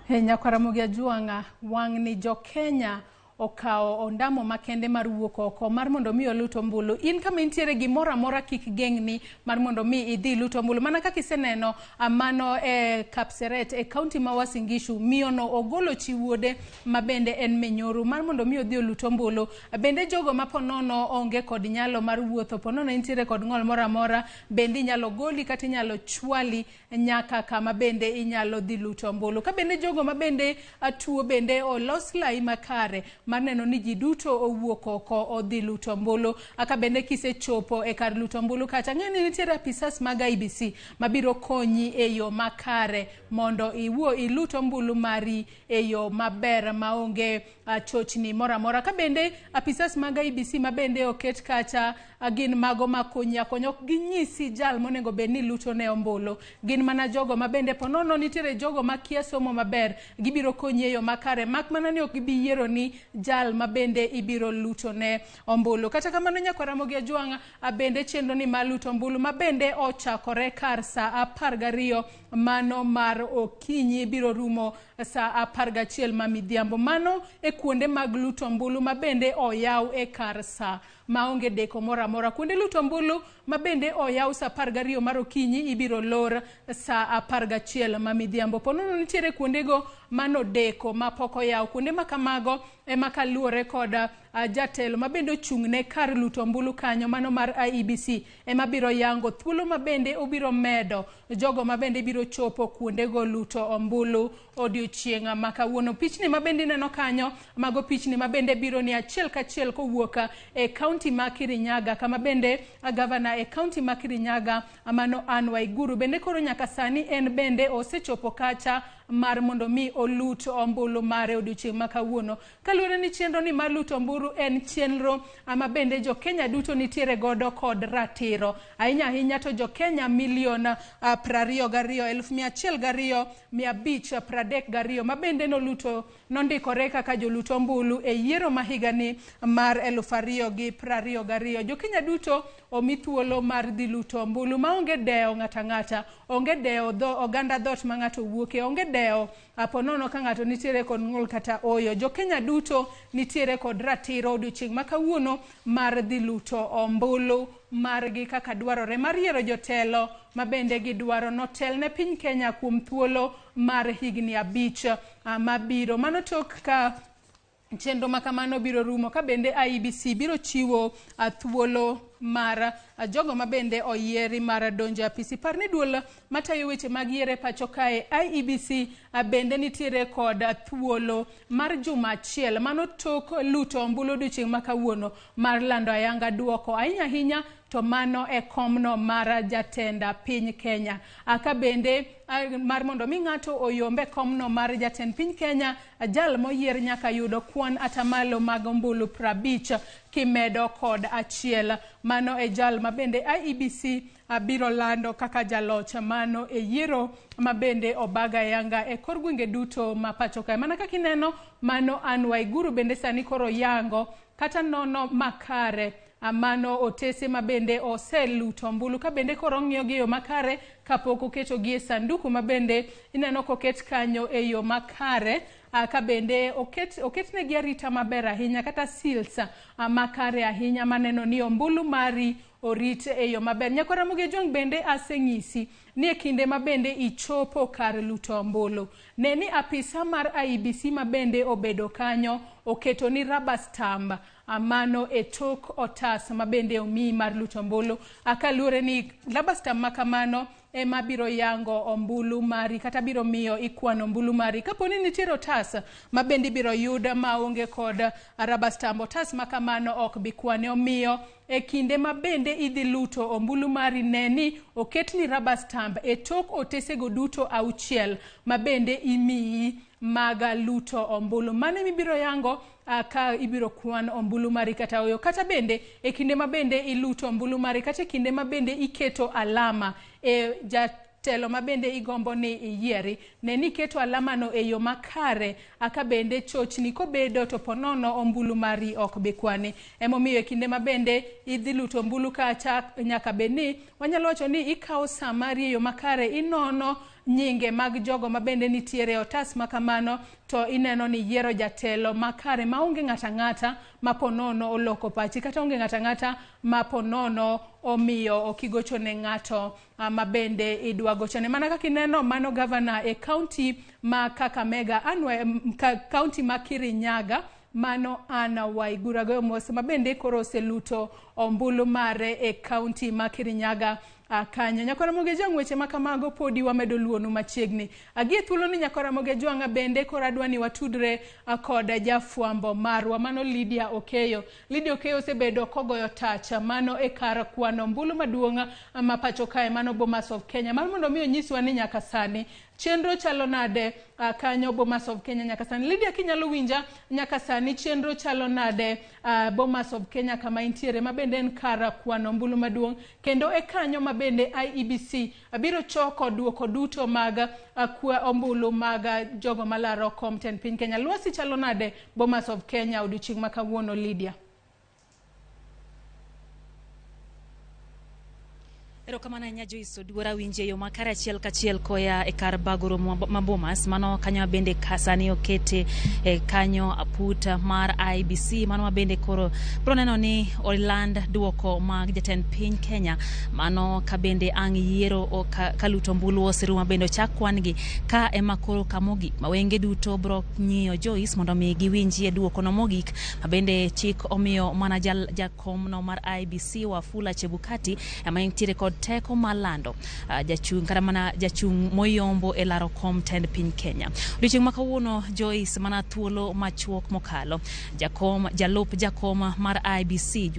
Nyakwaramogi Ajwang'a, wang'ni jo Kenya okawo ondamo makende mar wuok oko mar mondo mi olut ombulu. In kama intiere gimoro amora kik geng'ni mar mondo mi idhi ilut ombulu. Mana kaka iseneno mano e Kapseret e kaunti ma Uasin Gishu, miyono ogolo chi wuode ma bende en Menyoru mar mondo mi odhi olut ombulu. Bende jogo ma ponono onge kod nyalo mar wuotho, ponono intiere kod ng'ol moro amora, bende inyalo goli kata inyalo chwali nyaka kama bende inyalo dhi luto ombulu. Ka bende jogo ma bende tuo bende olos lai makare mar neno ni ji duto owuok oko odhi luto ombulu. Aka bende kisechopo e kar luto ombulu kacha, ng'e ni nitiere apisas mag IEBC mabiro konyi e yo makare mondo iwuo ilut ombulu mari e yo maber maonge chochni moro amora. Ka bende apisas mag IEBC ma bende oket kacha gin mago makonyi akonya, ok ginyisi jal monego bed ni luto ne ombulu. Gin mana jogo ma bende ponono nitiere jogo makia somo maber, gibiro konyi e yo makare, mak mana ni ok gibi yiero ni jal ma bende ibiro luto ne ombulu. Kata kamano Nyakwaramogi Ajwang'a, bende chenro ni mar luto ombulu ma bende ochakore kar saa 12 mano mar okinyi biro rumo saa 11 ma midhiambo. Mano e kuonde mag luto ombulu ma bende oyaw e kar saa maonge deko moro amora. Kuonde luto ombulu ma bende oyaw saa 12 mar okinyi ibiro lor saa 11 ma midhiambo. Ponono nitiere kuondego mano deko mapok oyaw. Kuonde ma kamago ema kaluwore kod jatelo ma bende ochung' ne kar luto ombulu kanyo mano mar IEBC ema biro yango thuolo ma bende obiro medo jogo ma bende biro chopo kuondego luto ombulu odiochieng' ma kawuono. Pichni ma bende ineno kanyo, mago pichni ma bende biro ni achiel kachiel kowuok e kaunti ma Kirinyaga, kama bende gavana e kaunti ma Kirinyaga mano Anne Waiguru bende koro nyaka sani en bende osechopo kacha mar mondo mi olut ombulu mare odiochieng' ma kawuono. Kaluwore ni chenro ni mar luto ombulu ombulu en chenro ma bende jo Kenya duto nitiere godo kod ratiro. Ahinya ahinya to jo Kenya milion 22,102,532 ma bende noluto nondikore kaka jolut ombulu e yiero ma higani mar 2022. Jo Kenya duto omi thuolo mar dhi luto ombulu maonge dewo ng'ata ng'ata, onge dewo dho oganda dhot ma ng'ato wuoke, onge dewo aponono ka ng'ato nitiere kod ng'ol kata oyo. Jo Kenya duto nitiere kod ratiro odiochieng' ma kawuono mar dhi luto ombulu margi kaka dwarore mar yiero jotelo ma bende gidwaro notel ne piny Kenya kuom thuolo mar higni 5 mabiro. Mano tok ka chenro ma kamano biro rumo ka bende IEBC biro chiwo thuolo mar jogo ma bende oyieri mar donjo e apisi. Par ni duol matayo weche mag yiero e pacho kae IEBC bende nitiere kod thuolo mar juma achiel mano tok luto ombulu odiochieng' ma kawuono mar lando ayanga duoko ahinya ahinya to mano e komno mar jatend piny Kenya. Ka bende mar mondo mi ng'ato oyombe komno mar jatend piny Kenya, jal moyier nyaka yudo kwan atamalo mag ombulu 50 kimedo kod 1. Mano e jal ma bende IEBC biro lando kaka jaloch mano e yiero ma bende obaga yanga e kor gwenge duto ma pacho kae. Mana kaka ineno mano Anne Waiguru bende sani koro yango kata nono makare mano otese ma bende oseluto ombulu ka bende koro ng'iyo gi yo makare kapok oketo gi e sanduku ma bende ineno koket kanyo e yo makare ka bende oketnegi arita maber ahinya kata seals makare ahinya maneno ni ombulu mari orit e yo maber. Nyakwa Ramogi Ojwang' bende aseng'isi ni e kinde ma bende ichopo kar luto ombulu, ne ni apisa mar IEBC ma bende obedo kanyo oketo ni rubber stamp mano e tok otas ma bende omiyi mar luto ombulu. Kaluwore ni rubber stamp ma kamano ema biro yango ombulu mari kata biro miyo ikwano ombulu mari. Kapo ni nitiere otas ma bende ibiro yud maonge kod rubber stamp, otas ma kamano ok bi kwane. Omiyo e kinde ma bende idhi luto ombulu mari, ne ni oketni rubber stamp e tok otesego duto 6 ma bende imiyi mag luto ombulu. Mano mibiro yango ka ibiro kwan ombulu mari kata oyo. Kata bende e kinde ma bende iluto ombulu mari kata e kinde ma bende iketo alama e jatelo ma bende igombo ni iyieri, ne ni iketo alama no e yo makare aka bende chochni kobedo to ponono ombulu mari ok bi kwani. Emomiyo e kinde ma bende idhi luto ombulu kacha nyaka bed ni wanyalo wacho ni ikawo sa mari e yo makare, inono nyinge mag jogo ma bende nitiere otas ma kamano to ineno ni yiero jatelo makare maonge ng'ata ng'ata ma ponono oloko pachi kata onge ng'ata ng'ata ma ponono omiyo ok igochone ng'ato ma bende idwa gochone. Mana kaka ineno mano gavana e kaunti ma Kakamega, kaunti ma Kirinyaga, mano Anne Waiguru agoyo mos ma bende koro oseluto ombulu mare e kaunti ma Kirinyaga kanyo. Nyakwa Ramogi Ojwang', weche ma kamago podi wamedo luonu machiegni. Agie thuolo ni Nyakwa Ramogi Ojwang' bende koro adwa ni watudre kod jafwambo marwa mano Lydia Okeyo. Lydia Okeyo osebedo kogoyo tach mano e kar kwano ombulu maduong' ma pacho kae mano Bomas of Kenya, mar mondo mi onyiswa ni nyaka sani chenro chalo nade kanyo Bomas of Kenya nyaka sani. Lydia, kinyalo winja, nyaka sani chenro chalo nade Bomas of Kenya kama intiere ma bende en kar kwano ombulu maduong' kendo e kanyo ma bende IEBC biro choko duoko duto mag ombulu mag jogo malaro kom tend piny Kenya. Lwasi chalo nade Bomas of Kenya odiochieng' ma kawuono, Lydia?
Erokamano ahinya Joyce Oduor, awinji e yo makare achiel kachiel koya e kar bago romo ma Bomas, mano kanyo bende sani okete kanyo aput mar IEBC, mano ma bende koro biro neno ni oland duoko mag jatend piny Kenya, mano ka bende ang' yiero ka luto ombulu oserumo bende ochak kwan gi ka ema koro kamogik ma wenge duto biro ng'iyo Joyce mondo mi giwinjie duoko no mogik ma bende chik omiyo mana jakom no mar IEBC Wafula Chebukati ema entiere kod teko mar lando jachung' kata mana jachung' moyombo e laro kom tend piny Kenya. Odiochieng' ma kawuono Joyce, mana thuolo machuok mokalo, jakom jalup jakom mar IEBC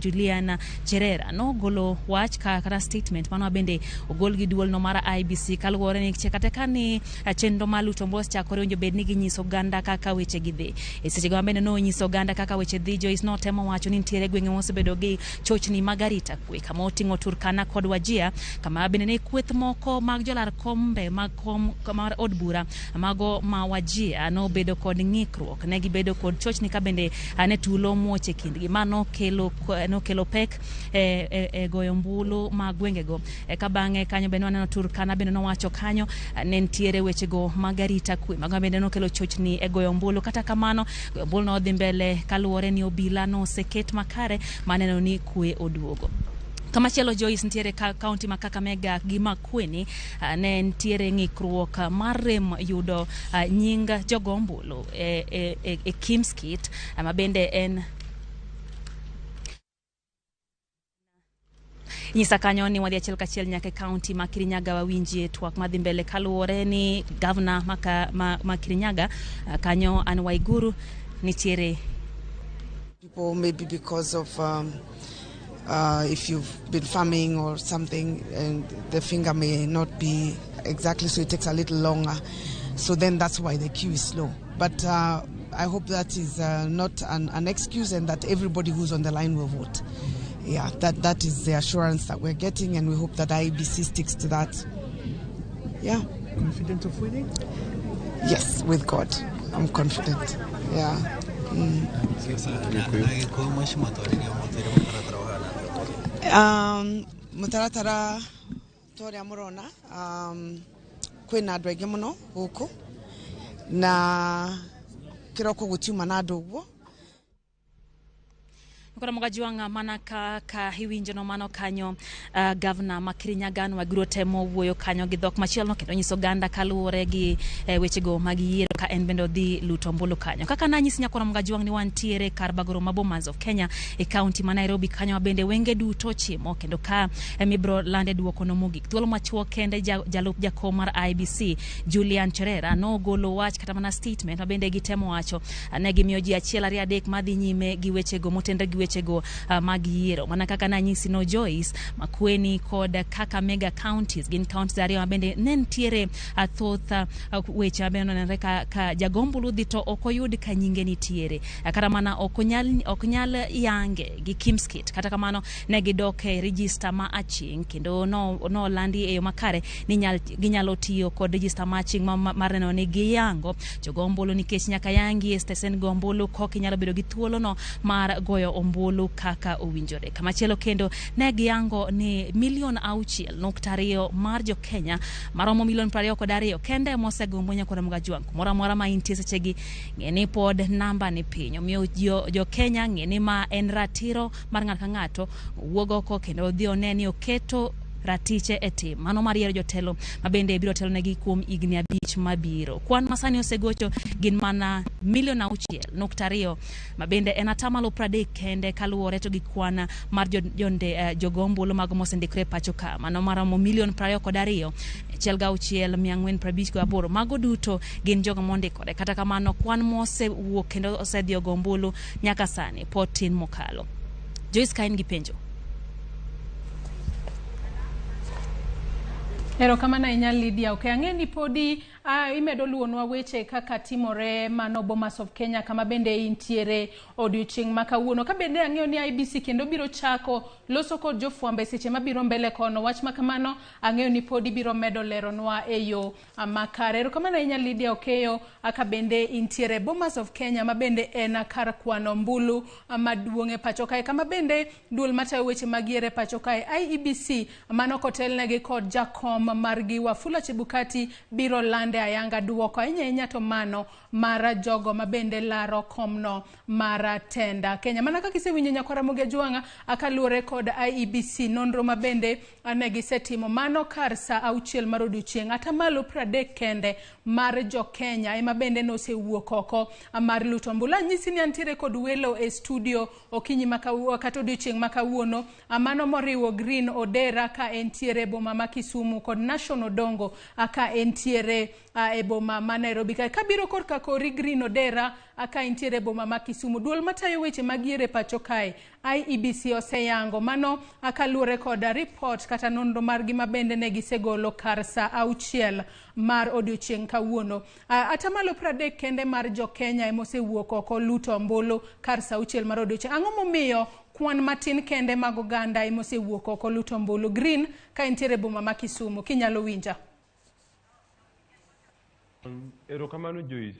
Juliana Cherera nogolo wach kata statement mano bende ogol gi duolno mar IEBC kaluwore ni kata ka ni chenro mar luto ombulu osechakore, owinjo bed ni ginyiso oganda kaka weche gi dhi. E sechego ma bende nonyiso oganda kaka weche dhi, Joyce notemo wacho ni nitiere gwenge mosebedo gi chochni mag arita kwe kama oting'o Turkana kod Wajir, kama bende ne kweth moko mag jolar kombe mag kom mar od bura mago ma Wajir nobedo kod ng'ikruok, ne gibedo kod chochni ka bende ne tulo muoch e kindgi. Ma nokelo pek e goyo ombulu mag gwengego. Ka bang'e kanyo bende waneno Turkana bende nowacho kanyo ne nitiere wechego mag arita kwe mago bende nokelo chochni e goyo ombulu. Kata kamano goyo ombulu nodhi mbele kaluwore ni obila noseket makare maneno ni kwe oduogo. Kamachielo Joyce, nitiere kaunti ma Kakamega gi Makueni ne nitiere ng'ikruok mar rem yudo nying jogo ombulu e KIEMS kit ma bende en nyisa kanyo ni wadhi achiel kachiel nyaka e kaunti ma Kirinyaga wawinjie twak madhi mbele kaluwore ni gavana ma Kirinyaga kanyo Anne Waiguru nitiere.
People maybe because of if you've been farming or something and the finger may not be exactly, so it takes a little longer. So then that's why the queue is slow. But I hope that is not an excuse and that everybody who's on the line will vote. Yeah, that is the assurance that we're getting, and we hope that IEBC sticks to that. Yeah.
Confident of winning?
Yes, with God. I'm confident. Yeah. Mutaratara toria murona kwina andu aingi muno guku na kiroko gutiuma na andu uguo.
Koro Mugajuanga mana ka iwinjo no mano kanyo gavana ma Kirinyaga Anne Waiguru temo wuoyo kanyo gi dhok machielo kendo nyiso oganda kaluwore gi wechego mag yiero ka en bende odhi luto ombulu kanyo. Kaka nanyisi nyakoro Mugajuang ni wantiere kar bagoro ma Bomas of Kenya e kaunti ma Nairobi kanyo ma bende wenge duto ochimo kendo ka mibro lande duoko no mogik. Thuolo machuok kende jalup jakom mar IEBC Julian Cherera nogolo wach kata mana statement ma bende gitemo wacho ne gimiyo ji achiel ariyo adek madhi nyime gi wechego motenre gi wechego mag yiero. Mana kaka nanyisi no Joyce, Makueni kod Kakamega counties gin counties ariyo mabende ne nitiere thoth weche mabende nonenre ka jagombulu dhi to ok oyud ka nyinge nitiere, kata mana ok nyal yange gi KIEMS kit. Kata kamano ne gidok e register ma aching' kendo nolandi e yo makare ni ginyalo tiyo kod register ma aching' mar neno ni giyango jogombulu nikech nyaka yangi e stesen go ombulu koka inyalo bedo gi thuolono mar goyo ombulu kaka owinjore. Kamachielo kendo ne giyango ni milion 6.2 mar jo Kenya maromo milion 22 kende mosegombo nyakoro Mugajuang. Kumoro amora ma intie sechegi ng'e ni pod namba ni piny, omiyo jo Kenya ng'e ni ma en ratiro mar ng'ato ka ng'ato wuog oko kendo odhi one ni oketo ratiche e tim mano mar yiero jotelo mabende biro telonegi kuom higni 5 mabiro. Kwan masani osegocho gin mana milion 6.2 mabende en atamalo 30 kende kaluwore to gi kwan mar jogo ombulu mago mosendikore pacho ka mano maromo milion 22 1,6 458. Mago duto gin jogo mondikore. Kata kamano kwan mosewuok kendo osedhi ogo ombulu nyaka sani pod tin mokalo. Joyce, ka in gi penjo.
Erokamano ahinya Lydia. Ok ang'e ni podi imedo luonwa weche kaka timore mano Bomas of Kenya kama bende intiere odiochieng' ma kawuono. Ka bende ang'eyo ni IEBC kendo biro chako loso kod jofwambo e seche mabiro mbele kono. Wach ma kamano ang'eyo ni podi biro medo leronwa e yo makare. Erokamano ahinya Lydia Okeyo ka bende intiere Bomas of Kenya ma bende en kar kwano ombulu maduong' e pacho kae, kama bende duol matayo weche mag yiero e pacho kae IEBC mano kotelnegi kod jakom kom margi Wafula Chebukati biro lande ayanga duoko ahinya ahinya to mano mar jogo mabende laro komno mar tenda Kenya. Mana kaka isewinjo nyakwar Ramogi Ajwang'a kaluwore kod IEBC nonro mabende ne gisetimo mano kar saa 6 mar odiochieng', atamalo 30 kende mar jo Kenya ema bende nosewuok oko mar luto ombulu. Anyisi ni antiere kod welo e studio okinyi kata odiochieng' ma kawuono, mano moriwo Green Odera ka entiere e boma ma Kisumu kod Nation Odongo ka entiere e boma ma Nairobi. Kae kabiro korka kori Green Odera ka entiere e boma ma Kisumu, duol matayo weche mag yiero e pacho kae IEBC oseyango mano kaluwore kod report kata nonro margi mabende ne gisegolo kar saa 6 mar odiochieng' kawuono. Atamalo 30 kende mar jo Kenya ema osewuok oko luto ombulu kar saa 6 mar odiochieng'. Ang'o momiyo kwan matin kende mag oganda ema osewuok oko luto ombulu? Green ka entiere e boma ma Kisumu, kinyalo winja.
Erokamano Joyce.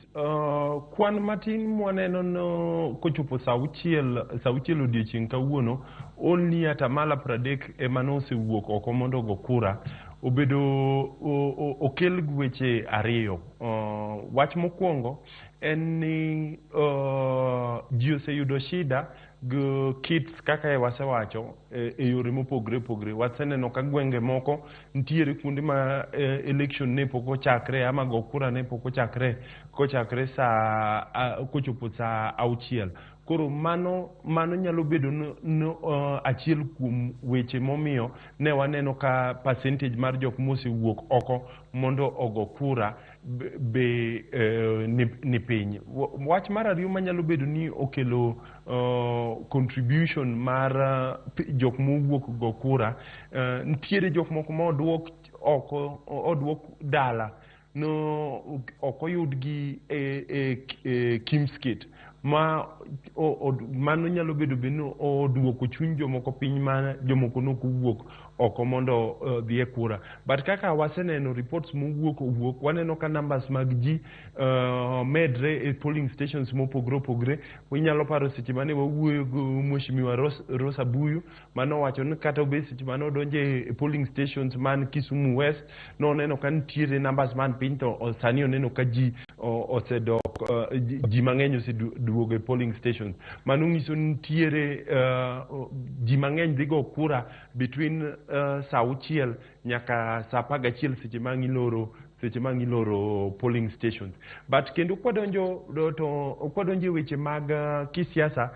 Kwan matin mwaneno no kochopo saa 6 odiochieng' kawuono, only atamalo 30 ema nosewuok oko mondo ogo kura. Obedo okel gi weche ariyo. Wach mokwongo en ni ji oseyudo shida gi kits kaka wasewacho e yore mopogre opogre. Waseneno ka gwenge moko nitiere kuonde ma election ne pok ochakre ama go kura ne pok ochakre kochakre saa kochopo saa 6. Koro mano nyalo bedo no achiel kuom weche momiyo ne waneno ka percentage mar jok mosewuok oko mondo ogo kura be ni piny. Wach mar ariyo manyalo bedo ni okelo contribution mar jok mowuok go kura, nitiere jok moko ma oduok oko, oduok dala no ok oyudgi e Kimskit, ma mano nyalo bedo be ni oduoko chuny jomoko piny ma jomoko nokowuok oko mondo dhi e kura. But kaka waseneno reports mowuok owuok, waneno ka numbers mag ji medre e polling stations mopogre opogre. Inyalo paro seche mane wawuoyo gi Mheshimiwa Rosa Buyu manowacho ni kata obed seche mane odonjo e polling stations man Kisumu West, noneno ka nitiere numbers man piny, to sani oneno ka ji osedok, ji mang'eny oseduogo e polling stations. Mano nyiso ni nitiere ji mang'eny dhi go kura between saa 6 nyaka saa 11 seche ma ng'iloro polling stations. But kendo kwadonjo e weche mag kisiasa,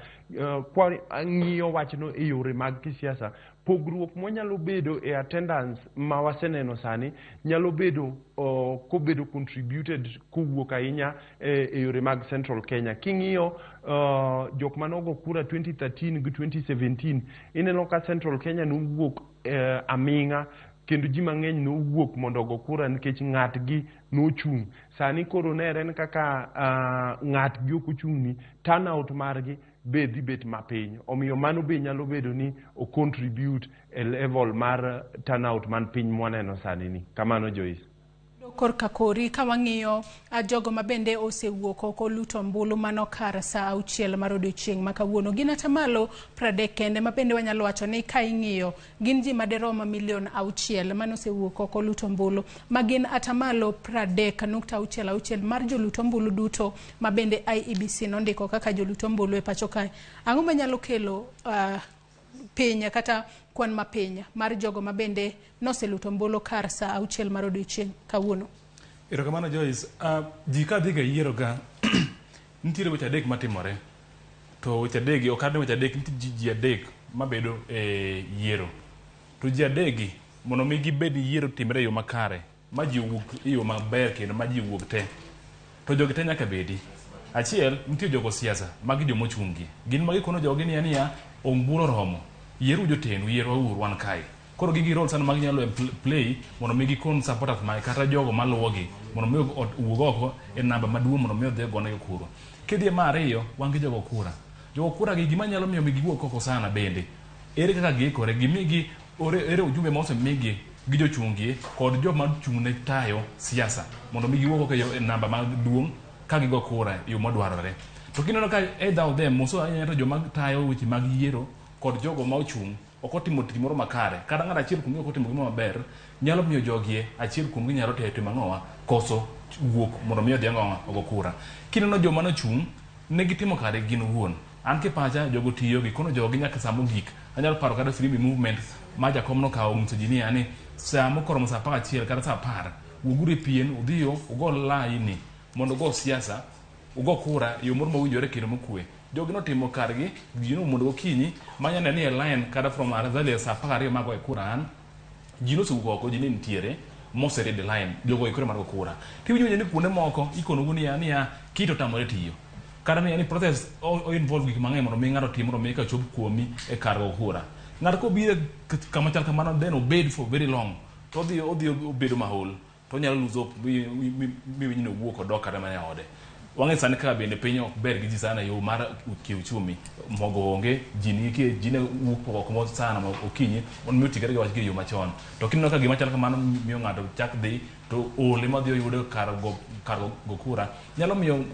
kwa ng'iyo wachno e yore mag kisiasa, pogruok mwanyalo bedo e attendance ma waseneno sani nyalo bedo kobedo contributed kowuok ahinya e yore mag Central Kenya. King'iyo jok manogo kura 2013 gi 2017, ineno ka Central Kenya nowuok aming'a kendo ji mang'eny nowuok mondo ogo kura nikech ng'atgi nochung'. Sani koro nere ni kaka ng'atgi ok ochung' ni turnout margi be dhi bet mapiny. Omiyo mano be nyalo bedo ni o contribute e level mar turnout man piny mwaneno sani ni. Kamano Joyce.
Korka kori ka wang'iyo jogo mabende osewuok oko luto ombulu mano kar saa 6 mar odiochieng' ma kawuono, gin atamalo 30 kende mabende wanyalo wacho ni ka ing'iyo gin ji maderom milion 6 mane osewuok oko luto ombulu, ma gin atamalo 30.66 mar jolut ombulu duto mabende IEBC nondiko kaka jolut ombulu e pacho kae. Ang'o manyalo kelo piny kata kwan mapiny mar jogo mabende noseluto ombulu kar saa 6 mar odiochieng' kawuono?
Erokamano Joyce. Ji ka dhi ga yiero ga nitiere weche adek matimore. To weche adek gi ok ane weche adek, nitie ji adek mabedo e yiero. To ji adek gi mondo mi gibed ni yiero timre e yo makare, ma ji owuok e yo maber kendo ma ji owuok te. To jogi te nyaka bedi. Achiel, nitie jogo siasa, magi jomochung' gi. Gin ma gikono jogi niya niya, ombulu oromo. Yieru jotendu, yierwa uru wan kae. Koro gin gi role sana ma ginyalo play mondo mi gikon supporters mage kata jogo maluwogi mondo mi owuog oko e namba maduong' mondo mi odhi ogonegi kura. Kidhi mar ariyo, wan gi jogo kura. Jogo kura gi gima nyalo miyo mi giwuog oko sana bende. Ere kaka giikore, gimigi ere ujumbe ma osemigi gi jochung' gi kod joma ochung' ne tayo siasa mondo mi giwuog oko e namba maduong' ka gigo kura e yo madwarore. To kineno ka either of them, moso ahinya to joma tayo weche mag yiero kod jogo ma ochung'
ok otimo tich moro makare, kata ng'ato achiel kuomgi ok otimo gimoro maber, nyalo miyo jogie achiel kuomgi nyalo timo ang'owa koso wuok mondo mi odhi ang'owa ogo kura. Kineno joma nochung', ne gitimo kare gin owuon. An kipacha jogo tiyo gikono jogi nyaka saa mogik. Anyalo paro kata Firimbi movement ma jakom nokawo onyiso ji niya ni saa mokoromo saa 11 kata saa 10 wuoguru e pien udhiyo ugo laini mondo ugo siasa ugo kura e yo moro mowinjore kendo mokwe. Jogi notimo kargi, ji nomondo gokinyi ma nyalo neno ni e line kata from as early as saa 12 mago e kura an ji nosewuok oko, ji ne nitiere moseread line, jogo oikore mar go kura. Tiwinjo winjo ni kuonde moko ikonogu niya niya kit otamore tiyo. Kata niya ni process o involve gik mang'eny mondo mi ng'ato otim mondo mi ka chop kuomi e kar go kura. Ng'ato kobiro kama chal kamano then obed for very long to odhi obedo mahol to onyalo lose hope mi winj ni owuok odok kata mana e ode. Wang'e sani kaka bende piny ok ber gi ji sana e yo mar kiuchumi. Mogo onge, ji nigi ji ne wuok oko sana okinyi mondo mi oti kata gi wach gi e yo machon. To kineno ka gima chal kamano miyo ng'ato chak dhi to ole madhi oyudo kar go kura nyalo miyo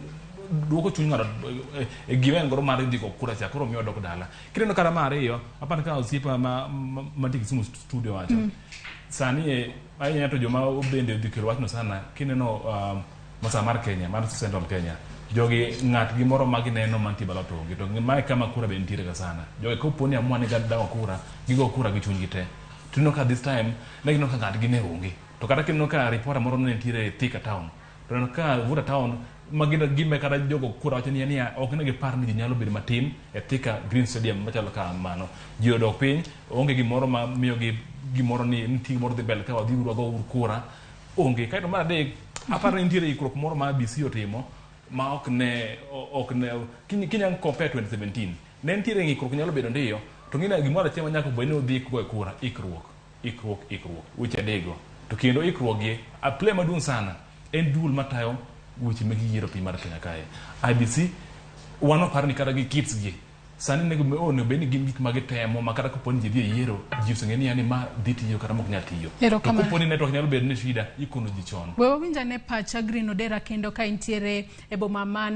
duoko chuny ng'ato e gima en godo mar dhi go kura cha koro miyo odok dala. Kineno kata mar ariyo, apani ka osiepa mantie Kisumu studio wacho. Sani ahinya to joma bende odhi kelo wachno sana kineno masa mar Kenya, mar Central Kenya, jogi ng'at gi moro ma gineno mantie ballot onge, to mae kama kura be nitiere ga sana. Jogi kopo ni amua ni gidago kura, gigo kura gi chunygi te. To ineno ka this time, ne gineno ka ng'atgi ne onge. To kata kineno ka reporter moro ne nitiere Thika town, to ineno ka Vuta town, ma gin gime kata jogo kura wacho niya niya ok ne gipar ni ji nyalo bedo matin e Thika Green Stadium machalo kamano. Ji odok piny, onge gimoro ma miyogi gimoro ni nitie gimoro dhi mbele ka wadhi uru wago uru kura. Onge. Kaeto mar adek, aparo ni nitiere ikruok moro ma ABC otimo ma ok ne kinyalo compare 2017 ne nitiere ng'ikruok nyalo bedo ndiyo to ng'ina gimoro achiel ma nyaka bed ni udhi go e kura ikruok ikruok ikruok weche adekgo. To kendo ikruok gi a play maduong' sana en duol matayo weche mag yiero piny mar Kenya kae. IEBC wan waparo ni kata gi kits gi sani onego bed ni gin gik ma gitemo ma kata kopo ni ji dhi e yiero ji oseng'e ni yani ma dhi tiyo kata mok nyal tiyo. To kopo ni network nyalo bedo ni shida ikono ji chon.
We wawinj ane pacha Green Odera kendo ka intiere e boma ma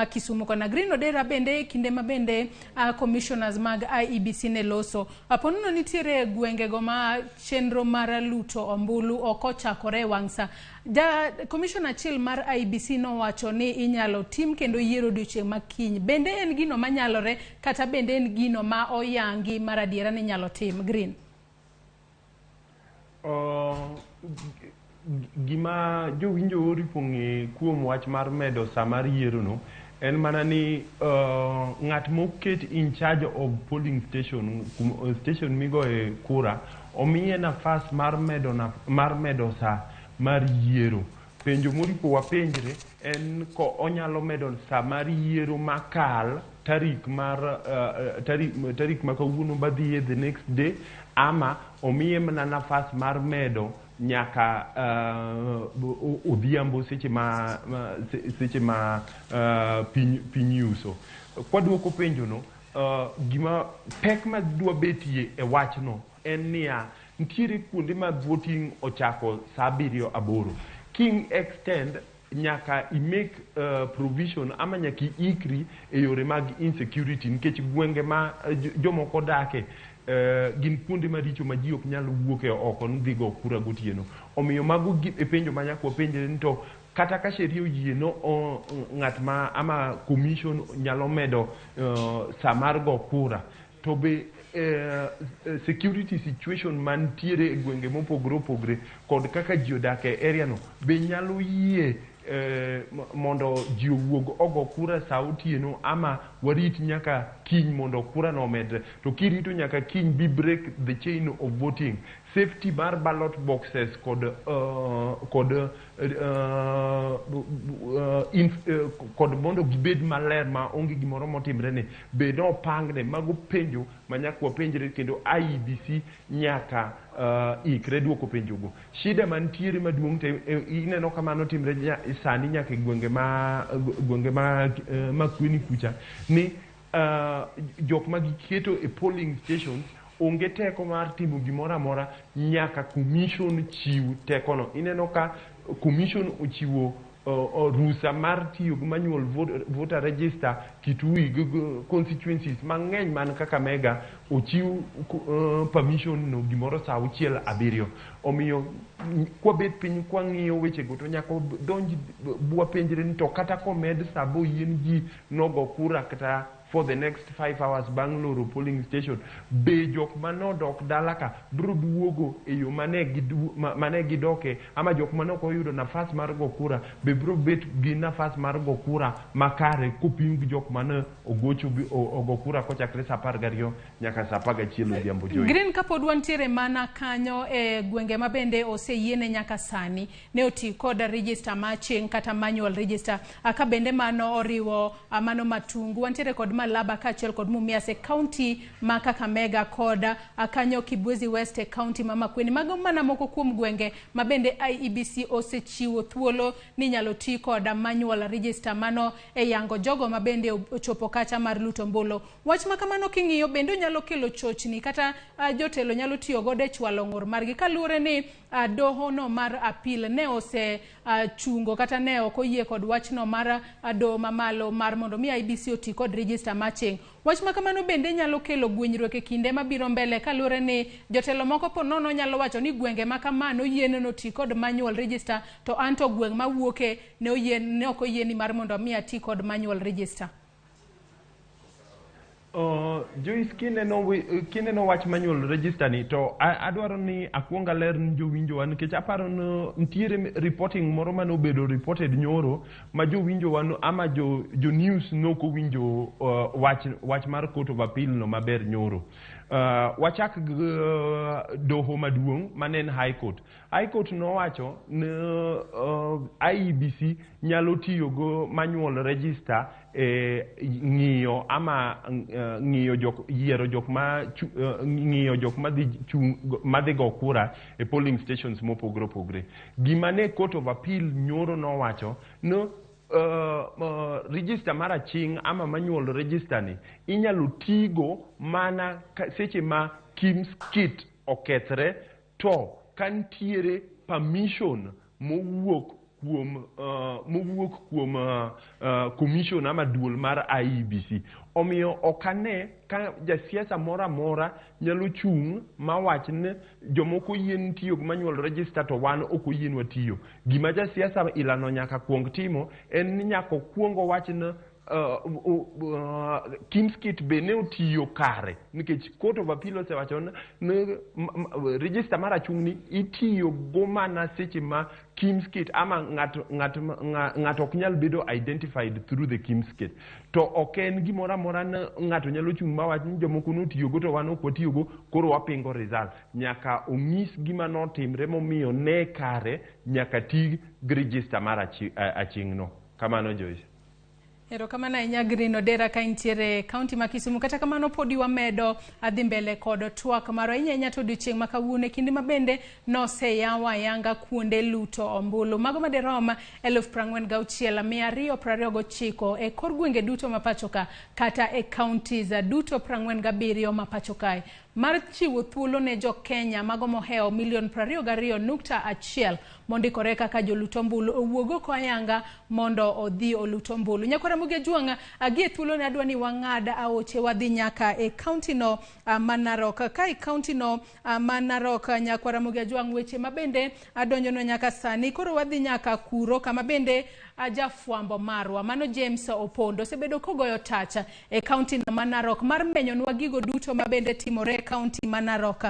Kisumu kona. Green Odera bende kinde ma bende commissioners mag IEBC ne loso. Aponono nitiere gwengego ma chenro mar luto ombulu ok ochakore e wang' sa. Ja commissioner achiel mar IEBC nowacho ni inyalo tim kendo yiero odiochieng' ma kiny. Bende en gino manyalore kata bende en gino ma oyangi mar adiera ni inyalo tim? Green.
Gima jowinjo oripo ng'e kuom wach mar medo sa mar yiero no en mana ni ng'at moket in charge of polling station, station migoye kura, omiye nafas mar medo sa mar yiero. Penjo moripo wapenjre en ko onyalo medo sa mar yiero makal tarik mar tarik ma kawuono badhiye the next day, ama omiye mana nafas mar medo nyaka odhiambo seche ma piny yuso. Kwaduoko penjo no, gima pek ma dwa betie e wachno en niya, nitiere kuonde ma voting ochako saa 7 8. King extend nyaka i make provision ama nyaka iikri e yore mag insecurity nikech gwenge ma jomoko dake gin kuonde maricho ma ji ok nyal wuok e oko ni dhi go kura gotieno. Omiyo mago e penjo ma nyaka wapenjre ni to kata ka sheria oyie no ng'at ma ama commission nyalo medo sa mar go kura, to be security situation mantiere e gwenge mopogore opogore kod kaka ji odak e area no be nyalo yie mondo ji owuog ogo kura sa otieno ama warit nyaka kiny mondo kura no omedre. To kirito nyaka kiny bi break the chain of voting. Safety mar ballot boxes kod mondo gibed maler ma onge gimoro motimre ne be nopangne. Mago penjo ma nyaka wapenjre kendo IEBC nyaka ikre duoko penjogo. Shida mantiere maduong' to ineno kamano timre sani nyaka e gwenge ma Makueni kucha ni jok ma giketo e polling stations onge teko mar timo gimoro amora nyaka commission chiw tekono. Ineno ka commission ochiwo Rusa mar tiyo gi manual voter register Kitui gi constituencies mang'eny man Kakamega ochiw permission no gimoro saa 6 7. Omiyo kwabet piny kwang'iyo wechego to nyaka donj bwapenjre ni to kata komed saa boyien ji nogo kura kata for the next 5 hours bang' loro polling station, be jok manodok dala ka biro duogo e yo mane gidoke, ama jok mane ok oyudo nafas mar go kura be biro bet gi nafas mar go kura makare kopim gi jok mane ogocho ogo kura kochakre saa 12 nyaka saa 11 odhiambo. Joy.
Green, kapod wantiere mana kanyo e gwenge ma bende oseyiene nyaka sani ne oti kod register ma chieng' kata manual register, ka bende mano oriwo mano Matungu, wantiere kod Malaba kaachiel kod Mumias e kaunti ma Kakamega kod kanyo Kibwezi West e kaunti ma Makueni. Mago mana moko kuom gwenge ma bende IEBC osechiwo thuolo ni inyalo ti kod manual register mano e yango jogo ma bende ochopo kacha mar luto ombulu. Wach ma kamano king'iyo bende onyalo kelo chochni kata jotelo nyalo tiyo godo e chwalo ng'ur margi kaluwore ni doho no mar appeal ne ose chungo kata ne ok oyie kod wachno mar doho mamalo mar mondo mi IEBC oti kod register maching. Wach ma kamano bende nyalo kelo gwenyruok e kinde mabiro mbele kaluwore ni jotelo moko po nono nyalo wacho ni gwenge ma kama noyiene noti kod manual register to anto gweng' mawuoke ne oyien ne ok oyieni mar mondo mi ati kod manual register.
Joyce, kineno wach manual register ni to adwaro ni akuong aler ni jowinjowa nikech aparo ni nitiere reporting moro mane obedo reported nyoro ma jowinjowa ama jo news nok owinjo wach mar Court of Appeal no maber nyoro. Wachak doho maduong' mane en High Court. High Court nowacho ni IEBC nyalo tiyo go manual register ng'iyo ama ng'iyo jok yiero jok ma ng'iyo jok madhi chung madhi go kura e polling stations mopogore opogore. Gima ne Court of Appeal nyoro nowacho no register mar aching' ama manual register ni inyalo tigo mana seche ma KIEMS kit okethre to ka nitiere permission mowuok kuom commission ama duol mar IEBC. Omiyo ok ane ka jasiasa moro amora nyalo chung' mawach ni jomoko oyien tiyo gi manual register to wan ok oyienwa tiyo. Gima jasiasa ilano nyaka kuong timo en ni nyaka okuong owach ni KIEMS kit be ne otiyo kare nikech Court of Appeal osewacho ni register mar achung' ni itiyo go mana seche ma KIEMS kit ama ng'ato ok nyal bedo identified through the KIEMS kit. To ok en gimoro amora ni ng'ato nyalo chung' mawach ni jomoko notiyogo to wan ok watiyogo koro wapingo result. Nyaka onyis gima notimre momiyo ne kare nyaka ti gi register mar aching' no. Kamano Joyce.
Erokamano ahinya Green Odera ka intiere kaunti ma Kisumu. Kata kamano podi wamedo adhi mbele kod twak marwa ahinya ahinya to odiochieng' ma kawuono e kinde ma bende noseyaw ayanga kuonde luto ombulu. Mago madirom 46,229 e kor gwenge duto ma pacho ka kata e counties duto 47 ma pacho kae. Mar chiwo thuolo ne jo Kenya mago mohewo milion 22.1 mondikore kaka jolut ombulu owuog oko ayanga mondo odhi olut ombulu. Nyakwara Ramogi Ajwang', gie thuolo ne adwa ni wang'ad aoche wadhi nyaka e kaunti no ma Narok. Ka e kaunti no ma Narok, Nyakwara Ramogi Ajwang', weche mabende adonjono nyaka sani. Koro wadhi nyaka kuro kama bende jafwambo marwa mano James Opondo osebedo kogoyo tacha e kaunti no ma Narok mar menyonwa gigo duto mabende timore e kaunti ma Narok.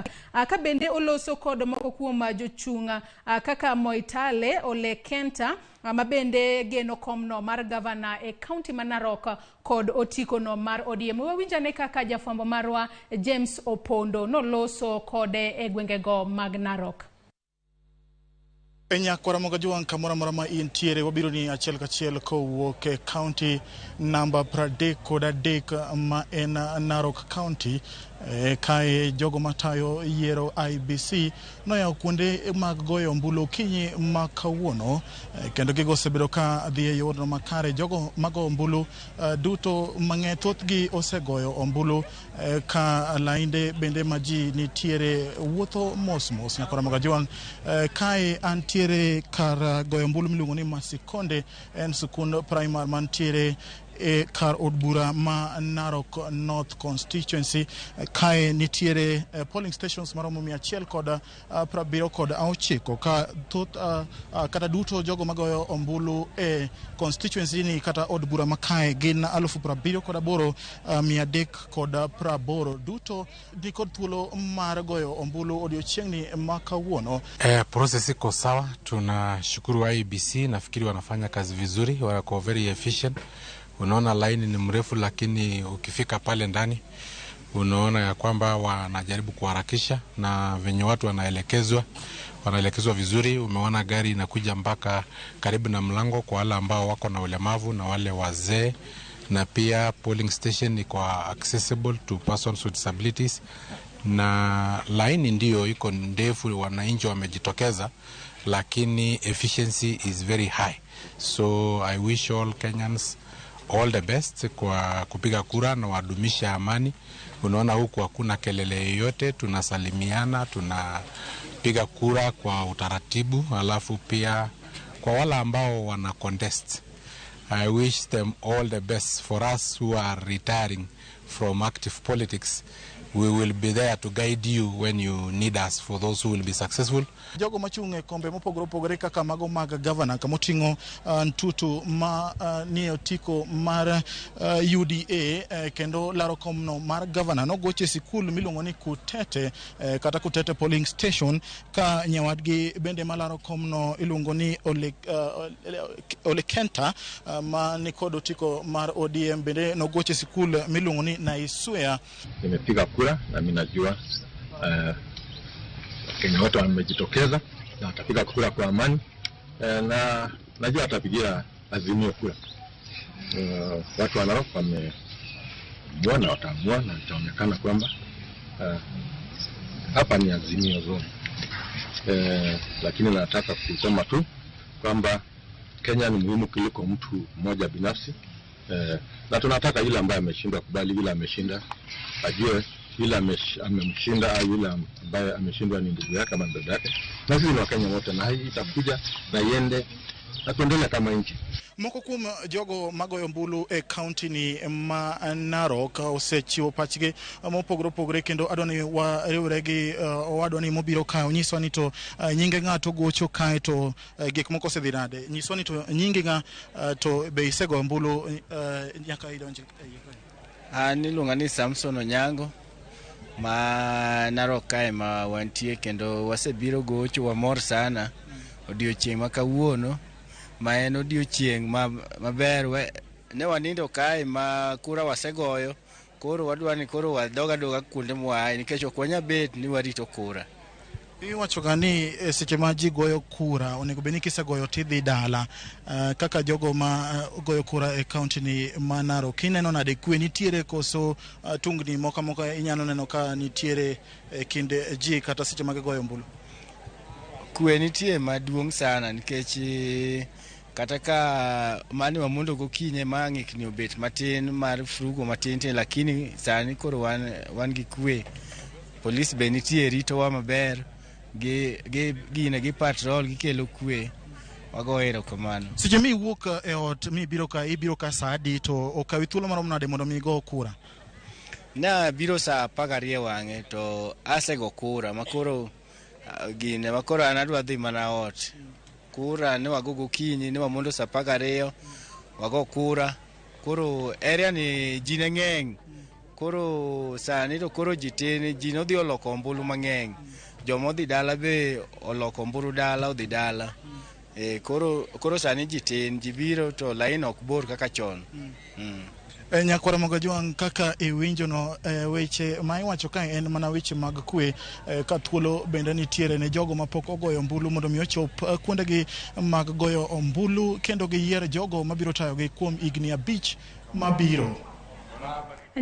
Ka bende oloso kod moko kuom jochung' kaka Moitale Ole Kenta mabende geno komno mar gavana e kaunti ma Narok kod otiko no mar ODM. Wawinjane kaka jafwambo marwa James Opondo noloso kode e gwengego mag Narok.
Nyakwara Ramogi Ajwang' kamoro amora ma intiere, wabiro ni achiel kachiel kowuok e kaunti namba 33 ma en Narok County. Kae jogo matayo yiero IEBC noyawo kuonde mag goyo ombulu okinyi ma kawuono, kendo gigo osebedo ka dhi e yorno makare. Jogo mago ombulu duto mang'eny thothgi osegoyo ombulu ka lainde bende ma ji nitiere wuotho mos mos. Nyakwara Ramogi Ajwang', kae antiere Antiere kar goyo ombulu miluongo ni Masikonde, en sikund primary mantiere e kar od bura ma Narok North Constituency. Kae nitiere polling stations maromo 179, ka thoth kata duto jogo magoyo ombulu e constituency ni kata od bura ma kae gin 78,380. Duto nikod thuolo mar goyo ombulu odiochieng'ni ma kawuono.
Process iko sawa, tunashukuru IEBC, nafikiri wanafanya kazi vizuri, wako very efficient. Unaona laini ni mrefu, lakini ukifika pale ndani unaona ya kwamba wanajaribu kuharakisha na venye watu wanaelekezwa vizuri. Umeona gari inakuja mpaka karibu na mlango kwa wale ambao wako na ulemavu na wale wazee, na pia polling station iko accessible to persons with disabilities, na laini ndiyo iko ndefu, wananchi wamejitokeza, lakini efficiency is very high. So I wish all Kenyans all the best kwa kupiga kura na wadumisha amani. Unaona huku hakuna kelele yoyote, tunasalimiana, tunapiga kura kwa utaratibu. Alafu pia kwa wale ambao wana contest, I wish them all the best. For us who are retiring from active politics, we will be there to guide you when you need us, for those who will be successful.
Jogo machung' e kombe mopogore opogore kaka mago mag gavana kamoting'o Ntutu ma nie otiko mar UDA kendo laro komno mar gavana nogocho e sikul miluongo ni Kutete kata Kutete polling station, ka nyawadgi bende malaro komno iluongo ni Ole Kenta ma nikod otiko mar ODM bende nogocho e sikul miluongo ni Naiswea.
Nimepiga kura na mimi najua Wakenya wote wamejitokeza na watapiga kura kwa amani na najua watapigia Azimio kura. Watu wa Narok wameamua na wataamua na itaonekana kwamba hapa ni Azimio zone. Lakini nataka kusema tu kwamba Kenya ni muhimu kuliko mtu mmoja binafsi. Na tunataka yule ambaye ameshindwa kubali yule ameshinda, ajue yule amemshinda au yule ambaye ameshindwa ni ndugu yake ama dada yake, na sisi ni Wakenya wote, na hii itakuja na iende na tuendelee kama nchi.
Moko kuom jogo magoyo ombulu e kaunti ni ma Narok osechiwo pachgi mopogore opogore, kendo adwa ni wariwre gi owadwa ni mobiro kae onyiswa ni to nyinge ng'ato gocho kae to gik moko osedhi nade. Nyiswa ni to nyingi ng'a to be isegoyo ombulu nyaka idonj e iye kae?
An iluonga ni Samson Onyango ma Narok kae ma wantie, kendo wasebiro gocho, wamor sana odiochieng' ma kawuono ma en odiochieng' maber. Ne wanindo kae ma kura wasegoyo, koro wadwa ni koro wadog adoga kuonde mwaaye nikech ok wanyal bet ni warito kura.
Iwacho ga ni seche ma ji goyo kura onego bed ni kisegoyo tidhi dala. Kaka jogo ma goyo kura e kaunti ni ma Narok, ineno nade, kwe nitiere koso tungni moko moko inyalo neno ka nitiere e kind ji kata seche ma gigoyo ombulu?
Kwe nitie maduong' sana nikech kata ka mane wamondo gokinyi ma ng'ikni obet matin mar frugo matin tin, lakini sani koro wan gi kwe. Polis be nitie ritowa maber, gi gine gi patrol gikelo kwe, wago erokamano.
Seche miwuok e ot mibiro ka, ibiro ka saa adi to okawi thuolo marom nade mondo mi igo kura?
Na biro saa 12 wang'e to asego kura makoro gine makoro an adwa dhi mana ot. Kura ne wago gokinyi, ne wamondo saa 12 wago kura. Koro area ni ji ne ng'eny, koro sani to koro ji tin, ji nodhi oloko ombulu mang'eny. Joma odhi dala be oloko ombulu dala, odhi dala. Koro sani ji tin, ji biro to lain ok bor kaka chon.
Nyakwara Mogajwang', kaka iwinjono weche ma iwacho kae en mana weche mag kwe, ka thuolo bende nitiere ne jogo mapok ogoyo ombulu mondo mi ochop kuondegi mag goyo ombulu kendo giyier jogo mabiro tayogi kuom higni 5 mabiro.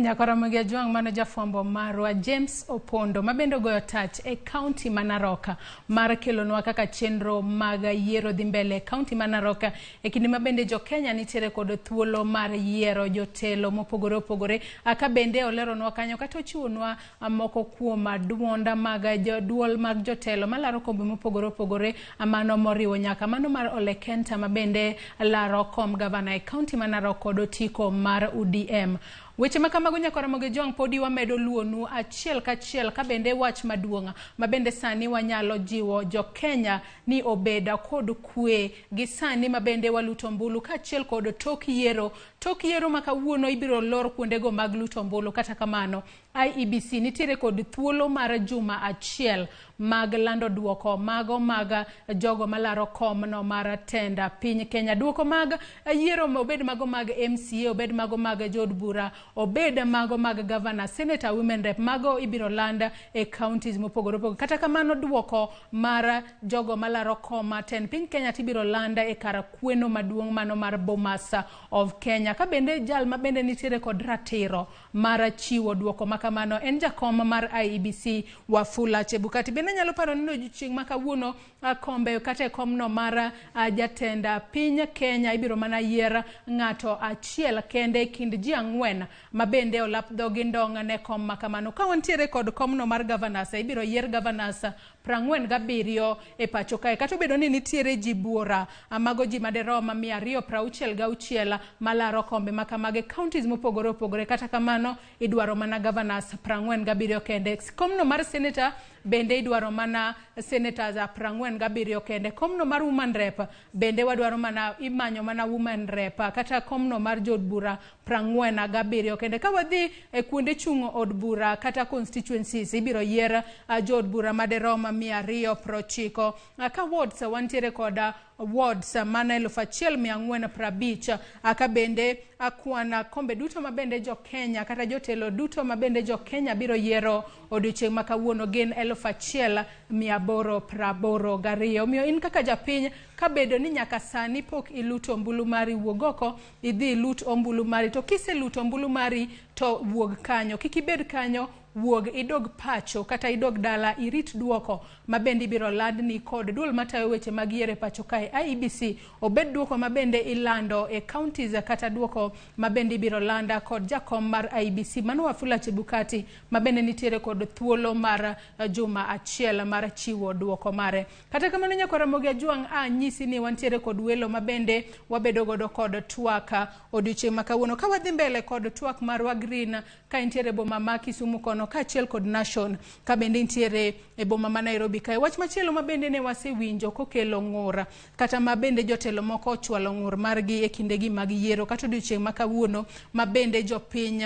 Nyakoromogi Ajwang' mano jafwambo marwa James Opondo mabende ogoyo tach e kaunti ma Narok mar kelonwa kaka chenro mag yiero dhi mbele e kaunti ma Narok e kinde ma bende jo Kenya nitiere kod thuolo mar yiero jotelo mopogore opogore ka bende oleronwa kanyo kata ochiwonwa moko kuom duonda mag duol mag jotelo malaro kombe mopogore opogore mano moriwo nyaka mano mar Ole Kenta mabende laro kom gavana e kaunti ma Narok kod otiko mar UDM. Weche ma kamago Nyakoromogi Jwang' podi wamedo luonu achiel kachiel ka bende wach maduong' ma bende sani wanyalo jiwo jo Kenya ni obed kod kwe gi sani ma bende waluto ombulu kaachiel kod tok yiero. Tok yiero ma kawuono ibiro lor kuondego mag luto ombulu. Kata kamano IEBC nitiere kod thuolo mar juma achiel mag lando duoko mago mag jogo malaro komno mar tenda piny Kenya. Duoko mag yiero obed mago mag MCA, obed mago mag jood bura, obed mago mag governor, senator, women rep, mago ibiro land e counties mopogore opogore. Kata kamano duoko mar jogo malaro kom tend piny Kenya tibiro land e kar kweno maduong' mano mar Bomas of Kenya. Ka bende jal ma bende nitiere kod ratiro mar chiwo duoko makamano en jakom mar IEBC Wafula Chebukati. Bende nyalo paro ni odiochieng' ma kawuono kombe kata e komno mar jatend piny Kenya ibiro mana yier ng'ato achiel kende e kind ji ang'wen ma bende olap dhogi ndong' ne kom makamano. Ka wantiere kod komno mar governors, ibiro yier governors 47 e pacho kae. Kata obedo ni nitiere ji buora, mago ji maderom 266 malaro kombe makamage counties mopogore opogore. Kata kamano idwaro mana governors 47 kende. Komno mar senator bende idwaro mana senators 47 kende. Komno mar woman rep bende wadwaro mana imanyo mana woman rep kata komno mar jood bura 47 kende. Ka wadhi e kuonde chung' od bura kata constituencies ibiro yier jood bura maderom 290. Ka wards wantiere kod wards mana 1450 ka bende akwana kombe duto mabende jo Kenya kata jotelo duto mabende jo Kenya biro yiero odiochieng' ma kawuono gin 1882. Omiyo in kaka japiny kabedo ni nyaka sani pok iluto ombulu mari, wuog oko idhi ilut ombulu mari. To kiseluto ombulu mari to wuog kanyo, kik ibed kanyo, wuog idog pacho kata idog dala irit duoko mabende ibiro landni kod duol matayo weche mag yiero e pacho kae IEBC, obed duoko mabende ilando e counties kata duoko mabende ibiro landa kod jakom mar IEBC mano Wafula Chebukati mabende nitiere kod thuolo mar juma achiel mar chiwo duoko mare. Kata kamano Nyakoromogi Ajwang' anyisi ni wantiere kod welo mabende wabedo godo kod twak odiochieng' ma kawuono. Ka wadhi mbele kod twak marwa Green ka intiere boma ma Kisumu kono kaachiel kod Nation ka bende intiere e boma ma Nairobi kae. Wach machielo ma bende ne wasewinjo kokelo ng'ur kata ma bende jotelo moko ochwalo ng'ur margi e kindegi mag yiero kata odiochieng' ma kawuono ma bende jopiny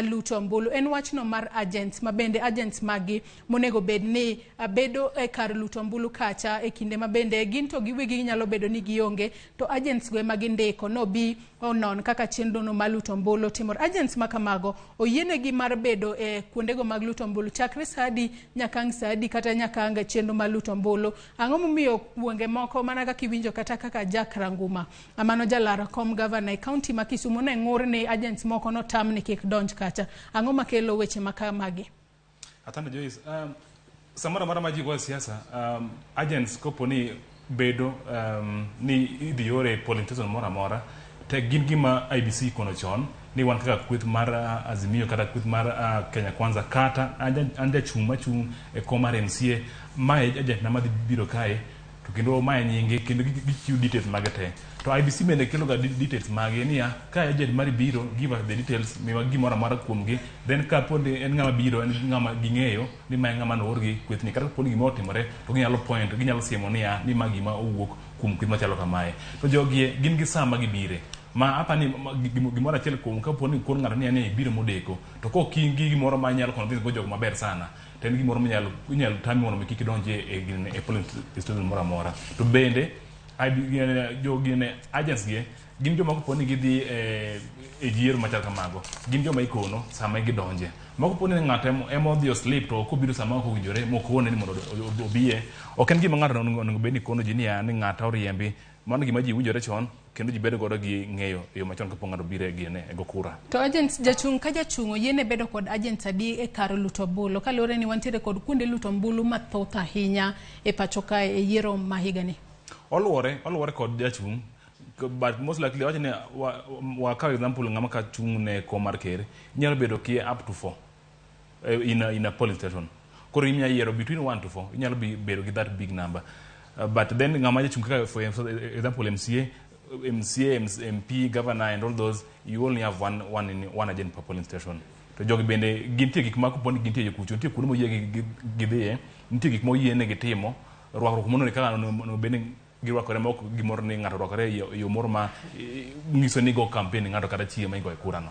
luto ombulu en wachno mar agents ma bende agents magi monego bed ni bedo e kar luto ombulu kacha e kinde ma bende gin to giwegi ginyalo bedo ni gionge to agents go ema gindiko nobi onon kaka chenro no mar luto ombulu timore. Agents ma kamago oyienegi mar bedo e kuondego mag luto ombulu chakre saa adi nyaka ang' saa adi kata nyaka ang' chenro mar luto ombulu. Ang'o momiyo gwenge moko mana kaka iwinjo kata kaka Jack Ranguma mano jalar kom gavana e kaunti ma Kisumu ne ng'ur ni agents moko notam ni kik donj kacha. Ang'o makelo weche ma kamagi?
Atanda Joyce, samoro amora ma ji goyo siasa, agents kopo ni bedo ni idhi ore e polling station moro amora te gin gima IEBC kono chon ni wan kaka kweth mar Azimio kata kweth mar Kenya Kwanza kata an jachung' machung' e kom mar MCA, mae agent na madhi biro kae to kendo mae nyinge kendo gichiwo details mage te. To IEBC bende kelo ga details mage niya ka agent mari biro give us the details miwa gimoro amora kuomgi, then kapo ni en ng'ama biro en ng'ama ging'eyo ni mae ng'ama noorgi kwethni, kata kapo ni gima otimore to ginyalo point, ginyalo siemo niya ni ma gima owuok kuom kweth machalo kamae. To jogie gin gi saa ma gibire ma apani gimoro achiel kuom kapo ni kon ng'ato ni ibiro modeko to kok in gi gimoro ma inyalo convince go jogo maber sana to en gimoro minyalo inyalo tami mondo mi kik idonji e polling station moro amora. To bende agents gi gin joma kopo ni gidhi e yiero machal kamago, gin joma ikono sama gidonje. Moko po ni ng'ato ema odhi oslip to ok obiro sama ok owinjore mokone ni mondo obiye, ok en gima ng'ato onego bed ni kono ji niya ni ng'ata oriembi. Mano gima ji winjore chon. kendo ji bedo godo gi ng'eyo e yo machon kapok ng'ato biro e gine e go kura.
To agents jachung' ka jachung' oyiene bedo kod agents adi e kar luto ombulu kaluwore ni wantiere kod kuonde luto ombulu mathoth ahinya e pacho kae e yiero ma higani?
Oluwore kod jachung', but most likely wacho ni wakaw example ng'ama ka chung' ne kom mar ker nyalo bedo ki up to 4 in a polling station. Koro inyalo yiero between 1 to 4, inyalo bedo gi that big number. But then ng'ama jachung' kaka for example MCA, MP, governor and all those, you only have one agent per polling station. To jogi bende gintie gik ma kopo ni gintie kucho, nitie kuonde moyie gidhiye, nitie gik moyienegi timo, rwakruok mondo kaka onego bed ni girwakore ma ok gimoro ni ng'ato orwakore e yo moro ma nyiso ni go campaign ng'ato kata chieng' ma igoye kura no.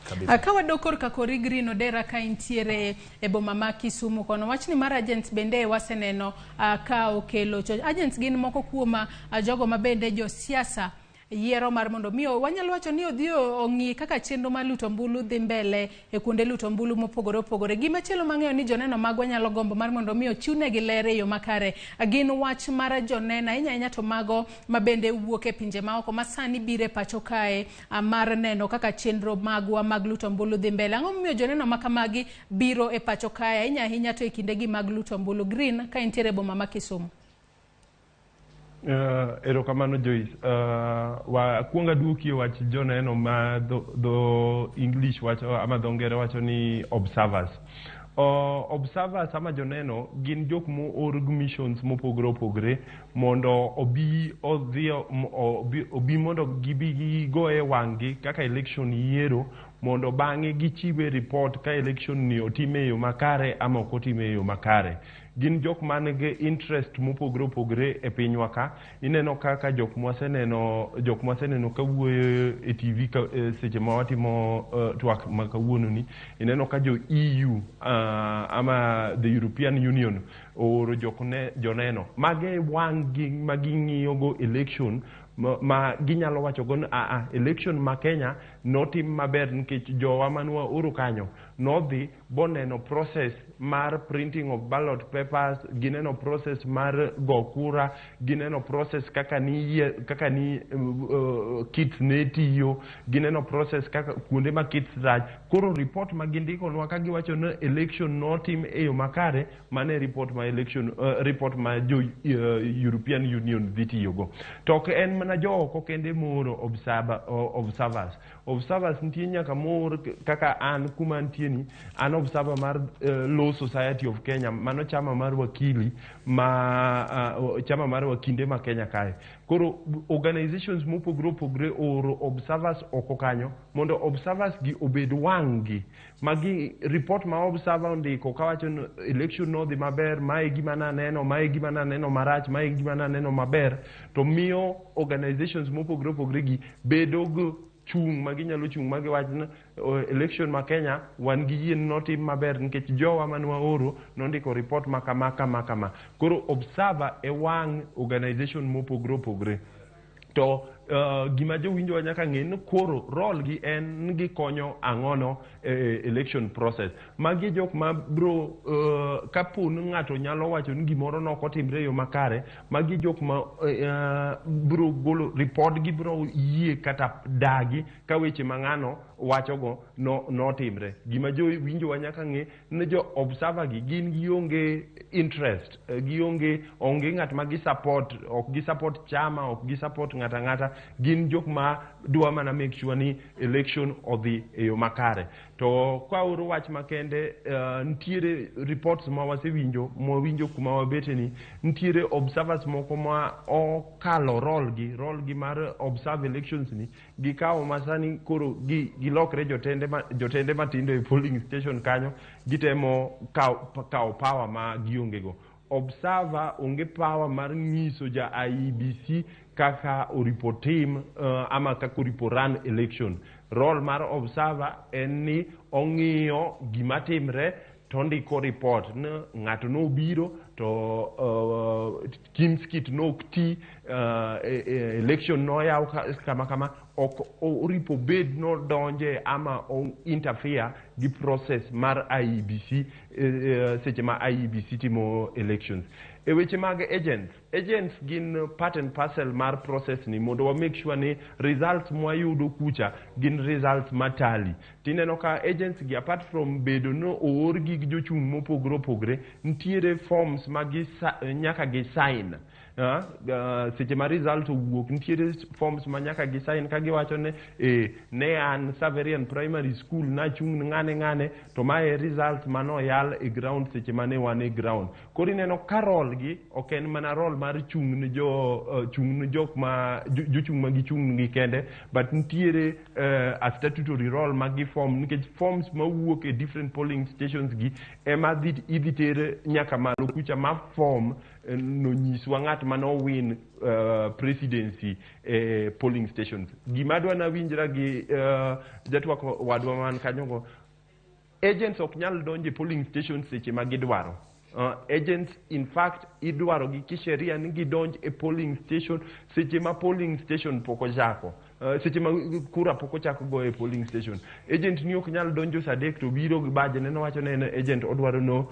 Kabisa.
Ka wadok korka kori Green Odera ka intiere e boma ma Kisumu kono, wachni mar agents bende waseneno ka okelo choch. Agents gin moko kuom jogo ma bende josiasa yiero mar mondo mi wanyalo wacho ni odhi ong'i kaka chenro mar luto ombulu dhi mbele e kuonde luto ombulu mopogore opogore. Gimachielo mang'eyo ni joneno magwa nyalo gombo mar mondo mi ochiwnegi ler e yo makare gin wach mar joneno ahinya ahinya to mago ma bende wuok e pinje maoko ma sani biro e pacho kae mar neno kaka chenro magwa mag luto ombulu dhi mbele. Ang'o momiyo joneno ma kamagi biro e pacho kae ahinya ahinya to e kindegi mag luto ombulu? Green ka intiere e boma ma Kisumu.
Erokamano Joyce. Wakuong aduoki e wach joneno ma dho English wacho ama dho ngere wacho ni observers. Observers ama joneno gin jok moor gi missions mopogore opogore mondo obi odhi obi mondo gibi gigoye wang'gi kaka election yiero mondo bang'e gichiwe report ka election ni otim e yo makare ama ok otim e yo makare. Gin jok man gi interest mopogore opogore e pinywa ka. Ineno kaka jok mwaseneno kawuoyo e TV ka, seche ma watimo twak ma kawuono ni, ineno ka jo EU ama the European Union ooro joneno. Mage wang' gi ma ging'iyo go election ma ginyalo wacho go ni election ma Kenya notim maber nikech jowa manwa oro kanyo nodhi boneno process mar printing of ballot papers, gineno process mar go kura, gineno process kaka ni kits ne tiyo, gineno process kaka kuonde ma kits rach. Koro report ma gindikonwa ka giwacho ni election notim e yo makare, mano e report ma election report ma jo European Union dhi tiyogo. To ok en mana jo oko kende mooro observers. Observers nitie nyaka moor kaka an kuma antie ni, an observer mar Law Society of Kenya, mano chama mar wakili ma chama mar wakinde ma Kenya kae. Koro organizations mopogore opogore ooro observers oko kanyo mondo observers gi obed wang' gi magi report ma observer ondiko kawacho ni election nodhi maber, mae gima naneno, mae gima naneno marach, mae gima naneno maber, to miyo organizations mopogore opogore gi bedo gi chung' ma ginyalo chung' ma giwach ni election ma Kenya wan gi yie ni notim maber nikech jowa mane waoro nondiko report ma kama kama kama. Koro observer e wang' organization mopogore opogore. To gima jowinjowa nyaka ng'e ni koro role gi en ni gikonyo ang'ono e election process. Magi jok ma bro kapo ni ng'ato nyalo wacho ni gimoro nok otimre e yo makare, magi jok ma bro golo report gi bro yie kata dagi ka weche ma ng'ano wachogo notimre. Gima jowinjowa nyaka ng'e ni jo observer gi gin gionge interest, gionge onge ng'at ma gi support, ok gi support chama, ok gi support ng'ata ng'ata, gin jok ma dwa mana make sure ni election odhi e yo makare. To ka oro wach makende, nitiere reports ma wasewinjo, mwawinjo kuma wabete ni, nitiere observers moko ma okalo role gi mar observe elections ni, gikawo masani koro gilokre jotende matindo e polling station kanyo, gitemo kawo power ma gionge go. Observer onge power mar nyiso ja IEBC kaka oripo tim ama kaka oripo run election. Role mar observer en ni ong'iyo gima timre to ondiko report ni ng'ato nobiro to Kim's kit nok ti, election noyaw kama kama, Ok oripo bed nodonje ama o interfere gi process mar IEBC seche ma IEBC timo elections. E weche mag agents, agents gin part and parcel mar process ni mondo wa make sure ni results mwayudo kucha gin results matally. Tineno ka agents gi, apart from bedo no oor gi gi jochung' mopogore opogore, nitiere forms ma gi nyaka gi sign. Seche ma result owuok, nitiere forms ma nyaka gi sign ka giwacho ni ne an Saverian Primary School nachung' ng'ane ng'ane, to mae result manoyal e ground seche mane wan e ground. Koro ineno ka role gi ok en mana role mar chung' ne jo chung' ne jok ma jochung' ma gichung' gi kende, but nitiere a statutory role ma gi form, nikech forms mawuok e different polling stations gi ema idhi ter nyaka malo kucha ma form nonyiswa ng'at mano win presidency e polling stations. Gima adwa nawinjra gi jatwak wadwa man kanyogo, agents ok nyal donjo e polling station seche ma gidwaro. Agents in fact idwaro gi kisheria ni gidonj e polling station seche ma polling station pok ochako, seche ma kura pok ochako goyo e polling station. Agent ni ok nyal donjo sa 3 to biro gi badge ne nowacho ne en agent, odwaro no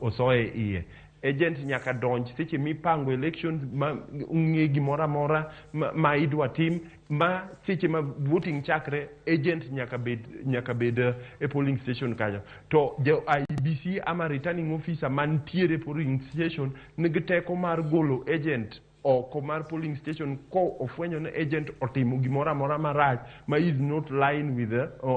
osoe iye. Agent nyaka donj seche mipango elections, ma ng'e gimoro amora ma idwa tim, ma seche ma voting chakre, agent nyaka bed e polling station kanyo. To jo IEBC ama returning officer mantiere e polling station nigi teko mar golo agent oko mar polling station ko ofwenyo ni agent otimo gimoro amora marach ma is not line with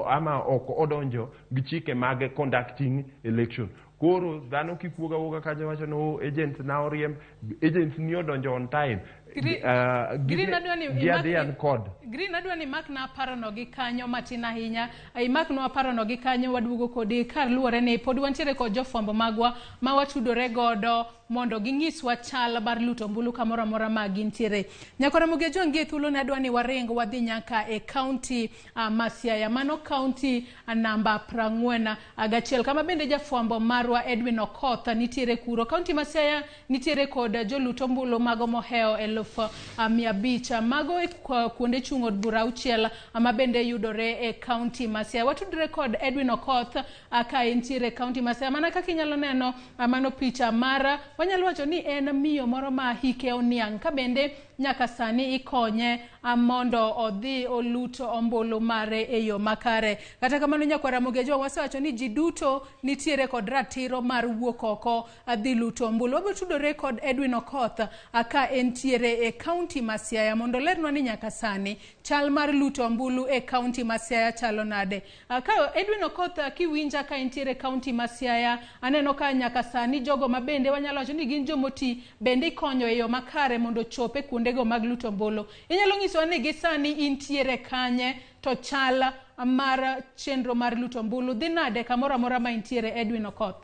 ama ok odonjo gi chike mag conducting election. Koro dhano kik wuog awuoga kanyo wacho ni, "Oh, agent na oriemb." Agent ni odonjo on time.
Green, adwa ni
Gi adhian kod
Green, adwa ni imakna parono gi kanyo matin ahinya. Imaknwa parono gi kanyo, waduogo kodi kar luwore ni pod wantiere kod jofwambo magwa ma watudore godo mondo ginyiswa chal mar luto ombulu kamoro amora ma gintiere. Nyakora Ramogi Ajwang', gi e thuolo ne adwa ni waring wadhi nyaka e kaunti ma Siaya, mano kaunti namba 41, kama bende jafwambo marwa Edwin Okoth nitiere kuro. Kaunti ma Siaya nitiere kod jolut ombulu mago mohewo 500,000. Mago e kuonde chung' od bura 6 ma bende yudore e kaunti ma Siaya. Watudore kod Edwin Okoth ka entiere e kaunti ma Siaya. Mana kaka inyalo neno, mano picha mar wanyalo wacho ni en miyo moro ma hike oniang' ka bende nyaka sani ikonye mondo odhi olut ombulu mare e yo makare. Kata kamano, nyakwar Ramogi Ajwang', wasewacho ni ji duto nitiere kod ratiro mar wuok oko dhi luto ombulu. Wabiro tudore kod Edwin Okoth ka entiere e kaunti ma Siaya mondo olernwa ni nyaka sani chal mar luto ombulu e kaunti ma Siaya chalo nade. Ka Edwin Okoth, kiwinja ka entiere e kaunti ma Siaya, aneno ka nyaka sani jogo ma bende wanyalo wacho ni gin jomoti bende ikonyo e yo makare mondo ochop e kuondego mag luto ombulu. Inyalo nyisowa ni gi sani intiere kanye, to chal mar chenro mar luto ombulu dhi nade kamoro amora ma intiere, Edwin Okoth?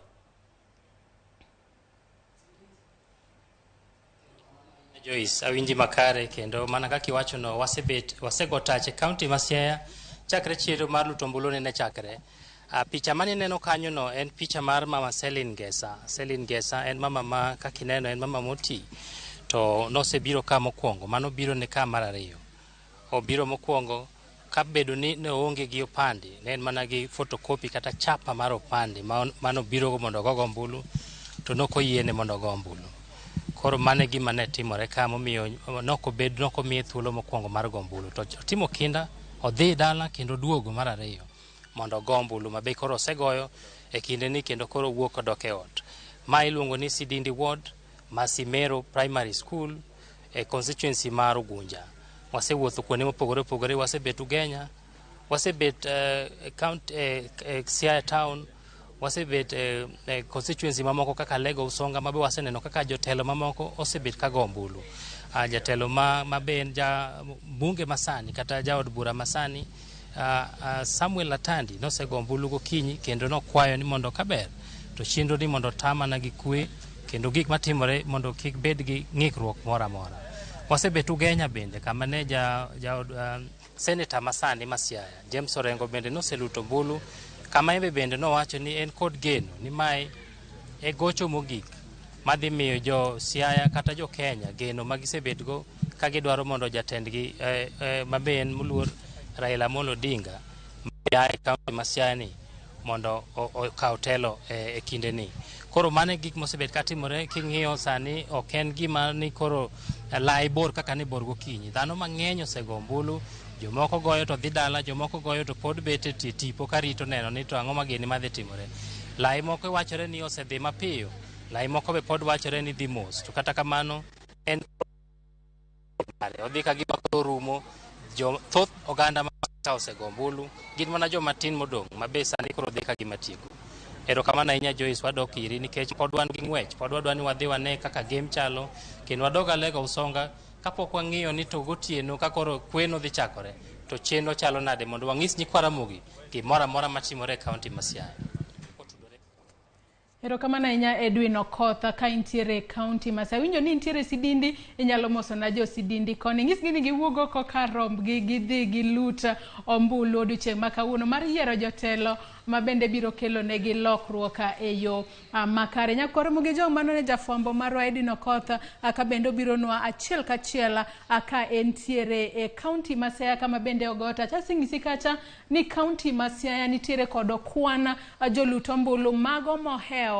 Joyce, awinji makare kendo mana kaka iwachono, wasebet wasego tach e kaunti ma Siaya chakre chenro mar luto ombulu nene chakre. Picha mane kanyo no en picha mar mama Celine Gesa. Celine Gesa en mama ma kaka ineno en mama moti to nosebiro ka mokwongo, mano biro ne ka mar ariyo. Obiro mokwongo kabedo ni ne oonge gi opande, ne en mana gi photocopy kata chapa mar opande mano birogo mondo ogogo ombulu, to nokoyiene mondo ogo ombulu. Koro mano e gima ne timore ka momiyo nokobed nokomiye thuolo mokwongo mar go ombulu. To otimo kinda, odhi dala kendo oduogo mar ariyo mondo ogo ombulu ma be koro osegoyo e kindeni kendo koro owuok odok e ot. Ma iluongo ni Sidindi Ward, Masimero Primary School e constituency mar Ugunja. Wasewuotho kuonde mopogore opogore, wasebet Ugenya, wasebet county, Siaya town, wasebet constituency mamoko kaka Alego Usonga mabe waseneno kaka jotelo mamoko osebet ka go ombulu. Jatelo ma be en ja bunge masani kata jaod bura masani, Samuel Atandi, nosego ombulu gokinyi kendo nokwayo ni mondo kaber to chenro ni mondo ota mana gi kwe kendo gik matimore mondo kik bed gi ng'ikruok moro amora. Wasebet Ugenya bende kama ne ja seneta masani ma Siaya James Orengo bende noseluto ombulu, kama embe bende nowacho ni en kod geno ni mae e gocho mogik madhi miyo jo Siaya kata jo Kenya geno ma gisebetgo. ka gidwaro mondo jatendgi mabe en moluor Raila Amolo Odinga ma e kaunti ma Siaya ni mondo okaw telo e kinde ni. Koro mano e gik mosebet katimore. King'iyo sani ok en gima ni koro lai bor kaka ne bor gokinyi. Dhano mang'eny osego ombulu, jomoko goyo to dhi dala, jomoko goyo to pod bet e tie tipo karito neno ni to ang'o magini madhi timore. Lai moko wachore ni osedhi mapiyo, lai moko be pod wachore ni dhi mos. To kata kamano en odhi ka gima koro rumo. Thoth oganda ma osego ombulu gin mana joma tin modong' ma be sani koro dhi ka gima tieko. Erokamano ahinya Joyce, wadok iri nikech pod wan gi ng'wech, pod wadwa ni wadhi wane kaka game chalo, kendo wadog Alego Usonga kapok wang'iyo ni to gotieno ka koro kweno dhi chakore to chenro chalo nade mondo wang'is nyikwa Ramogi gimoro amora matimore e kaunti ma Siaya.
Erokamano ahinya Edwin Okoth ka intiere e kaunti ma Siaya. Awinjo ni intiere Sidindi, inyalo mosona jo Sidindi koni. Nyisgi ni giwuog oko kar rombgi gidhi gilut ombulu odiochieng' ma kawuono mar yiero jotelo ma bende biro kelo negi lokruok e yo makare. Nyakwar Ramogi Ojwang', mano ne jafwambo marwa Edwin Okoth ka bende obironwa achiel kachiel ka entiere e kaunti ma Siaya kama bende ogo tach. Aseng'isi kacha ni kaunti ma Siaya nitiere kod kwan jolut ombulu mago mohewo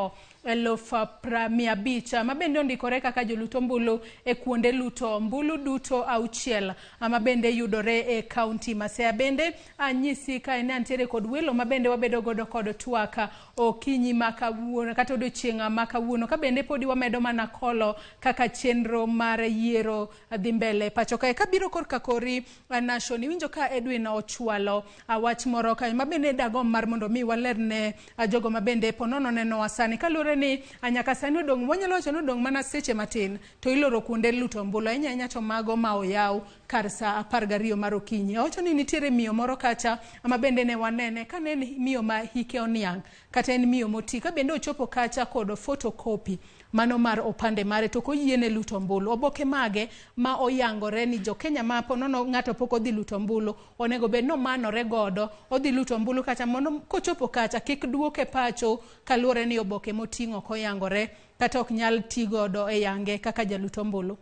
500,000 ma bende ondikore kaka jolut ombulu e kuonde luto ombulu duto 6 ma bende yudore e kaunti ma Siaya. Bende anyisi ka en antiere kod welo ma bende wabedo godo kod twak okinyi ma kawuono kata odiochieng' ma kawuono ka bende podi wamedo mana kolo kaka chenro mar yiero dhi mbele pacho kae. Kabiro korka kori Nation, iwinjo ka Edwin ochwalo wach moro kae ma bende dagom mar mondo mi walerne jogo ma bende ponono nenowa sani kaluwore ni nyaka sani odong' wanyalo wacho ni odong' mana seche matin to iloro kuonde luto ombulu ahinya ahinya to mago ma oyaw kar sa 12 mar okinyi. Owacho ni nitiere miyo moro kacha ma bende ne wanene ka ne en miyo ma hike oniang' kata en miyo moti ka bende ochopo kacha kod photocopy mano mar opande mare to ok oyiene luto ombulu. Oboke mage ma oyangore ni jo Kenya ma ponono ng'ato pok odhi luto ombulu onego bed ni omanore godo odhi luto ombulu kacha mondo kochopo kacha kik duoke pacho kaluwore ni oboke moting'o ok oyangore kata ok nyal ti godo e yange kaka jalut ombulu.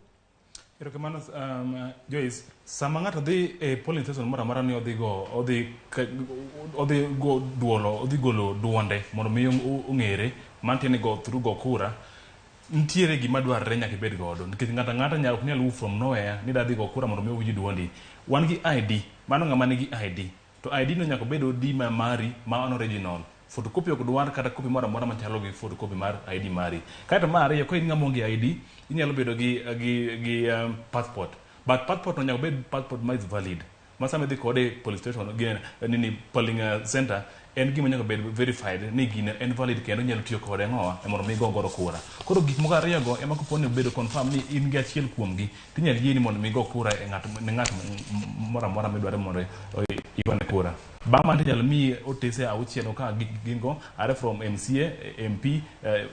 Erokamano Joyce, sama ng'ato dhi e polling station moro amora ni odhi go odhi go duolo odhi golo duonde mondo mi ong'ere mantie ni go through go kura, nitiere gima dwarore nyaka ibed godo nikech ng'ato ang'ata nyalo ok nyal wuok from nowhere ni dadhi go kura mondo mi owinj duondi. Wan gi ID, mano ng'ama nigi ID to ID no nyaka obed ID ma mari ma an original. Photocopy ok dwar kata copy moro amora machalo gi photocopy mar ID mari. Kaeto mar ariyo, ka in ng'ama onge ID, inyalo bedo gi passport. But passport no nyaka obed passport ma is valid. Ma sama idhi kode e police station, gi nini polling center, en gima nyaka bed verified ni gino en valid kendo inyalo tiyo kode ang'owa mondo mi igo godo kura. Koro gik moko ariyo go ema kopo ni obedo confirm ni in gi achiel kuomgi, tinyalo yieni mondo mi igo kura e ng'at ne ng'at moro amora midwaro mondo igone kura. Bang' mano tinyalo miyi otese 6 ka gin go are from MCA, MP,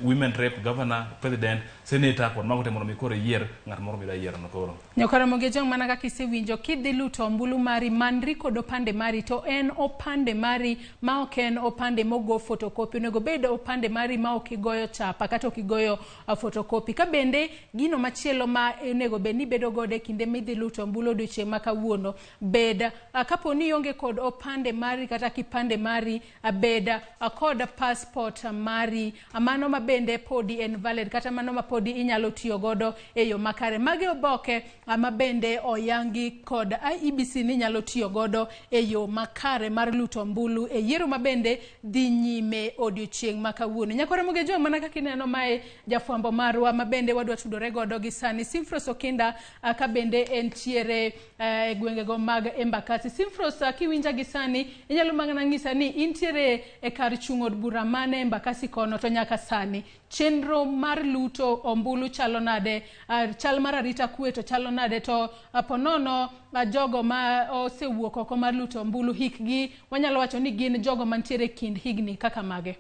women rep, governor, president, senator kod mago te mondo mi koro iyier ng'at moro midwa yiero no koro.
Nyakwar Ramogi Ojwang' mana kaka isewinjo kidhi luto ombulu mari manri kod opande mari to en opande mari ma ok en opande mogo photocopy. Onego bed opande mari ma ok igoyo chapa kata ok igoyo photocopy. Ka bende gino machielo ma onego bed ni ibedo godo e kinde midhi luto ombulu odiochieng' ma kawuono bed kapo ni ionge kod opande mari kata kipande mari bed kod passport mari mano ma bende podi en valid kata mano ma podi inyalo tiyo godo e yo makare. Magi oboke ma bende oyangi kod IEBC ni nyalo tiyo godo e yo makare mar luto ombulu e yiero ma bende dhi nyime odiochieng' ma kawuono. Nyakwar Ramogi Ojwang' mana kaka ineno mae jafwambo marwa ma bende wadwa tudore godo gi sani Simfros Okinda ka bende entiere e gwengego mag Embakasi. Simfros, kiwinja gi sani inyalo mana ng'isa ni intiere e kar chung' od bura mane Embakasi kono to nyaka sani chenro mar luto ombulu chalo nade, chal mar arita kwe to chalo nade, to ponono jogo ma osewuok oko mar luto ombulu hikgi wanyalo wacho ni gin jogo mantiere kind higni kaka mage?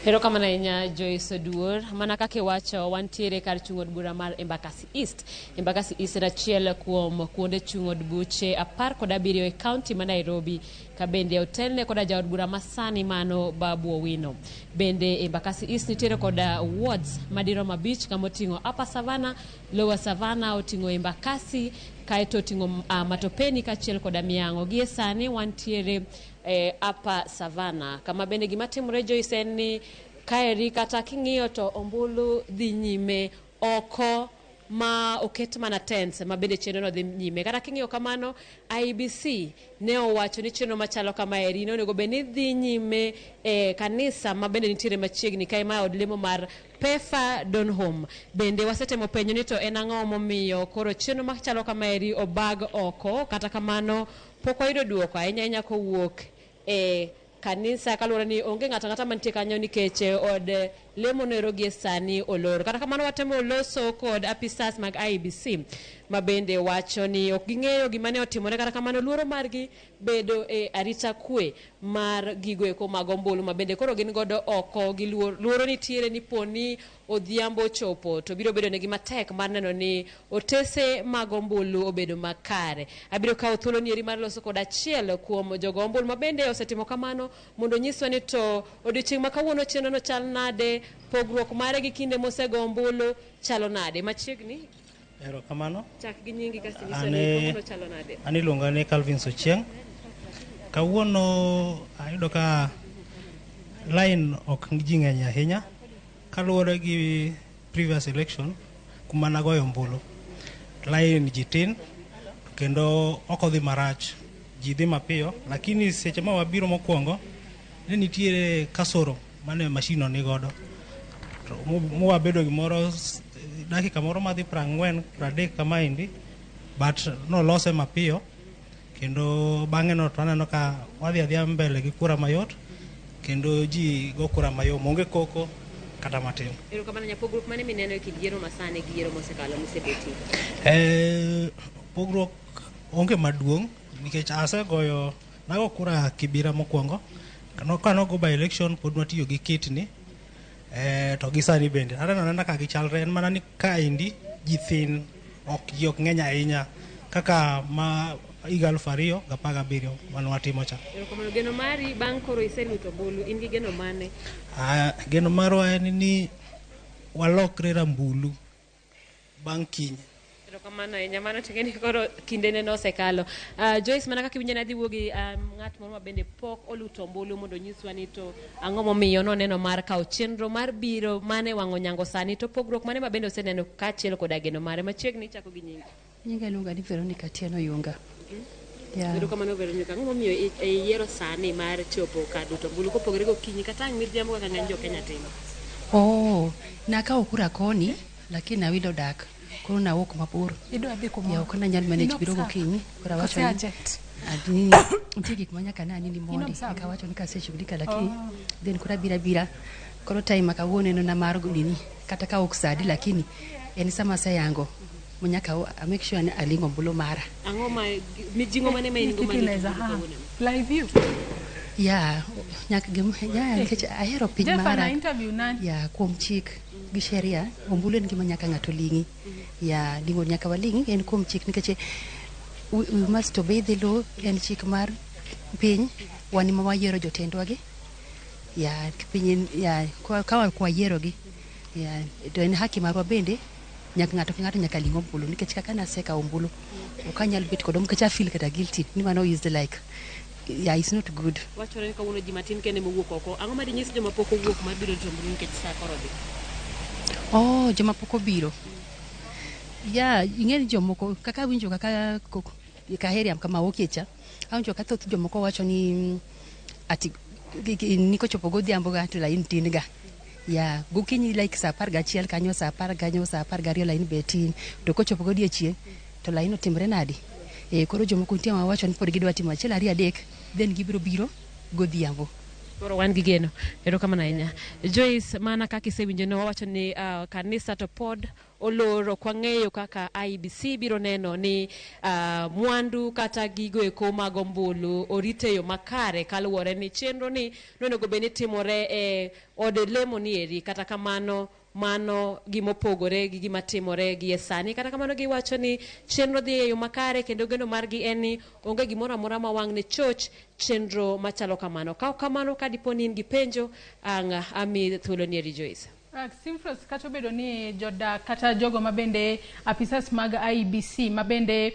Erokamano ahinya Joyce Oduor. Mana kaka iwacho, wantiere kar chung' od bura mar Embakasi East. Embakasi East en achiel kuom kuonde chung' od buche 17 e kaunti ma Nairobi, ka bende otelne koda jaod bura masani mano Babu Owino. Bende Embakasi East nitiere koda wards madirom 5 kama oting'o Upper Savannah, Lower Savannah, oting'o Embakasi, kaeto oting'o Matopeni kaachiel koda Miang'o. Gie sani wantiere Upper Savannah, kama bende gima timore Joyce en ni kaeri kata king'iyo to ombulu dhi nyime oko ma oket mana tents ma bende chenro no dhi nyime. Kata king'iyo kamano, IEBC ne owacho ni chenro machalo kamaeri ne onego bed ni dhi nyime e kanisa ma bende nitiere machiegni kae ma od lemo mar Pefa Donholm. Bende wasetemo penjo ni to en ang'o momiyo koro chenro machalo kamaeri obag oko, kata kamano pok wayudo duoko ahinya ahinya kowuok e kanisa kaluwore ni onge ng'ato ang'ata mantie kanyo nikech od lemo noero gie sani olor. Kata kamano watemo loso kod apisas mag IEBC ma bende wacho ni ok ging'eyo gima ne otimore, kata kamano luoro margi bedo e arita kwe mar gigo eko mag ombulu ma bende koro gin godo oko gi luoro nitiere ni poni odhiambo ochopo to biro bedo negi matek mar neno ni otese mag ombulu obedo makare. Abiro kawo thuolo nieri mar loso kod achiel kuom jogo ombulu ma bende osetimo kamano mondo onyiswa ni to odiochieng' ma kawuono chenro no chal nade, pogruok mare gi kinde mosego ombulu chalo nade. Machiegni.
Erokamano.
Chak gi nyingi kasto inyiswa ni kawuono chalo nade.
An iluonga ni Calvin Sochieng. Kawuono ayudo ka line ok ji ng'eny ahinya kaluwore gi previous election kuma nagoyo ombulu. Line ji tin kendo ok odhi marach, ji dhi mapiyo, lakini seche ma wabiro mokwongo ne nitiere kasoro mane machine no nigodo. To mwabedo gimoro dakika moro madhi 40 30 kamaendi, but nolose mapiyo kendo bang'e no to aneno ka wadhi adhiya mbele gi kura mayot kendo ji go kura mayom, onge koko kata matin.
Erokamano. Pogruok mane mineno e kind yiero masani gi yiero mosekalo misebetie?
Pogruok onge maduong' nikech asegoyo nago kura Kibira mokwongo kanogo by election pod watiyo gi kit ni to gi sani bende aneno anena ka gichalre, en mana ni kaendi ji thin, ok ji ok ng'eny ahinya kaka ma higa 2017 mane watimo cha.
Erokamano. Geno mari bang' koro iseluto ombulu, in gi geno mane?
Geno marwa en ni walokre rambulu bang' kiny.
Erokamano ahinya. Mano ting'e ni koro kindene nosekalo. Joyce, mana kaka iwinjo nadhi wuo gi ng'at moro ma bende pok oluto ombulu mondo onyiswa ni to ang'o momiyo noneno mar kawo chenro mar biro mane wang'o nyango sani, to pogruok mane ma bende oseneno kaachiel koda geno mare. Machiegni ichako gi nyingi.
Nyinga iluonga ni Veronica Atieno Yunga. Yeah.
Erokamano Veronica. Ang'o momiyo iyiero sani mar chopo kar luto ombulu kopogore gokinyi kata ang' midhiambo kaka ng'eny jo Kenya timo?
Oh, nakawo kura koni lakini awilo dak. Koro nawuok mabor.
Idwa dhi kumoro.
Ya ok nanyal manage biro gokinyi. Koro awacho ni nitie gik ma nyaka ne anini mondi. Eka awacho ni kaseshughulika lakini then koro abiro abira. Koro time ma kawuono en na mar nini kata ka ok sadi lakini en sama aseyango manyaka I make sure ni aling'o ombulu mara.
Ang'o ma mijing'o mane ma in go mar luto ombulu kawuono?
Live view.
Ya, nyaka ya nikech ahero piny mara. Ya, kuom chik gi sheria ombulu en gima nyaka ng'ato ling'i. Ya, ling'o nyaka waling' en kuom chik nikech we must obey the law, en chik mar piny, wan ema wayiero jotendwa gi. Ya, piny ya ka wayierogi. Ya, to en haki marwa bende nyaka ng'ato ka ng'ato nyaka ling' ombulu nikech kaka nasekawo ombulu ok anyal bet kod nikech I feel kata guilty ni mano is the like yeah, it's not good.
Wachore ni kawuono ji matin kende mowuok oko. Ang'o ma dinyis joma pok owuok mar biro luto ombulu nikech sa koro dhi?
Oh, joma pok obiro. Ya, ing'e ni jomoko kaka awinjo kaka Kaheri kama okecha, awinjo ka thoth jomoko wacho ni ati ni kochopo godhiambo ga to lain tin ga. Ya, gokinyi like saa 11 kanyo, saa 10 kanyo, saa 12 lain be tin. To kochopo godiechieng' to lain otimre nadi? Koro jomoko nitie ma wacho ni pod gidwa timo 1 2 3 then gibiro biro godhiambo.
Koro wan gi geno. Erokamano ahinya. Joyce, mana kaka isewinjo ne wawacho ni kanisa to pod olor, ok wang'eyo kaka IEBC biro neno ni mwandu kata gigo eko mag ombulu orit e yo makare kaluwore ni chenro ni nonego bed ni timore e od lemo ni eri. Kata kamano mano gimopogore gi gima timore gi e sani. Kata kamano giwacho ni chenro dhi e yo makare kendo geno margi en ni onge gimoro amora ma wang' ne choch chenro machalo kamano. Ka ok kamano ka dipo ni in gi penjo, ang' ami thuolo ni eri Joyce.
Simfros, kata obedo ni jodak kata jogo mabende apisas mag IEBC mabende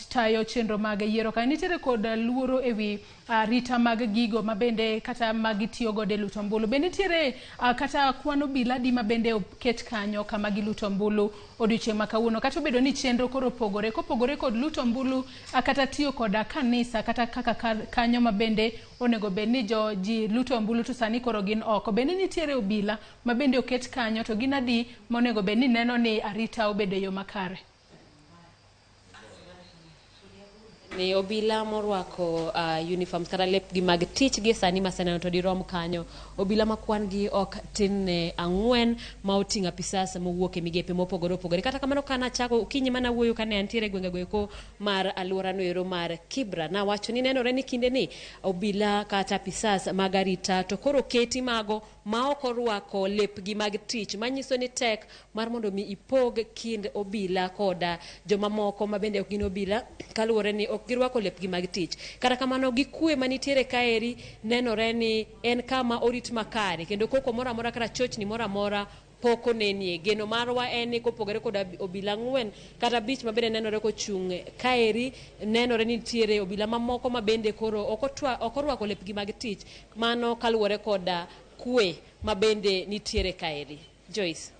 tayo chenro mag yiero ka nitiere kod luoro ewi arita mag gigo mabende kata magitiyo godo e luto ombulu. Be nitiere kata kwan obila adi mabende oket kanyo kama giluto ombulu odiochieng' ma kawuono, kata obedo ni chenro koro opogore, kopogore kod luto ombulu kata tiyo koda kanisa kata kaka kanyo mabende onego bed ni jo ji luto ombulu to sani koro gin oko. Bende nitiere obila mabende oket kanyo to gin adi monego bed ni neno ni arita obedo e yo makare?
Ni obila morwako uniforms kata lepgi mag tich gi sani maseneno to dirom kanyo. Obila ma kwan gi ok tin ne 4 ma oting'o apisas mowuok e migepe mopogore opogore. Kata kamano kana chako okinyi mana wuoyo kane antiere e gwenge go eko mar alwora no ero mar Kibra, nawacho ni nenore ni kinde ni obila kata apisas mag arita to koro keti mago ma ok orwako lepgi mag tich, manyiso ni tek mar mondo mi ipog kind obila koda jomamoko ma bende ok gin obila kaluwore ni ok girwako lepgi mag tich. Kata kamano gi kwe manitiere kaeri nenore ni en kama orit makare kendo koko moro amora kata chochni moro amora pok onenie. Geno marwa en ni kopogore kod obila 4 kata 5 mabende nenore kochung' kaeri, nenore ni nitiere obila mamoko mabende koro ok orwako lepgi mag tich, mano kaluwore koda kwe mabende nitiere kaeri. Joyce.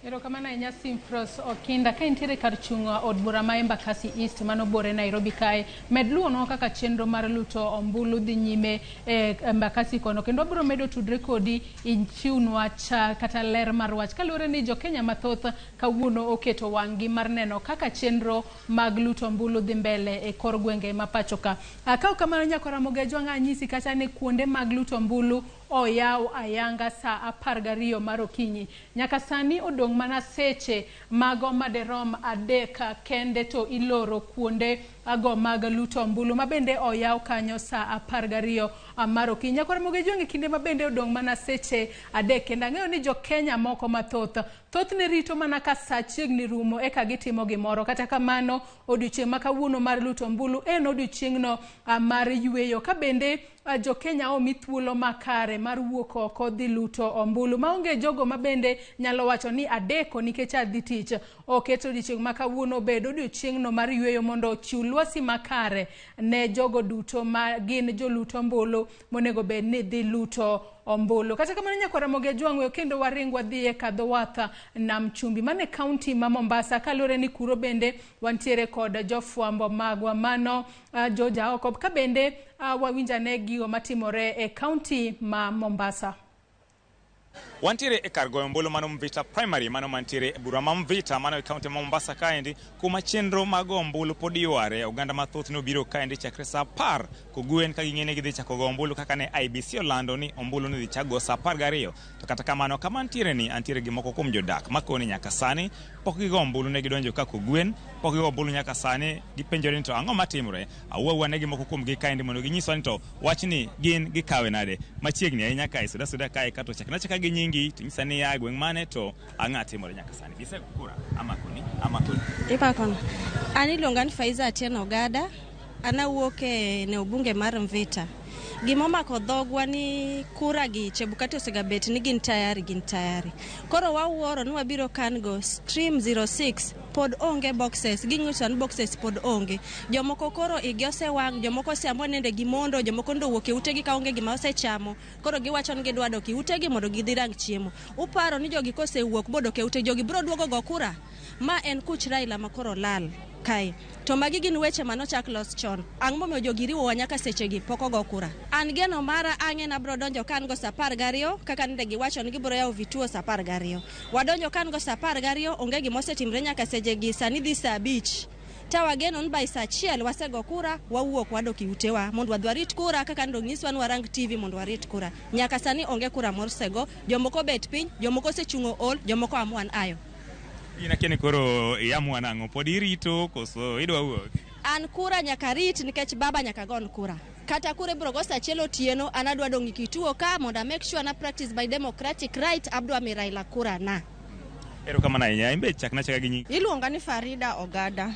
Erokamano ahinya Simfros Okinda. Ka intiere kar chung' od bura ma Embakasi East mano bore Nairobi kae, med luwonwa kaka chenro mar luto ombulu dhi nyime e Embakasi kono, kendo wabiro medo tudre kodi ichiwnwa cha kata ler mar wach kaluwore ni jo Kenya mathoth kawuono oketo wang'gi mar neno kaka chenro mag luto ombulu dhi mbele e kor gwenge ma pacho ka. Ka ok kamano nyakora Mogejwang' anyisi kata ni kuonde mag luto ombulu oyaw ayanga saa 12 mar okinyi. Nyaka sani odong' mana seche mago maderom 3 kende to iloro kuonde ago mag luto ombulu mabende oyaw kanyo saa 12 mar okinyi. Nyakwar Mogejwang' e kinde mabende odong' mana seche 3 kendo ang'eyo ni jo Kenya moko mathoth thothne rito mana ka saa chiegni rumo eka gitimo gimoro. Kata kamano odiochieng' ma kawuono mar luto ombulu en odiochieng'no mar yweyo ka bende jo Kenya omi thuolo makare mar wuok oko dhi luto ombulu maonge jogo mabende nyalo wacho ni adeko nikech adhi tich. Oket odiochieng' ma kawuono obed odiochieng'no mar yweyo mondo ochiw lwasi makare ne jogo duto ma gin joluto ombulu monego bed ni dhi luto ombulu. Kata kamano nyakwara Mogejwang' we kendo waring wadhi e kadho wath Nam Chumbi mane kaunti ma Mombasa kaluwore ni kuro bende wantiere kod jofwambo magwa mano George Aoko ka bende wawinjane gigo matimore e kaunti ma Mombasa.
Wantiere e kar goyo ombulu mano Mvita Primary mano mantiere e bura ma Mvita mano e kaunti ma Mombasa kaendi, kuma chenro mag goyo ombulu pod yware. Oganda mathoth nobiro kaendi chakre saa 10 kogwen ka ging'e ni gidhi chako goyo ombulu kaka ne IEBC olando ni ombulu ne dhi chak go saa 12. To kata kamano kama antiere ni antiere gi moko kuom jodak makoni nyaka sani pok gigo ombulu, ne gidonjo ka kogwen, pok gigo ombulu nyaka sani. Gipenjore ni to ang'o matimore. Awuo ne gi moko kuom gi kaendi mondo ginyiswa ni to wachni gin gikawe nade. Machiegni ahinya kae suda suda kae kato chakna chaka gi nyingi to nyisa ni ya gweng' mane to ang'a timore nyaka sani. Gisego kura amakoni amakoni.
Imakona. An iluonga ni Faiza Atieno Ogada. An awuok e eneo bunge mar Mvita. Gima omako dhogwa ni kura gi Chebukati osegabet ni gin tayari gin tayari. Koro wawuoro ni wabiro kan go stream 06 pod onge boxes, ging'iso ni boxes pod onge. Jomoko koro igi osewang', jomoko oseamua nende gimondo, jomoko ndo owuok e utegi ka onge gima osechamo. Koro giwacho ni gidwa dok e utegi mondo gidhi rang chiemo. Uparo ni jogi kosewuok bodok e ute jogi biro duogo go kura? Ma en kuch Raila ma koro lal kae. To magi gin weche manochak los chon. Ang'o momiyo jogi riwowa nyaka sechegi pok ogo kura? An geno mara ang'e ni abiro donjo ka an go saa 12 kaka nende giwacho ni gibiro yawo vituo saa 12. Wadonjo ka an go saa 12 onge gima osetimre nyaka sechegi sani dhi saa 5. Ta wageno ni by saa achiel wasego kura, wawuok wadok e utewa mondo wadhi warit kura kaka ndo nyiswa ni warang TV mondo warit kura. Nyaka sani onge kura mosego, jomoko obet piny, jomoko osechung'o ol, jomoko amwan ayo.
In akia ni koro iamua nang'o? Pod irito koso idwa wuok?
An kura nyaka rit nikech baba nyaka gon kura. Kata kura ibiro go saa achiel otieno, an adwa dong' e kituo ka mondo a make sure na practice my democratic right, abdwa mi Raila kura na.
Erokamano ahinya. In be chakna achaka gi nyingi.
Iluonga ni Farida Ogada.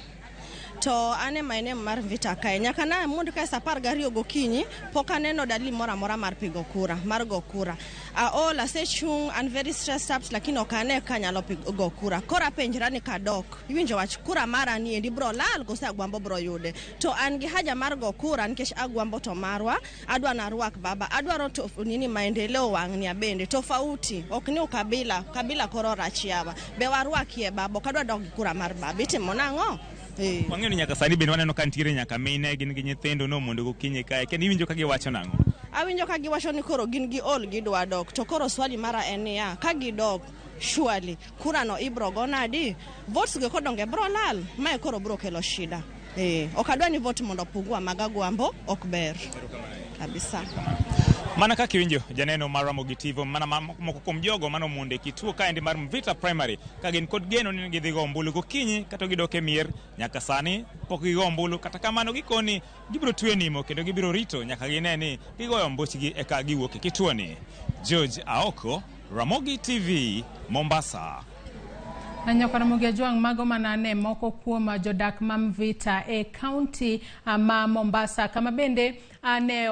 To an e my name mar Mvita kae. Nyaka na mond kae saa 12 gokinyi, pok aneno dalili moro amora mar pigo kura, mar go kura. Aol, asechung', an very stressed up, lakini ok ane ka anyalo go kura. Koro apenjra ni kadok, iwinjo wach kura mara ni endi bro lal kose Agwambo bro yude. To an gi haja mar go kura nikech Agwambo to marwa, adwa narwak baba, adwaro to nini maendeleo wang'ni abende tofauti, ok ni ukabila, kabila koro rach yawa. Be warwakie baba, ok adwa dok gi kura mar baba. Itimo nang'o?
Wang'eyo ni nyaka sani bende waneno ka nitiere nyaka mine gin gi nyithindo nomondo gokinyi kae. Kendo iwinjo ka giwacho nang'o?
Awinjo ka giwacho ni koro gin gi ol gidwa dok, to koro swali mara en niya, ka gidok, surely kura no ibro go nadi? Votes go kodonge bro lal, mae koro bro kelo shida. Ok adwa ni vote mondo pungua mag Agwambo, ok ber. Kabisa.
Mana kaka iwinjo janeno mar Ramogi TV, mana moko kuom jogo mano mondo e kituo kaendi mar Mvita Primary ka gin kod geno ni gidhi go ombulu gokinyi kata gidok e mier. Nyaka sani pok gigo ombulu, kata kamano gikoni gibiro twe nimo kendo gibiro rito nyaka gine ni gigoyo ombuchgi eka giwuok e kituoni. George Aoko, Ramogi TV, Mombasa.
Nyaka Ramogi Ajwang', mago mana ne moko kuom jodak ma Mvita e kaunti ma Mombasa, kama bende ne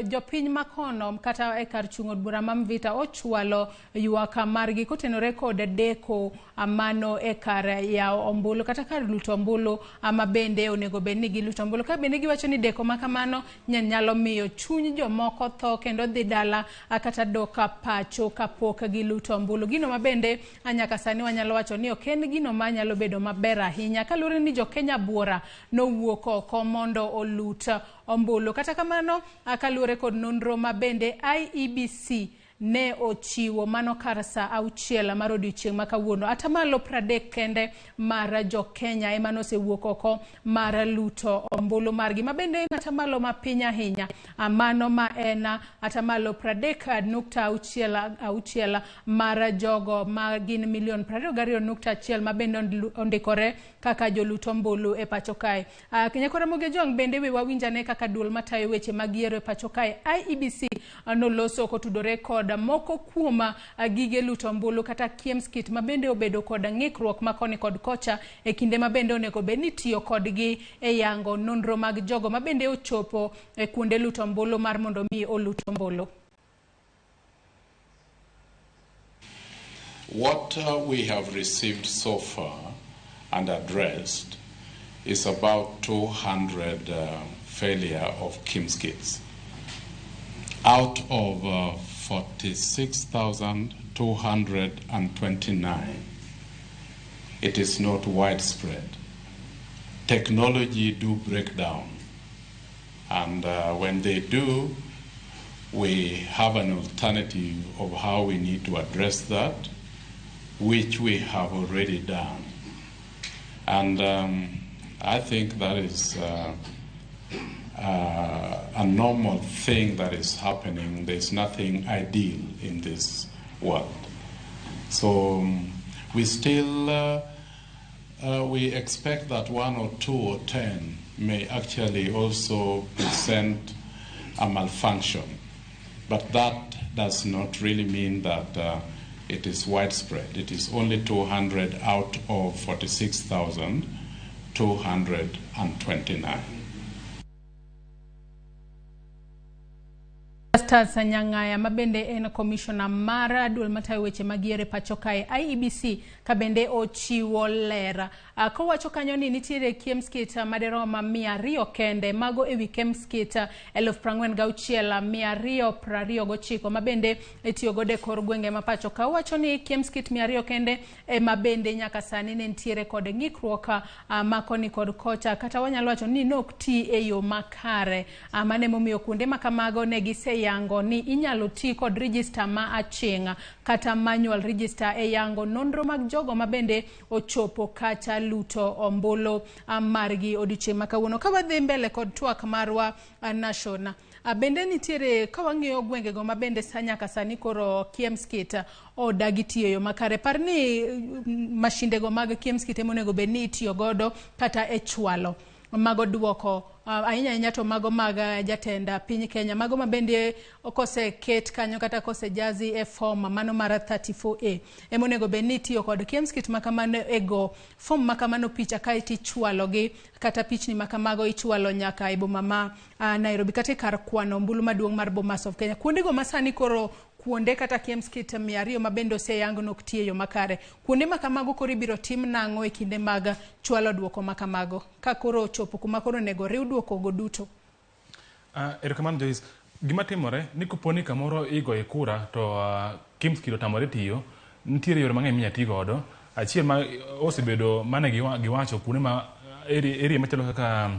jopiny makono kata e kar chung' od bura ma Mvita ochwalo ywak margi kotenore kod deko mano e kar yawo ombulu kata kar luto ombulu ma bende onego bed ni giluto ombulu. Ka bende giwacho ni deko ma kamano nyalo miyo chuny jomoko tho kendo dhi dala kata dok pacho kapok giluto ombulu. Gino ma bende nyaka sani wanyalo wacho ni ok en gino ma nyalo bedo maber ahinya kaluwore ni jo Kenya buora nowuok oko mondo olut ombulu. Kata kamano kaluwore kod nonro ma bende IEBC ne ochiwo mano kar saa 6 mar odiochieng' ma kawuono, atamalo 30 kende mar jo Kenya ema nosewuok oko mar luto ombulu margi, ma bende en atamalo mapiny ahinya, mano ma en atamalo 30.66 mar jogo ma gin milion 22.1 ma bende ondikore kaka jolut ombulu e pacho kae. Nyaka Ramogi Ajwang' bende we wawinjane kaka duol matayo weche mag yiero e pacho kae IEBC noloso kotudore kod moko kuom gige luto ombulu kata KIEMS kit ma bende obedo kod ng'ikruok ma koni kod kocha e kinde ma bende onego bed ni tiyo kodgi e yango nonro mag jogo ma bende ochopo e kuonde luto ombulu mar mondo mi olut ombulu.
What we have received so far and addressed is about 200 failure of KIEMS kits out of 46,229. It is not widespread. Technology do break down, and when they do, we have an alternative of how we need to address that, which we have already done. And I think that is a normal thing that is happening. There's nothing ideal in this world. So we still, we expect that 1 or 2 or 10 may actually also present a malfunction. But that does not really mean that it is widespread. It is only 200 out of 46,229.
Justus Nyang'aya ma bende en commissioner mar duol matayo weche mag yiero e pacho kae IEBC ka bende ochiwo ler kowacho kanyo ni nitiere KIEMS kit maderom 200 kende mago ewi KIEMS kit 46,229 ma bende itiyo godo e kor gwenge ma pacho ka. Owacho ni KIEMS kit 200 kende ema bende nyaka sani ne nitiere kod ng'ikruok ma koni kod kocha, kata wanyalo wacho ni nok ti e yo makare, mane momiyo kuonde ma kamago ne gise oseyango ni inyalo ti kod register ma aching' kata manual register e yango nonro mag jogo ma bende ochopo kacha luto ombulu margi odiochieng' ma kawuono. Ka wadhi mbele kod twak marwa, Nation, bende nitiere ka wang'iyo gwengego ma bende nyaka sani koro KIEMS kit odagi tiyo e yo makare. Par ni mashindego mag KIEMS kit ema onego bed ni itiyo godo kata e chwalo mago duoko, ahinya ahinya to mago mag jatend piny Kenya, mago ma bende koseket kanyo kata kosejazi e form mano mar 34A ema onego bed ni itiyo kod KIEMS kit makamano e go form makamano picha kaeto ichwalogi kata pichni makamago ichwalo nyaka e boma ma Nairobi kata e kar kwano ombulu maduong' mar Bomas of Kenya. Kuondego ma sani koro kuonde kata KIEMS kit 200 ma bende oseyang ni ok tiyo e yo makare. Kuonde ma kamago koro ibiro tim nang'o e kinde mag chwalo duoko ma kamago ka koro ochopo kuma koro onego riw duoko go duto?
Erokamano Joyce. Gima timore ni koponi kamoro igoye kura to KIEMS kit otamore tiyo, nitiere yore mang'eny minyalo ti godo. Achiel ma osebedo mane giwacho kuonde ma area machalo kaka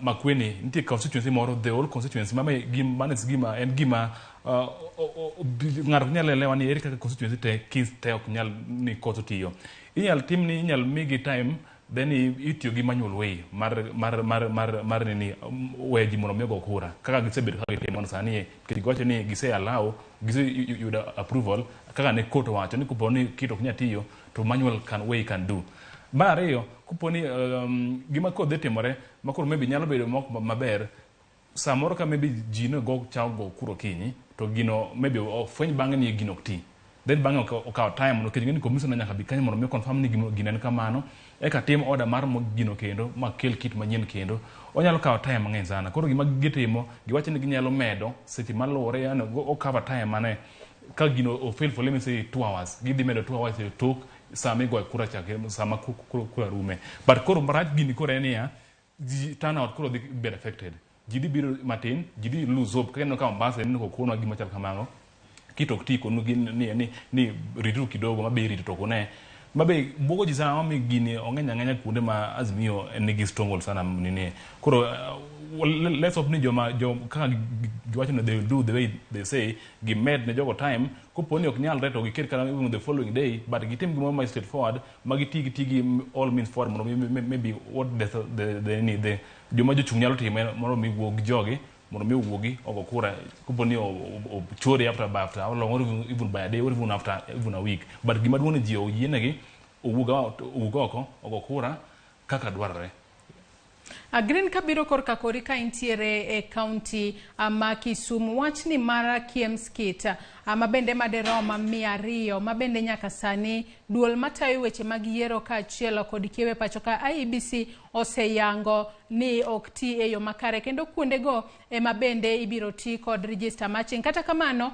Makueni, nitie constituency moro, the whole constituency, mano gima en gima ng'ato ok nyal elewa ni ere kaka constituency te KIEMS te ok nyal ni koso tiyo. Inyal tim ni inyal migi time, then itiyo gi manual way mar nini weyo ji mondo mi ogo kura kaka gisebedo ka gitimo sani, nikech giwacho ni gise allow, gise yudo approval kaka ne court owacho ni kopo ni kit ok nyal tiyo to manual can way can do. Mar ariyo, kopo ni gima koro dhi timore ma koro maybe nyalo bedo mok maber samoro ka maybe ji ne go chako go kura okinyi to gino maybe ofweny bang'e ni gino ok ti, then bang'e okawo time nikech ing'e ni commissioner nyaka bi kanyo mondo mi confirm ni gino en kamano, eka tim order mar gino kendo ma kel kit manyien kendo. Onyalo kawo time mang'eny sana. Koro gima gitimo, giwacho ni ginyalo medo seche maluwore, yani o cover time mane ka gino o fail for, let me say, 2 hours, gidhi medo 2 hours e tok sama igoyo kura chakre sama kura rume. But koro marach gini koro en niya, ji turnout koro dhi bedo affected, ji dhi biro matin, ji dhi lose hope. Kaka ineno ka Mombasa ineno kokonwa gima chal kamago kit ok ti konu ni rituru kidogo mabe irito to ok une mabe buogo ji sana mami gini ong'eny ang'enya kuonde ma Azimio nigi stronghold sana nini. Koro let's hope ni joma jo kaka giwacho ni they will do the way they say, gimed ne jogo time. Kopo ni ok nyalre to giket kata even the following day, but gitim gimoro ma straightforward ma giti gi all means forward mondo maybe what the joma jochung' nyalo timo mondo mi wuog jogi mondo mi owuogi ogo kura kopo ni ochore after how long or even by a day or even after even a week. But gima duong' ni ji oyienegi owuog oko ogo kura kaka dwarore.
Green, kabiro korka kori ka intiere e county ma Kisumu, wachni mar KIEMS kit ma bende maderom 200 ma bende nyaka sani duol matayo weche mag yiero kaachiel kod kiewe pacho ka IEBC oseyango ni ok ti e yo makare kendo kuondego ema bende ibiro ti kod register matching. Kata kamano,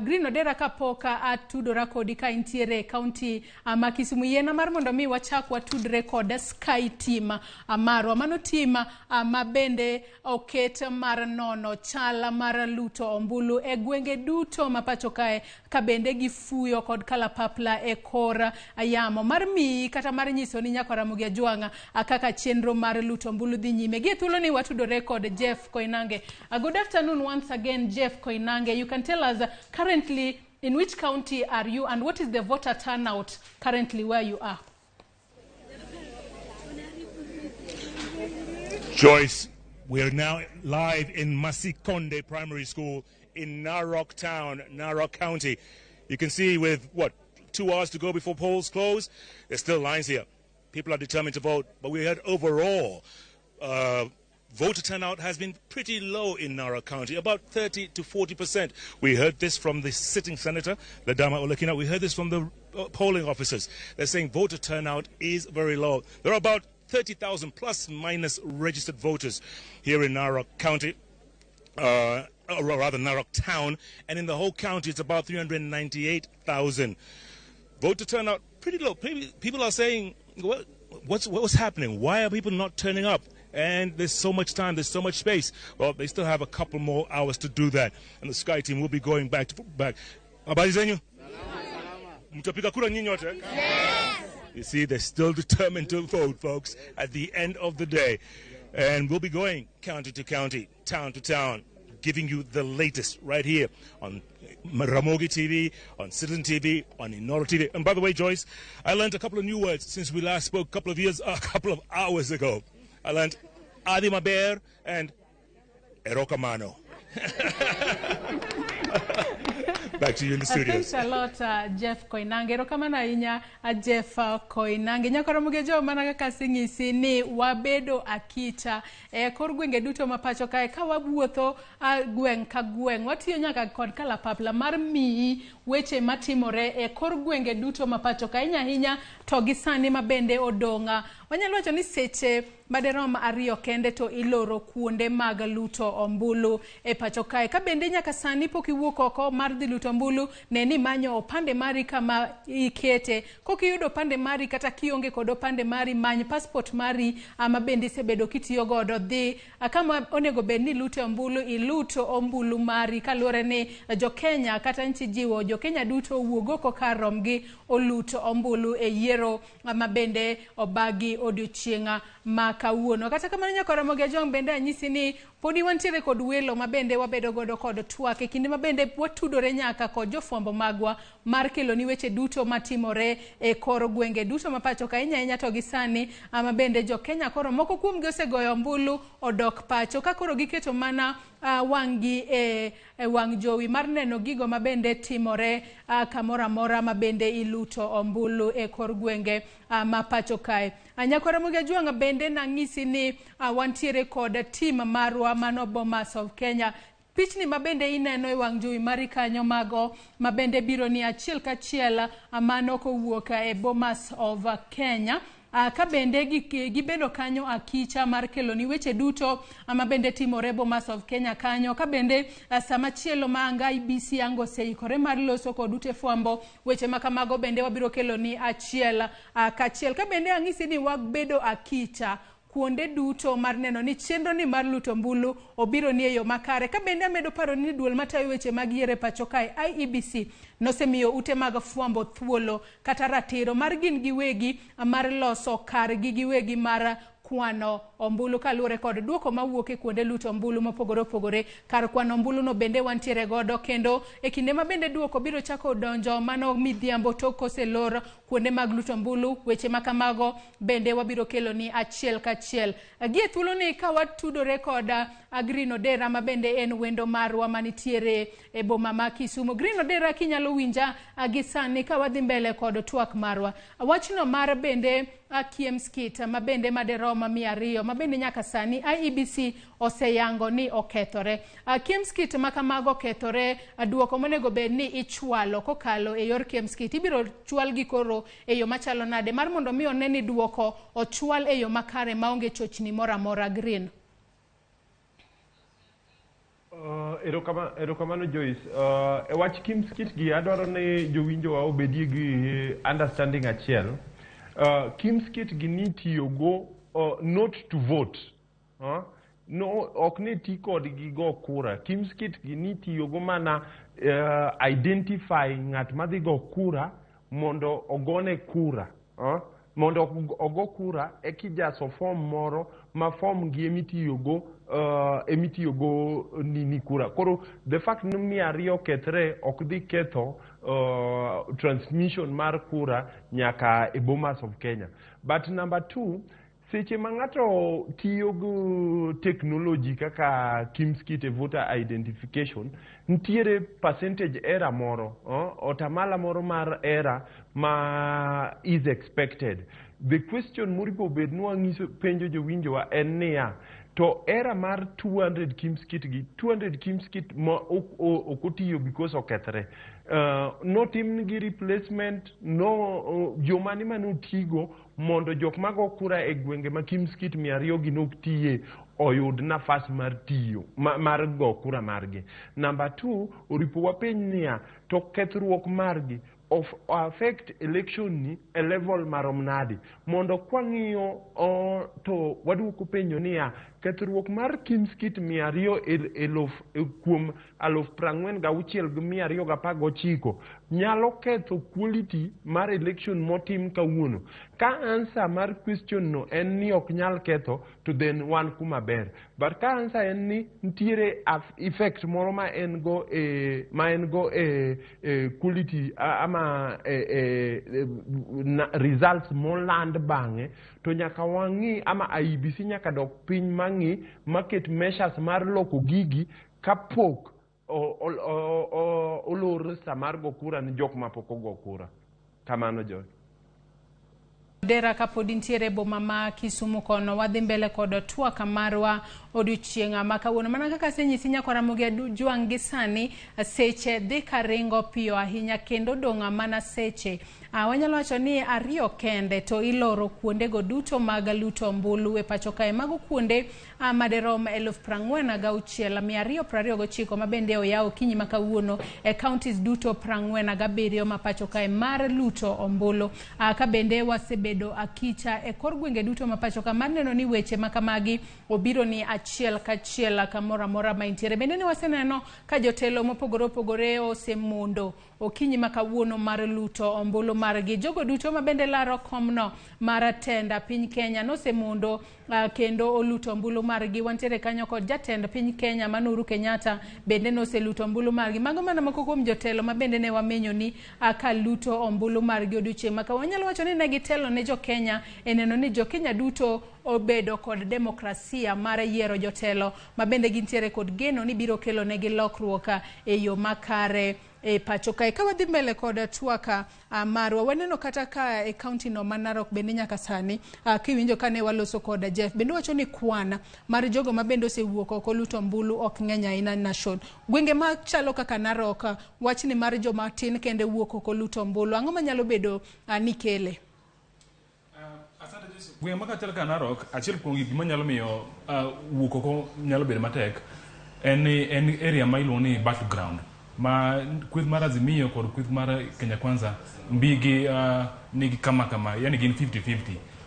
Green Odera, kapok atudora kodi ka intiere e county ma Kisumu, yiena mar mondo mi wachak watudre kod Sky Team marwa. Mano team ma bende oket mar nono chal mar luto ombulu e gwenge duto ma pacho kae, ka bende gifuyo kod kalapapla e kor yamo mar miyi kata mar nyiso ni nyakwa Ramogi Ajwang' kaka chenro mar luto ombulu dhi nyime. Gi e thuolo ni watudore kod Jeff Koinange. Good afternoon once again, Jeff Koinange. You can tell us currently in which county are you and what is the voter turnout currently where you are?
Joyce, we are now live in Masikonde Primary School in Narok Town, Narok County. You can see with, what, 2 hours to go before polls close, there's still lines here. People are determined to vote, but we heard overall voter turnout has been pretty low in Narok County, about 30 to 40%. We heard this from the sitting senator, Ledama Olekina. We heard this from the polling officers. They're saying voter turnout is very low. There are about 30,000 plus minus registered voters here in Narok County, or rather Narok Town, and in the whole county it's about 398,000. Voter turnout pretty low. People are saying, well, what's happening? Why are people not turning up? And there's so much time, there's so much space. Well, they still have a couple more hours to do that. And the Sky Team will be going back to back. Habari zenyu? Mtapiga kura nyinyi wote? Yes. You see, they're still determined to vote, folks, at the end of the day. And we'll be going county to county, town to town, giving you the latest right here on Ramogi TV, on Citizen TV, on Inooro TV. And by the way, Joyce, I learned a couple of new words since we last spoke a couple of hours ago. I learned Adi Maber and Erokamano. Back to you in the studio.
Thanks a lot, Jeff Koinange. Erokamano ahinya, Jeff Koinange. Nyakoromoge jo mana kaka aseng'isi ni wabedo akita e kor gwenge duto ma pacho kae ka wawuotho gweng' ka gweng'. Watiyo nyaka kod kalapapla mar miyi weche matimore e kor gwenge duto ma pacho kae, ahinya ahinya to gi sani ma bende odong'. Wanyalo wacho ni seche maderom 2 kende to iloro kuonde mag luto ombulu e pacho kae. Ka bende nyaka sani pok iwuok oko mar dhi luto ombulu, ne ni manyo opande mari kama ikete. Kokiyudo opande mari kata kionge kod opande mari, many passport mari ama bende isebedo kitiyo godo. Dhi kama onego bed ni ilute ombulu, iluto ombulu mari, kaluwore ni jo Kenya kata nchi jiwo jo Kenya duto owuog oko kar romgi oluto ombulu e yiero ma bende obagi odiochieng' ma kawuono. Kata kamano nyakoromogi Ajwang' bende anyisi ni podi wantiere kod welo ma bende wabedo godo kod twak e kinde ma bende watudore nyaka kod jofwambo magwa mar kelo ni weche duto matimore e kor gwenge duto ma pacho ka, ahinya ahinya to gi sani ama bende jo Kenya koro moko kuomgi osegoyo ombulu odok pacho ka koro giketo mana wang'gi e wang' jowi mar neno gigo ma bende timore kamoro amora ma bende iluto ombulu e kor gwenge ma pacho kae. Nyakoromogi Ajwang' bende nang'isi ni wantiere kod team marwa mano Bomas of Kenya. Pichni mabende ineno e wang' jowi mari kanyo mago mabende biro ni achiel kachiel mano kowuok e Bomas of Kenya. Ka bende gibedo kanyo akicha mar kelo ni weche duto ma bende timore Bomas of Kenya kanyo. Ka bende sama chielo ma anga IEBC ango oseikore mar loso kod ute fwambo, weche ma kamago bende wabiro kelo ni achiel kachiel. Ka bende ang'isi ni wabedo akicha kuonde duto mar neno ni chenro ni mar luto ombulu obiro ni e yo makare. Ka bende amedo paro ni duol matayo weche mag yiero e pacho kae IEBC nosemiyo ute mag fwambo thuolo kata ratiro mar gin giwegi mar loso kargi giwegi mar kwano ombulu kaluwore kod duoko mawuok e kuonde luto ombulu mopogore opogore. Kar kwano ombulu no bende wantiere godo, kendo e kinde ma bende duoko biro chako donjo mano midhiambo tok koselor kuonde mag luto ombulu, weche ma kamago bende wabiro kelo ni achiel kachiel. Gi e thuolo ni ka watudore kod Green Odera ma bende en wendo marwa manitiere e boma ma Kisumu. Green Odera, kinyalo winja gi sani ka wadhi mbele kod twak marwa. Wachno mar bende KIEMS kit ma bende maderom 200 ma bende nyaka sani IEBC oseyango ni okethore. KIEMS kit ma kamago okethore, duoko monego bed ni ichwalo kokalo e yor KIEMS kit ibiro chwal gi koro e yo machalo nade mar mondo mi one ni duoko ochwal e yo makare maonge chochni moro amora? Green.
Erokamano Joyce. E wach KIEMS kit gi adwaro ni jowinjowa obedie gi understanding achiel. KIEMS kit gi nitiyogo not to vote. No, ok ne ti kodgi go kura. KIEMS kit gi nitiyogo mana identify ng'at madhi go kura mondo ogone kura. Mondo ogo kura e kijaso form moro ma form gi emitiyogo nini kura. Koro the fact ni 200 kethre ok dhi ketho transmission mar kura nyaka e Bomas of Kenya. But number 2, seche ma ng'ato tiyo gi technology kaka KIEMS kit e voter identification, nitiere percentage error moro, otamala moro mar error ma is expected. The question moripo bed ni wang'iso penjo jowinjowa en niya, to error mar 200 KIEMS kit gi 200 KIEMS kit ma ok otiyo because okethre. Notimnigi replacement, no jomane manotigo mondo jok mago kura e gwenge ma KIEMS kit 200 gi nok tiye oyud nafas mar tiyo mar go kura margi. Number 2, oripo wapenj niya, to kethruok margi of affect election ni e level marom nade? Mondo kwang'iyo to waduoko penjo niya, kethruok mar KIEMS kit 200 kuom 46,219 nyalo ketho quality mar election motim kawuono. Ka answer mar question no en ni ok nyal ketho, to then wan kuma ber. But ka answer en ni nitiere effect moro ma en go e ma en go e, e quality ama e, e, e, na, results moland bang'e, to nyaka wang'i ama IEBC nyaka dok piny mang'i maket measures mar loko gigi kapok olor sa mar go kura ni jok mapok ogo kura. Kamano, Joy.
Dera kapod nitiere e boma ma Kisumu kono, wadhi mbele kod twak marwa odiochieng' ma kawuono. Mana kaka asenyisi nyakwa Ramogi Ajwang', gi sani seche dhi karingo piyo ahinya kendo dong' mana seche wanyalo wacho ni 2 kende to iloro kuondego duto mag luto ombulu e pacho kae. Mago kuonde maderom 46,229 ma bende oyaw okinyi ma kawuono e counties duto 47 ma pacho kae mar luto ombulu. Ka bende wasebedo akicha e kor gwenge duto ma pacho ka mar neno ni weche ma kamagi obiro ni achiel kachiel kamoro amora ma intiere. Bende ne waseneno ka jotelo mopogore opogore osemondo okinyi ma kawuono mar luto ombulu margi. Jogo duto ma bende laro komno mar tenda piny Kenya nosemondo kendo oluto ombulu margi. Wantiere kanyo kod jatend piny Kenya mano Uhuru Kenyatta bende noseluto ombulu margi. Mago mana moko kuom jotelo ma bende ne wamenyo ni ka luto ombulu margi odiochieng' ma kawuono. Wanyalo wacho ni ne gitelo ne jo Kenya e neno ni jo Kenya duto obedo kod demokrasia mar yiero jotelo ma bende gintiere kod geno ni biro kelo negi lokruok e yo makare e pacho kae. Ka wadhi mbele kod twak marwa, waneno kata ka e county no ma Narok bende nyaka sani, kiwinjo kane waloso kod Jeff, bende wacho ni kwan mar jogo ma bende osewuok oko luto ombulu ok ng'eny ahinya nation. Gwenge machalo kaka Narok, wachni mar joma tin kende wuok oko luto ombulu, ang'o manyalo bedo ni kele?
Gwenge ma kachal ka Narok, achiel kuom gik manyalo miyo wuok oko nyalo bedo matek en ni en area ma iluongo ni battleground, ma kweth mar Azimio kod kweth mar Kenya Kwanza mbigi nigi kama kama, yani gin 50-50.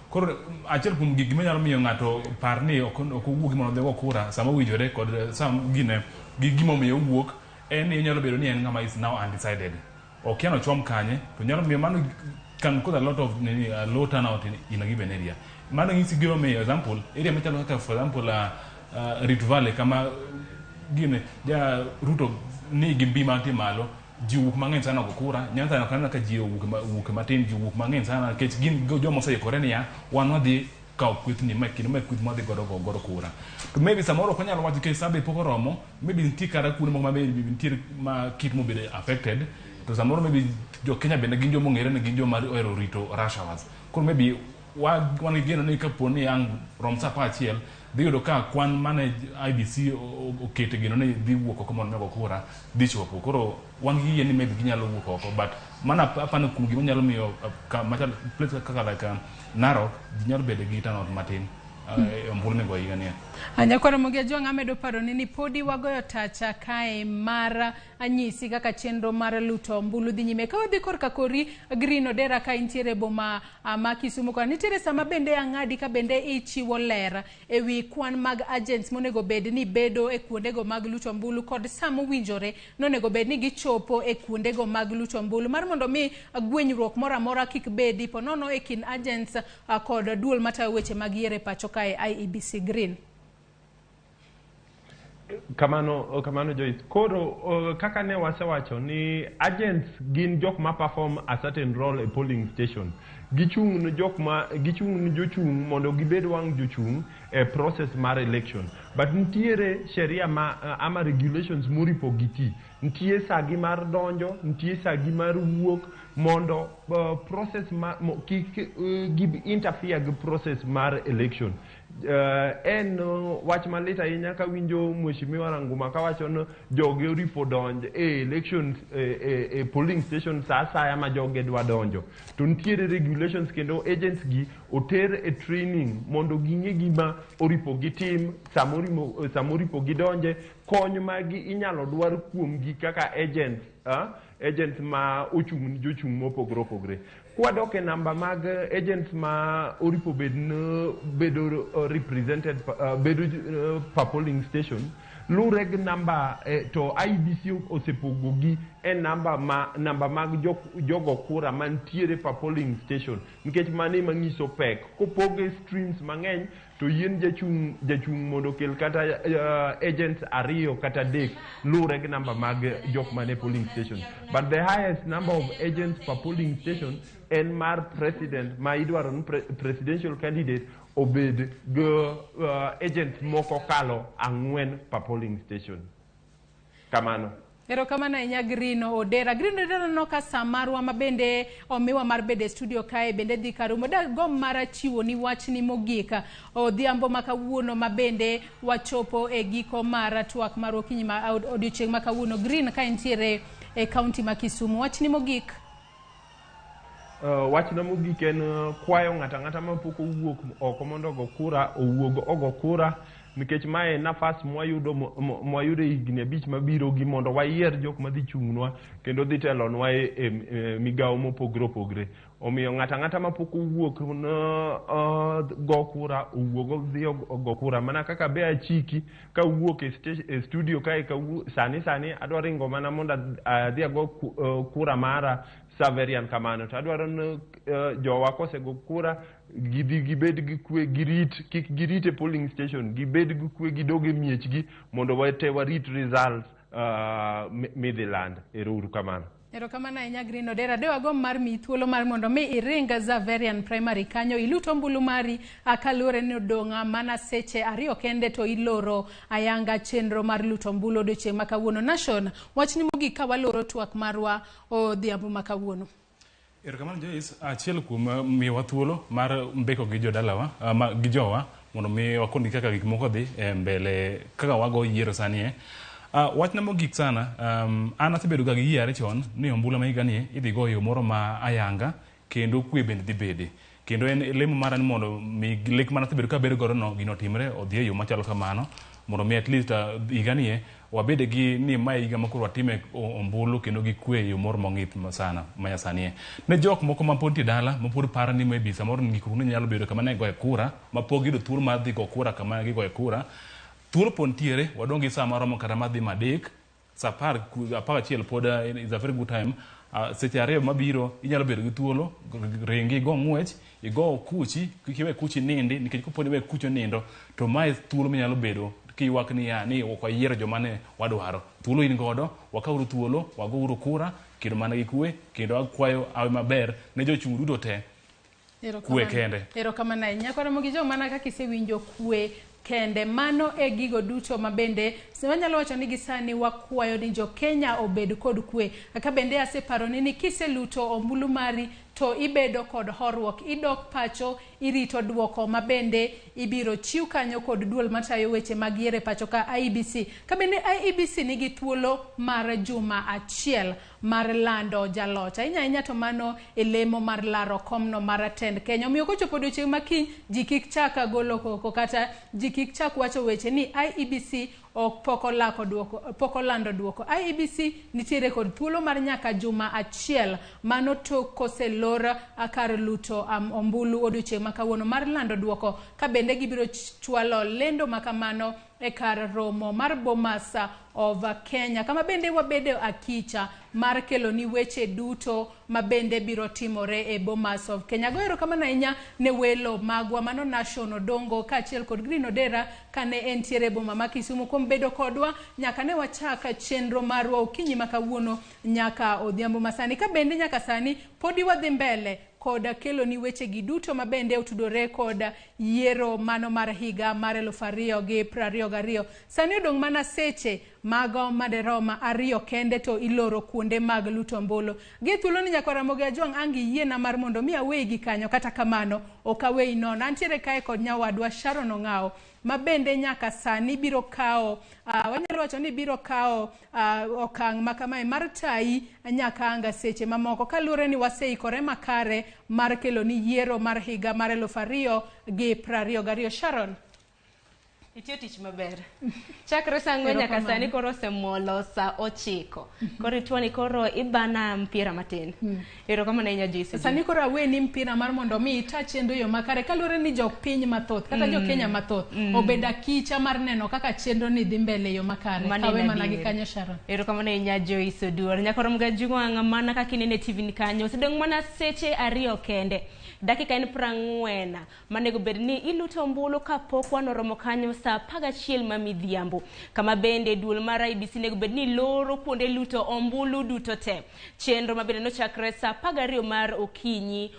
Koro achiel kuom gik manyalo miyo ng'ato par ni ok owuogi mondo odhi ogo kura sama owinjore kod sam gine gi gimomiyo owuok en ni onyalo bedo ni en ng'ama is now undecided. Okia nochom kanye, to nyalo miyo mano can cause a lot of low turnout in a given area. Mano nyisi gimomiyo, example, area machalo kaka, for example, Rift Valley, kama gine ja Ruto ni gi mbi mantie malo, ji wuok mang'eny sana go kura. Nyanza ok aneno ka ji owuok matin, ji wuok mang'eny sana nikech gin joma oseikore niya wan wadhi kawo kwethni ma kendo ma kweth mwadhi godo go godo kura. To maybe samoro ok wanyal wacho nikech sa be pok oromo, maybe nitie kata kuonde moko ma maybe nitie ma kit mobedo affected, to samoro maybe jo Kenya bende gin joma ong'ere ni gin joma ohero rito rush hours. Koro maybe wan gi geno ni kapo ni ang' rom sa 11 dhi yudo ka kwan mane IEBC okete geno ni dhi wuok oko mondo mi ogo kura dhi chopo. Koro wan gi yie ni maybe ginyalo wuok oko, but mana apano kuom gima nyalo miyo machal place kaka like Narok ji nyalo bedo gi turnout matin e ombulu migoyo higa ni.
Nyakwar Ramogi Ajwang', amedo paroni ni podi wagoyo tacha kae mar anyisi kaka chenro mar luto ombulu dhi nyime. Ka wadhi korka kori Green Odera ka intiere boma ma Kisumu kono, nitiere sama bende ang'adi ka bende ichiwo ler e wi kwan mag agents monego bed ni bedo e kuondego mag luto ombulu kod sa mowinjore nonego bed ni gichopo e kuondego mag luto ombulu mar mondo mi gwenyruok moro amora kik bedi ponono e kind agents kod duol matayo weche mag yiero e pacho kae IEBC. Green.
Kamano, kamano Joyce. Koro kaka ne wasewacho ni agents gin jok ma perform a certain role e polling station. Gichung' ne jok ma gichung' ne jochung' mondo gibed wang' jochung' e process mar election. But nitiere sheria ma ama regulations moripo giti. Nitie sagi mar donjo, nitie sagi mar wuok mondo process ma kik gi interfere gi process mar election. En wach malit ahinya kawinjo Mheshimiwa Ranguma kawacho ni joge oripo donj e election e polling station sa asaya ma joge dwa donjo. To nitiere regulations kendo agents gi oter e training mondo ging'e gima oripo gitim sama oripo gidonje, kony magi inyalo dwar kuomgi kaka agents, agents ma ochung' ne jochung' mopogore opogore. Kwadok e namba mag agents ma oripo bed ni bedo represented bedo per polling station, Lure gi namba to IEBC osepogogi e namba ma namba mag jogo kura mantiere pa polling station, nikech mano ema nyiso pek. Kopog e streams mang'eny to yien jachung' mondo okel kata agents 2 kata 3, lure gi namba mag jok mane polling station. But the highest number of agents per polling station en mar president, ma idwaro ni presidential candidate obed gi agents moko kalo 4 per polling station. Kamano.
Erokamano ahinya, Green Odera. Green Odera, no ka sa marwa ma bende omiwa mar bedo e studio kae bende dhi karumo. Dagomb mar chiwo ni wachni mogik odhiambo ma kawuono, ma bende wachopo e giko mar twak mar okinyi ma odiochieng' ma kawuono. Green, ka entiere e kaunti ma Kisumu, wachni mogik.
Wachna mogik en kwayo ng'ato ang'ata mapok owuok oko mondo ogo kura owuog ogo kura, nikech mae nafas mwayudo e higni 5 mabiro gi mondo wayier jok madhi chung'nwa kendo dhi telonwa e migawo mopogre opogre. Omiyo ng'ato ang'ata mapok owuok no go kura owuog odhi ogo kura. Mana kaka be achiki kawuok e studio kae sani sani adwa ringo mana mondo adhi ago kura mara Saverian. Kamano to adwaro ni jowa kosego kura gidhi gibed gi kwe, girit, kik girit e polling station, gibed gi kwe, gidog e miechgi mondo wate warit results midhi land. Ero uru kamano.
Erokamano ahinya, Green Odera. De wagomb mar miyi thuolo mar mondo mi iring Zaverian Primary kanyo ilut ombulu mari, kaluwore ni odong' mana seche 2 kende to iloro ayanga chenro mar luto ombulu odiochieng' ma kawuono. Nation, wachni mogik ka waloro twak marwa odhiambo ma kawuono.
Erokamano, Joyce. Achiel kuom miyowa thuolo mar mbeko gi jodalawa gi jowa mondo mi wakoni kaka gik moko dhi e mbele kaka wago yiero sani e. Wachna mogik sana, an asebedo ga gi yie are chon ni ombulu ma higa ni idhi go e yo moro ma ayanga kendo kwe bende dhi bede. Kendo en lemo mara ni mondo mi lek mana asebedo ka abedo godo no gino otimre odhi e yo machalo kamano mondo mi at least higa ni e wabede gi ni mae higa ma koro watime ombulu kendo gi kwe e yo moro mong'ith sana manyasani e. Ne jok moko ma pod nitie dala ma pod paro ni maybe samoro ng'ikruok ni nyalo bedo kama ne goye kura ma pok giyudo thuolo mar dhi go kura kama gigoye kura, thuolo pod nitiere. Wadong' gi saa maromo kata madhi 3, saa 11 pod is a very good time. Seche 2 mabiro inyalo bedo gi thuolo, ringi igo ng'wech, igo kuchi, kik iwe kuchi nindi, nikech kopo ni iwe kuchi onindo to mae thuolo minyalo bedo kiywak niya ni ok wayiero joma ne wadwaro. Thuolo in godo, wakawuru thuolo, wagouru kura kendo mana gi kwe, kendo akwayo awe maber ne jochung' duto te, kwe kende.
Erokamano ahinya. Kwaramogi jo mana kaka isewinjo, kwe kende. Mano e gigo duto ma bende wanyalo wacho ni gisani wakwayo ni jo Kenya obed kod kwe. Ka bende aseparoni ni kiseluto ombulu mari to ibedo kod horuok, idok pacho, irito duoko ma bende ibiro chiw kanyo kod duol matayo weche mag yiero e pacho ka, IEBC. Ka bende IEBC nigi thuolo mar juma achiel mar lando jaloch. Ahinya ahinya to mano e lemo mar laro komno mar tend Kenya. Omiyo kochopo odiochieng' ma kiny, ji kik chak golo koko kata ji kik chak wacho weche ni IEBC ok pok olako duoko, pok olando duoko. IEBC nitiere kod thuolo mar nyaka juma achiel mano tok koselor kar luto ombulu odiochieng' ma kawuono mar lando duoko, ka bende gibiro chwalo lendo ma kamano e kar romo mar Bomas of Kenya, kama bende wabedo akicha mar kelo ni weche duto ma bende biro timore e Bomas of Kenya. Agoyo erokamano ahinya ne welo magwa, mano Nation Odongo kaachiel kod Green Odera kane entiere e boma ma Kisumu, kuom bedo kodwa nyaka ne wachak chenro marwa okinyi ma kawuono nyaka odhiambo masani. Ka bende nyaka sani podi wadhi mbele kod kelo ni weche gi duto ma bende otudore kod yiero mano mar higa mar 2022. Sani odong' mana seche mago maderom 2 kende to iloro kuonde mag luto ombulu. Gi thuolo ni nyakwa Ramogi Ajwang' ang' giyiena mar mondo mi aweyi gi kanyo, kata kamano ok aweyi nono. Antiere kae kod nyawadwa Sharon Ong'awo ma bende nyaka sani biro kawo, wanyalo wacho ni biro kawo okang' ma kamae mar tayi nyaka anga seche mamoko, kaluwore ni waseikore makare mar kelo ni yiero mar higa mar 2022. Sharon.
Itiyo tich maber. Chakre saa ang'wen nyaka sani koro osemolo saa 9. Koro ituoni koro ibana mpira matin. Erokamano ahinya Joyce.
Sani koro aweni mpira mar mondo mi ita chenro yo makare kaluwore ni jopiny mathoth kata jo-Kenya mathoth obedo akicha mar neno kaka chenro ni dhi mbele yo makare. Kawe mana gi kanyo Sharon.
Erokamano ahinya Joyce Oduor. Nyakoro Mgajwang' mana kaka inene TV ni kanyo osedong' mana seche 2 kende. Dakika en 40 manego bed ni iluto ombulu kapok wanoromo kanyo saa 11 ma midhiambo. Kama bende duol mar IEBC nego bed ni loro kuonde luto ombulu duto te. Chenro ma bende nochakre saa 12 mar okinyi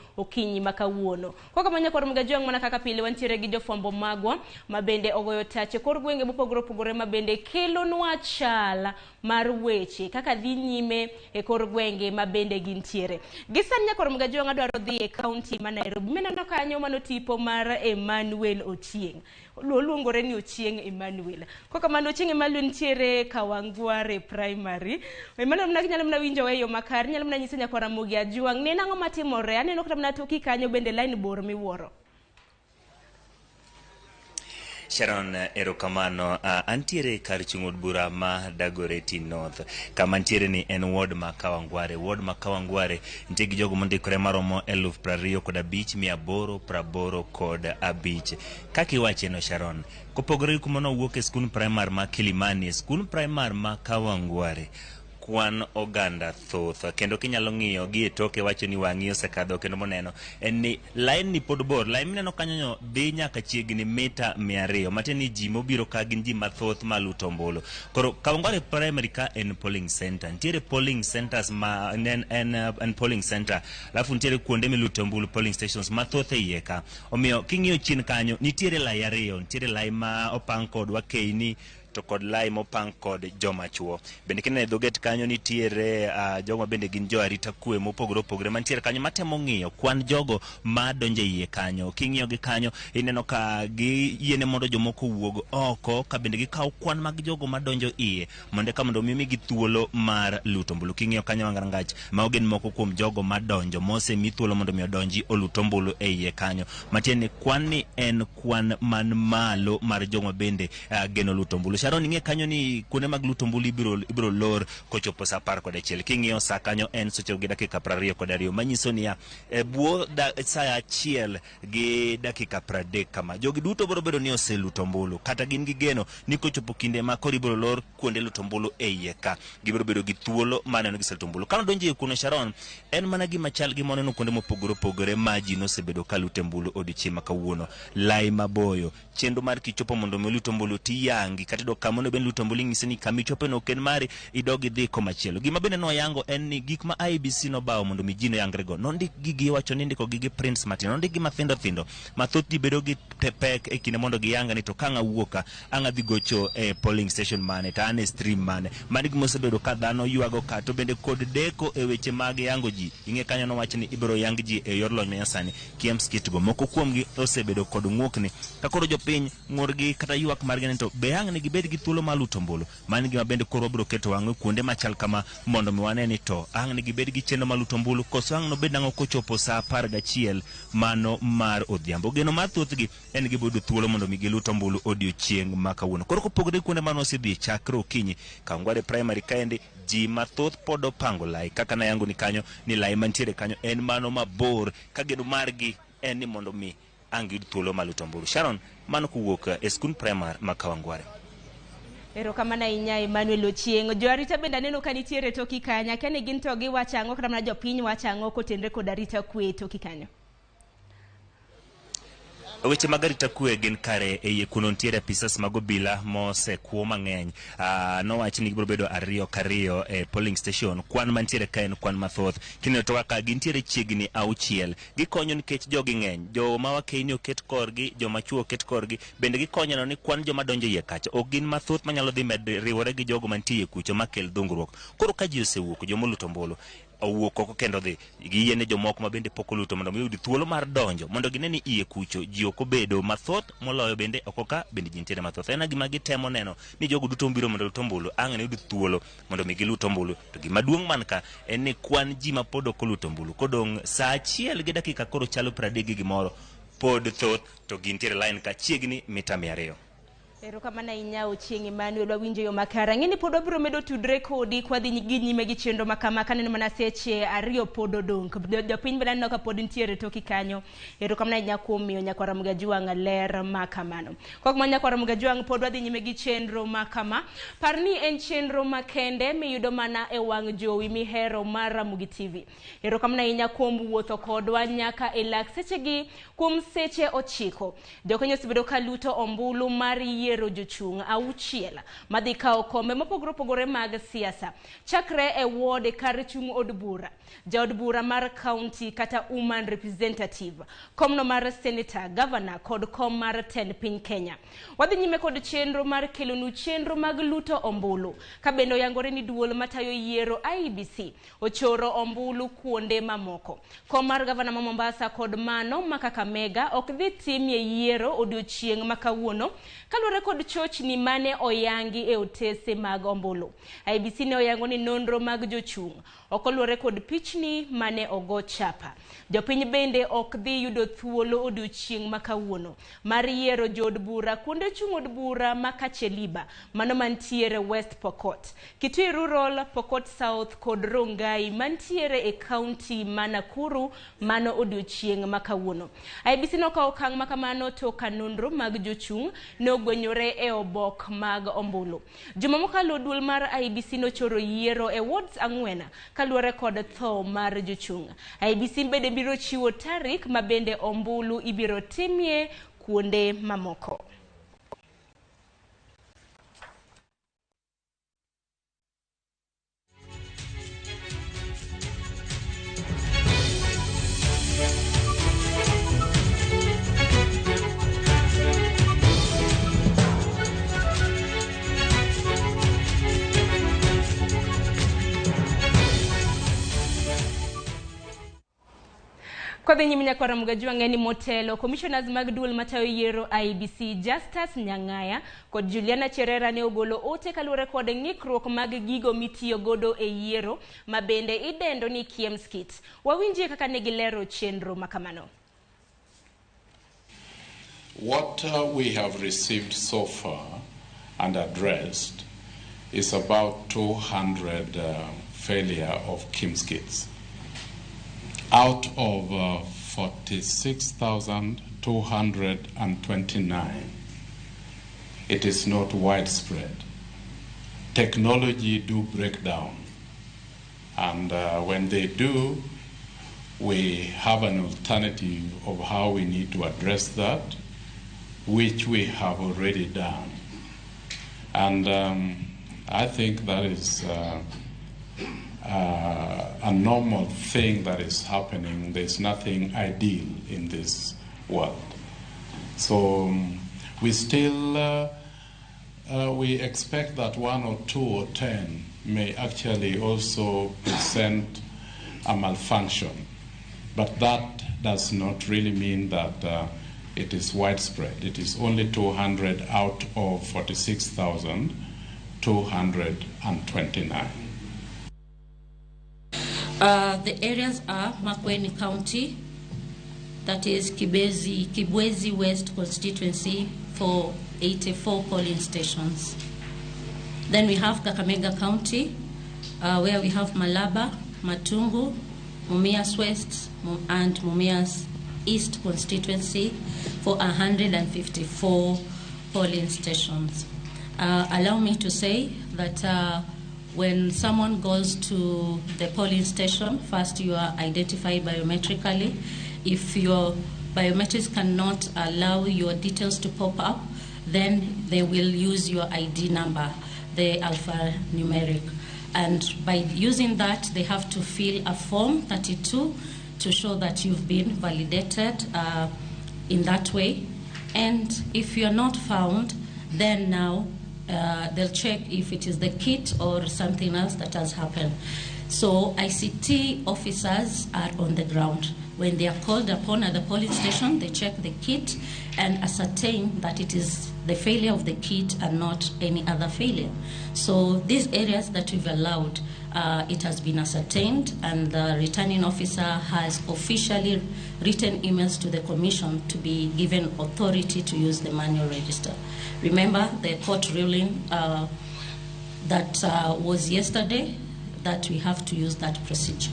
ma kawuono. Kaka manya kor Mgajwang' mana kaka pile wantiere gi jofwambo magwa ma bende ogoyo tache kor gwenge mopogore opogore ma bende kelonwa chal mar weche kaka dhi nyime e kor gwenge ma bende gintiere. Gi sani nyakor Mgajwang' adwaro dhi e kaunti ma Nairobi. Mineno kanyo mano tipo mar Emmanuel Ochieng. Oluongore ni Ochieng Emmanuel. Kaka mano Ochieng Emmanuel nitiere Kawangware Primary. Emmanuel mna nyalo mna winjo e yo makare, nyalo mna nyiso nyakwara Ramogi Ajwang' ni nang'o matimore. Aneno kata mana toki kanyo bende line bor miwuoro.
Sharon, erokamano. Antiere kar chung' od bura ma Dagoretti North. Kama ntiere ni en ward ma Kawangware. Ward ma Kawangware nitie gi jogo mondikore maromo 25,885. Kaka iwache no Sharon, kopogore gi kuma nowuok e skund primar ma Kilimani, e skund primar ma Kawangware kwan oganda thoth kendo kinyalo ng'iyo gi e toke wacho ni wang'i osekadho kendo moneno en ni line ni pod bor. Line mineno kanyo dhi nyaka chiegni mita 200, matiende ni ji mobiro ka gin ji mathoth maluto ombulu. Koro Kawangware Primary ka en polling center, nitiere polling centers ma en polling center, alafu nitiere kuonde milute ombulu polling stations mathoth e iye ka. Omiyo king'iyo chien kanyo nitiere lai 2, nitiere lai ma opang kod wakeini to kod lai mopang kod joma chuo. Bende kineno e dho gate kanyo nitiere jogo bende gin jo arita kwe mopogore opogore mantiere kanyo matemo ng'iyo kwan jogo madonjo e iye kanyo. King'iyo gi kanyo ineno ka giyiene mondo jomoko owuog oko ka bende gikawo kwan mag jogo madonjo iye mondo eka mondo migi thuolo mar luto ombulu. King'iyo kanyo wang' rangach mago gin moko kuom jogo madonjo mosemi thuolo mondo mi odonji olut ombulu e iye kanyo. Matiende ni kwan ni en kwan man malo mar jogo bende geno luto ombulu. Sharon, ing'e kanyo ni kuonde mag luto ombulu ibiro lor kochopo saa 11. King'iyo saa kanyo en seche gi dakika 22, manyiso niya e bwo saa 1 gi dakika 30 kama jogi duto biro bedo ni oseluto ombulu, kata gin gi geno ni kochopo kinde ma koro ibiro lor kuonde luto ombulu e iye ka gibiro bedo gi thuolo mar neno giseluto ombulu. Kano donjo e kuno Sharon, en mana gima chal gi moneno kuonde mopogore opogore ma ji nosebedo ka luto ombulu odiochieng' ma kawuono. Lai maboyo, chenro mar kichopo mondo mi olut ombulu tiyangi kata idok kama onego bed ni iluto ombulu inyisi ni kama ichope no ok en mari, idog idhi komachielo. Gima bende noyango en ni gik ma IEBC nobawo mondo mi ji noyangrego nondik gigi, iwacho ni indiko gi gi prints matindo, nondik gi mathindo thindo ma thoth ji bedo gi pek e kinde mondo giyang ni to ka ang' awuok ka ang' adhi gocho e polling station mane to an e stream mane. Mano gima osebedo ka dhano ywago ka, to bende kod deko e weche mag yango ji. Ing'e kanyo nowach ni ibiro yang ji e yor lony manyasani KIEMS kit go. Moko kuomgi osebedo kod ng'ukni ka koro jopiny ng'urgi kata ywak margi ni to be ang' ni gibed gi thuolo mar luto ombulu. Mano gima bende koro wabiro keto wang'we kuonde machal kama mondo mi wane ni to ang' ni gibed gi chenro mar luto ombulu koso ang' nobed nang'o kochopo saa 11 mano mar odhiambo. Geno mar thothgi en gibiro yudo thuolo mondo mi gilut ombulu odiochieng' ma kawuono. Koro kopogore gi kuonde mane wasedhi chakre okinyi, Kawangware Primary kaendi ji mathoth pod opango lai. Kaka nayango ni kanyo ni lai mantiere kanyo en mano mabor ka geno margi en ni mondo mi ang' giyud thuolo mar luto ombulu. Sharon, mano kowuok e skund primar ma Kawangware.
Erokamano ahinya Emmanuel Ochieng'. Jo arita bende aneno ka nitiere toki kanyo. Akia ni gin to giwacho ang'o kata mana jopiny wacho ang'o kotenre kod arita kwe e toki kanyo.
Weche mag arita kwe gin kare e iye kuno nitiere apisas mag obila mosekwo mang'eny. Nowach ni gibiro bedo 2 ka 2 e polling station. Kwan mantiere ka en kwan mathoth. Kineno to kaka gintiere chiegni 6. Gikonyo nikech jogi ng'eny. Joma wakeini oket korgi, joma chuo oket korgi. Bende gikonyo neno ni kwan joma donjo iye kacha ok gin mathoth manyalo dhi med riwore gi jogo mantie iye kucho makel dhungruok. Koro ka ji osewuok, joma oluto ombulu owuok oko kendo dhi giyiene jomoko ma bende pok oluto mondo mi oyud thuolo mar donjo mondo gine ni iye kucho ji ok obedo mathoth moloyo bende oko ka bende ji nitiere mathoth. En gima gitemo neno ni jogo duto mobiro mondo olut ombulu ang' ne yud thuolo mondo mi gilut ombulu. To gima duong' man ka en ni kwan ji ma pod ok oluto ombulu kodong' saa 1 gi dakika koro chalo 30 gi gimoro pod thoth to gintiere line ka chiegni mita 200.
Erokamano ahinya Ochieng' Emmanuel, wawinjo yo makare. Ang'e ni pod wabiro medo tudre kodi kwadhi gi nyime gi chenro ma kama kaneno mana seche 2 pod odong'. Jopiny bende aneno ka pod nitiere toki kanyo. Erokamano ahinya kuom miyo nyakwar Ramogi Ajwang' ler ma kamano. Kok ma nyakwar Ramogi Ajwang' pod wadhi nyime gi chenro ma kama. Par ni en chenro makende miyudo mana e wang' jowi mihero mar Ramogi TV. Erokamano ahinya kuom wuotho kodwa nyaka e lak sechegi kuom seche 9. Jokenya osebedo ka luto ombulu mar yiero jochung' 6 madhi kawo kombe mopogore opogore mag siasa. Chakre e ward kar chung' od bura, jaod bura mar county kata woman representative, komno mar senator, governor kod kom mar tend piny Kenya. Wadhi nyime kod chenro mar kelonu chenro mag luto ombulu. Ka bende oyangore ni duol matayo yiero IEBC ochoro ombulu kuonde mamoko. Kom mar gavana ma Mombasa kod mano ma Kakamega ok dhi timie yiero odiochieng' ma kawuono kaluwore kod chochni mane oyangi e otese mag ombulu. IEBC ne oyango ni nonro mag jochung' ok oluwore kod pichni mane ogo chapa. Jopiny bende ok dhi yudo thuolo odiochieng' ma kawuono mar yiero jood bura kuonde chung' od bura ma Kacheliba, mano mantiere West Pokot, Kitui Rural, Pokot South kod Rongai mantiere e kaunti ma Nakuru mano odiochieng' ma kawuono. IEBC nokawo okang' ma kamano to ka nonro mag jochung' ne ogwenyore e obok mag ombulu. Juma mokalo duol mar IEBC nochoro yiero e wards 4 kaluwore kod tho mar jochung'. IEBC bende biro chiwo tarik ma bende ombulu ibiro timie kuonde mamoko. Kodhi nyime nyakwar Ramogi Ajwang' en ni motelo commissioners mag duol matayo yiero IEBC Justus Nyang'aya kod Juliana Cherera ne ogolo ote kaluwore kod ng'ikruok mag gigo mitiyo godo e yiero ma bende idendo ni KIEMS kit. Wawinjie kaka ne gilero chenro makamano.
What we have received so far and addressed is about 200 failure of KIEMS kits. Out of 46,229, it is not widespread. Technology do break down, and when they do, we have an alternative of how we need to address that, which we have already done. And I think that is a normal thing that is happening. There's nothing ideal in this world. So we still, we expect that 1 or 2 or 10 may actually also present a malfunction. But that does not really mean that it is widespread. It is only 200 out of 46,229.
The areas are Makueni County, that is Kibwezi West constituency for 84 polling stations. Then we have Kakamega County, where we have Malaba, Matungu, Mumias West, and Mumias East constituency for 154 polling stations. Allow me to say that when someone goes to the polling station, first you are identified biometrically. If your biometrics cannot allow your details to pop up, then they will use your ID number, the alphanumeric. And by using that, they have to fill a form 32 to show that you've been validated in that way. And if you're not found, then now they'll check if it is the kit or something else that has happened. So ICT officers are on the ground. When they are called upon at the polling station, they check the kit and ascertain that it is the failure of the kit and not any other failure. So these areas that we've allowed It has been ascertained, and the returning officer has officially written emails to the commission to be given authority to use the manual register. Remember the court ruling that was yesterday, that we have to use that procedure.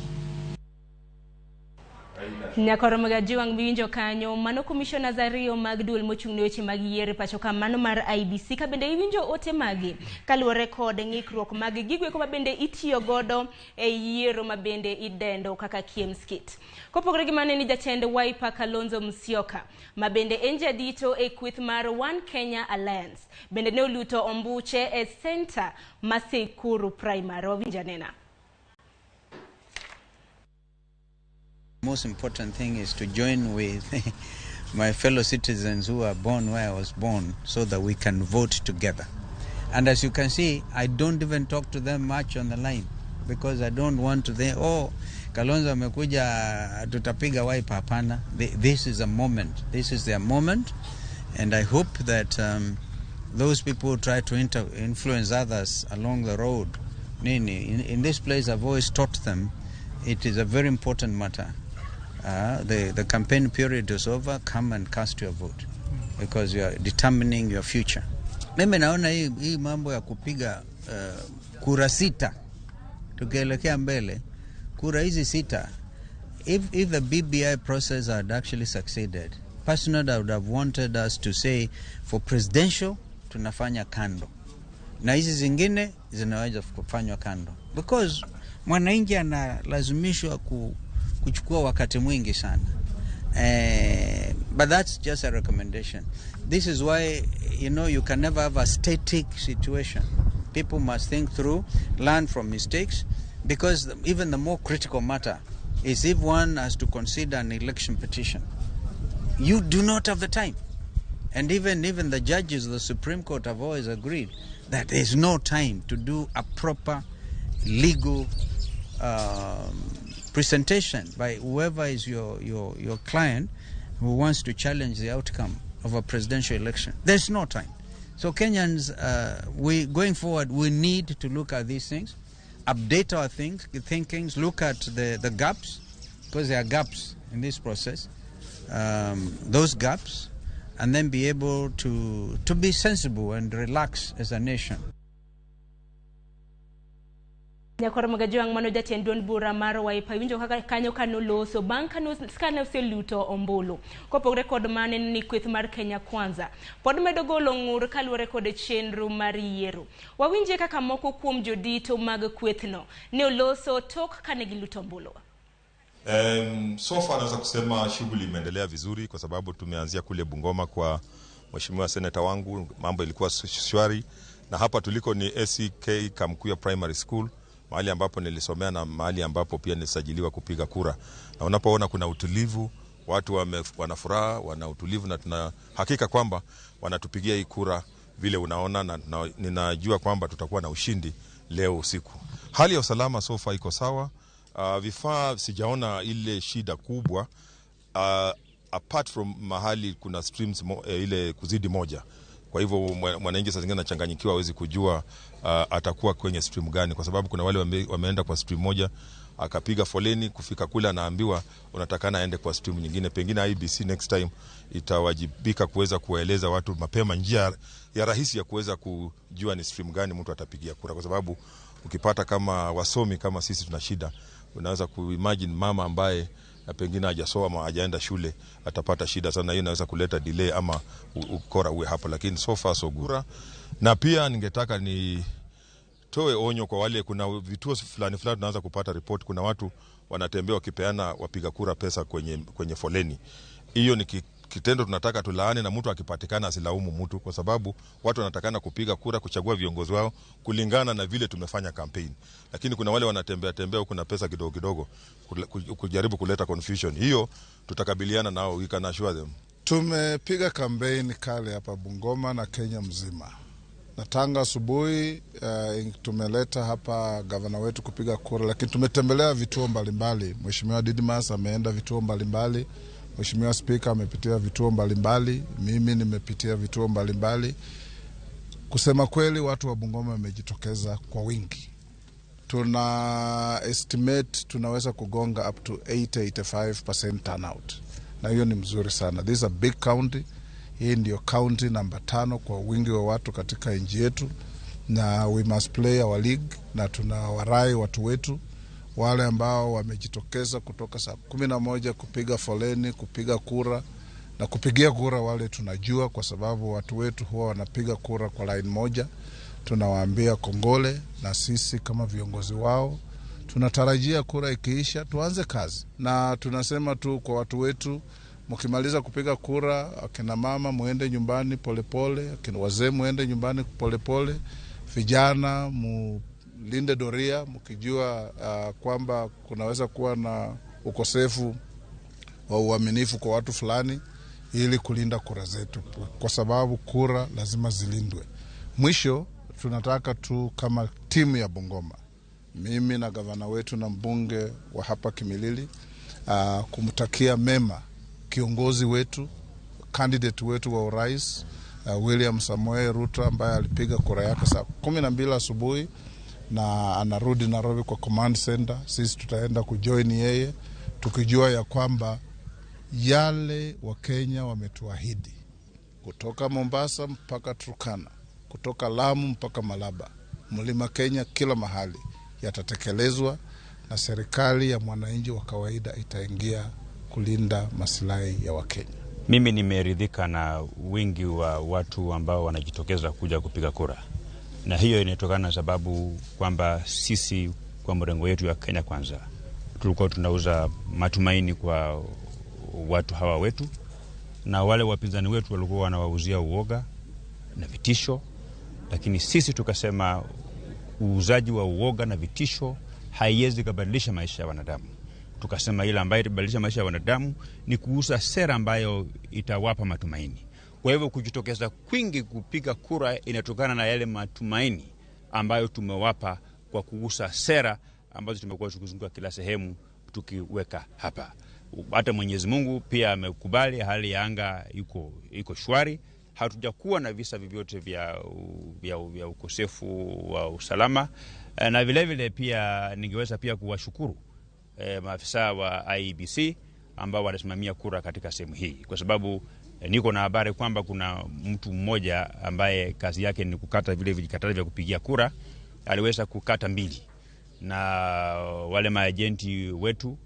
Nyakoro Magajuang miwinjo kanyo mano commissioners ariyo mag duol mochung' ne weche mag yiero pacho ka mano mar IEBC ka bende iwinjo ote magi kaluwore kod ng'ikruok mag gigo eko mabende itiyo godo e yiero mabende idendo kaka KIEMS kit. Kopogore gi mano ni jatend Wiper Kalonzo Musyoka mabende en jadito e kweth mar One Kenya Alliance bende ne oluto ombuche e center ma Tseikuru Primary. Wawinjo anena.
Most important thing is to join with my fellow citizens who are born where I was born so that we can vote together. And as you can see, I don't even talk to them much on the line because I don't want to think, oh, Kalonzo amekuja tutapiga Wiper. Hapana. This is a moment. This is their moment. And I hope that those people who try to influence others along the road, Nini, in this place I've always taught them it is a very important matter. The campaign period is over. Come and cast your vote because you are determining your future. Mimi naona hii mambo ya kupiga kura sita tukielekea mbele, kura hizi sita, if the BBI process had actually succeeded, personally I would have wanted us to say for presidential tunafanya kando na hizi zingine zinaweza kufanywa kando, because mwananchi analazimishwa kuchukua wakati mwingi sana. But that's just a recommendation. This is why, you know, you can never have a static situation. People must think through, learn from mistakes, because even the more critical matter is if one has to consider an election petition. You do not have the time. And even the judges of the Supreme Court have always agreed that there's no time to do a proper legal presentation by whoever is your client who wants to challenge the outcome of a presidential election. There's no time. So Kenyans, we going forward, we need to look at these things, update our thinkings, look at the gaps, because there are gaps in this process, those gaps, and then be able to be sensible and relax as a nation.
Nyakoro Magajuang mano jatend duond bura mar Wiper winjo kaka kanyo kanoloso bang' kane oseluto ombulu. Kopogore kod mano ni kweth mar Kenya Kwanza pod medo golo ng'ur kaluwore kod chenro mar yiero. Wawinje kaka moko kuom jodito mag kwethno ne oloso tok kane giluto ombulu.
So far naweza kusema shughuli imeendelea vizuri kwa sababu tumeanzia kule Bungoma kwa mheshimiwa seneta wangu, mambo ilikuwa shwari, na hapa tuliko ni ACK Kamkuya Primary School, mahali ambapo nilisomea na mahali ambapo pia nilisajiliwa kupiga kura. Na unapoona kuna utulivu, watu wana furaha, wana utulivu, na tuna hakika kwamba wanatupigia hii kura vile unaona, na ninajua kwamba tutakuwa na ushindi leo usiku. Hali ya usalama so far iko sawa. Vifaa sijaona ile shida kubwa, apart from mahali kuna streams ile kuzidi moja. Kwa hivyo mwananchi saa zingine anachanganyikiwa, hawezi kujua atakuwa kwenye stream gani, kwa sababu kuna wale wameenda kwa stream moja akapiga foleni, kufika kule anaambiwa unatakana aende kwa stream nyingine. Pengine IEBC next time itawajibika kuweza kuwaeleza watu mapema njia ya rahisi ya kuweza kujua ni stream gani mtu atapigia kura, kwa sababu ukipata kama wasomi kama sisi tuna shida. Unaweza kuimagine mama ambaye pengine hajasoma hajaenda shule atapata shida sana. Hiyo inaweza kuleta delay ama ukora uwe hapo, lakini so far so good. Na pia ningetaka ni toe onyo kwa wale, kuna vituo fulani fulani tunaanza kupata report, kuna watu wanatembea wakipeana wapiga kura pesa kwenye foleni. Hiyo ni kitendo tunataka tulaani, na mtu akipatikana asilaumu mtu, kwa sababu watu wanatakana kupiga kura kuchagua viongozi wao kulingana na vile tumefanya campaign. Lakini kuna wale wanatembea tembea huku na pesa kidogo kidogo kujaribu kuleta confusion. Hiyo tutakabiliana nao, we can assure them.
Tumepiga campaign kale hapa Bungoma na Kenya mzima. Na tanga asubuhi tumeleta hapa gavana wetu kupiga kura, lakini tumetembelea vituo mbalimbali. Mheshimiwa Didmas ameenda vituo mbalimbali, Mheshimiwa Speaker amepitia vituo mbalimbali, mimi nimepitia vituo mbalimbali. Kusema kweli, watu wa Bungoma wamejitokeza kwa wingi. Tuna estimate tunaweza kugonga up to 80-85% turnout, na hiyo ni mzuri sana. This is a big county. Hii ndio county namba 5 kwa wingi wa watu katika nchi yetu, na we must play our league, na tunawarai watu wetu wale ambao wamejitokeza kutoka saa 11 kupiga foleni, kupiga kura na kupigia kura wale tunajua, kwa sababu watu wetu huwa wanapiga kura kwa line moja. Tunawaambia kongole, na sisi kama viongozi wao tunatarajia kura ikiisha tuanze kazi, na tunasema tu kwa watu wetu, mkimaliza kupiga kura, akina mama muende nyumbani polepole, akina wazee muende nyumbani polepole, vijana mulinde doria mkijua kwamba kunaweza kuwa na ukosefu wa uaminifu kwa watu fulani, ili kulinda kura zetu, kwa sababu kura lazima zilindwe. Mwisho, tunataka tu kama timu ya Bungoma, mimi na gavana wetu na mbunge wa hapa Kimilili, kumtakia mema kiongozi wetu, candidate wetu wa urais, William Samoei Ruto, ambaye alipiga kura yake saa 12 asubuhi na anarudi Nairobi kwa command center. Sisi tutaenda kujoin yeye tukijua ya kwamba yale Wakenya wametuahidi kutoka Mombasa mpaka Turkana, kutoka Lamu mpaka Malaba, Mlima Kenya, kila mahali yatatekelezwa, na serikali ya mwananchi wa kawaida itaingia kulinda maslahi ya Wakenya.
Mimi nimeridhika na wingi wa watu ambao wanajitokeza kuja kupiga kura, na hiyo inatokana na sababu kwamba sisi kwa mrengo yetu ya Kenya Kwanza tulikuwa tunauza matumaini kwa watu hawa wetu, na wale wapinzani wetu walikuwa wanawauzia uoga na vitisho, lakini sisi tukasema uuzaji wa uoga na vitisho haiwezi kubadilisha maisha ya wanadamu. Tukasema ile ambayo itabadilisha maisha ya wanadamu ni kuuza sera ambayo itawapa matumaini. Kwa hivyo kujitokeza kwingi kupiga kura inatokana na yale matumaini ambayo tumewapa kwa kuuza sera ambazo tumekuwa tukizunguka kila sehemu tukiweka hapa. Hata Mwenyezi Mungu pia amekubali, hali ya anga iko shwari. Hatujakuwa na visa vyovyote vya ukosefu wa usalama. Na vile vile pia ningeweza pia kuwashukuru maafisa wa IEBC ambao wanasimamia kura katika sehemu hii, kwa sababu niko na habari kwamba kuna mtu mmoja ambaye kazi yake ni kukata vile vijikaratasi vya kupigia kura, aliweza kukata 2, na wale maajenti wetu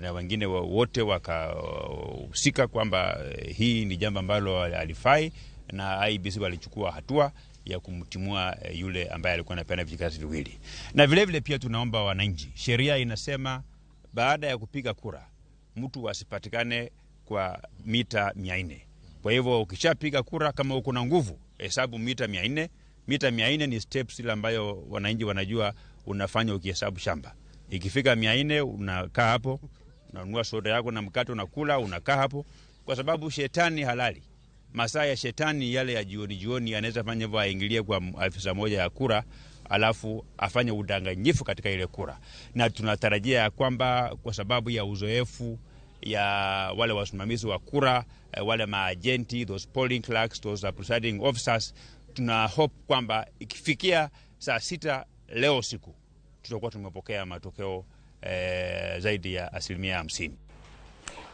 na wengine wote wakahusika kwamba hii ni jambo ambalo alifai, na IEBC walichukua hatua ya kumtimua yule ambaye alikuwa anapeana vijikaratasi viwili. Na vile vile pia tunaomba wananchi, sheria inasema baada ya kupiga kura mtu asipatikane kwa mita 400. Kwa hivyo ukishapiga kura, kama uko na nguvu, hesabu mita 400. Mita 400 ni steps ile ambayo wananchi wanajua unafanya ukihesabu shamba. Ikifika 400 unakaa hapo, unanunua soda yako na mkate unakula, unakaa hapo, kwa sababu shetani halali. Masaa ya shetani yale ya jioni jioni anaweza fanya hivyo, aingilie kwa afisa moja ya kura alafu afanye udanganyifu katika ile kura. Na tunatarajia kwamba kwa sababu ya uzoefu ya wale wasimamizi wa kura, wale maagenti, those polling clerks, those presiding officers, tuna hope kwamba ikifikia saa 6 leo usiku tutakuwa tumepokea matokeo zaidi ya 50%.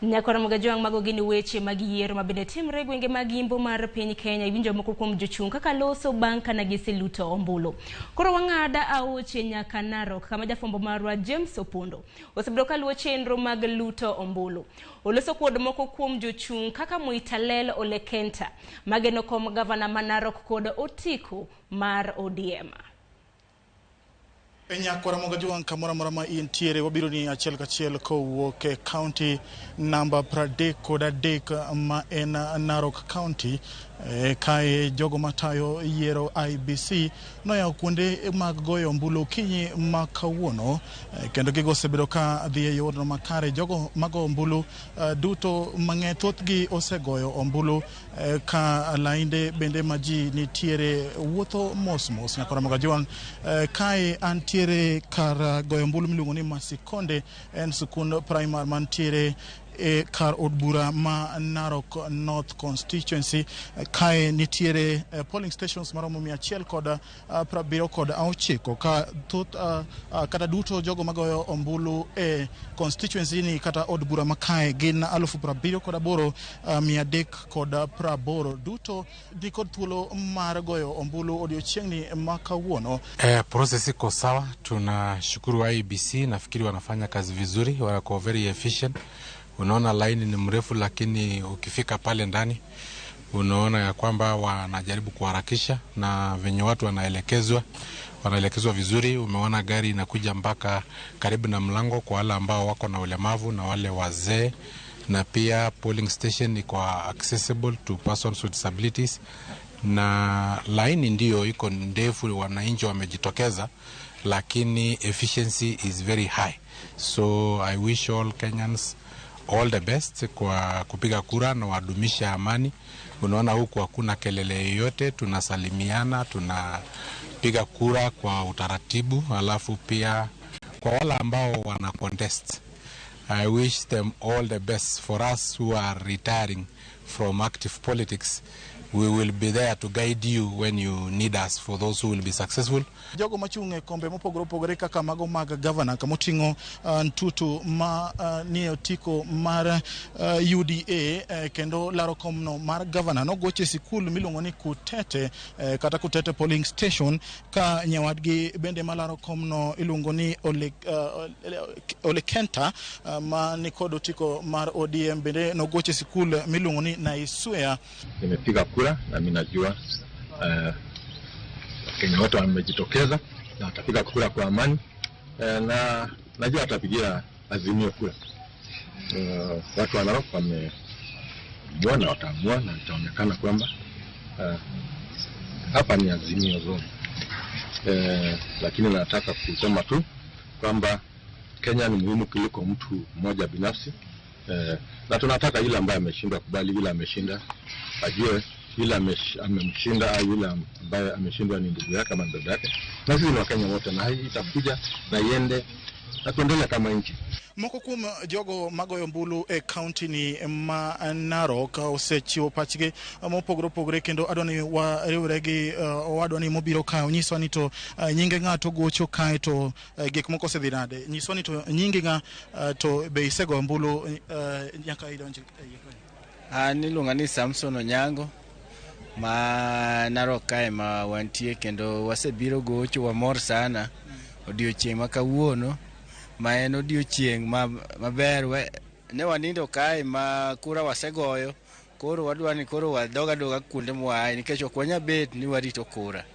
Nyakora Mogajwang' mago gin weche mag yiero mabende timre e gwenge mag Imbo mar piny Kenya. Iwinjo moko kuom jochung' kaka loso bang' kana giseluto ombulu. Koro wang'ada aoche nyaka Narok kama jafwambo marwa James Opondo osebedo kaluwo chenro mag luto ombulu. Oloso kod moko kuom jochung' kaka Moitalel Ole Kenta mageno kom gavana ma Narok kod otiko mar ODM.
Nyakwara Mogajwang' kamoro amora ma intiere, wabiro ni achiel kachiel kowuok e county namba 33 ma en Narok County. Kae jogo matayo yiero IBC noyawo kuonde mag goyo ombulu okinyi ma kawuono, kendo gigo osebedo ka dhi e yorno makare. Jogo mago ombulu duto mang'eny thothgi osegoyo ombulu, ka lainde bende ma ji nitiere wuotho mos mos. Nyakwara Mogajwang', kae antiere kar goyo ombulu miluongo ni Masikonde, en sikund primary mantiere e kar od bura ma Narok North Constituency. Kae nitiere polling stations maromo 179, ka thoth kata duto jogo magoyo ombulu e constituency ni kata od bura ma kae gin 78,380. Duto nikod thuolo mar goyo ombulu odiochieng'ni ma kawuono.
Process iko sawa, tunashukuru IEBC, nafikiri wanafanya kazi vizuri, wako very efficient. Unaona laini ni mrefu, lakini ukifika pale ndani unaona ya kwamba wanajaribu kuharakisha na venye watu wanaelekezwa vizuri. Umeona gari inakuja mpaka karibu na mlango kwa wale ambao wako na ulemavu na wale wazee, na pia polling station iko accessible to persons with disabilities, na laini ndiyo iko ndefu, wananchi wamejitokeza, lakini efficiency is very high. So I wish all Kenyans all the best kwa kupiga kura na wadumishe amani. Unaona huku hakuna kelele yoyote, tunasalimiana, tunapiga kura kwa utaratibu. Alafu pia kwa wale ambao wana contest, I wish them all the best. For us who are retiring from active politics, we will be there to guide you when you need us, for those who will be successful.
Jogo machung' e kombe mopogore opogore kaka mago mag gavana kamoting'o Ntutu ma nie otiko mar UDA kendo laro komno mar gavana nogocho e sikul miluongo ni Kutete kata Kutete polling station, ka nyawadgi bende malaro komno iluongo ni Ole Kenta ma nikod otiko mar ODM bende nogocho e sikul miluongo ni Naiswea.
Nimepiga kura na mimi najua Wakenya wote wamejitokeza na watapiga kura kwa amani, na najua watapigia Azimio kura. Watu wa Narok wameamua na wataamua, na itaonekana kwamba hapa ni Azimio zone. Lakini nataka kusema tu kwamba Kenya ni muhimu kuliko mtu mmoja binafsi. Na tunataka yule ambaye ameshindwa kubali yule ameshinda, ajue yule amemshinda au yule ambaye ameshindwa ni ndugu yake ama dada yake, na sisi ni Wakenya wote, na hii itakuja na iende na tuendelee kama nchi.
Moko kuom jogo magoyo ombulu e kaunti ni ma Narok osechiwo pachgi mopogore opogore, kendo adwa ni wariwre gi owadwa ni mobiro kae onyiswa ni to nyinge ng'ato gocho kae to gik moko osedhi nade. Nyiswa ni to nyingi ng'a, to be isegoyo ombulu nyaka idonj e iye kae?
An iluonga ni Samson Onyango ma Narok kae ma wantie, kendo wasebiro gocho, wamor sana odiochieng' ma kawuono ma en odiochieng' maber. Ne wanindo kae ma kura wasegoyo, koro wadwa ni koro wadog adoga kuonde mwaaye nikech ok wanyal bet ni warito kura.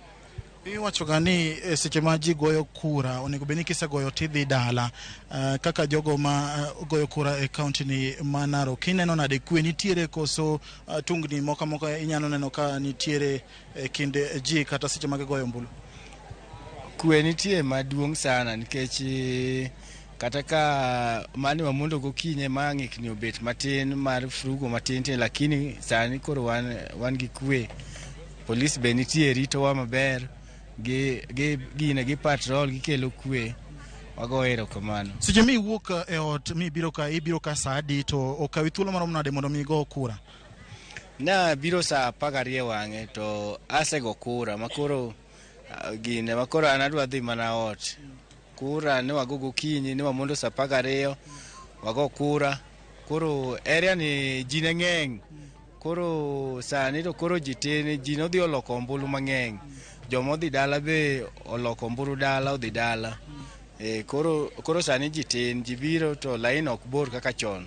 Iwacho ga ni seche ma ji goyo kura onego bed ni kisegoyo tidhi dala. Kaka jogo ma goyo kura e kaunti ni ma Narok, ineno nade, kwe nitiere koso tungni moko moko inyalo neno ka nitiere e kind ji kata seche ma gigoyo ombulu?
Kwe nitie maduong' sana nikech kata ka mane wamondo gokinyi ma ng'ikni obet matin mar frugo matin tin, lakini sani koro wan gi kwe. Polis be nitie ritowa maber, gi gine gi patrol gikelo kwe. Wago erokamano.
Seche miwuok e ot mibiro ka, ibiro ka saa adi, to okawi thuolo marom nade mondo mi igo kura?
Na biro saa 12 wang'e to asego kura makoro gine makoro an adwa dhi mana ot. Kura ne wago gokinyi, ne wamondo saa 12 wago kura. Koro area ni ji ne ng'eny, koro sani to koro ji tin, ji nodhi oloko ombulu mang'eny. Joma odhi dala be oloko ombulu dala, odhi dala. Koro sani ji tin, ji biro to lain ok bor kaka chon.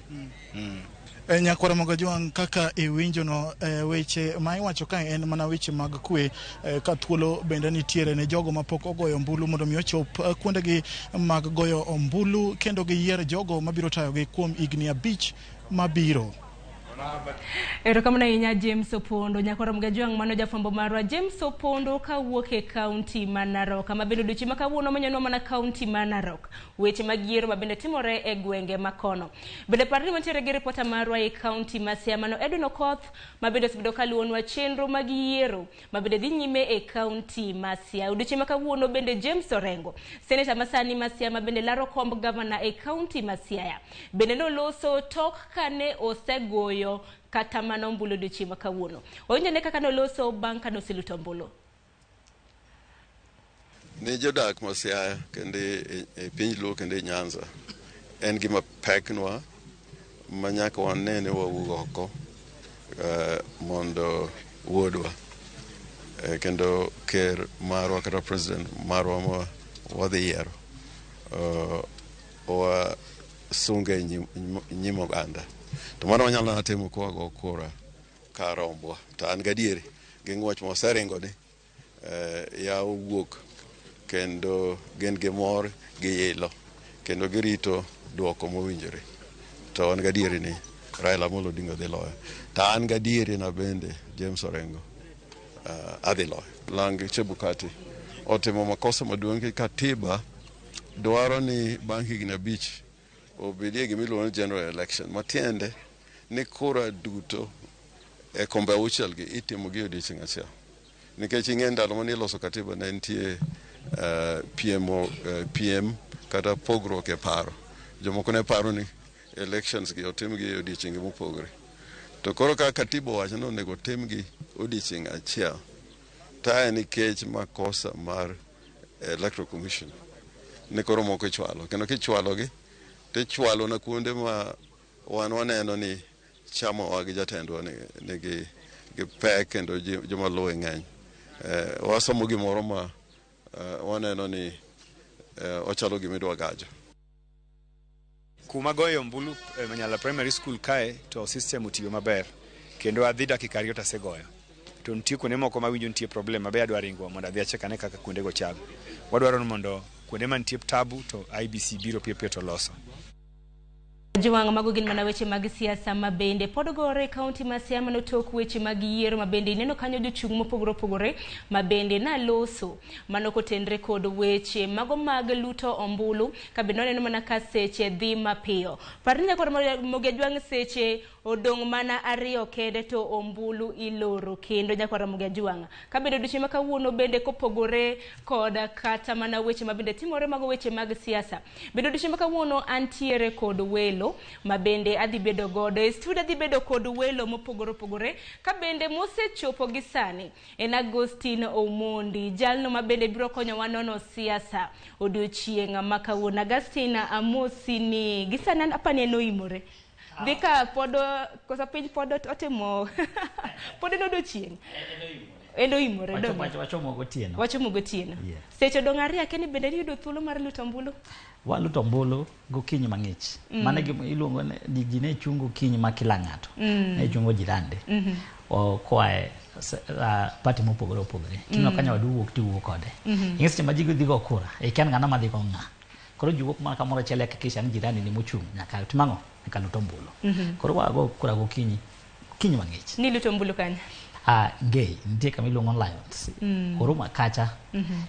Nyakwara Mogajwang', kaka iwinjono weche ma iwacho kae en mana weche mag kwe, ka thuolo bende nitiere ne jogo mapok ogoyo ombulu mondo mi ochop kuondegi mag goyo ombulu kendo giyier jogo mabiro tayogi kuom higni 5 mabiro.
Erokamano ahinya James Opondo. Nyakoro Mgajwang' mano jafwambo marwa James Opondo kawuok e kaunti ma Narok. Kama bende odiochieng' ma kawuono menyanwa mana kaunti ma Narok. Weche mag yiero ma bende timore e gwenge ma kono. Bende par ni wantiere gi ripota marwa e kaunti ma Siaya mano Edwin Okoth ma bende osebedo kaluwonwa chenro mag yiero ma bende dhi nyime e kaunti ma Siaya. Odiochieng' ma kawuono bende James Orengo, seneta masani ma Siaya ma bende laro komb gavana e kaunti ma Siaya. Bende noloso tok kane osegoyo kata mana ombulu odiochieng' ma kawuono. Wawinjane kaka noloso bang' kane oseluto ombulu.
Ni jodak ma Siaya kendo e piny Luo kendo e Nyanza en gima peknwa ma nyaka wane ni wawuok oko mondo wuodwa kendo ker marwa kata president marwa ma wadhi yiero wasunge e nyim oganda. To mano wanyalo mana timo ka wago kura kar rombwa. To an gadieri gi ng'wech ma waseringo ni yawo wuok kendo gin gi mor gi ilo kendo girito duoko mowinjore. To an gadieri ni Raila Amolo Odinga dhi loyo. To an gadieri na bende James Orengo adhi loyo. Lang Chebukati otimo makosa maduong' ki katiba dwaro ni bang' higni 5 obedie gima iluongo ni general election matiende ni kura duto e kombe 6 gi itimo gi odiochieng' achiel. Nikech ing'e ndalo mane iloso katiba ne nitie piem kata pogruok e paro. Jomoko ne paro ni elections gi otim gi odiochienge mopogore. To koro ka katiba owacho ni onego otimgi odiochieng' achiel, tae nikech makosa mar Electoral Commission ni koro moko ichwalo. Kendo kichwalogi, tichwalo na kuonde ma wan waneno ni chamawa gi jatendwa nigi gi pek kendo joma luwe ng'eny. Wasomo gimoro ma waneno ni ochalo gima idwa gajo.
Kuma goyo ombulu e Manyala Primary School kae to system otiyo maber kendo adhi dakika 2 to asegoyo. To nitie kuonde moko mawinjo nitie problem mabe adwa ringo mondo adhi achek ane kaka kuondego chal. Wadwaro ni mondo kuonde mantie tabu to IEBC biro piyo piyo to loso.
Jowang' mago gin mana weche mag siasa ma bende pod gore e kaunti ma Siaya mano tok weche mag yiero ma bende ineno kanyo jochung' mopogore opogore ma bende naloso mano kotenre kod weche mago mag luto ombulu ka bende waneno mana ka seche dhi mapiyo. Par ni nyakoro Mogajwang' seche odong' mana 2 kende to ombulu iloro kendo nyakwara Mogajwang'. Ka bende odiochieng' ma kawuono bende kopogore kod kata mana weche ma bende timore mago weche mag siasa. Bende odiochieng' ma kawuono antiere kod welo ma bende adhi bedo godo e studio, adhi bedo kod welo mopogore opogore ka bende mosechopo gi sani en Agostino Omondi, jalno ma bende biro konyowa nono siasa odiochieng' ma kawuono. Agustin, amosi ni gi sani apani en oimore dhi ka pod koso piny pod otimo pod en odiochieng' en oimore donge?
Wachomo gotieno.
Wachomo gotieno.
Yeah.
Seche odong' 2 kende bende iyudo thuolo mar luto ombulu.
Waluto ombulu gokinyi mang'ich. Mano e gima iluongo ni ji ne chung' gokinyi ma kila ng'ato. Ne chungo jirande. Koa e party mopogore opogore. Tineno ka nyawadu wuok tiwuok kode. Ing'e seche ma ji dhi go kura, ikia ni ng'ano madhi go ng'a. Koro ji wuok mana kamoro achiel hakikisha ni jirani ni mochung' nyaka tim ang'o? Nyaka lut ombulu. Koro wago kura gokinyi, okinyi mang'ich.
Niluto ombulu kanye?
Ngei, nitie kama iluongo ni Lions. Huruma kacha,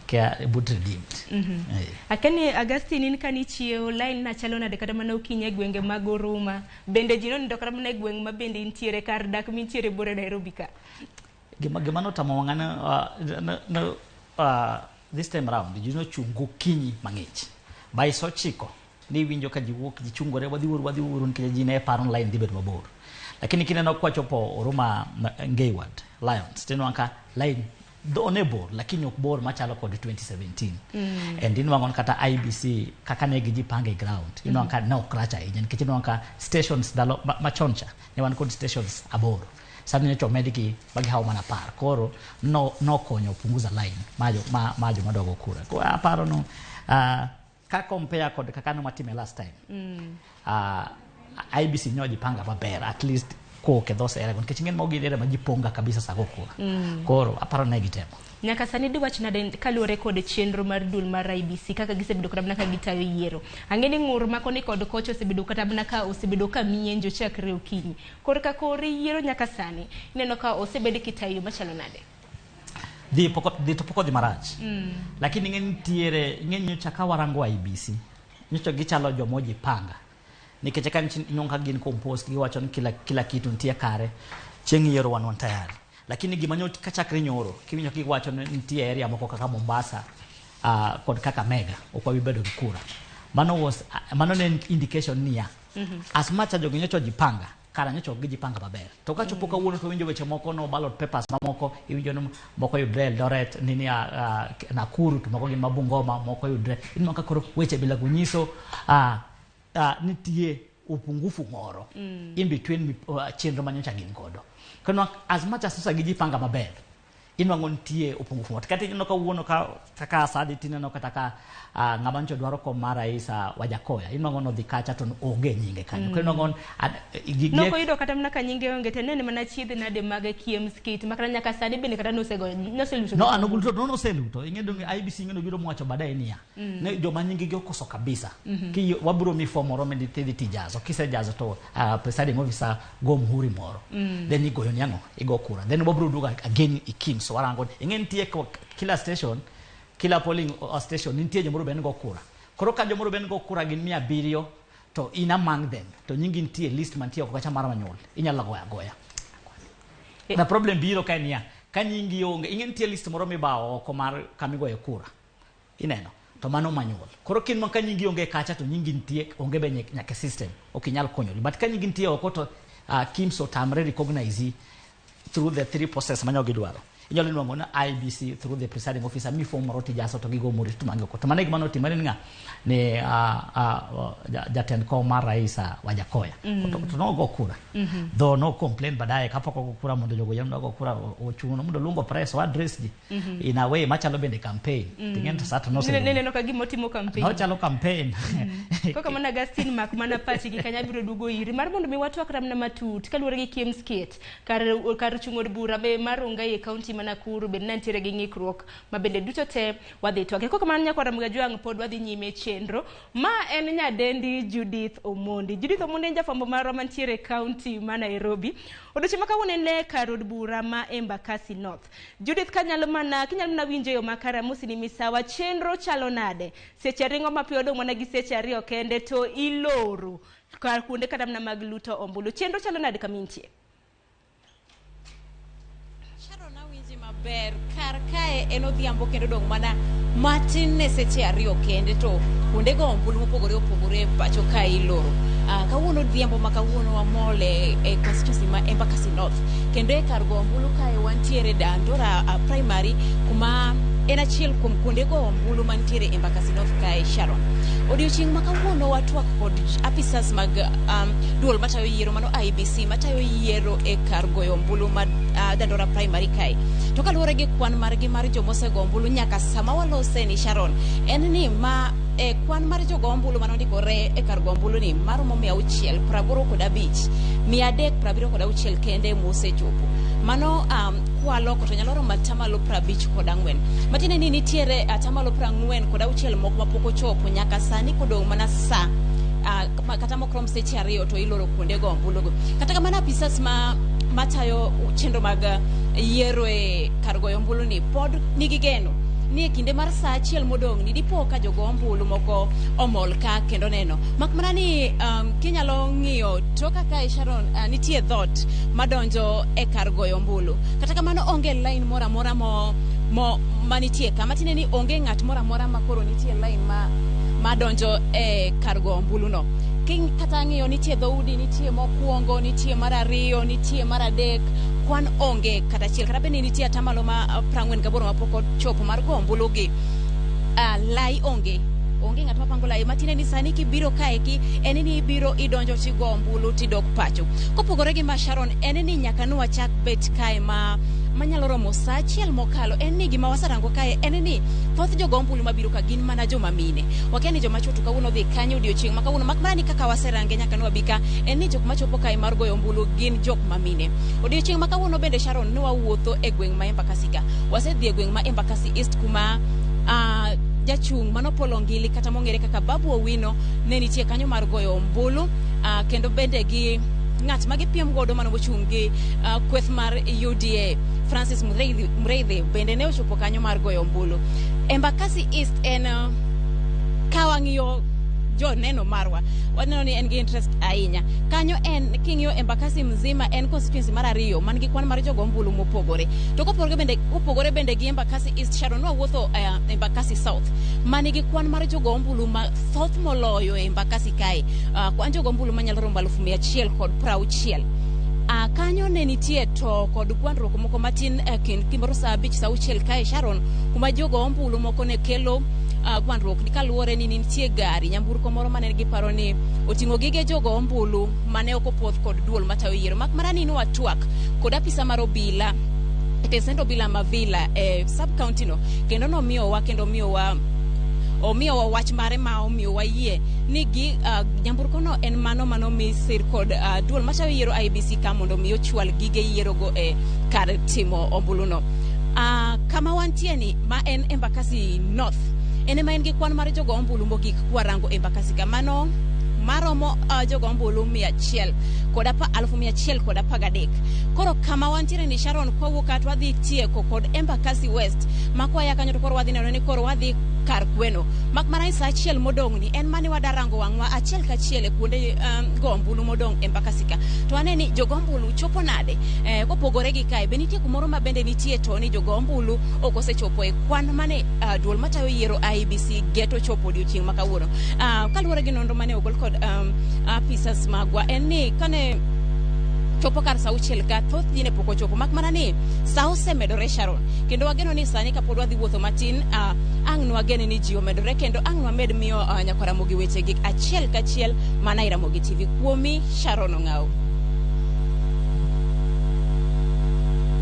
kia but Redeemed.
Akani Agustin in kani chiewo line na chalo nade kata mana okinyi e gwenge mag Huruma. Bende ji nonindo kata mana e gweng' ma bende intiere kar dak mintiere bore Nairobi ka.
Gima notamo wang'a no, this time round ji nochung' gokinyi mang'ich. By sa 9 niwinjo ka ji wuok, ji chungore, wadhi uru, wadhi uru, nikech ji ne paro ni line dhi bedo mabor. Lakini kineno kwachopo Huruma Ngei Ward Lions, tinwang'o ka line dho ne bor lakini ok bor machalo kod 2017. And inwang'o ni kata IEBC kaka ne gijipanga e ground, inwang'o ka ne ok rach ahinya nikech inwang'o ka stations ndalo machon cha ne wan kod stations 8, sani nyocha omedgi ma gihawo mana 10. Koro no nokonyo punguza line ma joma dwa go kura. Koro aparo no ka compare kod kaka ne watime last time, IEBC nyo jipanga maber at least. Kowuok e those area go nikech ing'eni mago gin area ma ji ponga kabisa sa go kura. Koro aparo ne gitemo.
Nyaka sani diwach nade kaluwore kod chenro mar duol mar IEBC kaka gisebedo kata mana ka gitayo yiero. Ang'e ni ng'ur ma koni kod kocha osebedo kata mana ka osebedo ka mienjo chakre okinyi. Korka kor yiero nyaka sani ineno ka osebed kitayo machalo nade?
Dhi pok dhi to pok odhi marach. Lakini ing'e nitiere ing'e nyocha ka warango IEBC nyocha gichalo joma ojipanga. Nikech ka inwang'o ka gin composed giwacho ni kila kitu nitie kare chieng' yiero wan tayari. Lakini gima nyo kachakre nyoro kiwinjo kiwacho ni nitie area moko kaka Mombasa kod Kakamega ok wabi bedo gi kura. Mano was mano ne en indication niya as much as jogi nyocha ojipanga kara nyocha ok gijipanga maber. To kachopo kawuono to winjo weche moko no ballot papers mamoko iwinjo ni moko yudre Eldoret nini Nakuru to moko gin ma Bungoma moko yudre ineno ka koro weche bila go nyiso nitie upungufu moro in between chenro manyocha gin godo. Kendo as much as sasa gijipanga maber inwang'o nitie upungufu moro. Kata ineno kawuono ka kaka Asadi tineno kata ka ng'ama nyocha dwaro kom mar rais Wajakoya inwang'o nodhi kacha to onge nyinge kanyo. Koro inwang'o
Nok oyudo kata mana ka nyinge onge to nene mana chiedh nade mag KIEMS kit makata nyaka sani bende kata nosegoyo noseluto.
No, ano guluto no noseluto. Ing'e donge IEBC ing'e nobiro mowacho baadaye niya. Ne joma nying gi okoso kabisa. Ki wabiro mi form moro midhi tidhi tijazo. Kisejazo to presiding officer go muhuri moro. Then igoyo ni ang'o? Igo kura. Then wabiro duogo again i KIEMS warango. Ing'e nitie kila station, kila polling station nitie jomoro be go kura. Koro ka jomoro be go kura gin 700 to in among them to nyingi nitie list mantie oko kacha mar manyuol. Inyalo goyo agoya. The problem biro ka niya, ka nyingi onge, ing'e nitie list moro mibawo oko mar kamigoye kura. Ineno, to mano manyuol. Koro kin ma ka nyingi onge kacha to nyingi nitie onge be nyaka system, ok inyal konyori. But ka nyingi nitie oko to KIEMS otamre recognize through the three process manyo gidwaro. Inyalo nwang'o na IEBC through the presiding officer mi form moro tijaso to gigo muhuri to mangi oko. To mano e gima notimore ni ng'a ne jatend kom mar rais Wajakoya. To nogo kura. Though no complain baadaye kapok ogo kura mondo jogo yien ogo kura ochuno mondo luongo press o address ji in a way machalo bende campaign. Ting'en to sa to noserumo.
Neneno ka gima otimo campaign.
Nochalo campaign.
Kaka mana Agustin mak mana pachi gi kanya biro duogo iri mar mondo mi watwak ramna matut kaluwore gi KIEMS kit kar chung' od bura be mar Rongai e kaunti ma Nakuru bende nitiere gi ng'ikruok ma bende duto te wadhi twake. Kaka mana nyakwara Mgajwang' pod wadhi nyime chenro ma en nyadendi Judith Omondi. Judith Omondi en jafwambo marwa mantiere e kaunti ma Nairobi. Odiochieng' ma kawuono en e kar od bura ma Embakasi North. Judith kanyalo mana kinyalo mana winjo yo makare amosi ni misawa chenro chalo nade? Seche ringo mapiyo odong' mana gi seche 2 kende to iloro kar kuonde kata mana mag luto ombulu. Chenro chalo nade kama intie?
Sharon awinji maber kar kae en odhiambo kendo dong' mana matin ne seche 2 kende to kuonde go ombulu mopogore opogore pacho kae iloro. Kawuono odhiambo ma kawuono wamol e constituency ma Embakasi North kendo e kar go ombulu kae wantiere Dandora Primary kuma en achiel kuom kuonde go ombulu mantiere Embakasi North kae Sharon. Odiochieng' ma kawuono watwak kod apisas mag duol matayo yiero mano IEBC matayo yiero e kar goyo ombulu ma Dandora Primary kae. To kaluwore gi kwan margi mar jomosego ombulu nyaka sama walose ni Sharon en ni ma kwan mar jogo ombulu manondikore e kar go ombulu ni maromo 685 376 kende mosechopo. Mano kwaloko to nyalo romo atamalo 54. Matiende ni nitiere atamalo 46 moko mapok ochopo nyaka sani kodong' mana sa kata mok rom seche 2 to iloro kuonde go ombulu go. Kata kamano apisas matayo chenro mag yiero e kar goyo ombulu ni pod nigi geno ni e kinde mar sa 1 modong' ni dipo ka jogo ombulu moko omol ka kendo neno. Mak mana ni kinyalo ng'iyo toka kae Sharon nitie dhot madonjo e kar goyo ombulu. Kata kamano onge line moro amora manitie ka. Matiende ni onge ng'at moro amora ma koro nitie line madonjo e kar goyo ombulu no. Kata ng'iyo nitie dhoudi, nitie mokwongo, nitie mar 2, nitie mar 3, kwan onge kata achiel. Kata bende nitie atamalo ma 48 mapok ochopo mar go ombulu gi. Lai onge. Onge ng'at mapango lai. Matiende ni sani kibiro kaeki en ni ibiro idonjo tigo ombulu tidok pacho. Kopogore gi ma Sharon en ni nyaka nwachak bet kae ma manyalo romo saa achiel mokalo en ni gima waserango kae en ni thoth jogo ombulu mabiro ka gin mana joma mine. Wakia ni joma chuo to kawuono dhi kanye odiochieng' ma kawuono, mak mana ni kaka waserange nyaka ne wabi ka en ni jok machopo kae mar goyo ombulu gin jok ma mine. Odiochieng' ma kawuono bende Sharon ne wawuotho e gweng' ma Embakasi ka. Wasedhi e gweng' ma Embakasi East kuma jachung' mano Paul Ongili kata mong'ere kaka Babu Owino ne nitie kanyo mar goyo ombulu, kendo bende gi ng'at ma gipiem godo mano mochung' gi kweth mar UDA Francis Muriithi bende ne ochopo kanyo mar goyo ombulu. Embakasi East en ka wang'iyo joneno marwa waneno ni en gi interest ahinya kanyo. En king'iyo Embakasi mzima en constituency mar ariyo man gi kwan mar jogo ombulu mopogore. To kopogore bende gi Embakasi East, Sharon, nwawuotho Embakasi South manigi kwan mar jogo ombulu mathoth moloyo e Embakasi kae, kwan jogo ombulu manyalo romo 160,000. Kanyo ne nitie to kod gwandruok moko matin e kind gimoro saa 5 saa 6 kae Sharon, kuma jogo ombulu moko ne kelo gwandruok kaluwore ni nitie gari nyamburko moro mane giparo ni oting'o gige jogo ombulu mane ok opuodh kod duol matayo yiero, mak mana ni nwatwak kod apisa mar obila e tesend obila ma Villa e sub county no, kendo nomiyowa kendo miyowa omiyowa wach mare ma omiyo wayie ni gi nyamburko no en mano manomi sir kod duol matayo yiero IEBC ka mondo mi ochwal gige yierogo e kar timo ombuluno. Kama wantie ni ma en Embakasi North, en ema en gi kwan mar jogo ombulu mogik kwarango Embakasi ka mano maromo jogo ombulu mia achiel kod apa, 113,000. Koro kama wantiere ni Sharon, kwawuok ka to wadhi tieko kod Embakasi West, ma kwaya kanyo to koro wadhi neno ni koro wadhi kar kweno, mak mana ni saa achiel modong' ni en mane wadarango wang'wa achiel kachiel e kuonde go ombulu modong' Embakasi ka to wane ni jogo ombulu chopo nade. Kopogore gi kae be nitie kumoro ma bende nitie to ni jogo ombulu ok osechopo e kwan mane duol matayo yiero IEBC geto chopo odiochieng' ma kawuono. Kaluwore gi nonro mane ogol kod apisas magwa en ni kane chopo kar saa 6 ka thoth ji ne pok ochopo, mak mana ni sa osemedore Sharon, kendo wageno ni sani kapod wadhi wuotho matin, ang' nwagene ni ji omedore kendo ang' nwamed miyo nyakwar Ramogi wechegi achiel kachiel mana e Ramogi TV. Kuomi Sharon Ong'aw.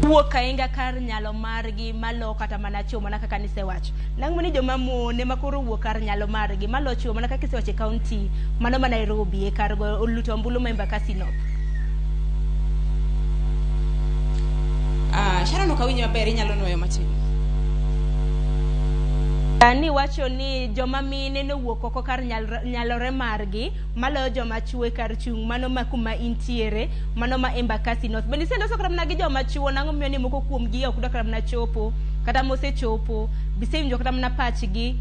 Wuok ahinga kar nyalo margi malo kata mana chwo, mana kaka nisewacho nang'o ni joma mon ema koro wuok kar nyalo margi malo chwo, mana kaka isewacho e kaunti mano ma Nairobi e kar goyo luto ombulu ma Embakasi North.
Sharon, ok awinji maber, inyalo nwoyo matin.
Ni wacho ni joma mine nowuok oko kar nyalore margi maloyo joma chuo e kar chung' mano ma kuma intiere mano ma Embakasi North. Bende iseloso kata mana gi joma chuo nang'o miyo ni moko kuomgi ok dwa kata mana chopo kata mosechopo bisewinjo kata mana pachgi?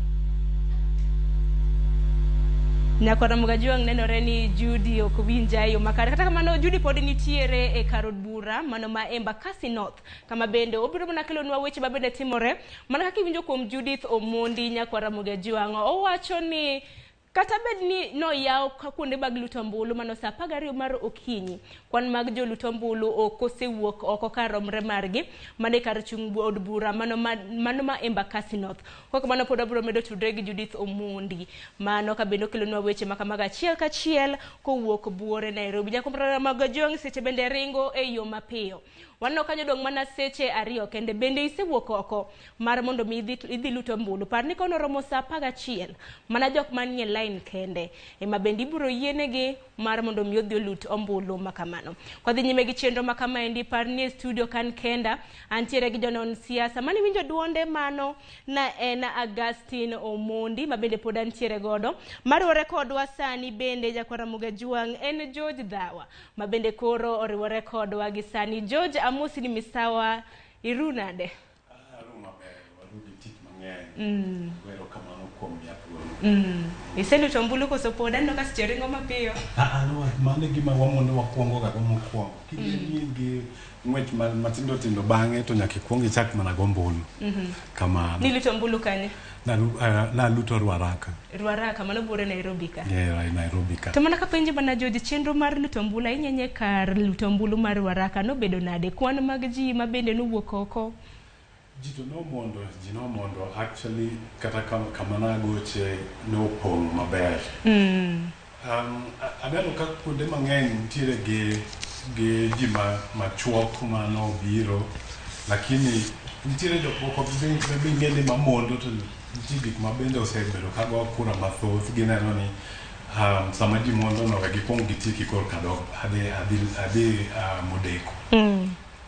Nyakwar Ramogi Ajwang', nenore ni Judy ok winja e yo makare. Kata kamano Judy pod nitiere e kar od bura mano ma Embakasi North, kama bende obiro mana kelonwa weche ma bende timore mana kaka iwinjo kuom Judith Omondi. Nyakwar Ramogi Ajwang', owacho ni kata bed ni noyaw kuonde mag luto ombulu mano saa 12 mar okinyi, kwan mag joluto ombulu ok osewuok oko kar romre margi mano e kar chung' od bura mano ma Embakasi North. Kok kamano pod wabiro medo tudre gi Judith Omondi mano ka bende okelonwa weche ma kamago achiel kachiel kowuok buore Nairobi. Nyakwar Ramogi Ajwang', seche bende ringo e yo mapiyo, waneno kanyo dong' mana seche 2 kende. Bende isewuok oko mar mondo mi idhi lut ombulu? Par ni kono romo saa 11 mana jok manie line kende ema bende ibiro yienegi mar mondo mi odhi olut ombulu ma kamano. Kwadhi nyime gi chenro ma kamaendi, par ni e studio kan kenda antiere gi jonon siasa mane winjo duonde mano na en Augustine Omondi ma bende pod antiere godo mariwore kodwa sani. Bende jakwar Ramogi Ajwang' en George Dhawa ma bende koro oriwore kodwa gi sani. George, amosi ni misawa, iru nade?
Aru maber, waru gi tich mang'eny. Erokamano kuom miya thuolo.
Iseluto ombulu koso pod? Aneno ka seche ringo mapiyo.
Ah, ah, no, mano e gima wamondo wakwongo ga go mokwongo. King'e ni in gi ng'wech matindo tindo bang'e to nyaka ikwong ichak mana go ombulu. Kamano.
Niluto ombulu kanye?
Naluto Ruaraka.
Ruaraka mano buore Nairobi ka?
Yeah, Nairobi ka.
To mana kapenji mana George, chenro mar luto ombulu ahinya kar luto ombulu mar Ruaraka nobedo nade? Kwan mag ji ma bende nowuok oko?
Ji to nomondo, ji nomondo actually, kata kama nagoche nopong' maber. Aneno ka kuonde mang'eny nitiere gi ji machuok manobiro. Lakini nitiere jok moko be ing'e ni mamondo to nitie gik ma bende osebedo ka go kura mathoth gineno ni sama ji mondo no we gikwong gitieki korka dok adhi modeko.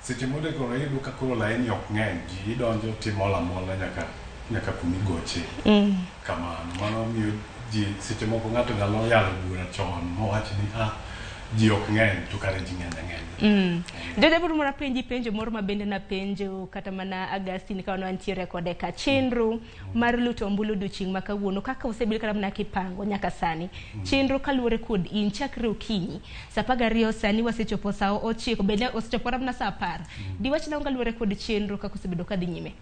Seche modeko no iyudo ka koro laini ok ng'eny ji idonjo timol amola nyaka kumigoche. Kamano mano miyo ji seche moko ng'ato nyalo yalo bura chon mowach ni ah ji ok ng'eny to kare ji ng'eny ang'enya.
Jodeburu moro apenji penjo moro ma bende napenjo kata mana Augustine ka wantiere kode ka chenro mar luto ombulu odiochieng' ma kawuono kaka osebedo kata mana kipango nyaka sani. Chenro kaluwore kod in chakre okinyi saa 12 sani wasechopo saa 9 bende osechopo kata mana saa 10. Diwach nang'o kaluwore kod chenro kaka osebedo kadhi nyime?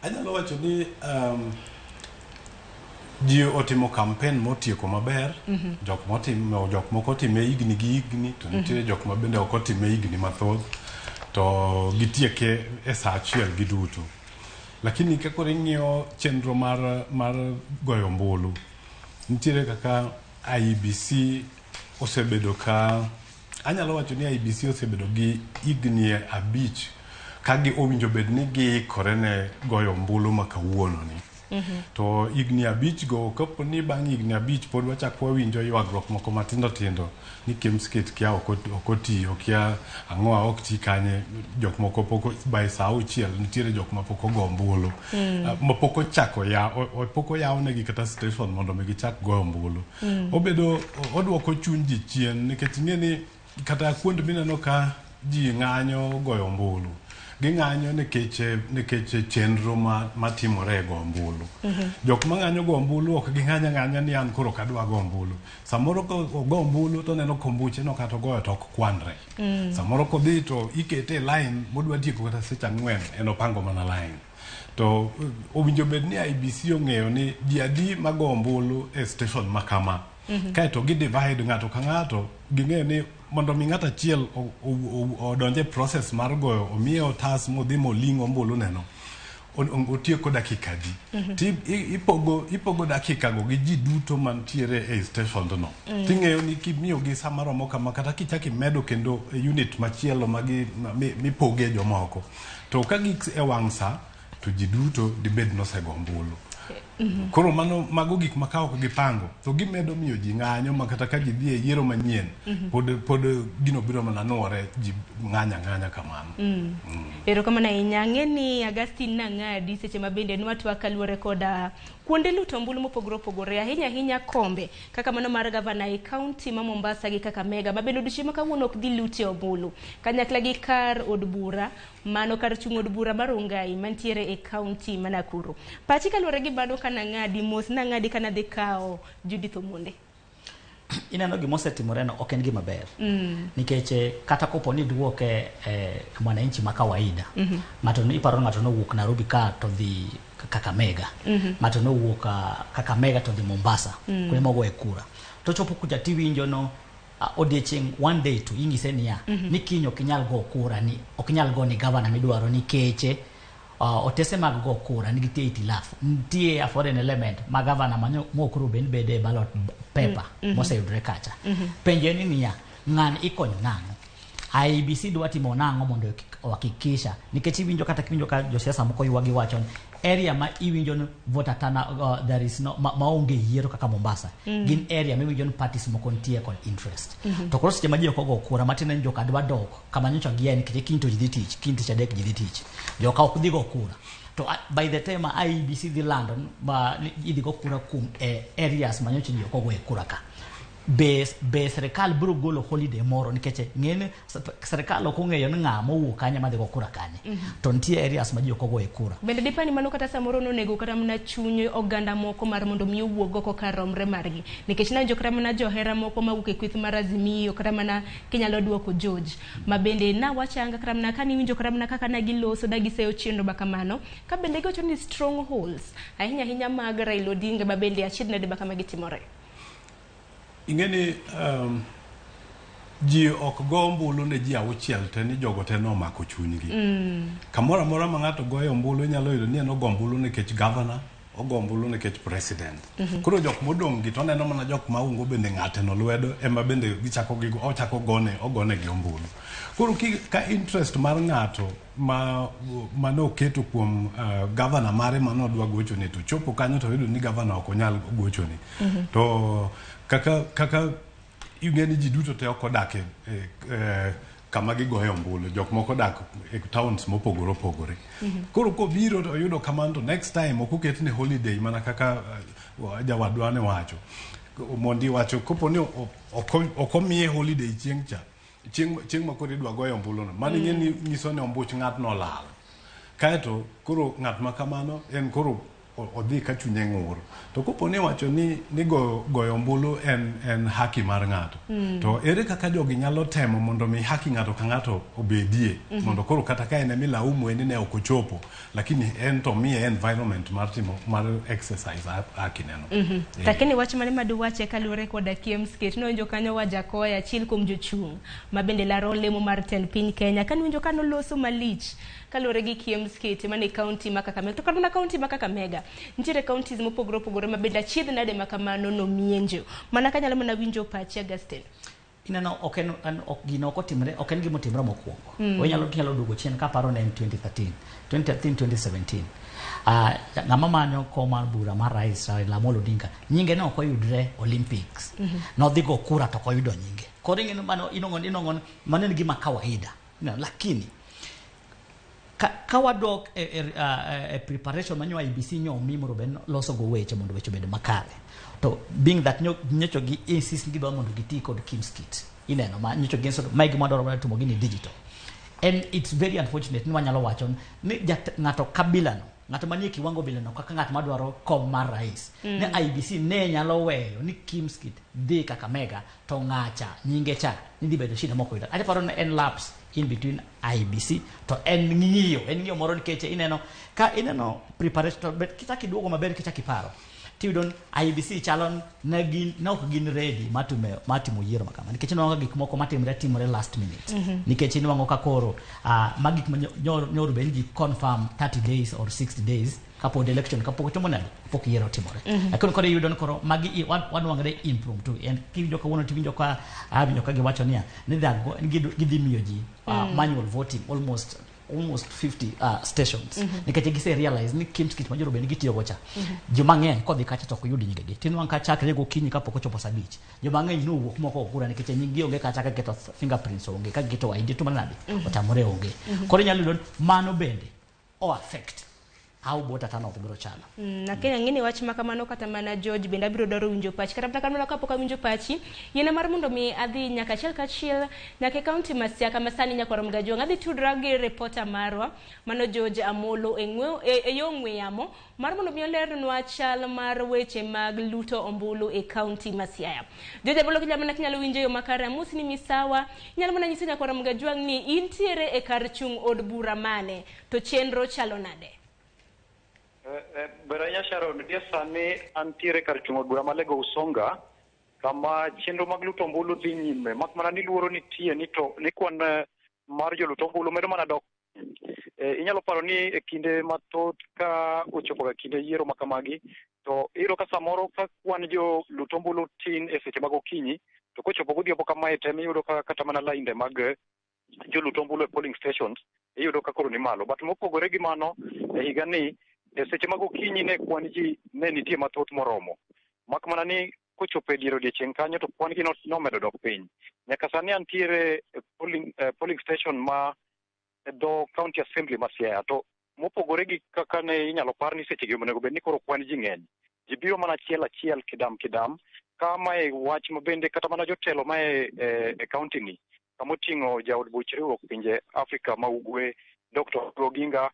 Anyalo wacho ni ji otimo campaign motieko maber. Jok motimo jok moko otime higni gi higni to nitie jok ma bende ok otime higni mathoth to gitieke e saa achiel giduto. Lakini ka koro ing'iyo chenro mar goyo ombulu nitiere kaka IEBC osebedo ka anyalo wacho ni IEBC osebedo gi higni 5 ka gi owinjo bed ni giikore ne goyo ombulu ma kawuono ni. To higni 5 go kapo ni bang' higni 5 pod wachak wawinjo ywagruok moko matindo tindo ni Kemsket kia ok otiyo kia ang'owa ok ti kanye jok moko pok by saa 6 nitiere jok ma pok ogo ombulu. Ma pok ochako ya pok oyawnegi kata station mondo mi gichak goyo ombulu. Obedo oduoko chuny ji chien nikech ing'e ni kata kuonde mineno ka ji ng'anyo goyo ombulu ging'anyo nikech chenro matimore e go ombulu. Jok mang'anyo go ombulu ok ging'any ang'anya ni an koro ok adwa go ombulu. Samoro ka ogo ombulu to oneno kombuche no kata ogoyo to ok kwanre. Samoro kodhi to ikete e line modwa tieko kata seche 4 en opango mana line. To owinjo bed ni IEBC ong'eyo ni ji adi mago ombulu e station ma kama. Kaeto gi divide ng'ato ka ng'ato ging'eyo ni mondo mi ng'ato achiel odonj e process mar goyo omiye otas modhi moling' ombulu neno otieko dakika adi. Ti ipogo dakika go gi ji duto mantiere e station no. Ting'eyo ni kimiyogi sama romo kama kata kichako imedo kendo unit machielo magi mipoge jomoko. To ka gik e wang' sa to ji duto dibed nosego ombulu. Koro mano mago gik ma ka ok gipango to gimedo miyo ji ng'anyo ma kata ka ji dhi e yiero manyien pod gino biro mana nuore ji ng'anyo ang'anya kamano.
Erokamano ahinya. Ang'e ni Augustine nang'adi seche ma bende nwatwak kaluwore koda kuonde luto ombulu mopogore opogore ahinya ahinya kombe kaka mano mar gavana e kaunti ma Mombasa gi Kakamega ma bende odiochieng' ma kawuono ok dhi lute ombulu kanyakla gi kar od bura mano kar chung' od bura mar Rongai mantiere e kaunti ma Nakuru. Pachi kaluwore gi mano ka nang'adi mos nang'adi ka nadhi kawo Judith Omonde.
Ineno gima osetimore no ok en gima ber. Nikech kata kopo ni duoke mwananchi ma kawaida. Ng'ato iparo ng'ato nowuok Nairobi ka to dhi Kakamega. Ng'ato nowuok Kakamega to dhi Mombasa. Kuonde mogoye kura. To chopo kucha tiwinjo no odiechieng' one day to ing'ise niya ni kiny ok inyal go kura ni ok inyal go ni gavana midwaro nikech otese mag go kura nigi tie itilafu nitie a foreign element ma gavana mokoro bende bede e ballot paper moseyudore kacha. Penjo en niya ng'ani ikonyo nang'o? IEBC dwa timo nang'o mondo ohakikisha nikech iwinjo kata kiwinjo ka josiasa moko ywagi wacho ni area ma iwinjo ni voter turn there is no maonge yiero kaka Mombasa gin area miwinjo ni parties moko nitie kod interest. To koro seche ma ji ok ogo kura matiende ni joka dwa dok kama nyocha gia nikech kiny to ji dhi tich kiny tich adek ji dhi tich joka ok dhi go kura to by the time IEBC dhi lando ma idhi go kura kuom areas ma nyocha ji ok ogoye kura ka be sirikal biro golo holiday moro nikech ng'eni sirikal ok ong'eyo ni ng'a mowuok kanye madhi go kura kanye. To nitie areas ma ji ok ogoye kura.
Bende dipani mano kata samoro nonego kata mana chuny oganda moko mar mondo mi owuog oko kar romre margi nikech nawinjo kata mana johera moko mawuok e kweth mar Azimio kata mana kinyalo duoko George ma bende nawachanga kata mana kaniwinjo kata mana kaka nagiloso nagiseyo chenro ma kamano ka bende giwacho ni strongholds ahinya ahinya mag Raila Odinga ma bende achiedh nade ma kama gitimore.
Ing'e ni ji ok go ombulu ne ji 6 te ni jogo te nomako chunygi. Kamoro amora ma ng'ato goyo ombulu inyalo yudo ni en ogo ombulu nikech gavana Ogo ombulu nikech president. Koro jok modong' gi to oneno mana jok ma ungo bende ng'ate no lwedo ema bende gichako gigo ochako gone ogone gi ombulu. Koro ki, ka interest mar ng'ato ma mane oketo kuom governor mare mane odwa gochone to chopo kanyo to oyudo ni governor ok onyal gochone. To kaka ing'e ni ji duto te ok odak e kama gigoye ombulu, jok moko odak e towns mopogore opogore. Koro kobiro to oyudo kamano to next time ok oketne holiday mana kaka jawadwa ne wacho. Mondi wacho kopo ni ok omiye holiday chieng' cha, chieng' ma koro idwa goye ombulu no, mano ing'e ni nyiso ni ombuch ng'atno olal. Kaeto koro ng'at ma kamano en koro odhi ka chunye ng'ur. To kopo ni wacho ni goyo ombulu en haki mar ng'ato. To ere kaka jogi nyalo temo mondo mi haki ng'ato ka ng'ato obedie mondo koro kata ka en emilaumu en ni ne ok ochopo, lakini en to miye environment mar timo mar exercise haki neno.
Lakini wach mane maduwache kaluwore koda KIEMS kit nowinjo kanyo Wajakoya achiel kuom jochung' ma bende laro lemo mar tend piny Kenya kanowinjo kanoloso malich kaluwore gi KIEMS kit mane kaunti ma Kakamega. To kata mana kaunti ma Kakamega nitiere counties mopogore opogore ma bende achiedh nade ma kamano nomienjo. Mana kanyalo mana winjo pachi Augustine.
Ineno ok en ok gino ok otimre ok en gima otimre mokwongo. Onyalo duogo chien kaparo ne en 2013 2017. Ng'ama manyo kom mar bura mar rais Raila Amolo Odinga nyinge ne ok oyudre Olympics. Nodhi go kura to ok oyudo nyinge. Koro ing'e ni mano inong'o mano en gima kawaida. Ineno, lakini ka wadok e preparation manyo IEBC nyo omi mondo bed loso go weche mondo weche obed makare. To being that nyocho gi insist gidwa mondo giti kod KIEMS kit. Ineno ma nyocho gi ma e gima dwaro mar timo gini digital. And it's very unfortunate ni wanyalo wacho ni ng'ato kabila no, ng'ato manie kiwango bila no kaka ng'at madwaro kom mar rais. Ne IEBC ne nyalo weyo ni KIEMS kit dhi Kakamega to ng'acha nyinge cha ni dhi bedo shida moko yudo. Aparo ni en lapse in between IEBC to en ng'iyo moro nikech ineno ka ineno preparation to bet kichak iduogo maber kichak iparo tiyudo ni IEBC chalo ne gin ne ok gin ready mar timo yiero makama nikech inwang'o gik moko matimore timore last minute. Nikech inwang'o ka koro ma gik ma nyoro bed ni ji confirm 30 days or 60 days kapod election kapok otimo nade kapok yiero otimore. Lakini koro iyudo ni koro magi wanwang're impromptu. En kiwinjo kawuono tiwinjo ka awinjo ka giwacho niya ni gidhi miyo ji manual voting almost 50 stations. Nikech gise realize ni KIEMS kit majoro bende gitiyo go cha. Joma ng'eny kodhi kacha to ok oyud nyingegi. Tinwang' ka chakre gokinyi kapok ochopo saa 5. Joma ng'eny nowuok moko kura nikech nying gi onge kacha ka giketo fingerprints onge ka giketo ID to manade otamore onge. Koro inyalo yudo mano bende o affect how voter turnout biro chalo.
Lakini ang'e ni wach ma kamano kata mana George bende abiro dwaro winjo pachi. Kata mana kapok awinjo pachi, yiena mar mondo mi adhi nyaka achiel kachiel nyaka e kaunti ma Siaya kama sani nyakwar Mgajwang'. Adhi tudra gi reporter marwa mano George Amolo e yo ong'we yamo mar mondo mi olernwa chal mar weche mag luto ombulu e kaunti ma Siaya. George Amolo kinyalo mana kinyalo winjo yo makare amosi ni misawa. Inyalo mana nyiso nyakwar Mgajwang' ni intiere e kar chung' od bura mane to chenro chalo nade?
Beranya Sharon, gie sani antiere kar chung' od bura ma Lego Usonga kama chenro mag luto ombulu dhi nyime mak mana ni luoro nitie ni to ni kwan mar joluto ombulu medo mana dok. Inyalo paro ni e kinde mathoth ka ochopo ga kinde yiero ma kamagi to iyudo ka samoro ka kwan joluto ombulu tin e seche mag okinyi to kochopo godhiambo kamae tem iyudo ka kata mana lainde mag joluto ombulu e polling stations iyudo ka koro ni malo. But mopogore gi mano e higa ni e seche mag okinyi ne kwan ji ne nitie mathoth moromo mak mana ni kochopo e dier odiechieng' kanyo to kwan gi nomedo dok piny. Nyaka sani antiere e polling station ma e dho county assembly ma Siaya to mopogore gi kaka ne inyalo par ni seche gi onego bed ni koro kwan ji ng'eny. Ji biro mana achiel achiel kidam kidam ka mae wach ma bende kata mana jotelo ma e county ni kamoting'o jaod buch riwruok pinje Afrika ma Ugwe Dr. Oginga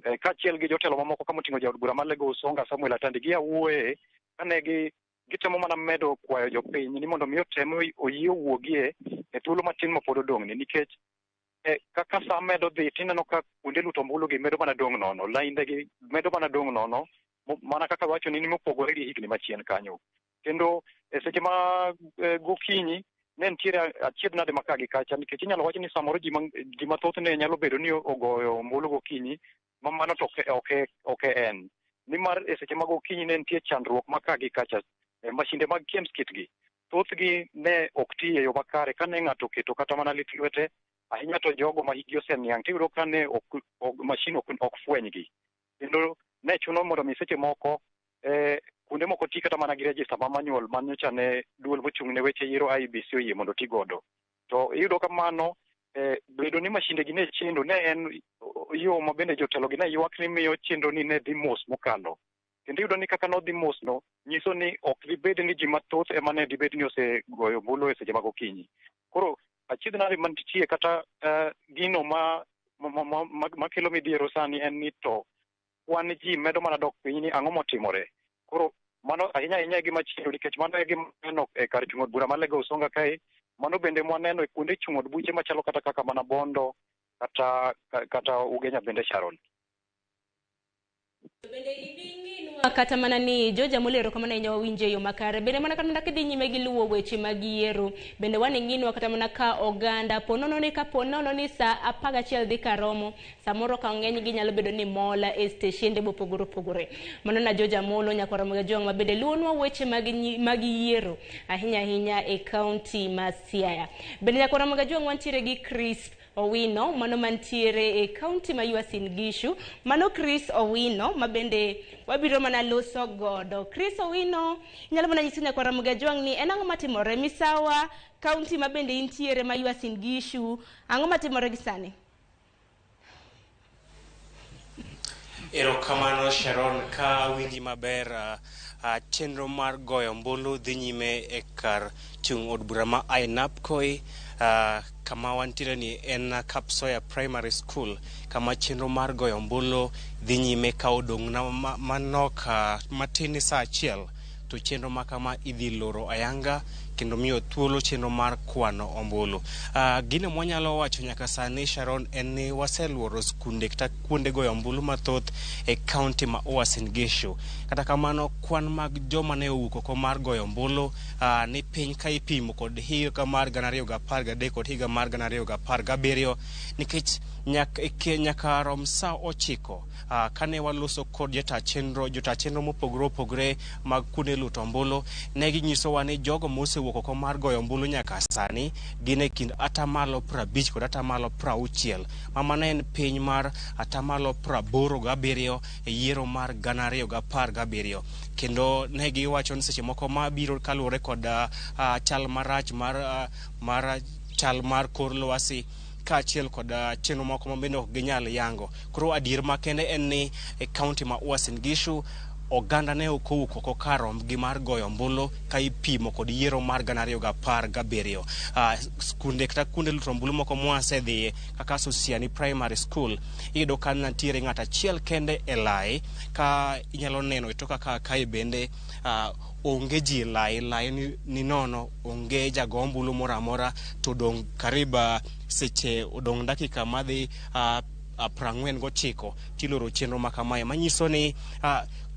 kaachiel gi jotelo mamoko kamoting'o jaod bura ma Lego Usonga Samuel Atandi gi awuoye kane gitemo mana medo kwayo jopiny ni mondo mi otem oyie owuogie e thuolo matin ma pod odong'ni nikech kaka sa medo dhi tineno ka kuonde luto ombulu gi medo mana dong' nono, lainde gi medo mana dong' nono mana kaka wacho ni mopogore gi higni machien kanyo. Kendo e seche ma gokinyi ne nitiere achiedh nade ma ka gi kacha nikech inyalo wach ni samoro ji mathoth ne nyalo bedo ni ogoyo ombulu gokinyi ma mano to ok en. Nimar e seche mag okinyi ne nitie chandruok ma ka gi kacha. Mashinde mag KIEMS kit gi thothgi ne ok ti e yo makare kane ng'ato oketo kata mana lith lwete ahinya to jogo ma hikgi oseniang' tiyudo ka ne ok mashin ok fwenygi. Kendo ne chuno mondo mi seche moko kuonde moko ti kata mana gi register ma manual ma nyocha ne duol mochung' ne weche yiero IEBC oyie mondo ti godo. To iyudo ka mano bedo ni mashinde gi ne chendo ne en yo ma bende jotelo gi ne ywak ni miyo chenro ni ne dhi mos mokalo. Kendo iyudo ni kaka nodhi mos no nyiso ni ok dibed ni ji mathoth ema ne dibed ni osegoyo ombulu e seche mag okinyi. Koro achiedh nade mantie kata gino ma makelo midhiero sani en ni to kwan ji medo mana dok piny ni ang'o motimore. Koro mano ahinya ahinya e gima chendo nikech mano e gima waneno e kar chung' od bura mar Lego Usonga kae, mano bende mwaneno e kuonde chung' od buche machalo kata kaka mana Bondo kata Ugenya bende Sharon.
Bende ibing'inwa kata mana ni George Amolo erokamano ahinya wawinjo e yo makare. Bende mana kata mana kidhi nyime gi luwo weche mag yiero. Bende waning'inwa kata mana ka oganda po nono ni kapo nono ni saa 11 dhi karomo, samoro ka ng'eny gi nyalo bedo ni mola e steshende mopogore opogore. Mano na George Amolo nyakwar Ramogi Ajwang' ma bende luwonwa weche mag yiero ahinya ahinya e kaunti ma Siaya. Bende nyakwar Ramogi Ajwang' wantiere gi Chris Owino, mano mantiere e kaunti ma Uasin Gishu. Mano Chris Owino ma bende wabiro mana loso godo. Chris Owino, inyalo mana nyiso nyakwar Ramogi Ajwang' ni en ang'o matimore misawa kaunti ma bende intiere ma Uasin Gishu, ang'o matimore gi sani?
Erokamano Sharon, ka winji maber, chenro mar goyo ombulu dhi nyime e kar chung' od bura ma Ainabkoi, kama wantiere ni en Kapsoya Primary School, kama chenro mar goyo ombulu dhi nyime ka odong' na manok matin ni saa 1 to chenro ma kama idhi loro ayanga kendo miyo thuolo chenro mar kwano ombulu. Gino mwanyalo wacho nyaka sani Sharon en ni waseluoro skunde kata kuonde goyo ombulu mathoth e kaunti ma Uasin Gishu. Kata kamano kwan mag joma ne owuok oko mar goyo ombulu ni piny ka ipimo kod higa mar 2013 kod higa mar 2017 nikech nyaka rom saa 9 kane waloso kod jota chenro mopogore opogore mag kuonde luto ombulu, ne ginyisowa ni jogo mosewuok oko mar goyo ombulu nyaka sani gin e kind 50% kod 60% ma mano en piny mar 87% e yiero mar 2017. Kendo ne giwacho ni seche moko mabiro kaluwore kod chal marach mar chal mar kor lwasi kaachiel kod chenro moko ma bende ok ginyal yango. Koro adier makende en ni e kaunti ma Uasin Gishu oganda ne ok owuok oko kar rombgi mar goyo ombulu ka ipimo kod yiero mar 2017. Skunde kata kuonde luto ombulu moko mwasedhiye kaka Sosiani Primary School iyudo ka nitiere ng'ato achiel kende e lai, ka inyalo neno e toka ka kae bende onge ji e lai, lai ni nono, onge jago ombulu moro amora, to odong' karibu seche odong' dakika madhi 49 tiloro chenro ma kamae, manyiso ni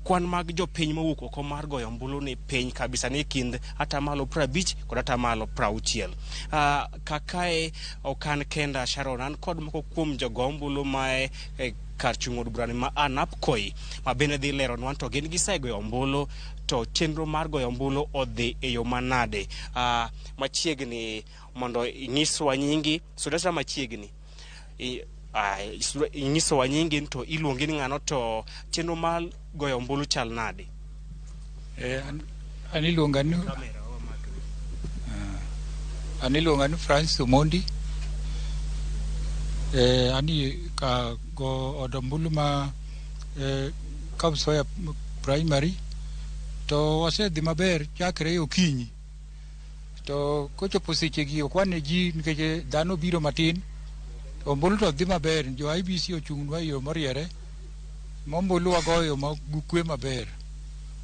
kwan mag jopiny mowuok oko mar goyo ombulu ni piny kabisa, ni kind 50% kod 60%. Kakae ok an kenda Sharon, an kod moko kuom jogo ombulu ma e kar chung' od bura ni ma Ainabkoi ma bende dhi leronwa to gin gisegoyo ombulu to chenro mar goyo ombulu odhi e yo manade. Machiegni mondo inyiswa nyingi, sudasa machiegni inyisowa nyingi to iluongi ni ng'ano to chenro mar goyo ombulu chal nade?
An iluonga ni Francis Omondi. Ani ka go od ombulu ma Kapsoya Primary to wasedhi maber chakre okinyi. To kochopo sechegi ok wane ji nikech dhano biro matin. Ombulu to dhi maber, jo IEBC ochung'nwa e yo moriere, mombulu wagoyo ma kwe maber.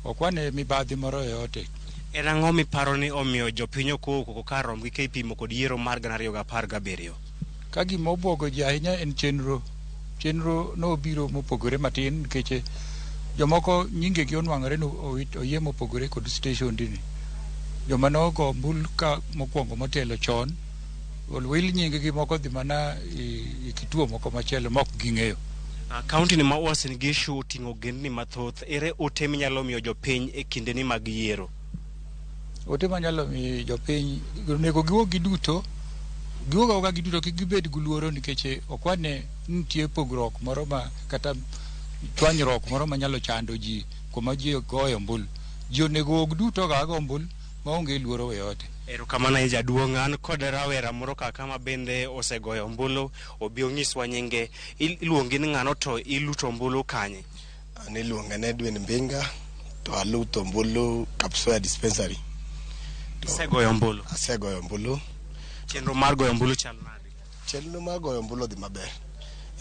Ok wane mibadhi moro yoyote.
En ang'o miparo ni omiyo jopiny ok owuok oko kar rombgi ka ipimo kod yiero mar 2017?
Ka gima obwogo ji ahinya en chenro. Chenro nobiro mopogore matin nikech jomoko nyingegi onwang'ore ni oyie mopogore kod station dini. Joma nogo ombulu ka mokwongo motelo chon wil nyinggi moko dhi mana e kituo moko machielo mok ging'eyo.
Kaunti ni ma Uasin Gishu oting'o ogendni mathoth. Ere ote minyalo miyo jopiny e kindeni mag yiero?
Ote manyalo miyo jopiny, onego giwuog giduto, giwuog awuoga giduto, kik gibed gi luoro nikech ok wane nitie pogruok moro ma kata chwanyruok moro manyalo chando ji kuma ji goyo ombulu. Ji onego wuog duto ga go ombulu maonge luoro yoyote.
Erokamano ahinya jaduong'. An kod rawera moro kaka ma bende osegoyo ombulu. Obi onyiswa nyinge. Iluongi ni ng'ano to iluto ombulu kanye?
An iluonga ni Edwin Mbinga to aluto ombulu Kapsoya Dispensary.
Isegoyo ombulu?
Asegoyo ombulu.
Chenro mar goyo ombulu chal nade?
Chenro mar goyo ombulu odhi maber.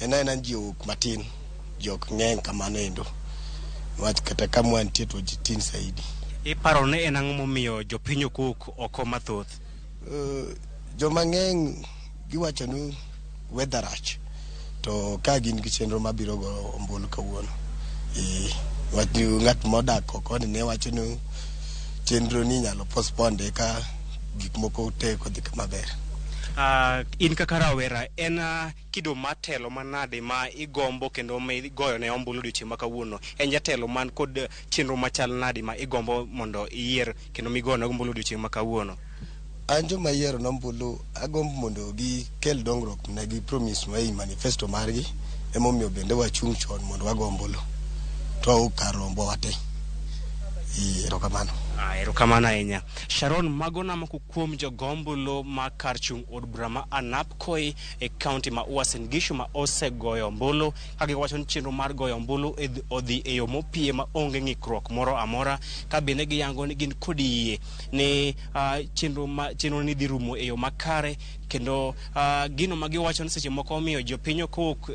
En aena ni ji owuok matin, ji ok ng'eny kamano endo. Niwach kata kama wantie to ji tin saidi.
Iparo ni en ang'o momiyo jopiny ok owuok oko mathoth?
Joma ng'eny giwacho ni weather rach to ka gin gi chenro mabiro goyo ombulu kawuono. Niwach ng'at modak oko ni ne wacho ni chenro ni inyalo postpone ka gik moko te kodhi maber.
In kaka rawera, en kido mar telo manade ma igombo kendo ma igoyo ne ombulu odiochieng' ma kawuono? En jatelo man kod chenro machal nade ma igombo mondo iyier kendo migo ne ombulu odiochieng' ma kawuono?
An joma yiero ne ombulu agombo mondo gikel dongruok ne gi promise ma ei manifesto margi, emomiyo bende wachung' chon mondo wago ombulu. To wawuok kar rombwa wate. Erokamano.
Erokamano ahinya. Sharon, mago na moko kuom jogo ombulu ma kar chung' od bura ma Ainabkoi e kaunti ma Uasin Gishu ma osegoyo ombulu ka giwacho ni chenro mar goyo ombulu odhi e yo mopie ma onge ng'ikruok moro amora, ka bende giyango ni gin kod yie ni chenro ni dhi rumo e yo makare, kendo gino ma giwacho ni seche moko omiyo jopiny ok owuok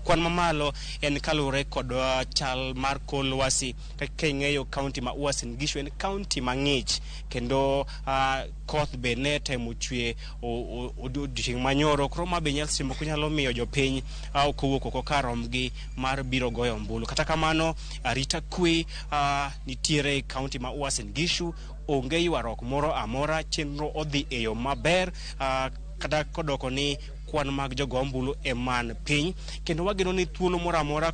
kwan mamalo en kaluwore kod chal mar kor lwasi. Kaka ing'eyo, kaunti ma Uasin Gishu en kaunti mang'ich kendo koth be ne temo chwe odiochieng' manyoro. Koro ma be seche moko nyalo miyo jopiny ok owuok oko kar romgi mar biro goyo ombulu. Kata kamano, arita kwe nitiere e kaunti ma Uasin Gishu, onge ywaruok moro amora, chenro odhi e yo maber, kata kodoko ni kwan mag jogo ombulu e man piny, kendo wageno ni thuolo moro amora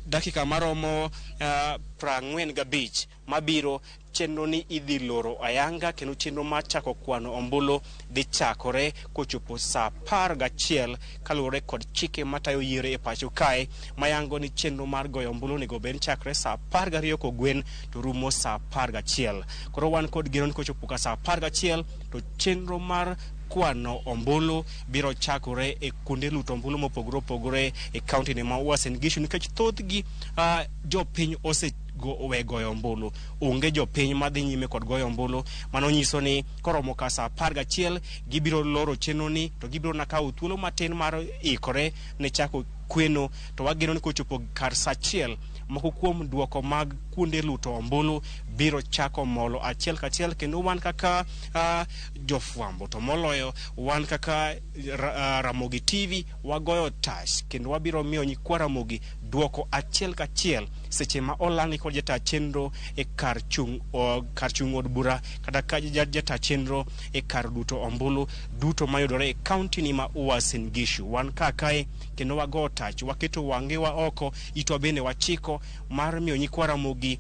dakika maromo 45 mabiro chenro ni idhi loro ayanga, kendo chenro mar chako kwano ombulu dhi chakore kochopo saa 11 kaluwore kod chike matayo yiero e pacho kae, mayango ni chenro mar goyo ombulu onego bed ni chakre saa 12 kogwen to rumo saa 11. Koro wan kod geno ni kochopo ka saa 11 to chenro mar kwano ombulu biro chakore e kuonde luto ombulu mopogore opogore e kaunti ni ma Uasin Gishu, nikech thothgi jopiny ose we goyo ombulu. Onge jopiny madhi nyime kod goyo ombulu. Mano nyiso ni koromo ka saa 11 gibiro loro chenro ni to gibiro na kawo thuolo matin mar ikore ne chako kweno, to wageno ni kochopo kar saa 1 moko kuom duoko mag kuonde luto ombulu biro chako molo achiel kachiel, kendo wan kaka jofwambo to moloyo wan kaka Ramogi TV wagoyo tach kendo wabiro miyo nyikwa Ramogi duoko achiel kachiel seche ma olangi kod jata chenro e kar chung' od bura kata ka jata chenro e kar luto ombulu duto mayudore e kaunti ni ma Uasin Gishu. Wan ka kae kendo wago tach, waketo wang'ewa oko, itwa bende wachiko mar miyo nyikwa Ramogi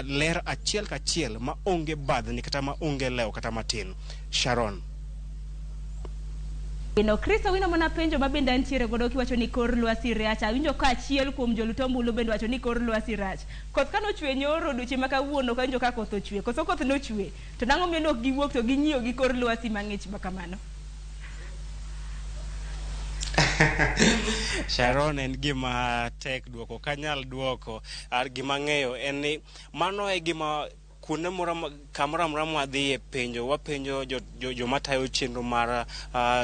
ler achiel kachiel ma onge badhni kata ma onge lewo kata matin. Sharon.
Ino Chris Owino mana penjo ma bende antiere godo kiwacho ni kor lwasi rach. Awinjo ka achiel kuom joluto ombulu bende wacho ni kor lwasi rach. Koth kano chwe nyoro odiochieng' ma kawuono ok awinjo ka koth ochwe. Koso koth nochwe. To nang'o miyo ok giwuok to ging'iyo gi kor lwasi mang'ich ma kamano?
Sharon, en gima tek duoko, ok anyal duoko. Gima ang'eyo en ni mano e gima kuonde kamoro amora mwadhiye penjo, wapenjo joma tayo chenro mar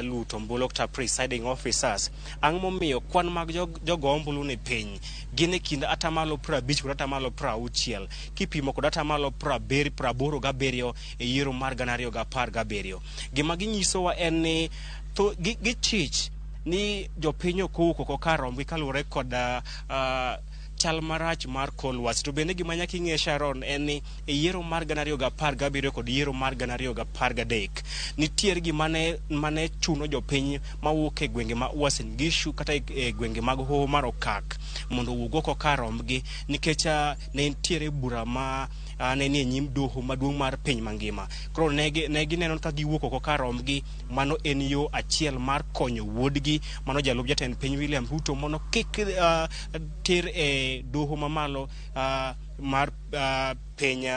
luto ombulu kata presiding officers, ang'o momiyo kwan mag jogo ombulu ni piny? Gin e kind atamalo 50 kod atamalo 60 kipimo kod atamalo 87 e yiero mar 2017. Gima ginyisowa en ni gichich ni jopiny ok owuok oko kar rombgi kaluwore kod chal marach mar kor lwasi. To bende gima nyaka ing'e Sharon en ni e yiero mar 2017 kod yiero mar 2013 nitiere gima ne mane chuno jopiny mawuok e gwenge ma Uasin Gishu kata e gwenge mag hoho mar Okak mondo owuog oko kar rombgi nikech ne nitiere bura ma ne nie nyim doho maduong' mar piny mangima. Koro ne gineno ka giwuok oko kar rombgi, mano en yo achiel mar konyo wuodgi mano jalup jatend piny William Ruto mondo kik ter e doho mamalo mar piny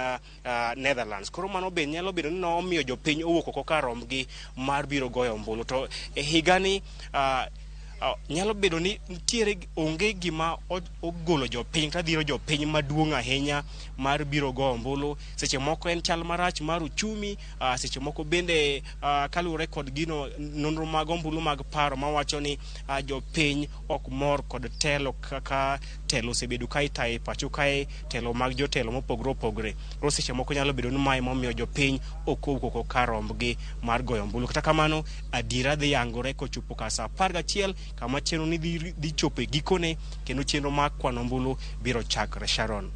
Netherlands. Koro mano be nyalo bedo ni nomiyo jopiny owuok oko kar rombgi mar biro goyo ombulu. To e higani nyalo bedo ni nitiere onge gima ogolo jopiny kata dhiro jopiny maduong' ahinya mar biro goyo ombulu. Seche moko en chal marach mar uchumi, seche moko bende kaluwore kod gino nonro mag ombulu mag paro mawacho ni jopiny ok mor kod telo kaka telo osebedo ka itayo e pacho kae, telo mag jotelo mopogore opogore. Koro seche moko nyalo bedo ni mae momiyo jopiny ok owuok oko kar rombgi mar goyo ombulu. Kata kamano, adiera dhi yangore kochopo kar saa 11 kama chenro ni dhi chopo e gikone kendo chenro mar kwano ombulu biro chakore. Sharon.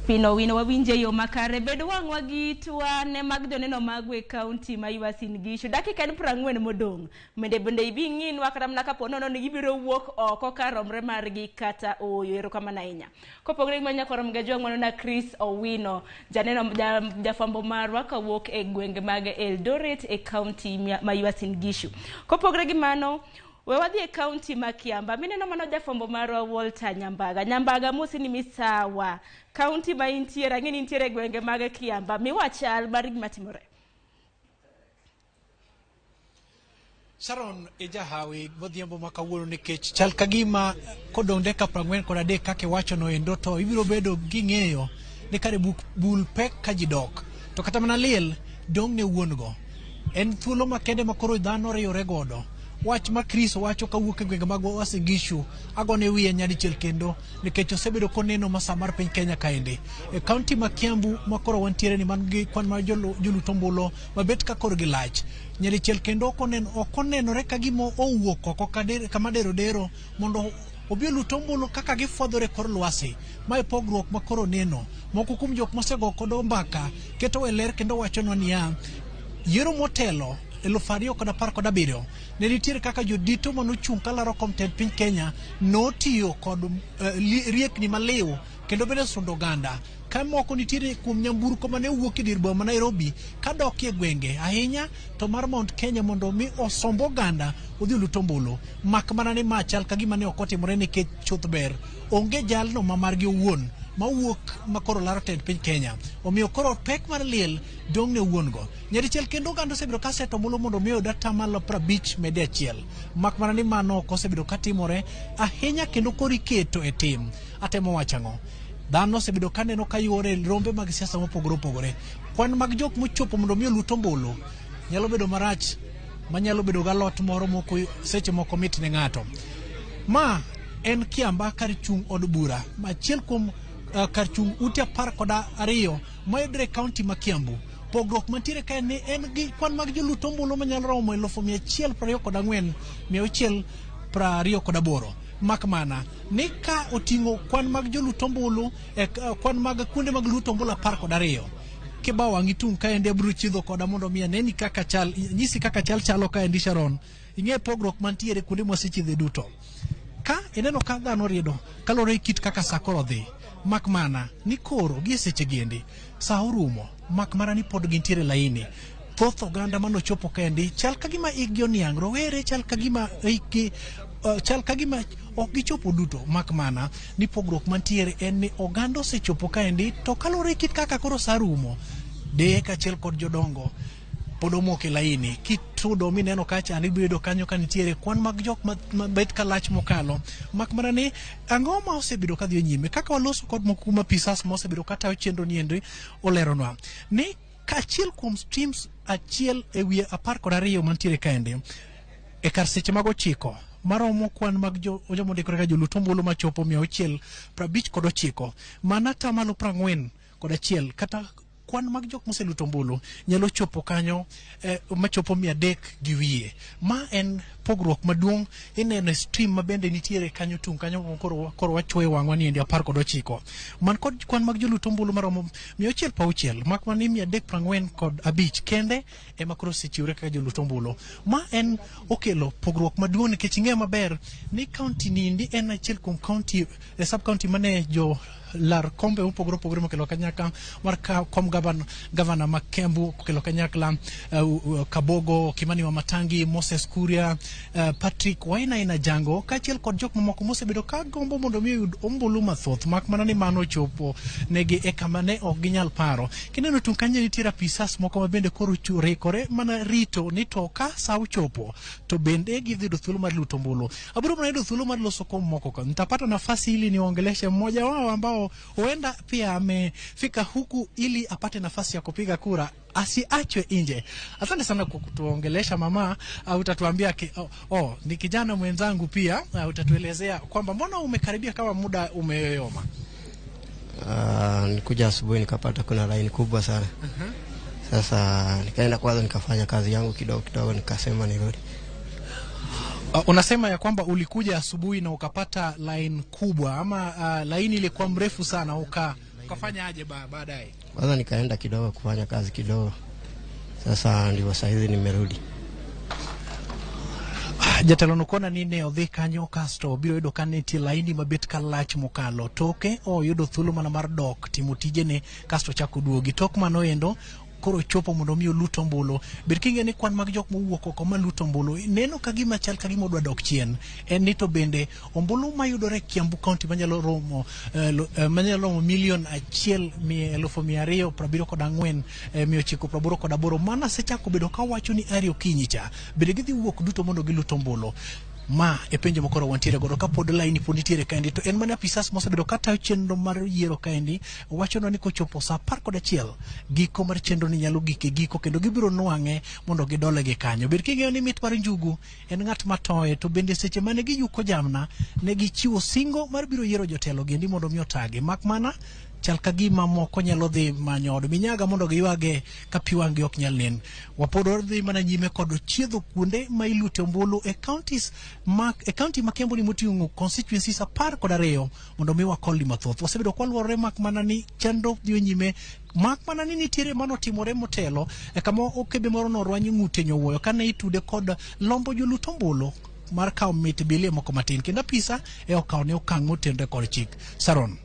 Pino wino wawinje yo makare bed wang'wa gi itwa ne mag joneno magwa e kaunti ma Uasin Gishu. Dakika en 40 modong'. Mende bende ibi ng'inwa kata mana kapo nono ni gibiro wuok oko kar romre margi kata ooyo. Erokamano ahinya. Kopogore gi mano nyakwar Mgajwang' mano na Chris Owino, janeno jafwambo marwa kawuok e gwenge mag Eldoret e kaunti ma Uasin Gishu. Kopogore gi mano, we wadhi e kaunti ma Kiamba. Mineno mano jafwambo marwa Walter Nyambaga. Nyambaga mosi ni misawa. Kaunti ma intiere, ang'e ni intiere e gwenge mag Kiamba. Miwa chal mar gima timore.
Sharon ijahawi godhiambo ma kawuono nikech chal ka gima kodong' dakika 43 kaka iwachono endo to ibiro bedo ging'eyo ni kare bul pek ka ji dok to kata mana liel dong' ne wuon go. En thuolo makende ma koro dhano riwore godo. Wach ma Chris wacho kawuok e gwenge mag Uasin Gishu agone wiye nyadichiel kendo nikech osebedo koneno masa mar piny Kenya kaendi. E kaunti ma Kiambu ma koro wantiere ni man gi kwan mar joluto ombulu mabet ka korgi lach. Nyadichiel kendo ok onenore ka gima owuok oko kama dero dero mondo obi olut ombulu kaka gifwadhore kor lwasi. Mae pogruok ma koro neno. Moko kuom jok mosego kod mbaka keto e ler kendo wachonwa niya yiero motelo 2017 ne nitiere kaka jodito manochung' kalaro kom tend piny Kenya notiyo kod riekni maliw kendo bende sundo oganda ka moko nitiere kuom nyamburko mane owuok e dier boma ma Nairobi kadok e gwenge ahinya to mar Mount Kenya mondo mi osomb oganda odhi olut ombulu mak mana ni ma chal ka gima ne ok otimore nikech chuth ber onge jalno ma margi owuon mawuok makoro laro tend piny Kenya omiyo koro pek mar liel dong' ne wuon go. Nyadichiel kendo oganda osebedo ka seto ombulu mondo mi oyud atamalo 50.1 mak mana ni mano ok osebedo katimore ahinya kendo koro iketo e tim. Atemo wacho ang'o? Dhano osebedo ka neno ka yuore rombe mag siasa mopogore opogore. Kwan mag jok mochopo mondo mi olut ombulu nyalo bedo marach manyalo bedo galot moro moko seche moko mit ne ng'ato. Ma en Kiamba kar chung' od bura achiel kuom kar chung' ute 12 mayudore e kaunti ma Kiambu. Pogruok mantiere kae ni en gi kwan mag jolut ombulu manyalo romo 124,628 mak mana ni ka oting'o kwan mag jolut ombulu e kwan mag kuonde mag luto ombulu 12 kibawo wang'i tung' kaendi abiro chidho koda mondo mi aneni kaka chal nyisi kaka chal chalo kaendi Sharon ing'e pogruok mantiere kuonde mwasechidhe duto ka ineno ka dhano riedo kaluwore gi kit kaka sa koro dhi mak mana ni koro gi e seche giendi sa orumo mak mana ni pod gintiere laini. Thoth oganda manochopo kaendi chal ka gima ikgi oniang' rowere chal ka gima ikgi chal ka gima ok gichopo duto mak mana ni pogruok mantiere en ni oganda osechopo kaendi to kaluwore gi kit kaka koro sa rumo deye kaachiel kod jodongo pod omoko e laini kitudo mineno kacha ni ibiro yudo kanyo ka nitiere kwan mag jok mabet ka lach mokalo mak mana ni ang'o ma osebedo ka dhi nyime kaka waloso kod moko kuom apisas ma osebedo ka tayo chenro ni endi oleronwa ni kaachiel kuom streams 1 e wiye 12 mantiere kaendi e kar seche mag 9 maromo kwan mag joma ondikore ka jolut ombulu machopo 659 mana 41% kata kwan mag jok moseluto ombulu nyalo chopo kanyo machopo 300 gi wiye. Ma en pogruok maduong' ineno e stream ma bende nitiere kanyo tung' kanyo koro wachuoyo wang'wa ni endi 19 man kod kwan mag jolut ombulu maromo 660 mak mana ni 345 kende ema koro osechiwre kaka jolut ombulu. Ma en okelo pogruok maduong' nikech ing'eyo maber ni kaunti ni en achiel kuom kaunti e sub county mane jo lar kombe mopogore opogore mokelo kanyakla mar kom gavana ma Kiambu okelo kanyakla Kabogo, Kimani Wamatangi, Moses Kuria, Patrick Wainaina Jango kaachiel kod jok mamoko mosebedo ka gombo mondo mi oyud ombulu mathoth mak mana ni mano ochopo negi e kama ne ok ginyal paro. Kineno tung' kanyo nitiere apisas moko ma bende koro rikore mana rito ni to ka sa ochopo to bende gidhi yudo thuolo mar luto ombulu. Abiro mana yudo thuolo mar loso kom moko ka. Nitapata nafasi ili niongeleshe mmoja wao ambao huenda pia amefika huku ili apate nafasi ya kupiga kura, asiachwe nje. Asante sana kwa kutuongelesha mama. Utatuambia ni kijana mwenzangu pia, utatuelezea kwamba mbona umekaribia kama muda umeyoyoma.
Nilikuja asubuhi nikapata kuna line kubwa sana. Sasa nikaenda kwanza nikafanya kazi yangu kidogo kidogo nikasema nirudi.
Unasema ya kwamba ulikuja asubuhi na ukapata line kubwa ama line ilikuwa mrefu sana, ukafanya aje baadaye?
Kwanza nikaenda kidogo kufanya kazi kidogo. Sasa ndivyo saizi nimerudi.
Jatelo nokona ni ne odhi kanyo kasto obiro yudo ka nitie laini mabet kalach mokalo toke oyudo thuolo mana mar dok timo tijene kasto chako duogi. Tok mano endo koro chopo mondo mi olut ombulu. Bed king'e ni kwan mag jok mowuok oko maluto ombulu neno ka gima chal ka gima odwa dok chien. En ni to bende ombulu mayudore Kiambu County manyalo romo 1,274,988 mana sechako bedo ka wacho ni ariyo okinyi cha bende gidhi wuok duto mondo gilut ombulu. Ma e penjo mokoro wantiere godo kapod laini pod nitiere kaendi to en mana apisas mosebedo katayo chenro mar yiero kaendi wachonwa ni kochopo saa 11 giko mar chenro ni nyalo gik e giko kendo gibiro nwang'e mondo gidole gi kanyo. Bed king'eyo ni mit mar njugu en ng'at matoye to bende seche mane giyuko jamna ne gichiwo singo mar biro yiero jotelo gendi mondo mi otagi mak mana chal ka gima moko nyalo dhi manyo od minyaga mondo giywage ka pi wang'gi ok nyal nen. Wapod wadhi mana nyime kod chiedho kuonde ma ilute ombulu e counties ma e county ma Kiambu ni moting'o constituencies 12 mondo mi wakoli mathoth. Wasebedo kwaluorore mak mana ni chenro dhi nyime mak mana ni nitiere manotimore motelo e kama okebe moro norwany ng'ute nyowuoyo kane itude kod lombo jolut ombulu mar kawo mit bilie moko matin kendo apisa e okawo ne okang' motenore kod chik. Saron.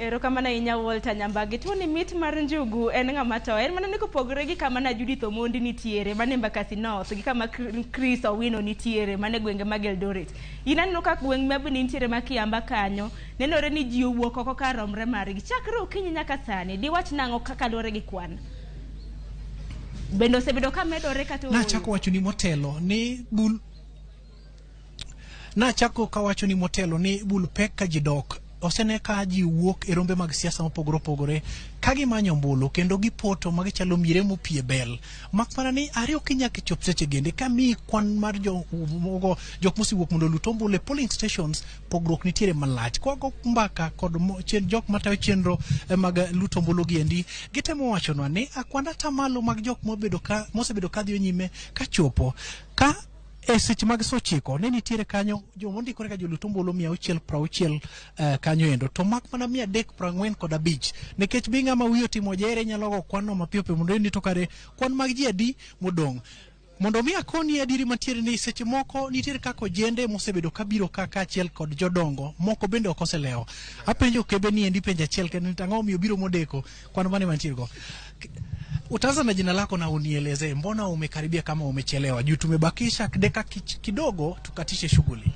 Erokamano ahinya Walter Nyambagi. Tuo ni mit mar njugu en ng'ama to en mana ni kopogore gi kama na Judith Omondi nitiere mane Embakasi North gi kama Chris Owino nitiere mane gwenge mag Eldoret. In aneno ka gweng' ma bende nitiere ma Kiamba kanyo nenore ni ji owuok oko kar romre margi chakre okinyi nyaka sani. Diwach nang'o kaka luwore gi kwan? Bende osebedo ka medore kata ooyo?
Nachako wacho ni motelo ni bul nachako kawacho ni motelo ni bul pek ka ji dok osene ka ji wuok e rombe mag siasa mopogore opogore ka gimanyo ombulu kendo gipoto magichalo miere mopie bel mak mana ni ariyo okinyi nyaka chop seche gende ka mi kwan mar jok mosewuok mondo olut ombulu e polling stations pogruok nitiere malach. Kwago mbaka kod jok matayo chenro mag luto ombulu giendi gitemo wachonwa ni akwanda tamalo mag jok mosebedo ka dhi nyime kachopo ka e seche mag saa 9 ne nitiere kanyo jomondikore ka jolut ombulu 660 kanyo endo to mak mana 345 nikech bi ng'ama wiye otimo jere nyalo go kwano mapiyo piyo mondo ni to kare kwan mag ji adi modong'. Mondo mi akoni adieri mantiere ni seche moko nitiere kaka ojende mosebedo kabiro ka kaachiel kod jodongo moko bende ok oselewo. Apenjo kebe ni endi penjo achiel kendo ni ang'o omiyo biro modeko kwan mane mantiere go. Utaanza na jina lako na unieleze mbona umekaribia kama umechelewa juu tumebakisha dakika kidogo tukatishe shughuli.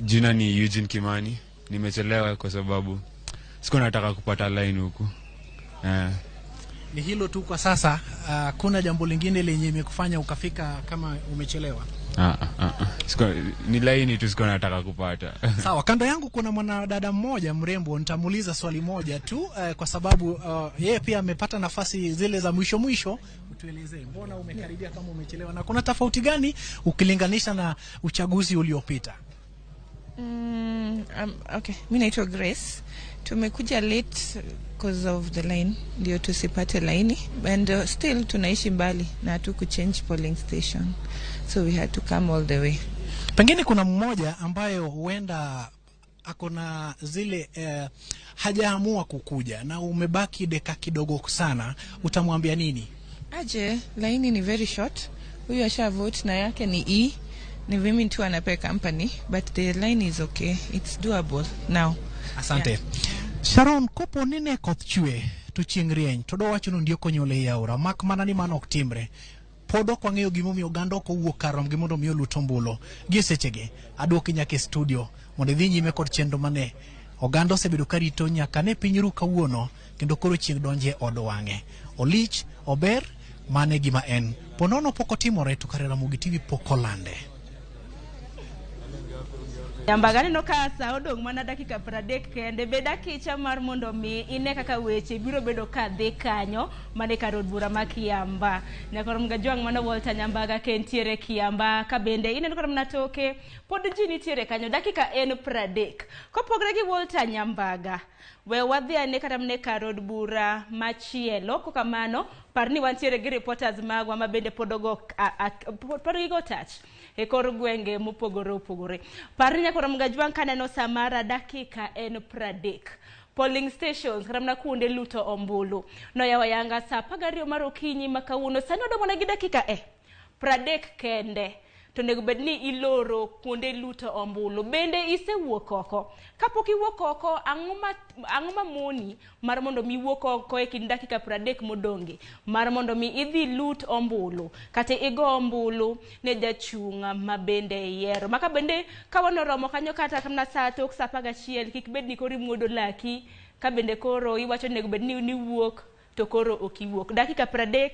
Jina ni Eugene Kimani. Nimechelewa kwa sababu sikuwa nataka kupata line huku.
Ni hilo tu kwa sasa, kuna jambo lingine lenye imekufanya ukafika kama umechelewa?
Ni line tu sikuwa nataka kupata.
Sawa, kando yangu kuna mwanadada mmoja mrembo, nitamuuliza swali moja tu kwa sababu yeye pia amepata nafasi zile za mwisho mwisho. Utueleze mbona umekaribia kama umechelewa na kuna tofauti gani ukilinganisha na uchaguzi uliopita?
Okay, mimi naitwa Grace.
Tumekuja late because of the line, ndio tusipate laini, and still tunaishi mbali na hatuku change polling station, so we had to come all the way.
Pengine kuna mmoja ambayo huenda ako na zile hajaamua kukuja na umebaki dakika kidogo sana, utamwambia nini?
Aje, laini ni very short. Huyu asha vote na yake ni E, ni mimi tu anapea company, but the line is okay, it's doable now.
Asante.
Yeah.
Sharon, kopo ni ne koth chwe to chieng' rieny to dowacho ni ondiek onyuol ei aora mak mana ni mano ok timre. Pod ok wang'eyo gimomiyo oganda ok owuok kar romgi mondo mi olut ombulu. Gie sechegi aduoki nyaka e studio mondo idhi nyime kod chenro mane oganda osebedo karito nyaka ne piny ru kawuono kendo koro chieng' donje od wang'e. Olich, ober, mane gima en. Ponono pok otimore to kare Ramogi TV pok olande.
Nyambaga aneno ka sa odong' mana dakika 30 kende. Bed akicha mar mondo mi ine kaka weche biro bedo ka dhi kanyo mane kar od bura ma Kiambaa. Nyakoro Mgajwang' mano Walter Nyambaga ka entiere Kiambaa, ka bende ineno kata mana toke pod ji nitiere kanyo, dakika en 30. Kopogre gi Walter Nyambaga, we wadhi ane kata mana kar od bura machielo. Kokamano, par ni wantiere gi reporters magwa ma bende pod gigo touch e kor gwenge mopogore opogore. Par ni Nyakoro Mgajwang' kaneno samara dakika en 30. Polling stations kata mana kuonde luto ombulu noyawo ayanga sa 12 mar okinyi ma kawuono. Sani odong' mana gi dakika 30 kende to onego bed ni iloro kuonde luto ombulu. Bende isewuok oko? Kapok iwuok oko, ang'o ma moni mar mondo mi iwuok oko e kind dakika 30 modong'gi mar mondo mi idhi lut ombulu kata igo ombulu ne jachung' ma bende iyiero? Maka bende ka wanoromo kanyo kata mana sa tok sa 11, kik bed ni koro imuodo laki ka bende koro iwacho ni onego bed ni iwuok to koro ok iwuok. Dakika 30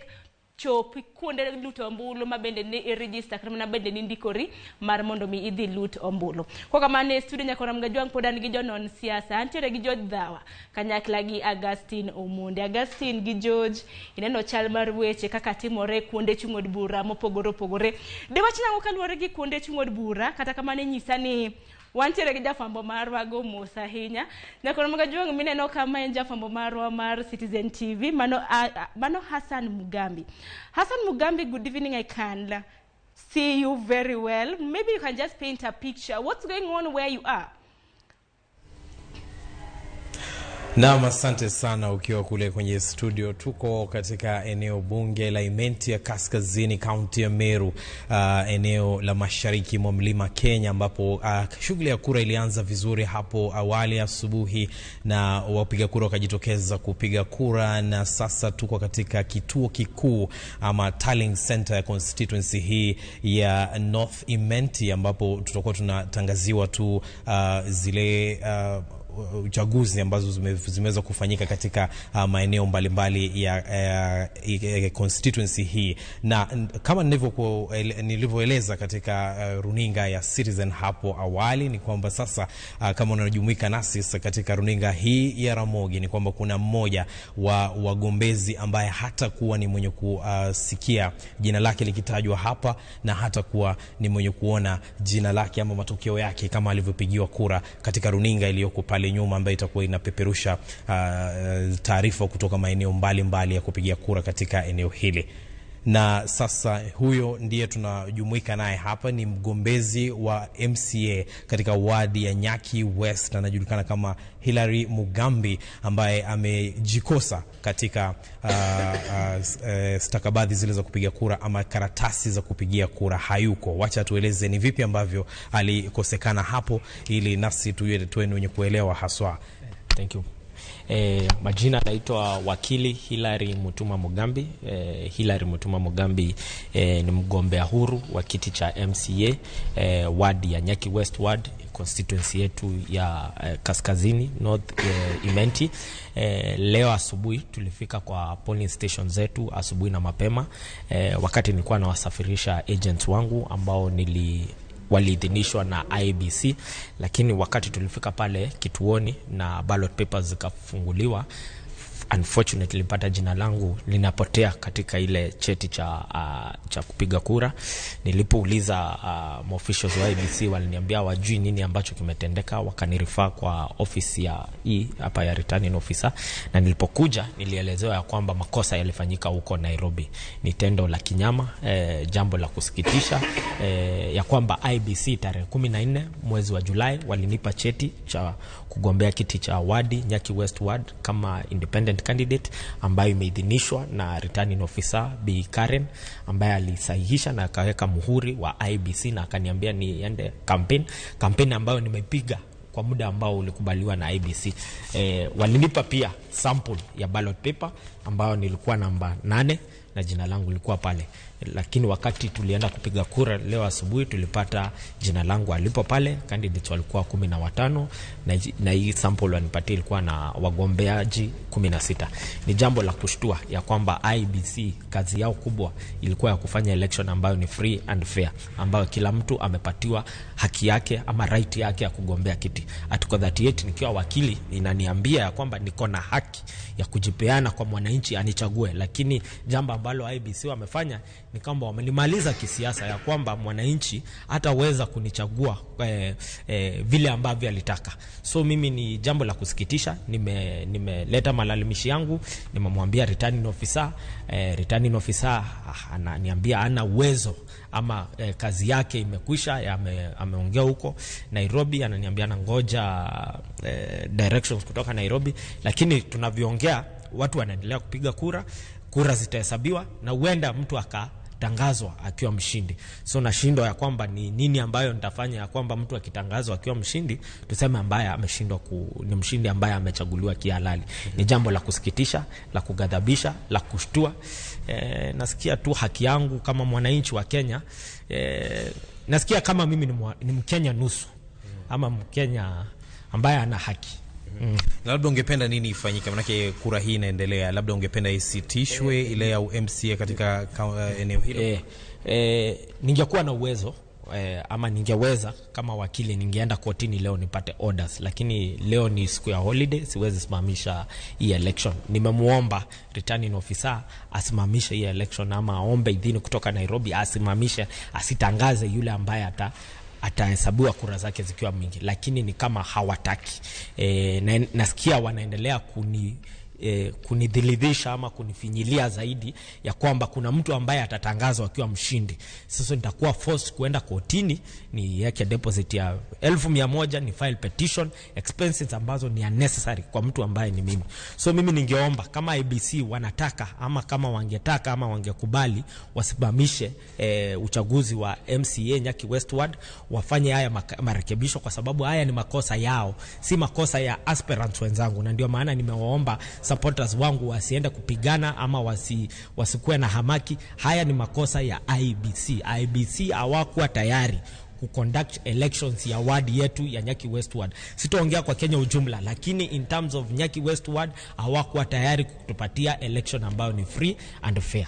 chop kuonde luto ombulu ma bende ni i-register kata mana bende ni ndikori mar mondo mi idhi lut ombulu. Kwa kamano e studio Nyakoro Mgajwang' pod an gi jonon siasa, antiere gi George Dhawa kanyakla gi Augustine Omonde. Augustine gi George, ineno chal mar weche kaka timore kuonde chung' od bura mopogore opogore. Dewach nang'o kaluwore gi kuonde chung' od bura? Kata kamano inyisa ni wantiere gi jafwambo marwa go mos ahinya. Nyakoro Mgajwang' mineno kama en jafwambo marwa mar Citizen TV, mano Hassan Mugambi. Hassan Mugambi, good evening. I can see you very well. Maybe you can just paint a picture. What's going on where you are?
Naam, asante sana ukiwa kule kwenye studio. Tuko katika eneo bunge la Imenti ya Kaskazini, kaunti ya Meru, eneo la mashariki mwa mlima Kenya, ambapo shughuli ya kura ilianza vizuri hapo awali asubuhi na wapiga kura wakajitokeza kupiga kura, na sasa tuko katika kituo kikuu ama tallying center ya constituency hii ya North Imenti, ambapo tutakuwa tunatangaziwa tu zile uchaguzi ambazo zimeweza kufanyika katika maeneo mbalimbali ya constituency hii. Na kama nilivyoeleza katika runinga ya Citizen hapo awali ni kwamba sasa kama unajumuika nasi katika runinga hii ya Ramogi ni kwamba kuna mmoja wa wagombezi ambaye hata kuwa ni mwenye kusikia jina lake likitajwa hapa na hata kuwa ni mwenye kuona jina lake ama matokeo yake kama alivyopigiwa kura katika runinga iliyoko pale nyuma, ambayo itakuwa inapeperusha taarifa kutoka maeneo mbalimbali ya kupigia kura katika eneo hili. Na sasa huyo ndiye tunajumuika naye hapa, ni mgombezi wa MCA katika wadi ya Nyaki West, anajulikana kama Hillary Mugambi, ambaye amejikosa katika stakabadhi zile za kupiga kura ama karatasi za kupigia kura, hayuko. Wacha tueleze ni vipi ambavyo alikosekana hapo ili nasi tuwe wenye kuelewa haswa.
Thank you. Majina naitwa wakili Hillary Mutuma Mugambi. Hillary Mutuma Mugambi ni mgombea huru wa kiti cha MCA ward ya Nyaki West Ward, constituency yetu ya Kaskazini North Imenti. Leo asubuhi tulifika kwa polling station zetu asubuhi na mapema, wakati nilikuwa nawasafirisha agents wangu ambao waliidhinishwa na IEBC, lakini wakati tulifika pale kituoni na ballot papers zikafunguliwa, Unfortunately nilipata jina langu linapotea katika ile cheti cha kupiga kura. Nilipouliza officials wa IEBC waliniambia wajui nini ambacho kimetendeka, wakanirifaa kwa ofisi ya hapa ya returning officer, na nilipokuja nilielezewa ya kwamba makosa yalifanyika huko Nairobi. Ni tendo la kinyama, jambo la kusikitisha, ya kwamba IEBC tarehe 14 mwezi wa Julai walinipa cheti cha kugombea kiti cha wadi Nyaki West Ward kama independent candidate ambayo imeidhinishwa na returning officer Bi Karen, ambaye alisahihisha na akaweka muhuri wa IEBC na akaniambia niende campaign ambayo nimepiga kwa muda ambao ulikubaliwa na IEBC. Walinipa pia sample ya ballot paper ambayo nilikuwa namba 8 na jina langu lilikuwa pale, lakini wakati tulienda kupiga kura leo asubuhi tulipata jina langu alipo pale. Candidates walikuwa 15 na hii sample wanipatia ilikuwa na wagombeaji 16. Ni jambo la kushtua ya kwamba IEBC kazi yao kubwa ilikuwa ya kufanya election ambayo ni free and fair, ambayo kila mtu amepatiwa haki yake ama right yake ya kugombea kiti. Article 38 nikiwa wakili inaniambia ya kwamba niko na haki ya kujipeana kwa mwananchi anichague, lakini jambo ambalo IEBC wamefanya ni kwamba wamelimaliza kisiasa, ya kwamba mwananchi hataweza kunichagua vile ambavyo alitaka. So mimi ni jambo la kusikitisha, nimeleta malalamishi yangu, nimemwambia returning officer. Returning officer ananiambia ana uwezo ama kazi yake imekwisha, ameongea huko Nairobi, ananiambia nangoja directions kutoka Nairobi, lakini tunavyoongea watu wanaendelea kupiga kura, kura zitahesabiwa na huenda mtu akatangazwa akiwa mshindi. So nashindwa ya kwamba ni nini ambayo nitafanya ya kwamba mtu akitangazwa akiwa mshindi tuseme ambaye ameshindwa ni mshindi ambaye amechaguliwa kihalali. Ni jambo la kusikitisha, la kughadhabisha, la kushtua. Nasikia tu haki yangu kama mwananchi wa Kenya. Nasikia kama mimi ni Mkenya nusu ama Mkenya ambaye ana haki.
Na labda ungependa nini ifanyike? Manake kura hii inaendelea, labda ungependa isitishwe ile ya MCA katika eneo hilo?
Ningekuwa na uwezo ama ningeweza kama wakili ningeenda kotini leo nipate orders, lakini leo ni siku ya holiday, siwezi simamisha hii election. Nimemuomba returning officer asimamishe hii election ama aombe idhini kutoka Nairobi asimamishe, asitangaze yule ambaye atahesabiwa kura zake zikiwa mingi, lakini ni kama hawataki. Nasikia wanaendelea kunidhilidhisha ama kunifinyilia zaidi ya kwamba kuna mtu ambaye atatangazwa akiwa mshindi. Sasa nitakuwa forced kuenda kotini niweke deposit ya 1,100, ni file petition, expenses ambazo ni unnecessary kwa mtu ambaye ni mimi. So mimi ningeomba kama IEBC wanataka ama kama wangetaka ama wangekubali wasimamishe uchaguzi wa MCA Nyaki West Ward, wafanye haya marekebisho, kwa sababu haya ni makosa yao, si makosa ya aspirants wenzangu. Na ndio maana nimewaomba supporters wangu wasiende kupigana ama wasikuwe na hamaki. Haya ni makosa ya IEBC. IEBC hawakuwa tayari kuconduct elections ya ward yetu ya Nyaki West Ward. Sitaongea kwa Kenya ujumla, lakini in terms of Nyaki West Ward hawakuwa tayari kutupatia election ambayo ni free and fair.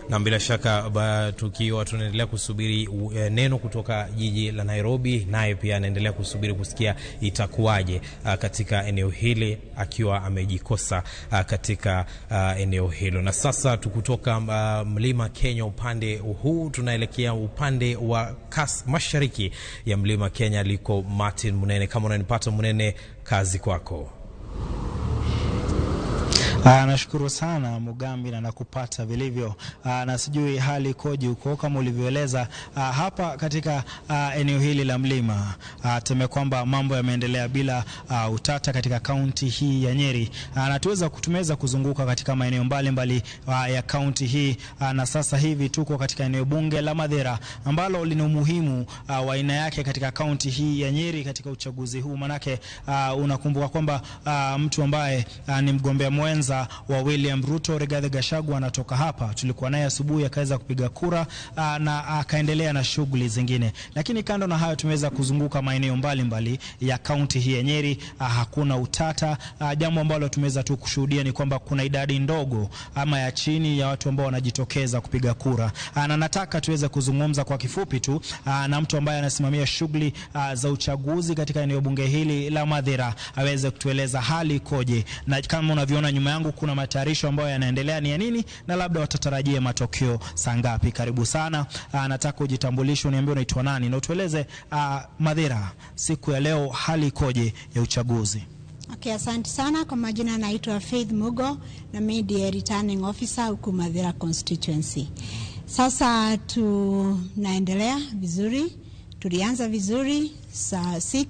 Na bila shaka tukiwa tunaendelea kusubiri neno kutoka jiji la Nairobi, naye pia anaendelea kusubiri kusikia itakuwaje katika eneo hili akiwa amejikosa katika eneo hilo. Na sasa tukutoka mlima Kenya upande huu tunaelekea upande wa mashariki ya mlima Kenya liko Martin Munene. Kama unanipata Munene, kazi kwako.
Nashukuru sana Mugambi na nakupata vilivyo. Na sijui hali ikoje huko kama ulivyoeleza hapa katika eneo hili la mlima. Tuseme kwamba mambo yameendelea bila utata katika kaunti hii ya Nyeri. Na tumeweza kuzunguka katika maeneo mbalimbali ya kaunti hii, na sasa hivi tuko katika eneo bunge la Mathira ambalo lina umuhimu wa aina yake katika kaunti hii ya Nyeri katika uchaguzi huu. Manake unakumbuka kwamba mtu ambaye ni mgombea mwenza wa William Ruto, Rigathi Gachagua, anatoka hapa. Tulikuwa naye asubuhi akaweza kupiga kura na akaendelea na shughuli zingine. Lakini kando na hayo tumeweza kuzunguka maeneo mbalimbali ya kaunti hii ya Nyeri. Hakuna utata. Jambo ambalo tumeweza tu kushuhudia ni kwamba kuna idadi ndogo ama ya chini ya watu ambao wanajitokeza kupiga kura. Na nataka tuweze kuzungumza kwa kifupi tu na mtu ambaye anasimamia shughuli za uchaguzi katika eneo bunge hili la Mathira aweze kutueleza hali ikoje. Na kama unavyoona nyuma yangu kuna matayarisho ambayo yanaendelea ni ya nini, na labda watatarajia matokeo saa ngapi. Karibu sana. Nataka ujitambulishe, uniambie unaitwa nani na utueleze Mathira siku ya leo hali ikoje ya uchaguzi.
Okay, asante sana. Kwa majina naitwa Faith Mugo na mimi ndiye returning officer huku Mathira constituency. Sasa tunaendelea vizuri, tulianza vizuri saa 6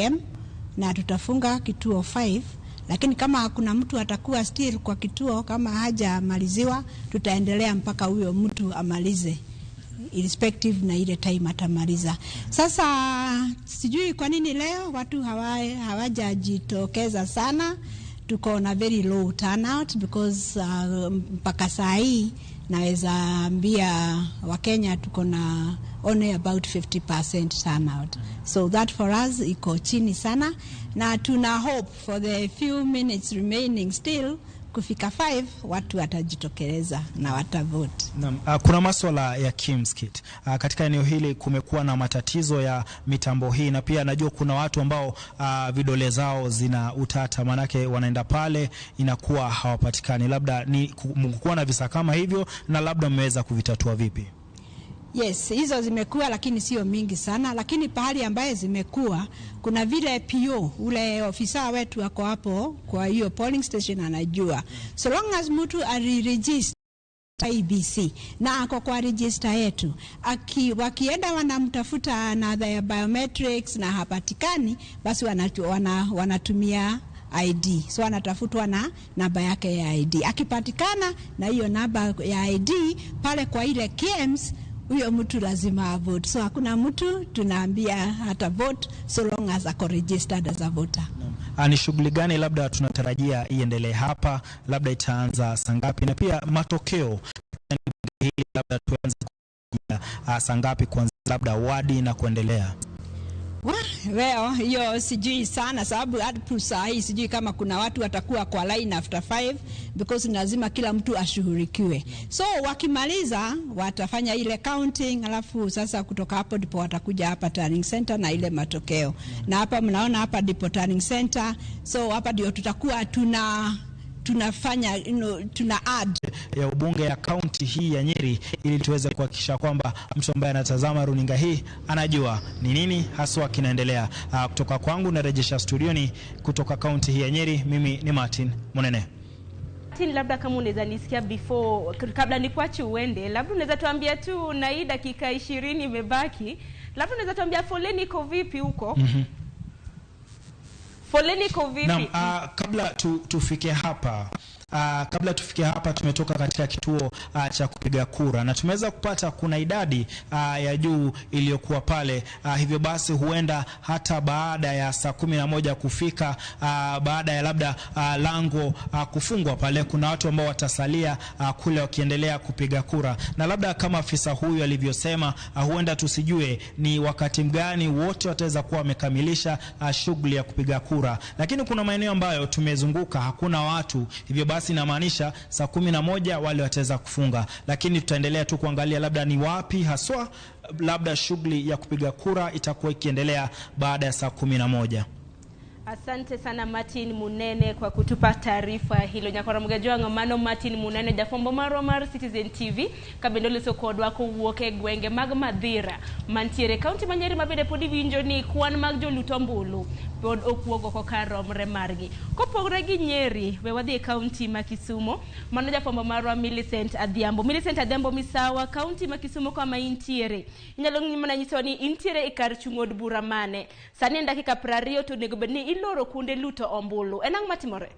am na tutafunga kituo 5, lakini kama kuna mtu atakuwa still kwa kituo kama hajamaliziwa, tutaendelea mpaka huyo mtu amalize, irrespective na ile time atamaliza. Sasa sijui kwa nini leo watu hawajajitokeza sana. Tuko na very low turnout because mpaka saa hii naweza ambia Wakenya tuko na only about 50% turnout. So that for us iko chini sana, na tuna hope for the few minutes remaining still kufika 5 watu watajitokeleza na watavote.
Naam, kuna maswala ya KIEMS kit. Katika eneo hili kumekuwa na matatizo ya mitambo hii, na pia najua kuna watu ambao vidole zao zina utata, manake wanaenda pale inakuwa hawapatikani. Labda ni mkuwa na visa kama hivyo, na labda mmeweza kuvitatua vipi?
Yes, hizo zimekuwa lakini sio mingi sana, lakini pahali ambaye zimekuwa kuna vile PO ule ofisa wetu ako hapo kwa hiyo polling station anajua. So long as mtu aliregister IEBC na ako kwa register yetu, wakienda wanamtafuta na the biometrics na hapatikani, basi wanatumia ID. So anatafutwa na namba yake ya ID. Akipatikana na hiyo namba ya ID pale kwa ile KIEMS, huyo mtu lazima avote. So hakuna mtu tunaambia hata vote so long as ako registered as a voter.
Ni shughuli gani labda tunatarajia iendelee hapa, labda itaanza saa ngapi, na pia matokeo hili labda tuanze saa ngapi, kuanza labda wadi na kuendelea?
Well, hiyo sijui sana sababu hadi saa hii sijui kama kuna watu watakuwa kwa line after 5 because lazima kila mtu ashughulikiwe. So wakimaliza watafanya ile counting, alafu sasa kutoka hapo ndipo watakuja hapa Turning Center na ile matokeo. Na hapa mnaona hapa ndipo Turning Center. So hapa ndio tutakuwa tunafanya tuna add
ya ubunge ya kaunti hii ya Nyeri, ili tuweze kuhakikisha kwamba mtu ambaye anatazama runinga hii anajua ni nini haswa kinaendelea. Kutoka kwangu narejesha studioni kutoka kaunti hii ya Nyeri, mimi ni Martin Munene.
Martin, labda kama unaweza nisikia before, kabla nikuache uende, labda unaweza tuambia tu na hii dakika 20 imebaki, labda unaweza tuambia foleni iko vipi huko? Foleni iko vipi?
Naam, kabla tufike hapa kabla tufike hapa tumetoka katika kituo cha kupiga kura na tumeweza kupata kuna idadi ya juu iliyokuwa pale. Hivyo basi huenda hata baada ya saa 11 kufika, baada ya labda lango kufungwa pale, kuna watu ambao watasalia kule wakiendelea kupiga kura. Na labda kama afisa huyu alivyosema, huenda tusijue ni wakati mgani wote wataweza kuwa wamekamilisha shughuli ya kupiga kura, lakini kuna maeneo ambayo tumezunguka hakuna watu, hivyo basi inamaanisha saa 11 wale wataweza kufunga. Lakini tutaendelea tu kuangalia labda ni wapi haswa labda shughuli ya kupiga kura itakuwa ikiendelea baada ya saa 11.
Asante sana Martin Munene kwa kutupa taarifa hilo. Nyakora mgejwa ng'amano Martin Munene jafwambo marwa mar Citizen TV kabende loso kodwa kowuok e gwenge mag Mathira mantiere kaunti ma Nyeri mabende pod iwinjo ni kwan mag joluto ombulu pod ok wuog oko kar romre margi. Kopogore gi Nyeri, we wadhi e kaunti ma Kisumo. Mano jafwambo marwa Millicent Adhiambo. Millicent Adhiambo misawa, kaunti ma Kisumo kama intiere, inyalo mana nyiso ni intiere e kar chung' od bura mane? Sani en dakika 20 to onego bed ni iloro kuonde luto ombulu. En ang'o matimore?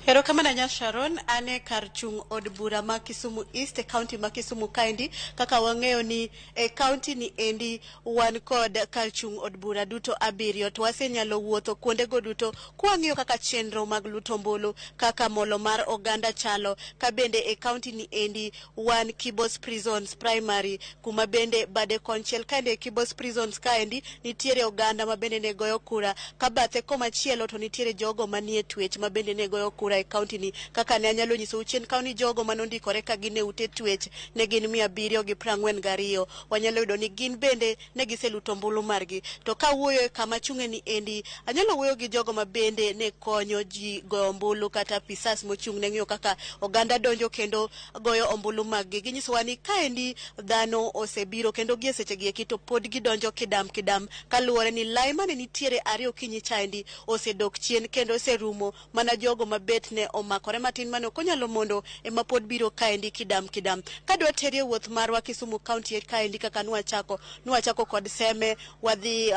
Erokamano nya Sharon, ane kar chung' od bura ma Kisumu East e kaunti ma Kisumu kaendi. Kaka wang'eyo ni e kaunti ni endi wan kod kar chung' od bura duto 7, to wasenyalo wuotho kuondego duto kwang'iyo kaka chenro mag luto ombulu, kaka molo mar oganda chalo. Ka bende e kaunti ni endi wan Kibos Prisons Primary, kuma bende bade konchiel kaendi e Kibos Prisons kaendi nitiere oganda ma bende ne goyo kura, ka bathe komachielo to nitiere jogo manie twech ma bende ne goyo kura. kura e kaunti ni. Kaka ne anyalo nyisou chien kaw ni jogo manondikore ka gin e ute twech ne gin 742. Wanyalo yudo ni gin bende ne giseluto ombulu margi. To kawuoyo e kama chung'e ni endi, anyalo wuoyo gi jogo ma bende ne konyo ji goyo ombulu kata apisas mochung' ne ng'iyo kaka oganda donjo kendo goyo ombulu maggi. Ginyisowa ni kaendi dhano osebiro kendo gie sechegi eki to pod gidonjo kidam kidam kaluwore ni lai mane nitiere 2 okinyi chaendi osedok chien kendo oserumo, mana jogo mabet ne omakore matin mane ok onyalo mondo ema pod biro kaendi kidam kidam. Kadwa terie wuoth marwa Kisumu County kaendi kaka nwachako kod Seme, wadhi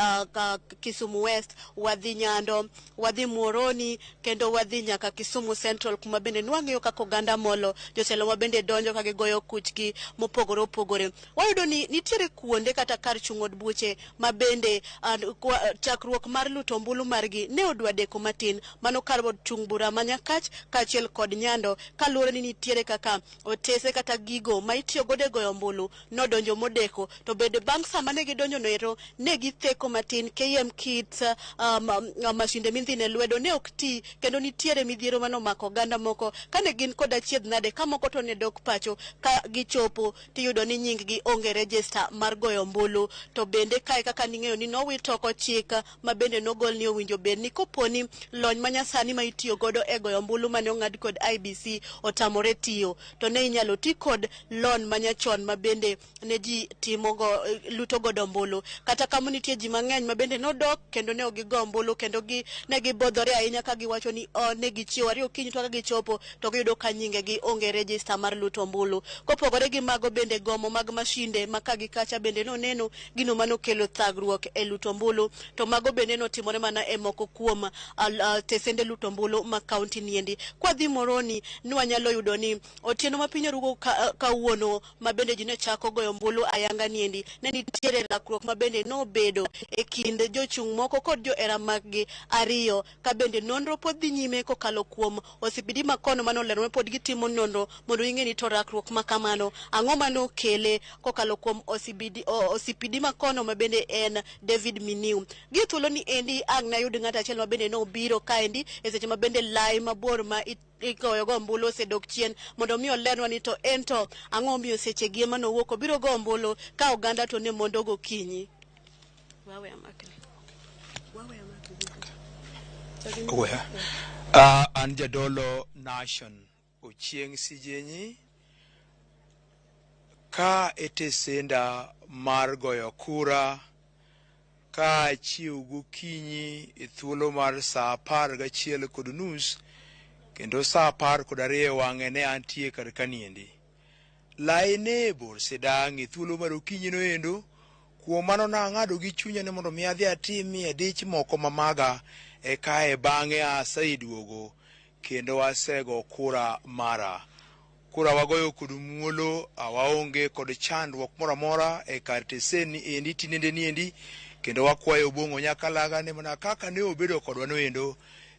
Kisumu West, wadhi Nyando, wadhi Muhoroni kendo wadhi nyaka Kisumu Central kuma bende nwang'iyo kaka oganda molo, jotelo ma bende donjo ka gigoyo kuchgi mopogore opogore. Wayudo ni nitiere kuonde kata kar chung' od buche ma bende chakruok mar luto ombulu margi ne odwa deko matin, mano kar od chung' bura ma Nyakach kaachiel kod Nyando, kaluwore ni nitiere kaka otese kata gigo ma itiyo godo e goyo ombulu nodonjo modeko, to bende bang' sama ne gidonjo noero ne githeko matin. KM kits, mashinde mindhine lwedo ne ok ti, kendo nitiere midhiero manomako oganda moko kane gin kod achiedh nade, ka moko to ne dok pacho ka gichopo tiyudo ni nying gi onge register mar goyo ombulu. To bende kae kaka ning'eyo ni nowit oko chik ma bende nogol ni owinjo bed ni koponi lony manyasani ma itiyo godo e goyo ombulu mane ong'ad kod IBC otamore tiyo, to ne inyalo ti kod lony manyachon ma bende ne ji timogo luto godo ombulu. Kata kamano nitie ji mang'eny ma bende nodok kendo ne ok gigo ombulu, kendo ne gibodhore ahinya ka giwacho ni ne gichiewo 2 okinyi to ka gichopo to giyudo ka nyingegi onge register mar luto ombulu. Kopogore gi mago bende gomo mag mashinde ma ka gi kacha bende noneno gino manokelo thagruok e luto ombulu, to mago bende notimore mana e moko kuom tesende luto ombulu ma kaunti niendi. Kwadhi Moroni nwanyalo yudo ni otieno ma piny orugo kawuono ma bende ji ne chako goyo ombulu ayanga niendi, ne nitiere rakruok ma bende nobedo e kind jochung' moko kod johera maggi 2, ka bende nonro pod dhi nyime kokalo kuom OCPD makono manolero ni pod gitimo nonro mondo ging'e ni to rakruok ma kamano ang'o manokele kokalo kuom OCPD makono ma bende en David Miniu. Gi thuolo ni endi ang' nayud ng'ato achiel ma bende nobiro kaendi e seche ma bende lai mabor ma igoyo go ombulu osedok chien, mondo mi olernwa ni to en to ang'o omiyo sechegi ema nowuok obiro go ombulu ka oganda to ne mondo gokinyi.
An jadolo Nation Ochieng' Sijenyi, ka e tesenda mar goyo kura ka achiew gokinyi e thuolo mar saa 11:30 kendo saa 12 wang'e ne antie kar kaniendi. Lai ne bor sidang' e thuolo mar okinyi noendo, kuom mano nang'ado gi chunya ni mondo mi adhi atimie dich moko mamaga eka bang'e aseduogo kendo asego kura mara. Kura wagoyo kod muolo, waonge kod chandruok moro amora e kar teseni endi tinende niendi, kendo wakwayo Obong'o Nyakalaga ni mana kaka ne obedo kodwa noendo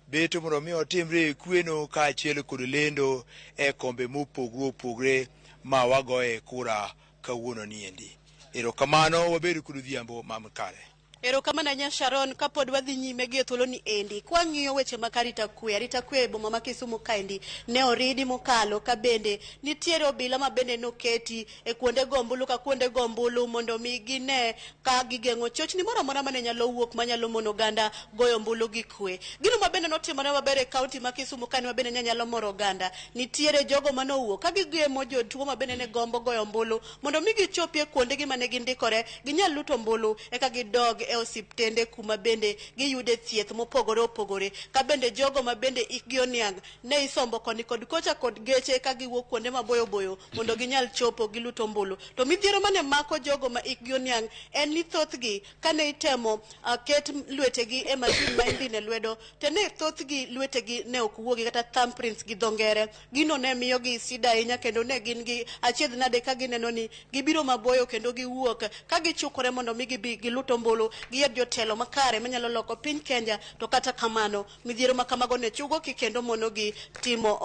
beto mondo mi otimre e kweno kaachiel kod lendo e kombe mopogore opogore ma wagoye kura kawuono niendi. Erokamano, wabed kod odhiambo makare.
Erokamano ahinya Sharon, kapod wadhi nyime gi e thuolo ni endi. Kwang'iyo weche mag arita kwe, arita kwe e boma ma Kisumu kaendi ne oridi mokalo, ka bende nitiere obila ma bende noketi e kuonde go ombulu ka kuonde go ombulu mondo mi gine ka gigeng'o chochni moro amora mane nyalo wuok manyalo mono oganda goyo ombulu gi kwe. Gino ma bende notimore maber e kaunti ma Kisumu kani ma bende ne nyalo moro oganda, nitiere jogo manowuok ka gigemo jotuo ma bende ne gombo goyo ombulu mondo mi gichopie kuondegi mane gindikore, ginyal luto ombulu eka gidog e osiptende kuma bende giyude thieth mopogore opogore. Ka bende jogo ma bende ikgi oniang' ne isombo koni kod kocha kod geche ka giwuok kuonde maboyo boyo mondo ginyal chopo gilut ombulu. To midhiero mane mako jogo ma ikgi oniang' en ni thothgi kane itemo ket lwetegi e masin ma indhine lwedo, to ne thothgi lwetegi ne ok wuogi kata thumbprints gi dho ngere. Gino ne miyogi sida ahinya kendo ne gin gi achiedh nade ka gineno ni gibiro maboyo kendo giwuok ka gichukore mondo mi gibi gilut ombulu. giyier jotelo makare manyalo loko piny Kenya. To kata kamano midhiero ma kamago ne chugo ki kendo monogi timo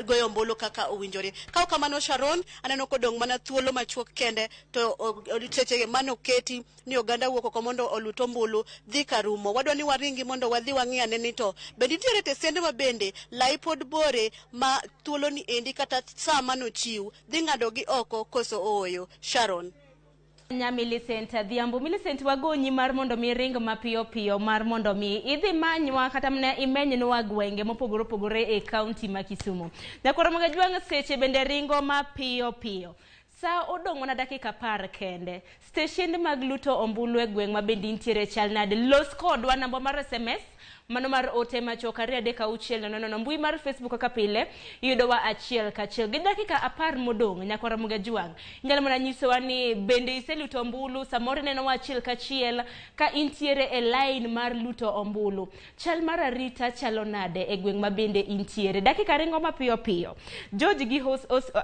goyo ombulu kaka owinjore. Ka ok kamano Sharon, aneno kodong' mana thuolo machuok kende to seche mane oketi ni oganda wuok oko mondo olut ombulu dhi karumo. Wadwa ni waringi mondo wadhi wang'i ane ni to be nitiere tesende ma bende lai pod bore ma thuolo ni endi kata saa manochiw dhi ng'ado gi oko koso ooyo. Sharon.
Nya Millicent Adhiambo. Millicent, wagonyi mar mondo mi ring mapiyo piyo mar mondo mi idhi manywa kata mana imenynwa gwenge mopogore opogore e kaunti ma Kisumu. Nyakwar Mogajwang', seche bende ringo mapiyo piyo. Sa odong' mana dakika 10 kende. Steshende mag luto ombulu e gweng' ma bende intiere chal nade? Los kodwa namba mar SMS mano mar ote machuok 2 3 6 0 0. Mbui mar Facebook kaka pile iyudowa achiel kachiel. Gi dakika 10 modong', Nyakwar Mogajwang', inyalo mana nyisowa ni bende iseluto ombulu, samoro inenowa achiel kachiel ka intiere e line mar luto ombulu. Chal mar arita chalo nade e gweng' ma bende intiere? Dakika ringo mapiyo piyo. George gi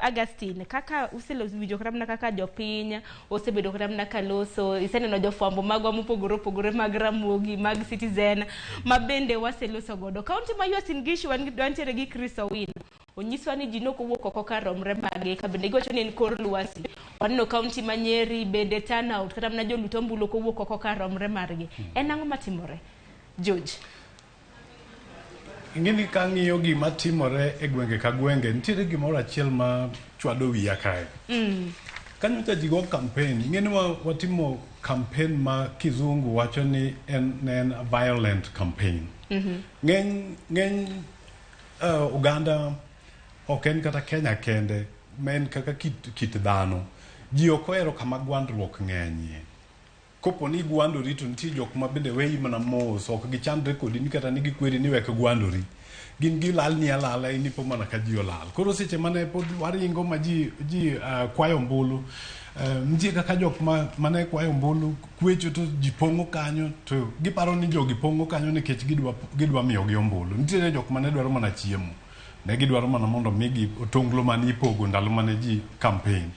Augustine, kaka uselowinjo kata mana kaka jopiny osebedo kata mana kaloso, iseneno jofwambo magwa mopogore opogore mag Ramogi, mag Citizen, ma bende waseloso godo. Kaunti ma Uasin Gishu wantiere gi Chris Owino. Onyiswa ni ji nokowuok oko ka romre mage, ka bende giwacho ni en kor lwasi. Waneno kaunti ma Nyeri bende turnout, kata mana joluto ombulu okowuok oko ka romre margi. En ang'o matimore? George.
Ing'eni ka ang'iyo gima timore e gwenge ka gwenge, nitiere gimoro achiel ma chwado wiya kae. Kanyocha ji go campaign, ing'eni watimo campaign ma kizungu wacho ni en violent campaign. Ng'eny oganda ok en kata Kenya kende, ma en kaka kit dhano. Ji ok ohero kama gwandruok ng'enyie. Kopo ni gwandori to nitie jok ma bende weyi mana mos, ok gichandre kodi ni kata ni gikweri ni wek gwandori. Gin gilalni alala, in ipo mana ka ji olal. Koro seche mane pod waringo ma ji kwayo ombulu, nitie kaka jok mane kwayo ombulu kwecho to ji pong'o kanyo, to giparo ni jogi pong'o kanyo nikech gidwa miyogi ombulu. Nitiere jok mane dwaro mana chiemo. Ne gidwaro mana mondo migi otonglo mane ipogo ndalo mane ji campaign.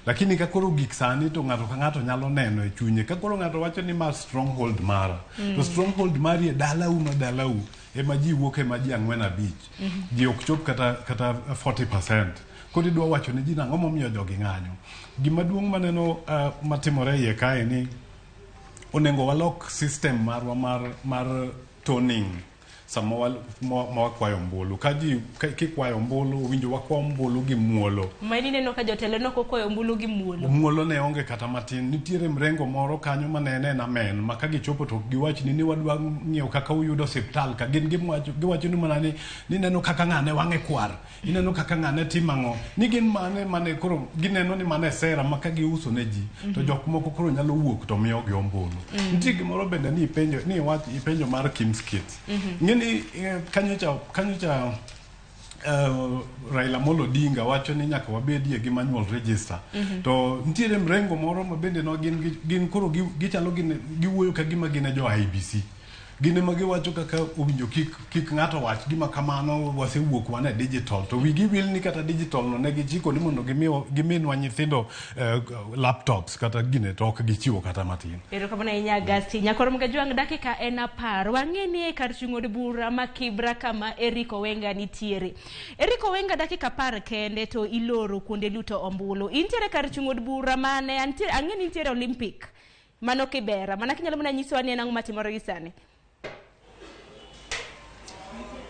Lakini ka koro gik sani to ng'ato ka ng'ato nyalo neno e chunye. Ka koro ng'ato wacho ni ma stronghold mara, to stronghold mari e dalau ma dalau ema ji wuok ema ji 4 5. Ji ok chop kata 40%. Koro idwa wacho ne ji nang'o momiyo jogi ng'anyo. Gima duong' maneno matimore iye kae ni onego walok system marwa mar toning sama wakwayo ombulu. Ka ji kikwayo ombulu, owinjo wakwa ombulu gi muolo.
Ma ineno ka jotelo nok okwayo ombulu gi muolo.
Muolo ne onge kata matin. Nitiere mrengo moro kanyo manene en amen, ma ka gichopo to giwach ni wadwa ng'iewo kaka uyudo osiptal ka. Gin giwacho ni mana ni ineno kaka ng'ane wang'e kwar, ineno kaka ng'ane timo ang'o. Ni gin mane koro gineno ni mane sera ma ka giuso ne ji, to jok moko koro nyalo wuok to miyogi ombulu. Nitie gimoro bende ni ipenjo ni wach ipenjo mar Kim's Kids. Ng'eni kanyocha Raila Amolo Odinga wacho ni nyaka wabedie gi manual register. To nitiere mrengo moro ma bende no gin koro gichalo giwuoyo ka gima gin e jo IEBC. Gin ema giwacho kaka owinjo kik ng'ato wach gima kamano, wasewuok wan e digital. To wigi wil ni kata digital no ne gichiko ni mondo giminwa nyithindo laptops kata gine to ok gichiwo kata matin.
Erokamano ahinya Agasti. Nyakwar Mogajwang', dakika en 10. Wang'e ni e kar chung' od bura ma Kibra kama Eric Owenga nitiere. Eric Owenga, dakika 10 kende to iloro kuonde luto ombulu. Intiere kar chung' od bura mane? Ang'e ni nitiere Olympic. Mano Kibera. Mana kinyalo mana nyisowa ni en ang'o matimore gi sani?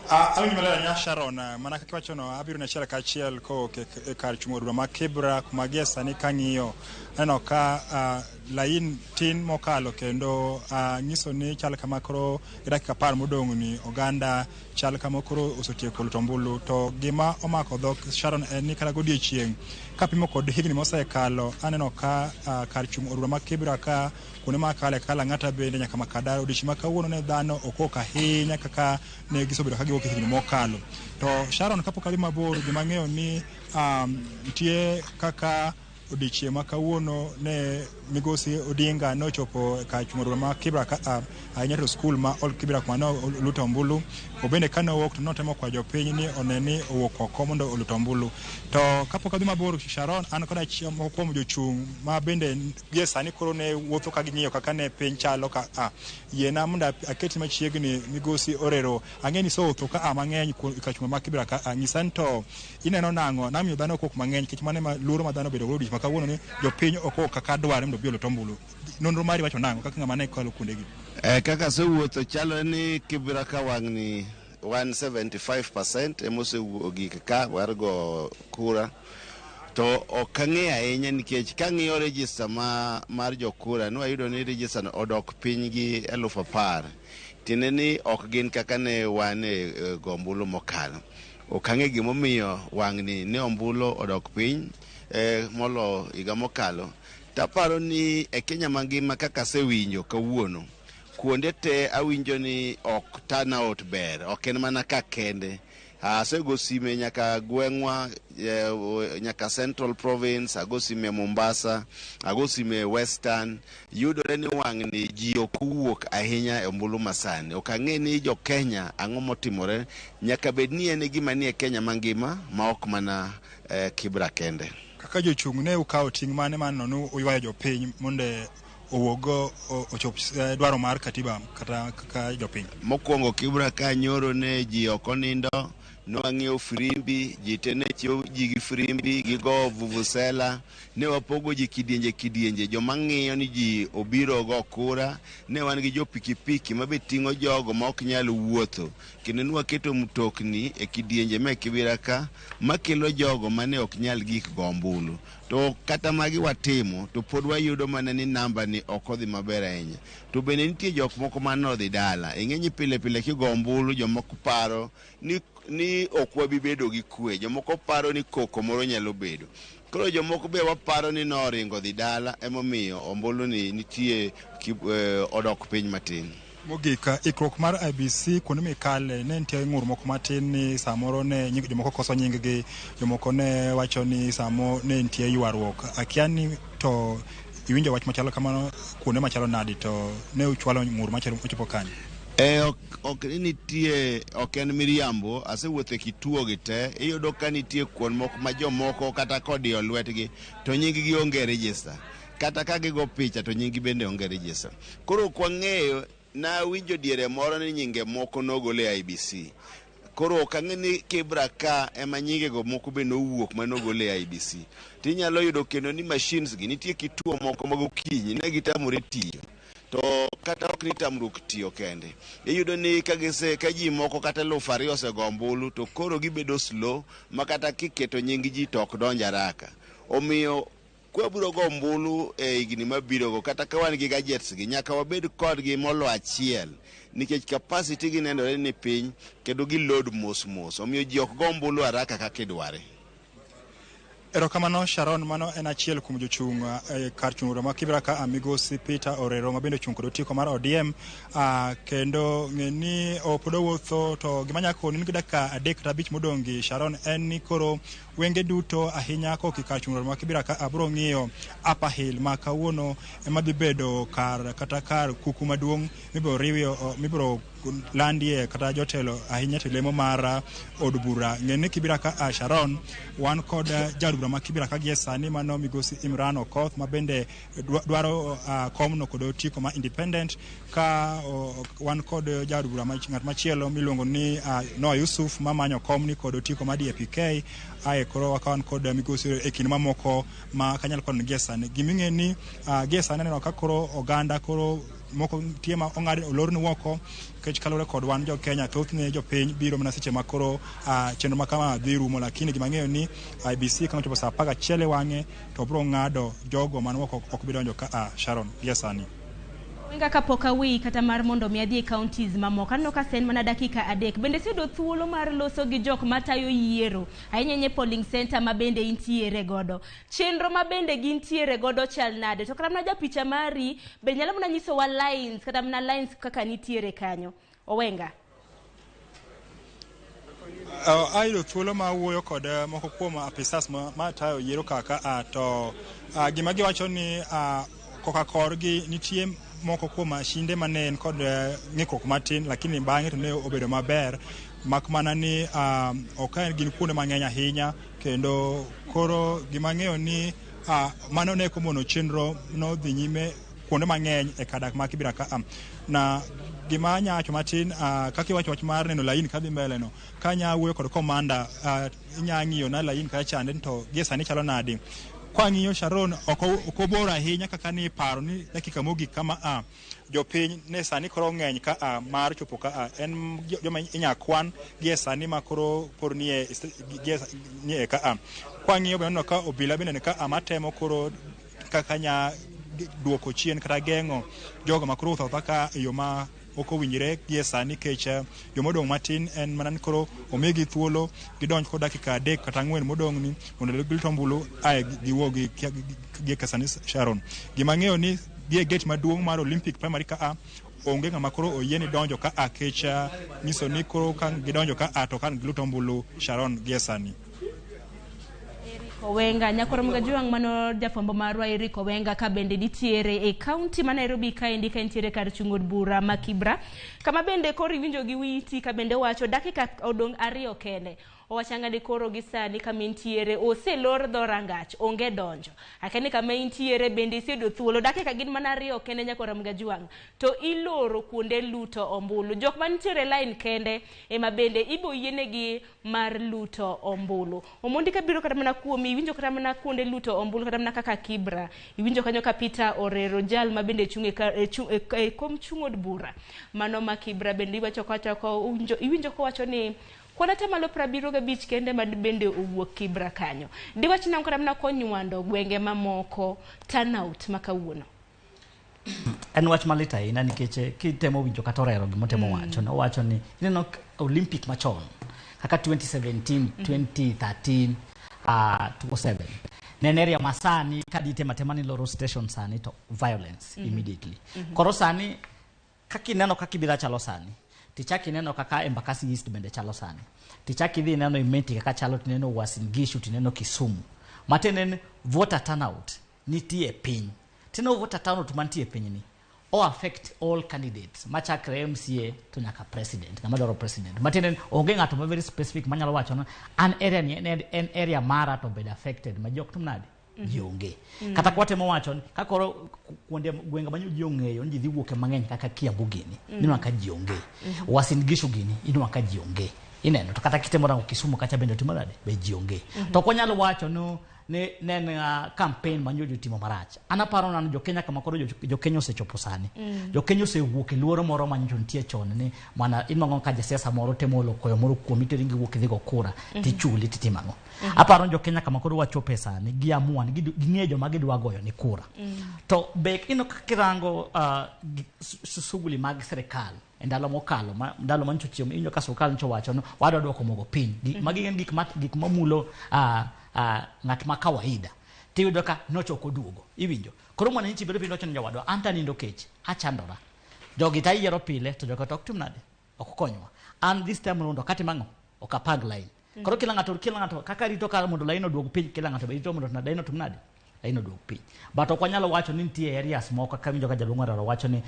Awinjo maler ahinya Sharon, mana kaka iwachono, abiro ne achiel kachiel kowuok e kar chung' od bura ma Kibra kuma gie sani kang'iyo aneno ka lain tin mokalo kendo nyiso ni chal kama koro gi dakika 10 modong' ni oganda chal kama koro osetieko luto ombulu. To gima omako dhok Sharon en ni kata godiechieng' kapimo kod higni mosekalo, aneno ka kar chung' od bura ma Kibra ka kuonde ma kale kaka Lang'ata bende nyaka Makadara, odiechieng' ma kawuono ne dhano ok owuok ahinya kaka ne gisebedo ka giwuok e higni mokalo. To Sharon, kapok adhi mabor, gima ang'eyo ni nitie kaka odiechieng' ma kawuono ne migosi Odinga nochopo kar chung' od bura ma Kibra ahinya to skul ma Old Kibra kuma ne oluto ombulu,
Obende kane owuok to notemo kwayo jopiny ni one ni owuok oko mondo olut ombulu. To kapok adhi mabor, Sharon, an kod achiel moko kuom jochung' ma bende gie sani koro ne wuotho ka ging'iyo kaka ne piny chalo ka a. Yiena mondo aketi machiegni migosi Orero. Ang'e ni isewuotho ka a mang'eny ka chung' ma Kibra ka a. Nyisa ni to ineno nang'o? Namiyo dhano ok wuok mang'eny nikech mano ema luoro ma dhano obedo godo odiochieng' ma kawuono ni jopiny ok owuok kaka dwarre mondo obi olut ombulu. Nonro mari wacho nang'o kaka ng'ama ne kalo kuondegi?
Kaka asewuotho chalore ni Kibra ka wang'ni wan 75% ema osegik ka war go kura to ok ang'eyo ahinya nikech kang'iyo register mar jokura nwayudo ni register no odok piny gi 10,000 tiende ni ok gin kaka ne wan e go ombulu mokalo. Ok ang'e gimomiyo wang'ni ne ombulu odok piny molo higa mokalo. Taparo ni e Kenya mangima kaka asewinjo kawuono, kuonde te awinjo ni ok turnout ber, ok en mana ka kende. Asego sime nyaka gweng'wa, nyaka Central Province, ago sime Mombasa, ago sime Western. Yudore ni wang'ni ji ok owuok ahinya e ombulu masani. Ok ang'e ni jo Kenya ang'o motimore, nyaka bed ni en e gima nie Kenya mangima ma ok mana Kibra kende.
Kaka jochung' ne ukawo ting' mane mar neno ni uywayo jopiny mondo owuog ochop dwaro mar katiba kata kaka jopiny?
Mokwongo Kibra ka nyoro ne ji ok onindo, ne wang'iewo firimbi, ji te ne chiwo ji gi firimbi, gigo vuvuzela, ne wapogo ji kidienje kidienje, joma ng'iyo ni ji obiro go kura, ne wan gi jo pikipiki ma be ting'o jogo ma ok nyal wuotho, kendo ne waketo mtokni e kidienje me Kibra ka makelo jogo mane ok nyal gik go ombulu. To kata magi watimo to pod wayudo mana ni namba ni ok odhi maber ahinya. To bende nitie jok moko mane odhi dala. Ing'e ni pile pile kigo ombulu jomoko paro ni ok wabi bedo gi kwe. Jomoko paro ni koko moro nyalo bedo. Koro jomoko be waparo ni noringo dhi dala emomiyo ombulu ni nitie odok piny matin.
Mogik, ikruok mar IEBC kuonde mikale ne nitie ng'ur moko matin ni samoro ne jomoko koso nying gi, jomoko ne wacho ni samo ne nitie ywaruok. Akia ni to iwinjo wach machalo kamano kuonde machalo nadi to ne uchwalo ng'ur machopo kanye?
Ok ni nitie, ok en miriambo, asewuotho e kituo gi te, iyudo ka nitie kuond moko ma jomoko kata kodiyo lwetgi to nying gi onge e register. Kata ka gigo picha to nying gi bende onge e register. Koro ok wang'eyo, nawinjo diere moro ni nyinge moko nogol e IEBC. Koro ok ang'e ni Kibra ka ema nyingego moko be nowuok manogol e IEBC. Tinyalo yudo kendo ni machines gi nitie kituo moko mag okinyi ne gitamore tiyo. To kata ok ni tamruok tiyo kende. Iyudo ni ka ji moko kata 2,000 osego ombulu to koro gibedo slow ma kata kiketo nying ji to ok donj haraka. Omiyo kwabiro go ombulu e higni mabiro go kata ka wan gi gadgets gi nyaka wabed kodgi molo achiel nikech capacity gi nenore ni piny kendo gi load mos mos. Omiyo ji ok go ombulu haraka kaka idware.
Erokamano Sharon, mano en achiel kuom jochung' kar chung' ma Kibra ka migosi Peter Orero ma bende ochung' kod otiko mar ODM, kendo ng'e ni pod owuotho to gima nyaka koni ni gi dakika 3 kata 5 modong' gi Sharon en ni koro wenge duto ahinya koki kar chung' ma Kibra ka abiro ng'iyo Upper Hill ma kawuono ema dhi bedo kar kata kar kuku maduong' mibiro riwo mibiro landie kata jotelo ahinya to lemo mar od bura. Ng'e ni Kibra ka Sharon wan kod jaod bura ma Kibra ka gie sani mano migosi Imran Okoth ma bende dwaro komno kod otiko ma independent ka wan kod jaod bura ng'at machielo miluongo ni Noah Yusuf mamanyo komni kod otiko ma DAPK. Ae koro wan kod migosi e kind mamoko ma kanyalo kono gie sani. Giming'e ni gie sani aneno ka koro oganda koro moko nitie ma ong'ad olorni oko nikech kaluwore kod wan jo Kenya thothne jopiny biro mana seche ma koro chenro ma kama dhi rumo, lakini gima ang'eyo ni IEBC ka ochopo saa 11 e wang'e to biro ng'ado jogo man oko ok bi donjo ka Sharon gie sani.
Wenga kapok aweyi kata mar mondo mi adhi e counties mamoko, aneno ka sen mana dakika 3. Bende iseyudo thuolo mar loso gi jok matayo yiero ahinya ahinya e polling center ma bende intiere godo. Chenro ma bende gintiere godo chal nade? To kata mana japicha mari be nyalo mana nyisowa lines kata mana lines kaka nitiere kanyo. Owenga.
Ayudo thuolo mar wuoyo kod moko kuom apisas ma tayo yiero kaka to gima giwacho ni koka korgi nitie moko kuom mashinde mane en kod ng'ikruok matin, lakini bang'e to ne obedo maber, mak mana ni ok en gin kuonde mang'eny ahinya. Kendo koro gima ang'eyo ni mano ne komono chenro nodhi nyime kuonde mang'eny e kar dak ma Kibra ka. Na gima anya wacho matin, kaka iwacho wach mar neno lain kadhi mbele no, ka anya wuoyo kod komanda, inya ng'iyo na lain kacha chande to gie sani chalo nadi. Kwang'iyo Sharon, ok obor ahinya kaka ni paro ni dakika mogik kama jopiny ne sani koro ng'eny ka mar chopo ka en joma inya kwan gie sani ma koro pod nie nie ka. Kwang'iyo bende ka obila bende ni ka matemo koro kaka nya duoko chien kata geng'o jogo ma koro wuotho ka e yo ma ok owinjore gie sani, nikech jomodong' matin en mana ni koro omigi thuolo gidonj kod dakika 3 kata 4 modong' ni mondo gilut ombulu ae giwuog gie ka sani. Sharon, gima ang'eyo ni gie gate maduong' mar Olympic Primary ka onge ng'ama koro oyie ni donjo ka kech nyiso ni koro ka gidonjo ka to kan gilut ombulu. Sharon, gie sani.
Owenga nyakoro Mgajuang, mano jafwambo marwa Eric Owenga ka bende nitiere e kaunti ma Nairobi kaendi, ka nitiere kar chung' od bura ma Kibra, kama bende koro iwinjo gi witi ka bende wacho dakika odong' 2 kende. Owachanga ni koro gi sani kama intiere oselor dho rangach, onge donjo. Akia ni kama intiere bende iseyudo thuolo, dakika gin mana 2 kende nyakoro Mgajuang, to iloro kuonde luto ombulu. Jok mantiere line kende ema bende ibo yienegi mar luto ombulu. Omondi kabiro kata mana kuomi, iwinjo kata mana kuonde luto ombulu kata mana kaka Kibra, iwinjo kanyo ka Peter Orero jal ma bende chung' e kom chung' od bura mano ma Kibra bende iwacho iwinjo kowacho ni kwan atamalo 75 kende ma bende owuok Kibra kanyo. Diwach nang'o kata mana konywando gwenge mamoko turnout ma kawuono?
En wach malit ahinya nikech kitemo winjo kata Orero gimotemo wacho, nowacho ni ineno Olympic machon kaka 2017, 2013, 2007 ne en area masani ka ditemo atema ni loro station sani to violence immediately. Koro sani kaka ineno kaka Kibra chalo sani, tichak ineno kaka Embakasi East bende chalo sani, tichak idhi ineno Imenti kaka chalo, tineno Uasin Gishu, tineno Kisumu, matiende ni voter turnout nitie piny. Tineno voter turnout mantie piny ni o affect all candidates machakre MCA to nyaka president, ng'ama dwaro president. Matiende ni onge ng'ato ma very specific manyalo wacho ni an area ni en area mara to bed affected ma ji ok tim nade, ji onge. Kata kwatemo wacho ni ka koro kuonde gwenge ma ji ong'eyo ni ji dhi wuoke mang'eny kaka Kiambu gini, ineno ka ji onge. Uasin Gishu gini, ineno ka ji onge. Ineno to kata kitemo rango Kisumu kacha bende timo nade, be ji onge. To ok wanyal wacho ni ne en campaign ma nyocha otimo marach. An aparo nano jo Kenya kama koro jo Kenya osechopo sani. Jo Kenya osewuok e luoro moro ma nyocha nitie chon ni mana inwang'o ka jasiasa moro temo olo koyo moro kuomi to iringo iwuok idhi go kura tichuli titimo ang'o. Aparo ni jo Kenya kama koro wachope sani giamua ni ging'eyo joma gidwa goyo ni kura. To be ineno kaka kirango shughuli mag sirikal e ndalo mokalo, ndalo manyocha chiemo iwinjo ka sirikal nyocha owacho ni wadwa duoko mogo piny. Magi gin gik mamulo ng'at ma kawaida. Tiyudo ka nyocha ok oduogo. Iwinjo. Koro mwananchi bedo piny wacho ni jowadwa an to anindo kech, achandora. Jogi to ayiero pile to jogi to ok tim nade? Ok konywa. An this time round ok atim ang'o? Ok apang line. Koro kila ng'ato kaka rito ka mondo line oduog piny, kila ng'ato be rito mondo line otim nade? Line oduog piny. But ok wanyalo wacho ni nitie areas moko kaka winjo ka jaduong' Orero wacho ni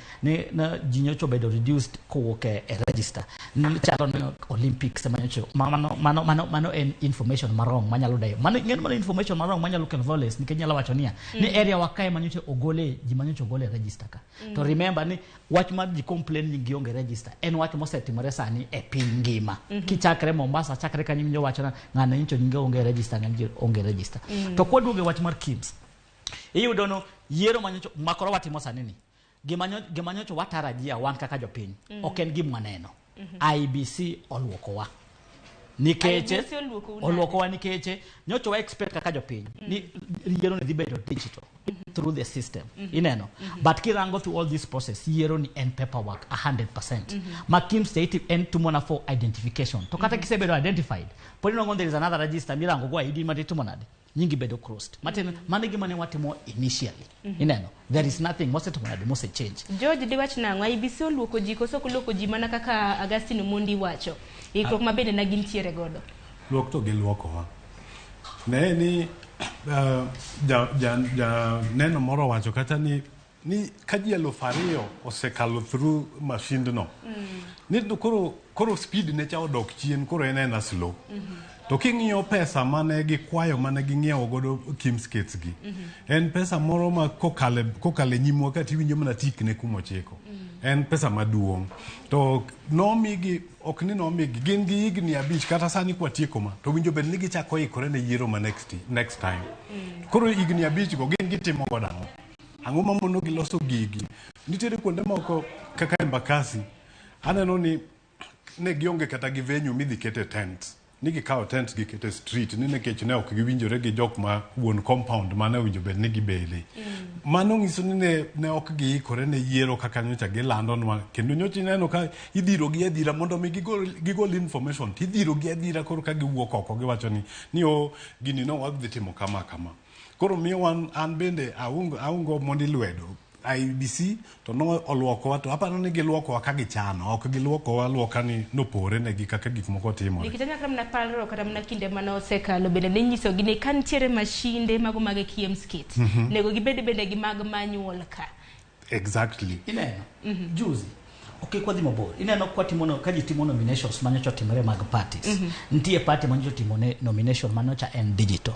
ji nyocha obedo reduced kowuok e register. Ni chalo ni Olympics ema nyocha mano en information ma wrong manyalo dayo. Mano ing'e ni mano information ma wrong manyalo kelo violence nikech nyalo wacho niya ni area wa kae ma nyocha ogole ji ma nyocha ogole e register ka. To remember ni wach mar ji complain ni gionge register en wach mosetimore sani e piny ngima. Kichakre Mombasa, chakre kanyo iwinjo wacho na ng'ano nyocha nyinge onge register, ng'ano nyocha onge register. To kwaduogo e wach mar KIEMS, iyudo no yiero manyocha makoro watimo sani ni gima nyocha watarajia wan kaka jopiny ok en gima waneno. IEBC oluokowa nikech
IEBC oluokou nade?
Oluokowa nikech nyocha wa expect kaka jopiny ni yiero ni dhi bedo digital through the system. Ineno, but kirango through all this process, yiero ni en paperwork 100%. Ma KIEMS state en tumona for identification, to kata kisebedo identified pod inwang'o there is another register mirango go ID ma titimo nade, nyingi bedo crossed. Matiende mano e gima ne watimo initially. Ineno, there is nothing mosetimo nade, mose change.
George, diwach nang'o? IEBC oluoko ji koso ok oluoko ji mana kaka Augustine Omondi wacho? Ikruok ma bende ne gintiere godo.
Luok to giluokowa. Ne ni ja neno moro owacho kata ni Ni ka ji 2,000 osekalo through machine no. Ni to koro speed ne cha odok chien, koro en ena slow. To king'iyo pesa mane gikwayo mane ging'iewo godo KIEMS kits gi, en pesa moro ma kokale nyimwa ka tiwinjo mana tikne kumochiko. En pesa maduong'. To nomigi, ok ni nomigi, gin gi higni 5 kata sani kwatieko ma, to winjo bed ni gichako ikore ne yiero ma next time. Koro higni 5 go gin gitimo godo ang'o? Ang'o mamono gi loso gigi? Nitiere kuonde moko kaka Embakasi, aneno ni ne gionge kata gi venue midhi kete tent. Ni gikawo tent gikete street ni nikech ne ok giwinjore gi jok ma wuon compound mane owinjo bed ni gibede. Mano nyiso ni ne ok giikore ne yiero kaka nyocha gilandonwa, kendo nyocha ineno ka idhiro gi adhira mondo mi gigol information, tidhiro gi adhira koro ka giwuok oko giwacho ni o gini no wadhi timo kama kama. Koro miyo wan an bende aungo mondi lwedo IEBC to no oluokowa, to aparo ni giluokowa ka gichano, ok giluokowa aluoka ni nopore negi kaka gik moko timore.
Nikech anyaka mana paro kata mana kinde mane osekalo bende ne nyisogi ni ka nitiere mashinde mago mag KIEMS kit, nego gibed bende gi mag manual ka.
Exactly.
Ineno, juzi ok kwadhi mabor, ineno kwatimo ka ji timo nominations manyocha otimore mag parties. Nitie party manyocha otimo ne nomination manyocha en digital.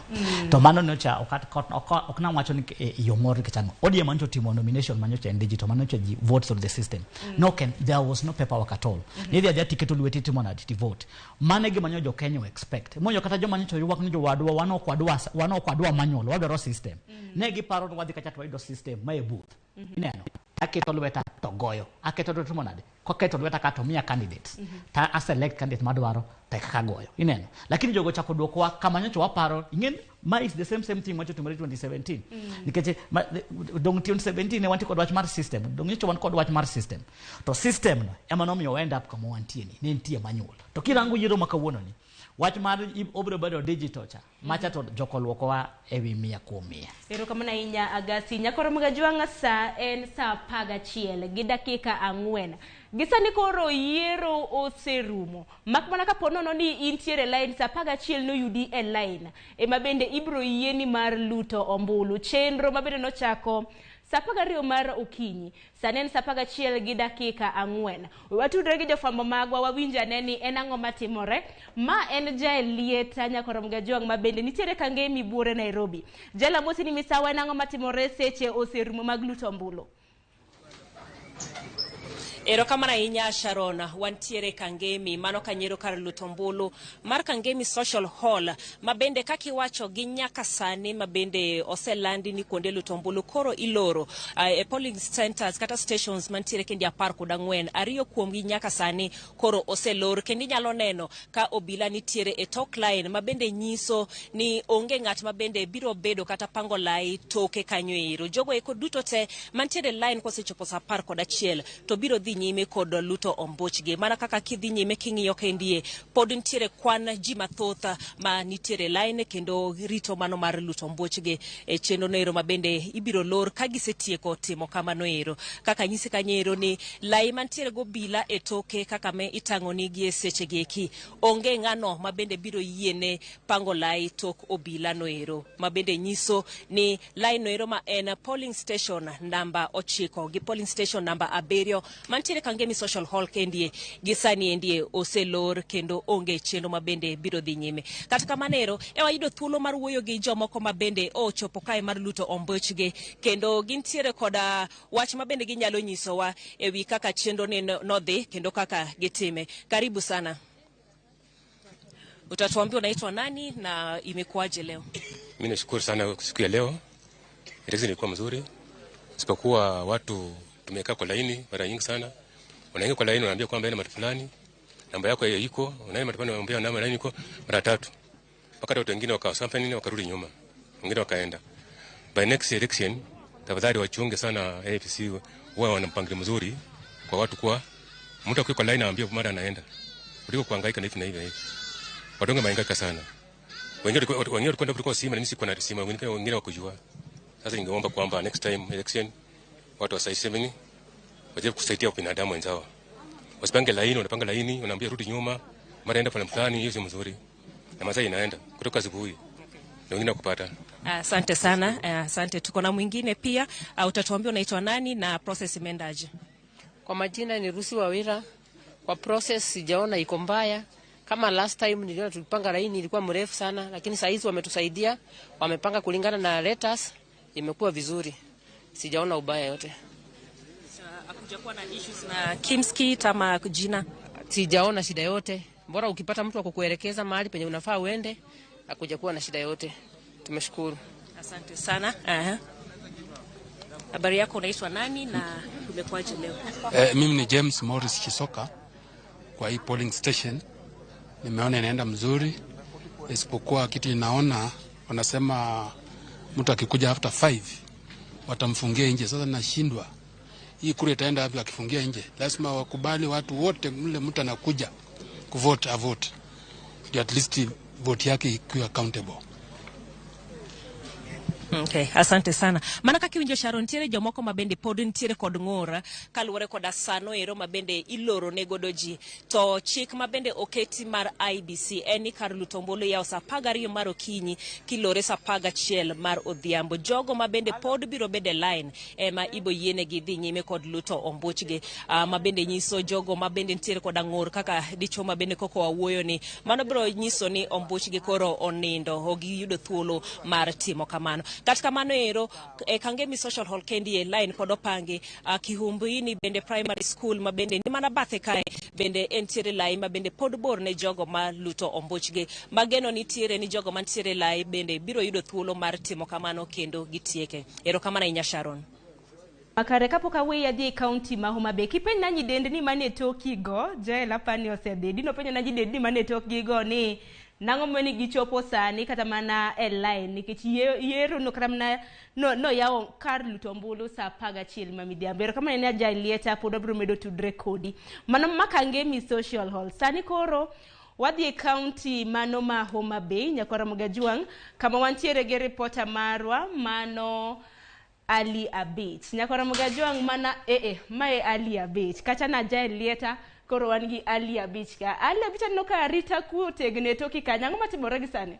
To mano nyocha ok nawacho ni yo moro nikech ang'o. ODM manyocha otimo nomination manyocha en digital, manyocha ji vote through the system. No ken, there was no paperwork at all. Nidhi adhiya tiketo lweti timo nadi ti vote. Mano e gima nyo jo Kenya expect. Monyo kata joma nyocha ywak ni jowadwa wan ok wadwa manual, wadwaro system. Ne giparo ni wadhi kacha to wayudo system ma e booth. Ineno, aketo lweta to goyo, aketo lweta timo nade, koketo lweta ka to miya candidates, ta a select candidate madwaro to kaka goyo. Ineno, lakini jogo chako duokowa kama nyocha waparo. Ing'en ma is the same thing macho timore 2017. Nikech dong 2017 ne wantie kod wach mar system, dong nyocha wan kod wach mar system, to system no ema nomiyo end up kama wantie ni ne nitie manual. To kirango yiero ma kawuono ni, wach mar obiro bedo digital cha macha to joko luokowa ewi 100 kuom 100.
Erokamano ahinya Agasi. Nyakoro Mgajwang'a, sa en sa 11:04. Gisani koro yiero oserumo. Mak mana kapo nono ni intiere line sa 11 noyudi e line. Ema bende ibiro yieni mar luto ombulu. Chenro mabende nochako sa 12 mar okinyi. Sani en sa 11:04. Watudre gi jofwambo magwa wawinj ane ni en ang'o matimore. Ma en Jaelieta Nyakoro Mgajwang' ma bende nitiere Kangemi Buore Nairobi. Jela mosi ni misawa, en ang'o matimore seche oserumo mag luto ombulu?
Erokamano ahinya Sharon, wantiere Kangemi, mano kanyiero kar luto ombulu mar Kangemi Social Hall, ma bende kaka iwacho gi nyaka sani ma bende oselandi ni kuonde luto ombulu koro iloro e polling centers kata stations mantiere kendi 14, 2 kuomgi nyaka sani koro oselor, kendo inyalo neno ka obila nitiere e tok line ma bende nyiso ni onge ng'at ma bende biro bedo kata pango lai toke kanyo ero. Jogo eko duto te mantiere line kosechopo sa 11 to biro dhi nyime kod luto ombuchgi. Mana kaka kidhi nyime king'iyo kendie, pod nitiere kwan ji mathoth ma nitiere line kendo rito mano mar luto ombuchgi e chenro no ero ma bende ibiro lor ka gisetieko timo kamano ero. Kaka nyisi kanyo ero ni lai mantiere gobila e toke kaka me itang'o nigi e seche gi eki, onge ng'ano ma bende biro yiene pango lai tok obila no ero, ma bende nyiso ni lai no ero ma en polling station namba 9 gi polling station namba 7 mantiere Kangemi Social Hall kendie gi sani endie oselor kendo onge chenro ma bende biro dhi nyime. Kata kamano ero, e wayudo thuolo mar wuoyo gi jomoko ma bende ochopo kae mar luto ombuchgi, kendo gintiere koda wach ma bende ginyalo nyisowa ewi kaka chenro ni nodhi kendo kaka gitime. Karibu sana. Utatuambia unaitwa nani na imekuwaje leo?
Mimi nashukuru sana siku ya leo. Election ilikuwa mzuri. Isipokuwa watu tumekaa kwa laini mara nyingi sana. Unaingia kwa laini unaambia kwamba ina mtu fulani, namba yako hiyo iko, unaenda mtu fulani unaambia namba laini iko mara tatu. Wakati watu wengine wakawa nini wakarudi nyuma. Wengine wakaenda. By next election tafadhali wachunge sana AFC, wao wana mpangilio mzuri kwa watu, kwa mtu akiwa kwa laini anaambia mara anaenda. Kuliko kuhangaika na hivi na hivi. Watu wengi wamehangaika sana. Wengine walikwenda kuliko simu na mimi sikuwa na simu, wengine wakujua. Sasa ningeomba kwamba next time election watu wasaidie, wajaribu kusaidia binadamu wenzao. Wasipange laini, unapanga laini, unaambia rudi nyuma, mara enda fulani fulani, hiyo si mzuri. Na masaa inaenda kutoka asubuhi. Na wengine wakupata.
Asante sana, asante. Tuko na mwingine pia. Utatuambia unaitwa nani na process imeendaje?
Kwa majina ni Rusi Wawira. Kwa process sijaona iko mbaya. Kama last time niliona tulipanga laini ilikuwa mrefu sana, lakini saa hizi wametusaidia, wamepanga kulingana na letters, imekuwa vizuri. Sijaona ubaya yote.
Hakujakuwa na issues na Kimskit ama jina?
Sijaona shida yote. Bora ukipata mtu wa kukuelekeza mahali penye unafaa uende, hakujakuwa na shida yote. Tumeshukuru.
Asante sana. Aha. Habari yako, unaitwa nani na umekuwaje leo?
Mimi ni James Morris Chisoka kwa hii polling station. Nimeona inaenda mzuri, isipokuwa kitu ninaona wanasema mtu akikuja after 5 watamfungia nje. Sasa nashindwa hii kura itaenda wapi akifungia nje? Lazima wakubali watu wote, mle mtu anakuja kuvote avote, ndio at least vote yake ikiwa accountable.
Okay, asante sana. Mana kaka iwinjo Sharon, nitiere jomoko ma bende pod nitiere kod ng'ur kaluwore koda sano ero ma bende iloro ne godo ji. To chik ma bende oketi mar IEBC en ni kar luto ombulu yawo sa 12 mar okinyi kilore sa 11 mar odhiambo. Jogo ma bende pod biro bedo e line ema ibo yienegi dhi nyime kod luto ombuchgi. Ma bende nyiso jogo ma bende nitiere koda ng'ur kaka dichuo ma bende koko wawuoyo ni mano biro nyiso ni ombuchgi koro onindo, ok giyudo thuolo mar timo kamano. Kata kamano ero e Kangemi Social Hall kendi e line pod opangi. Kihumbuini bende primary school ma bende ni mana bathe kae bende entiere lai ma bende pod bor ne jogo ma luto ombuchgi. Mageno nitiere ni jogo mantiere lai bende biro yudo thuolo mar timo kamano kendo gitieke. Erokamano ahinya Sharon.
Makare kapok aweyi adhi e kaunti ma Homa Bay, kipenj na nyidendni mane tokigo, Joel apani osedhi, dino penjo na nyidendni mane tokgigo ni nang'o momiyo gichopo sani kata mana e line nikech yiero no kata mana no yawo kar luto ombulu sa 11 ma midhiambo. Erokamano ne Ajael Lieta, pod wabiro medo tudre kodi. Mano ma Kangemi Social Hall. Sani koro wadhi e kaunti mano ma Homa Bay, Nyakwara Mogajuang', kama wantiere gi ripota marwa mano Ali Abich. Nyakwara Mogajuang' mana mae Ali Abich. Kacha na Jael Lieta, koro wan gi Ali Abich ka. Ali Abich aneno ka arita kwe otegno e toki kanyo. Ang'o matimore gi sani?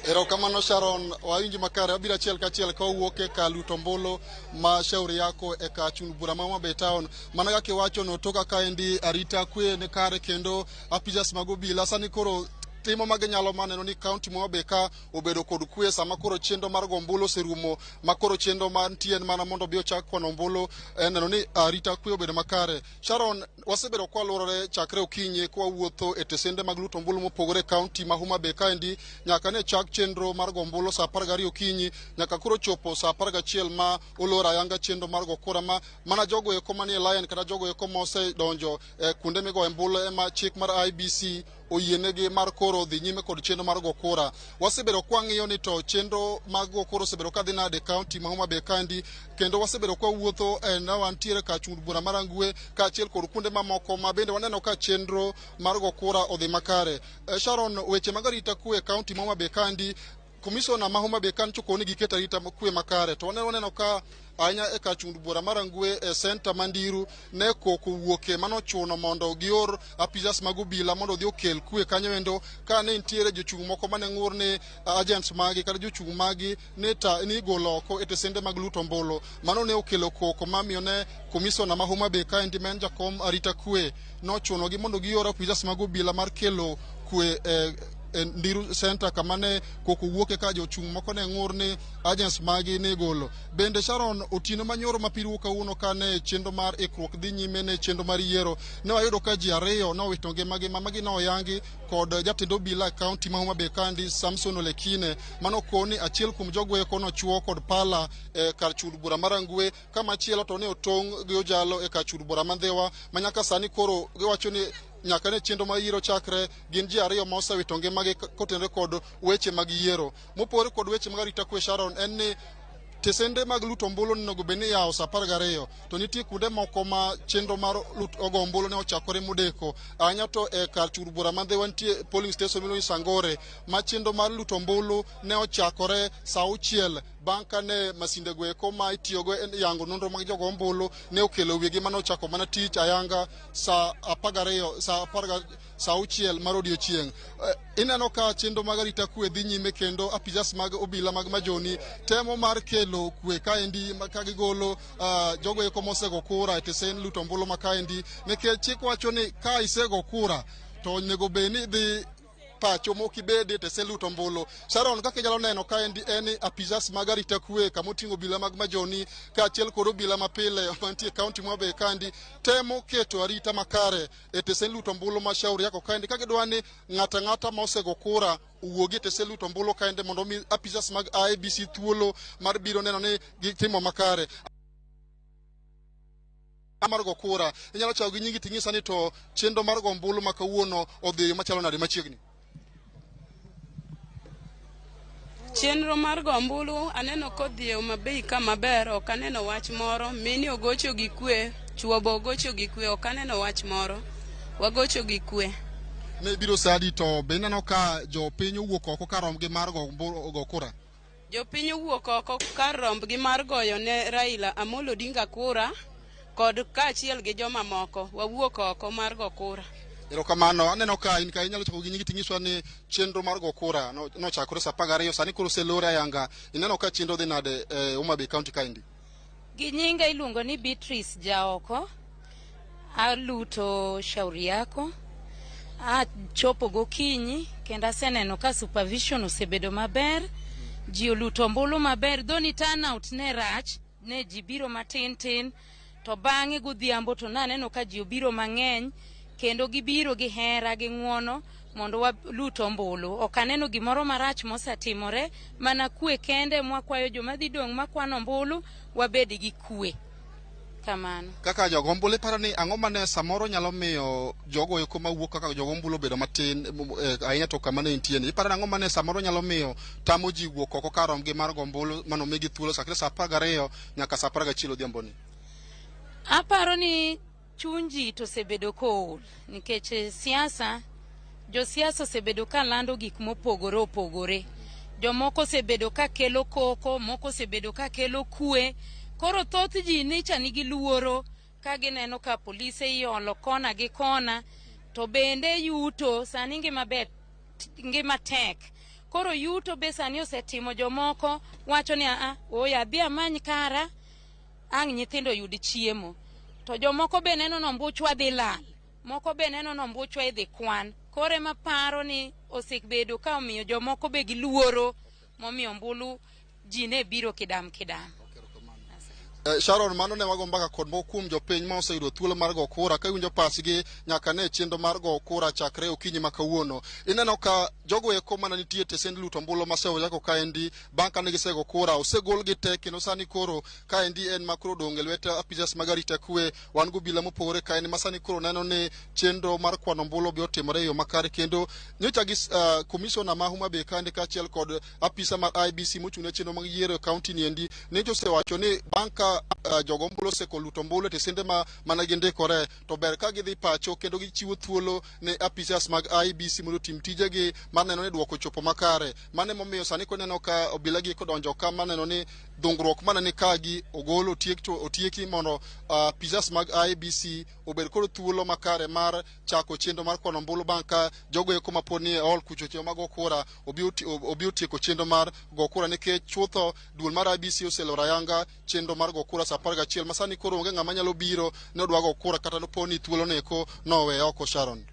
Erokamano Sharon, wawinji makare. Wabiro achiel kachiel ka wawuok e kar luto ombulu ma shauri yako e kar chung' bura ma Homa Bay town. Mana kaka iwacho no toka kaendi arita kwe ni kare kendo apisas mag obila sani koro timo maginyalo maneno ni kaunti ma Homa Bay ka obedo kod kwe sama koro chenro mar go ombulu oserumo, ma koro chenro mantie en mana mondo obi ochak kwano ombulu, en neno ni arita kwe obedo makare. Sharon, wasebedo kwa luorore chakre okinyi kwa wuotho e tesende mag luto ombulu mopogore e kaunti ma Homa Bay kaendi nyaka ne chak chenro mar go ombulu sa 12 okinyi nyaka koro chopo sa 11 ma olor ayanga chenro mar go kura ma mana jogo eko manie line kata jogo eko ma osedonjo e kuonde migoye ombulu ema chik mar IEBC oyienegi mar koro dhi nyime kod chenro mar go kura. Wasebedo kwang'iyo ni to chenro mag go kura osebedo kadhi nade e kaunti ma Homa Bay kaendi, kendo wasebedo kwawuotho na wantiere kar chung' bura mar Rangwe kaachiel kod kuonde mamoko ma bende waneno ka chenro mar go kura odhi makare. Sharon, weche mag arita kwe e kaunti ma Homa Bay kaendi, komisona ma Homa Bay kan chokoni giketo arita kwe makare, to waneno ka ahinya e kar chung' bura mar Rangwe e senta ma Ndiru ne koko wuoke manochuno mondo gior apisas mag obila mondo odhi okel kwe kanyo endo ka ne nitiere jochung' moko mane ng'ur ni agents magi kata jochung' magi ne ni igolo oko e tesende mag luto ombulu. Mano ne okelo koko mamiyo ne komisona ma Homa Bay kaendi ma en jakom arita kwe nochunogi mondo gior apisas mag obila mar kelo kwe e Ndiru Center kama ne koko wuoke ka jochung' moko ne ng'ur ni agents magi ne igolo. Bende Sharon, otieno manyoro ma pir wuok kawuono ka ne chenro mar ikruok dhi nyime ne chenro mar yiero, ne wayudo ka ji ariyo nowito ngimagi ma magi noyangi kod jatend obila e kaunti ma Homa Bay kaendi Samson Olekine manokoni achiel kuom jogo eko nochuo kod pala e kar chung' bura mar Rangwe, ka machielo to ne otong' gi ojalo e kar chung' bura ma Ndhiwa ma nyaka sani koro giwacho ni nyaka ne chenro mar yiero chakre gin ji ariyo ma osewito ngimagi kotenore kod weche mag yiero. Mopogore kod weche mag arita kwe Sharon, en ni tesende mag luto ombulu onego bed ni iyawo sa 12, to nitie kuonde moko ma chenro mar ogo ombulu ne ochakore modeko ahinya to e kar chung' bura ma Ndhiwa nitie polling station miluongo ni Sangore ma chenro mar luto ombulu ne ochakore sa 6 bang' kane masinde go eko ma itiyogo e yango nonro mag jogo ombulu ne okelo wigi mane ochako mana tich ayanga sa 12 sa 6 mar odiochieng'. Ineno ka chenro mag arita kwe dhi nyime kendo apisas mag obila mag majoni temo mar kelo kwe kaendi ka gigolo jogo eko mosego kura e tesen luto ombulu ma kaendi, nikech chik wacho ni ka isego kura to onego bed ni idhi pacho mokibede tesen luto ombulu. Sharon, kaka inyalo neno kaendi en ni apisas mag arita kwe kamoting'o obila mag majoni kaachiel kod obila mapile mantie e kaunti ma Homa Bay kaendi temo keto arita makare e tesen luto ombulu ma Shauri Yako kaendi, ka gidwa ni ng'ato ang'ata ma osego kura owuogi e tesen luto ombulu kaendi mondo omi apisas mag IEBC thuolo mar biro neno ni gitimo makare mar go kura. Inyalo chako gi nyingi ting'isa ni to chenro mar go ombulu ma kawuono odhi e yo machalo nade machiegni?
Chenro mar go ombulu aneno kodhi e Homa Bay ka maber, ok aneno wach moro. Mine ogocho gi kwe, chuo be ogocho gi kwe, ok aneno wach moro. Wagocho gi kwe.
Ne biro sa adi to be ineno ka jopiny owuok oko kar rombgi mar go kura?
Jopiny owuok oko kar rombgi mar goyo ne Raila Amolo Odinga kura kod kaachiel gi joma moko. Wawuok oko mar go kura.
Erokamano. Aneno ka in ka inyalo chako gi nyingi ting'iswa ni chenro mar go kura nochakore sa 12, sani koro oselor ayanga. Ineno ka chenro dhi nade e Homa Bay County kaendi?
Gi nyinga iluongo ni Beatrice Jaoko. Aluto Shauri Yako. Achopo gokinyi kendo aseneno ka supervision osebedo maber. Ji oluto ombulu maber. Though ni turnout ne rach, ne ji biro matin tin, to bang'e godhiambo to naneno ka ji obiro mang'eny kendo gibiro gi hera gi ng'uono mondo walut ombulu. Ok aneno gimoro marach mosetimore, mana kwe kende mwakwayo joma dhi dong' makwano ombulu wabed gi kwe. Kamano.
Kaka jogo ombulu, iparo ni ang'o mane samoro nyalo miyo jogo eko mawuok kaka jogo ombulu obedo matin ahinya to kama ne intie ni? Iparo ni ang'o mane samoro nyalo miyo tamo ji wuok oko kar rombgi mar go ombulu mano migi thuolo chakre sa 12 nyaka sa 11 odhiambo ni?
Aparo ni chuny ji to osebedo kool nikech siasa, josiasa osebedo ka lando gik mopogore opogore. Jomoko osebedo ka kelo koko, moko osebedo ka kelo kwe. Koro thoth ji nicha nigi luoro ka gineno ka polise iolo kona gi kona, to bende yuto sani ngima ber, ngima tek. Koro yuto be sani osetimo jomoko wacho ni aa, oya adhi amany kara ang' nyithindo yud chiemo. To jomoko be neno ni ombuchwa dhi lal, moko be neno ni ombuchwa idhi kwan. Koro ema paro ni osebedo ka omiyo jomoko be giluoro momiyo ombulu ji ne biro kidam kidam.
Sharon, mano ne wago mbaka kod moko kuom jopiny ma oseyudo thuolo mar go kura ka iwinjo pachgi nyaka ne chenro mar go kura chakre okinyi ma kawuono. Ineno ka jogo eko mana nitie tesend luto ombulu ma Shauri Yako kaendi bang' kane gisego kura osegolgi te kendo sani koro kaendi en ma koro odong' e lwet apisas mag arita kwe. Wan gi obila mopogore kaendi ma sani koro neno ni chenro mar kwano ombulu be otimore e yo makare kendo nyocha gi komishona ma Homa Bay kaendi kaachiel kod apisa mar IEBC mochung' ne chenro mag yiero e kaunti ni endi nyocha osewacho ni bang' ka jogo ombulu oseko luto ombulu e tesende ma mana gindikore to ber ka gidhi pacho kendo gichiwo thuolo ne apisas mag IEBC mondo otim tijegi mar neno ni duoko ochopo makare. Mano emomiyo sani koneno ka obila gi kodonjo ka maneno ni dhungruok mana ni ka gi ogol otieki mondo apisas mag IEBC obed kod thuolo makare mar chako chenro mar kwano ombulu bang' ka jogo eko mapod ni e hall kucho cheo mag go kura obi otieko chenro mar go kura, nikech chutho duol mar IEBC oseloro ayanga chenro mar go kura sa 11 ma sani koro onge ng'ama nyalo biro ni odwa go kura kata po ni thuolo neko nowe oko. Sharon.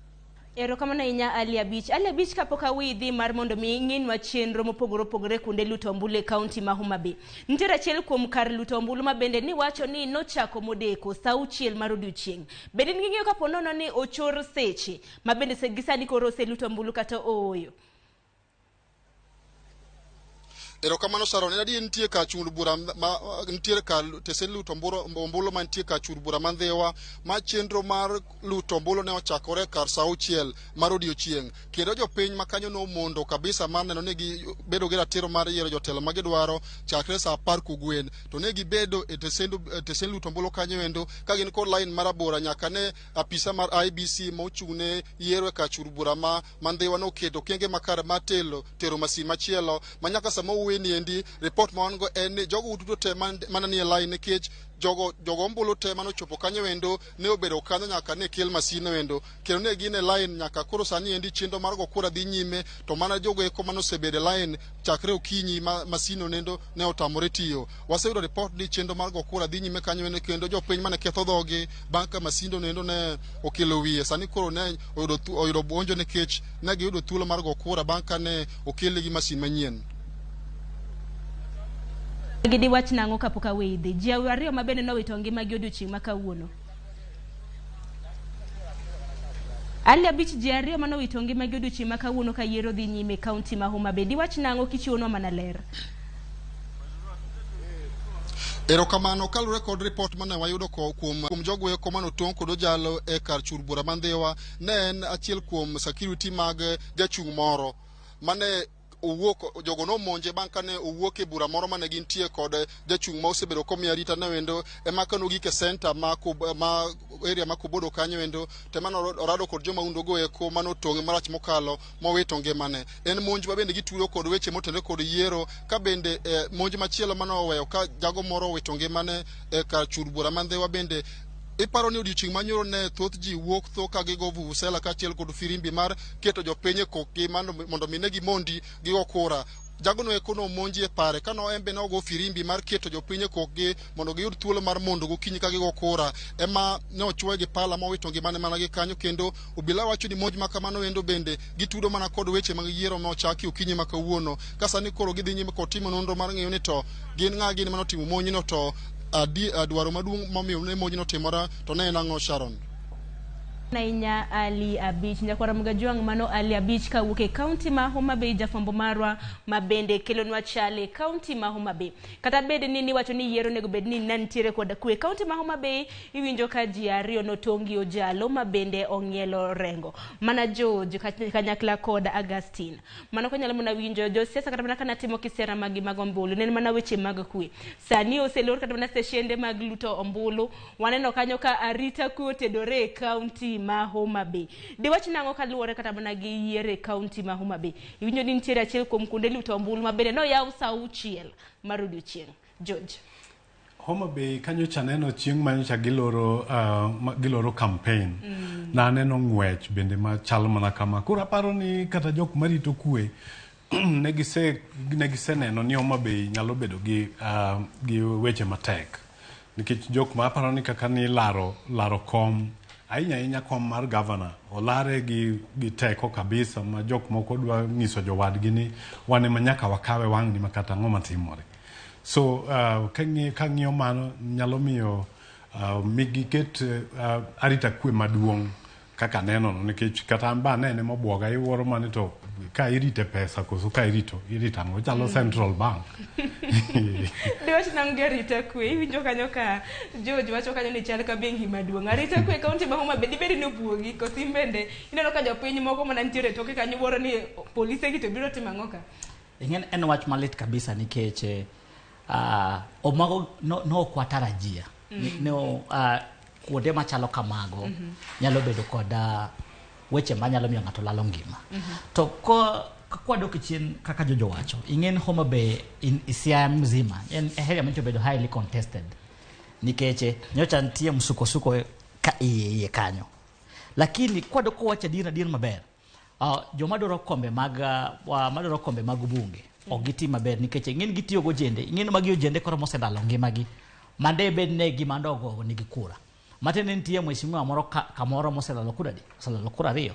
Erokamano ahinya Ali Abich. Ali Abich, kapok awidhi mar mondo mi ing'inwa chenro mopogore opogore kuonde luto ombulu e kaunti ma Homa Bay. Nitiere achiel kuom kar luto ombulu ma bende niwacho ni nochako modeko sa 6 mar odiochieng'. Bende in ging'eyo kapo nono ni ochor seche ma bende gi sani koro oseluto ombulu kata ooyo?
Erokamano Sharon. En adier nitie kar chung' bura ma nitiere kar tesen luto ombulu mantie kar chung' bura ma Ndhiwa ma chenro mar luto ombulu ne ochakore kar sa 6 mar odiochieng', kendo jopiny ma kanyo nomondo kabisa mar neno ni gibedo gi ratiro mar yiero jotelo ma gidwaro chakre sa 10 kogwen, to ne gibedo e tesen luto ombulu kanyo endo ka gin kod line marabora nyaka ne apisa mar IEBC ma ochung' ne yiero e kar chung' bura ma Ndhiwa noketo okenge makare mar tero masin machielo ma nyaka sama owuoyo kwe ni endi report ma wan go en ni jogo duto te mana nie line nikech jogo ombulu te manochopo kanyo endo ne obedo kanyo nyaka ne kel masin endo kendo ne gin e line nyaka koro sani endi chenro mar go kura dhi nyime to mana jogo eko manosebedo e line chakre okinyi ma masino nendo ne otamore tiyo. Waseyudo report ni chenro mar go kura dhi nyime kanyo endo kendo jopiny mane ketho dhogi bang' ka masindo nendo ne okelo wiye sani koro ne oyudo buonjo nikech ne giyudo thuolo mar go kura bang' ka ne okelnegi masin manyien.
Gidi wach nang'o kapok aweyi dhi? Ji ariyo ma bende nowito ngimagi odiochieng' ma kawuono. Ali abich ji ariyo manowito ngimagi odiochieng' ma kawuono ka yiero dhi nyime e kaunti ma Homa Bay. Diwach nang'o kichiwonwa mana ler?
Erokamano. Kaluwore kod report mane wayudo kuom jogo eko manotong' kod ojalo e kar chur bura ma Ndhiwa, ne en achiel kuom security mag jachung' moro mane owuok, jogo nomonje bang' kane owuok e bura moro mane gintie kod jachung' ma osebedo komiyo arita ne endo ema kane ogik e center ma area ma Kobodo kanyo endo to ema orado kod joma undo go eko manotong'e marach mokalo mowito ngimane. En monj ma bende gitudo kod weche motenore kod yiero ka bende monj machielo mane oweyo ka jago moro owito ngimane e kar chur bura ma Ndhiwa bende iparo ni odiochieng' manyoro ne thoth ji wuok tho ka gigo vuvuzela kaachiel kod firimbi mar keto jopiny e kokgi mondo mi ne gimondi gigo kura. Jagono eko nomonji e pare kano en be nogo firimbi mar keto jopiny e kokgi mondo giyud thuolo mar mondo gokinyi ka gigo kura ema ne ochuoye gi pala mowito ngimane mana gi kanyo. Kendo obila wacho ni monj ma kamano endo bende gitudo mana kod weche mag yiero ma ochaki okinyi ma kawuono ka sani koro gidhi nyime kod timo nonro mar ng'eyo ni to gin ng'a gini manotimo monjno to dwaro maduong' momiyo ne monjno timore to ne en ang'o Sharon?
Ahinya Ali Abich nyakwara Mgajwang' mano Ali Abich kawuok e kaunti ma Homa Bay, jafwambo marwa ma bende kelonwa chal e kaunti ma Homa Bay. Kata bed ni niwacho ni yiero onego bed ni ne nitiere kod kwe, kaunti ma Homa Bay iwinjo ka ji ariyo notongi ojalo ma bende ong'ielo rengo mana George kanyakla kod Augustine. Mano kanyalo mana winjo josiasa kata mana kana timo kisera magi mag ombulu ne en mana weche mag kwe. Sani oselor kata mana steshende mag luto ombulu, waneno kanyo ka arita kwe otedore e kaunti ma Homa Bay. Diwach nang'o kaluwore kata mana gi yiero e kaunti ma Homa Bay? Iwinjo ni nitiere achiel kuom kuonde luto ombulu ma bende noyaw sa 6 mar odiochieng'. George.
Homa Bay kanyocha neno chieng' manyocha giloro campaign. Na aneno ng'wech bende machal mana kama. Koro aparo ni kata jok marito kwe ne giseneno ni Homa Bay nyalo bedo gi weche matek. Nikech jok ma aparo ni kaka ni laro kom ahinya ahinya kom mar governor olare gi teko kabisa ma jok moko dwa nyiso jowadgi ni wan ema nyaka wakawe wang'ni ma kata ang'o matimore. So kang'iyo mano nyalo miyo giket arita kwe maduong' kaka neno no nikech kata an ba anene mobuoga iwuoro mani to ka irite pesa koso ka irito ang'o chalo Central Bank.
Diwach nang'o gi arita kwe? Iwinjo kanyo ka George wacho kanyo ni chal ka bengi maduong'. Arita kwe kaunti ma Homa Bay dibed ni obuogi koso in bende ineno ka jopiny moko mana nitiere e toke kanyo wuoro ni polise gi to biro timo ang'o ka?
Ing'e en wach malit kabisa nikech omago no ok watarajia. No kuonde machalo kamago nyalo bedo kod weche manyalo miyo ng'ato lalo ngima. To kwadok chien kaka Jojo wacho, ing'en Homa Bay in Siaya mzima en area mancho bedo highly contested nikech nyocha nitie msukosuko ka iye kanyo. Lakini kwadok wacho adier maber, joma dwaro kombe mag madwaro kombe mag bunge ok gitim maber nikech ing'en gitiyo gojende, ing'en magi ojende koro moselalo ngimagi mande bed ne gima ndogo nigi kura. Matene nitie mheshimiwa moro kamoro moselalo kura di, oselalo kura ariyo.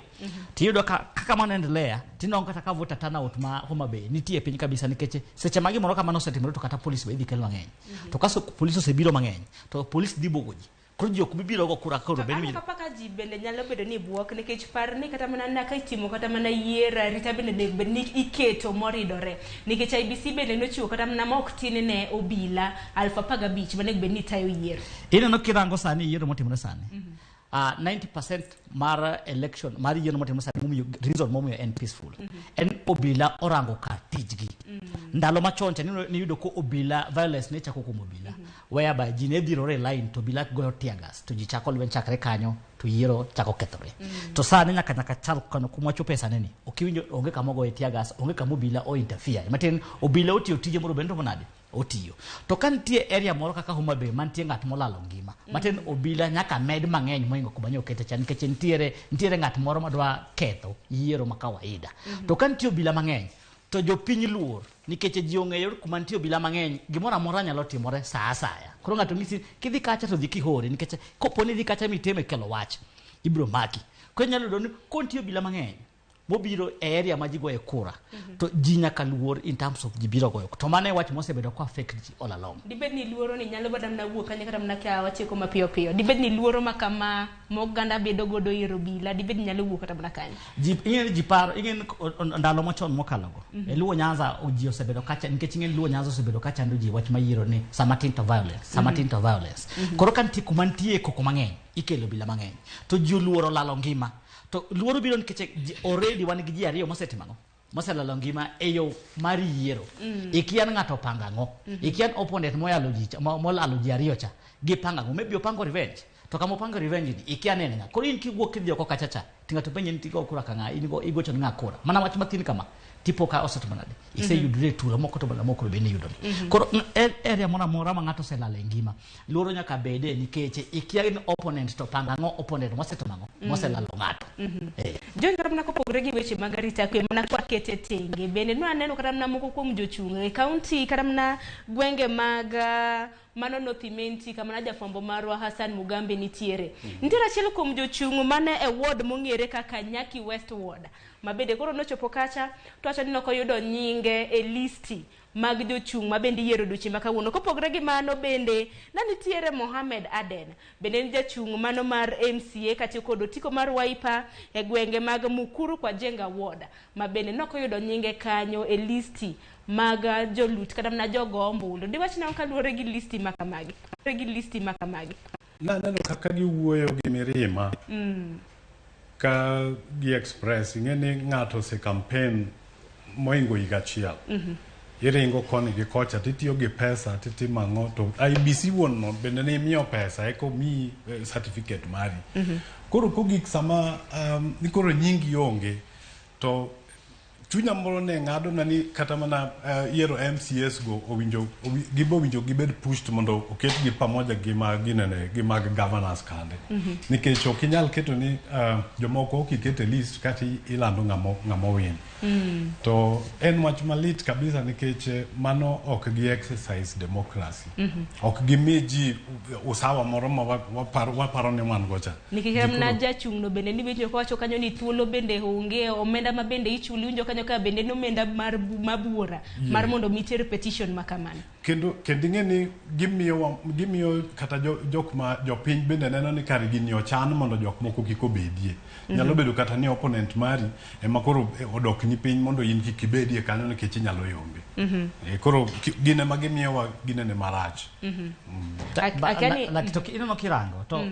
Tiyudo kaka mano endelea, tinwang'o kata ka voter turnout ma Homa Bay nitie piny kabisa nikech seche ma gimoro kamano osetimore to kata polis be idhi kel mang'eny. To ka polis osebiro mang'eny, to polis dhi buogo ji. Koro ji ok bi biro go kura koro bende
winjo. Kaka ji bende nyalo bedo ni buok nikech par ni kata mana naka itimo kata mana yiero arita bende onego bed ni iketo moridore nikech IBC bende nochiwo kata mana ma ok tin ne obila 15,000 manego bed ni tayo yiero.
Ineno kirango sani yiero motimore sani. 90% mar election mar yiero motimore sani momiyo reason momiyo en peaceful. En obila orango kar tijgi. Ndalo machon cha niyudo ko obila violence ne chako kuom obila, whereby ji ne dhirore e line to obila goyo tear gas to ji chako lweny chakre kanyo to yiero chako kethore. To sani nyaka chal kano kuma wachope sani ni ok iwinjo, onge kama ogoye tear gas, onge kama obila o interfere. Matin obila otiyo tije moro bende nade otiyo. To ka nitie area moro kaka Homa Bay mantie ng'at molalo ngima, matin obila nyaka med mang'eny mohingo kuma nyo okete cha, nikech nitiere ng'at moro madwa ketho yiero ma kawaida. To ka nitie obila mang'eny to jopiny luor, nikech ji ong'eyo kuma nitie obila mang'eny, gimoro amora nyalo timore sa asaya. Koro ng'ato ng'isi kidhi kacha to dhi kihore, nikech kopo ni idhi kacha miteme kelo wach, ibiro maki. Koro inyalo yudo ni kontie obila mang'eny mobiro e area ma ji goye kura, to ji nyaka luor in terms of ji biro goyo. To mano e wach mosebedo ka affect ji all along.
Dibed ni luoro ni nyalo bedo mana wuok kanyo kata mana ka wachiko mapiyo piyo. Dibed ni luoro ma kama ma oganda bedo godo ir obila, dibed ni nyalo wuok kata mana kanyo.
Ji ing'e ni ji paro, ing'e ni ndalo machon mokalo go. E Luo Nyanza ji osebedo kacha, nikech ing'e ni Luo Nyanza osebedo ka chando ji wach mayiero ni sama tin to violence, sama tin to violence. Koro ka nitie kuma nitie koko mang'eny, ikelo obila mang'eny. To ji oluoro lalo ngima. To luoro biro nikech already wan gi ji ariyo mosetimo ang'o? Moselalo ngima e yo mar yiero. Ikia ni ng'ato opango ang'o. Ikia ni opponent moyalo ji cha, molalo ji ariyo cha, gipango ang'o. Maybe opango revenge. To kama opango revenge ni, ikia ni en ng'a. Koro in kiwuok kidhi oko kacha cha, to ng'ato penji ni tigo kura ka ng'a, in go igocho ni ng'a kura. Mana wach mathin kama, tipo ka osetimo nade. Iseyudore e tula moko to bana moko bende iyudo ni. Koro area moro amora ma ng'ato oselalo e ngima, luoro nyaka bede nikech ikia ni opponent to pango ang'o, opponent mosetimo ang'o, moselalo ng'ato.
John, kata mana kopogore gi weche mag arita kwe, mana kwakete tenge, bende nwaneno kata mana moko kuom jochung' e kaunti, kata mana gwenge mag mano North Imenti, kama na jafwambo marwa Hassan Mugambi nitiere. Nitiere achiel kuom jochung' mane e ward mong'ere kaka Nyaki West Ward, ma bende koro nochopo kacha to wacho ni nokoyudo nyinge e listi mag jochung' ma bende iyiero odiochieng' ma kawuono. Kopogore gi mano bende ne nitiere Mohamed Aden, bende en jachung' mano mar MCA katiyo kod otiko mar Wiper e gwenge mag Mukuru kwa Jenga Ward, ma bende nokoyudo nyinge kanyo e listi mag jolut kata mana jogo ombulu. Diwach nang'o kaluwore gi listi ma kamagi? Gi listi ma kamagi.
Naneno kaka giwuoyo gi mirima ka gi express, ing'e ni ng'ato ose campaign mohingo higa achiel. Iringo koni gi kocha titiyo gi pesa titimo ang'o, to IEBC wuon no bende ne imiyo pesa eka omiyi certificate mari. Koro kogik sama ni koro nyingi onge, to chunya moro ne ng'ado na ni kata mana yiero MCAs go owinjo gibo winjo gibed pushed mondo oketgi pamoja gi mag ginene gi mag governors kande. Nikech ok inyal keto ni jomoko ok iket e list kata ilando ng'ama owin. To en wach malit kabisa nikech mano ok gi exercise democracy. Ok gimi ji usawa moro ma waparo ni wan go cha.
Nikech
Ji
mana
koro
jachung' no bende niwinjo kowacho kanyo ni thuolo bende onge, omenda ma bende ichuli, iwinjo kanyo ka bende en omenda mar mabuora mar mondo mi ter petition ma kamano.
Kendo ing'e ni gimiyo kata jok ma jopiny bende neno ni kar gini ochan mondo jok moko kik obedie. Nyalo bedo kata ni opponent mari ema koro odok ni piny mondo in kik ibedie kanyo nikech inyalo yombe. Koro gine ma gimiyowa ginene marach.
To ineno kirango to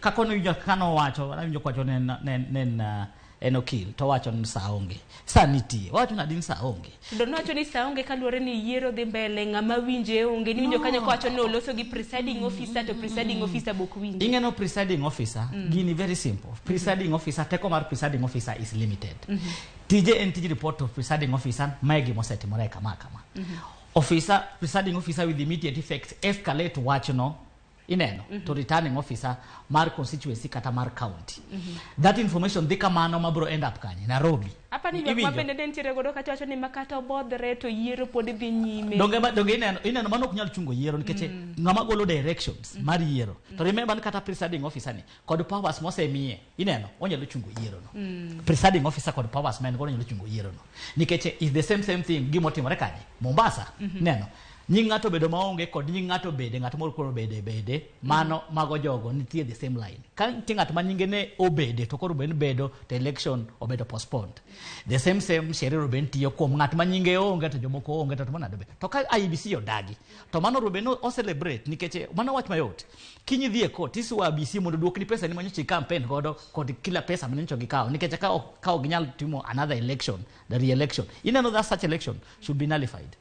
kaka nowinjo kaka nowacho, nawinjo kowacho ne en okil to wacho ni sa onge. Sa nitie. Wacho nadi ni sa onge.
To nowacho ni sa onge kaluwore ni yiero dhi mbele, ng'ama winje onge. Niwinjo kanyo kowacho ni oloso gi presiding officer to presiding officer bok winje.
Ing'eno presiding officer, gini very simple. Presiding officer, teko mar presiding officer is limited. Tije en tij report of presiding officer, mae gima osetimore kama kama. Officer, presiding officer with immediate effect escalate wachno ineno to returning officer mar constituency kata mar county. That information dhi kamano mabro end up kanye? Nairobi.
Apa ni ywak ma bende ne nitiere godo kacha wacho ni makata obodhre to yiero pod dhi nyime.
Donge ineno mano ok nyal chungo yiero nikech ng'ama golo directions mar yiero. To remember ni kata presiding officer ni kod powers mosemiye ineno onyalo chungo yiero no. Presiding officer kod powers ma en godo nyalo chungo yiero no. Nikech is the same thing gimotimore kanye? Mombasa. Ineno. Nying ng'ato bedo maonge kod nying ng'ato bede, ng'at moro koro bede bede, mano mago jogo nitie the same line. Ka nitie ng'at ma nyinge ne obede to koro ben bedo to election obedo postponed. The same same sheria ben tiyo kuom ng'at ma nyinge onge to jomoko onge to manade be. To ka IEBC odagi to mano ruben o celebrate nikech mano wach mayot. Kiny idhi e court isuo IEBC mondo duokni pesa ni manyocha i campaign godo kod kila pesa manyocha gikawo nikech ka ok ginyal timo another election, the re-election. Ineno that such election should be nullified.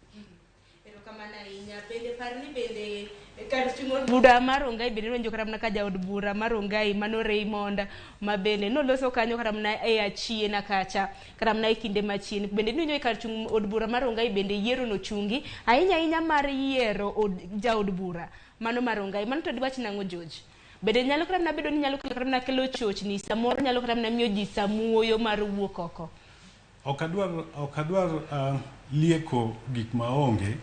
Erokamano ahinya. Bende par ni bende kar chung' od bura mar Rongai bende nowinjo kata mana ka jaod bura mar Rongai mano Raymond ma bende noloso kanyo kata mana e achiena kacha kata mana e kinde machien bende niwinjo e kar chung' od bura mar Rongai bende yiero nochungi ahinya ahinya mar yiero od, jaod bura mano mar Rongai mano to diwach nang'o George bende nyalo kata mana bedo ni nyalo kata mana kelo chochni samoro nyalo kata mana miyo ji samuoyo mar wuok oko.
Ok adwar lieko gik maonge.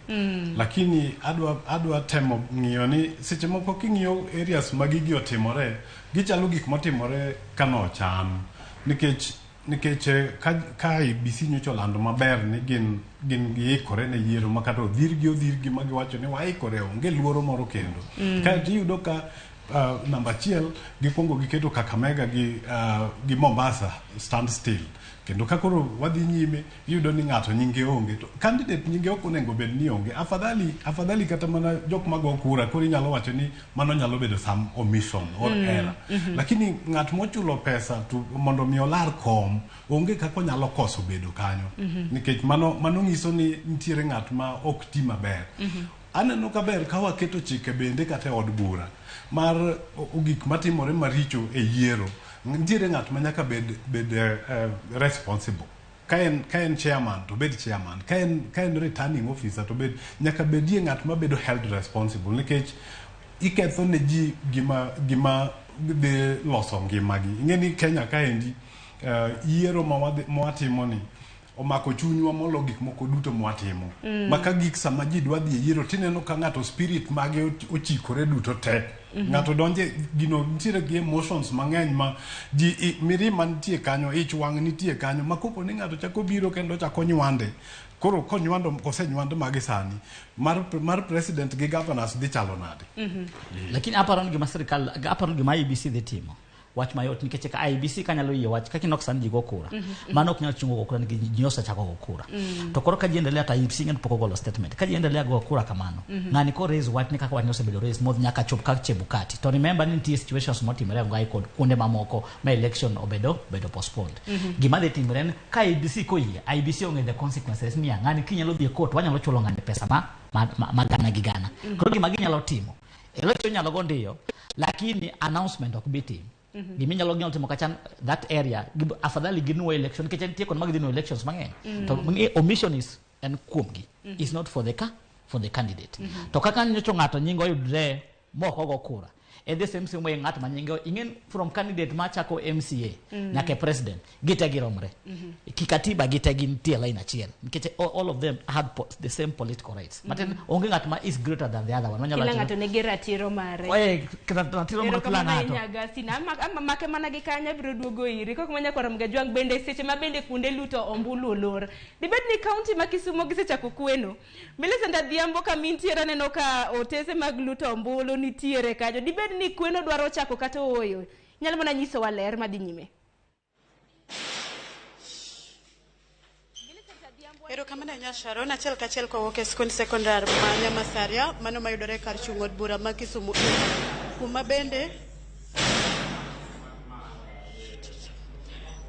Lakini adwa temo ng'iyo ni seche moko king'iyo areas ma gigi otimore gichalo gik motimore kano chan nikech ka IEBC nyocha olando maber ni gin giikore ne yiero ma kata odhirgi ma giwacho ni waikore onge luoro moro kendo. Kaeto iyudo ka namba achiel gikwongo giketo Kakamega gi Mombasa stand still kendo ka koro wadhi nyime iyudo ni ng'ato nyinge onge to candidate nyinge ok onego bed ni onge afadhali kata mana jok mago kura koro inyalo wacho ni mano nyalo bedo some omission or error. Lakini ng'at mochulo pesa to mondo mi olar kom onge kaka onyalo koso bedo kanyo. Nikech mano nyiso ni nitiere ng'at ma ok ti maber. Aneno ka ber ka waketo chike bende kata e od bura mar gik matimore maricho e yiero nitiere ng'at ma nyaka bed responsible. Ka en chairman to bed chairman, ka en returning officer to bed nyaka bedie ng'at ma bedo held responsible nikech iketho ne ji gima dhi loso ngimagi. Ing'e ni Kenya kaendi yiero ma watimo ni omako chunywa molo gik moko duto mwatimo. Ma ka gik sama ji dwa dhi e yiero tineno ka ng'ato spirit mage ochikore duto te. Ng'ato donje gino nitiere gi emotions mang'eny ma ji mirima nitie kanyo, ich wang' nitie kanyo ma kopo ni ng'ato chako biro kendo chako nywande. Koro konywando osenywand magi sani mar president gi governors dhi chalo nade?
Lakini aparo ni gima sirikal aparo ni gima IEBC dhi timo wach mayot nikech ka IEBC kanyalo yie wach kaka ineno sani ji go kura. Mano ok nyal chungo go kura nikech ji osechako go kura. To koro ka ji endelea to IEBC ng'en pok ogolo statement. Ka ji endelea go kura kamano, ng'ani ko raise wach ni kaka wach ni osebedo raise modhi nyaka chop kaka Chebukati. To remember ni nitie situations motimore Rongai kod kuonde mamoko ma election obedo postponed. Gima dhi timore en ka IEBC koyie, IEBC ong'e the consequences niya ng'ani kinyalo dhi e court wanyalo chulo ng'ani pesa ma gana gi gana. Koro gima ginyalo timo, election inyalo go ndiyo, lakini announcement ok bi tim. Gima inyalo timo kacha that area afadhali ginuo election nikech nitie kuonde ma gidhi nuo elections mang'eny. To omission is en kuomgi. Is not for the for the candidate. To kaka nyocha ng'ato nyinge oyudre mok ogo kura. E the same way ng'at ma nyinge ing'en from candidate machako MCA nyaka president gite giromre. Kikatiba gite gintie line achiel nikech all of them had the same political rights. But onge ng'at ma is greater than the other one.
Kila ng'ato nigi ratiro mare.
Ratiro mar kila ng'ato.
Ama make mana gi kanya biro duogo iri. Kok manya kwaro Mgajwang' bende seche ma bende kuonde luto ombulu olor. Dibed ni kaunti ma Kisumo gisechako kweno. Millicent Adhiambo ka mintiere aneno ka otese mag luto ombulu nitiere kanyo. Dibed ni kweno dwaro chako kata ooyo. Nyalo mana nyisowa ler madhi nyime.
Erokamano ahinya Sharon, achiel kachiel kowuok e skund sekondar ma Nyamasaria, mano mayudore kar chung' od bura ma Kisumu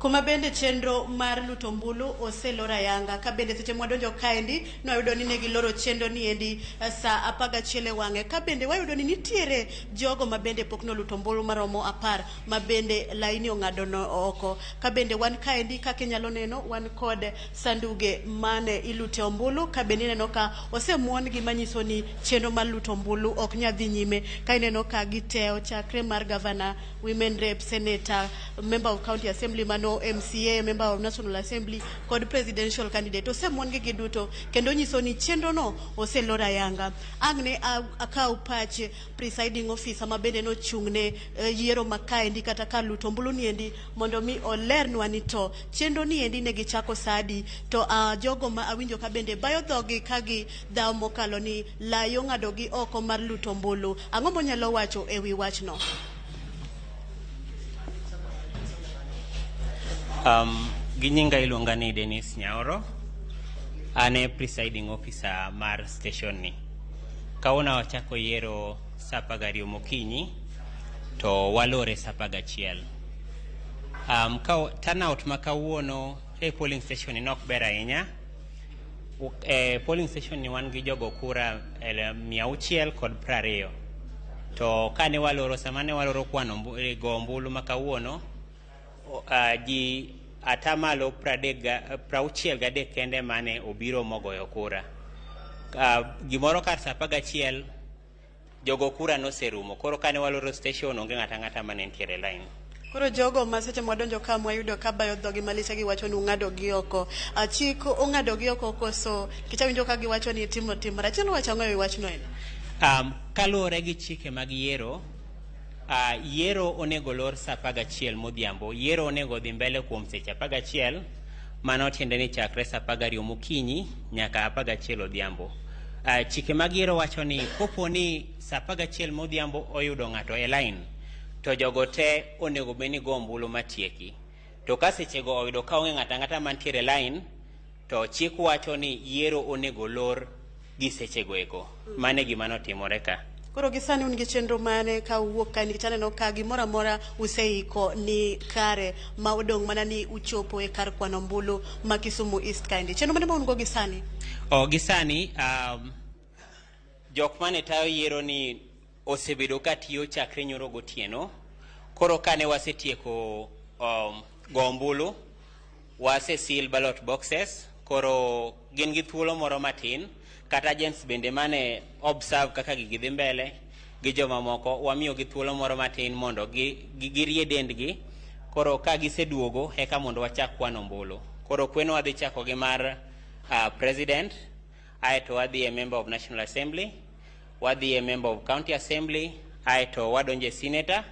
kuma bende chenro mar luto ombulu oselor ayanga. Ka bende seche mwadonjo kaendi nwayudo ni ne giloro chenro ni endi saa 11 e wang'e. Ka bende wayudo ni nitiere jogo ma bende pok noluto ombulu maromo 10 ma bende laini ong'ado no oko. Ka bende wan kaendi kaka inyalo neno wan kod sanduge mane ilute ombulu. Ka bende ineno ka osemuon gi manyiso ni chenro mar luto ombulu ok nyal dhi nyime. Ka ineno ka giteo chakre mar governor, women rep, senator, member of county assembly mano Waneno MCA, Member of National Assembly kod presidential candidate osemuon gi giduto, kendo nyiso ni chenro no oselor ayanga. Ang' ne akaw pach presiding officer ma bende nochung'ne yiero ma kaendi kata kar luto ombulu niendi mondo mi olernwa ni to chenro niendi ne gichako sa adi, to jogo ma awinjo ka bende bayo dhogi ka gi dhaw mokalo ni layo ng'ado gi oko mar luto ombulu. Ang'o monyalo wacho e wi wachno?
Gi nyinga iluonga ni Dennis Nyaoro. An e presiding officer mar station ni. Kawuono wachako yiero sa 12 mokinyi to walore sa 11. Turnout ma kawuono e polling station ni nok ber ahinya. E polling station ni wan gi jogo kura 620. To kane waloro, sama ne waloro kwano go ombulu ma kawuono, ji atamalo 63 kende mane obiro mogoyo kura. Gimoro kar sa 11 jogo kura noserumo. Koro kane waloro station onge ng'ata ang'ata mane nitiere e line.
Koro jogo ma seche mwadonjo ka mwayudo ka bayo dhogi malich giwacho ni ung'ado gi oko. Chik ong'ado gi oko koso? Nikech awinjo ka giwacho ni timo tim marach. Inyalo wacho ang'o e wi wachno endo?
Kaluwore gi chike mag yiero, yiero onego lor sa 11 modhiambo. Yiero onego dhi mbele kuom seche 11. Mano tiende ni chakre sa 12 mokinyi nyaka 11 odhiambo. Chike mag yiero wacho ni kopo ni sa 11 modhiambo oyudo ng'ato e line, to jogo te onego bed ni go ombulu matieki. To ka sechego oyudo ka onge ng'ato ang'ata mantiere e line, to chik wacho ni yiero onego lor gi sechego eko. Mano e gima notimore ka.
Koro gi sani un gi chenro mane ka uwuok ka, nikech aneno ka gimoro amora useiko ni kare ma odong' mana ni uchopo e kar kwano ombulu ma Kisumu East kaendi. Chenro mane ma un go gi sani?
Gi sani jok mane tayo yiero ni osebedo ka tiyo chakre nyoro gotieno. Koro kane wasetieko go ombulu, wase seal ballot boxes. Koro gin gi thuolo moro matin, kata agents bende mane observe kaka gigi dhi mbele gi jomamoko, wamiyo gi thuolo moro matin mondo girie dendgi. Koro ka giseduogo eka mondo wachak kwano ombulu. Koro kweno wadhi chako gi mar president, aeto wadhi e member of National Assembly, wadhi e member of County Assembly, aeto wadonjo e senator,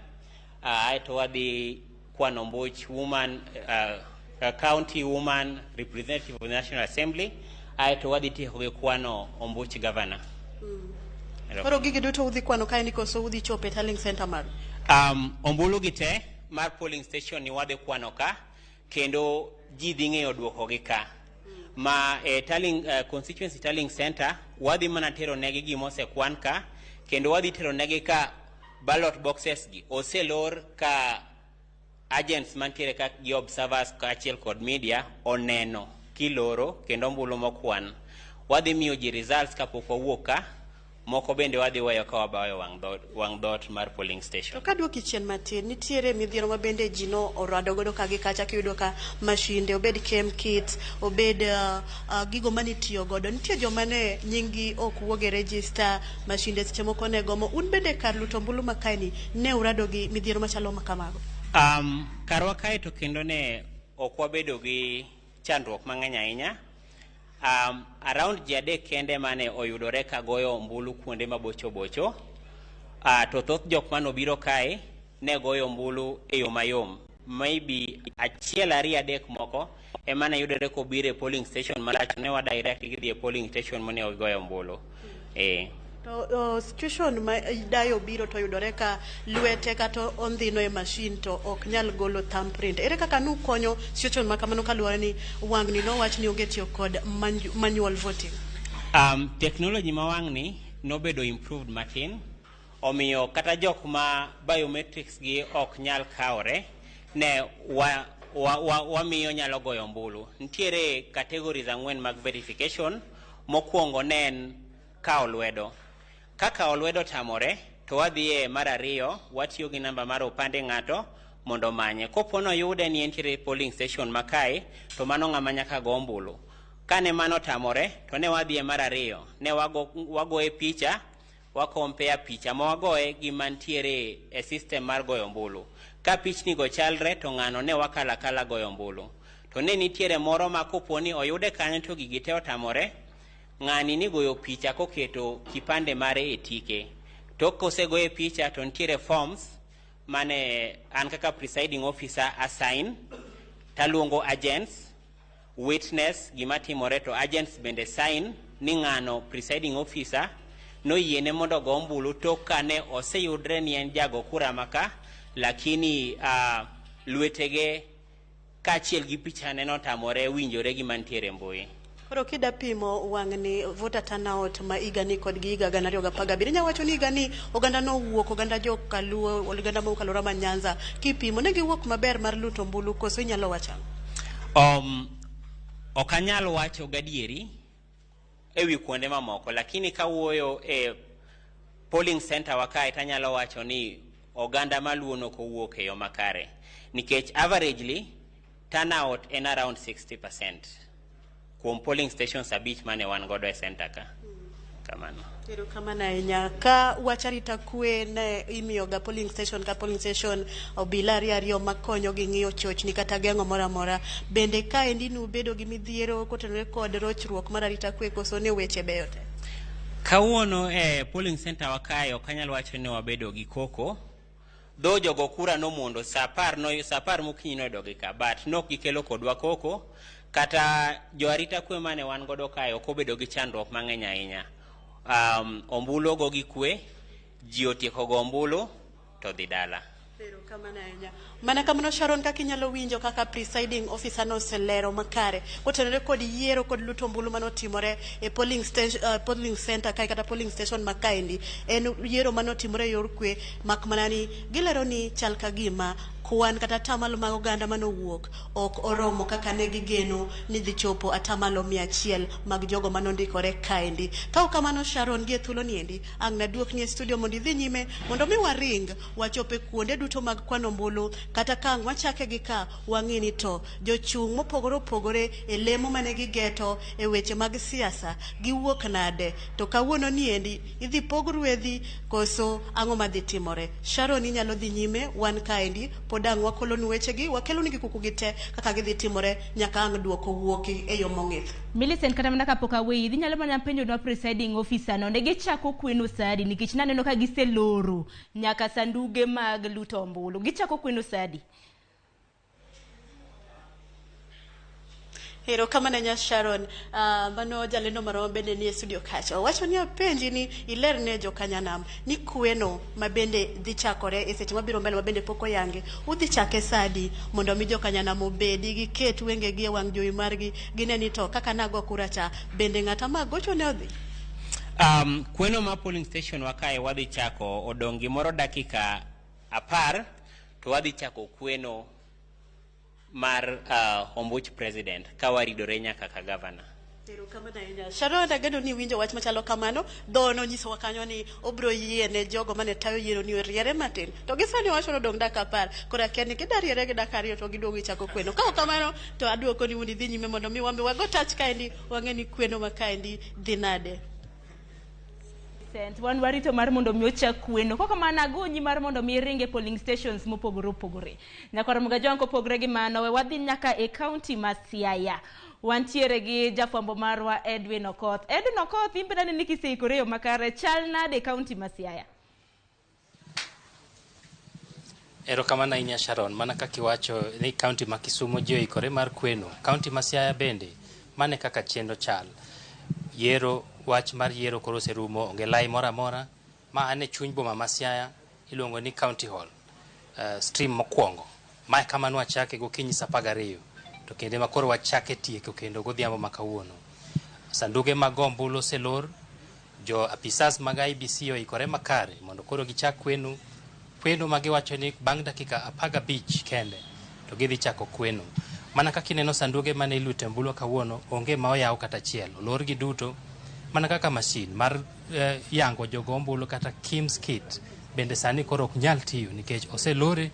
aeto wadhi kwano ombuch woman, county woman representative of the National Assembly, aeto wadhi tieko gi kwano ombuch governor.
Koro gigi duto udhi kwano kaendi koso udhi chopo e tallying center maru?
Ombulu gi te mar polling station ni wadhi kwano ka, kendo ji dhi ng'eyo duoko gi ka. Ma e tallying, constituency tallying center wadhi mana tero negi gima osekwan ka, kendo wadhi tero negi ka ballot boxes gi oselor ka agents mantiere ka gi observers kaachiel kod media oneno kiloro kendo ombulu mokwan. Wadhi miyo ji results kapok wawuok ka, moko bende wadhi weyo ka wabayo wang' dhoot mar polling station.
To kaduoki chien matin, nitiere midhiero ma bende ji no orado godo ka gi kacha, kiyudo ka mashinde, obed chem kit, obed gigo manitiyo godo. Nitie joma ne nying gi ok wuog e register, mashinde seche moko ne gomo. Un bende kar luto ombulu ma kaeni ne urado gi midhiero machalo ma kamago?
Karwa kae to kendo ne ok wabedo gi chandruok mang'eny ahinya. Around ji 3 kende mane oyudore ka goyo ombulu kuonde mabocho bocho. To thoth jok manobiro kae ne goyo ombulu e yo mayom. Maybe 1, 2, 3 moko ema ne yudore kobiro e polling station marach, ne wa direct gidhi e polling station mane gigoyo ombulu.
To situation ma dayo biro to yudore ka lwete kata ondhino e machine to ok nyal golo thumbprint. Ere kaka nukonyo situation ma kamano kaluwore ni wang'ni nowach ni onge tiyo kod manual voting?
Technology ma wang'ni nobedo improved matin, omiyo kata jok ma biometrics gi ok nyal kawre ne wamiyo nyalo goyo ombulu. Nitiere categories 4 mag verification. Mokwongo ne en kawo lwedo. Ka kawo lwedo tamore, to wadhi e mar 2, watiyo gi namba mar opande ng'ato mondo omanye. Kopo noyude ni entiere polling station ma kae, to mano ng'ama nyaka go ombulu. Kane mano tamore, to ne wadhi e mar 2, ne wagoye picha, wakompea picha ma wagoye gi mantiere e system mar goyo ombulu. Ka pichni go chalre to ng'ano ne wakala akala goyo ombulu. To ne nitiere moro ma kopo ni oyude kanyo to gigi te otamore, ng'ani ni goyo picha koketo kipande mare e tike. Tok kosegoye picha to nitiere forms mane an kaka presiding officer assign taluongo agents witness gima timore to agents bende sign ni ng'ano presiding officer noyiene mondo ogo ombulu tok kane oseyudre ni en jago kura maka, lakini lwetege kaachiel gi pichane notamore winjore gi mantiere e mbui.
Koro kida pimo wang'ni voter turnout ma higani kod gi higa 2017, inyalo wacho ni higani oganda nowuok, oganda jokaluo, oganda mowuok alwora ma Nyanza, kipimo ne giwuok maber mar luto ombulu koso inyalo wacho ang'o?
Ok anyal wacho gadieri ewi kuonde mamoko, lakini kawuoyo e polling center wa kae tanyalo wacho ni oganda maluo nok owuok e yo makare nikech averagely turnout en around 60% kuom polling stations 5 mane wan godo e center ka. Kamano.
Erokamano ahinya. Ka wach arita kwe ne imiyoga polling station ka polling station obila ariyo ariyo makonyo gi ng'iyo chochni kata geng'o moro amora. Bende kaendi nubedo gi midhiero kotenore kod rochruok mar arita kwe koso ne weche beyo te?
Kawuono e polling center wa kae ok anyal wacho ni wabedo gi koko. Dho jogo kura nomondo saa 10 no, saa 10 mokinyi noyudo gi ka, but nok gikelo kodwa koko kata jo arita kwe mane wan godo kae ok obedo gi chandruok mang'eny ahinya. Ombulu ogo gi kwe, ji otieko go ombulu to dhi dala.
Erokamano ahinya. Mana kamano Sharon, kaka inyalo winjo kaka presiding officer noselero makare kotenore kod yiero kod luto ombulu manotimore e polling station, polling center kae kata polling station ma kaendi. En yiero manotimore e yor kwe, mak mana ni gilero ni chal ka gima kwan kata atamalo mag oganda manowuok ok oromo kaka ne gigeno ni dhi chopo atamalo 100 mag jogo manondikore kaendi. Ka ok kamano Sharon, gi e thuolo niendi ang' naduokni e studio mondo idhi nyime mondo mi waring wachop e kuonde duto mag kwano ombulu, kata ka ang' wachake gi ka wang'i ni to jochung' mopogore opogore e lemo mane gigeto e weche mag siasa giwuok nade, to kawuono niendi idhi pog rwedhi koso ang'o madhi timore. Sharon, inyalo dhi nyime, wan kaendi pod ang' wakolonu wechegi, wakelonigi kuku gi te kaka gidhi timore nyaka ang' duoko wuoki e yo mong'ith.
Millicent, kata mana kapok aweyi, idhi nyalo mana penjonwa presiding officer no ne gichako kweno sa adi, nikech naneno ka giseloro nyaka sanduge mag luto ombulu. Gichako kweno sa adi?
Erokamano ahinya Sharon. Mano jalendo marwa bende nie studio kacha. Owacho ni apenji ni ilerne jokanyanam ni kweno ma bende dhi chakore e seche mabiro mbele ma bende pok oyangi, udhi chake sa adi mondo mi jokanyanam obedi giket wengegi e wang' jowi margi gine ni to kaka nago kura cha bende ng'ata ma gocho ne odhi.
Kweno ma polling station wa kae wadhi chako odong' gimoro dakika 10 to wadhi chako kweno mar ombuch president ka waridore nyaka ka governor.
Erokamano ahinya. Sharon, ageno ni iwinjo wach machalo kamano. Dhono nyisowa kanyo ni obiro yie ne jogo mane tayo yiero ni oriere matin. To gi sani owacho ni odong' dakika 10. Koro akia ni kida riere gi dakika 2 to giduogo gichako kweno. Ka ok kamano to aduoko ni mondo idhi nyime mondo mi wambe wago touch kaendi wang'e ni kweno ma kaendi dhi nade.
Wan warito mar mondo mi ochak kweno. Kok kamano agonyi mar mondo mi iringe polling stations mopogore opogore. Nyakwar Mugajwang' kopogore gi mano, we wadhi nyaka e county ma Siaya. Wantiere gi jafwambo marwa Edwin Okoth. Edwin Okoth, in bende aneno ni kiseikore e yo makare, chal nade e county ma Siaya?
Erokamano ahinya Sharon, mana kaka iwacho ni county ma Kisumu ji oikore mar kweno. County ma Siaya bende, mane kaka chenro chal. Yiero, wach mar yiero koro oserumo, onge lai moro amora. Ma an e chuny boma ma Siaya, iluongo ni County Hall, stream mokwongo. Ma kama nwachake gokinyi saa 12, to kinde ma koro wachake tieko kendo godhiambo ma kawuono. Sanduge mag ombulu oselor, jo apisas mag IEBC oikore makare mondo koro gichak kweno. Kweno ma giwacho ni bang' dakika 15 kende to gidhi chako kweno. Mana kaka ineno sanduge mane ilute ombulu kawuono, onge ma oyaw kata achiel, olorgi duto. Mana kaka mashin mar yango jogo ombulu kata KIMS kit bende sani koro ok nyal tiyo nikech oselore.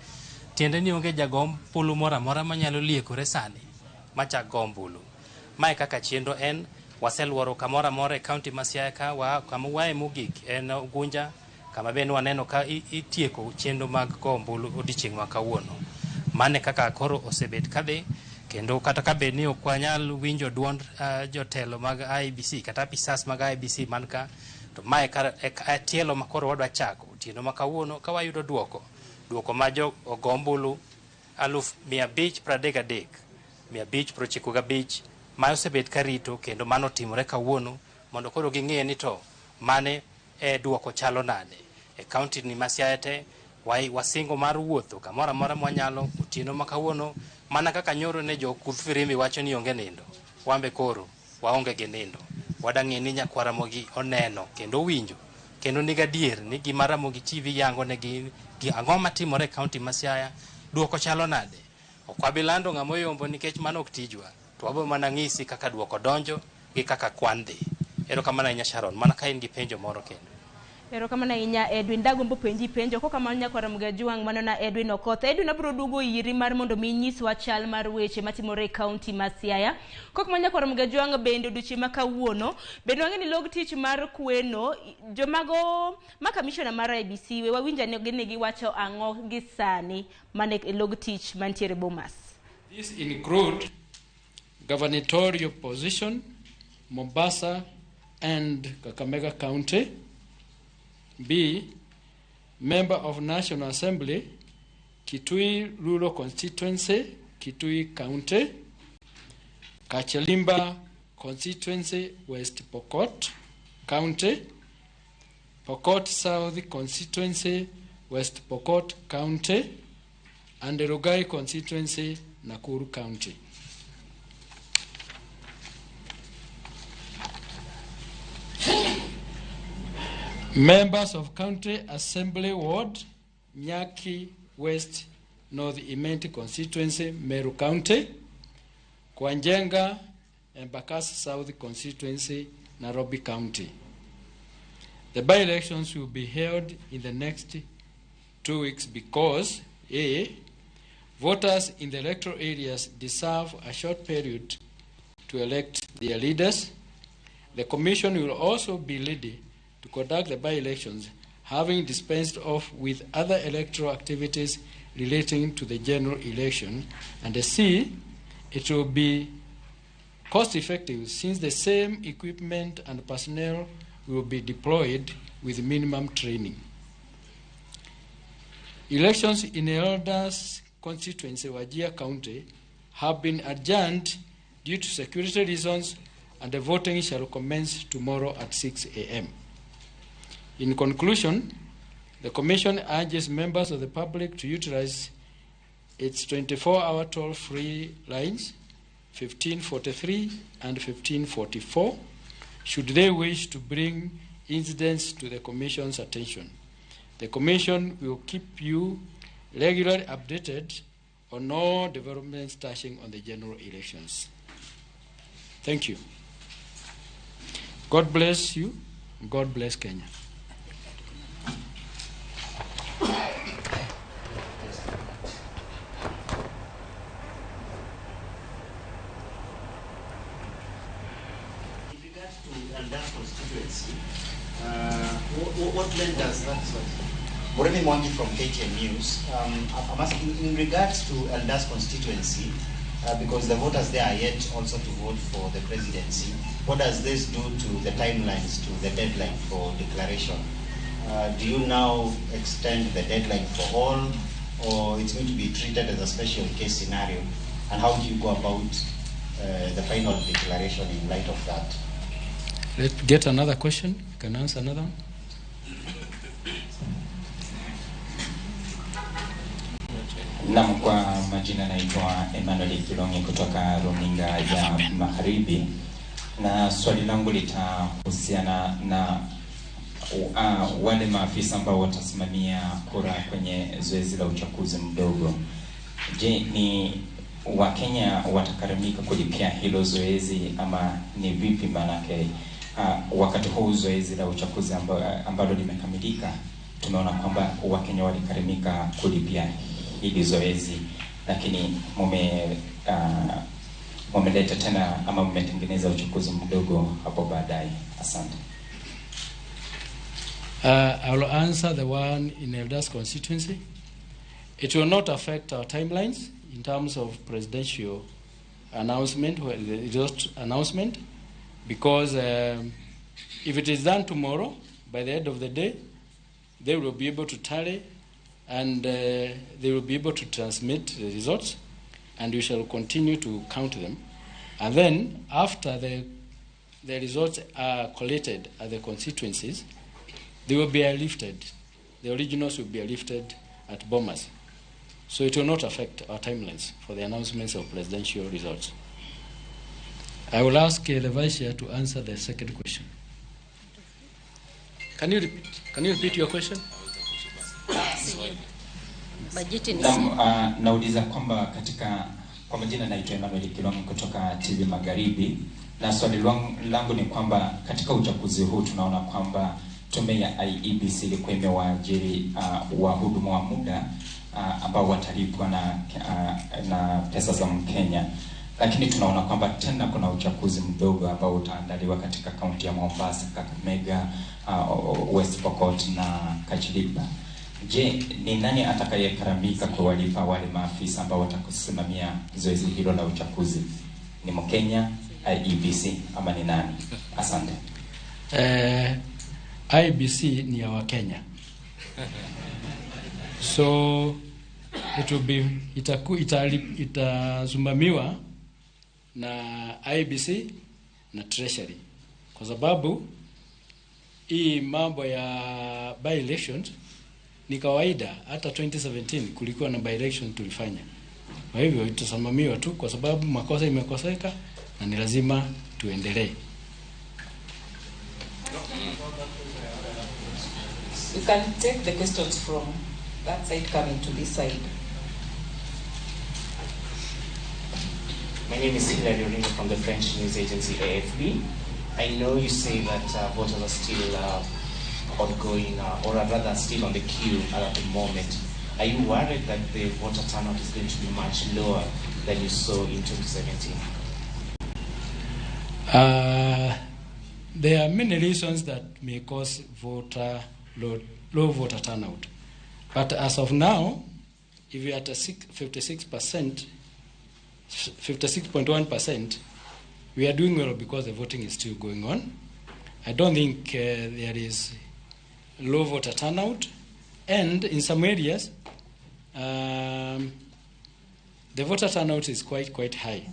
Tiende ni onge jago ombulu moro amora manyalo liekore sani machak go ombulu. Mae kaka chenro en, waseluoro kamoro amora e county ma Siaya ka, kama wae mogik en Ugunja, Kama bende waneno ka itieko chenro mag go ombulu odiochieng' ma kawuono. Mane kaka koro osebet kadhi, kendo kata ka bed ni ok wanyal winjo duond jotelo mag IEBC kata apisas mag IEBC man ka, to mae e tielo ma koro wadwa chako otieno ma kawuono ka wayudo duoko ma jo ogo ombulu 533,595 ma osebet ka rito, kendo mano otimore kawuono mondo koro ging'e ni to mane e duoko chalo nade e kaunti ni ma Siaya te. Wasingo mar wuotho kamoro amora mwanyalo otieno ma kawuono, mana kaka nyoro ne jo kudh firimbi wacho ni onge nindo, wambe koro waonge gi nindo. Wadang'e ni nyakwar Ramogi oneno kendo owinjo kendo ni gadier ni gima Ramogi TV yango ne gi ang'o matimore e kaunti ma Siaya, duoko chalo nade. Ok wabi lando ng'ama oyombo nikech mano ok tijwa, to wabo mana ng'isi kaka duoko donjo gi kaka kwan dhi. Erokamano ahinya Sharon, mana ka in gi penjo moro kendo.
Erokamano ahinya Edwin, dagombo penji penjo kokamano nyakwar Ramogi Ajwang', mano na Edwin Okoth. Edwin, abiro duogo iri mar mondo mi inyiswa chal mar weche matimore e kaunti ma Siaya. Kokamano nyakwar Ramogi Ajwang', bende odiochieng' ma kawuono bende wang'e ni log tich mar kweno jomago ma kamishona mar IEBC we wawinj ane ni giwacho ang'o gi sani mane log tich mantiere Bomas.
This include gubernatorial position, Mombasa and Kakamega County. B, Member of National Assembly, Kitui Rural Constituency, Kitui County. Kachelimba Constituency, West Pokot County. Pokot South Constituency, West Pokot County. And the Rugai Constituency, Nakuru County. Members of County Assembly Ward, Nyaki West North Imenti Constituency, Meru County. Kwanjenga and Embakasi South Constituency, Nairobi County. The by-elections will be held in the next 2 weeks because A, voters in the electoral areas deserve a short period to elect their leaders. The Commission will also be ready to conduct the by-elections, having dispensed off with other electoral activities relating to the general election. And C, it will be cost-effective since the same equipment and personnel will be deployed with minimum training. Elections in Elders constituency, Wajir County, have been adjourned due to security reasons, and the voting shall commence tomorrow at 6 a.m. In conclusion, the Commission urges members of the public to utilize its 24-hour toll-free lines, 1543 and 1544, should they wish to bring incidents to the Commission's attention. The Commission will keep you regularly updated on all developments touching on the general elections. Thank you. God bless you. God bless Kenya.
In regards to Eldas constituency, what lend does that? Moremi Mwangi from KTN News. I'm asking in regards to Eldas constituency, because the voters there are yet also to vote for the presidency. What does this do to the timelines, to the deadline for declaration? Do you now extend the deadline for all, or it's going to be treated as a special case scenario? And how do you go about the final declaration in light of that?
Let's get another question. You can answer another one.
Naam, kwa majina naitwa Emmanuel Kilongi kutoka runinga ya Magharibi, na swali langu litahusiana na wale maafisa ambao watasimamia kura kwenye zoezi la uchaguzi mdogo. Je, ni Wakenya watakarimika kulipia hilo zoezi ama ni vipi? Maanake wakati huu zoezi la uchaguzi ambalo limekamilika, tumeona kwamba Wakenya walikarimika kulipia hili zoezi, lakini mumeleta tena ama mmetengeneza uchaguzi mdogo hapo baadaye. Asante.
I will answer the one in Eldas constituency. It will not affect our timelines in terms of presidential announcement, the result announcement, because if it is done tomorrow, by the end of the day, they will be able to tally and they will be able to transmit the results, and we shall continue to count them. And then after the results are collated at the constituencies, they will be airlifted. The originals will be airlifted at Bomas. So it will not affect our timelines for the announcements of presidential results. I will ask the Vice Chair to answer the second question. Can you repeat your question?
Nauliza kwamba katika, kwa majina naitwa Emmanuel Kilongi kutoka TV Magharibi, na swali langu ni kwamba katika uchaguzi huu tunaona kwamba tume ya IEBC ilikuwa imewaajiri wahudumu wa muda ambao watalipwa na pesa za Mkenya, lakini tunaona kwamba tena kuna uchaguzi mdogo ambao utaandaliwa katika kaunti ya Mombasa, Kakamega, West Pokot na Kachiliba. Je, ni nani atakayekaramika kuwalipa wale maafisa ambao watakusimamia zoezi hilo la uchaguzi? Ni Mkenya, IEBC ama ni nani? Asante.
IEBC ni ya Wakenya. So it will be itasimamiwa na IEBC na Treasury, kwa sababu hii mambo ya by elections ni kawaida. Hata 2017 kulikuwa na by election tulifanya. Kwa hivyo itasimamiwa tu, kwa sababu makosa imekoseka na ni lazima tuendelee.
You can take the questions from that side coming to this side.
My name is Hilary Oringo from the French news agency AFP. I know you say that voters are still ongoing, or rather still on the queue at the moment. Are you worried that the voter turnout is going to be much lower than you saw in 2017?
There are many reasons that may cause low voter turnout. But as of now, if you are at 56%, 56.1%, we are doing well because the voting is still going on. I don't think there is low voter turnout. And in some areas, the voter turnout is quite high.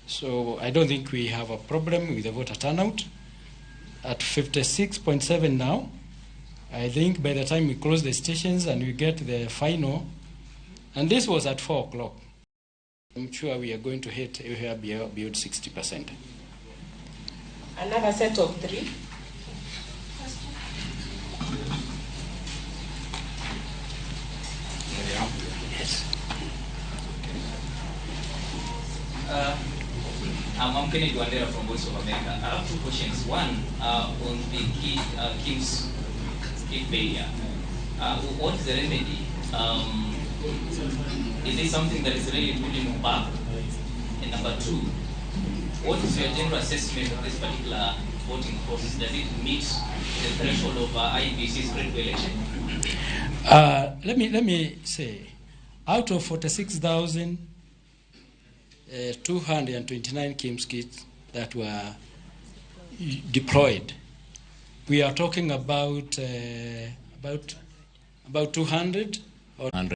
So I don't think we have a problem with the voter turnout. At 56.7 now, I think by the time we close the stations and we get the final, and this was at 4 o'clock, I'm sure we are going to hit anywhere beyond 60%.
Another set of three.
Yes.
I'm Kennedy Wandera from Voice of America. I have two questions. One, on the KIMS failure. What is the remedy? Is it something that is really holding back? And number two, what is your general assessment of this particular voting process? Does it meet the threshold of IEBC's critical election?
Let me say, out of 46,229 KIMS kits that were deployed, we are talking about 200 or 100.